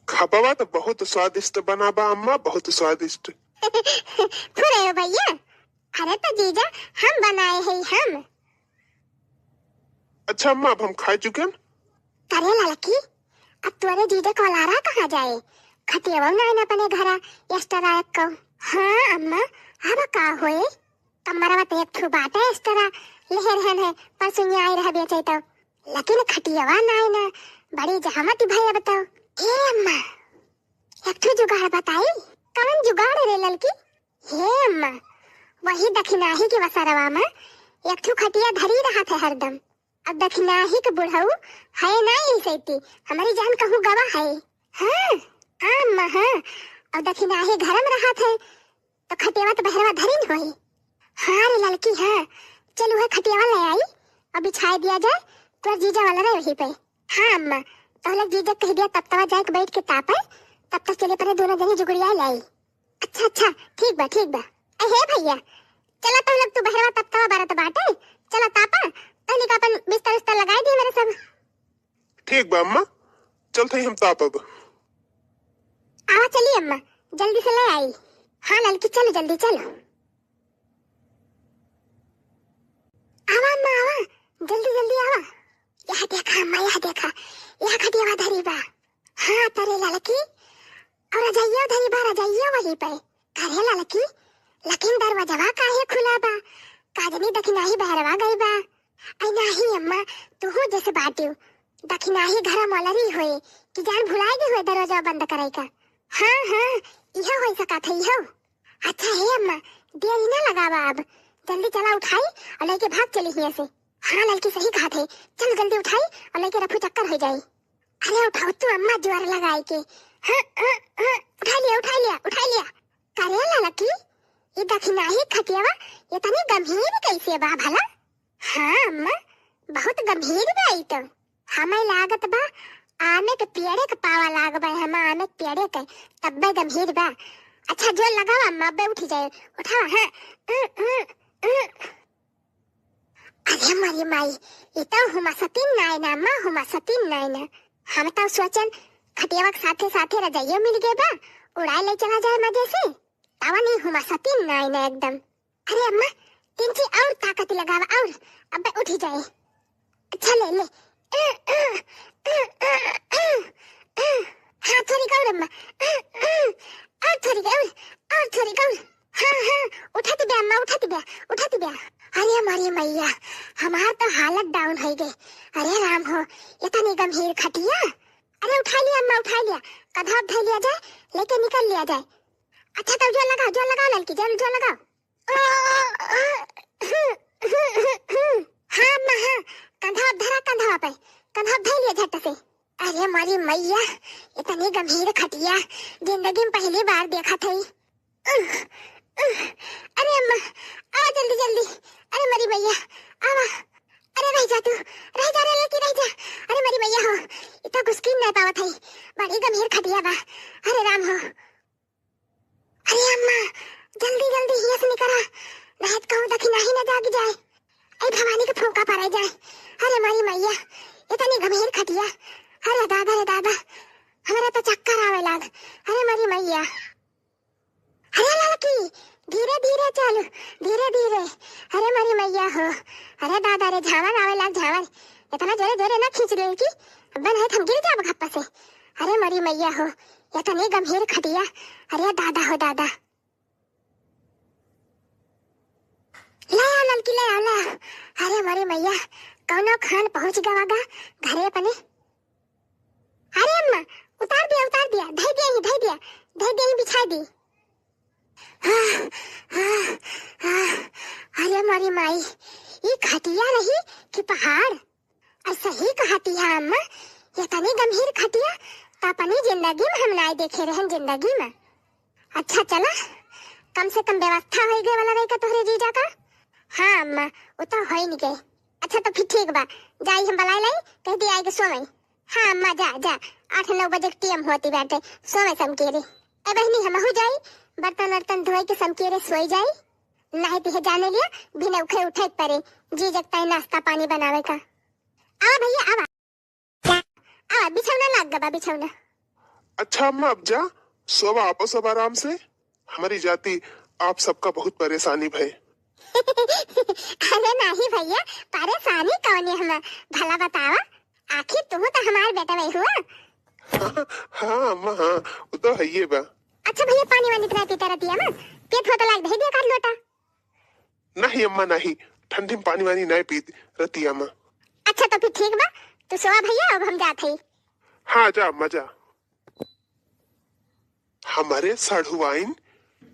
खबवा तो बहुत स्वादिष्ट बना बा अम्मा, बहुत स्वादिष्ट। फुरे हो भैया, अरे तो जीजा हम बनाए है हम। अच्छा अम्मा, अब हम खाए चुके हैं। करे ललकी, अब तोरे जीजा को लारा कहाँ जाए? खटियावा ना आइन अपने घरा, एक्स्ट्रा रात को। हाँ अम्मा, अब का होए? कमरवा तो एक ठो बाटे एक्स्ट्रा, लेहे रहन है, परसुनिया आए रह बेचे तो। लेकिन खटियावा ना आइन, बड़ी जहमत भई अब तो। हे अम्मा, एक ठो जुगाड़ बताई। कवन जुगाड़ रे ललकी? हे अम्मा, वही दखिनाही के वसरवा में एक ठो खटिया धरी रहत है हरदम। अब दखिनाही के बुढ़ऊ है ना यही सैती, हमारी जान कहूँ गवा है। हाँ, हाँ अम्मा, हाँ। अब दखिनाही घर में रहत है, तो खटियावा तो बहरवा धरी न होई। हाँ रे ललकी, हाँ। चल वह खटियावा ले आई और बिछाए दिया जाए, तोर जीजा वाला रहे वहीं पे। हाँ अम्मा, तो लोग जीजा कह दिया तब तवा जाए के बैठ के तापे, तब तक चले परे दोनों जने जुगड़िया ले आई। अच्छा अच्छा, ठीक बा, ठीक बा। ए हे भैया, चला तो लोग तू बहरवा तब तवा बरत बाटे, चला तापा, तहनी का अपन बिस्तर उस्तर लगाए दिए मेरे सब। ठीक बा अम्मा, चलत हई हम तापब। आवा चली अम्मा, जल्दी से ले आई। हाँ ललकी, चलो जल्दी चलो। आवा अम्मा आवा, जल्दी जल्दी आवा। यह देखा अम्मा, यह देखा, यह खटियावा धरी बा। हाँ, तरे ललकी, और रजइयो धरी बा, रजइयो वही पे। अरे ललकी, लेकिन दरवाजवा काहे खुला बा? का जनी दखिनाही बहरवा गई बा? अइ नाही अम्मा, तुहू जैसे बाटियो। दखिनाही घरा मोलरी होए, कि जान भुलाए गई होए दरवाजा बंद करे का। हाँ, हाँ, इहो होई सकत है, इहो। अच्छा हे अम्मा, देरी ना लगावा अब, जल्दी चला उठाई और लेके भाग चली हियां से। हाँ ललकी सही कहत है, चल जल्दी उठाई और लेके रफू चक्कर हो जाई। अरे उठाओ तू अम्मा जोर लगाई के। हाँ, हाँ, हाँ, उठा लिया, उठा लिया, उठा लिया। करे ललकी, ये दखिनाही खटियावा, ये तनी गंभीर कैसे बा भला? हाँ अम्मा, बहुत गंभीर बा ई तो। हमें लागत बा आमे के पेड़े के पावा लाग बा, हम आमे के पेड़े के, तब्बे गंभीर बा। अच्छा जोर लगावा अम्मा, अब्बे उठी जाए, उठावा, हाँ। अरे मारी माई, ई तो हुमा सतीन नाय ना अम्मा, हुमा सतीन नाय ना। हम तो सोचन खटियावा के साथे साथे रजाइयो मिल गए बा, उड़ाए ले चला जाए मजे से। तावा नहीं हुमा सतीन नाय ना एकदम। अरे अम्मा, तिनची और ताकत लगावा और, अब्बे उठी जाए। अच्छा ले ले। हाँ थोड़ी और अम्मा। और थोड़ी और, और थोड़ी और। हाँ, हाँ, उठत बे अम्मा, उठत बे, उठत बे। अरे मारी मैया, हमार तो हालत down हो गई। अरे राम हो, इतनी गंभीर खटिया। अरे उठा लिया अम्मा, उठा लिया। कधा उठा लिया जाए, लेके निकल लिया जाए। अच्छा तो जोर लगाओ, जोर लगाओ ललकी, जोर, जोर लगाओ। हाँ अम्मा, हाँ, कंधा धरा, कंधा पे, कंधा धर लिया झट से। अरे मारी मैया, इतनी गंभीर खटिया जिंदगी में पहली बार देखत हई। अरे अम्मा, आवा जल्दी जल्दी। अरे मारी मैया, आवा। अरे रह जा तू, रह जा रे लड़की, रह जा। अरे मारी मैया हो, इतना घुसकी नहीं पावत हई, बड़ी गंभीर खटिया बा। अरे राम हो। अरे अम्मा, जल्दी जल्दी हियां से निकरा, नहीं तो कहूँ दखिनाही न जाग जाए। ए भवानी के फूंका पड़े जाए। अरे मारी मैया, इतनी गंभीर खटिया। अरे दादा रे दादा, हमरा तो चक्कर आवे लाग। अरे मारी मैया। अरे लड़की, धीरे धीरे चल, धीरे धीरे। अरे मारी मैया हो, अरे दादा रे, झावर आवे लाग, झावर। इतना जोरे जोरे ना खींच ले कि अब नहीं हम गिर जाब घप्पा से। अरे मारी मैया हो, इतनी गंभीर खटिया। अरे दादा हो दादा। ले आओ ललकी, ले आओ, ले आओ। अरे मारी मैया, कौनो खान पहुंच गवा गा घरे अपने। अरे अम्मा, उतार दिया, उतार दिया, धई दिया ही, धई दिया, धई दिया ही, बिछाई दी। आह, आह, आह, अरे मारी माई, ई खटिया रही कि पहाड़? और सही कहती है अम्मा, ये तनी गंभीर खटिया तो अपनी जिंदगी में हम नाय देखे रहन जिंदगी में। अच्छा चला, कम से कम व्यवस्था होई गए वाला रही का तोहरे जीजा का। हाँ अम्मा, वो तो होई नहीं गए। अच्छा तो फिर ठीक बा, जाई हम बलाई लाई, कह दी आई के सोवई। हाँ अम्मा जा, जा, आठ नौ बजे के टीएम होती बाटे, सोवे समकेरे। ए बहनी हमहू जाई, बर्तन वर्तन धोए के समकेरे सोई जाई। नहीं तो ये जाने लिया, बिना उठे उठे परे, जीजा के ताई नाश्ता पानी बनावे का। आवा भैया, आवा। आवा, बिछौना लाग गबा, बिछौना। अच्छा अम्मा, अब जा, सोवा आपो सब आराम से। हमारी जाति आप सबका बहुत परेशानी भय। अरे नाही भैया, परेशानी कौन है हम? भला बतावा, आखिर तू तो हमार बेटा वही हुआ। हाँ अम्मा, हाँ, वो तो है ये बा। अच्छा भैया, पानी वानी तो नहीं पीता रहती है ना? पेट हो तो लाग दे दिया कर लोटा। नहीं अम्मा, नहीं, ठंडी में पानी वानी नहीं पीत रतिया में। अच्छा तो फिर ठीक बा, तू सोवा भैया, अब हम जात हई। हाँ, जा अम्मा, जा। हमारे सढ़ुआइन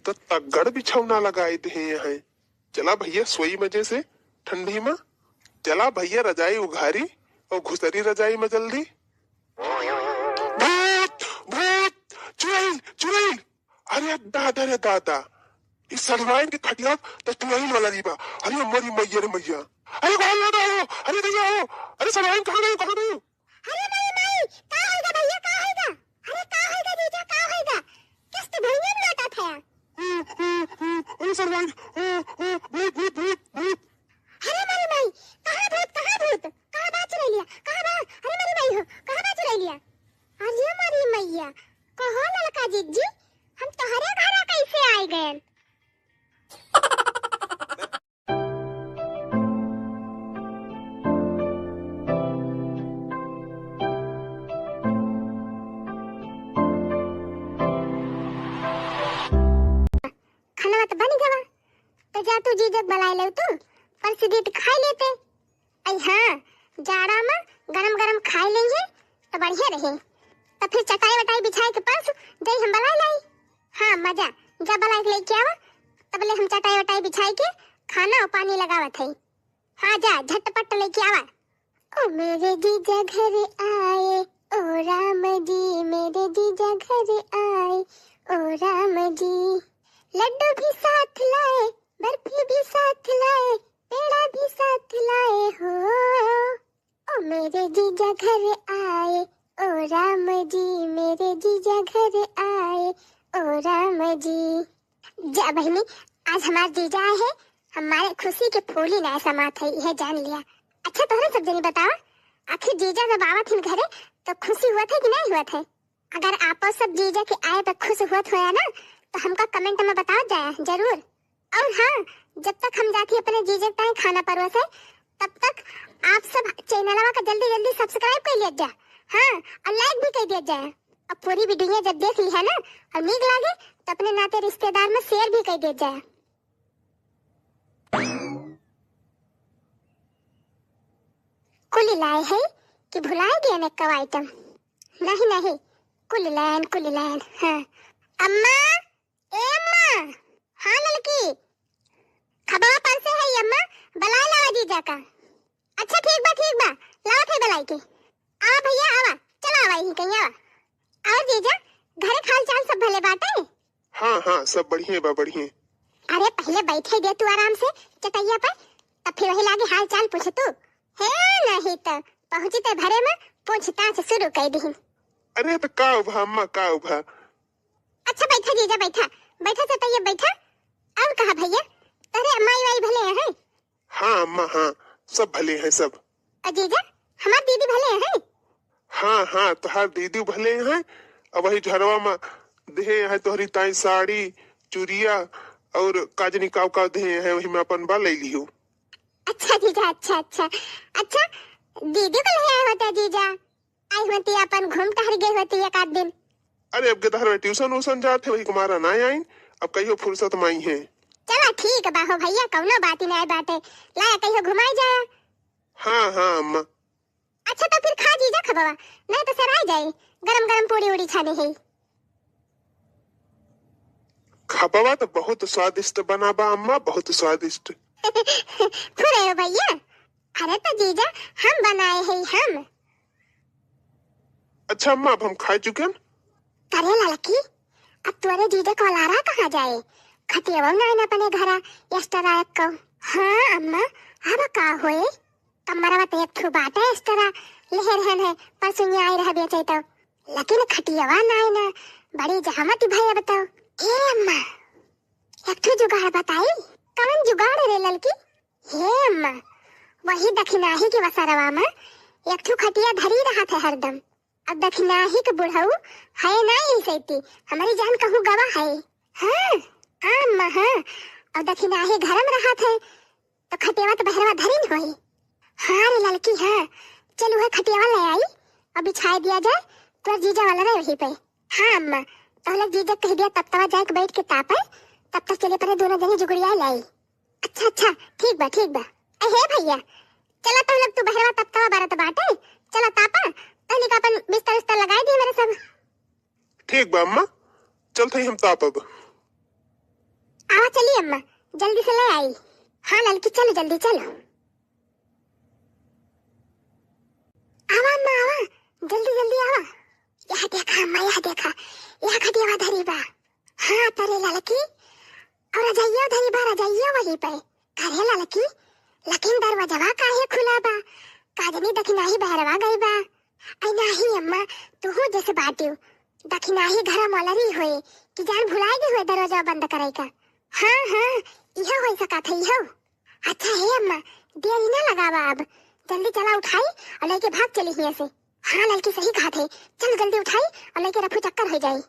तो तगड़ बिछौना लगाए दे हैं। चला भैया, सोई मजे से ठंडी में। चला भैया, रजाई उघारी और घुसरी रजाई में जल्दी। भूत, भूत, चुड़ैल, चुड़ैल। अरे दादा रे दादा, इस सढ़ुआइन के खटिया तो चुड़ैल वाला नहीं बा। अरे मोरी मैया रे मैया, अरे कहाँ लगा हो? अरे भैया हो, अरे सढ़ुआइन कहाँ गई, कहाँ गई? अरे माई, माई, का होइगा भैया, का होइगा? अरे का होइगा जीजा, का होइगा? किस्त भैया में लौटा था। ओ, ओ, ओ, अरे सढ़ुआइन, ओ, ओ, भूत, भूत, भूत, भूत। अरे माई, माई, कहाँ भूत, कहाँ भूत? कहाँ बा चुड़ैलिया? कहाँ बा? अरे माई, माई हो, कहाँ बा चुड़ैलिया? अरे मारी मैया, कहो ललका जिज्जी, हम तोहरे घरा कैसे आइ गएन? जा तू जीजा क बलाए लेउ तू, परस दीत खाइ लेते। अइ हाँ, जाड़ा मा गरम गरम खाइ लेइहैं त बढ़िया रहे। त फिर चटाई वटाई बिछाइ के परस जइ हम बलाए लाई। हाँ अम्मा जा, जा बलाइ के लइके आवा, तबले हम चटाई वटाई बिछाइ के खाना अउ पानी लगावत हई। हाँ जा, झटपट लइके आवा। ओ मेरे जीजा घर आए, ओ राम जी, मेरे जीजा घर आए, ओ राम जी। लड्डू भी साथ लाए, बर्फी भी साथ लाए, पेड़ा भी साथ लाए हो। ओ मेरे जीजा घर आए, ओ राम जी, मेरे जीजा घर आए, ओ राम जी। जा बहिनी, आज हमार जीजा आए हैं, हमारे खुशी के फूली नाय समात है, यह जान लिया। अच्छा, तोहरे सब जनी बतावा, आखिर जीजा जब आवत हिन घरे, तो खुशी हुवत है कि नाय हुवत है? अगर आपो सब जीजा के आए पे खुश हुवत होया ना, तो हमका comment में बतावत जाया जरूर। और हाँ, जब तक हम जाती अपने जीजा ताई खाना परोसे, तब तक आप सब चैनलवा का जल्दी जल्दी subscribe कर लिया जा, हाँ, और like भी कर दिया जाए। अब पूरी video जब देख ली है ना और नीक लागे, तो अपने नाते रिश्तेदार में share भी कर दिया जाए। कुल लाए है कि भुलाए गए ने कव item? नहीं, नहीं, कुल लायन, कुल लायन। हाँ। अम्मा, ए अम्मा। हाँ ललकी। खबवा परसे है अम्मा, बलाए लावा जीजा का। अच्छा ठीक बा, ठीक बा, लावत है बलाइ के। आवा भइया, आवा, चला आवा, यहीं कहीं आवा। और जीजा, घरे क हाल चाल सब भले बाटे? हाँ, हाँ, सब बढ़िया बा, बढ़िया। अरे पहिले बैठे दे तू आराम से चटैया पर, तब फिर वही लागे हाल चाल पूछे तू। हे नहीं तो पहुँची ते भरे में पूछताछ शुरू कर दीहिन। अरे तो का उभा अम्मा, का उभा? अच्छा बैठा जीजा, बैठा, बैठा चटैया बैठा। और कहा भइया, तोहरे माई वाई भले हैं? हाँ अम्मा, हाँ, सब भले हैं सब। अ जीजा, हमार दीदी भले हैं? हाँ, हाँ, तोहार दीदी भले हैं। अब वही झरवा में देहे हैं तोहरी ताई साड़ी, चुरिया और काजनी काव काव देहे हैं, वही में अपन बा ले लियो। अच्छा जीजा, अच्छा, अच्छा। अच्छा, दीदी को ले आए होते जीजा। आई होती, अपन घूम टहर गई होती एक आध दिन। अरे अब गदहर में tuition वूशन जात है, वही कुमारा ना आइन, अब कहियो फुर्सत में आई है। चला ठीक बा हो भइया, कौनो बात ही नहीं बाटे, लाया कहियो घुमाई जाया। हाँ, हाँ अम्मा। अच्छा तो फिर खा जीजा खबवा, नहीं तो सराय जाई, गरम गरम पूड़ी उड़ी छाने है। खबवा तो बहुत स्वादिष्ट बना बा अम्मा, बहुत स्वादिष्ट। फुरे हो भइया, अरे तो जीजा हम बनाए है हम। अच्छा अम्मा, अब हम खाए चुके हैं। अरे ललकी, अब तोरे जीजा को लारा कहाँ जाए? खटियावा ना आइन अपने घरा extra रख को। हाँ अम्मा, अब का होए? कमरवा तो एक ठो बाटे extra, लेहे रहन है, परसुइया आई रह बेचे तो। लेकिन खटियावा ना आइन, बड़ी जहमत भय अब तो। ए अम्मा, एक ठो जुगाड़ बताई। कवन जुगाड़ रे ललकी? हे अम्मा, वही दखिनाही के वसरवा में एक ठो खटिया धरी रहत है हरदम। अब दखिनाही के बुढ़ऊ है ना यही सैती, हमारी जान कहूँ गवा है। हाँ, हाँ अम्मा, हाँ। अब दखिनाही घर में रहत है, तो खटियावा तो बहरवा धरी न होई। हाँ रे ललकी, हाँ। चल वह खटियावा ले आई और बिछाए दिया जाए, तोर जीजा वाला रहे वहीं पे। हाँ अम्मा, तो हम लोग जीजा कह दिया तब तवा जाए के बैठ के तापे, तब तक चले परे दोनों जनी जुगड़िया लाई। अच्छा, अच्छा, ठीक बा, ठीक बा। ए, हे भइया, चला तो हम लोग तू बहरवा तब तवा बरत बाटे, चला तापा, तहनी का अपन बिस्तर उस्तर लगाई दी मेरे सब। ठीक बा अम्मा, चल थई हम तापब। आवा चली अम्मा, जल्दी से ले आई। हाँ ललकी, चलो जल्दी चलो। आवा अम्मा, आवा, जल्दी जल्दी आवा। यह देखा अम्मा, यह देखा, यह खटियावा धरी बा। हाँ तरे ललकी, और रजाइया धरी बा, रजाइया वही पे। करे ललकी, लेकिन दरवाजवा काहे खुला बा? का जनी दखिनाही बहरवा गई बा। आई नाही अम्मा, तू हो जैसे बाटियो। दखिनाही घर मलरी होए कि जान भुलाए गई होए दरवाजा बंद करे का। हाँ, हाँ, इहो हो सकत है, इहो। अच्छा हे अम्मा, देरी ना लगावा अब, जल्दी चला उठाई और लेके भाग चली हियां से। हाँ ललकी सही कहत है, चल जल्दी उठाई और लेके रफू चक्कर हो जाई।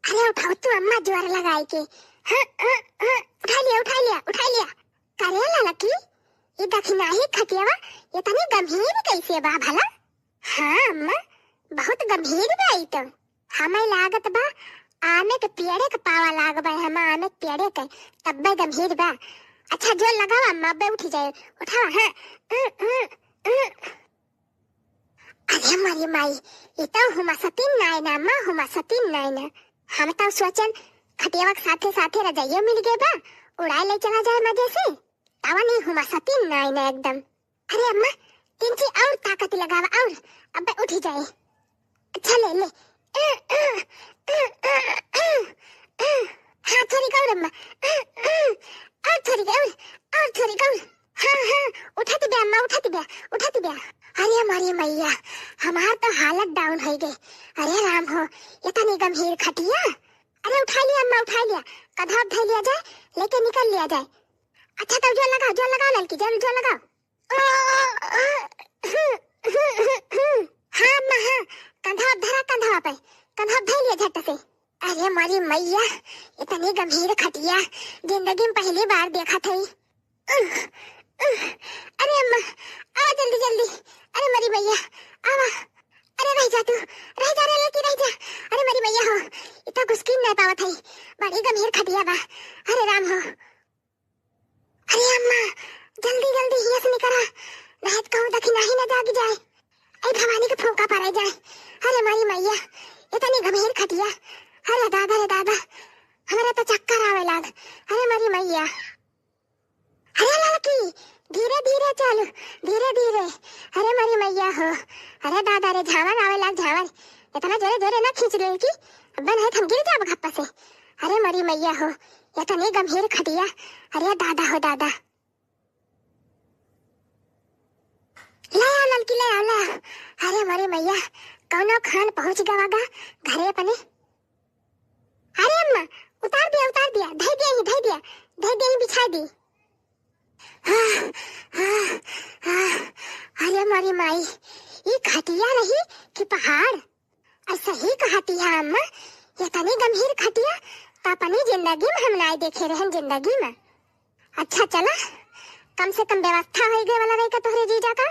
अरे उठाओ तू अम्मा जोर लगाई के। हाँ, हाँ, हाँ, उठा लिया, उठा लिया, उठा लिया। करे ललकी, ये दखिनाही खटियावा, ये तनी गंभीर कैसे बा भला? हाँ अम्मा, बहुत गंभीर बा ई तो। हमें लागत बा आमे के पेड़े के पावा लाग बा, हम आमे के पेड़े के, तब्बे गंभीर बा। अच्छा, जोर लगावा अम्मा, अब्बे उठी जाए। उठावा, हाँ। अरे मरी माई, ई तो हुमा सतीन नाय ना, अम्मा हुमा सतीन नाय ना। हम तो सोचन खटियावा के साथे साथे रजाइयो मिल गए बा, उड़ाए ले चला जाए मजे से। तावा नहीं हुमा सतीन नाय ना एकदम। अरे अम्मा, तिनची और ताकत लगावा और अब्बे उठी जाए। अच्छा ले ले। हाँ, थोड़ी और अम्मा। और थोड़ी और, और थोड़ी और। हाँ, हाँ, उठत ब्या अम्मा, उठत ब्या, उठत ब्या। अरे हमारी मैया, हमार तो हालत down होइ गई। अरे राम हो, इतनी गंभीर खटिया। अरे उठा लिया अम्मा, उठा लिया। कधवा धइ लिया जाए, लेके निकल लिया जाए। अच्छा तब जोर लगाओ, जोर लगाओ ललकी, जोर, जोर लगाओ। हाँ अम्मा, हाँ, कंधा धरा, कंधा पे, कंधा धइ लिया झट से। अरे मोरी मैया, इतनी गंभीर खटिया जिंदगी में पहली बार देखत हई। अरे अम्मा, आवा जल्दी जल्दी। अरे मोरी मैया, आवा। अरे रह जा तू, रह जा रे लड़की, रह जा। अरे मोरी मैया हो, इतना घुसकी नहीं पावत हई, बड़ी गंभीर खटिया बा। अरे राम हो। अरे अम्मा, जल्दी जल्दी हिया से निकरा, नहीं तो कहूँ दखिनाही न जाग जाए। ऐ भवानी के फूंका पड़े जाए। अरे मोरी मैया, इतनी गंभीर खटिया। अरे दादा रे दादा, हमरा तो चक्कर आवे लाग। अरे मोरी मैया। अरे लड़की, धीरे धीरे चल, धीरे धीरे। अरे मोरी मैया हो, अरे दादा रे, झावर आवे लाग, झावर। इतना जोरे जोरे ना खींच ले कि अब्बे नहीं तो हम गिर जाब खप्पा से। अरे मोरी मैया हो, इतनी गंभीर खटिया। अरे दादा हो दादा। ले आओ ललकी, ले आओ, ले आओ। अरे मोरी मैया, कौनो खान पहुँच गवा गा घरे अपने। अरे अम्मा, उतार दिया, उतार दिया, धइ दिया ही, धइ दिया, धइ दिया ही, बिछा दी। आह, आह, आह, अरे मोरी माई, ई खटिया रही कि पहाड़? अरे सही कहती है अम्मा, ये तनी गंभीर खटिया तो अपनी जिंदगी में हम नाय देखे रहन, जिंदगी में। अच्छा चला, कम से कम व्यवस्था होइ गए वाला रही का तोहरे जीजा का।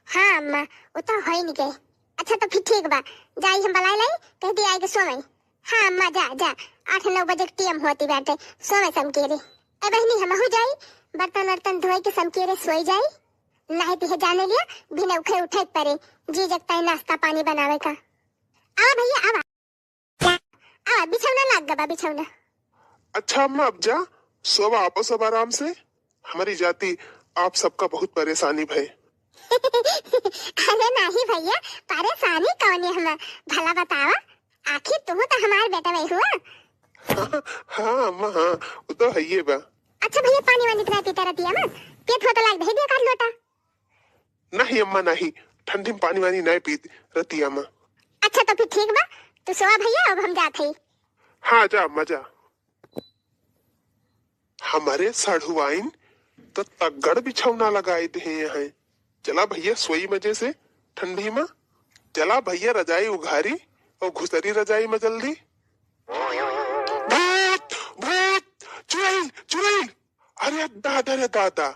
हाँ अम्मा, वो तो होइ नहीं गए। अच्छा तो फिर ठीक बा, जाई हम बुलाए लाई, कह दी आए के सोवई। हाँ अम्मा, जा जा, आठ नौ बजे के टीएम होती बाटे, सोवई समकेरे। ए बहिनी, हमहू जाई, बर्तन वर्तन धोई के समकेरे सोई जाई। नहीं तो जाने लिया, बिना उठे उठे के परे, जीजा के ताई नाश्ता पानी बनावे का। आवा भैया, आवा। आवा, बिछौना लाग गबा, बिछौना। अच्छा अम्मा, अब जा, सोवा आपो सब आराम से। हमारी जाति आप सबका बहुत परेशानी भय। अरे नाही भैया, परेशानी कौन है हम, भला बतावा, आखिर तुम तो हमार बेटा वही हुआ। हाँ अम्मा, हाँ, वो तो है ये बा। अच्छा भैया, पानी वानी तो नहीं पीता रहती है ना, पेट होता लाग दे दिया कर लोटा। नहीं अम्मा, नहीं, ठंडी में पानी वानी नहीं पीत रतिया में। अच्छा तो फिर ठीक बा, तू सोवा भैया, अब हम जात हई। हाँ जा अम्मा जा। हमारे साढ़ुआइन तो तगड़ बिछौना लगाए दे हैं। चला भैया सोई मजे से ठंडी में। चला भैया रजाई उघारी और घुसरी रजाई में जल्दी। भूत, भूत, चुड़ैल, चुड़ैल। अरे दादा रे दादा,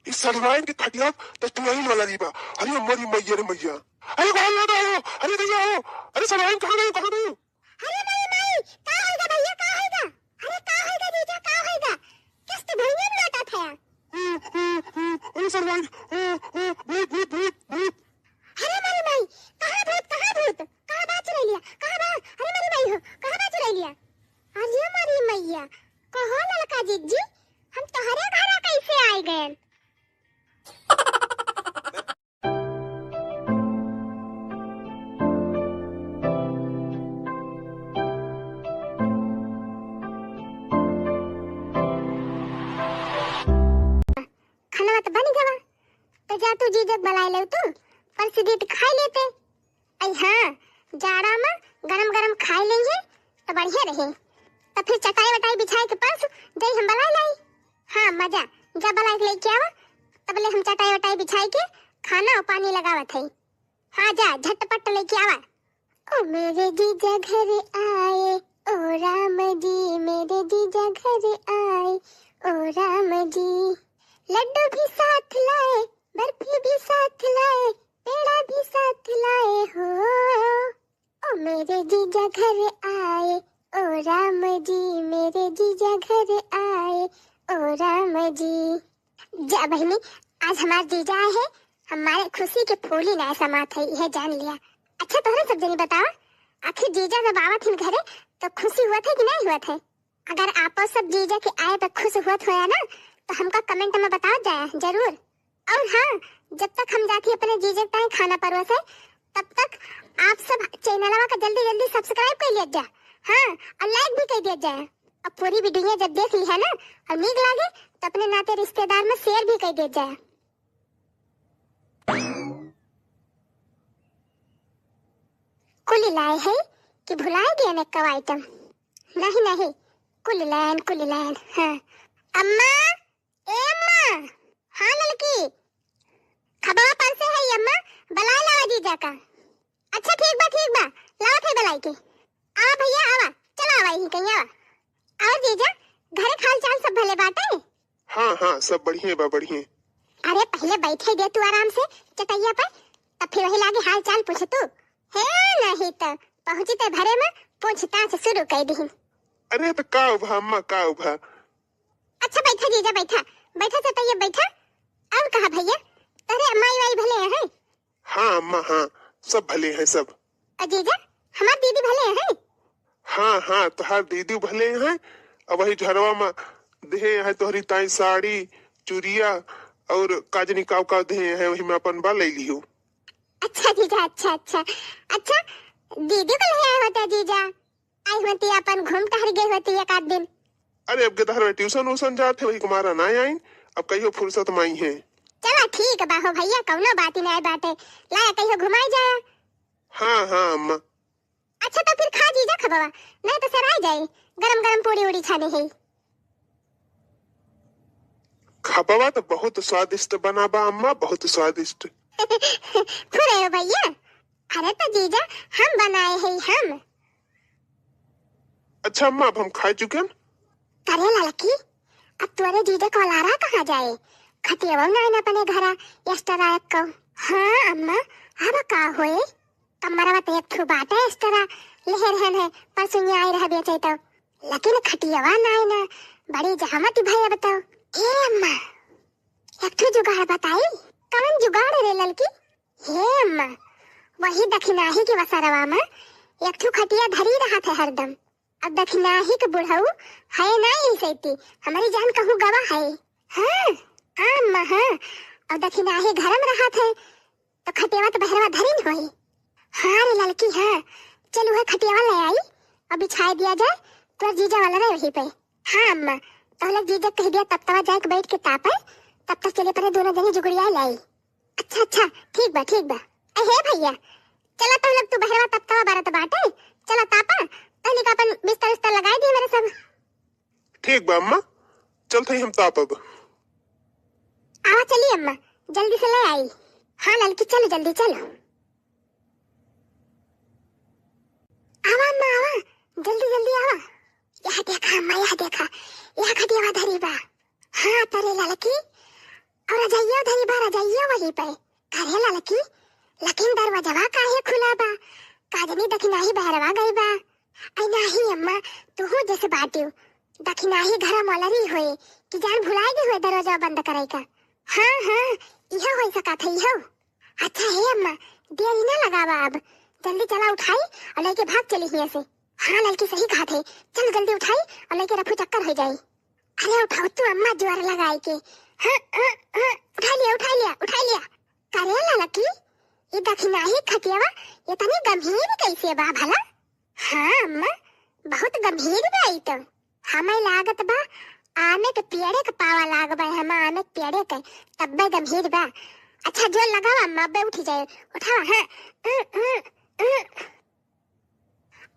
इस सलवाइन के खटिया तो चुड़ैल वाला नहीं बा। अरे मोरी मैया रे मैया, अरे कहाँ दादा हो, अरे दैया हो, अरे सलवाइन कहाँ गई, कहाँ गई? अरे मोरी माई, का होइगा भैया, का होइगा? अरे का होइगा जीजा, का होइगा? किस्त भैया में लौटा था। अरे सलवाइन, भूत, भूत, भूत, भूत। अरे मोरी माई, कहाँ भूत, कहाँ भूत? कहाँ बा चुड़ैलिया? कहाँ बा? अरे मोरी माई हो, कहाँ बा चुड़ैलिया? अरे मोरी मैया, कहो ललका जिज्जी, हम तोहरे घरा कैसे आए गए? खाना तो बन गवा, तो जा तू जीजक बुलाए ले तू, परस दीत खाई लेते। आई हाँ, जाड़ा में गरम गरम खाई लेंगे तो बढ़िया रही। तो फिर चटाई वटाई बिछाए के परस जाई हम बुलाए लाई। हाँ मजा, जा बुलाए के लेके आवा, तब ले हम चटाई वटाई बिछाए के खाना और पानी लगावत है। हाँ जा झटपट लेके आवा। ओ मेरे जीजा घर आए, ओ राम जी, मेरे जीजा घर आए, ओ राम जी। लड्डू भी साथ लाए, बर्फी भी साथ लाए, पेड़ा भी साथ लाए हो। ओ मेरे जीजा घर आए, ओ राम जी, मेरे जीजा घर आए, ओ राम जी, जा बहिनी, आज हमार जीजा आए हैं, हमारे खुशी के फूली ना समात है, यह जान लिया। अच्छा, तोहरे सब जनी बतावा, आखिर जीजा जब आवत हिन घरे, तो खुशी हुआ था कि नहीं हुआ था? अगर आपो सब जीजा के आए पर खुश हुआ होया ना, तो हमका comment में बताओ जाए जरूर। और हाँ, जब तक हम जाती अपने जीजा के ताई खाना परोसे, तब तक आप सब चैनलवा का जल्दी जल्दी subscribe कर लिया जा, हाँ, और like भी कर दिया जाए। और पूरी video जब देख ली है ना और नीक लागे, तो अपने नाते रिश्तेदार में share भी कर दिया जाए। कुल लाए है कि भुलाए गए ने कव item? नहीं, नहीं, कुल लायन, कुल लायन। हाँ। अम्मा, ए अम्मा। हाँ ललकी, खबवा पर से है अम्मा, बलाए लावा जीजा का। अच्छा ठीक बा, ठीक बा, लावत है बलाई के। आवा भैया, आवा, चला आवा, यहीं कहीं आवा। और जीजा, घरे के हाल चाल सब भले बाटे? हाँ, हाँ, सब बढ़िया बा, बढ़िया। अरे पहले बैठे दे तू आराम से चटैया पर, तब फिर वही लागे हाल चाल पूछ तू। हे नहीं तो पहुँची ते भरे में पूछताछ शुरू कर दी। अरे तो का उभा अम्मा, का उभा? अच्छा बैठा जीजा, बैठा, बैठा चटैया बैठा। और कहा भैया, तोहरे माई वाई भले हैं? हाँ अम्मा, हाँ, सब भले हैं सब। अ जीजा, हमार दीदी भले हैं? हाँ, हाँ, तोहार दीदी भले हैं। अब वही झरवा में देहे हैं तोहरी ताई साड़ी, चुरिया और काजनी काव काव देहे हैं, वही में अपन बा ले लियो। अच्छा जीजा, अच्छा, अच्छा। अच्छा, दीदी को ले आए होते जीजा? आई होती, अपन घूम टहर गई होती एक आध दिन। अरे अब के तहर ट्यूशन व्यूशन जात है, वही कुमारा ना आइन, अब कहियो फुर्सत में आई है। चला ठीक बा हो भैया, कौनो बात ही नहीं बाटे, लाया कहियो घुमाई जाया। हाँ, हाँ अम्मा। अच्छा तो फिर खा जीजा खबवा, नहीं तो सराय जाए, गरम गरम पूड़ी उड़ी छाने है। खबवा तो बहुत स्वादिष्ट बना बा अम्मा, बहुत स्वादिष्ट। फुरे हो भैया, अरे तो जीजा हम बनाए हैं हम। अच्छा अम्मा, अब हम खा चुके हैं। करे ललकी, अब तोरे जीजा को लारा कहाँ जाए? खटियावा ना आइन अपने घरा, extra एक को। हाँ अम्मा, अब का होए? कमरवा तो एक ठो बाटे extra, लेहे रहन है, परसों आए रह बेचे तो। लेकिन खटियावा ना आइन, बड़ी जहामत भाई अब तो। हे अम्मा, एक ठो जुगाड़ बताई। कवन जुगाड़ रे ललकी? हे अम्मा, वही दखिनाही के वसरवा में एक ठो खटिया धरी रहत है हरदम। अब दखिनाही के बुढ़ऊ है ना यही सैती, हमारी जान कहूँ गवा है। हाँ, हाँ अम्मा, हाँ। अब दखिनाही घर में रहत है, तो खटियावा तो बहरवा धरी न होई। हाँ रे ललकी, हाँ। चल वह खटियावा ले आई और बिछाई दिया जाए, तोर जीजा वाला रहे वहीं पे। हाँ अम्मा, तो लोग जीजा कह दिया तब तवा जाए के बैठ के तापे, तब तक चले परे दोनों जनी जुगड़िया लाई। अच्छा, अच्छा, ठीक बा, ठीक बा। ए, हे भैया, चला तो लोग तू बहरवा तब तवा बारत बाटे, चला तापा, तहनी का अपन बिस्तर उस्तर लगाई दिए मेरे सब। ठीक बा अम्मा, चलत हई हम तापब। आवा चली अम्मा, जल्दी से ले आई। हाँ ललकी, चलो जल्दी चलो। आवा अम्मा, आवा, जल्दी जल्दी आवा। यह देखा अम्मा, यह देखा, यह खटियावा धरी बा। हाँ तरे ललकी, और रजाइयो धरी बा, रजाइयो वही पे। अरे ललकी, लेकिन दरवाजवा काहे खुला बा? काजनी दखिनाही बहरवा गई बा। आई नाही अम्मा, तुहू जैसे बाटियो। दखिनाही घरा मोलरी होए कि जान भुलाए गए होए दरवाजा बंद करे का। हाँ, हाँ, इहो हो सकत है, इहो। अच्छा हे अम्मा, देरी ना लगावा अब, जल्दी चला उठाई और लेके भाग चली हियाँ से। हाँ ललकी सही कहत है, चल जल्दी उठाई और लेके रफू चक्कर हो जाई। अरे उठाओ तू अम्मा जोर लगाए के। हाँ, हाँ, हाँ, उठा लिया, उठा लिया, उठा लिया। करे ललकी, ये दखिनाही खटियावा इतनी गंभीर कैसे बा भला? हाँ अम्मा, बहुत गंभीर बा ई तो। हमें लागत बा आमे के पेड़े के पावा लाग बा, हम आमे के पेड़े के, तब्बे गंभीर बा। अच्छा जोर लगावा अम्मा, अब्बे उठी जाए। उठावा, हाँ।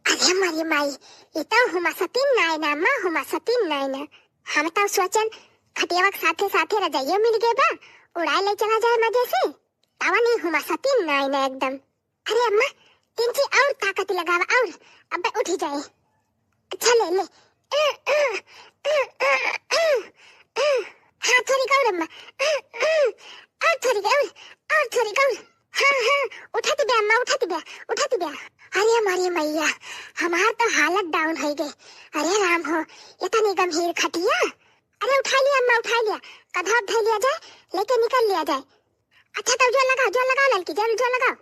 अरे मारी माई, ई तो हुमा सतीन नाय ना, माँ हुमा सतीन नाय ना। हम तो सोचन खटियावा के साथे साथे रजाइयो मिल गए बा, उड़ाए ले चला जाए मजे से। तावा नहीं हुमा सतीन नाय ना एकदम। अरे अम्मा, तिनची और ताकत लगावा और, अब्बे उठी जाए। अच्छा ले ले। हाँ थोड़ी और अम्मा, और थोड़ी और, और थोड़ी और। हाँ, हाँ, उठत बे अम्मा, उठत बे, उठत बे। अरे हमारी मैया, हमार तो हालत down हो गई। अरे राम हो, इतनी गंभीर खटिया। अरे उठा कंधा धइ लिया जाए, लेके निकल लिया जाए। अच्छा, तब जोर लगाओ, जोर लगाओ ललकी, जोर, जोर लगाओ।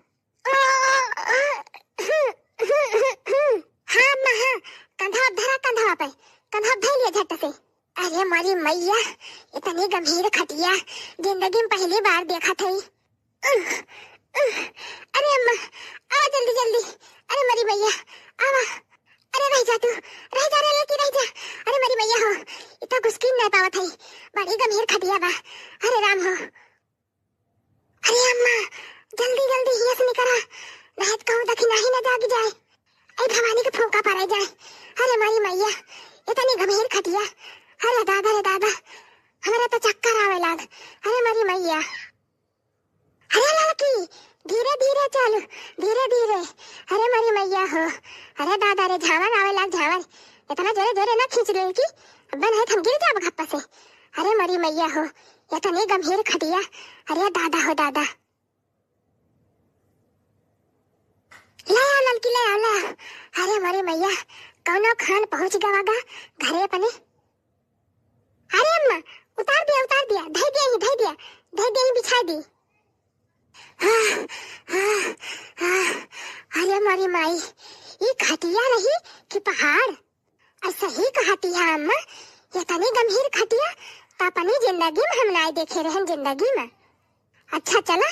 हाँ अम्मा, हाँ, कंधा धरा, कंधा पे, कंधा धइ लिया झट से। अरे मोरी मइया, इतनी गंभीर खटिया जिंदगी में पहली बार देखत हई। उह, उह, अरे अम्मा, आवा जल्दी जल्दी। अरे मोरी मइया, आवा। अरे रह जा तू, रह जा रे ललकी, रह जा। अरे मोरी मइया हो, इतना घुसकी नहीं पावत हई, बड़ी गंभीर खटिया बा। अरे राम हो। अरे अम्मा, जल्दी जल्दी हियां से निकरा, नहीं तो कहूँ दखिनाही न जाग जाए। ऐ भवानी के फूंका पड़े जाए। अरे मोरी मइया, इतनी गंभीर खटिया। अरे दादा रे दादा, हमरा तो चक्कर आवे लाग। अरे मोरी मइया। अरे ललकी, धीरे धीरे चल, धीरे धीरे। अरे मोरी मइया हो, अरे दादा रे, झावर आवे लाग, झावर। इतना जोरे जोरे ना खींच ललकी, अब नहीं तो हम गिर जाब घप्पा से। अरे मोरी मइया हो, इतनी गंभीर खटिया। अरे दादा हो दादा। ले आओ ललकी, ले आओ, ले आओ। अरे मोरी मइया, कौनो खान पहुँच गवा गा घरे अपने। अरे अम्मा, उतार दिया, उतार दिया, धइ दिया ही, धइ दिया, धइ दिया ही, बिछाइ दी। हाँ, हाँ, हाँ। अरे मोरी माई, ई खटिया रही कि पहाड़? अरे सही कहती है अम्मा, इतनी गंभीर खटिया तो अपनी जिंदगी में हम नाय देखे रहन, जिंदगी में। अच्छा चला,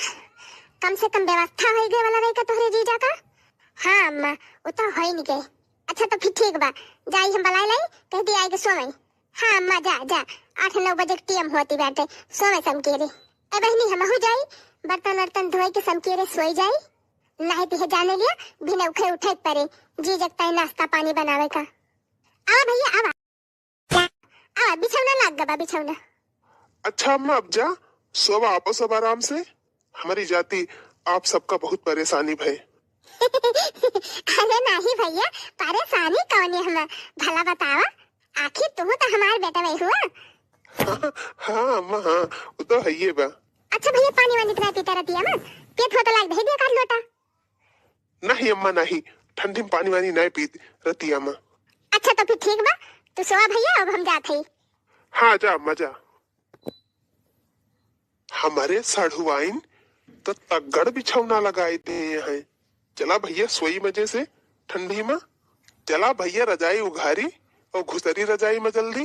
कम से कम व्यवस्था होइ गए वाला रही का तोहरे जीजा का? हाँ अम्मा, वो तो होइ नहीं गए। अच्छा तो फिर ठीक बा, जाई हम बलाई लाई, कह दी आए के सोवई। हाँ अम्मा, जा, जा, आठ नौ बजे के टीएम होती बाटे, सोवे समकेरे। ए बहिनी, हमहू जाई, बर्तन वर्तन धोए के समकेरे सोई जाई। नहीं तो ये जाने लिया, बिना उठे उठे परे, जीजा के ताई नाश्ता पानी बनावे का। आवा भइया, आवा। आवा, बिछौना लाग गबा, बिछौना। अच्छा अम्मा, अब जा, सोवा आपो सब आराम से। हमारी जाति आप सबका बहुत परेशानी भय। अरे नाही भइया, परेशानी कौन है हम? भला बतावा, आखिर तू तो हमार बेटा वही हुआ। हाँ अम्मा, हाँ, वो तो है ये बा। अच्छा भइया, पानी वानी तो ना पीता रहती है ना? पेट हो तो लाग दे दिया कर लोटा। नहीं अम्मा, नहीं, ठंडी में पानी वानी नहीं पीत रहती अम्मा। अच्छा तो फिर ठीक बा, तू सोवा भइया, अब हम जात हई। हाँ, जा अम्मा, जा। हमारे सढ़ुआइन तो तगड़ बिछौना लगाए दिए हैं। चला भइया, सोई मजे से ठंडी में। चला भइया, रजाई उघारी और घुसरी रजाई में जल्दी।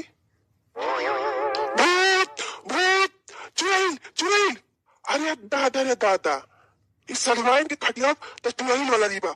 भूत, भूत, चुड़ैल, चुड़ैल। अरे दादा रे दादा, इस सढ़ुआइन के खटिया तो चुड़ैल वाला नहीं बा।